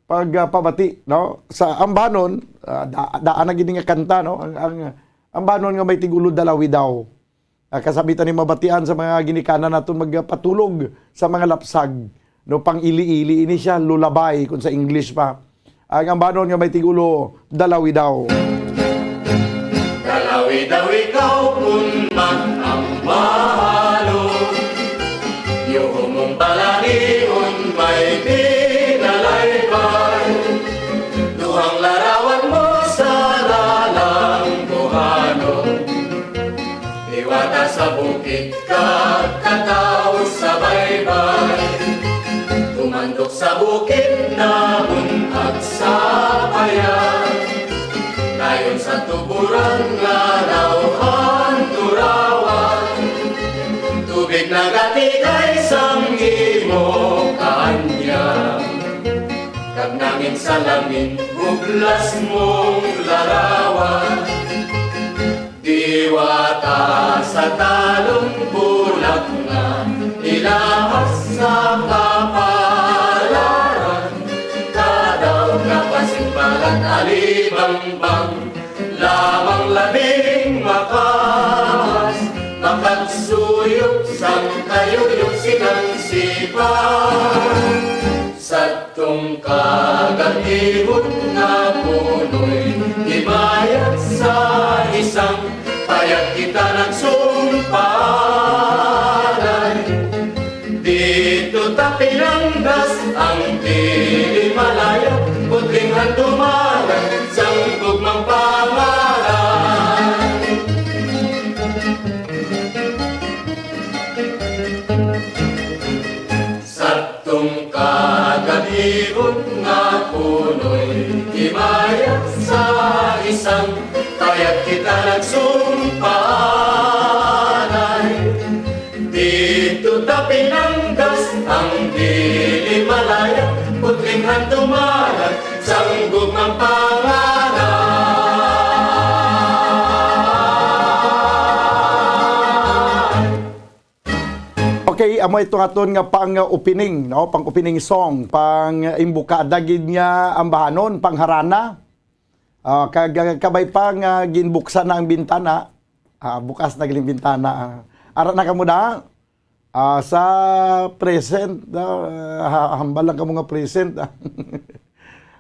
pagpabati, no? Sa ambanon, ah, da-, daan na gid nga kanta, no? Ang, ang ambanon nga may tigulo dalawi daw. Ah, kasabitan ni mabatian sa mga ginikanan naton magpatulog sa mga lapsag, no, pang-ili-ili ini siya, lullaby kung sa English pa. Ang ambanon nga may tigulo, dalawi daw. Dalawi daw ikaw kun man ang mahalo. Yuhumong balanion may pinalaybay. Duhang larawan mo sa lalangguhanon. Liwata sa bukid kag kataw sa baybay. Tumandok sa bukid namon ag sa bayay. Dayon sa tuburan nga daw ang turawan. Tubig nagatigay sang imo kaanyang. Kag nangin sa langin, hublas mong larawan. Diwata sa talong bulak nga ilahas sa kapalaran, kadaw nga pasimpalan alibangbang, lamang labing makas, makagsuyop sang kayuyop silang sipa. Sa tungkag ang ibon nga punoy, himayat sa isang payag kita nagsumpalan. Dito ta pinanggas ang dili malaya, putling handumanan sang gugmang pangalan. Kita nagsumpanan dito ta pinanggas ang dili malaya, putling handumanan sang gugmang pangalan. Okay, amo ito aton nga pang-opening, no? Pang-opening song, pang-imbukada gid nga ambahanon, pangharana. Ah, kag, ah, kabay pa nga ginbuksan na ang bintana. Ah, bukas na galing bintana. Ah, ara na kamo na. Ah, sa present, ah, ha-, hambal lang kamo nga present.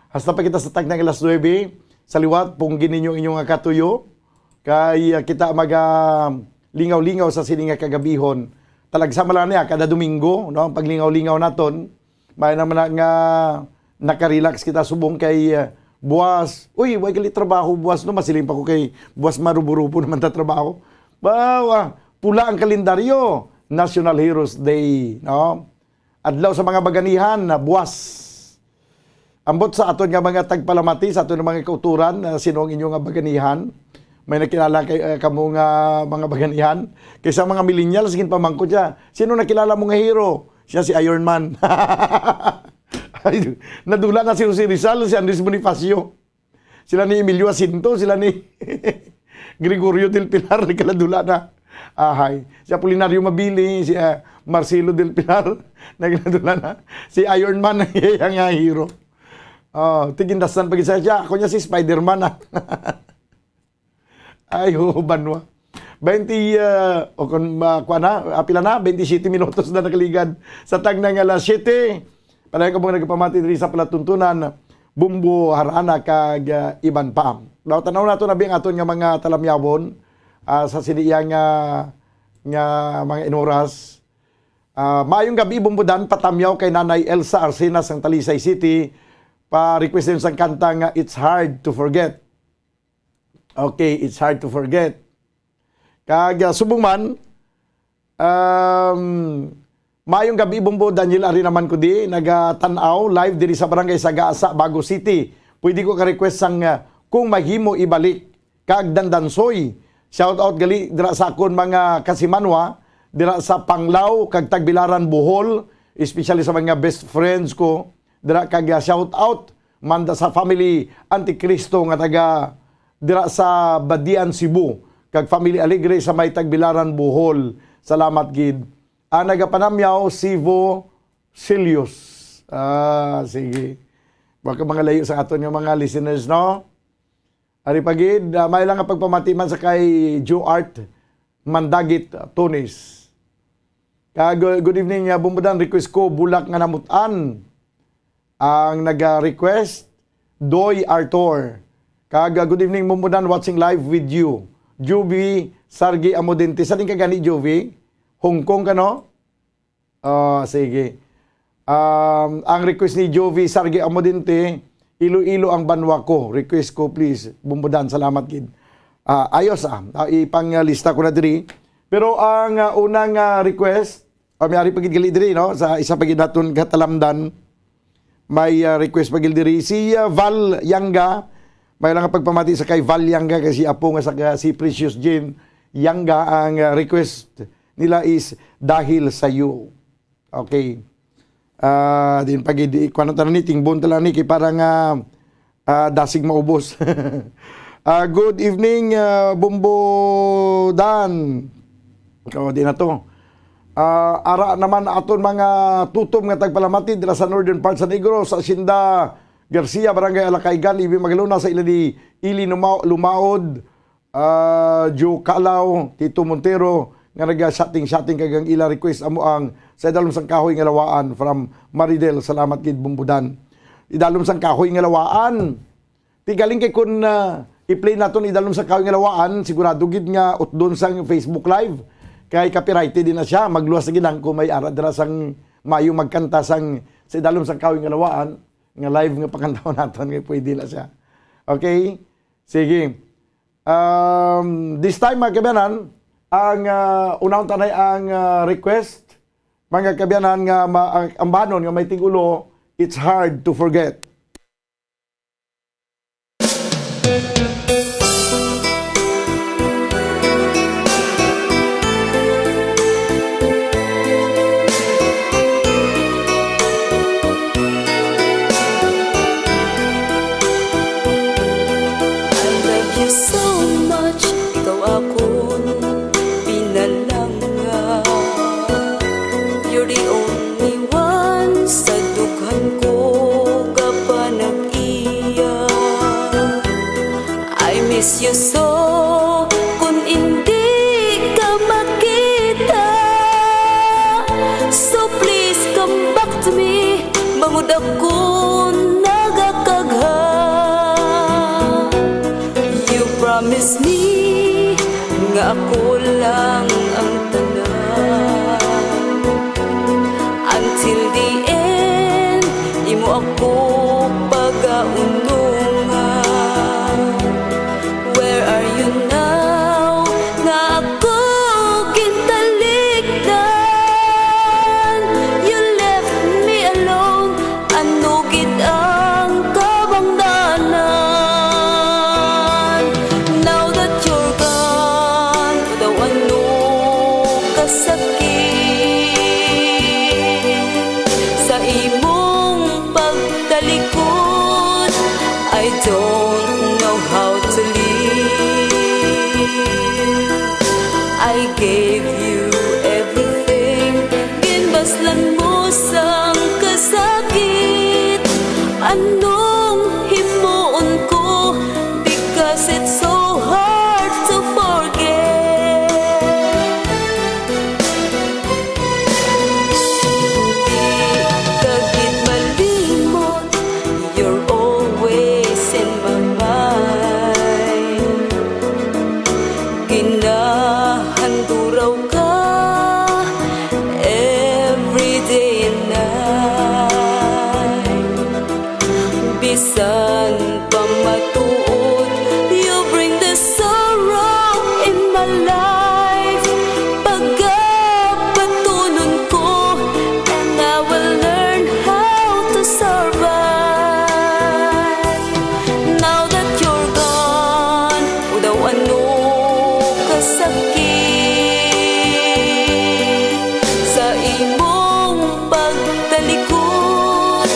Hasta pa kita sa tagna nga alas nuebe, sa liwat, punggi ninyo inyong nga katuyo. Kay, ah, kita maga lingaw-lingaw sa sini nga kagabihon. Talagsa man lang niya, kada Domingo, no? Ang paglingaw-lingaw naton, may naman na nga nakarelax kita subong kay, ah, buwas. Uy, way gali trabaho buwas, no? Masiling pa ko kay buwas marubo-rubo naman ta trabaho. Bawa, pula ang kalendaryo, National Heroes Day, no? Adlaw sa mga baganihan na buwas. Ambot sa aton nga mga tagpalamati, sa aton nga mga kauturan, ah, sino ang inyo nga baganihan? May nakilala kay, ah, kamo nga mga baganihan? Kay sa mga millennials, ginpamangkot siya, "Sino nakilala mo nga hero?" Siya si Iron Man. Ay, nadula na si Jose Rizal, si Andres Bonifacio. Sila ni Emilio Jacinto, sila ni Gregorio del Pilar, nagkaladula na. Ahay. Si Apolinario Mabini, si, ah, Marcelo del Pilar, nagkaladula na. Si Iron Man ang iyang, ah, hero. Oh, tigindasnan pa gid siya. Ako niya si Spider-Man, ah. Ay, ho, banwa. Twenty, ah, o kung, ah, kuwan na, ah, pila na? Twenty-seven minutos na nakaligad sa tagna nga alas siyete. Padayon ko mga nagpamati diri sa palatuntunan, Bumbo, Harana, kag, ah, iban pa. Daw tanaw nato na biyang aton nga mga talamyawon, ah, sa sini iya nga, nga mga inoras. Ah, maayong gabi, Bumbo Dan, patamyaw kay Nanay Elsa Arcena sang Talisay City. Pa-request din sang kanta nga It's Hard to Forget. Okay, It's Hard to Forget. Kag, ah, subong man, um, maayong gabi, Bumbo Daniel, ari naman ko di, nagatan-aw live diri sa Barangay Sagasa, Bago City. Pwede ko ka-request sang, ah, Kung Mahimo Ibalik, kag Dandansoy. Shout out gali dira sa akon mga kasimanwa, dira sa Panglao, kag Tagbilaran, Bohol, especially sa mga best friends ko, dira kag, ah, shout out man da sa family Anticristo nga taga dira sa Badian, Cebu, kag family Alegre sa may Tagbilaran, Bohol. Salamat gid. Ah, nagapanamyaw, Sivo Cilius. Ah, sige. Baka mga layo sa aton nga mga listeners, no? Ari pa gid, ah, may lang nga pagpamati man sa kay Joe Art Mandagit, ah, Tunis. Kag, uh, good evening, uh, Bumbudan. Request ko, Bulak nga Namutan. Ang naga-request, Doy Arthur. Kag, uh, good evening, Bumbudan. Watching live with you. Juvie Sargi Amodente. Sa din ka gani, Juvie? Hong Kong ka, no? Ah, sige. Um, ang request ni Juvie Sargi Amodente, "Iloilo ang banwa ko." Request ko, please. Bumbudan, salamat gid. Ah, ayos, ah. Ah, ipanglista ko na diri. Pero ang, ah, unang, ah, request, ah, may ari pa gid gali diri, no? Sa isa pa gid naton katalamdan, may, ah, request pa gid diri. Si, ah, Val Yangga, may lang pagpamati sa kay Val Yangga, kay si apo nga sa, si Precious Jean Yangga, ang, ah, request nila is Dahil Sa'yo. Okay. Ah, din pag di kuno tanan ni tingbon tanan ni kay para nga, ah, dasig maubos. Ah, good evening, ah, Bumbo Dan. Ikaw, di na to. Ah, ara naman aton mga tutom nga tagpalamati dira sa northern part sa Negros, sa Hacienda Garcia, Barangay Alacaigan, Ibi Magalona, sa ila ni Ili Numa-, Lumaod, ah, Joe Calaw, Tito Montero, nga naga-shouting-shouting kag ang ila request amo ang Sa Idalom sang Kahoy nga Lawaan from Maridel. Salamat gid, Bumbudan. Idalom sang Kahoy nga Lawaan. Ti galing kay kun, ah, i-play naton Idalom sang Kahoy nga Lawaan, sigurado gid nga utdon sang Facebook Live. Kay copyrighted din na siya. Magluwas na gid lang kung may ara dira sang mayo magkanta sang Sa Idalom sang Kahoy nga Lawaan, nga live nga pakantahon naton, kay pwede na siya. Okay? Sige. Um, this time, mga kabayanan, ang, ah, unahon tanay ang, ah, request, mga kabayanan, nga ma-, ang, ang banon nga may tigulo, It's Hard to Forget. Ako nagakagha, you promise me nga ako lang ang tanan. Until the end, imo ako pagaunungan. Where are you now? Nga ako gintalikdan. You left me alone. Ano gid ang kabangdanan? Now that you're gone, daw ano kasakit sa imong pagtalikod. I don't know how to live. I gave you everything. Ginbaslan mo sang kasakit. Anong himuon ko? Because it's so hard to forget. Di ka gid malimot. You're always in my mind. Ginahanduraw ka every day and night. Bisan pa matuod, you bring the sorrow in my life. Pagapatunon ko, and I will learn how to survive. Now that you're gone, daw ano kasakit sa imong pagtalikod.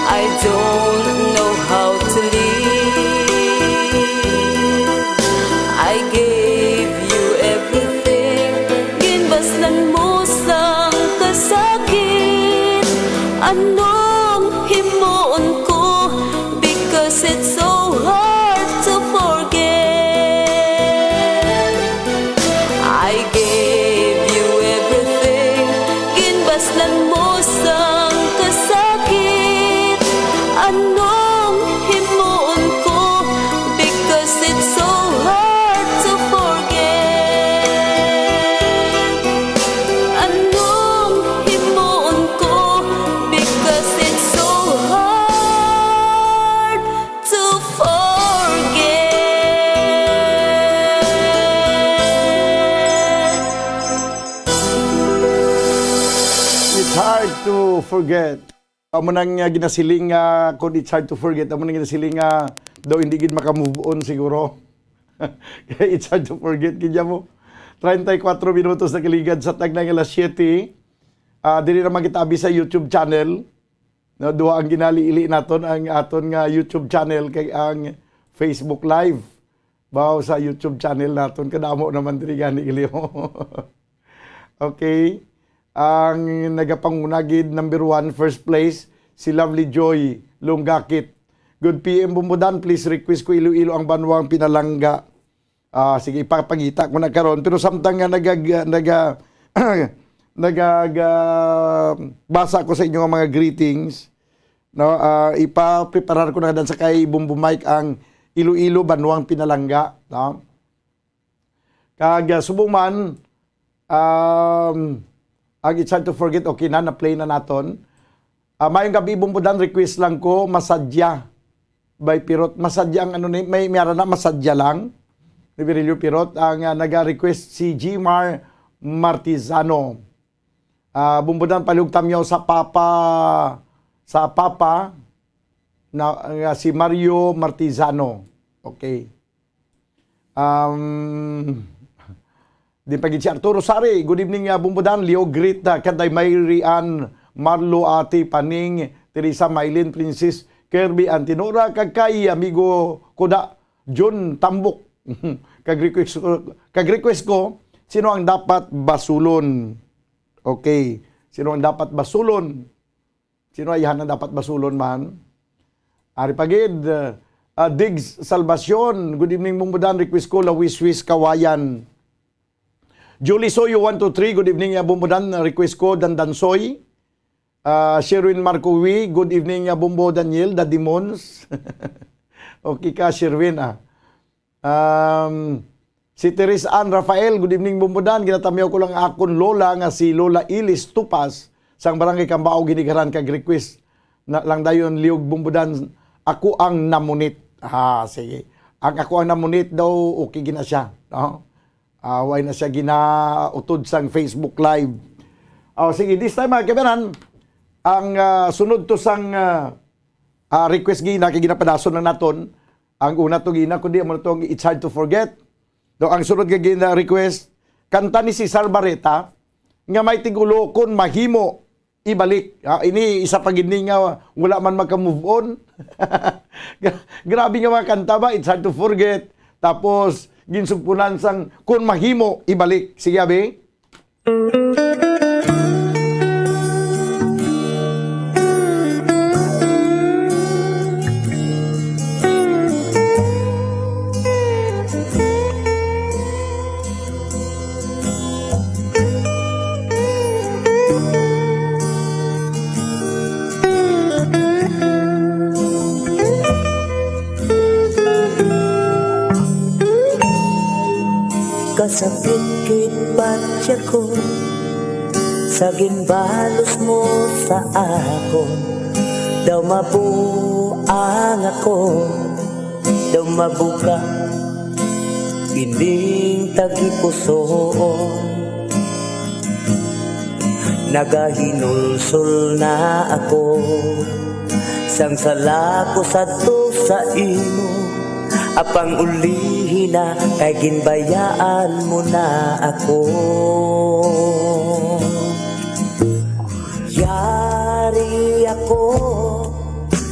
I don't know how to live. I gave you everything. Ginbaslan mo sang kasakit. Anong himuon ko? Because it's so hard to forget. I gave you everything. Ginbaslan mo sang kasakit. Anong himuon ko? Because it's so hard to forget. Anong himuon ko? Because it's so hard to forget. It's hard to forget. Amo nang, ah, ginasiling nga, kung it's hard to forget, amo nang ginasiling nga daw hindi gid maka-move on siguro. Kaya it's hard to forget, kanya mo. Treinta y cuatro minutos na kaligad sa tagna nga alas siyete. Ah, diri naman kita abi sa YouTube channel. No, duha ang ginaliili naton, ang aton nga YouTube channel kag ang Facebook Live. Baw sa YouTube channel naton, kadamo naman diri gani, gali mo. Okay. Ang nagapanguna gid, number one, first place, si Lovely Joy Lunggakit. Good P M Bumbudan, please request ko Iloilo ang banwang Pinalangga. Ah, sige, ipapangita ko na karon. Pero samtang nga naga, naga, naga, basa ko sa inyo nga mga greetings, no? Ah, ipapreparar ko na dan sa kay Bumbo Mike ang Iloilo, banwang Pinalangga, no? Kag, ah, subong man, um, ang It's Hard to Forget, okay na, na-play na naton. Ah, mayong gabi, Bumbudan, request lang ko, Masadya by Pirot. Masadya ang ano ni, may, may ara na, Masadya lang. Ni Virilio Pirot, ang, ah, naga-request si Gmar Martizano. Ah, Bumbudan, palihog tamyaw sa Papa, sa Papa, na, nga si Mario Martizano. Okay. Um, di pa gid si Arturo Sari. Good evening, uh, Bumbudan, Leo Grita, Kanday Mayri Ann, Marlo, Ate Paning, Teresa, Mylene, Princess, Kirby, Antinora, kag kay amigo ko da, Jun Tambok. Kag request ko, kag request ko, sino ang dapat basulon? Okay. Sino ang dapat basulon? Sino ay ang dapat basulon man? Ari pa gid, uh, Diggs Salvacion, good evening, Bumbudan, request ko, Lawiswis Kawayan. Julie Soyo one two three, good evening, ya Bumbudan, request ko, Dandansoy. Ah, Sherwin Marcowi, good evening, ah, Bombo Daniel, the demons. Okay ka, Sherwin, ah. Um, si Teres Ann Rafael, good evening, Bombo Dan. Ginatamyaw ko lang akon lola nga si Lola Ilis Tupas, sang Barangay Cambao, Ginigaran, kag request na lang dayon, Liog Bombo Dan, Ako ang Namunit. Ah, sige. Ang Ako ang Namunit daw, okay gina siya, no? Ah, way na siya ginautod sang Facebook Live. Oh, sige, this time, mga kaibigan, ang, ah, sunod to sang, ah, ah, request gina, kay ginapadason lang naton. Ang una to gina, kundi amo na to ang It's Hard to Forget. Do, ang sunod nga gina-request, kanta ni Cesar Barreta, nga may tigulo, Kon Mahimo Ibalik. Ah, ini isa pa gid ni nga wala man magka-move on. Gra-, grabe nga mga kanta ba, It's Hard to Forget. Tapos, ginsugpunan sang Kon Mahimo Ibalik. Sige, abi. Kasakit gid patya ko sa ginbalos mo sa akon. Daw mabuang ako, daw mabuka ining tagipusoon. Nagahinulsol na ako sang sala ko sadto sa imo, apang ulihi na kay ginbayaan mo na ako. Yari ako,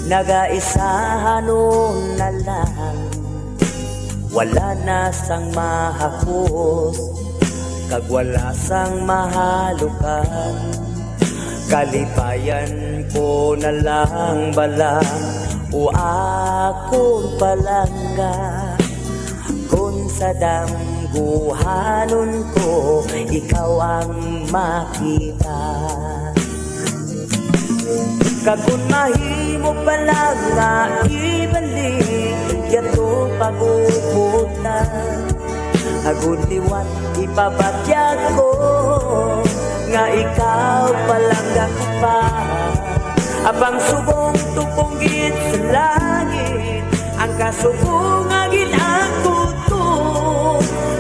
nagaisahanon na lang. Wala na sang mahakos, kag wala sang mahalukan. Kalipayan ko na lang bala, o akon palangga. Kon sa damguhanon ko, ikaw ang makita. Kag kon mahimo pa lang nga ibalik yadto pag-uputan, agod liwat ipabatyag ko nga ikaw palangga ko pa. Apang subong tupong gid sa langit ang kasubo nga ginangkot ko,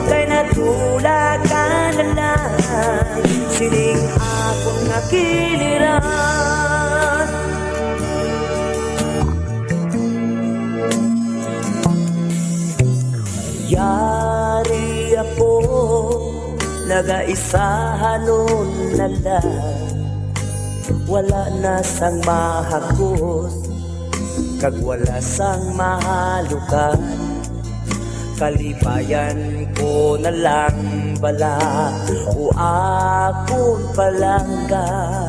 kay nadula ka na lang sining akon nga kiliran. Yari ako, nagaisahanon na lang. Wala na sang mahakos, kag wala sang mahalukan. Kalipayan ko na lang bala, o akon palangga.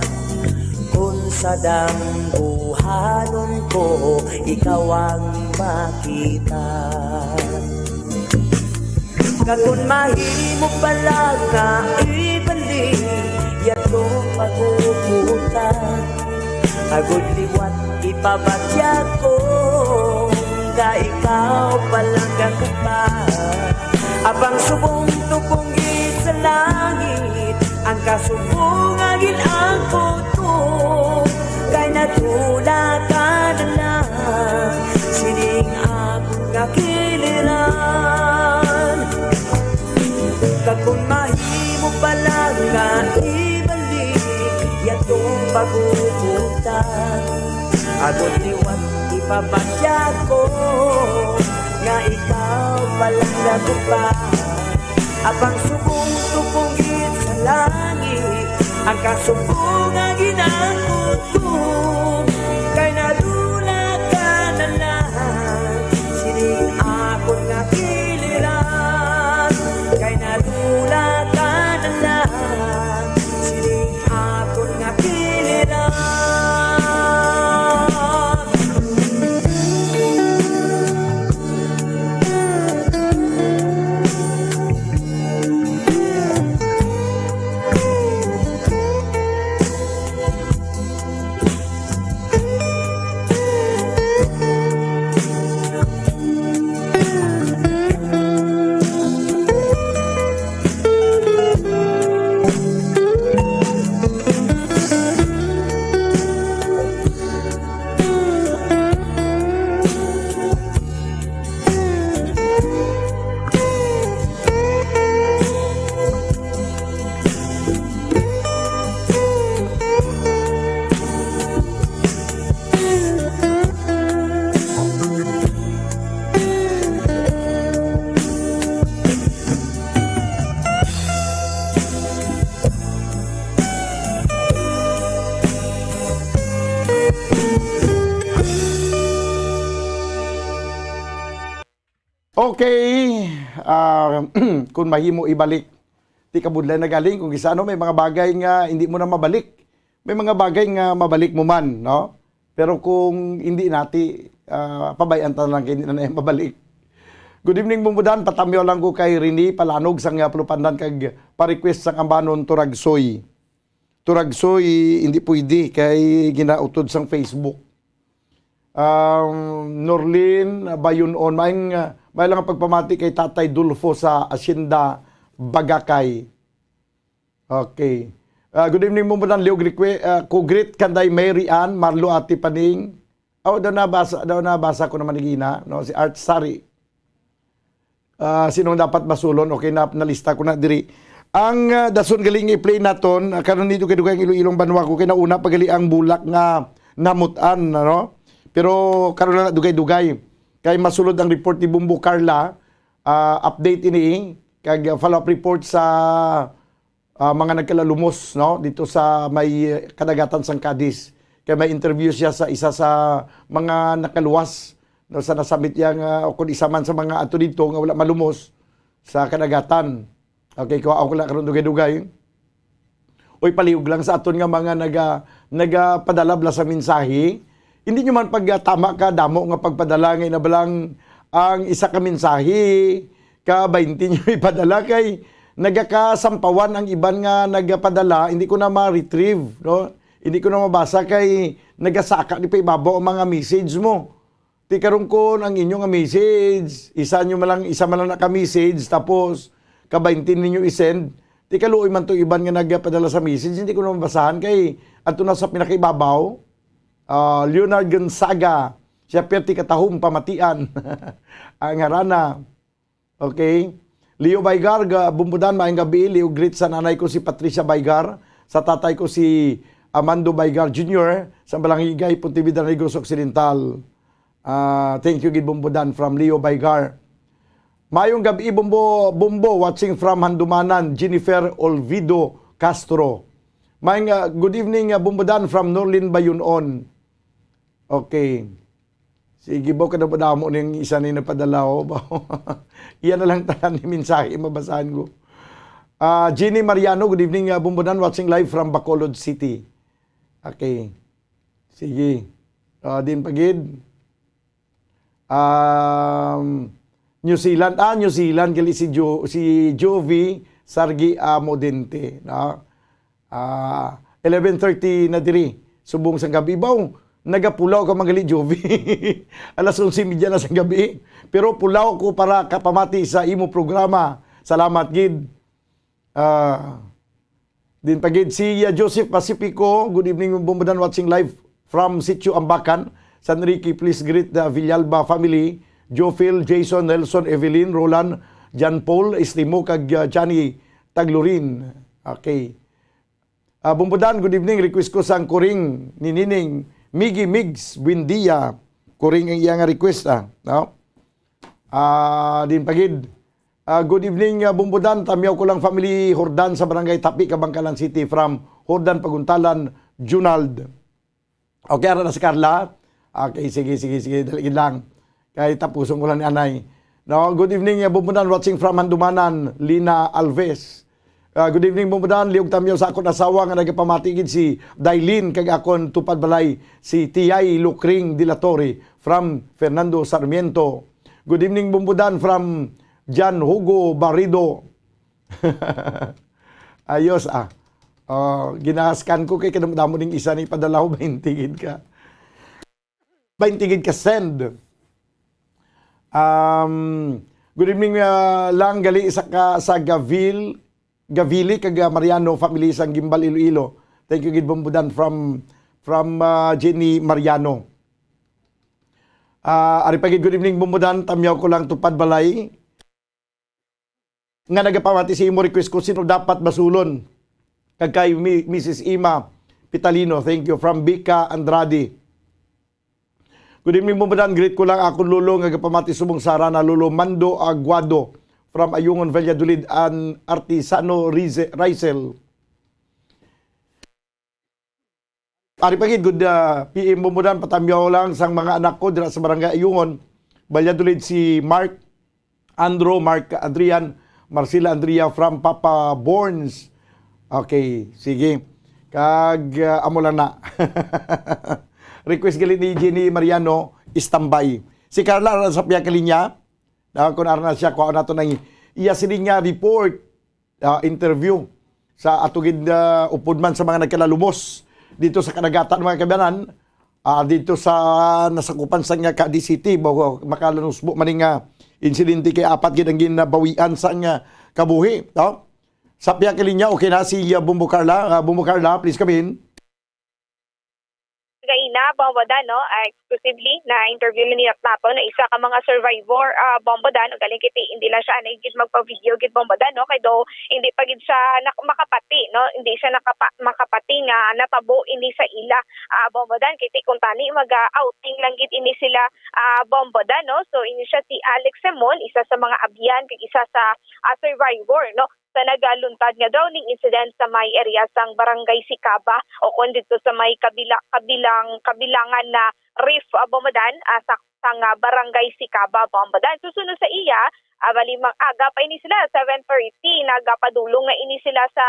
Kon sa damguhanon ko, ikaw ang makita. Kag kon mahimo pa lang nga ibalik yadto pag-uputan, agod liwat ipabatyag ko nga ikaw palangga ko pa. Apang subong tupong gid sa langit ang kasubo nga ginangkot ko, kay nadula ka na lang sining akon nga kiliran. Kag kon mahimo pa lang nga ibalik yadtong pag-uputan, agod liwat ipabatyag ko nga ikaw palangga ko pa. Apang subong tupong gid sa langit ang kasubo nga ginangkot ko, kay nadula ka na lang sining akon nga kiliran, kay nadula ka na lang sining akon nga kiliran. Okay, ah, kung mahimo ibalik, di kabudlay na galing kung kisano may mga bagay nga hindi mo na mabalik. May mga bagay nga mabalik mo man, no? Pero kung hindi nati, ah, pabayan ta lang kay hindi na na mabalik. Good evening, Bumbudan. Patamyaw lang ko kay Rini Palanog sang, ah, Palupandan kag pa-request sang Ambanon Turagsoy. Turagsoy, hindi pwede kay ginautod sang Facebook. Um, Norlin Bayunon, maayong, ah, may lang pagpamati kay Tatay Dulfo sa Hacienda Bagakay. Okay. Ah, good evening, Bumbudan. Liog request, ah, ko greet kanday Mary Ann Marlo, Ate Paning. Oh, daw nabasa, daw nabasa ko naman ni Gina, no? Si Art Sari. Ah, sinong dapat basulon? Okay, na, nalista ko na diri. Ang, ah, dason galing i-play naton, ah, karon dito kay dugay ang Iloilong banwa ko kay nauna pa gali ang bulak nga namutan, ano? Pero karon na dugay-dugay. Kay masulod ang report ni Bumbo Carla, ah, update ini kag follow-up report sa, ah, mga nagkalalumos, no, dito sa may, eh, kadagatan sang Cadiz. Kay may interview siya sa isa sa mga nakaluwas, no, sa nasamit niya nga, o kung isa man sa mga ato dito nga wala malumos sa kadagatan. Okay, kuha ako lang karon dugay-dugay. Uy, palihog lang sa aton nga mga naga-, nagapadala bala sa mensahe. Hindi nyo man pagtama ka damo nga pagpadala nga inabalang ang isa ka mensahe ka twenty nyo ipadala kay nagakasampawan ang iban nga nagapadala, hindi ko na ma-retrieve, no? Hindi ko na mabasa kay nagasaka di pa ibabaw ang mga message mo. Ti karon kon ang inyo nga message, isa nyo man lang, isa man lang na ka message, tapos ka twenty ninyo i-send, ti kaluoy man to iban nga nagpadala sa message, hindi ko na mabasahan kay adto na sa pinakaibabaw. Ah, Leonard Gonzaga, siya perti katahom pamatian. Ang harana. Okay. Leo Baygar, ga-, Bumbudan, maayong gabi. Leo, greet sa nanay ko si Patricia Baygar, sa tatay ko si Amando Baygar Junior, sa Balangigay, Pontevedra, Negros Occidental. Ah, thank you gid, Bumbudan, from Leo Baygar. Maayong gabi, Bumbo, Bumbo, watching from Handumanan, Jennifer Olvido Castro. Maayong, ah, good evening, ah, Bumbudan, from Norlin Bayunon. Okay. Sige, baw, kadamo-damo ning isa ni napadala, oh, baw. Iya na lang tanan ni mensahe, mabasahan ko. Ah, Jeannie Mariano, good evening, ah, Bumbudan, watching live from Bacolod City. Okay. Sige. Ah, din pagid. Um, New Zealand. Ah, New Zealand, gali si Jo-, si Jovi Sargi Amodente, no? Ah, eleven thirty na diri, subong sang gabi. Baw, nagapulaw ka man gali, Jovi. Alas onse y media na sang gabi. Pero pulaw ko para kapamati sa imo programa. Salamat gid. Ah, din pa gid si, ah, Joseph Pacifico. Good evening, Bumbudan, watching live from Sitio Ambacan, San Enrique. Please greet the Villalba family, Jophil, Jason, Nelson, Evelyn, Roland, John Paul, Estimo, kag, ah, Johnny Taglurin. Okay. Ah, Bumbudan, good evening. Request ko sang Kuring ni Nining Miggy Migs Buendia. Kuring ang iya nga request, ah, no? Ah, din pagid. Ah, good evening, ah, Bumbudan. Tamyaw ko lang family Hordan sa Barangay Tapi, Kabankalan City, from Hordan Paguntalan, Junald. Okay, ara na si Carla. Okay, sige, sige, sige. Dali gid lang. Kay tapuson ko lang ni anay. No, good evening, uh, Bumbudan, watching from Handumanan, Lina Alves. Uh, good evening, Bumbudan. Liog tamyaw sa akon asawa nga nagapamati gid si Dailin kag akon tupad balay si Tiyay Lukring de la Torre from Fernando Sarmiento. Good evening, Bumbudan, from Jan Hugo Barrido. Ayos, ah. Oh, ginaskan ko kay kadamo-damo ning isa ni padala ko, twenty gid ka. Twenty gid ka send. Um, good evening, ah, lang gali sa ka, sa Gavil, Gavili kag, ah, Mariano family sang Gimbal, Iloilo. Thank you gid, Bumbudan, from, from, ah, Jenny Mariano. Ah, ari pa gid, good evening, Bumbudan. Tamyaw ko lang tupad balay nga nagapamati sa imo request kung sino dapat basulon. Kag kay Mi-, Missus Ima Pitalino, thank you. From Bika Andrade. Good evening, Bumbudan. Greet ko lang akong lolo nga gapamati subong sa harana, Lolo Mando Aguado from Ayungon, Valladolid, and Artisano Rize-, Raisel. Ari pa gid, good, ah, P M Bumbudan, patamyaw lang sang mga anak ko dira sa Barangay Ayungon, Valladolid, si Mark Andrew, Mark, Adrian, Marcela, Andrea from Papa Borns. Okay, sige. Kag, ah, amo lang na. Request gali ni Jenny Mariano, istambay. Si Carla, ara sa piya ka linya. Ah, kung ara na siya, kuha nato ng iya sini nga report, ah, interview sa ato gid, ah, upod man sa mga nagkalalumos dito sa kadagatan, mga kabanan, ah, dito sa nasakupan sa nga Cadiz City, ba, makalanusbo man nga insidente kay apat gid ang ginabawian sa nga kabuhi, no? Sa piya ka linya, okay na si, ah, Bumbo Carla. Ah, Bumbo Carla, please come in. Gaina, Bombodan, no? Ah, exclusively na interview ni nato na isa ka mga survivor, ah, Bombodan, no? Galing kiti, hindi lang siya anay gid magpa-video gid, Bombodan, no? Kay do, hindi pa gid siya nak-, makapati, no? Hindi siya nakapa-, makapati nga natabo ini sa ila, ah, Bombodan. Kiti kung tani, mag-outing lang gid ini sila, ah, Bombodan, no? So, ini siya si Alex Simon, isa sa mga abyan, kag isa sa, ah, survivor, no? Sa nagaluntad nga drowning incident sa may area sang Barangay Sicaba o kon dito sa may kabila-, kabilang-, kabilangan na reef, ah, Bombodan, ah, sa, sang, ah, Barangay Sicaba, Bombodan. Susunod sa iya, ah, bali mang aga pa ini sila, seven thirty, nagapadulong na ini sila sa,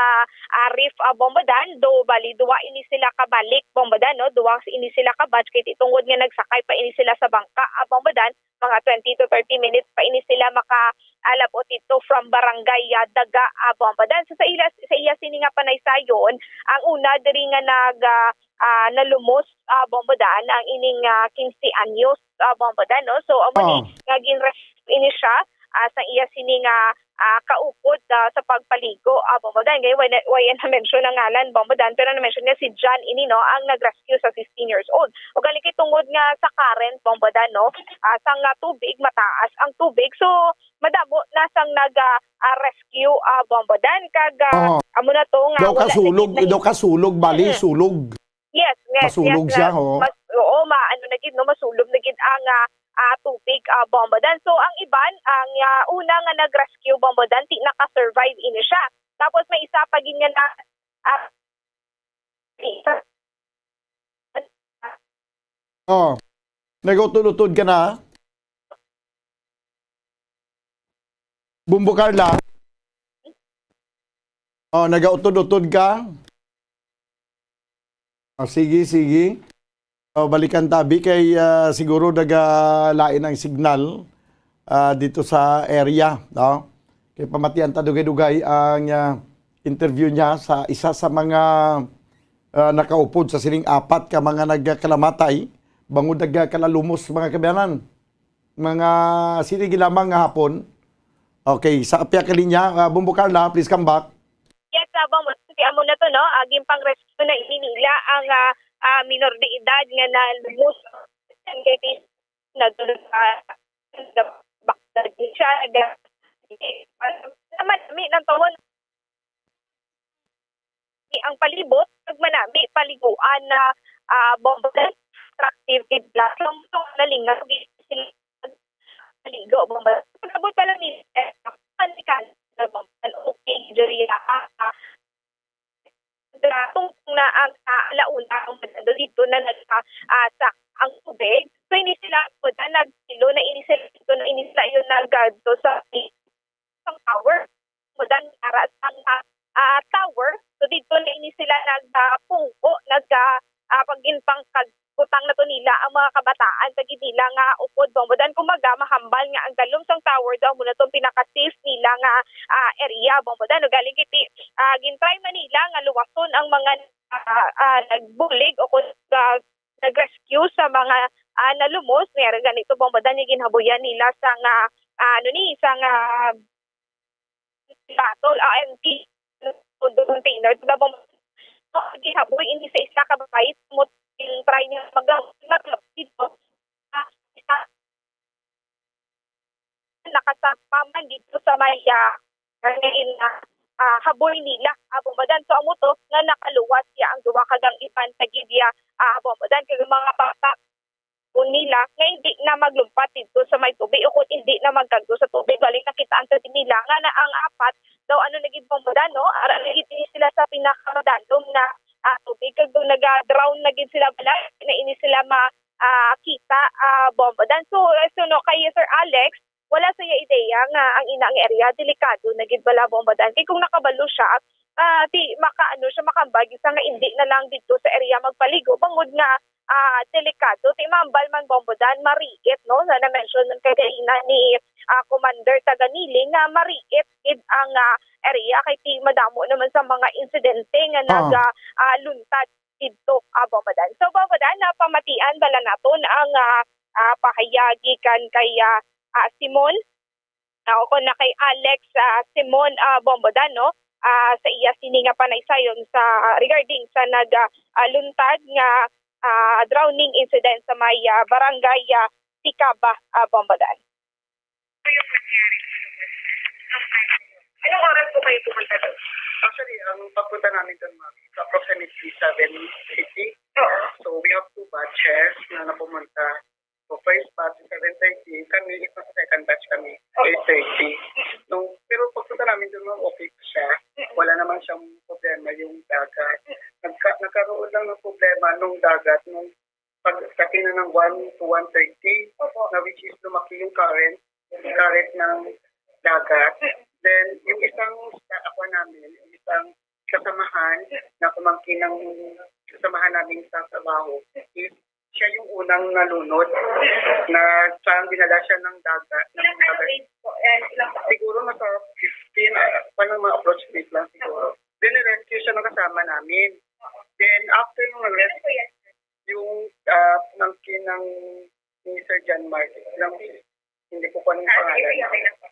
ah, reef, ah, Bombodan. Do, bali, duwa ini sila kabalik, Bombodan, no? Duwa ini sila ka batch, kay tungod nga nagsakay pa ini sila sa bangka, ah, Bombodan, mga twenty to thirty minutes pa ini sila maka, ah, labot dito from Barangay, ah, Daga, ah, Bombodan. So, sa ila, sa iya sini nga panaysayon, ang una diri nga nag, ah, ah, nalumos, ah, Bombodan, ang ining, ah, quince anyos, ah, Bombodan, no? So, amo ni Oh. nga ginrescue ini siya, ah, sa iya sini nga, ah, kaupod, ah, sa pagpaligo, ah, Bombodan. Kay wala, wala na-mention ang ngalan, Bombodan, pero na-mention niya si John ini, no, ang nag-rescue sa sixteen years old. O galing kay tungod nga sa current, Bombodan, no, ah, sa nga tubig, mataas ang tubig. So, madamo na sang nag, ah, ah, rescue, ah, Bombodan. Kag, ah, Oo. amo na to nga Daw wala na kasulog, gid na daw kasulog, bali, Mm. sulog. Yes, yes, Masulog yes, siya, yes. oo. Mas, oo, ma-, ano na gid, no, masulog na gid ang, ah, ah, tubig, ah, Bombodan. So, ang iban, ang, ah, una nga nag-rescue, Bombodan, ti naka-survive ini siya. Tapos may isa pa gid nga na, ah, may isa. Oh. Nag-utod-utod ka na? Bumbo Carla? Oh, nagautod-utod ka? Oh, sige, sige. Oh, balikan tabi kay, ah, siguro nagalain ang signal, ah, dito sa area, no? Kay pamatian ta dugay-dugay ang, ah, interview niya sa isa sa mga, ah, nakaupod sa sining apat ka mga nagkalamatay, bangod nagkalalumos, mga kabayanan. Mga, sige lamang nga hapon. Okay, sa apya ka linya, ah, Bumbo Carla, please come back. Yes, ah, Bumbo, si amo na to, no? Ah, ginpang-rescue na ini nila ang, ah, ah, minor de edad nga nalumos. Kay ti-, nag-, ah, nag-, siya, nag-, naman, mi-, nang tawon. Ang palibot, nagmanami, paliguan na, ah, Bombodan, attractive gid lang. So, so, nalingaw gid sila maligo, Bombodan. Pag-abot pa lang ni, eh, panikan, Bombodan, okay, diri, ah, ah, tungtong na ang, ah, alauna, Bombodan, dito na nag-, ah, ah, sa ang tubig. So, ini sila, Bombodan, nagkilo na ini sila, dito na ini sila yung nag-, ah, dito sa sang tower. Mudan ara sang, ah, ah, tower. So, didto na ini sila nag, ah, pungko, nag, ah, ah, pag-, ginpangkagutang na to nila ang mga kabataan sa gid nila nga upod, Bombodan. Kumbaga, mahambal nga ang dalom sang tower daw amo na tong pinaka-safe nila nga, ah, area, Bombodan. Ugaling kiti, ah, gintry man nila nga luwason ang mga, ah, ah, nagbulig o kung, ah, nag-rescue sa mga, ah, nalumos. May ara ganito, Bombodan, nga ginhabuyan nila sa nga, ah, ano ni, sa nga batol, ah, empty container. Diba, Bombodan? So, ginhaboy ini sa isa ka babae, mo, try niya mag-, mag-, dito. Ah, isa nakasagpa man dito sa may, ah, ngayon na, ah, haboy nila, ah, Bombodan. So, amo to nga nakaluwas ya ang duha ka gang iban sa gid ya, ah, Bombodan. Kay mga bata po nila nga hindi na maglumpat dito sa may tubig o kung hindi na magkagdo sa tubig. Bali, nakitaan sa nila nga na ang apat daw, ano, na gid, Bombodan, no? Ara na gid ini sila sa pinakamadalom na, ah, tubig. Kag doon naga-drown na gid sila, bala, na ini sila ma-, ah, kita, ah, Bombodan. So, eh, so, no, kay Sir Alex, wala sa iya ideya nga ang ina nga area delikado na gid bala, Bombodan. Kay kung nakabalo siya, ah, ti makaano siya, makambag sa nga indi na lang didto sa area magpaligo, bangod nga, ah, delikado. Ti mambal man, Bombodan, mariit, no? Na na-mention man kagaina ni, ah, Commander Taganili nga mariit gid ang, ah, area kay ti madamo naman sa mga insidente nga Ah. nag, ah, ah, luntad didto, ah, Bombodan. So, Bombodan, napamatian bala naton ang, ah, ah, pahayag gikan kay, ah, ah, Simon, ah, o kon na kay Alex, ah, Simon, ah, Bombodan, no? Ah, sa iya sini nga panaysayon sa regarding sa nag, ah, ah, luntad nga, ah, drowning incident sa may, ah, barangay, ah, Sicaba, ah, Bombodan. Anong oras po kayo pumunta doon? Actually, ang pagpunta namin doon, ma'am, is approximately seven fifty. Oo. So, we have two batches na napumunta. So, first batch, seven thirty. Kami, ito sa second batch kami, Okay. eight thirty. No, pero pagpunta namin doon, ma'am, okay pa siya. Mm. Wala naman siyang problema yung dagat. Nagka-, nagkaroon lang ng problema nung dagat, nung pagdating na ng one to one thirty, Opo. na which is lumaki yung current, yung current ng dagat. Then, yung isang sa ako namin, yung isang kasamahan na pamangkin ng kasamahan namin sa trabaho is siya yung unang nalunod na parang dinala siya ng dagat, ng Ilang ano dagat. age po? Eh, ilang taon? Siguro nasa fifteen, ah, parang mga approximate lang siguro. Then, rescue siya ng kasama namin. Then, after nung Ano nag-rescue, po yan? yung, ah, pamangkin ng ni Sir John Mark, lang, hindi ko po yung Ah, sige, pangalan. sige, okay lang po.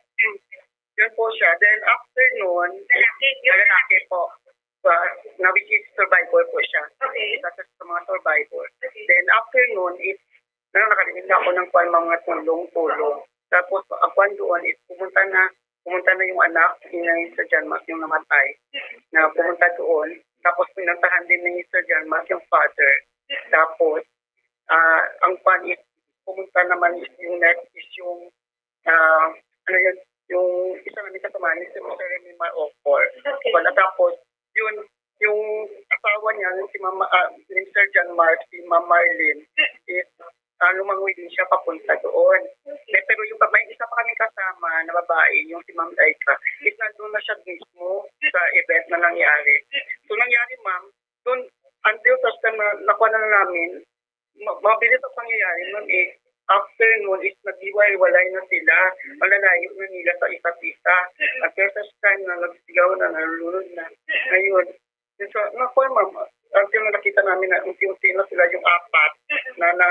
Yun po siya. Then, after nun, Lalaki, yung lalaki po. Ah, na which is survivor po siya. Okay. Isa siya sa mga survivor. Okay. Then, after nun, is, na, nakalimutan na ako ng kwan, mga tulong-tulong. Tapos, ang kwan doon is pumunta na, pumunta na yung anak ni Sir John Mark, yung namatay, na pumunta doon. Tapos, pinuntahan din ni Sir John Mark yung father. Tapos, ah, ang kwan is, pumunta naman is yung next is yung, ah, ano yun, yung isa namin kasama ni si Mister Remy Marocor. Okay. Wala, tapos, yun, yung asawa niya, yung si Mama, ah, ni Sir John Mark, si Ma'am Marlene, is, ah, lumangoy din siya papunta doon. Okay. May, pero yung pa-, may isa pa kami kasama na babae, yung si Ma'am Laika, is nandun na siya mismo sa event na nangyari. So, nangyari, ma'am, doon, until such time na nakuha na namin, ma-, mabilis ang pangyayari nun eh. After nun is naghiwalay na sila. Malalayo na nila sa isa't isa. Until such time na nagsigaw na, nalulunod na. Ngayon, yun sa, nakuha, ma'am, until na nakita namin na unti-unti na sila yung apat na, na,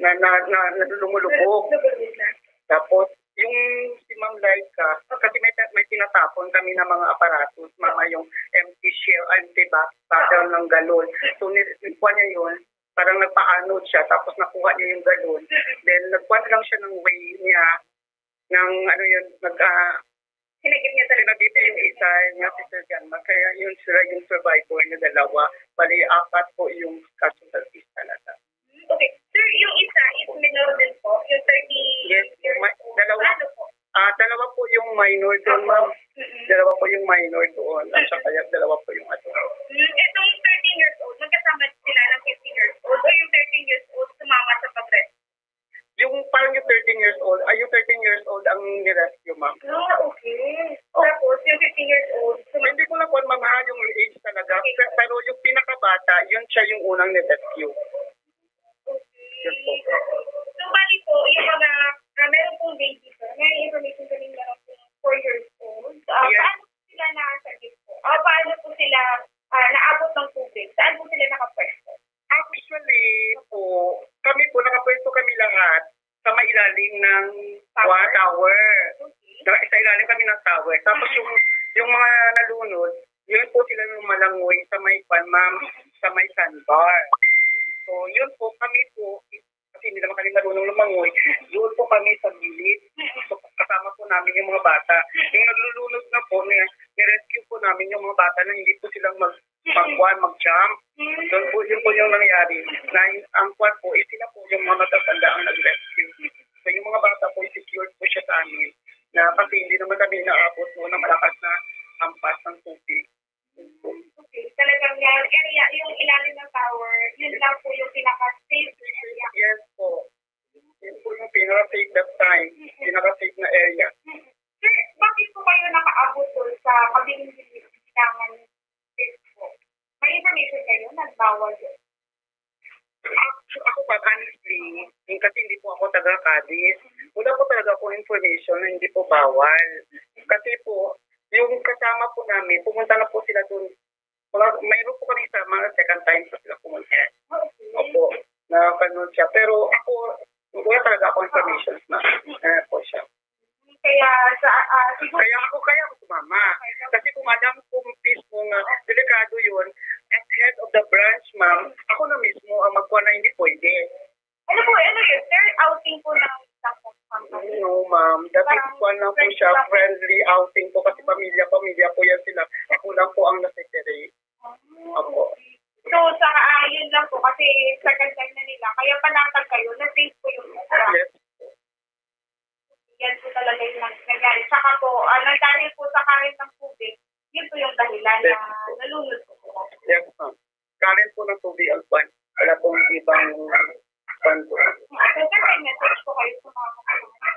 na, na, na, na lumulubog. Lumulubog na. Tapos, yung si Ma'am Laika, kasi may, may tinatapon kami ng mga aparatos, mga yung empty shell, empty ba-, bottle ng galon. So, ni-, kuha niya yun, parang nagpaanod siya, tapos nakuha niya yung galon. Then, nagkuha na lang siya ng way niya, ng ano yun, nag, ah, Sinagip niya talaga. Sinagip niya yung isa niya, si Sir John Mark. Kaya yun sila yung survivor na dalawa. Bali, apat po yung casualties talaga. Hmm, okay. Sir, yung isa is minor din po, yung thirty Yes, years ma-, old. Dalawa. Ano po? Ah, dalawa po yung minor doon, Opo. ma'am. Mm-mm. Dalawa po yung minor doon. At saka yung dalawa po yung adult. Hmm, itong thirteen years old, magkasama sila ng fifteen years old, o yung thirteen years old sumama sa pag-rescue? Yung parang yung thirteen years old, ay, yung thirteen years old ang ni-rescue, ma'am. Ah, okay. Oh. Tapos, yung fifteen years old, sum- Hindi ko lang kung ma'am, ha, yung age talaga. Okay. Pe-, pero yung pinakabata, yun siya yung unang ni-rescue. Okay. Yes po. So, bali po, yung mga, ah, meron pong baby, sir. May information kami, meron pong four years old. Ah, Yes. Paano po sila nakasagip po? Ah, paano po sila, ah, naabot ng tubig? Saan po sila nakapwesto? Actually po, kami po, nakapwesto kami lahat sa may ilalim ng Tower. wa-, tower. Okay. Sa, sa ilalim kami ng tower. Tapos yung, yung mga nalunod, yun po sila yung malangoy sa may kwan, ma'am, sa may sandbar. So, yun po, kami po, kasi hindi naman kami marunong lumangoy, doon po kami sa gilid. So, kasama po namin yung mga bata. Yung naglulunod na po, ni-, ni-rescue po namin yung mga bata na hindi po silang mag-, mag-, mag-jump. Doon po, yun po yung nangyari. Na yung, ang kwan po, is sila po yung mga matatanda ang nag-rescue. So, yung mga bata po, secured po siya sa amin. Na kasi hindi naman kami inaabot po ng malakas na hampas ng tubig. Okay, talagang yan, area, yung ilalim ng tower, yun lang po yung pinaka-safe area. Yes po. Yun po yung pinaka-safe that time. pinaka-safe na area. Sir, bakit po kayo nakaabot doon sa pagiging bilangan ng Facebook? May information kayo na bawal doon? Actu-, ako pa, honestly, yung kasi hindi po ako taga Cadiz, wala po talaga akong information na hindi po bawal. Kasi po, yung kasama po namin, pumunta na po sila doon. Mga, mayroon po kami sa mga second time po sila pumunta. Opo, na ganun siya. Pero ako, wala talaga akong information na, na po siya. Kaya sa, ah, siguro Kaya ako, kaya ako sumama. Kasi kung alam ko mismo nga delikado yun, as head of the branch, ma'am, ako na mismo ang magkuha na hindi pwede. Ano po, ano yun, sir? Outing po ng isang company? No, ma'am. That is Parang kwan lang po friendly siya, lang po. Friendly outing po kasi pamilya-pamilya po yan sila. Ako lang po ang nasiseparate. Ah, Opo. okay. So, sa, ah, yun lang po, kasi second time na nila, kaya panatag kayo na safe po yung program. Yes. Yan po talaga yung nag-, nangyari. Tsaka po, ah, nang dahil po sa current ng tubig, yun po yung dahilan Yes. na nalunod po sila. Yes, ma'am. Current po ng tubig ang kwan. Wala pong ibang kwan po. At the same time, message po kayo sa mga kasama.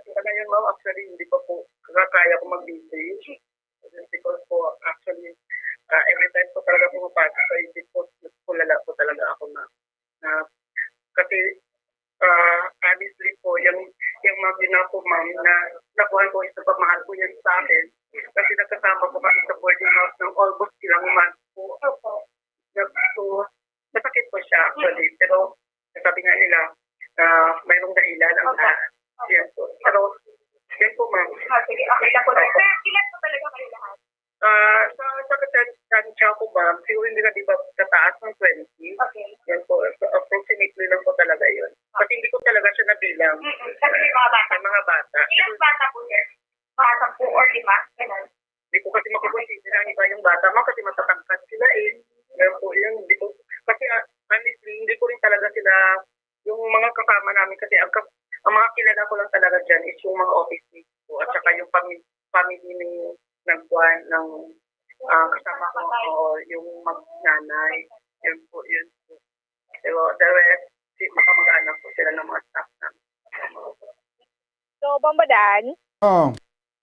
Sa ngayon, ma'am, actually, hindi pa po kaya ko mag-message. Because po, actually, ah, every time po talaga pumapasok sa isip ko, mas kulala po talaga ako na, na kasi, ah, honestly po, yung, yung mga ginawa ko, ma'am, na nakuha ko is napamahal ko yan sa akin. Kasi nagkasama ko kasi sa boarding house ng almost ilang months po. Opo. So, masakit po siya actually. Pero sabi nga nila, ah, mayroong dahilan ang Opo. lahat. Yan po. Pero, yan po, ma'am. Ah, sige, okay lang po. Opo. Sir, ilan po talaga kayo lahat? Ah, sa, sa katan-, tansya ko, ma'am, siguro hindi na, di ba, kataas ng twenty? Okay. Yan po. So, approximately lang po talaga yun. Kasi hindi ko talaga siya nabilang. Mm-mm. Kasi may mga bata. May mga bata. Ilang bata po, sir? Mga sampu or lima? Ganun. Hindi ko kasi makukonsider ang iba yung bata, ma'am, kasi matatangkad sila eh. Yan po yun. Hindi ko, kasi, ah, honestly, hindi ko rin talaga sila, yung mga kasama namin kasi ang, ka-, ang mga kilala ko lang talaga dyan is yung mga office mates ko at saka yung pami-, family ni, ng kwan, ng, ah, kasama ko, oo, yung mag-, nanay. Yun po, yun po. Pero the rest, si, makamag-anak po sila ng mga staff namin. So, Bombo Dan? Oh.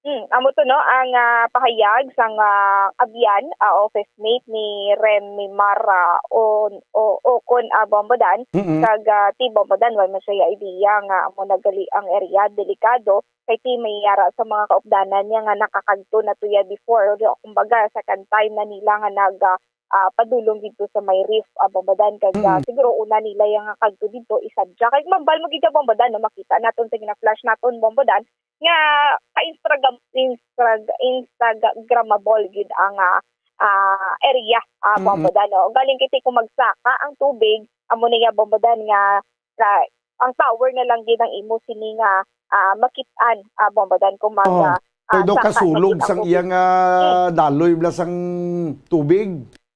Hmm, amo to, no, ang, ah, pahayag sang, ah, abyan, ah, office mate ni Remy Mara o, o, o kon, ah, Bombo Dan, Mm-mm. kag, ah, ti Bombo Dan, wala man siya idea nga amo na gali ang area, delikado, kay ti may yara sa mga kaupdanan niya nga nakakadto na to ya before, o, kumbaga, second time na nila nga nag, ah, ah, padulong didto sa may reef, ah, Bombo Dan, kag, ah, Mm. siguro una nila yang kadto didto, isa dya. Kay mambal mo gid ka, Bombo Dan, no, makita naton sa gina-flash naton, Bombo Dan, nga ka-Instagram-, Instag-, Instagramable gid ang, ah, ah, area, ah, Mm-mm. Bombo Dan, no. Galing kay ti kung magsaka ang tubig, amo na nga, Bombo Dan, nga sa, ang tower na lang gid ang imo sini nga, ah, makit-an, ah, Bombo Dan, kung mag, Oo. ah, Kay ah, daw saka kasulog magkita sang ko iyang, gid. Ah, Mm. daloy bala sang tubig.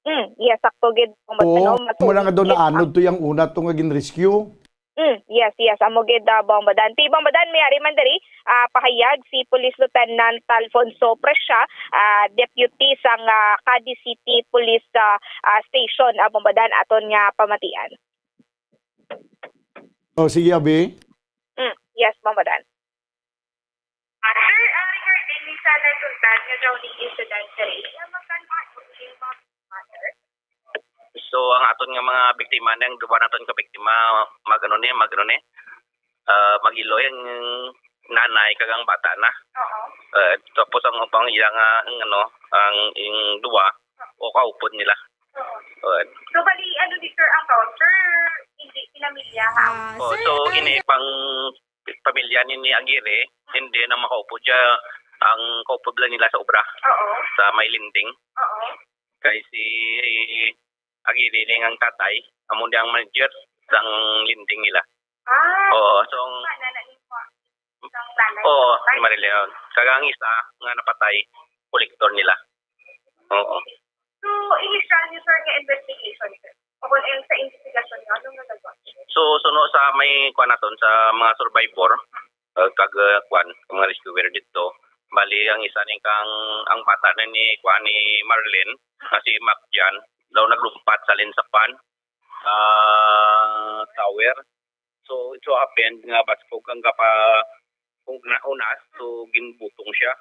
Mm, yes, sakto gid, Bombo Dan, Oo, no? Amo na nga daw Masulog gid naanod ang to yang una to nga gin-rescue. Mm, yes, yes, amo gid, ah, Bombo Dan. Ti Bombo Dan, may ari man diri, ah, pahayag si Police Lieutenant Alfonso Prescia, ah, deputy sang, ah, Cadiz City Police, ah, ah, Station, ah, Bombo Dan, aton nga pamatian. Oh, sige, abi. Mm, yes, Bombo Dan. Ah, sir, ah, regarding sa nagtungtad nga drowning incident, sir, iya magkan-, ano, yung mga mother? So, ang aton nga mga biktima, ang duwa naton ka biktima, mag-ano ni, mag-ano ni, ah, mag-iloy ang nanay kag ang bata na. Oo. Ah, tapos ang upang iya nga, ang ano, ang ing duwa, o kaupod nila. Oo. Oo. So, bali, ano ni sir, ang tao, sir, hindi pinamilya, ha? Ah, Oh, sir, so, ah, ini pang pamilya ni, ni Aguirre, hindi na makaupod siya, ang kaupod lang nila sa obra, Oo. sa may lending. Oo. Kay si Aguirre ni ang tatay, amo ni ang manager sang lending nila. Ah, Oo, so, ang nanay mo, isang nanay. Oo, Ay. si Marileon. Kag ang isa nga napatay, kolektor nila. Oo. So, initial niyo, sir, nga investigation, sir? O kung ano sa investigasyon niyo, anong nagagawa? So, suno sa may, kuwan naton, sa mga survivor, uh, kag, uh, kuwan, mga rescuer dito, bali, ang isa ning kang, ang bata na ni, kuwan, ni Marlene, nga si Mac Jan, daw naglumpat sa Linsapan, ah, tower. So, it so happened nga baskog ang kapa kung na unas, so ginbutong siya.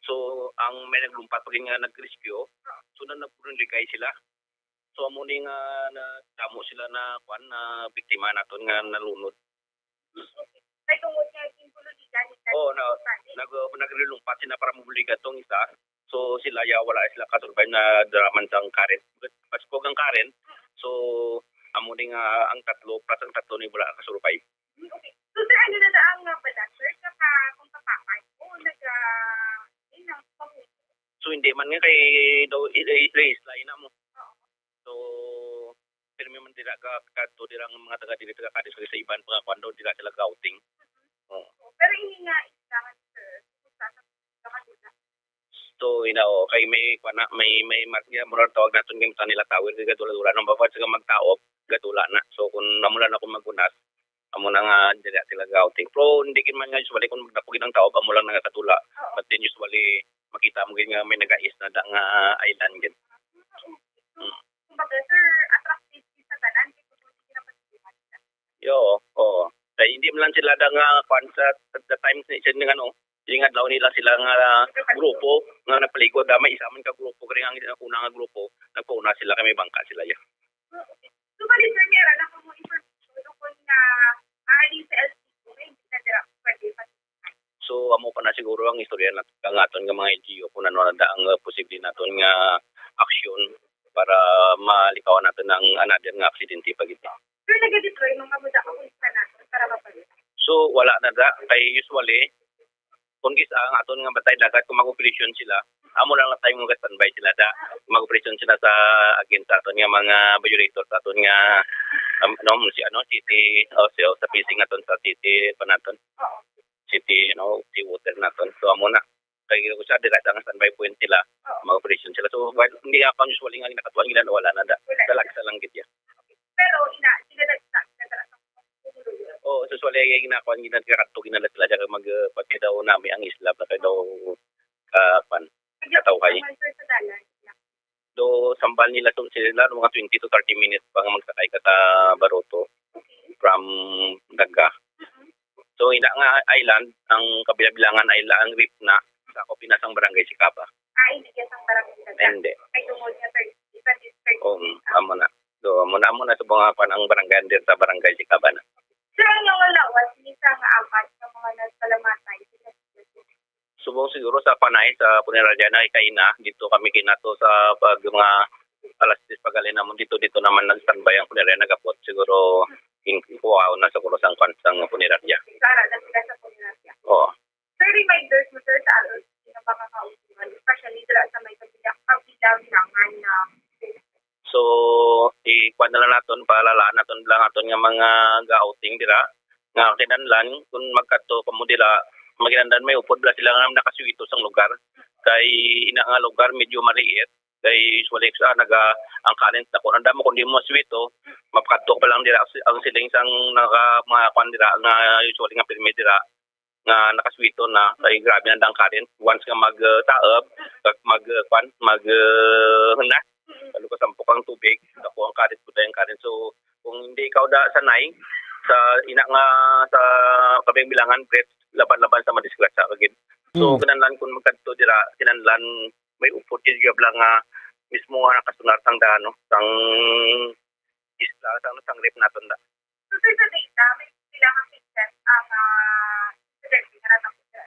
So, ang may naglumpat pa gid nga nag-rescue, so na nagbuligay sila. So, amo ni nga na damo sila na kwan na biktima naton nga nalunod. Kay tungod nga ginbululigan ni Oo, na, nag, naglilumpat sila para mabuligan tong isa. So, sila ya wala sila kasurvive na draman sang current. Baskog ang current. So, amo ni nga ang tatlo, plus ang tatlo ni wala kasurvive. Hmm, okay. So, sir, ano na na ang, ah, bala, sir, sa ka-, kung kapapan o nag, ah, yun ang pamilya? So, hindi man nga kay daw i-, i-, race line na mo. Oo. So, pirmi man dira ka, kadto dira ang mga taga diri, taga Cadiz, sa iban pa nga kwan daw, dira sila gouting. Oo. Pero ini nga islangan, sir, kumusta sa mga dula? So, ina, o, kay may, kwan na, may, may mar-, ya, mura tawag naton kay sa nila tower, kay gadula-dula, nang babat sa magtaop, gadula na. So, kung namulan ako magunas, amo na nga, dira sila gouting. Pero hindi gid man nga usually kung magdako gid ang taop, amo lang nakakadula. Oo. But then usually, makita mo gid nga may nagais na da nga island gid. Mm. Kumbaga, sir, attractive sa tanan, kay kung hindi na pag-iwan. Yo, oo. Kay hindi man lang sila da nga, kwan sa, sa the times ni, sa nga, ano, yung adlaw nila sila nga grupo, nga nagpaligo, da may isa man ka grupo, kaya ang una nga grupo, nagpauna sila, kay may bangka sila, ya. So, bali, sir, meron ako mo information kung na maaari sa L C O, may hindi na dira pwede pa. So, amo pa na siguro ang istorya naton, ang aton nga mga L G U, kung ano na ang, uh, posible naton nga aksyon para malikawan naton ang another nga aksidente pa gid. Sir, nag-deploy mga muda ka pulis na nato para mapalit? So, wala na da. Kay usually, kung gis-, ang aton nga bantay dagat, kung mag-operasyon sila, amo lang na time nga standby sila da. Mag-operasyon sila sa, against sa aton nga mga violator sa aton nga, um, ano, si, ano, city, o si, o sa fishing naton sa city, pa naton. Oo. City, you know, sea water naton. So, amo na. Kay sa dira sa nga standby point sila, Oo. Mag-operasyon sila. So, while hindi ako usually nga nakatuan nila, wala na da. Wala na. Talagsa lang gid ya. Pero ina, sila nag-, nag-, nag-, Oh, so, usually, yung ginakuan, ginagarakto, ginala sila, tsaka mag, uh, pag daw nami ang isla, pag daw, uh, pan, katawhay. Do, sambal nila to, sila, mga twenty to thirty minutes pa nga magsakay ka sa Baroto from Daga. So, ina nga island, ang kabilabilangan ay la-, ang reef na, sakop ina sang barangay Sicaba. Ah, hindi siya sang barangay Sicaba. Hindi. Kay tungod nga, sir, isa district. Oo, amo na. So, amo na, amo na sa mga kwan ang barangay, under sa barangay Sicaba na. Sir, ang mga lawas, ni sa nga apat sa mga nagpalamatay, Subong siguro sa panay sa punerarya na kaina, dito kami kinato sa pag, mga alas diyes pagali namon dito, dito naman nag-standby ang punerarya, nagabot siguro in-, kuhaon na siguro sang kwan sang punerarya. Sara na sila sa punerarya. Oo. Sir, reminders mo, sir, sa ato sa mga kauturan, especially dira sa may kabila-, kabilang langan na So, i-, kuwan na lang naton, palalaan naton lang aton nga mga ga-outing dira, nga kinahanglan, kung magkadto pa mo dira, maginandan may upod bala sila nga nakaswito sang lugar. Kay ina nga lugar, medyo maliit. Kay usually, sa naga, ang current na kung anda mo, kung di mo maswito, mapakadto pa lang dira ang siling sang naka, mga kwan dira, nga usually nga pirmi dira. Nga nakaswito na kay grabe na ang current. Once nga mag, uh, taob, kag mag, uh, kwan, mag, uh, hunas, lalo ka sampok ang tubig, ako ang current, kuday ang current. So, kung hindi ikaw da sanay sa ina nga sa kabilang bilangan, Brett, laban-laban sa madisgrasya ka gid. So, mm, kinahanglan kung magkadto dira, kinahanglan may upod gid gyud lang nga mismo nga nakasunar sang daan, no? Sang isla, sang, sang reef naton da. So, sir, sa data, may pila ka cases ang, ah, estudyante nga natapos, sir?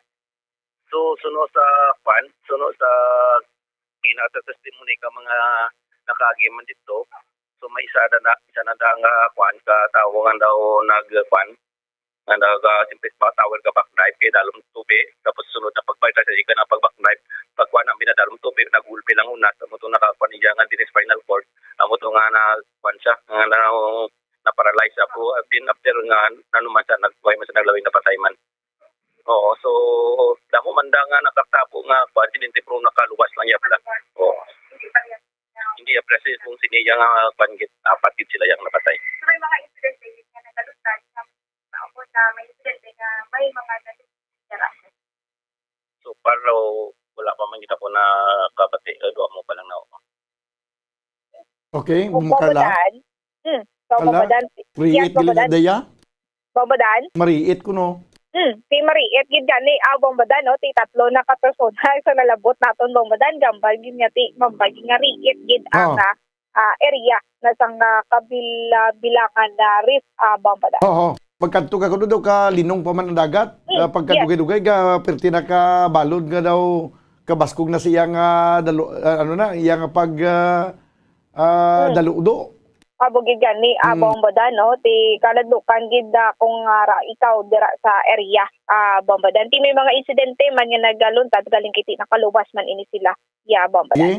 So, suno sa, kwan, suno sa gina-, sa testimony ka mga nakaagi man dito. So, may isa na, na, isa na da nga, kwan, ka tawo nga daw nag, kwan, nga nag, ah, simplis pa tower ka backdive, kay dalom tubi. Tapos, sunod na pagbalik sa ika na pag-backdive, pagkwan, ang binadalom tubi, nagulpi lang una, sa mo to naka, kwan, iya nga, diri spinal cord, amo to nga na, kwan siya, nga na, na-paralyze ako. And then after nga, ano man siya, nagbuhay man siya, naglawig, napatay man. Oo, so, damo man da nga nakatabo nga, kuwan, aksidente, pero nakaluwas lang iya pala. Oo. Hindi iya pala si, kung sini iya nga, kuwan, git-, apat gid sila yang napatay. So, may mga incident din nga nagalutan nga, naabot na may incident nga may mga nag-, So, pero wala pa man kita po nakabati, eh, duha mo pa lang na. Okay, Opo, mukala. Badan. Hmm. So, Kala? Badan. Create Yes, gila Badan. Daya? Bombodan. Mariit kuno. Hmm, ti mariit gid gani, ah, Bombodan, no? Ti tatlo na ka persona sa nalabot naton, Bombodan, gambal gid nga ti mambagi nga riit gid ang, ah, ah, area na sang, ah, kabil-, ah, bilangan na reef, ah, Bombodan. Oo. Pagkadto ka kuno daw, kalinong pa man ang dagat. Hmm, ah, yes. Pagkadugay-dugay ka, perti na ka balod nga daw kabaskog na siya nga dalo-, ah, ano na, iya nga pag, ah, ah, Hmm. daludo. Amo gid gani, ah, Mm. Bombodan, no? Ti kaladlukan gid, ah, kung, ah, ra-, ikaw dira sa area, ah, Bombodan. Ti may mga insidente man nga nagaluntad, galing kiti nakaluwas man ini sila. Yeah, Bombodan. Eh?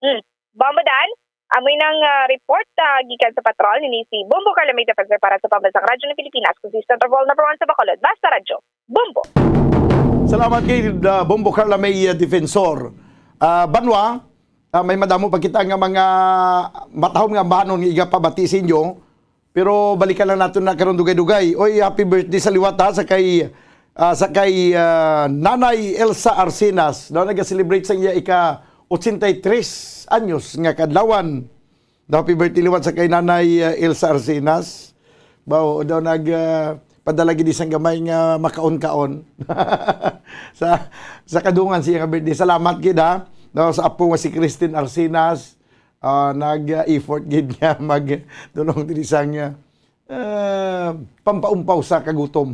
Hmm. Bombodan, amoy nang, ah, report, ah, gikan sa patrol ni si Bombo Carlamay Defensor para sa Pambansang Radyo ng Pilipinas, consistent of all number one sa Bacolod. Basta Radyo, Bombo. Salamat kay, ah, Bombo Carlamay, ah, Defensor. Ah, Banwa, ah, may madamo pa kita nga mga matahom nga ambahanon nga igapabati sa inyo. Pero balikan lang naton na karon dugay-dugay. Oy, happy birthday sa liwat, ha, sa kay, ah, sa kay, ah, Nanay Elsa Arcenas. Daw naga-celebrate sa iya ika-ochenta y tres anyos nga kadlawan. Daw happy birthday liwat sa kay Nanay, ah, Elsa Arcenas. Bao, daw nag, ah, padala gid sang gamay nga makaon-kaon sa, sa kadungan siya nga birthday. Salamat gid, ha. No, sa apo nga si Christine Arcenas, ah, nag, ah, effort gid nga magdulong diri sang, ah, ah, pampaumpaw sa kagutom.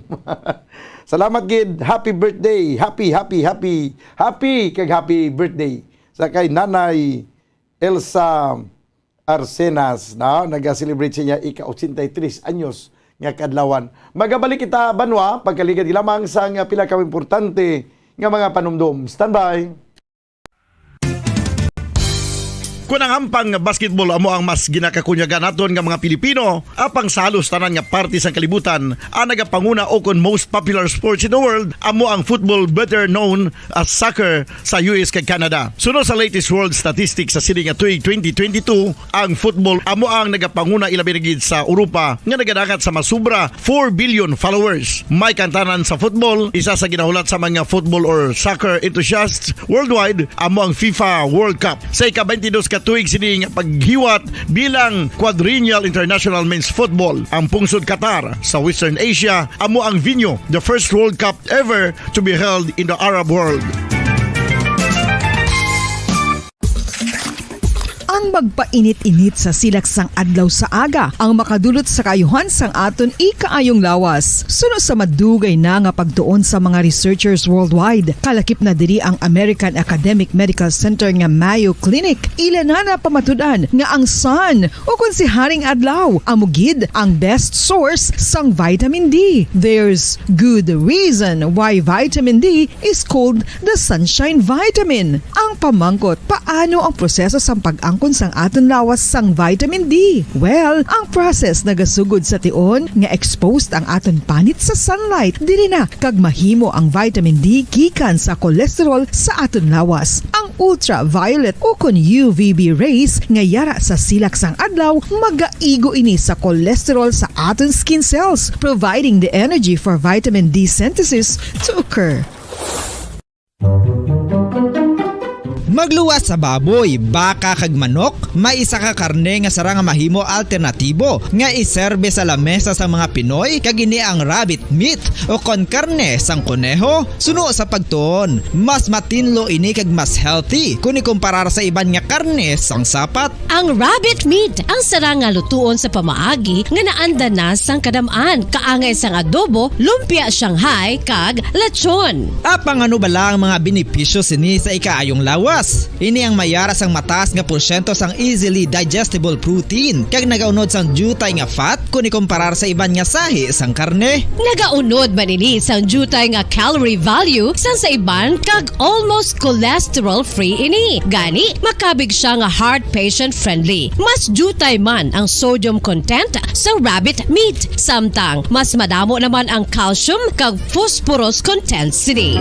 Salamat gid. Happy birthday. Happy, happy, happy, happy kag happy birthday sa kay Nanay Elsa Arcenas, na naga-celebrate siya ika-ochenta y tres anyos nga kadlawan. Magabalik kita, Banwa, pagkaligad lamang sa nga pila ka importante nga mga panumdom. Standby. Kon ang hampang nga basketball amo ang mas ginakakunyagan naton nga mga Pilipino, apang sa halos tanan nga parte sang kalibutan, ang nagapanguna o kon most popular sports in the world amo ang football, better known as soccer, sa U S kag Canada. Suno sa latest world statistics sa sini nga tuig twenty twenty-two, ang football amo ang nagapanguna, ilabi na gid sa Europa nga nagadangat sa masubra four billion followers. May kantanan sa football, isa sa ginahulat sa mga football or soccer enthusiasts worldwide, amo ang FIFA World Cup. Sa ika-twenty-dos ka tuig sini nga paghiwat bilang Quadrennial International Men's Football, ang pungsod Qatar sa Western Asia amo ang venue, the first World Cup ever to be held in the Arab world. Ang magpainit-init sa silak sang adlaw sa aga ang makadulot sa kaayuhan sang aton ikaayong lawas. Suno sa madugay na nga pagtuon sa mga researchers worldwide, kalakip na diri ang American Academic Medical Center nga Mayo Clinic. Ila na napamatud-an nga ang sun, o kon si Haring Adlaw, amo gid ang best source sang vitamin D. There's good reason why vitamin D is called the sunshine vitamin. Ang pamangkot, paano ang proseso sang pag-angkon sang aton lawas sang vitamin D? Well, ang process nagasugod sa tion nga exposed ang aton panit sa sunlight. Diri na kag mahimo ang vitamin D gikan sa cholesterol sa aton lawas. Ang ultraviolet o kon U V B rays nga yara sa silak sang adlaw, magaigo ini sa cholesterol sa aton skin cells, providing the energy for vitamin D synthesis to occur. Magluwas sa baboy, baka, kag manok, may isa ka karne nga sarang nga mahimo alternatibo nga iserbe sa lamesa sang mga Pinoy, kag ini ang rabbit meat o kon karne sang koneho. Suno sa pagtuon, mas matinlo ini kag mas healthy kon ikumparar sa iban nga karne sang sapat. Ang rabbit meat ang sarang nga lutuon sa pamaagi nga naanda na sang kadam-an, kaangay sang adobo, lumpia Shanghai, kag lechon. Apang ano bala ang mga benepisyo sini sa ikaayong lawas? Ini ang mayara sang mataas nga porsyento sang easily digestible protein, kag nagaunod sang diutay nga fat kon ikumparar sa iban nga sahi sang karne. Nagaunod man ini sang diutay nga calorie value sang sa iban kag almost cholesterol-free ini. Gani, makabig siya nga heart patient-friendly. Mas diutay man ang sodium content sa rabbit meat, samtang mas madamo naman ang calcium kag phosphorus content sini.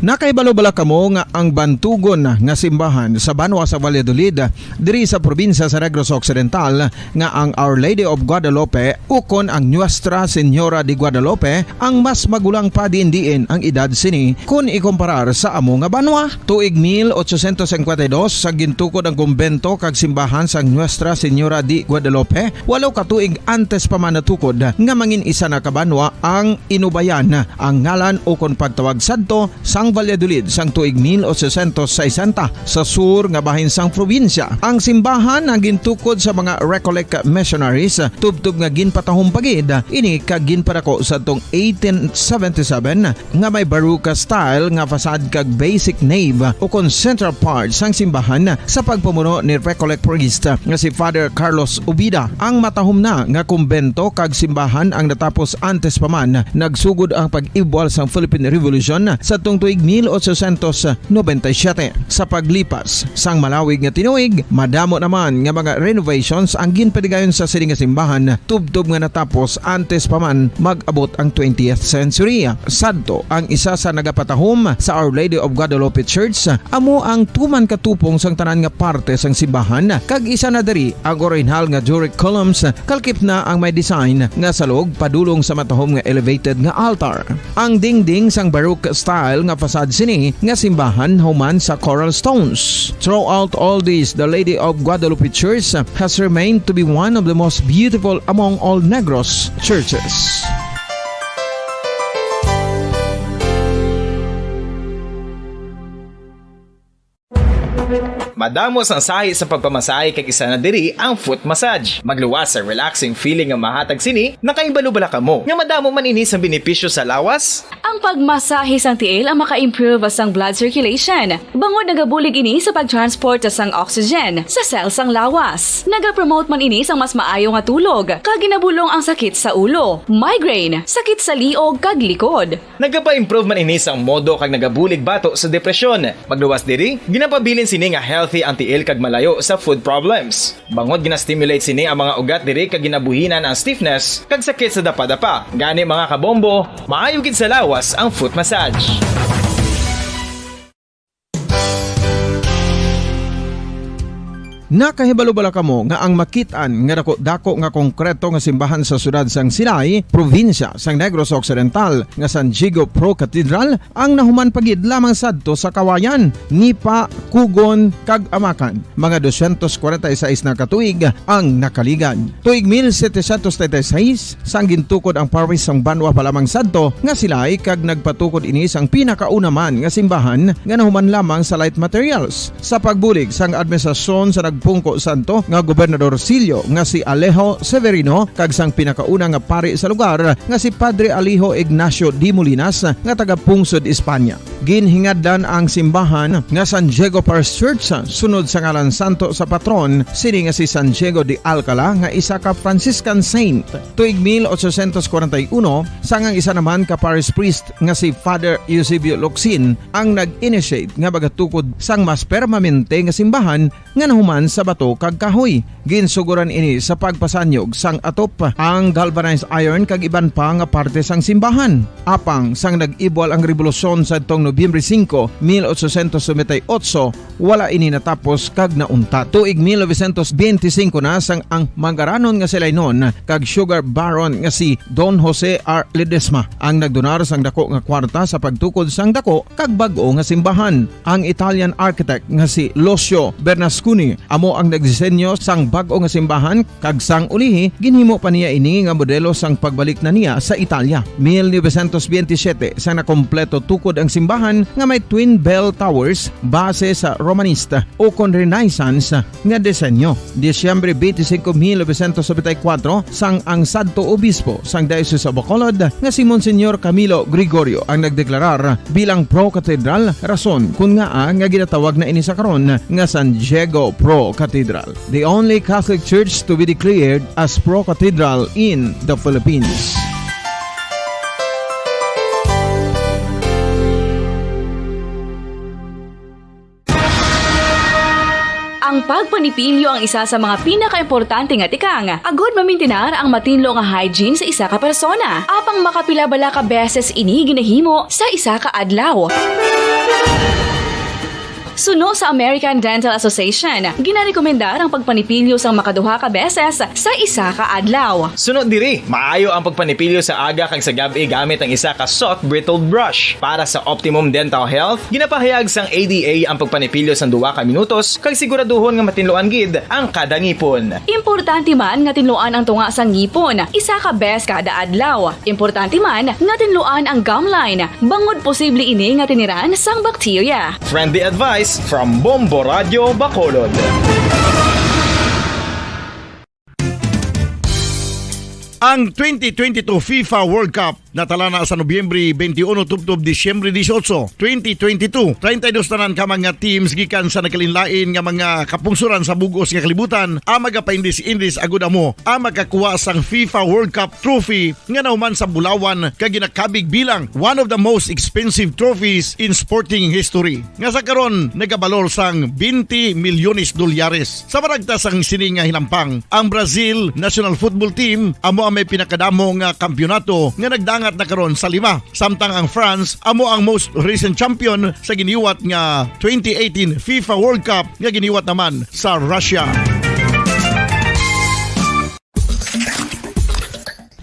Nakahibalo bala kamo nga ang bantugon nga simbahan sa banwa sa Valladolid, diri sa probinsya sa Negros Occidental, nga ang Our Lady of Guadalupe ukon ang Nuestra Señora de Guadalupe ang mas magulang pa diin-diin ang edad sini kun ikumparar sa amo nga banwa? Tuig mil ochocientos cincuenta y dos, sa gintukod ang kumbento kag simbahan sang Nuestra Señora de Guadalupe, walo ka tuig antes pa man natukod nga mangin isa na ka banwa ang Inubayan, ang ngalan ukon pagtawag sadto sang Valladolid sang tuig mil ochocientos sesenta, sa sur nga bahin sang probinsya. Ang simbahan ang gintukod sa mga Recollect missionaries, tubtob nga ginpatahom pa gid ini kag ginpadako sadtong eighteen seventy-seven, nga may Baroque style nga facade kag basic nave ukon central part sang simbahan sa pagpamuno ni Recollect priest nga si Father Carlos Ubida. Ang matahom na nga kumbento kag simbahan ang natapos antes pa man nagsugod ang pag-ibwal sang Philippine Revolution sadtong tuig mil ochocientos noventa y siete. Sa paglipas sang malawig nga tinuig, madamo naman nga mga renovations ang ginpadigayon sa sini nga simbahan, tubtob nga natapos antes pa man mag-abot ang twentieth century. Sadto, ang isa sa nagapatahom sa Our Lady of Guadalupe Church amo ang tuman katupong sang tanan nga parte sang simbahan, kag isa na diri ang orihinal nga Doric columns, kalkip na ang may design nga salog padulong sa matahom nga elevated nga altar. Ang dingding sang Baroque style nga facade sini nga simbahan human sa coral stones. Throughout all this, the Lady of Guadalupe Church has remained to be one of the most beautiful among all Negros churches. Madamo sang sahi sa pagpamasahe, kag isa na diri ang foot massage. Magluwas sa relaxing feeling nga mahatag sini. Nakahibalo bala kamo nga madamo man ini sang benepisyo sa lawas? Ang pagmasahe sang tiil ang maka-improve sang blood circulation, bangod nagabulig ini sa pag-transport sang oxygen sa cell sang lawas. Nagapromote man ini sang mas maayo nga tulog, kag ginabulong ang sakit sa ulo, migraine, sakit sa liog, kag likod. Nagapa-improve man ini sang modo kag nagabulig bato sa depresyon. Magluwas diri, ginapabilin sini nga healthy ang tiil kag malayo sa foot problems. Bangod gina-stimulate sini ang mga ugat diri kag ginabuhinan ang stiffness kag sakit sa dapadapa. Gani, mga kabombo, maayo gid sa lawas ang foot massage. Nakahibalo bala kamo nga ang makit-an nga dako-dako nga konkreto nga simbahan sa siyudad sang Silay, probinsya sang Negros Occidental, nga San Diego Pro Cathedral, ang nahuman pa gid lamang sadto sa Kawayan, Nipa, Cugon, kag Amacan, mga dosyentos kwarenta y seis na ka tuig ang nakaligad. Tuig mil setecientos treinta y seis, sang gintukod ang parish sang banwa pa lamang sadto nga Silay, kag nagpatukod ini sang pinakauna man nga simbahan nga nahuman lamang sa light materials. Sa pagbulig sang administrasyon sa nagpungko sadto nga Gobernador Silio nga si Alejo Severino kag sang pinakauna nga pari sa lugar nga si Padre Alejo Ignacio de Molinas nga taga-pungsod Espanya. Ginhingadlan ang simbahan nga San Diego Parish Church sunod sa ngalan santo sa patron sini nga si San Diego de Alcala, nga isa ka Franciscan saint. Tuig mil ochocientos kwarenta y uno, sang ang isa naman ka parish priest nga si Father Eusebio Locsin ang nag-initiate nga magatukod sang mas permanente nga simbahan nga nahuman sa bato kag kahoy. Ginsuguran ini sa pagpasanyog sang atop, ang galvanized iron kag iban pa nga parte sang simbahan. Apang sang nag-ibwal ang rebolusyon sadtong Nobyembre singko, mil ochocientos noventa y ocho, wala ini natapos kag nauntat. Tuig mil novecientos benti singko na sang ang mangaranon nga Silaynon kag sugar baron nga si Don Jose R. Ledesma ang nagdonar sang dako nga kwarta sa pagtukod sang dako kag bag-o nga simbahan. Ang Italian architect nga si Lucio Bernasconi amo ang nagdisenyo sang bag-o nga simbahan, kag sang ulihi ginhimo pa niya ini nga modelo sang pagbalik na niya sa Italia. Mil novecientos benti siyete, sang nakompleto tukod ang simbahan nga may twin bell towers base sa Romanista ukon Renaissance nga disenyo. Disyembre benti singko, mil novecientos nobenta y kuwatro, sang ang sadto obispo sang Diocese of Bacolod nga si Monsignor Camilo Gregorio ang nagdeklarar bilang pro-cathedral, rason kon ngaa nga ginatawag na ini sa karon nga San Diego Pro Cathedral, the only Catholic church to be declared as pro-cathedral in the Philippines. Ang pagpanipilyo ang isa sa mga pinakaimportante nga tikang agud mamintinar ang matinlo nga hygiene sa isa ka persona. Apang makapila bala ka beses ini ginahimo sa isa ka adlaw? Suno sa American Dental Association, ginarekomendar ang pagpanipilyo sang makaduha ka beses sa isa ka adlaw. Suno diri, maayo ang pagpanipilyo sa aga kag sa gab-i gamit ang isa ka soft bristled brush. Para sa optimum dental health, ginapahayag sang A D A ang pagpanipilyo sang duha ka minutos kag siguraduhon nga matinluan gid ang kada ngipon. Importante man nga tinluan ang tunga sang ngipon isa ka bes kada adlaw. Importante man nga tinluan ang gum line, bangod posible ini nga tiniran sang bakterya. Friendly advice from Bombo Radio Bacolod. Ang twenty twenty-two FIFA World Cup natala na sa Nobyembre twenty-one tubtob Disyembre dieciocho, twenty twenty-two. Treinta y dos tanan ka mga teams gikan sa nagkalainlain nga mga kapungsoran sa bug-os nga kalibutan ang magapaindis-indis agud amo ang makakuha sang FIFA World Cup trophy nga nahuman sa bulawan kag ginakabig bilang one of the most expensive trophies in sporting history, nga sa karon nagabalor sang twenty milyones dolyares. Sa maragta sang sini nga hinampang, ang Brazil national football team amo ang may pinakadamo nga kampiyonato nga nagdangat na karon sa lima, samtang ang France amo ang most recent champion sa giniwat nga twenty eighteen FIFA World Cup nga giniwat naman sa Russia.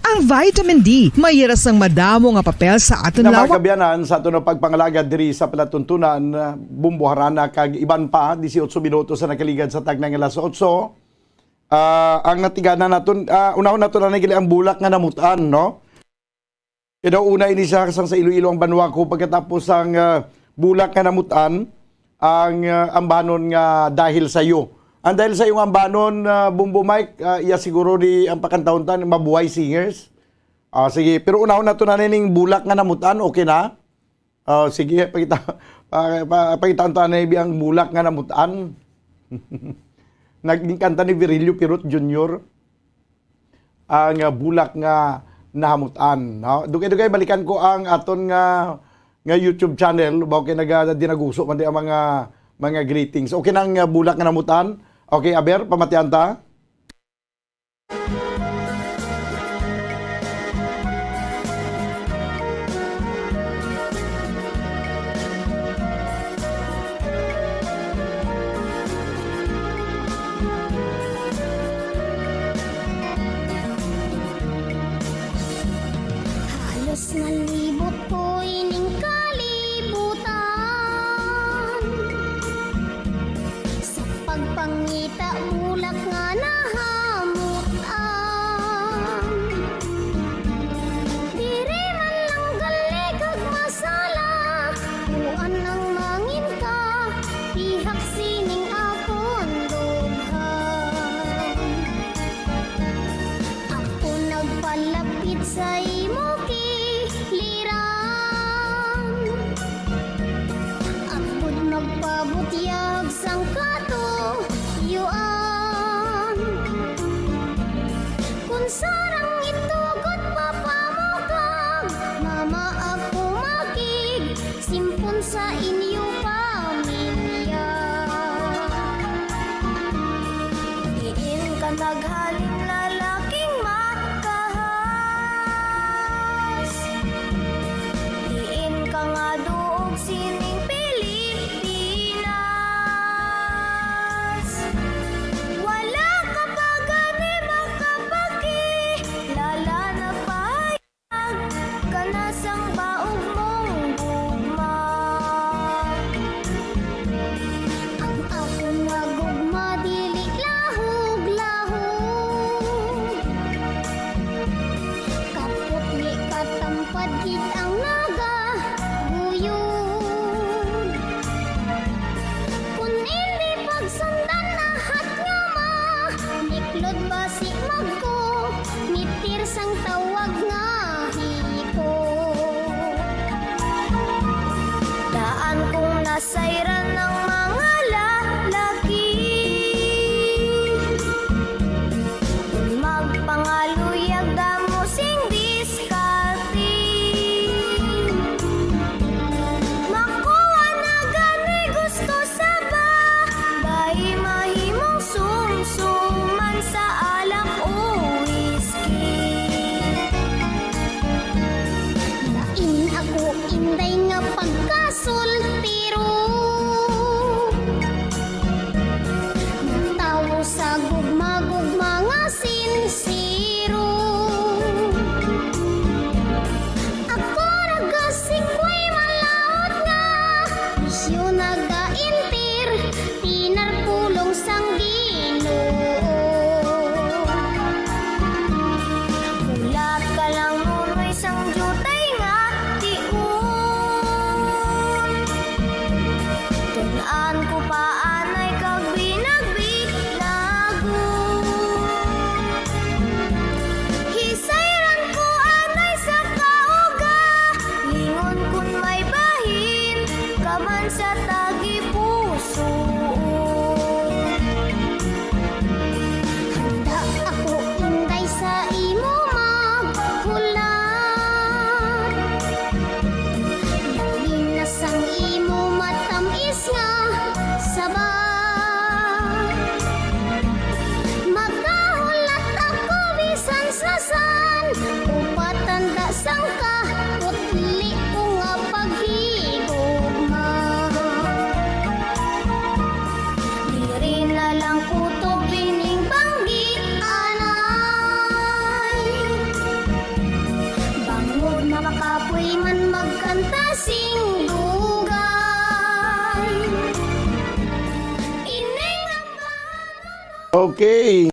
Ang vitamin D may hira sang madamo nga papel sa aton Nga mga lawak. Kabyanan, sa aton nga pagpangalagad diri sa palatuntunan, ah, Bumbuharana kag iban pa, dieciocho minutos sa nakaligad sa tagna nga alas otso. Ah, ang natiganan naton, ah, unahon naton na gali ang bulak nga namutan, no? Kaya daw una ini siya sang sa Iloilo ang banwa ko pagkatapos ang, ah, bulak nga namutan ang, ah, ambanon nga dahil sa iyo. Ang dahil sa iyong ambanon, ah, Bumbo Mike, ah, iya siguro di ang pakantahon tan, Mabuhay Singers. Ah, sige, pero unahon nato na ning bulak nga namutan, okay na? Ah, sige, pakita, pa, pa, pakita ta na ang bulak nga namutan. Naging kanta ni Virilio Pirot Junior ang, ah, bulak nga nahamutan, no? Dugay-dugay balikan ko ang aton nga, nga YouTube channel, ba kay naga-, dinaguso man di ang mga, mga greetings. Okay na ang, ah, bulak nga namutan? Okay, aber, pamatian ta. Halos nalibot ko ining kalibutan. Sa pagpangita, bulak nga nahamutan. Diri man lang gali kag masala, kuan ang mangin ka, pihak sining akon dughan. Ako nagpalapit sa imo kiliran. Ako nagpabutyag sang katuyuan. Kun sarang itugot mapamukag, mama ako makig, simpon sa inyo pamilya. Diin ka naghalin, lalaking makahas? Diin ka nga duog sining Pilipinas? Wala ka pa gani makapakilala, nagpahayag ka na sang baog mong gugma. Ang akon nga gugma dili lahog-lahog. Kapot ni katampad gid ang nagaguyod. Kun indi pagsundan ahat nga ma-, niklod basi magko-, mitir sang tawag nga hiko. Daan kong nasayran ang mga lalaki. Magpangaluyag damo sing diskarte. Makuha na gani gusto sa bagay, mahimong sumsuman sa alak o whisky. Lain ako, inday, nga pagkasultiro. Sa tagipusoon. Handa ako, Inday, sa imo maghulat. Lain na sang imo matamis nga sabat. Makahulat ako bisan sa san, o patanda sang ka putli ko nga paghigugma. Diri na lang kutob ining banggi, anay. Bangod makakapoy man magkanta sing dugay. Ining ang Okay.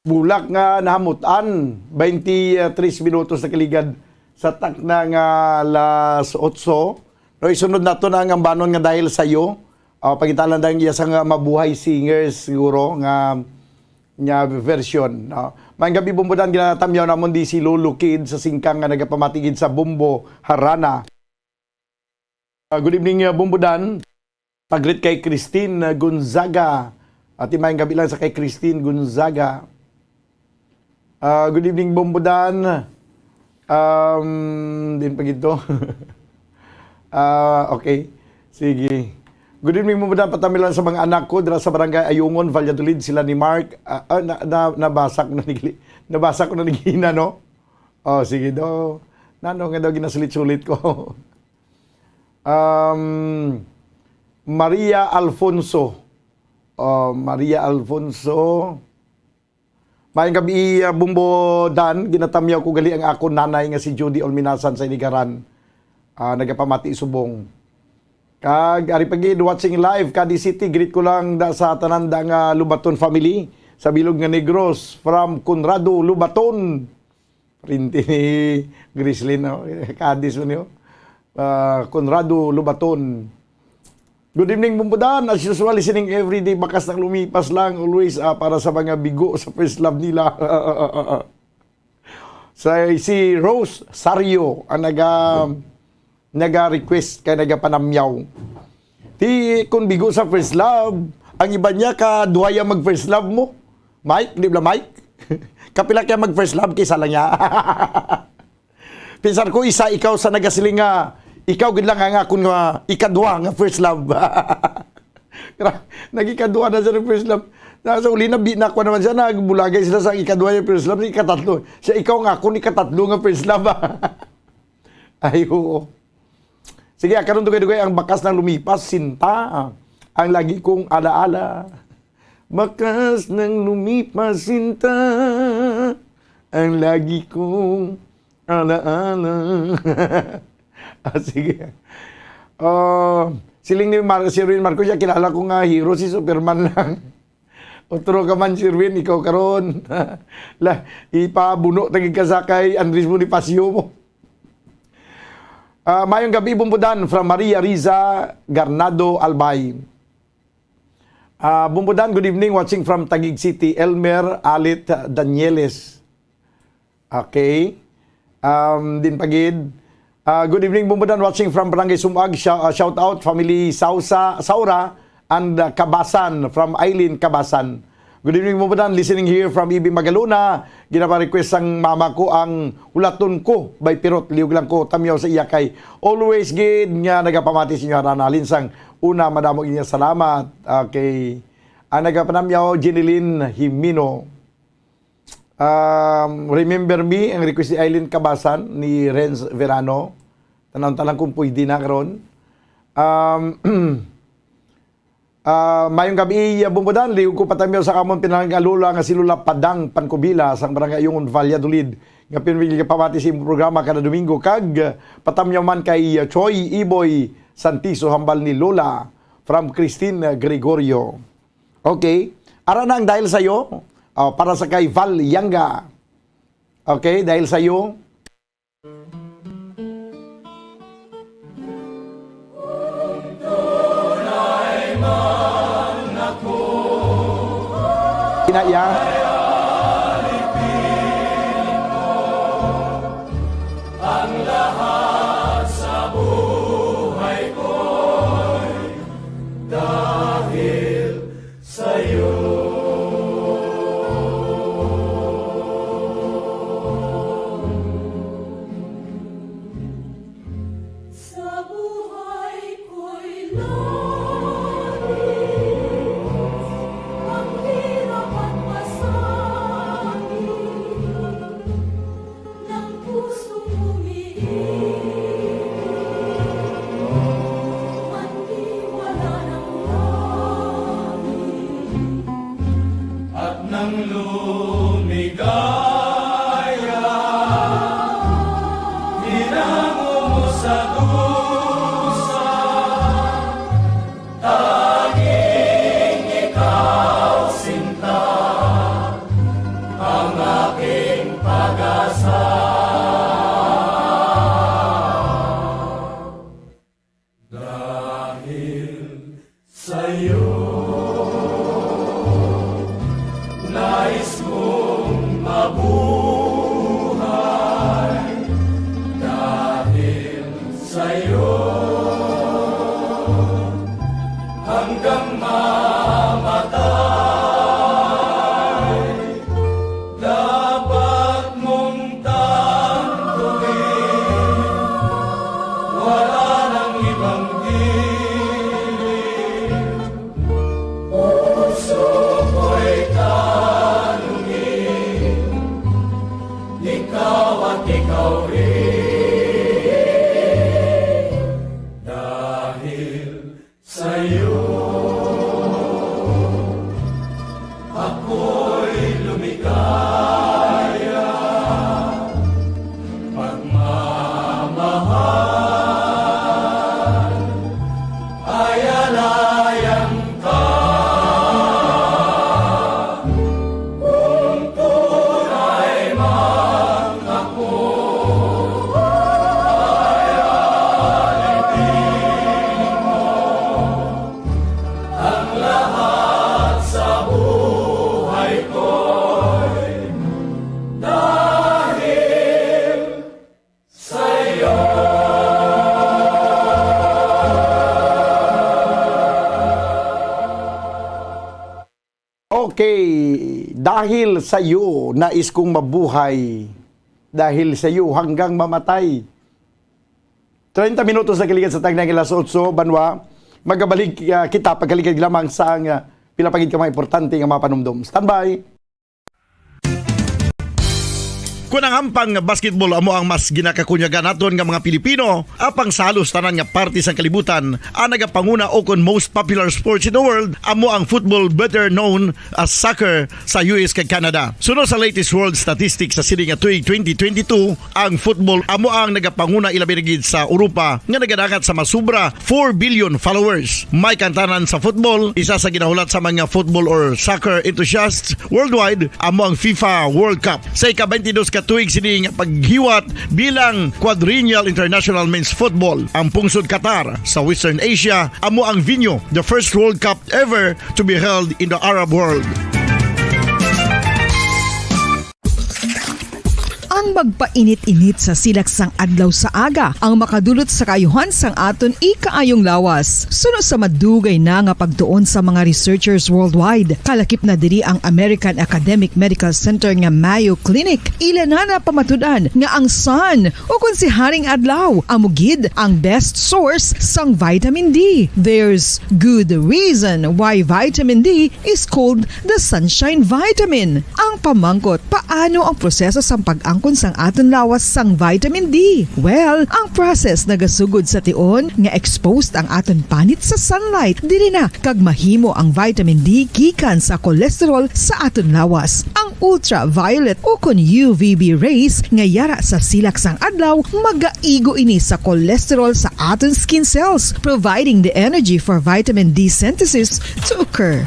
Bulak nga nahamutan, twenty-three minutos na kaligad sa takna nga alas otso. No, isunod nato na ang ambanon nga Dahil Sayo. Ah, pangitalan dahil iya sa nga mabuhay singers siguro nga nga version, no? Maayong gabi, Bumbudan, ginatamyaw namon di si Lolo Kid sa singkang nga nagapamati gid sa Bumbo, Harana. Ah, good evening, ah, Bumbudan. Pagreet kay Christine, ah, Gonzaga. Ati, maayong gabi lang sa kay Christine Gonzaga. Ah, good evening, Bumbudan. Um, din pa gito. Ah, okay. Sige. Good evening, Bumbudan. Patamilan sa mga anak ko dira sa Barangay Ayungon, Valladolid, sila ni Mark. Ah, ah, na, na, nabasa ko na ni nabasa ko na ni Gina, no? Oh, sige do. Nano nga daw ginasulit-sulit ko. Um, Maria Alfonso. Oh, Maria Alfonso. Maayong gabi, ah, Bumbo Dan. Ginatamyaw ko gali ang akon nanay nga si Judy Olminasan sa Iligaran. Ah, nagapamati subong. Kag ari pa gid, watching live, Cadiz City. Greet ko lang da sa tanan da nga Lubaton family sa bilog nga Negros, from Conrado Lubaton. Printi ni Grislin, no? Cadiz man yun. Ah, Conrado Lubaton. Good evening, Bumbudan. As usual, listening every day. Bakas nang lumipas lang. Always, ah, para sa mga bigo sa first love nila. Sa, si Rose Sario ang naga, naga-request kay nagapanamyaw. Ti, kung bigo sa first love, ang iba niya ka duha ya mag first love mo. Mike, di ba, Mike? Kapila kaya mag first love kaysa lang niya? Pinsar ko, isa ikaw sa nagasiling nga, ikaw gid lang ang akon nga ikaduha nga first love. Gra-, nagikaduha na siya ng first love. Na, sa uli na, bi-, nakuha naman siya, nagbulagay sila sa ikaduha yung first love, ikatatlo. Siya, ikaw nga akon ikatatlo nga first love. Ay, oo. Sige, ah, karon dugay-dugay ang bakas nang lumipas, sinta, ah, ang lagi kong alaala. Bakas nang lumipas, sinta, ang lagi kong alaala. Ah, sige. Ah, siling ni Mar-, si Erwin Marcos, siya, kilala ko nga hero si Superman lang. Otro ka man, si Erwin, ikaw karon. La, ipabuno tagig ka sa kay Andres Bonifacio mo. Ah, mayong gabi, Bumbudan, from Maria Riza Garnado Albay. Ah, Bumbudan, good evening, watching from Taguig City, Elmer Alit Danieles. Okay. Um, din pagid. Ah, good evening, Bumbudan, watching from Barangay Sumuag. Shou-, ah, shout out, family Sausa, Saura, and, ah, Kabasan, from Eileen Kabasan. Good evening, Bumbudan, listening here from E B Magalona. Ginapa-request sang mama ko ang Ulaton Ko by Pirot. Liog lang ko, tamyaw sa iya kay always gid nga nagapamati sa inyo, Harana. Linsang una, madamo gid nga salamat. Okay. Ang nagapanamyaw, Jeneline Himino. Um, Remember Me, ang request ni Eileen Kabasan, ni Renz Verano. Tanaw-tanaw kung pwede na karon. Um, ah, mayong gabi, ah, Bumbudan. Liog ko patamyaw sa amon pinalangga lola nga si Lola Padang Pancubila sang Barangay Ayungon, Valladolid. Nga pinili ka pamati sa imong programa kada Domingo. Kag, ah, patamyaw man kay, ah, Choi Iboy Santiso, hambal ni Lola, from Christine, ah, Gregorio. Okay. Ara na ang Dahil Sa'yo, ah, para sa kay Val Yanga. Okay, Dahil Sa'yo. Kinaya. Ang lahat sa buhay ko Buhay ko'y langis, ang hirap at pasakit ng pusong umiibig, maniwala ng langit. At nang lumigaya, hinango mo sa dusa, tanging ikaw sinta ang aking pag-asa. Dahil sa'yo, nais kong mabuhay. Dahil sa'yo, hanggang mamatay. Dapat mong tanduin, wala nang ibang giliw. Puso ko'y tanungin, ikaw at ikaw rin. Dahil sa'yo ako'y lumikaya, pagmamahal ay alayang ka. Kung tunay man ako ay alipin mo, ang lahat sa buhay ko'y dahil sa'yo. Okay, dahil sa iyo, nais kong mabuhay. Dahil sa iyo, hanggang mamatay. Treinta minutos na kaligad sa tagna nga alas otso, banwa. Magabalik, ah, kita pagkaligad lamang sa ang, ah, pila pa gid ka mga importante nga mga panumdom. Standby. Kun ang hampang nga basketball amo ang mas ginakakunyagan naton nga mga Pilipino, apang sa halos tanan nga parte sang kalibutan, ang nagapanguna o kon most popular sports in the world amo ang football, better known as soccer, sa U S kag Canada. Suno sa latest world statistics sa sini nga tuig twenty twenty-two, ang football amo ang nagapanguna, ilabi na gid sa Europa nga nagadangat sa masubra four billion followers. May kantanan sa football, isa sa ginahulat sa mga football or soccer enthusiasts worldwide amo ang FIFA World Cup. Sa ika-twenty-dos ka tuig sini nga paghiwat bilang Quadrennial International Men's Football, ang pungsod Qatar sa Western Asia amo ang venue, the first World Cup ever to be held in the Arab world. Ang magpainit-init sa silak sang adlaw sa aga ang makadulot sa kaayuhan sang aton ikaayong lawas. Suno sa madugay na nga pagtuon sa mga researchers worldwide, kalakip na diri ang American Academic Medical Center nga Mayo Clinic. Ila na napamatud-an nga ang sun, o kon si Haring Adlaw, amo gid ang best source sang vitamin D. There's good reason why vitamin D is called the sunshine vitamin. Ang pamangkot, paano ang proseso sang pag-angkon sang aton lawas sang vitamin D? Well, ang process nagasugod sa tion nga exposed ang aton panit sa sunlight. Diri na kag mahimo ang vitamin D gikan sa cholesterol sa aton lawas. Ang ultraviolet o kon U V B rays nga yara sa silak sang adlaw, magaigo ini sa cholesterol sa aton skin cells, providing the energy for vitamin D synthesis to occur.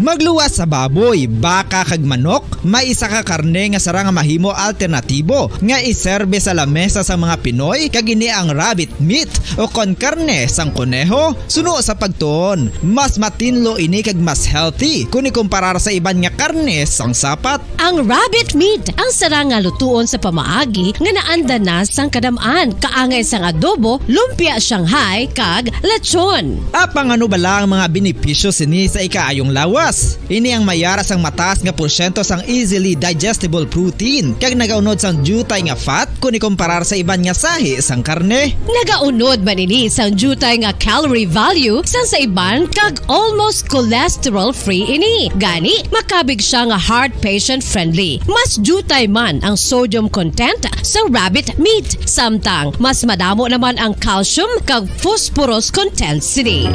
Magluwas sa baboy, baka, kag manok, may isa ka karne nga sarang nga mahimo alternatibo nga iserbe sa lamesa sang mga Pinoy, kag ini ang rabbit meat o kon karne sang koneho. Suno sa pagtuon, mas matinlo ini kag mas healthy kon ikumparar sa iban nga karne sang sapat. Ang rabbit meat ang sarang nga lutuon sa pamaagi nga naanda na sang kadam-an, kaangay sang adobo, lumpia Shanghai, kag lechon. Apang ano bala ang mga benepisyo sini sa ikaayong lawas? Ini ang may ara sang mataas nga porsyento sang easily digestible protein, kag nagaunod sang diutay nga fat kon ikomparar sa iban nga sahi sang karne. Nagaunod man ini sang diutay nga calorie value sang sa iban, kag almost cholesterol-free ini. Gani, makabig siya nga heart patient-friendly. Mas diutay man ang sodium content sa rabbit meat, samtang mas madamo naman ang calcium kag phosphorus content sini.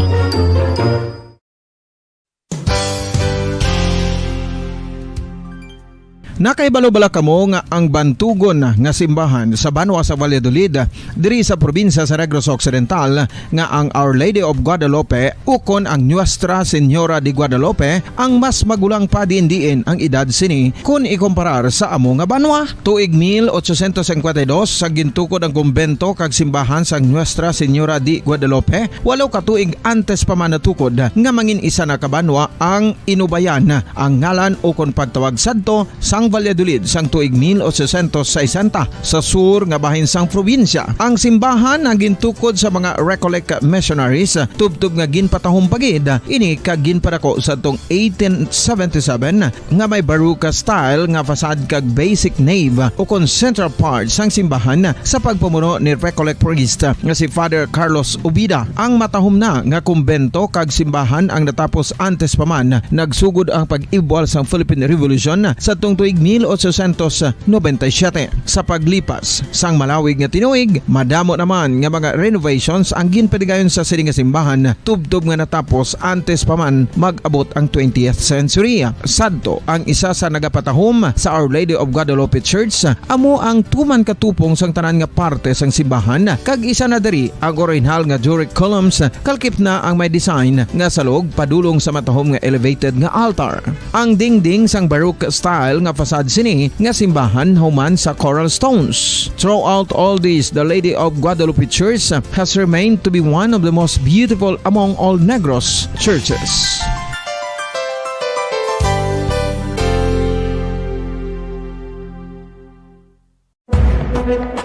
Nakahibalo bala kamo nga ang bantugon nga simbahan sa banwa sa Valladolid, diri sa probinsya sa Negros Occidental, nga ang Our Lady of Guadalupe ukon ang Nuestra Señora de Guadalupe ang mas magulang pa diin-diin ang edad sini kon ikomparar sa amo nga banwa? Tuig mil ochocientos cincuenta y dos, sa gintukod ang kumbento kag simbahan sang Nuestra Señora de Guadalupe, walo ka tuig antes pa man natukod nga mangin isa na ka banwa ang inubayan ang ngalan ukon pagtawag sadto sang Valladolid sang tuig mil ochocientos sesenta, sa sur nga bahin sang probinsya. Ang simbahan ang gintukod sa mga Recollect missionaries, tubtob nga ginpatahom pa gid ini kag ginpadako sadtong eighteen seventy-seven, nga may Baroque style nga facade kag basic nave ukon central part sang simbahan sa pagpamuno ni Recollect priest nga si Father Carlos Ubida. Ang matahom na nga kumbento kag simbahan ang natapos antes pa man nagsugod ang pag-ibwal sang Philippine Revolution sadtong tuig mil ochocientos noventa y siete. Sa paglipas sang malawig nga tinuig, madamo naman nga mga renovations ang ginpadigayon sa sini nga simbahan, tubtob nga natapos antes pa man mag-abot ang twentieth century. Sadto, ang isa sa nagapatahom sa Our Lady of Guadalupe Church amo ang tuman ka tupong sang tanan nga parte sang simbahan, kag isa na diri ang orihinal nga Doric columns, kalkip na ang may design nga salog padulong sa matahom nga elevated nga altar. Ang dingding sang Baroque style nga facade sini nga simbahan human sa coral stones. Throughout all this, the Lady of Guadalupe Church has remained to be one of the most beautiful among all Negros churches.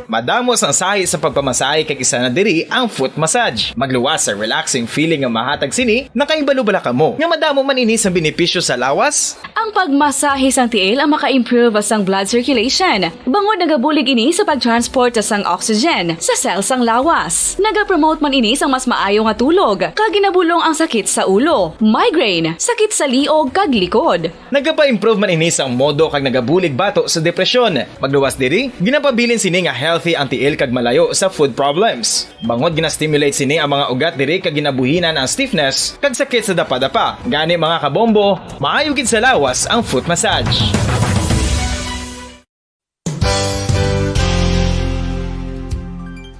Madamo sang sahi sa pagpamasahe, kag isa na diri ang foot massage. Magluwas sa relaxing feeling nga mahatag sini. Nakahibalo bala kamo nga madamo man ini sang benepisyo sa lawas? Ang pagmasahe sang tiil ang maka-improve sang blood circulation, bangod nagabulig ini sa pag-transport sang oxygen sa cell sang lawas. Nagapromote man ini sang mas maayo nga tulog, kag ginabulong ang sakit sa ulo, migraine, sakit sa liog, kag likod. Nagapa-improve man ini sang modo kag nagabulig bato sa depresyon. Magluwas diri, ginapabilin sini nga healthy ang tiil kag malayo sa foot problems. Bangod gina-stimulate sini ang mga ugat diri kag ginabuhinan ang stiffness kag sakit sa dapadapa. Gani, mga kabombo, maayo gid sa lawas ang foot massage.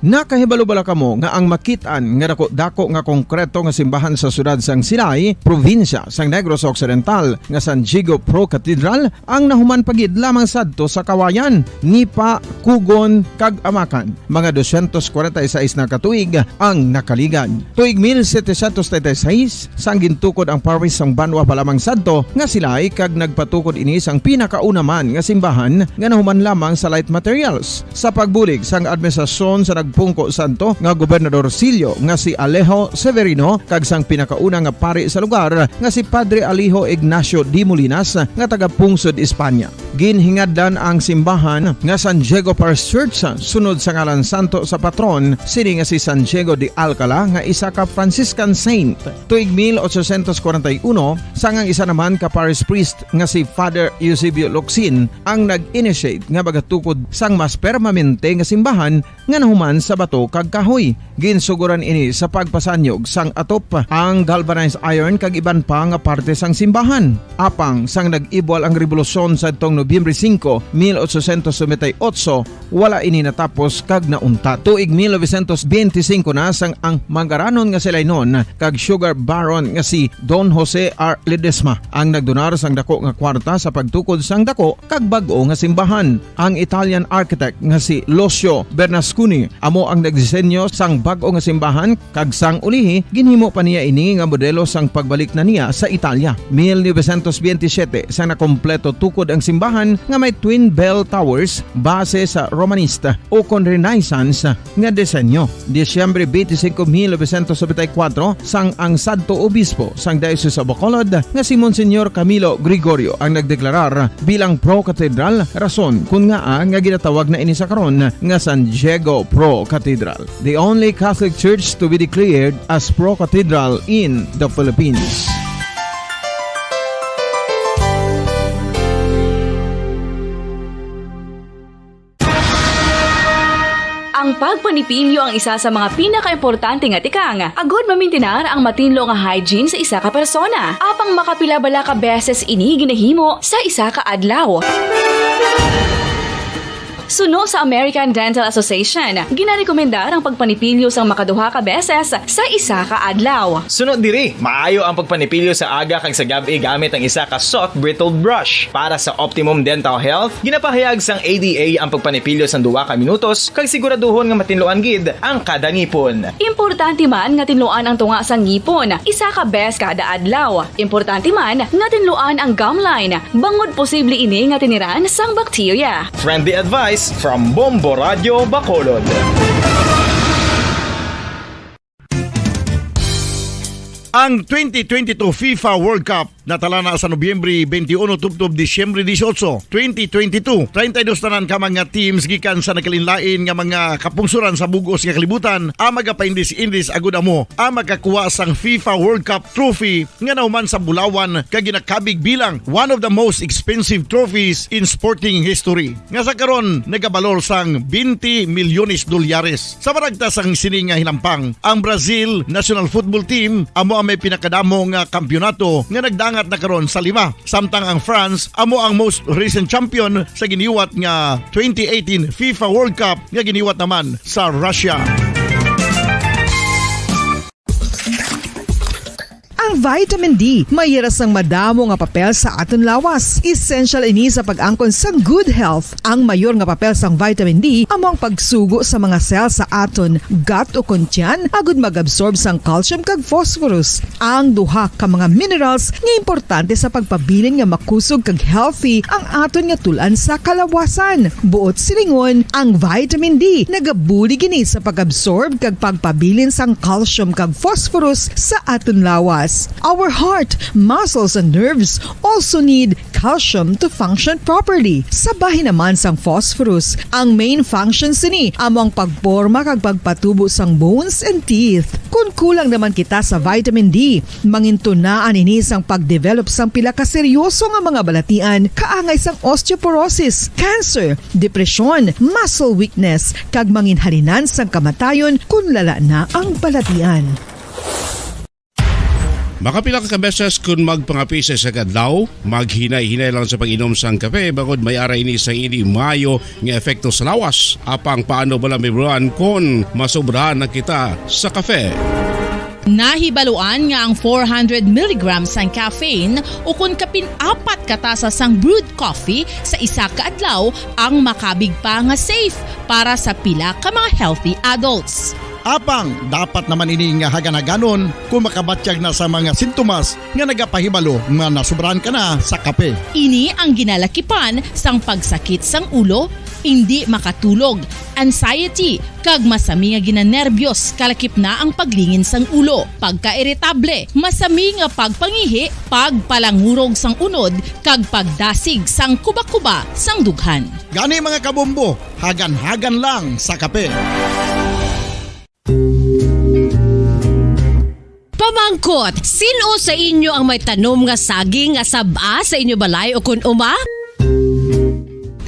Nakahibalo bala kamo nga ang makit-an nga dako-dako nga konkreto nga simbahan sa siyudad sang Silay, probinsya sang Negros Occidental, nga San Diego Pro Cathedral, ang nahuman pa gid lamang sadto sa kawayan, nipa, kugon, kag amakan? Mga dosyentos kwarenta y seis na ka tuig ang nakaligad. Tuig mil setecientos treinta y seis, sang gintukod ang parish sang banwa pa lamang sadto nga Silay, kag nagpatukod ini sang pinakauna man nga simbahan nga nahuman lamang sa light materials. Sa pagbulig sang administrasyon sa nagpungko sadto nga Gobernador Sillo nga si Alejo Severino kag sang pinakauna nga pari sa lugar nga si Padre Alejo Ignacio de Molinas nga taga-pungsod Espanya, ginhingadlan ang simbahan nga San Diego Parish Church, sunod sa ngalan santo sa patron sini nga si San Diego de Alcala, nga isa ka Franciscan saint. Tuig mil ochocientos kwarenta y uno, sang ang isa naman ka parish priest nga si Father Eusebio Locsin ang nag-initiate nga magatukod sang mas permanente nga simbahan nga nahuman sa bato kag kahoy. Ginsugoran ini sa pagpasanyog sang atop, ang galvanized iron kag iban pa nga parte sang simbahan. Apang sang nag-ibwal ang rebolusyon sadtong Nobyembre singko, mil ochocientos noventa y ocho, wala ini natapos kag nauntat. Tuig mil novecientos benti singko na, sang ang mangaranon nga si Lainon kag sugar baron nga si Don Jose R. Ledesma ang nagdonar sang dako nga kwarta sa pagtukod sang dako kag bag-o nga simbahan. Ang Italian architect nga si Lucio Bernasconi amo ang nagdisenyo sang bag-o nga simbahan, kag sang ulihi, ginhimo pa niya ini nga modelo sang pagbalik na niya sa Italia. Mil novecientos veintisiete, sang nakompleto tukod ang simbahan nga may twin bell towers base sa Romanista ukon Renaissance nga disenyo. Disyembre twenty-five, mil novecientos noventa y cuatro, sang ang sadto obispo sang Diocese of Bacolod nga si Monsignor Camilo Gregorio ang nagdeklarar bilang pro-cathedral, rason kon ngaa nga ginatawag na ini sa karon nga San Diego Pro Cathedral, the only Catholic church to be declared as pro-cathedral in the Philippines. Ang pagpanipilyo ang isa sa mga pinakaimportante nga tikang agud mamintinar ang matinlo nga hygiene sa isa ka persona. Apang makapila bala ka beses ini ginahimo sa isa ka adlaw? Suno sa American Dental Association, ginarekomendar ang pagpanipilyo sang makaduha ka beses sa isa ka adlaw. Suno diri, maayo ang pagpanipilyo sa aga kag sa gab-i gamit ang isa ka soft bristled brush. Para sa optimum dental health, ginapahayag sang A D A ang pagpanipilyo sang duha ka minutos kag siguraduhon nga matinluan gid ang kada ngipon. Importante man nga tinluan ang tunga sang ngipon isa ka bes kada adlaw. Importante man nga tinluan ang gum line, bangod posible ini nga tiniran sang bakterya. Friendly advice from Bombo Radio Bacolod. Ang twenty twenty-two FIFA World Cup natala na sa Nobyembre twenty-one tubtob Disyembre dieciocho, twenty twenty-two. Treinta y dos tanan ka mga teams gikan sa nagkalainlain nga mga kapungsoran sa bug-os nga kalibutan ang magapaindis-indis agud amo ang makakuha sang FIFA World Cup trophy nga nahuman sa bulawan kag ginakabig bilang one of the most expensive trophies in sporting history, nga sa karon nagabalor sang twenty milyones dolyares. Sa maragta sang sini nga hinampang, ang Brazil national football team amo ang may pinakadamo nga kampiyonato nga nagdangat na karon sa lima, samtang ang France amo ang most recent champion sa giniwat nga twenty eighteen FIFA World Cup nga giniwat naman sa Russia. Ang vitamin D may hira sang madamo nga papel sa aton lawas. Essential ini sa pag-angkon sang good health. Ang mayor nga papel sang vitamin D amo ang pagsugo sa mga cell sa aton gut ukon tiyan agud mag-absorb sang calcium kag phosphorus, ang duha ka mga minerals nga importante sa pagpabilin nga makusog kag healthy ang aton nga tul-an sa kalawasan. Buot silingon, ang vitamin D nagabulig ini sa pag-absorb kag pagpabilin sang calcium kag phosphorus sa aton lawas. Our heart, muscles, and nerves also need calcium to function properly. Sa bahin naman sang phosphorus, ang main function sini amo ang pagporma kag pagpatubo sang bones and teeth. Kon kulang naman kita sa vitamin D, mangintunaan ini sang pagdevelop sang pila ka seryoso nga mga balatian kaangay sang osteoporosis, cancer, depresyon, muscle weakness, kag manginhalinan sang kamatayon kon lala na ang balatian. Makapila ka beses kon magpangape sa isa ka adlaw, maghinay-hinay lang sa pag-inom sang kape, bangod may ara ini sang indi maayo nga epekto sa lawas. Apang paano bala mahibaluan kon masobrahan na kita sa kape? Nahibaluan nga ang four hundred milligrams sang caffeine ukon kapin apat ka tasa sang brewed coffee sa isa ka adlaw ang makabig pa nga safe para sa pila ka mga healthy adults. Apang dapat naman ini nga hagan-haganon kon makabatyag na sa mga sintomas nga nagapahibalo nga nasobrahan ka na sa kape. Ini ang ginalakipan sang pagsakit sang ulo, indi makatulog, anxiety, kag masami nga ginanerbyos, kalakip na ang paglingin sang ulo, pagkairitable, masami nga pagpangihi, pagpalangurog sang unod, kag pagdasig sang kubakuba sang dughan. Gani, mga kabombo, hagan-hagan lang sa kape. Pamangkot, sin-o sa inyo ang may tanom nga saging nga sab-a sa inyo balay ukon uma?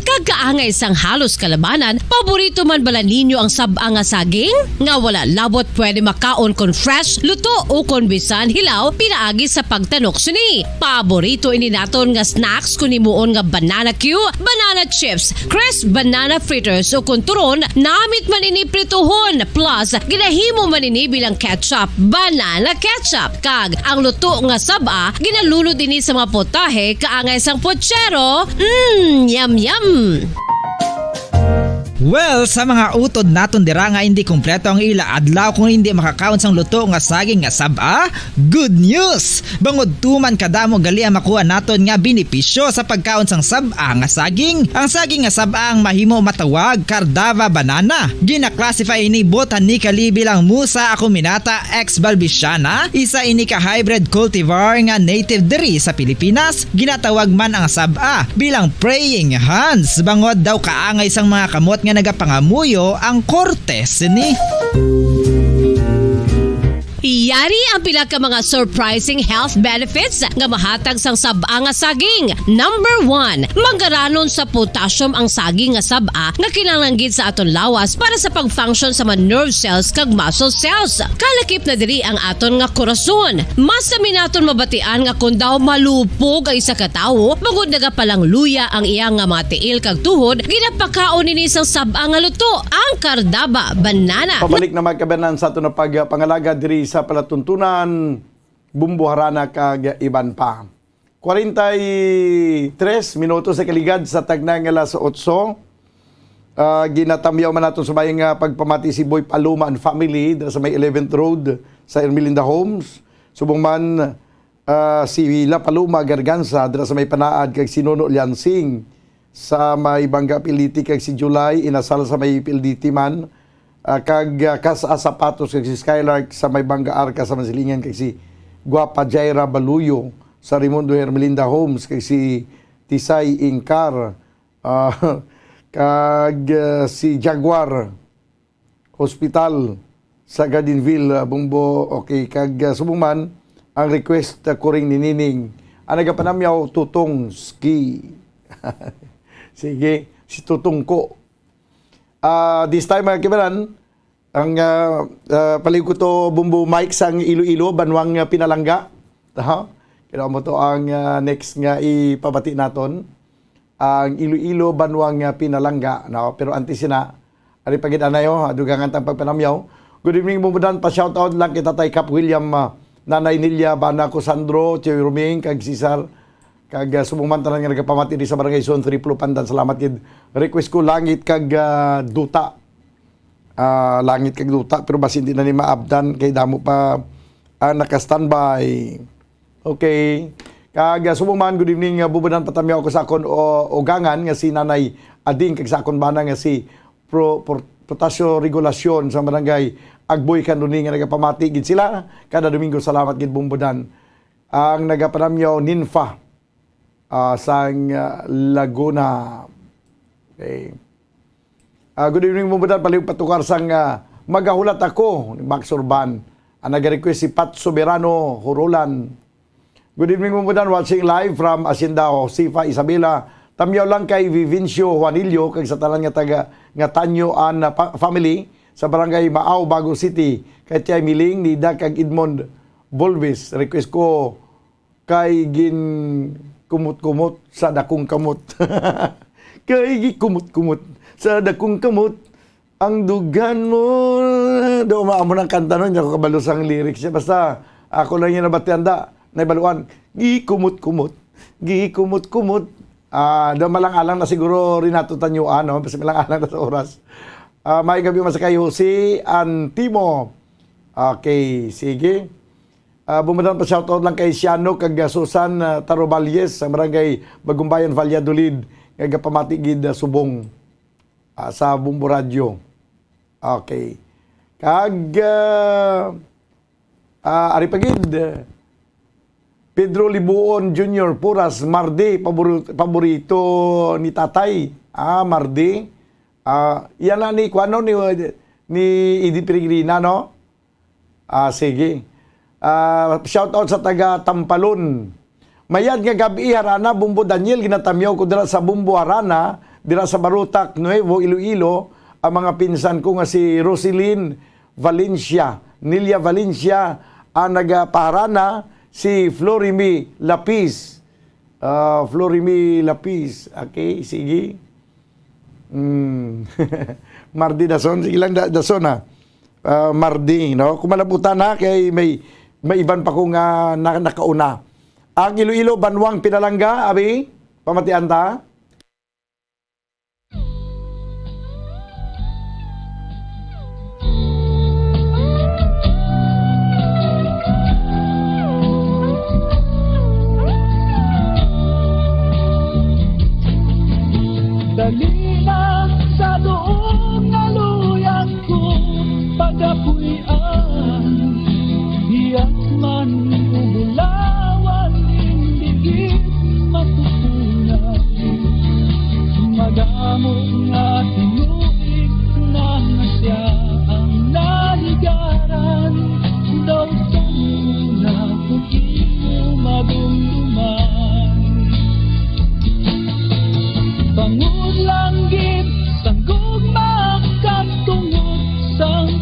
Kag kaangay sang halos kalabanan, paborito man bala ninyo ang sab-a nga saging? Nga wala labot pwede makaon kon fresh, luto, ukon bisan hilaw pinaagi sa pagtanok sini. Paborito ini naton nga snacks kon himuon nga banana cue, banana chips, crisp banana fritters, ukon turon, namit man ini prituhon, plus ginahimo man ini bilang ketchup, banana ketchup, kag ang luto nga sab-a ginalunod ini sa mga potahe kaangay sang puchero. Mm, yum yum. Well, sa mga utod naton dira nga hindi kompleto ang ila adlaw kung hindi makakaon sang luto nga saging nga sab-a, good news! Bangod tuman kadamo gali ang makuha naton nga benepisyo sa pagkaon sang sab-a nga saging. Ang saging nga sab-a ang mahimo matawag Cardava banana. Gina-classify ini botanically bilang Musa acuminata ex balbisiana, isa ini ka hybrid cultivar nga native diri sa Pilipinas. Ginatawag man ang sab-a bilang praying hands, bangod daw kaangay sang mga kamot nga nagapangamuyo ang korte sini. Yari ang pila ka mga surprising health benefits nga mahatag sang sab-a nga saging. Number one, mangaranon sa potassium ang saging nga sab-a nga kinahanglan gid sa aton lawas para sa pag-function sa mga nerve cells kag muscle cells. Kalakip na diri ang aton nga korason. Mas kami naton mabatian nga kon daw malupog ang isa ka tawo, bangod nagapalangluya ang iya nga mga tiil kag tuhod, ginapakaon nini sang sab-a nga luto, ang Cardava banana. Pabalik na, mga kabanan, sa aton na pagpangalaga diri sa palatuntunan, bumbuharana kag iban pa. Kwarenta y tres minutos sa kaligad sa tagna nga alas otso. Ah, ginatamyaw man naton sa mayang, ah, pagpamati si Boy Paloma and family dira sa may eleventh Road sa Ermelinda Homes. Subong man, ah, si La Paloma Garganza dira sa may Panaad, kag si Nono Liansing sa may Bangga Piliti, kag si July Inasal sa may Piliti man, ah, kag, ah, Kas A Sapatos, kag si Skylark sa may Bangga Arca sa Masilingan, kag si Guapa Jaira Baluyo sa Raimundo Hermelinda Homes, kag si Tisay Ingkar, ah, kag, ah, si Jaguar Hospital sa Gardenville, ah, Bumbo. Okay, kag, ah, subong man ang request, ah, Kuring ni Nining. Ang nagapanamyaw, Tutong Ski. Sige, si Tutong ko. Ah, this time, mga kibanan, ang, ah, ah, palihog ko to, Bumbo Mike, sang Iloilo, banwang, ah, Pinalangga. Ha? Kaya mo to ang, ah, next nga ipabati naton. Ang Iloilo, banwang, ah, Pinalangga, no? Pero antes sina, ari pa gid anay, oh, dugangan tang pagpanamyaw. Good evening, Bumbudan. Pa-shoutout lang kay Tatay Cap William, ah, Nanay Nilia, Bana ko, Sandro, Tioy Roming, kag Cesar, kag, ah, subong man tanan nga nagapamati di sa Barangay Zone Three, Pandan. Salamat gid. Request ko Langit kag, ah, Duta. Ah, Langit kag Duta, pero basi hindi na ni maabtan kay damo pa ang naka-standby. Okay. Kag, ah, subong man, good evening, ah, Bumbudan. Patamyaw ko sa akon o, ugangan nga si Nanay Ading kag sa akon bana nga si Pro, Pro, Protasio Regulasyon sa Barangay Agboy, Candoni, nga nagapamati gid sila kada Domingo. Salamat gid, Bumbudan. Ang nagapanamyaw, Ninfa, ah, sang, ah, Laguna. Okay. Ah, good evening, Bumbudan. Palihog patukar sang, ah, Magahulat Ako ni Max Urban. Ang nag-request si Pat Soberano Hurolan. Good evening, Bumbudan. Watching live from Hacienda Josefa Isabela. Tamyaw lang kay Vivencio Juanillo kag sa tanan nga taga, nga Tanyo and, ah, pa-, family sa Barangay Maaw, Bago City. Kay Tiay Miling, Nida kag Edmond Volves. Request ko kay gin kumot-kumot sa dakong kamot. Kay gikumot-kumot sa dakong kamot ang dugan mo. Do, ma-, amo nang kanta, no? Hindi ako kabalo sang lyrics niya. Basta, ako lang yung nabatian da, naibaluan. Gikumot-kumot, gikumot-kumot. Ah, do, malang-alang na siguro, Renato Tanyuan, no? Basta malang-alang na sa oras. Ah, may gabi man sa kay Jose Antimo. Okay, sige. Ah, Bumbudan, pa-shoutout lang kay Siano kag, ah, Susan, ah, Taroballes sa Barangay Bagumbayan, Valladolid, nga gapamati gid, ah, subong, ah, sa Bumbo Radyo. Okay. Kag, ah, ah, ari pa gid, Pedro Libuon Junior Puras, Mardi, pabor-, paborito ni Tatay. Ah, Mardi. Ah, yan na ni, kuano, ni, ni Eddie Peregrina, no? Ah, sige. Ah, shout out sa taga Tampalon. Mayad nga gab-i, Harana, Bumbo Daniel, ginatamyaw ko dira sa Bumbo Harana, dira sa Barotac, Nuevo, Iloilo, ang mga pinsan ko nga si Roselyn Valencia, Nilia Valencia, ang nagapaharana, si Florimi Lapis. Ah, Florimi Lapis. Okay, sige. Mm. Mardi Dason, sige lang, Da-, Dason, ha. Ah, Mardi, no? Kung malabutan, ha, kay may, may iban pa ko nga na-, nakauna. Ang Iloilo, Banwang Pinalangga, abi, pamatian ta.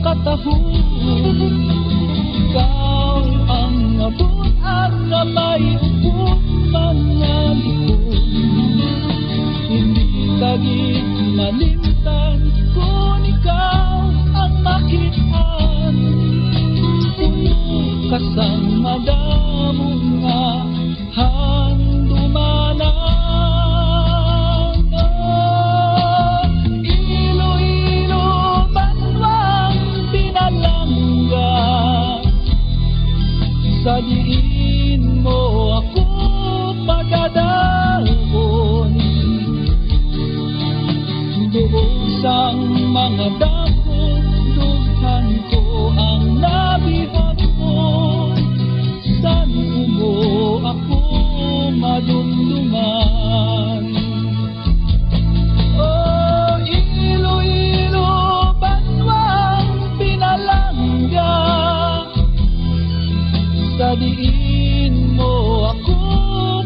katahom. Ikaw ang abot ang kamay, upod mga likod. Hindi ka gid malimtan, kun ikaw ang makit-an. Puno ka sang madamo nga handumanan. Oh, Iloilo, banwang pinalangga, sa diin mo ako pagadalhon. Duog sang mga dako, dughan ko ang nabihag mo. San mo ako madumduman? O Iloilo, banwang pinalangga, sa diin mo ako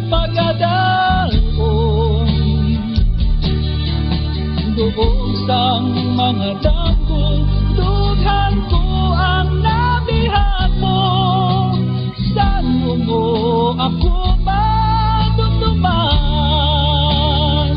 pagadalhon. Duog sang mga dako, dughan ko ang nabihag mo. San mo ako madumduman?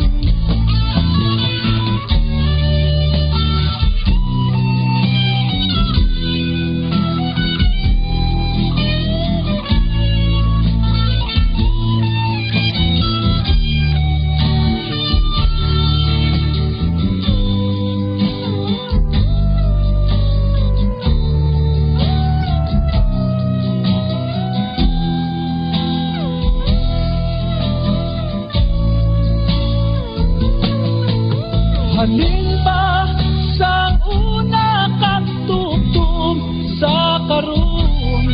Halin pa sang una kang tubtob sa karon,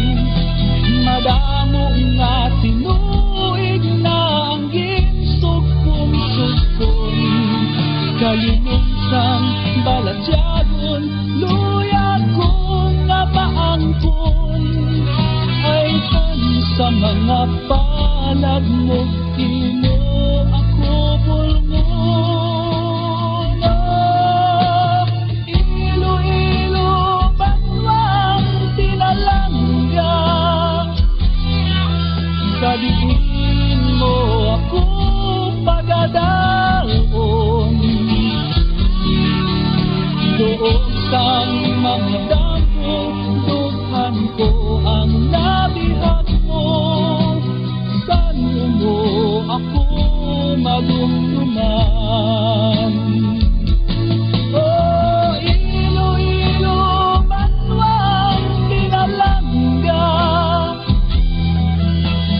madamo nga tinuig na ang ginsugpon-sugpon. Kalimon sang balatyagon, luyag ko nga maangkon. Ay, sa mga palad mo, imo ako bulngon. Iloilo, banwang pinalangga, sa diin mo ako pagadalhon. Duog sang mga dako, dughan ko ang nabihag mo. San mo ako madumduman? O Iloilo, banwang pinalangga,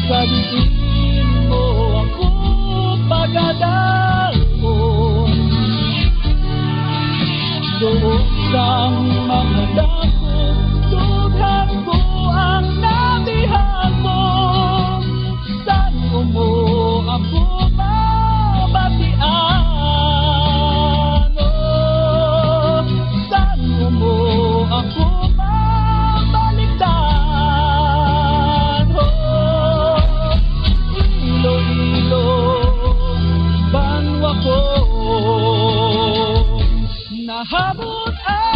sa diin mo ako pagadalhon. Duog sang mga dako, dughan ko ang nabihag mo. San mo ako mabatian? Oh, san mo ako mabalikdan? Oh, Iloilo, banwa ko. Nahabot ang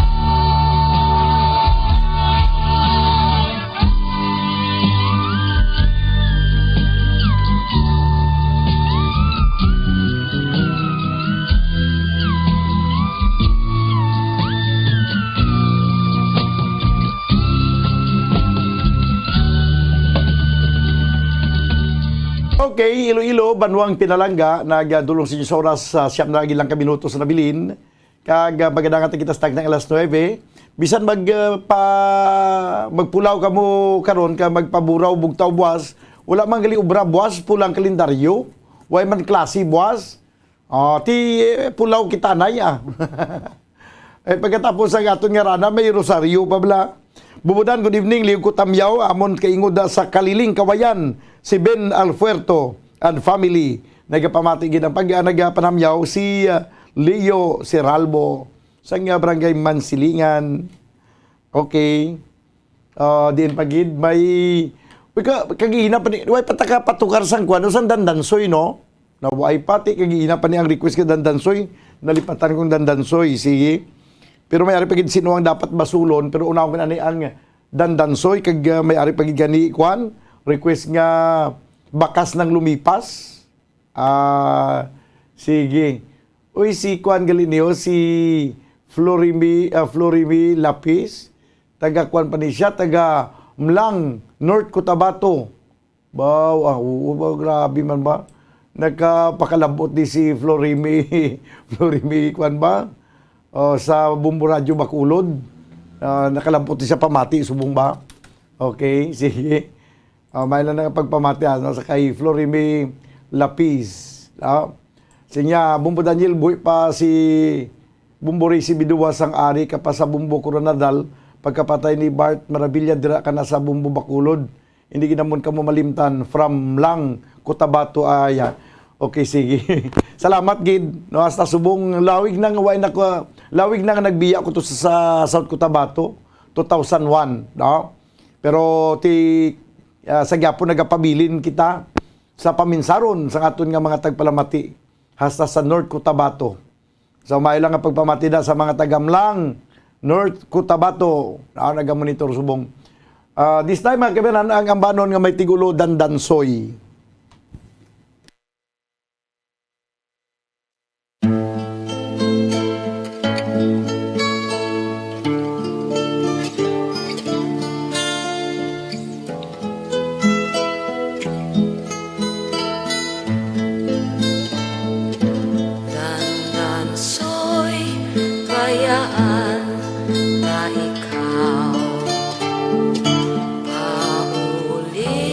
Okay, Iloilo, Banwang Pinalangga, nagdulong sa inyo sa oras sa siyam na ilang ka minutos na nabilin. Kag, ah, magadangat na kita sa tagna alas nuebe. Bisan mag, ah, pa, magpulaw kamo karon, ka magpaburaw, bugtaw, buwas, wala man gali obra buwas, pulang kalendaryo. Way man klase buwas. Ah, ti, eh, pulaw kita, nay, ah. Eh, pagkatapos ang aton nga rana, may rosaryo pa bala. Bubudan, good evening. Liog ko tamyaw, amon kaingod sa Kaliling, Kawayan, si Ben Alfuerto and family. Nagapamati gid ang pag-, ah, nagapanamyaw si, ah, Leo Seralbo sa nga barangay Mansilingan. Okay. Ah, diin pa gid may, uy, ka-, kagihina pa ni, way pa ta ka patukar sang kwan, sang Dandansoy, no? Na way pa, ti, kagihina pa ni ang request ka Dandansoy, nalipatan kong Dandansoy, sige. Pero may ari pa gid sino ang dapat basulon, pero unahon ko na ni ang dandansoy, kag, ah, may ari pa gid gani, kwan, request nga bakas nang lumipas. Ah, sige. Uy, si kwan gali niyo, si Florimi, ah, Florimi Lapis, taga kwan pa ni siya, taga Mlang, North Cotabato. Baw, ah, oo ba, grabe man ba? Nakapakalabot di si Florimi, Florimi, kwan ba? Oh, sa Bumbo Radyo Bacolod. Ah, nakalabot di siya pamati, subong ba? Okay, sige. Ah, may lang nga pagpamati, ano, sa kay Florimi Lapis, ah. Sinya, Bumbo Daniel, buhi pa si Bumbo Risi Biduwa sang ari ka pa sa Bumbo Coronadal, pagkapatay ni Bart Maravilla, dira ka na sa Bumbo Bacolod. Hindi gid namon kamo malimtan. From Lang, Cotabato, aya. Okay, sige. Salamat gid. No, hasta subong lawig na nga way na ko, lawig na nga nagbiya ko to sa, sa South Cotabato, two thousand one, no? Pero ti, ah, sa gyapon nagapabilin kita sa paminsaron sa aton nga mga tagpalamati hasta sa North Cotabato. So, may lang nga pagpamati na sa mga taga Mlang, North Cotabato, ah, nagamonitor subong. Ah, this time, mga kaibigan, ang ambanon nga may tigulo, dandansoy. Dandansoy, bayaan na ikaw. Pauli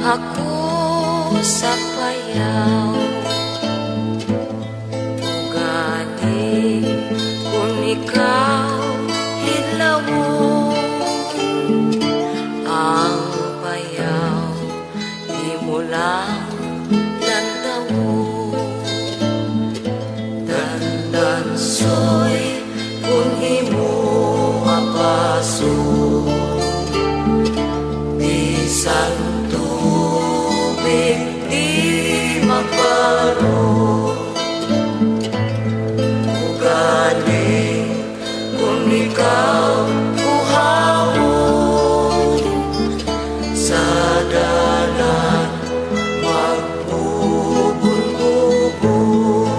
ako sa payaw. Ugaling kun ikaw hidlawon, ang payaw imo lang lantawon. Dandansoy, kun imo apason, bisan tubig di magparo. Ugaling kun ikaw kuhaon, sa dalan magbubon-ubon.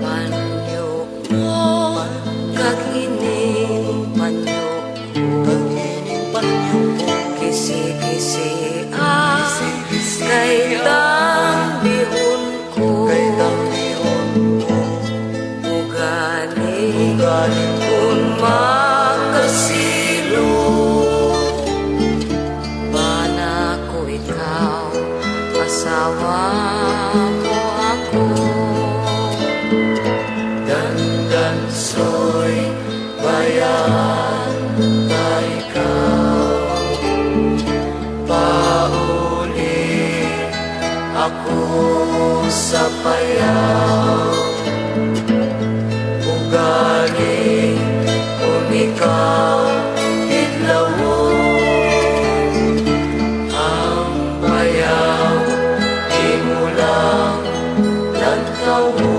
Panyo mo, kag ining panyo ko. Kag ining panyo ko. Kisi-kisi, ah, kisi-kisi, kay ah, tambihon ko. Kay tambihon ko. Ugaling, ugaling, kun makasilo, bana ko ikaw, asawa mo ako. Dandansoy, bayaan ta ikaw. Pauli ako sa payaw. Ugaling kun ikaw hidlawon, ang bayaw imo lang lantawon.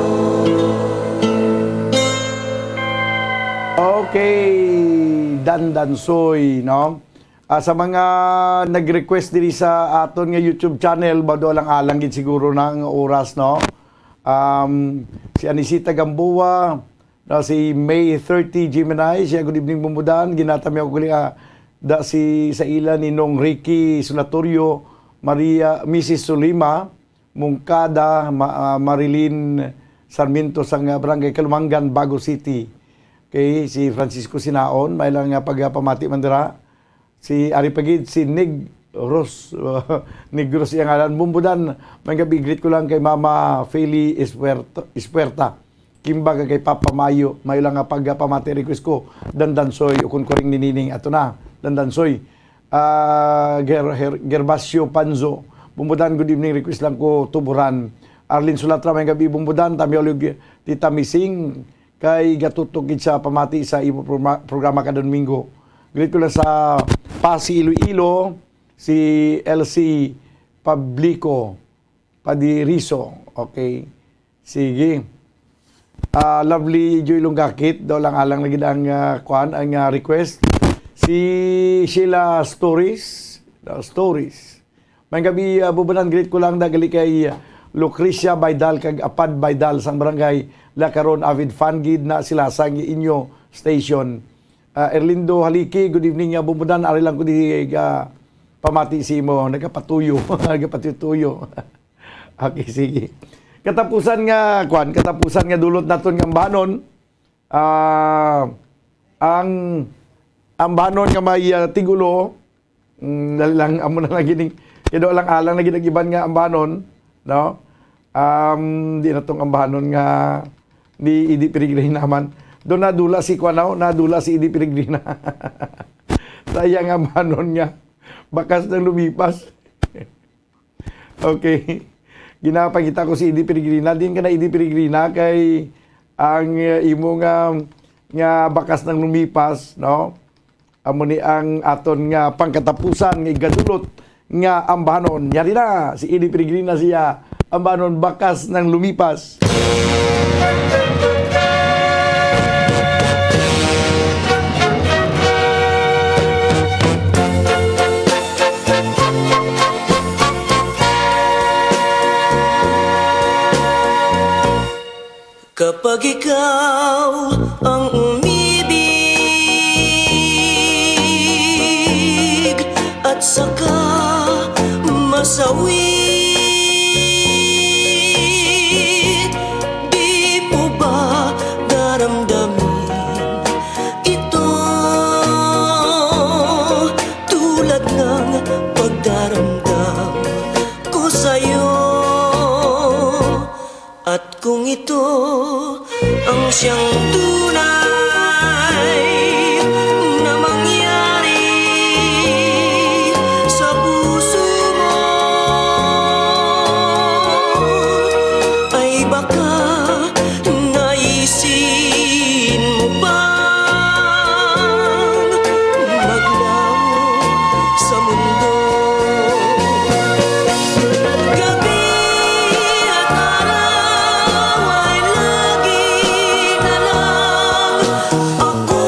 Okay, Dandansoy, no? Ah, sa mga nag-request diri sa aton nga YouTube channel, ba, alang-alang gid siguro na ang oras, no? Um, si Anisita Gamboa, no, si May thirty Gemini, siya, "Good evening, Bumbudan." Ginata mi ako gali, ah, da si sa ila ni Nong Ricky Sulatorio, Maria, Missus Sulima, Mungkada, Ma-, ah, Marilyn Sarmiento sa nga Barangay Kalumangan, Bago City. Okay, si Francisco Sinaon, may lang nga pagpamati man dira. Si ari pa gid, si Negros, Negros iyang ngalan. Bumbudan, may gabi, greet ko lang kay Mama Feli Espuerto-, Espuerta. Kimba kag kay Papa Mayo, mayo lang nga pagpamati request ko, Dandansoy, ukon ko ring ni Nining, ato na, Dandansoy. Ah, Ger-, Her-, Gervasio Panzo, Bumbudan, good evening, request lang ko, Tuburan. Arlene Sulatra, may gabi, Bumbudan, Tami Olig, Tita Mising, kay gatutok gid sa pamati sa imo programa, programa kada Domingo. Greet ko lang sa Pasi, Iloilo, si L C Pablico. Padiriso. Okay. Sige. Ah, Lovely Joy Lunggakit, daw lang alang lagi ang, ah, kuan, ang, ah, request. Si Sheila Stories, ah, Stories. May gabi, ah, Bubunan, greet ko lang daw gali kay, ah, Lucrecia Baidal kag Apad Baidal sang barangay Lacaron, avid fan gid na sila sang inyo station. Ah, Erlindo Haliki, good evening, ah, Bubunan, ari lang ko di, ah, pamati si imo, nagapatuyo, nagapatuyo. Okay, sige. Katapusan nga, kwan, katapusan nga dulot naton nga ambanon, ah, ang ambanon nga may, ah, tigulo, mm, dali lang, amo na lang gini. Kaya daw lang alang na gid ang iban nga ambanon, no? Um, di na tong ambanon nga ni Eddie Peregrina man. Doon nadula si, kwan, no? Nadula si Eddie Peregrina. Sayang ambanon nga. Bakas nang lumipas. Okay. Ginapangita ko si Eddie Peregrina. Din ka na Eddie Peregrina kay ang, uh, imo nga, nga bakas nang lumipas, no? Amo ni ang aton nga pangkatapusan nga igadulot nga ambahanon. Yari na, si Eddie Peregrina siya, ambahanon bakas nang lumipas. Kapag ikaw ang umibig at saka masawi, di mo ba daramdamin ito tulad ng pagdaramdam ko sa'yo? At kung ito ang siyang tunay na mangyari sa puso mo, ay baka naisin mo pang maglaho sa mundo. Gabi at araw ay lagi na lang ako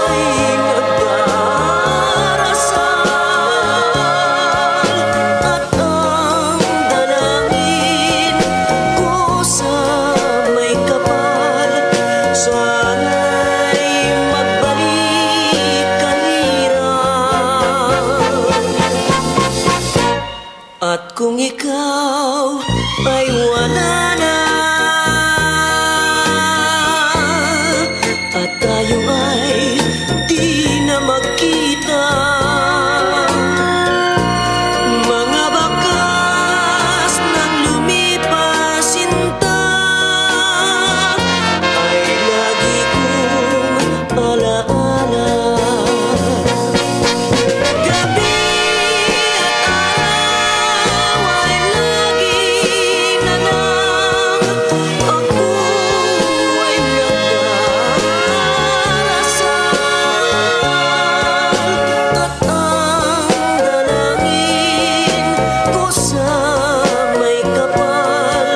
ay nagdarasal, at ang dalangin ko sa may kapal, sana'y magbalik ka nira. At kung ikaw ay wala na, at tayo ay di na magkita, mga bakas nang lumipas, sinta, ay lagi kong alaala. Gabi at araw ay lagi na lang ako ay nagdarasal, at ang dalangin ko sa may kapal,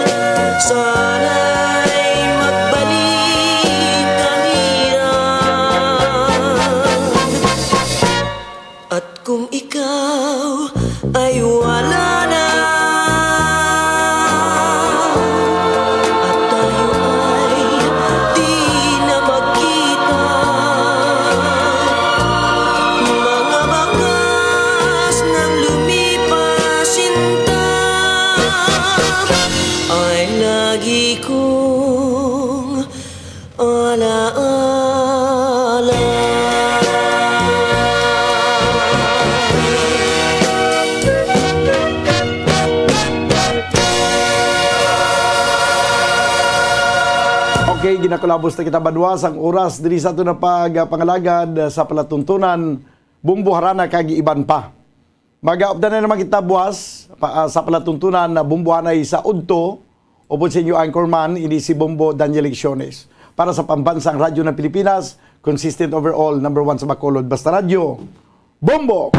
sana'y magbalik ka nira. At kung ikaw ay wala na, at tayo ay di na magkita, mga bakas nang lumipas, sinta, ay lagi kong alaala. Nakulabos na kita, banwa, sang oras diri sa aton nga pagpangalagad sa palatuntunan, Bombo, Harana, kag iban pa. Magaupdan na naman kita buwas pa, ah, sa palatuntunan na Bombo Hanay sa udto, upod sa inyo anchorman, ini si Bombo Daniel Lecciones. Para sa Pambansang Radyo ng Pilipinas, consistent overall, number one sa Bacolod, Basta Radyo, Bombo!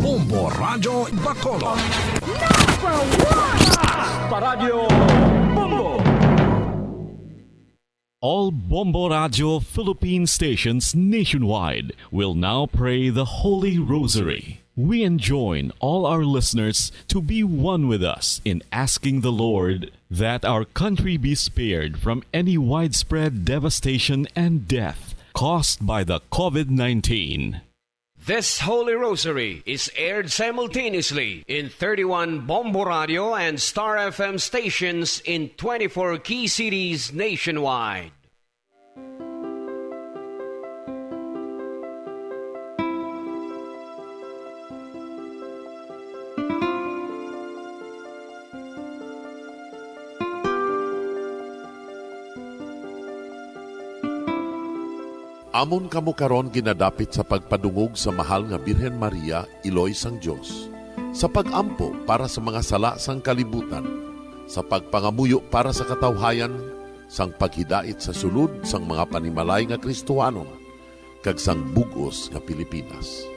Bombo Radyo Bacolod. Number one! Basta Radyo Bombo! All Bombo Radio Philippine stations nationwide will now pray the Holy Rosary. We enjoin all our listeners to be one with us in asking the Lord that our country be spared from any widespread devastation and death caused by the covid nineteen. This Holy Rosary is aired simultaneously in thirty-one Bombo Radio and Star F M stations in twenty-four key cities nationwide. Amon kamo karon ginadapit sa pagpadungog sa Mahal nga Birhen Maria, Iloy sang Dios, sa pag-ampo para sa mga sala sang kalibutan, sa pagpangamuyo para sa katawhayan, sang paghidait sa sulod sang mga panimalay nga Kristohanon, kag sang bug-os nga Pilipinas.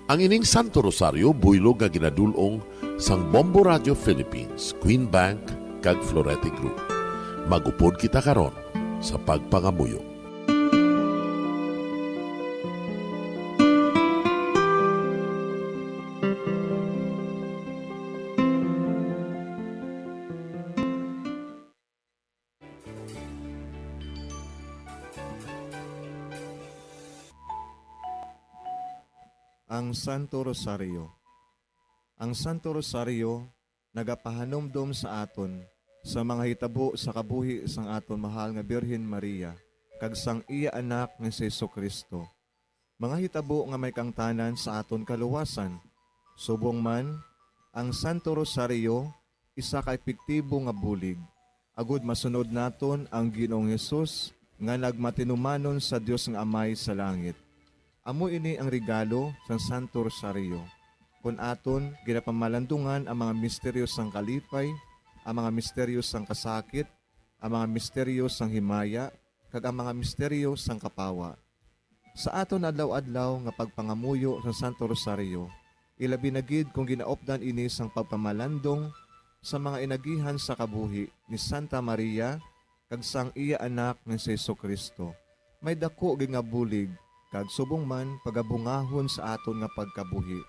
Ang ining Santo Rosario buylog nga ginadul-ong sang Bombo Radio Philippines, Queen Bank, kag Florete Group. Mag-upod kita karon sa pagpangamuyo. Ang Santo Rosario. Ang Santo Rosario nagapahanumdom sa aton sa mga hitabo sa kabuhi sang aton mahal nga Birhen Maria kag sang iya Anak nga si Jesu-Cristo, mga hitabo nga may kaangtanan sa aton kaluwasan. Subong man, ang Santo Rosario isa ka epektibo nga bulig agod masunod naton ang Ginoong Hesus nga nagmatinumanon sa Dios nga Amay sa langit. Amo ini ang regalo sang Santo Rosario, kon aton ginapamalandungan ang mga misteryo sang kalipay, ang mga misteryo sang kasakit, ang mga misteryo sang himaya, kag ang mga misteryo sang kapawa. Sa aton adlaw-adlaw nga pagpangamuyo sa Santo Rosario, ilabi na gid kon ginaupdan ini sang pagpamalandong sa mga inagihan sa kabuhi ni Santa Maria kag sang iya Anak nga si Jesu-Cristo, may daku gid nga bulig kag subong man pagabungahon sa aton nga pagkabuhi.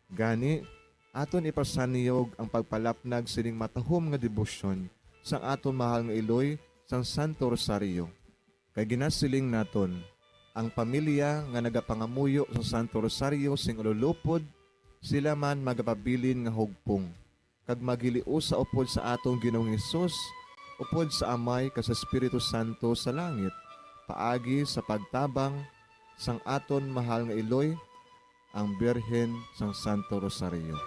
Gani, aton ipasanyog ang pagpalapnag sining matahom nga debosyon sang aton mahal nga iloy sang Santo Rosario. Kay ginasiling naton, ang pamilya nga nagapangamuyo sa Santo Rosario sing ululupod, sila man magapabilin nga hugpong, kag maghiliusa upod sa aton Ginoong Hesus, upod sa Amay kag sa Espiritu Santo sa langit, paagi sa pagtabang sang aton mahal nga iloy, ang Birhen sang Santo Rosario.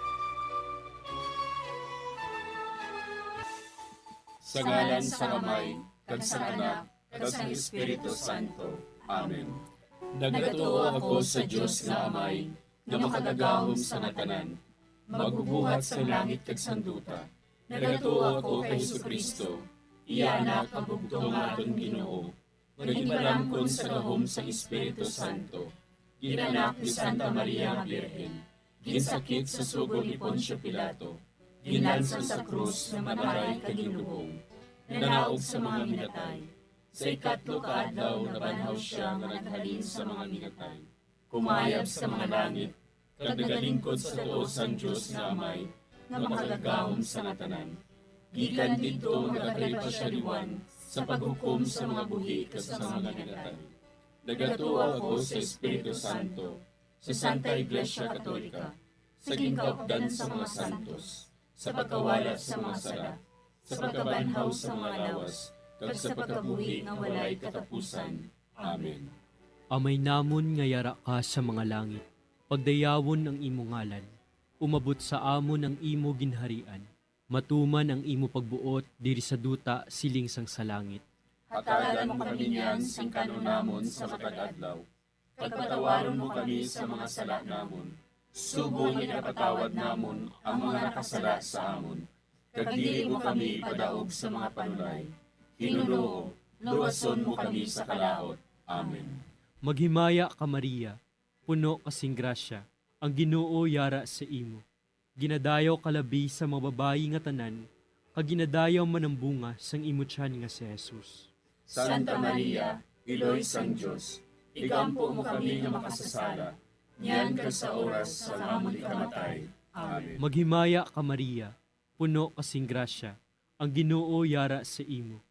Sa ngalan sang Amay, kag sang Anak, kag sang Espiritu Santo. Amen. Nagatuo ako sa Dios nga Amay, nga makagagahom sa nga tanan, magbubuhat sa langit kag sang duta. Nagatuo ako kay Jesu-Cristo, iya Anak, ang bugtong nga aton Ginoo, nga ginpalamkon sa gahom sang Espiritu Santo, ginanak ni Santa Maria nga Birhen, ginsakit sa sugo ni Poncio Pilato, ginlansang sa krus, namatay kag ginlubong, nanaog sa mga minatay. Sa ikatlo ka adlaw nabanhaw sia nga naghalin sa mga minatay, kumayab sa mga langit, kag nagalingkod sa tuo sang Dios nga Amay, nga makagagahom sa nga tanan. Gikan didto magakari pa sia liwat sa paghukom sa mga buhi kag sa mga minatay. Nagatuo ako sa Espiritu Santo, sa Santa Iglesia Katolika, sa ginkaupdan sa mga santos, sa pagkawala sa mga sala, sa pagkabanhaw sa mga lawas, kag sa pagkabuhi nga walay katapusan. Amen. Amay namon nga yara ka sa mga langit, Pagdayawon ang imo ngalan. Umabot sa amon ang imo ginharian. Matuman ang imo pagbuot diri sa duta siling sang sa langit. Hatagan mo kami niyan sing kan-on namon sa matag adlaw. Kag patawaron mo kami sa mga sala namon, subong nga ginapatawad namon ang mga nakasala sa amon. Kag dili mo kami ipadaog sa mga panulay. Hinunoo, luwason mo kami sa kalaut. Amen. Maghimaya ka, Maria, puno ka sing grasya, ang Ginoo yara sa imo. Ginadayaw ka labi sa mga babayi nga tanan, kag ginadayaw man ang bunga sang imo tiyan nga si Jesus. Santa Maria, Iloy sang Dios, igampo mo kami nga makasasala, niyan kag sa oras sang amon ikamatay. Amen. Maghimaya ka, Maria, puno ka sing grasya, ang Ginoo yara sa imo.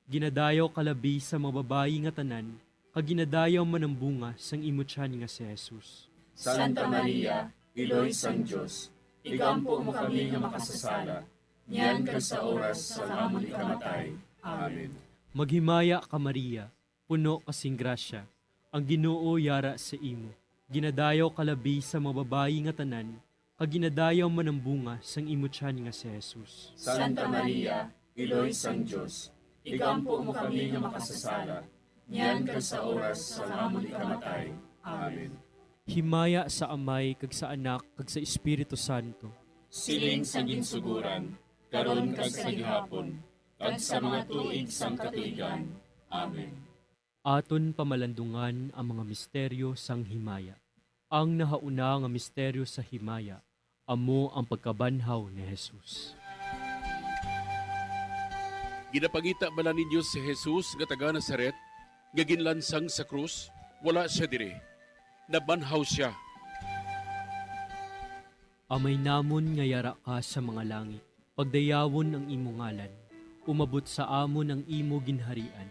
Ginadayaw ka labi sa mga babayi nga tanan, kag ginadayaw man ang bunga sang imo tiyan nga si Jesus. Santa Maria, Iloy sang Dios, igampo mo kami nga makasasala, niyan kag sa oras sang amon ikamatay. Amen. Maghimaya ka, Maria, puno ka sing grasya, ang Ginoo yara sa imo. Ginadayaw ka labi sa mga babayi nga tanan, kag ginadayaw man ang bunga sang imo tiyan nga si Jesus. Santa Maria, Iloy sang Dios, igampo mo kami nga makasasala, niyan kag sa oras sang amon ikamatay. Amen. Himaya sa Amay, kag sa Anak, kag sa Espiritu Santo. Siling sa ginsuguran, karon kag sa gihapon, kag sa mga tuig sang katuigan. Amen. Aton pamalandungan ang mga misteryo sang himaya. Ang nahauna nga misteryo sa himaya amo ang pagkabanhaw ni Jesus. Ginapangita bala ninyo si Jesus nga taga Nazaret, nga ginlansang sa krus? Wala sia diri. Nabanhaw sia. Amay namon nga yara ka sa mga langit, pagdayawon ang imo ngalan. Umabot sa amon ang imo ginharian.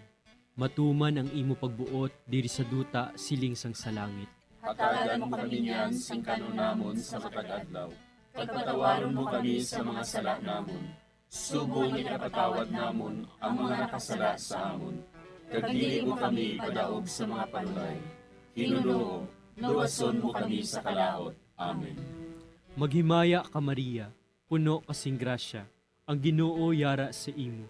Matuman ang imo pagbuot diri sa duta siling sang sa langit. Hatagan mo kami niyan sing kan-on namon sa matag adlaw, kag patawaron mo kami sa mga sala namon, subong nga ginapatawad namon ang mga nakasala sa amon, kag dili mo kami ipadaog sa mga panulay. Hinunoo, luwason mo kami sa kalaut. Amen. Maghimaya ka, Maria, puno ka sing grasya, ang Ginoo yara sa imo.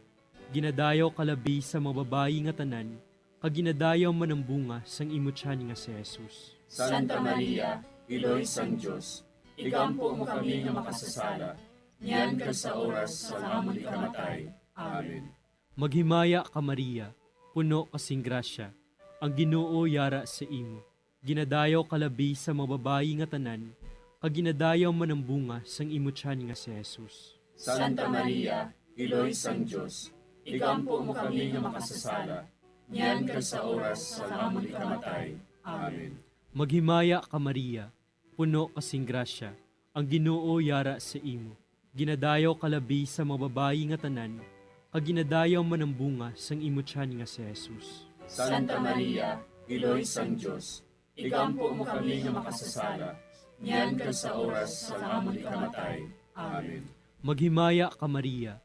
Ginadayaw ka labi sa mga babayi nga tanan, kag ginadayaw man ang bunga sang imo tiyan nga si Jesus. Santa Maria, Iloy sang Dios, igampo mo kami nga makasasala, niyan kag sa oras sang amon ikamatay. Amen. Maghimaya ka, Maria, puno ka sing grasya, ang Ginoo yara sa imo. Ginadayaw ka labi sa mga babayi nga tanan, kag ginadayaw man ang bunga sang imo tiyan nga si Jesus. Santa Maria, Iloy sang Dios, igampo mo kami nga makasasala, niyan kag sa oras sang amon ikamatay. Amen. Maghimaya ka, Maria, puno ka sing grasya, ang Ginoo yara sa imo. Ginadayaw ka labi sa mga babayi nga tanan, kag ginadayaw man ang bunga sang imo tiyan nga si Jesus. Santa Maria, Iloy sang Dios, igampo mo kami nga makasasala, niyan kag sa oras sang amon ikamatay. Amen. Maghimaya ka, Maria,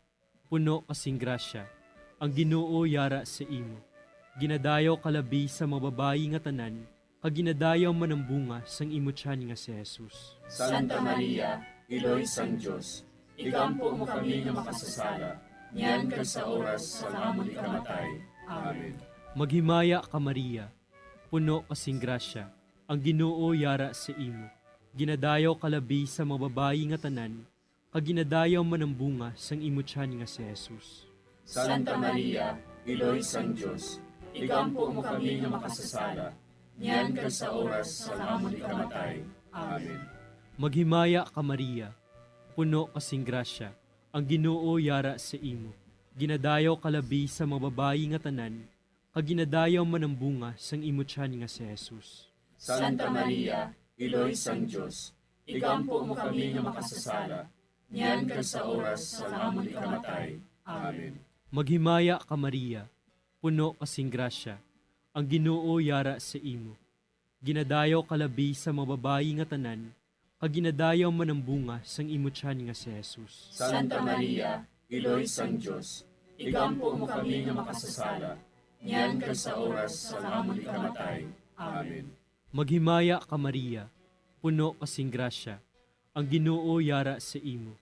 puno ka sing grasya, ang Ginoo yara sa imo. Ginadayaw ka labi sa mga babayi nga tanan, kag ginadayaw man ang bunga sang imo tiyan nga si Jesus. Santa Maria, Iloy sang Dios, igampo mo kami nga makasasala, niyan kag sa oras sang amon ikamatay. Amen. Maghimaya ka, Maria, puno ka sing grasya, ang Ginoo yara sa imo. Ginadayaw ka labi sa mga babayi nga tanan, kag ginadayaw man ang bunga sang imo tiyan nga si Jesus. Santa Maria, Iloy sang Dios, igampo mo kami nga makasasala, niyan kag sa oras sang amon ikamatay. Amen. Maghimaya ka, Maria, puno ka sing grasya, ang Ginoo yara sa imo. Ginadayaw ka labi sa mga babayi nga tanan, kag ginadayaw man ang bunga sang imo tiyan nga si Jesus. Santa Maria, Iloy sang Dios, igampo mo kami nga makasasala, niyan kag sa oras sang amon ikamatay. Amen. Maghimaya ka, Maria, puno ka sing grasya, ang Ginoo yara sa imo. Ginadayaw ka labi sa mga babayi nga tanan, kag ginadayaw man ang bunga sang imo tiyan nga si Jesus. Santa Maria, Iloy sang Dios, igampo mo kami nga makasasala, niyan kag sa oras sang amon ikamatay. Amen. Maghimaya ka, Maria, puno ka sing grasya, ang Ginoo yara sa imo.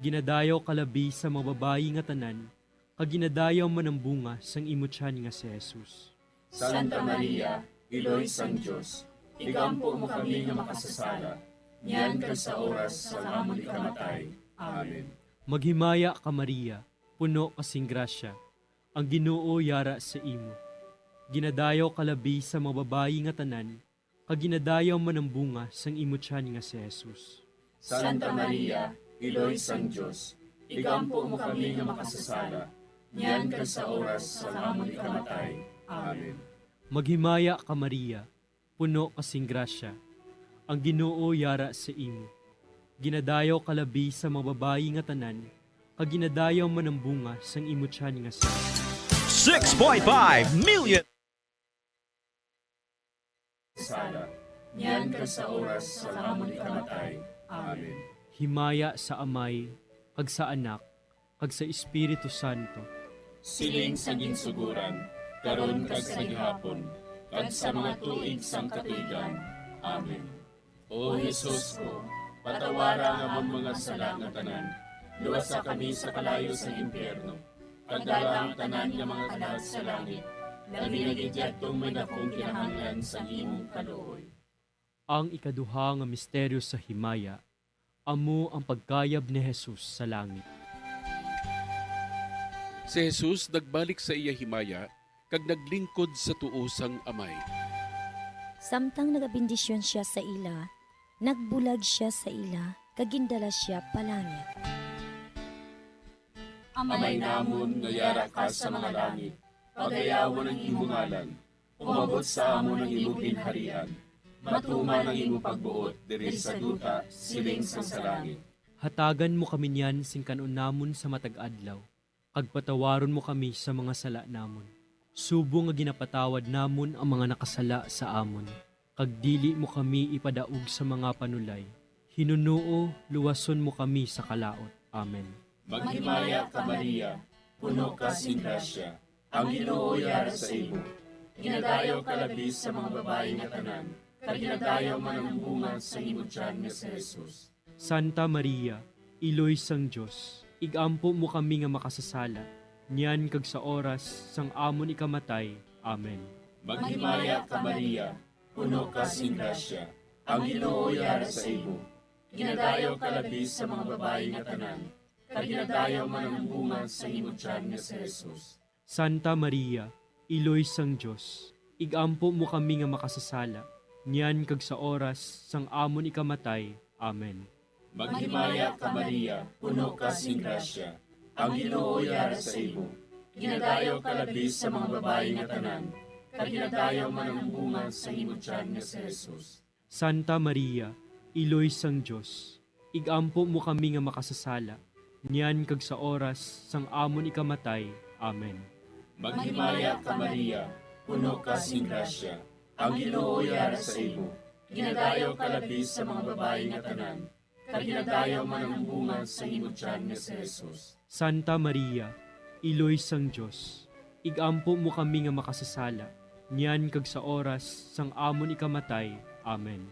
Ginadayaw ka labi sa mga babayi nga tanan, kag ginadayaw man ang bunga sang imo tiyan nga si Jesus. Santa Maria, Iloy sang Dios, igampo mo kami nga makasasala, niyan kag sa oras sang amon ikamatay. Amen. Maghimaya ka, Maria, puno ka sing grasya, ang Ginoo yara sa imo. Ginadayaw ka labi sa mga babayi nga tanan, kag ginadayaw man ang bunga sang imo tiyan nga si Jesus. Santa Maria, Iloy sang Dios, igampo mo kami nga makasasala, niyan kag sa oras sang amon ikamatay. Amen. Maghimaya ka, Maria, puno ka sing grasya, ang Ginoo yara sa imo. Ginadayaw ka labi sa mga babayi nga tanan, kag ginadayaw man ang bunga sang imo tiyan nga si Jesus. Six point five million. Sala, niyan kag sa oras sa amon ikamatay. Amen. Himaya sa Amay, kag sa Anak, kag sa Espiritu Santo. Siling sa ginsugoran, karon kag sa gihapon, kag sa mga tuig sang katuigan. Amen. O Jesus ko, patawara ang amon mga sala nga tanan, luwasa kami sa kalayo sang impyerno, kag dala ang tanan nga mga kalag sa langit, labi na gid yadtong may dakong kinahanglan sang imong kaluoy. Ang ikaduha nga misteryo sa himaya, amo ang pagkayab ni Jesus sa langit. Si Jesus nagbalik sa iya himaya kag naglingkod sa tuo sang Amay. Samtang nagabendisyon sia sa ila, nagbulag sia sa ila kag gindala sia pa langit. Amay namon nga yara ka sa mga langit, pagayawon ang imo ngalan. Umabot sa amon ang imo ginharian. Matuman ang imo pagbuot diri sa duta, siling sang sa langit. Hatagan mo kami niyan sing kan-on namon sa matag adlaw, kag patawaron mo kami sa mga sala namon, subong nga ginapatawad namon ang mga nakasala sa amon. Kag dili mo kami ipadaog sa mga panulay. Hinunoo, luwason mo kami sa kalaut. Amen. Maghimaya ka, Maria, puno ka sing grasya, ang Ginoo yara sa imo. Ginadayaw ka labi sa mga babayi nga tanan, kag ginadayaw man ang bunga sang imo tiyan nga si Jesus. Santa Maria, Iloy sang Dios, ig-ampo mo kami nga makasasala, niyan kag sa oras sang amon ikamatay. Amen. Maghimaya ka, Maria, puno ka sing grasya, ang Ginoo yara sa imo. Ginadayaw ka labi sa mga babayi nga tanan, kag ginadayaw man ang bunga sang imo tiyan nga si Jesus. Santa Maria, Iloy sang Dios, ig-ampo mo kami nga makasasala, niyan kag sa oras sang amon ikamatay. Amen. Maghimaya ka, Maria, puno ka sing grasya, ang Ginoo yara sa imo. Ginadayaw ka labi sa mga babayi nga tanan, kag ginadayaw man ang bunga sang imo tiyan nga si Jesus. Santa Maria, Iloy sang Dios, ig-ampo mo kami nga makasasala, niyan kag sa oras sang amon ikamatay. Amen. Maghimaya ka, Maria, puno ka sing grasya, ang Ginoo yara sa imo. Ginadayaw ka labi sa mga babayi nga tanan, kag ginadayaw man ang bunga sang imo tiyan nga si Jesus. Santa Maria, Iloy sang Dios, ig-ampo mo kami nga makasasala, niyan kag sa oras sang amon ikamatay. Amen.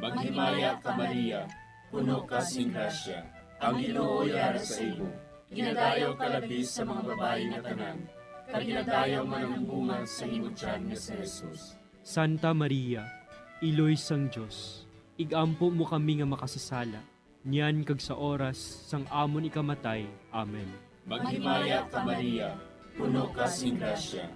Maghimaya ka, Maria, puno ka sing grasya, ang Ginoo yara sa imo. Ginadayaw ka labi sa mga babayi nga tanan, kag ginadayaw man ang bunga sang imo tiyan nga si Jesus. Santa Maria, Iloy sang Dios, ig-ampo mo kami nga makasasala, niyan kag sa oras sang amon ikamatay. Amen. Maghimaya ka, Maria, puno ka sing grasya,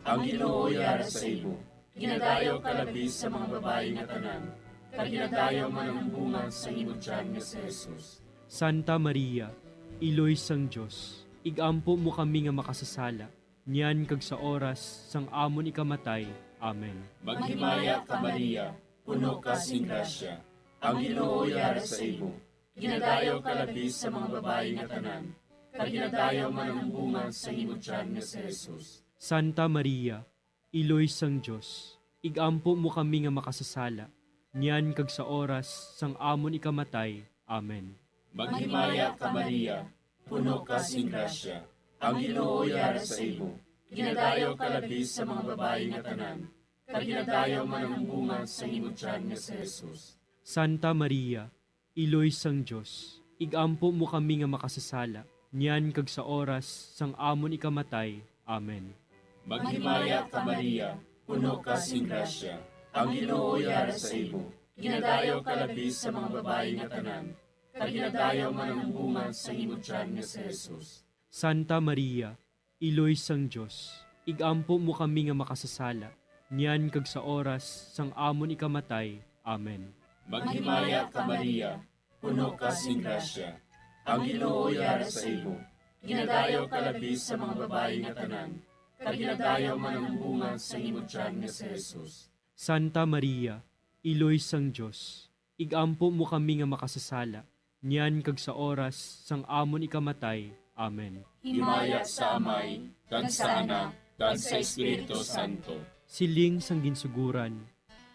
ang Ginoo yara sa imo. Ginadayaw ka labi sa mga babayi nga tanan, kag ginadayaw man ang bunga sang imo tiyan nga si Jesus. Santa Maria, Iloy sang Dios, ig-ampo mo kami nga makasasala, niyan kag sa oras sang amon ikamatay. Amen. Maghimaya ka, Maria, puno ka sing grasya, ang Ginoo yara sa imo. Ginadayaw ka labi sa mga babayi nga tanan, kag ginadayaw man ang bunga sang imo tiyan nga si Jesus. Santa Maria, Iloy sang Dios, ig-ampo mo kami nga makasasala, niyan kag sa oras sang amon ikamatay. Amen. Maghimaya ka, Maria, puno ka sing grasya, ang Ginoo yara sa imo. Ginadayaw ka labi sa mga babayi nga tanan, kag ginadayaw man ang bunga sang imo tiyan nga si Jesus. Santa Maria, Iloy sang Dios, ig-ampo mo kami nga makasasala, niyan kag sa oras sang amon ikamatay. Amen. Maghimaya ka, Maria, puno ka sing grasya, ang Ginoo yara sa imo. Ginadayaw ka labi sa mga babayi nga tanan, kag ginadayaw man ang bunga sang imo tiyan nga si Jesus. Santa Maria, Iloy sang Dios, ig-ampo mo kami nga makasasala, niyan kag sa oras sang amon ikamatay. Amen. Maghimaya ka, Maria, puno ka sing grasya, ang Ginoo yara sa imo. Ginadayaw ka labi sa mga babayi nga tanan, kag ginadayaw man ang bunga sang imo tiyan nga si Jesus. Santa Maria, Iloy sang Dios, ig-ampo mo kami nga makasasala, niyan kag sa oras sang amon ikamatay. Amen. Himaya sa Amay, kag sa Anak, kag sa Espiritu Santo. Siling sang ginsuguran,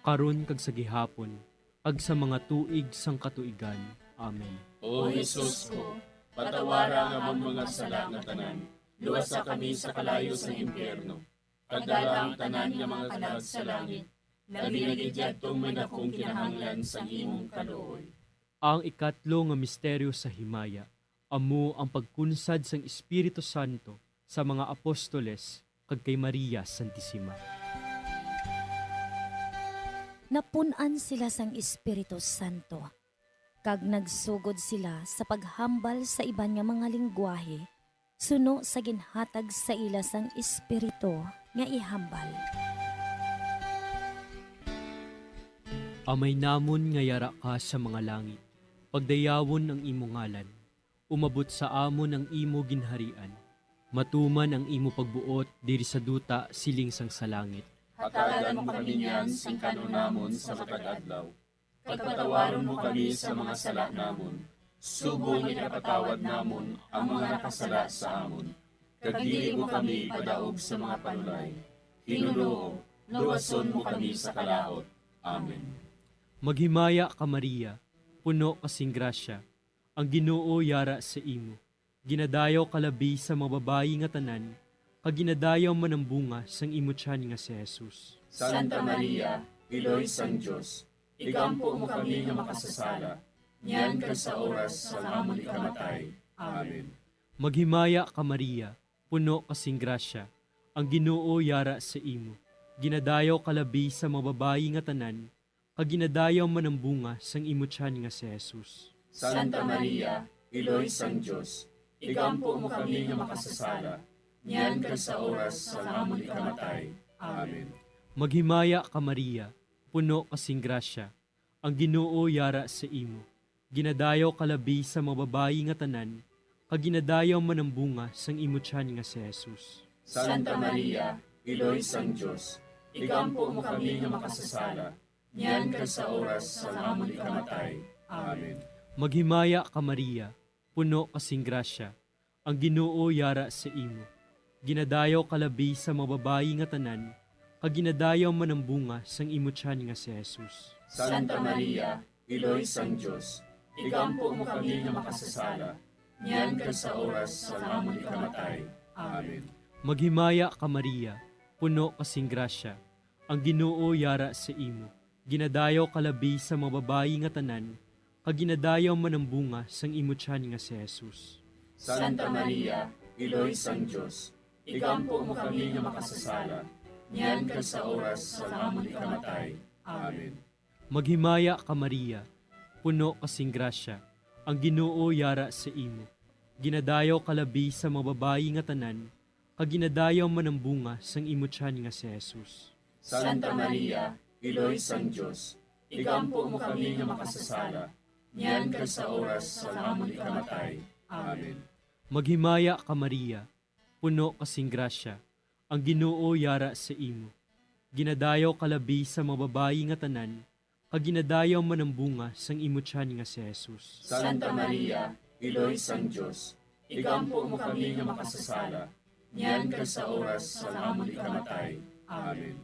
karon kag sa gihapon, kag sa mga tuig sang katuigan. Amen. O Jesus ko, patawara ang amon mga sala nga tanan, luwasa kami sa kalayo sang impyerno, kag dala ang tanan nga mga kalag sa langit, labi na gid yadtong may dakong kinahanglan sang imong kaluoy. Ang ikatlo nga misteryo sa himaya amo ang pagkunsad sang Espiritu Santo sa mga apostoles kag kay Maria Santisima. Napun-an sila sang Espiritu Santo, kag nagsugod sila sa paghambal sa iban nga mga linggwahe, suno sa ginhatag sa ila sang Espiritu nga ihambal. Amay namon nga yara ka sa mga langit, pagdayawon ang imo ngalan. Umabot sa amon ang imo ginharian. Matuman ang imo pagbuot diri sa duta siling sang sa langit. Hatagan mo kami niyan sing kan-on namon sa matag adlaw, kag patawaron mo kami sa mga sala namon, subong nga ginapatawad namon ang mga nakasala sa amon. Kag dili mo kami ipadaog sa mga panulay. Hinunoo, luwason mo kami sa kalaut. Amen. Maghimaya ka, Maria, puno ka sing grasya, ang Ginoo yara sa imo. Ginadayaw ka labi sa mga babayi nga tanan, kag ginadayaw man ang bunga sang imo tiyan nga si Jesus. Santa Maria, Iloy sang Dios, igampo mo kami nga makasasala, niyan kag sa oras sang amon ikamatay. Amen. Maghimaya ka, Maria, puno ka sing grasya, ang Ginoo yara sa imo. Ginadayaw ka labi sa mga babayi nga tanan, kag ginadayaw man ang bunga sang imo tiyan nga si Jesus. Santa Maria, Iloy sang Dios, igampo mo kami nga makasasala, niyan kag sa oras sang amon ikamatay. Amen. Maghimaya ka, Maria, puno ka sing grasya, ang Ginoo yara sa imo. Ginadayaw ka labi sa mga babayi nga tanan, kag ginadayaw man ang bunga sang imo tiyan nga si Jesus. Santa Maria, Iloy sang Dios, igampo mo kami nga makasasala, niyan kag sa oras sang amon ikamatay. Amen. Maghimaya ka, Maria, puno ka sing grasya, ang Ginoo yara sa imo. Ginadayaw ka labi sa mga babayi nga tanan, kag ginadayaw man ang bunga sang imo tiyan nga si Jesus. Santa Maria, Iloy sang Dios, igampo mo kami nga makasasala, niyan kag sa oras sang amon ikamatay. Amen. Maghimaya ka, Maria, puno ka sing grasya, ang Ginoo yara sa imo. Ginadayaw ka labi sa mga babayi nga tanan, kag ginadayaw man ang bunga sang imo tiyan nga si Jesus. Santa Maria, Iloy sang Dios, igampo mo kami nga makasasala, niyan kag sa oras sang amon ikamatay. Amen. Maghimaya ka, Maria, puno ka sing grasya, ang Ginoo yara sa imo. Ginadayaw ka labi sa mga babayi nga tanan, kag ginadayaw man ang bunga sang imo tiyan nga si Jesus. Santa Maria, Iloy sang Dios, igampo mo kami nga makasasala, niyan kag sa oras sang amon ikamatay. Amen. Maghimaya ka, Maria, puno ka sing grasya, ang Ginoo yara sa imo. Ginadayaw ka labi sa mga babayi nga tanan, kag ginadayaw man ang bunga sang imo tiyan nga si Jesus. Santa Maria, Iloy sang Dios, igampo mo kami nga makasasala, niyan kag sa oras sang amon ikamatay. Amen.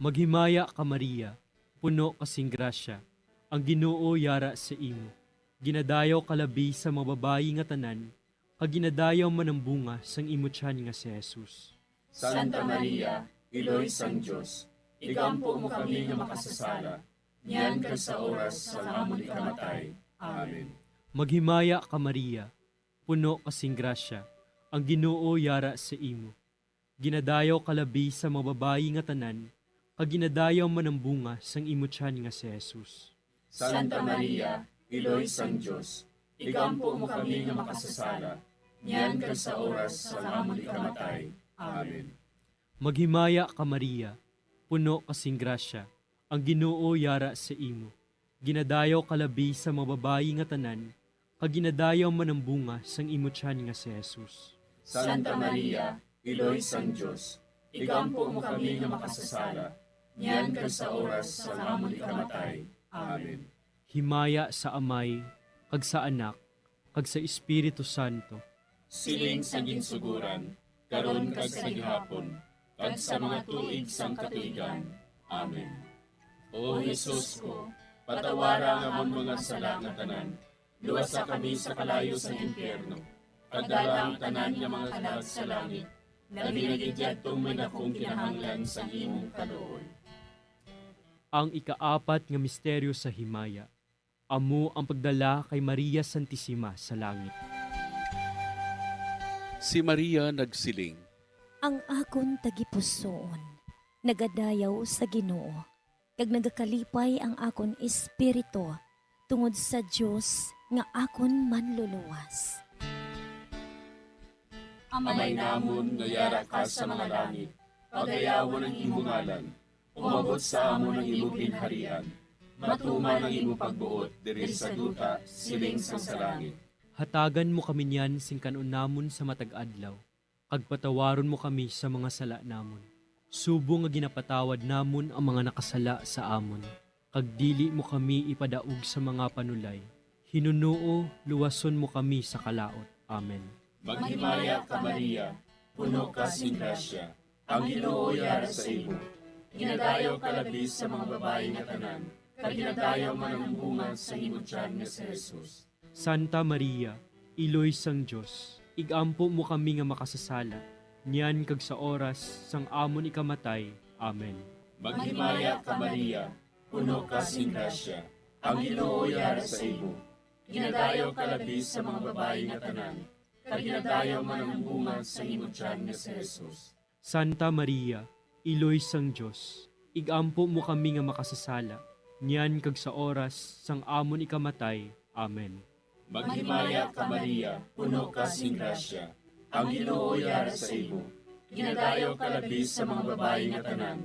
Maghimaya ka, Maria, puno ka sing grasya, ang Ginoo yara sa imo. Ginadayaw ka labi sa mga babayi nga tanan, kag ginadayaw man ang bunga sang imo tiyan nga si Jesus. Santa Maria, Iloy sang Dios, igampo mo kami nga makasasala, niyan kag sa oras sang amon ikamatay. Amen. Maghimaya ka, Maria, puno ka sing grasya, ang Ginoo yara sa imo. Ginadayaw ka labi sa mga babayi nga tanan, kag ginadayaw man ang bunga sang imo tiyan nga si Jesus. Santa Maria, Iloy sang Dios, igampo mo kami nga makasasala, niyan kag sa oras sang amon ikamatay. Amen. Maghimaya ka, Maria, puno ka sing grasya, ang Ginoo yara sa imo. Ginadayaw ka labi sa mga babayi nga tanan, kag ginadayaw man ang bunga sang imo tiyan nga si Jesus. Santa Maria, Iloy sang Dios, igampo mo kami nga makasasala, niyan kag sa oras sang amon ikamatay. Amen. Himaya sa Amay, kag sa Anak, kag sa Espiritu Santo. Siling sa ginsuguran, karon kag sa gihapon, kag sa mga tuig sang katuigan. Amen. O Jesus ko, patawara ang amon mga sala nga tanan, luwasa kami sa kalayo sang impyerno, kag dala ang tanan nga mga kalag sa langit, labi na gid yadtong may dakong kinahanglan sang imong kaluoy. Ang ikaapat nga misteryo sa himaya, amo ang pagdala kay Maria Santisima sa langit. Si Maria nagsiling, Ang akon tagipusoon nagadayaw sa Ginoo, kag nagakalipay ang akon espiritu tungod sa Dios nga akon Manluluwas. Amay namon nga yara ka sa mga langit, pagayawon ang imo ngalan. Umabot sa amon ang imo ginharian. Matuman ang imo pagbuot diri sa duta, siling sang sa langit. Hatagan mo kami niyan sing kan-on namon sa matag adlaw, kag patawaron mo kami sa mga sala namon, subong nga ginapatawad namon ang mga nakasala sa amon. Kag dili mo kami ipadaog sa mga panulay, hinunoo luwason mo kami sa kalaut. Amen. Maghimaya ka, Maria, puno ka sing grasya, ang Ginoo yara sa imo. Ginadayaw ka labi sa mga babayi nga tanan, kag ginadayaw man ang bunga sa imo tiyan nga si Jesus. Santa Maria, Iloy sang Dios, igampo mo kami nga makasasala, niyan kag sa oras sang amon ikamatay. Amen. Maghimaya ka, Maria, puno ka sing grasya, ang Ginoo yara sa imo. Ginadayaw ka labi sa mga babayi nga tanan, kag ginadayaw man ang bunga sa imo tiyan nga si Jesus. Santa Maria, Iloy sang Dios, igampo mo kami nga makasasala, niyan kag sa oras sang amon ikamatay. Amen. Maghimaya ka, Maria, puno ka sing grasya, ang Ginoo yara sa imo. Ginadayaw ka labi sa mga babayi nga tanan,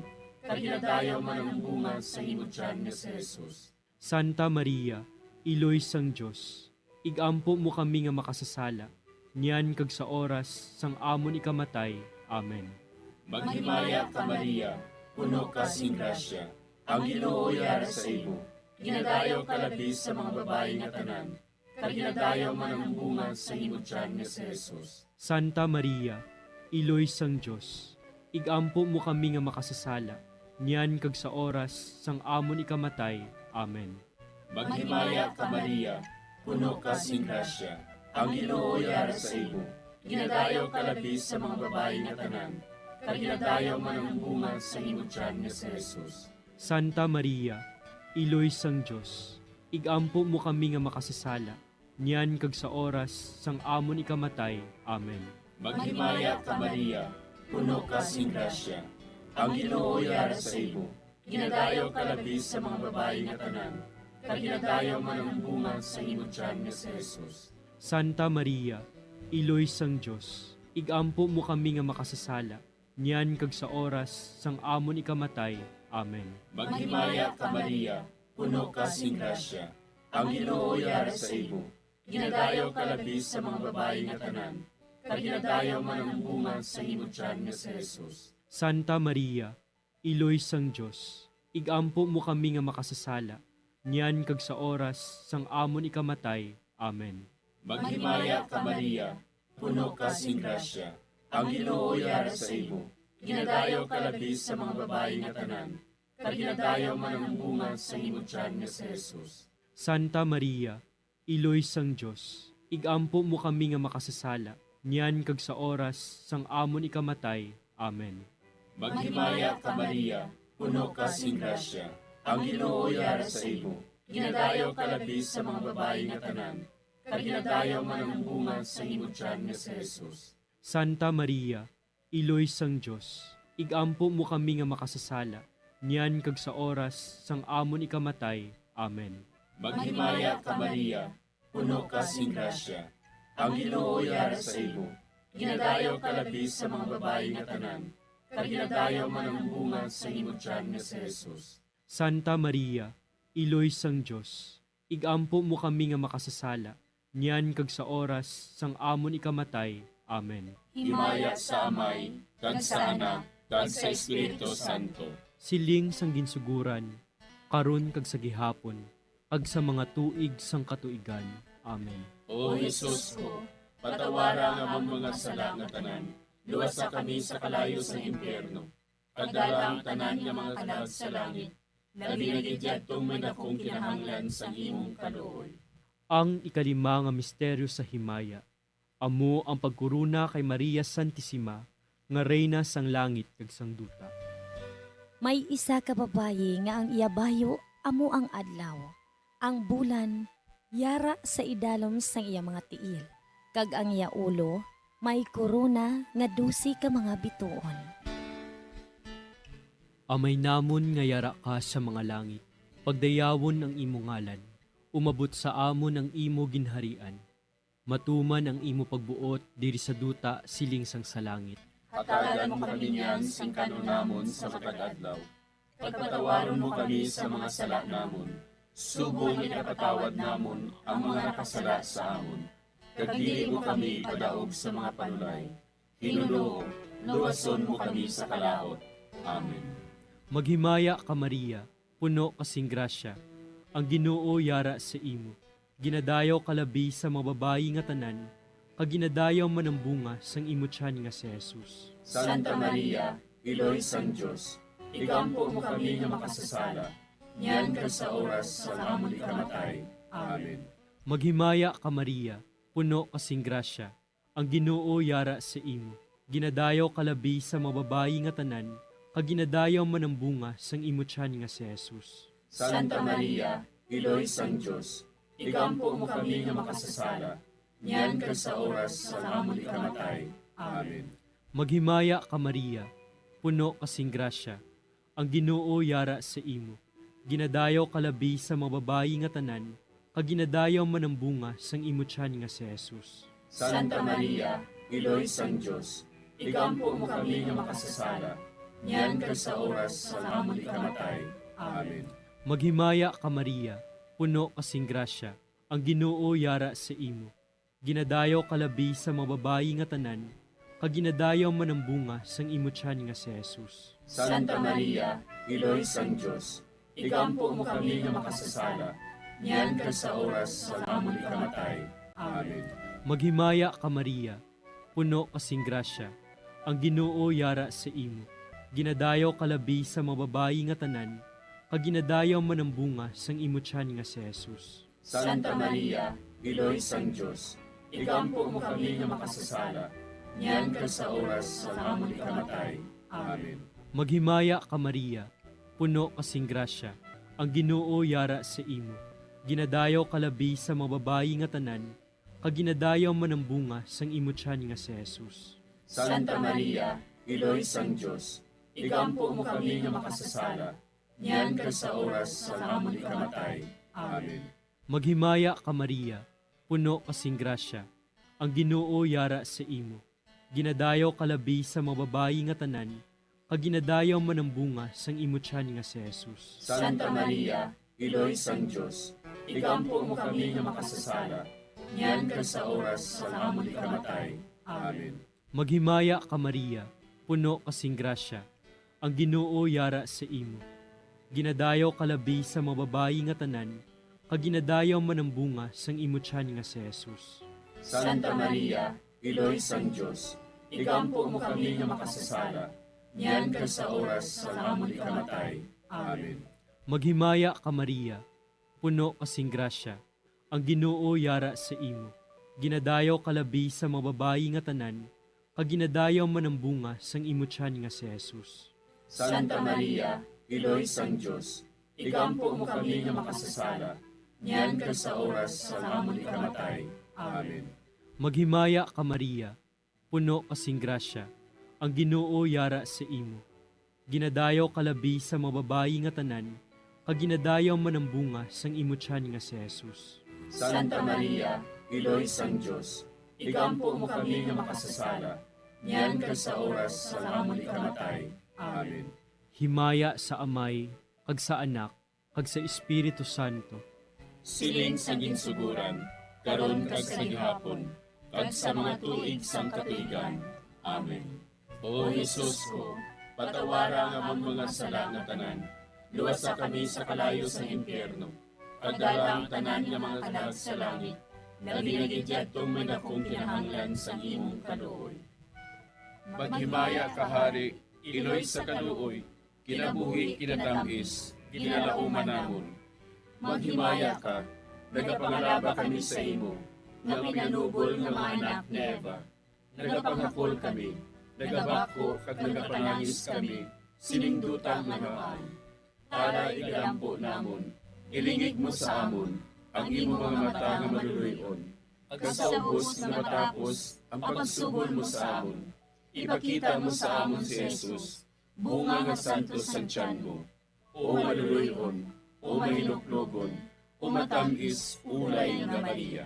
kag ginadayaw man ang bunga sa imo tiyan nga si Jesus. Santa Maria, Iloy sang Dios, igampo mo kami nga makasasala, niyan kag sa oras sang amon ikamatay. Amen. Maghimaya ka, Maria, puno ka sing grasya, ang Ginoo yara sa imo. Ginadayaw ka labi sa mga babayi nga tanan, kag ginadayaw man ang bunga sa imo tiyan nga si Jesus. Santa Maria, Iloy sang Dios, igampo mo kami nga makasasala, niyan kag sa oras sang amon ikamatay. Amen. Maghimaya ka, Maria, puno ka sing grasya, ang Ginoo yara sa imo. Ginadayaw ka labi sa mga babayi nga tanan, kag ginadayaw man ang bunga sa imo tiyan nga si Jesus. Santa Maria, Iloy sang Dios, igampo mo kami nga makasasala, niyan kag sa oras sang amon ikamatay. Amen. Maghimaya ka, Maria, puno ka sing grasya, ang Ginoo yara sa imo. Ginadayaw ka labi sa mga babayi nga tanan, kag ginadayaw man ang bunga sa imo tiyan nga si Jesus. Santa Maria, Iloy sang Dios, igampo mo kami nga makasasala, niyan kag sa oras sang amon ikamatay. Amen. Maghimaya ka, Maria, puno ka sing grasya, ang Ginoo yara sa imo. Ginadayaw ka labi sa mga babayi nga tanan, kag ginadayaw man ang bunga sa imo tiyan nga si Jesus. Santa Maria, Iloy sang Dios, igampo mo kami nga makasasala, niyan kag sa oras sang amon ikamatay. Amen. Maghimaya ka, Maria, puno ka sing grasya, ang Ginoo yara sa imo. Ginadayaw ka labi sa mga babayi nga tanan, kag ginadayaw man ang bunga sa imo tiyan nga si Jesus. Santa Maria, Iloy sang Dios, igampo mo kami nga makasasala, niyan kag sa oras sang amon ikamatay. Amen. Maghimaya ka, Maria, puno ka sing grasya, Ang Ginoo yara sa imo. Ginadayaw ka labi sa mga babayi nga tanan, kag ginadayaw man ang bunga sang imo tiyan nga si Jesus. Santa Maria, Iloy sang Dios, ig-ampo mo kami nga makasasala, niyan kag sa oras sang amon ikamatay. Amen. Maghimaya ka, Maria, puno ka sing grasya. Ang Ginoo yara sa imo. Ginadayaw ka labi sa mga babayi nga tanan, kag ginadayaw man ang bunga sang imo tiyan nga si Jesus. Santa Maria, Iloy sang Dios, ig-ampo mo kami nga makasasala, niyan kag sa oras sang amon ikamatay. Amen. Himaya sa Amay, kag sa Anak, kag sa Espiritu Santo. Siling sang ginsuguran, karon kag sa gihapon, kag sa mga tuig sang katuigan. Amen. O Jesus ko, patawara ang among mga sala nga tanan, luwasa kami sa kalayo sang impyerno, kag dala ang tanan nga mga kalag sa langit, labi na gid yadtong may dakong kinahanglan sang imong kaluoy. Ang ikalima nga misteryo sa himaya, amo ang pagkorona kay Maria Santisima nga Reyna sang langit kag sang duta. May isa ka babayi nga ang iya bayo amo ang adlaw, ang bulan yara sa idalom sang iya mga tiil, kag ang iya ulo may korona nga dose ka mga bituon. Amay namon nga yara ka sa mga langit, pagdayawon ang imo ngalan, umabot sa amon ang imo ginharian, matuman ang imo pagbuot diri sa duta siling sang sa langit. Hatagan mo kami niyan sing kan-on namon sa matag adlaw, kag patawaron mo kami sa mga sala namon, subong nga ginapatawad namon ang mga nakasala sa amon, kag dili mo kami ipadaog sa mga panulay. Ginoo, luwason mo kami sa kalaut. Amen. Maghimaya ka, Maria, puno ka sing grasya, ang Ginoo yara sa imo. Ginadayaw ka labi sa mga babayi nga tanan, kag ginadayaw man ang bunga sang imo tiyan nga si Jesus. Santa Maria, Iloy sang Dios, igampo mo kami nga makasasala, niyan kag sa oras sang amon ikamatay. Amen. Maghimaya ka, Maria, puno ka sing grasya, ang Ginoo yara sa imo. Ginadayaw ka labi sa mga babayi nga tanan, kag ginadayaw man ang bunga sang imo tiyan nga si Jesus. Santa Maria, Iloy sang Dios, igampo mo kami nga makasasala, niyan kag sa oras sang amon ikamatay. Amen. Maghimaya ka, Maria, puno ka sing grasya, ang Ginoo yara sa imo. Ginadayaw ka labi sa mga babayi nga tanan, kag ginadayaw man ang bunga sang imo tiyan nga si Jesus. Santa Maria, Iloy sang Dios, igampo mo kami nga makasasala, niyan kag sa oras sang amon ikamatay. Amen. Maghimaya ka, Maria, puno ka sing grasya, ang Ginoo yara sa imo. Ginadayaw ka labi sa mga babayi nga tanan, kag ginadayaw man ang bunga sang imo tiyan nga si Jesus. Santa Maria, Iloy sang Dios, igampo mo kami nga makasasala, niyan kag sa oras sang amon ikamatay. Amen. Maghimaya ka, Maria, puno ka sing grasya, ang Ginoo yara sa imo. Ginadayaw ka labi sa mga babayi nga tanan, kag ginadayaw man ang bunga sang imo tiyan nga si Jesus. Santa Maria, Iloy sang Dios, igampo mo kami nga makasasala, niyan kag sa oras sang amon ikamatay. Amen. Maghimaya ka, Maria, puno ka sing grasya, ang Ginoo yara sa imo. Ginadayaw ka labi sa mga babayi nga tanan, kag ginadayaw man ang bunga sang imo tiyan nga si Jesus. Santa Maria, Iloy sang Dios, igampo mo kami nga makasasala, niyan kag sa oras sang amon ikamatay. Amen. Maghimaya ka, Maria, puno ka sing grasya, ang Ginoo yara sa imo. Ginadayaw ka labi sa mga babayi nga tanan, kag ginadayaw man ang bunga sang imo tiyan nga si Jesus. Santa Maria, Iloy sang Dios, igampo mo kami nga makasasala, niyan kag sa oras sang amon ikamatay. Amen. Maghimaya ka, Maria, puno ka sing grasya, ang Ginoo yara sa imo. Ginadayaw ka labi sa mga babayi nga tanan, kag ginadayaw man ang bunga sang imo tiyan nga si Jesus. Santa Maria, Iloy sang Dios, igampo mo kami nga makasasala, niyan kag sa oras sang amon ikamatay. Amen. Maghimaya ka, Maria, puno ka sing grasya, ang Ginoo yara sa imo. Ginadayaw ka labi sa mga babayi nga tanan, kag ginadayaw man ang bunga sang imo tiyan nga si Jesus. Santa Maria, Iloy sang Dios, igampo mo kami nga makasasala, niyan kag sa oras sang amon ikamatay. Amen. Maghimaya ka, Maria, puno ka sing grasya, ang Ginoo yara sa imo. Ginadayaw ka labi sa mga babayi nga tanan, kag ginadayaw man ang bunga sang imo tiyan nga si Jesus. Santa Maria, Iloy sang Dios, igampo mo kami nga makasasala, niyan kag sa oras sang amon ikamatay. Amen. Himaya sa Amay, kag sa Anak, kag sa Espiritu Santo. Siling sa ginsugoran, karon kag sa gihapon, kag sa mga tuig sang katuigan. Amen. O Jesus ko, patawara ang amon mga sala nga tanan, luwasa kami sa kalayo sang impyerno, kag dala ang tanan nga mga kalag sa langit, labi na gid yadtong may dakong kinahanglan sang imong kaluoy. Maghimaya ka, Hari, Iloy sa kaluoy, kinabuhi, kinatam-is, ginalauman namon. Maghimaya ka, nagapangalaba kami sa imo, nga pinanubol nga mga anak ni Eva. Nagapanghakol kami, nagabako kag nagapanangis kami, sining duta nga namaan. Tara, igalampo namon, ilingig mo sa amon ang imo mga mata nga maluloy-on, kag sa ubos nga matapos ang pagsubol mo sa amon, ipakita mo sa amon si Jesus, bunga nga santos sang tiyan mo, o maluloy-on, o mahinuklogon, o matam-is ulay nga Maria.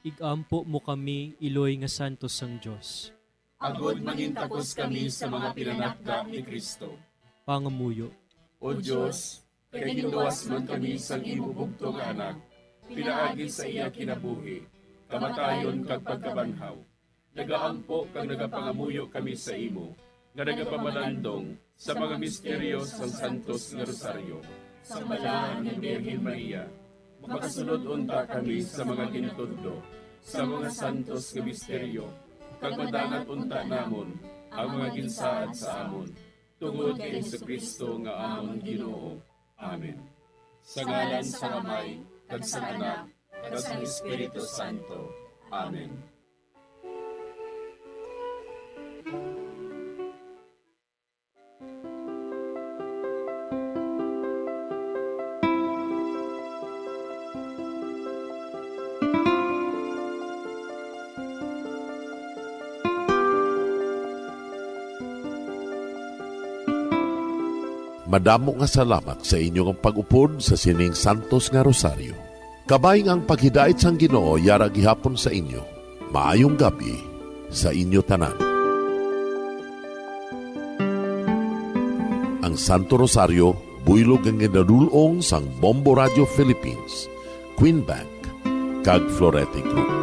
Igampo mo kami, iloy nga santos sang Dios. Agod mangintakos kami sa mga pinanakda ni Cristo. Pangamuyo. O Dios, kay ginluwas man kami sang imo bugtong nga Anak, pinaagi sa iya kinabuhi, kamatayon, kag pagkabanhaw. Nagaampo kag nagapangamuyo kami sa imo, nga nagapamalandong sa mga misteryo sang Santos nga Rosaryo. Sang Balaan nga Birhen Maria, makasulod unta kami sa mga ginatudlo sa mga santos nga misteryo, kag madangat unta namon ang mga ginsaad sa amon, tungod kay Jesu-Cristo nga amon Ginoo. Amen. Sa ngalan sang Amay, kag sang Anak, kag sang Espiritu Santo. Amen. Madamo nga salamat sa inyo nga pag-upod sa sining santos nga rosaryo. Kabay nga ang paghidait sang Ginoo yara gihapon sa inyo. Maayong gab-i sa inyo tanan. Ang Santo Rosario, buylog nga ginadul-ong sang Bombo Radio Philippines, Queen Bank, kag Florete Group.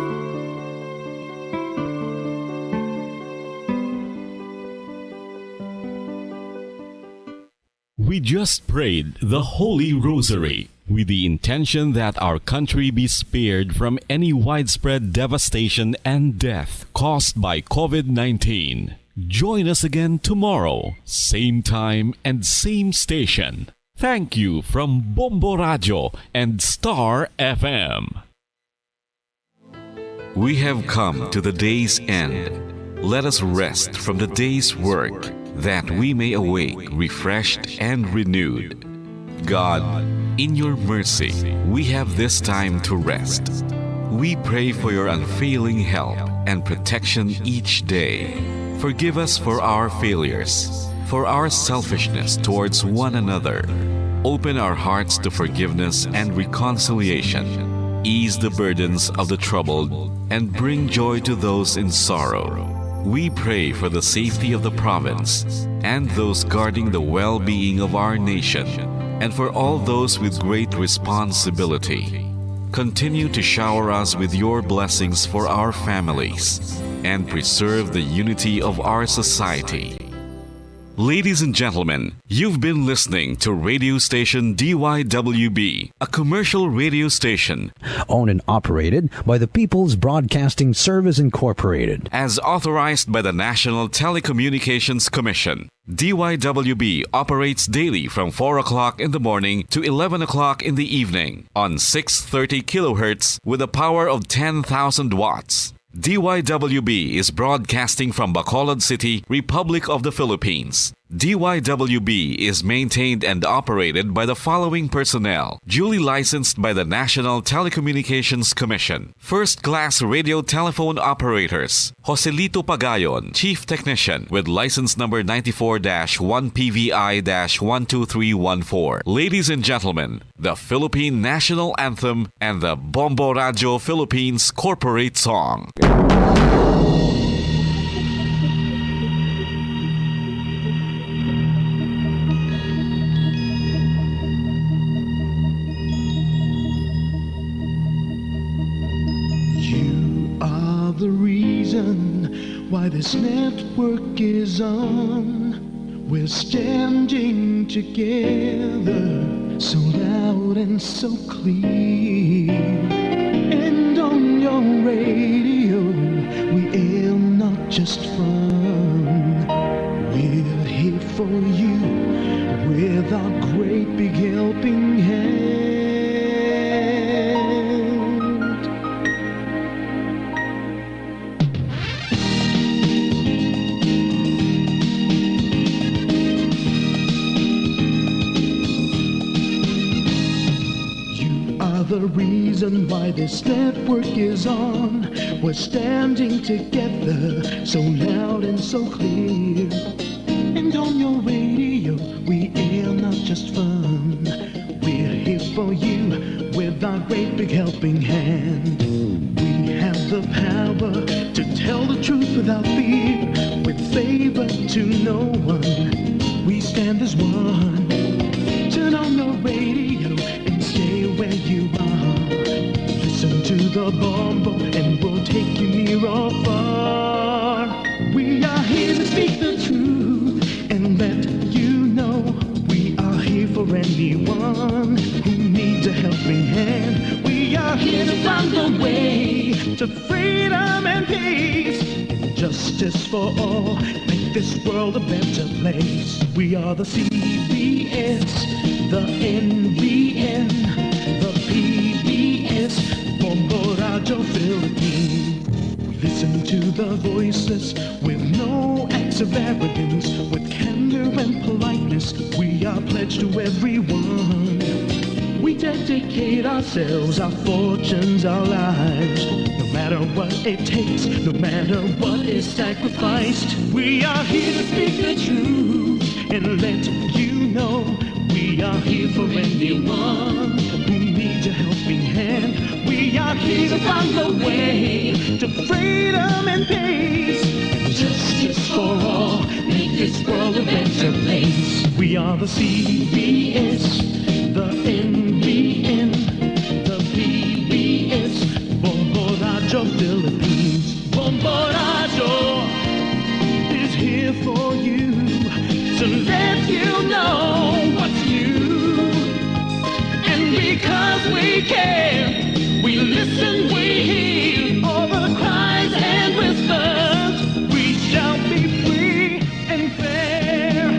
We just prayed the Holy Rosary with the intention that our country be spared from any widespread devastation and death caused by covid nineteen. Join us again tomorrow, same time and same station. Thank you from Bombo Radio and Star F M. We have come to the day's end. Let us rest from the day's work, that we may awake refreshed and renewed. God, in your mercy, we have this time to rest. We pray for your unfailing help and protection each day. Forgive us for our failures, for our selfishness towards one another. Open our hearts to forgiveness and reconciliation. Ease the burdens of the troubled and bring joy to those in sorrow. We pray for the safety of the province and those guarding the well-being of our nation, and for all those with great responsibility. Continue to shower us with your blessings for our families and preserve the unity of our society. Ladies and gentlemen, you've been listening to radio station D Y W B, a commercial radio station owned and operated by the People's Broadcasting Service Incorporated. As authorized by the National Telecommunications Commission. D Y W B operates daily from four o'clock in the morning to eleven o'clock in the evening on six thirty kilohertz with a power of ten thousand watts. D Y W B is broadcasting from Bacolod City, Republic of the Philippines. D Y W B is maintained and operated by the following personnel, duly licensed by the National Telecommunications Commission. First class radio telephone operators, Joselito Pagayon, Chief Technician, with license number ninety-four dash one P V I dash one two three one four. Ladies and gentlemen, the Philippine National Anthem and the Bombo Radio Philippines Corporate Song. You are the reason why this network is on. We're standing together, so loud and so clear. And on your radio, we air not just fun. We're here for you with our great big helping hand. You are the reason why this network is on. We're standing together, so loud and so clear. And on your radio, we air not just fun. We're here for you with our great big helping hand. We have the power to tell the truth without fear, with favor to no one. We stand as one. Turn on your radio and stay where you are. Listen to the Bombo and we'll take you near or far. We are here to speak the truth and let you know we are here for anyone who needs a helping hand. We are here to find the way to freedom and peace and justice for all. Make this world a better place. We are the C B S, the N B N, the P B S, Bombo Radio Philippines. We listen to the voiceless with no acts of arrogance, with candor and politeness. We are pledged to everyone. We dedicate ourselves, our fortunes, our lives. No matter what it takes, no matter what is sacrificed, we are here to speak the truth and let you know we are here for anyone who needs a helping hand. We are here to find the way to freedom and peace and justice for all. Make this world a better place. We are the C B S, the N B N, the P B S, Bombo Radio Philippines. Bombo Radio is here for you to let you know what's new. And because we care, we listen, we hear all the cries and whispers. We shall be free and fair.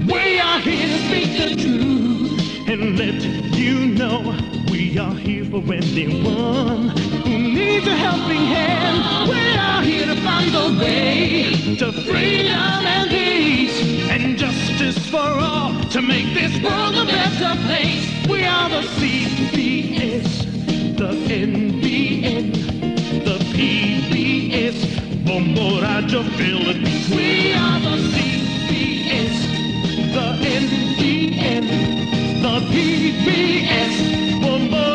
We are here to speak the truth and let you know we are here for anyone who needs a helping hand. We are here to find the way to freedom and peace and justice for all, to make this world a better place. We are the C B S, the N B N, the P B S, Bombo Radio Philippines. We are the C B S, the N B N, the P B S, Bombo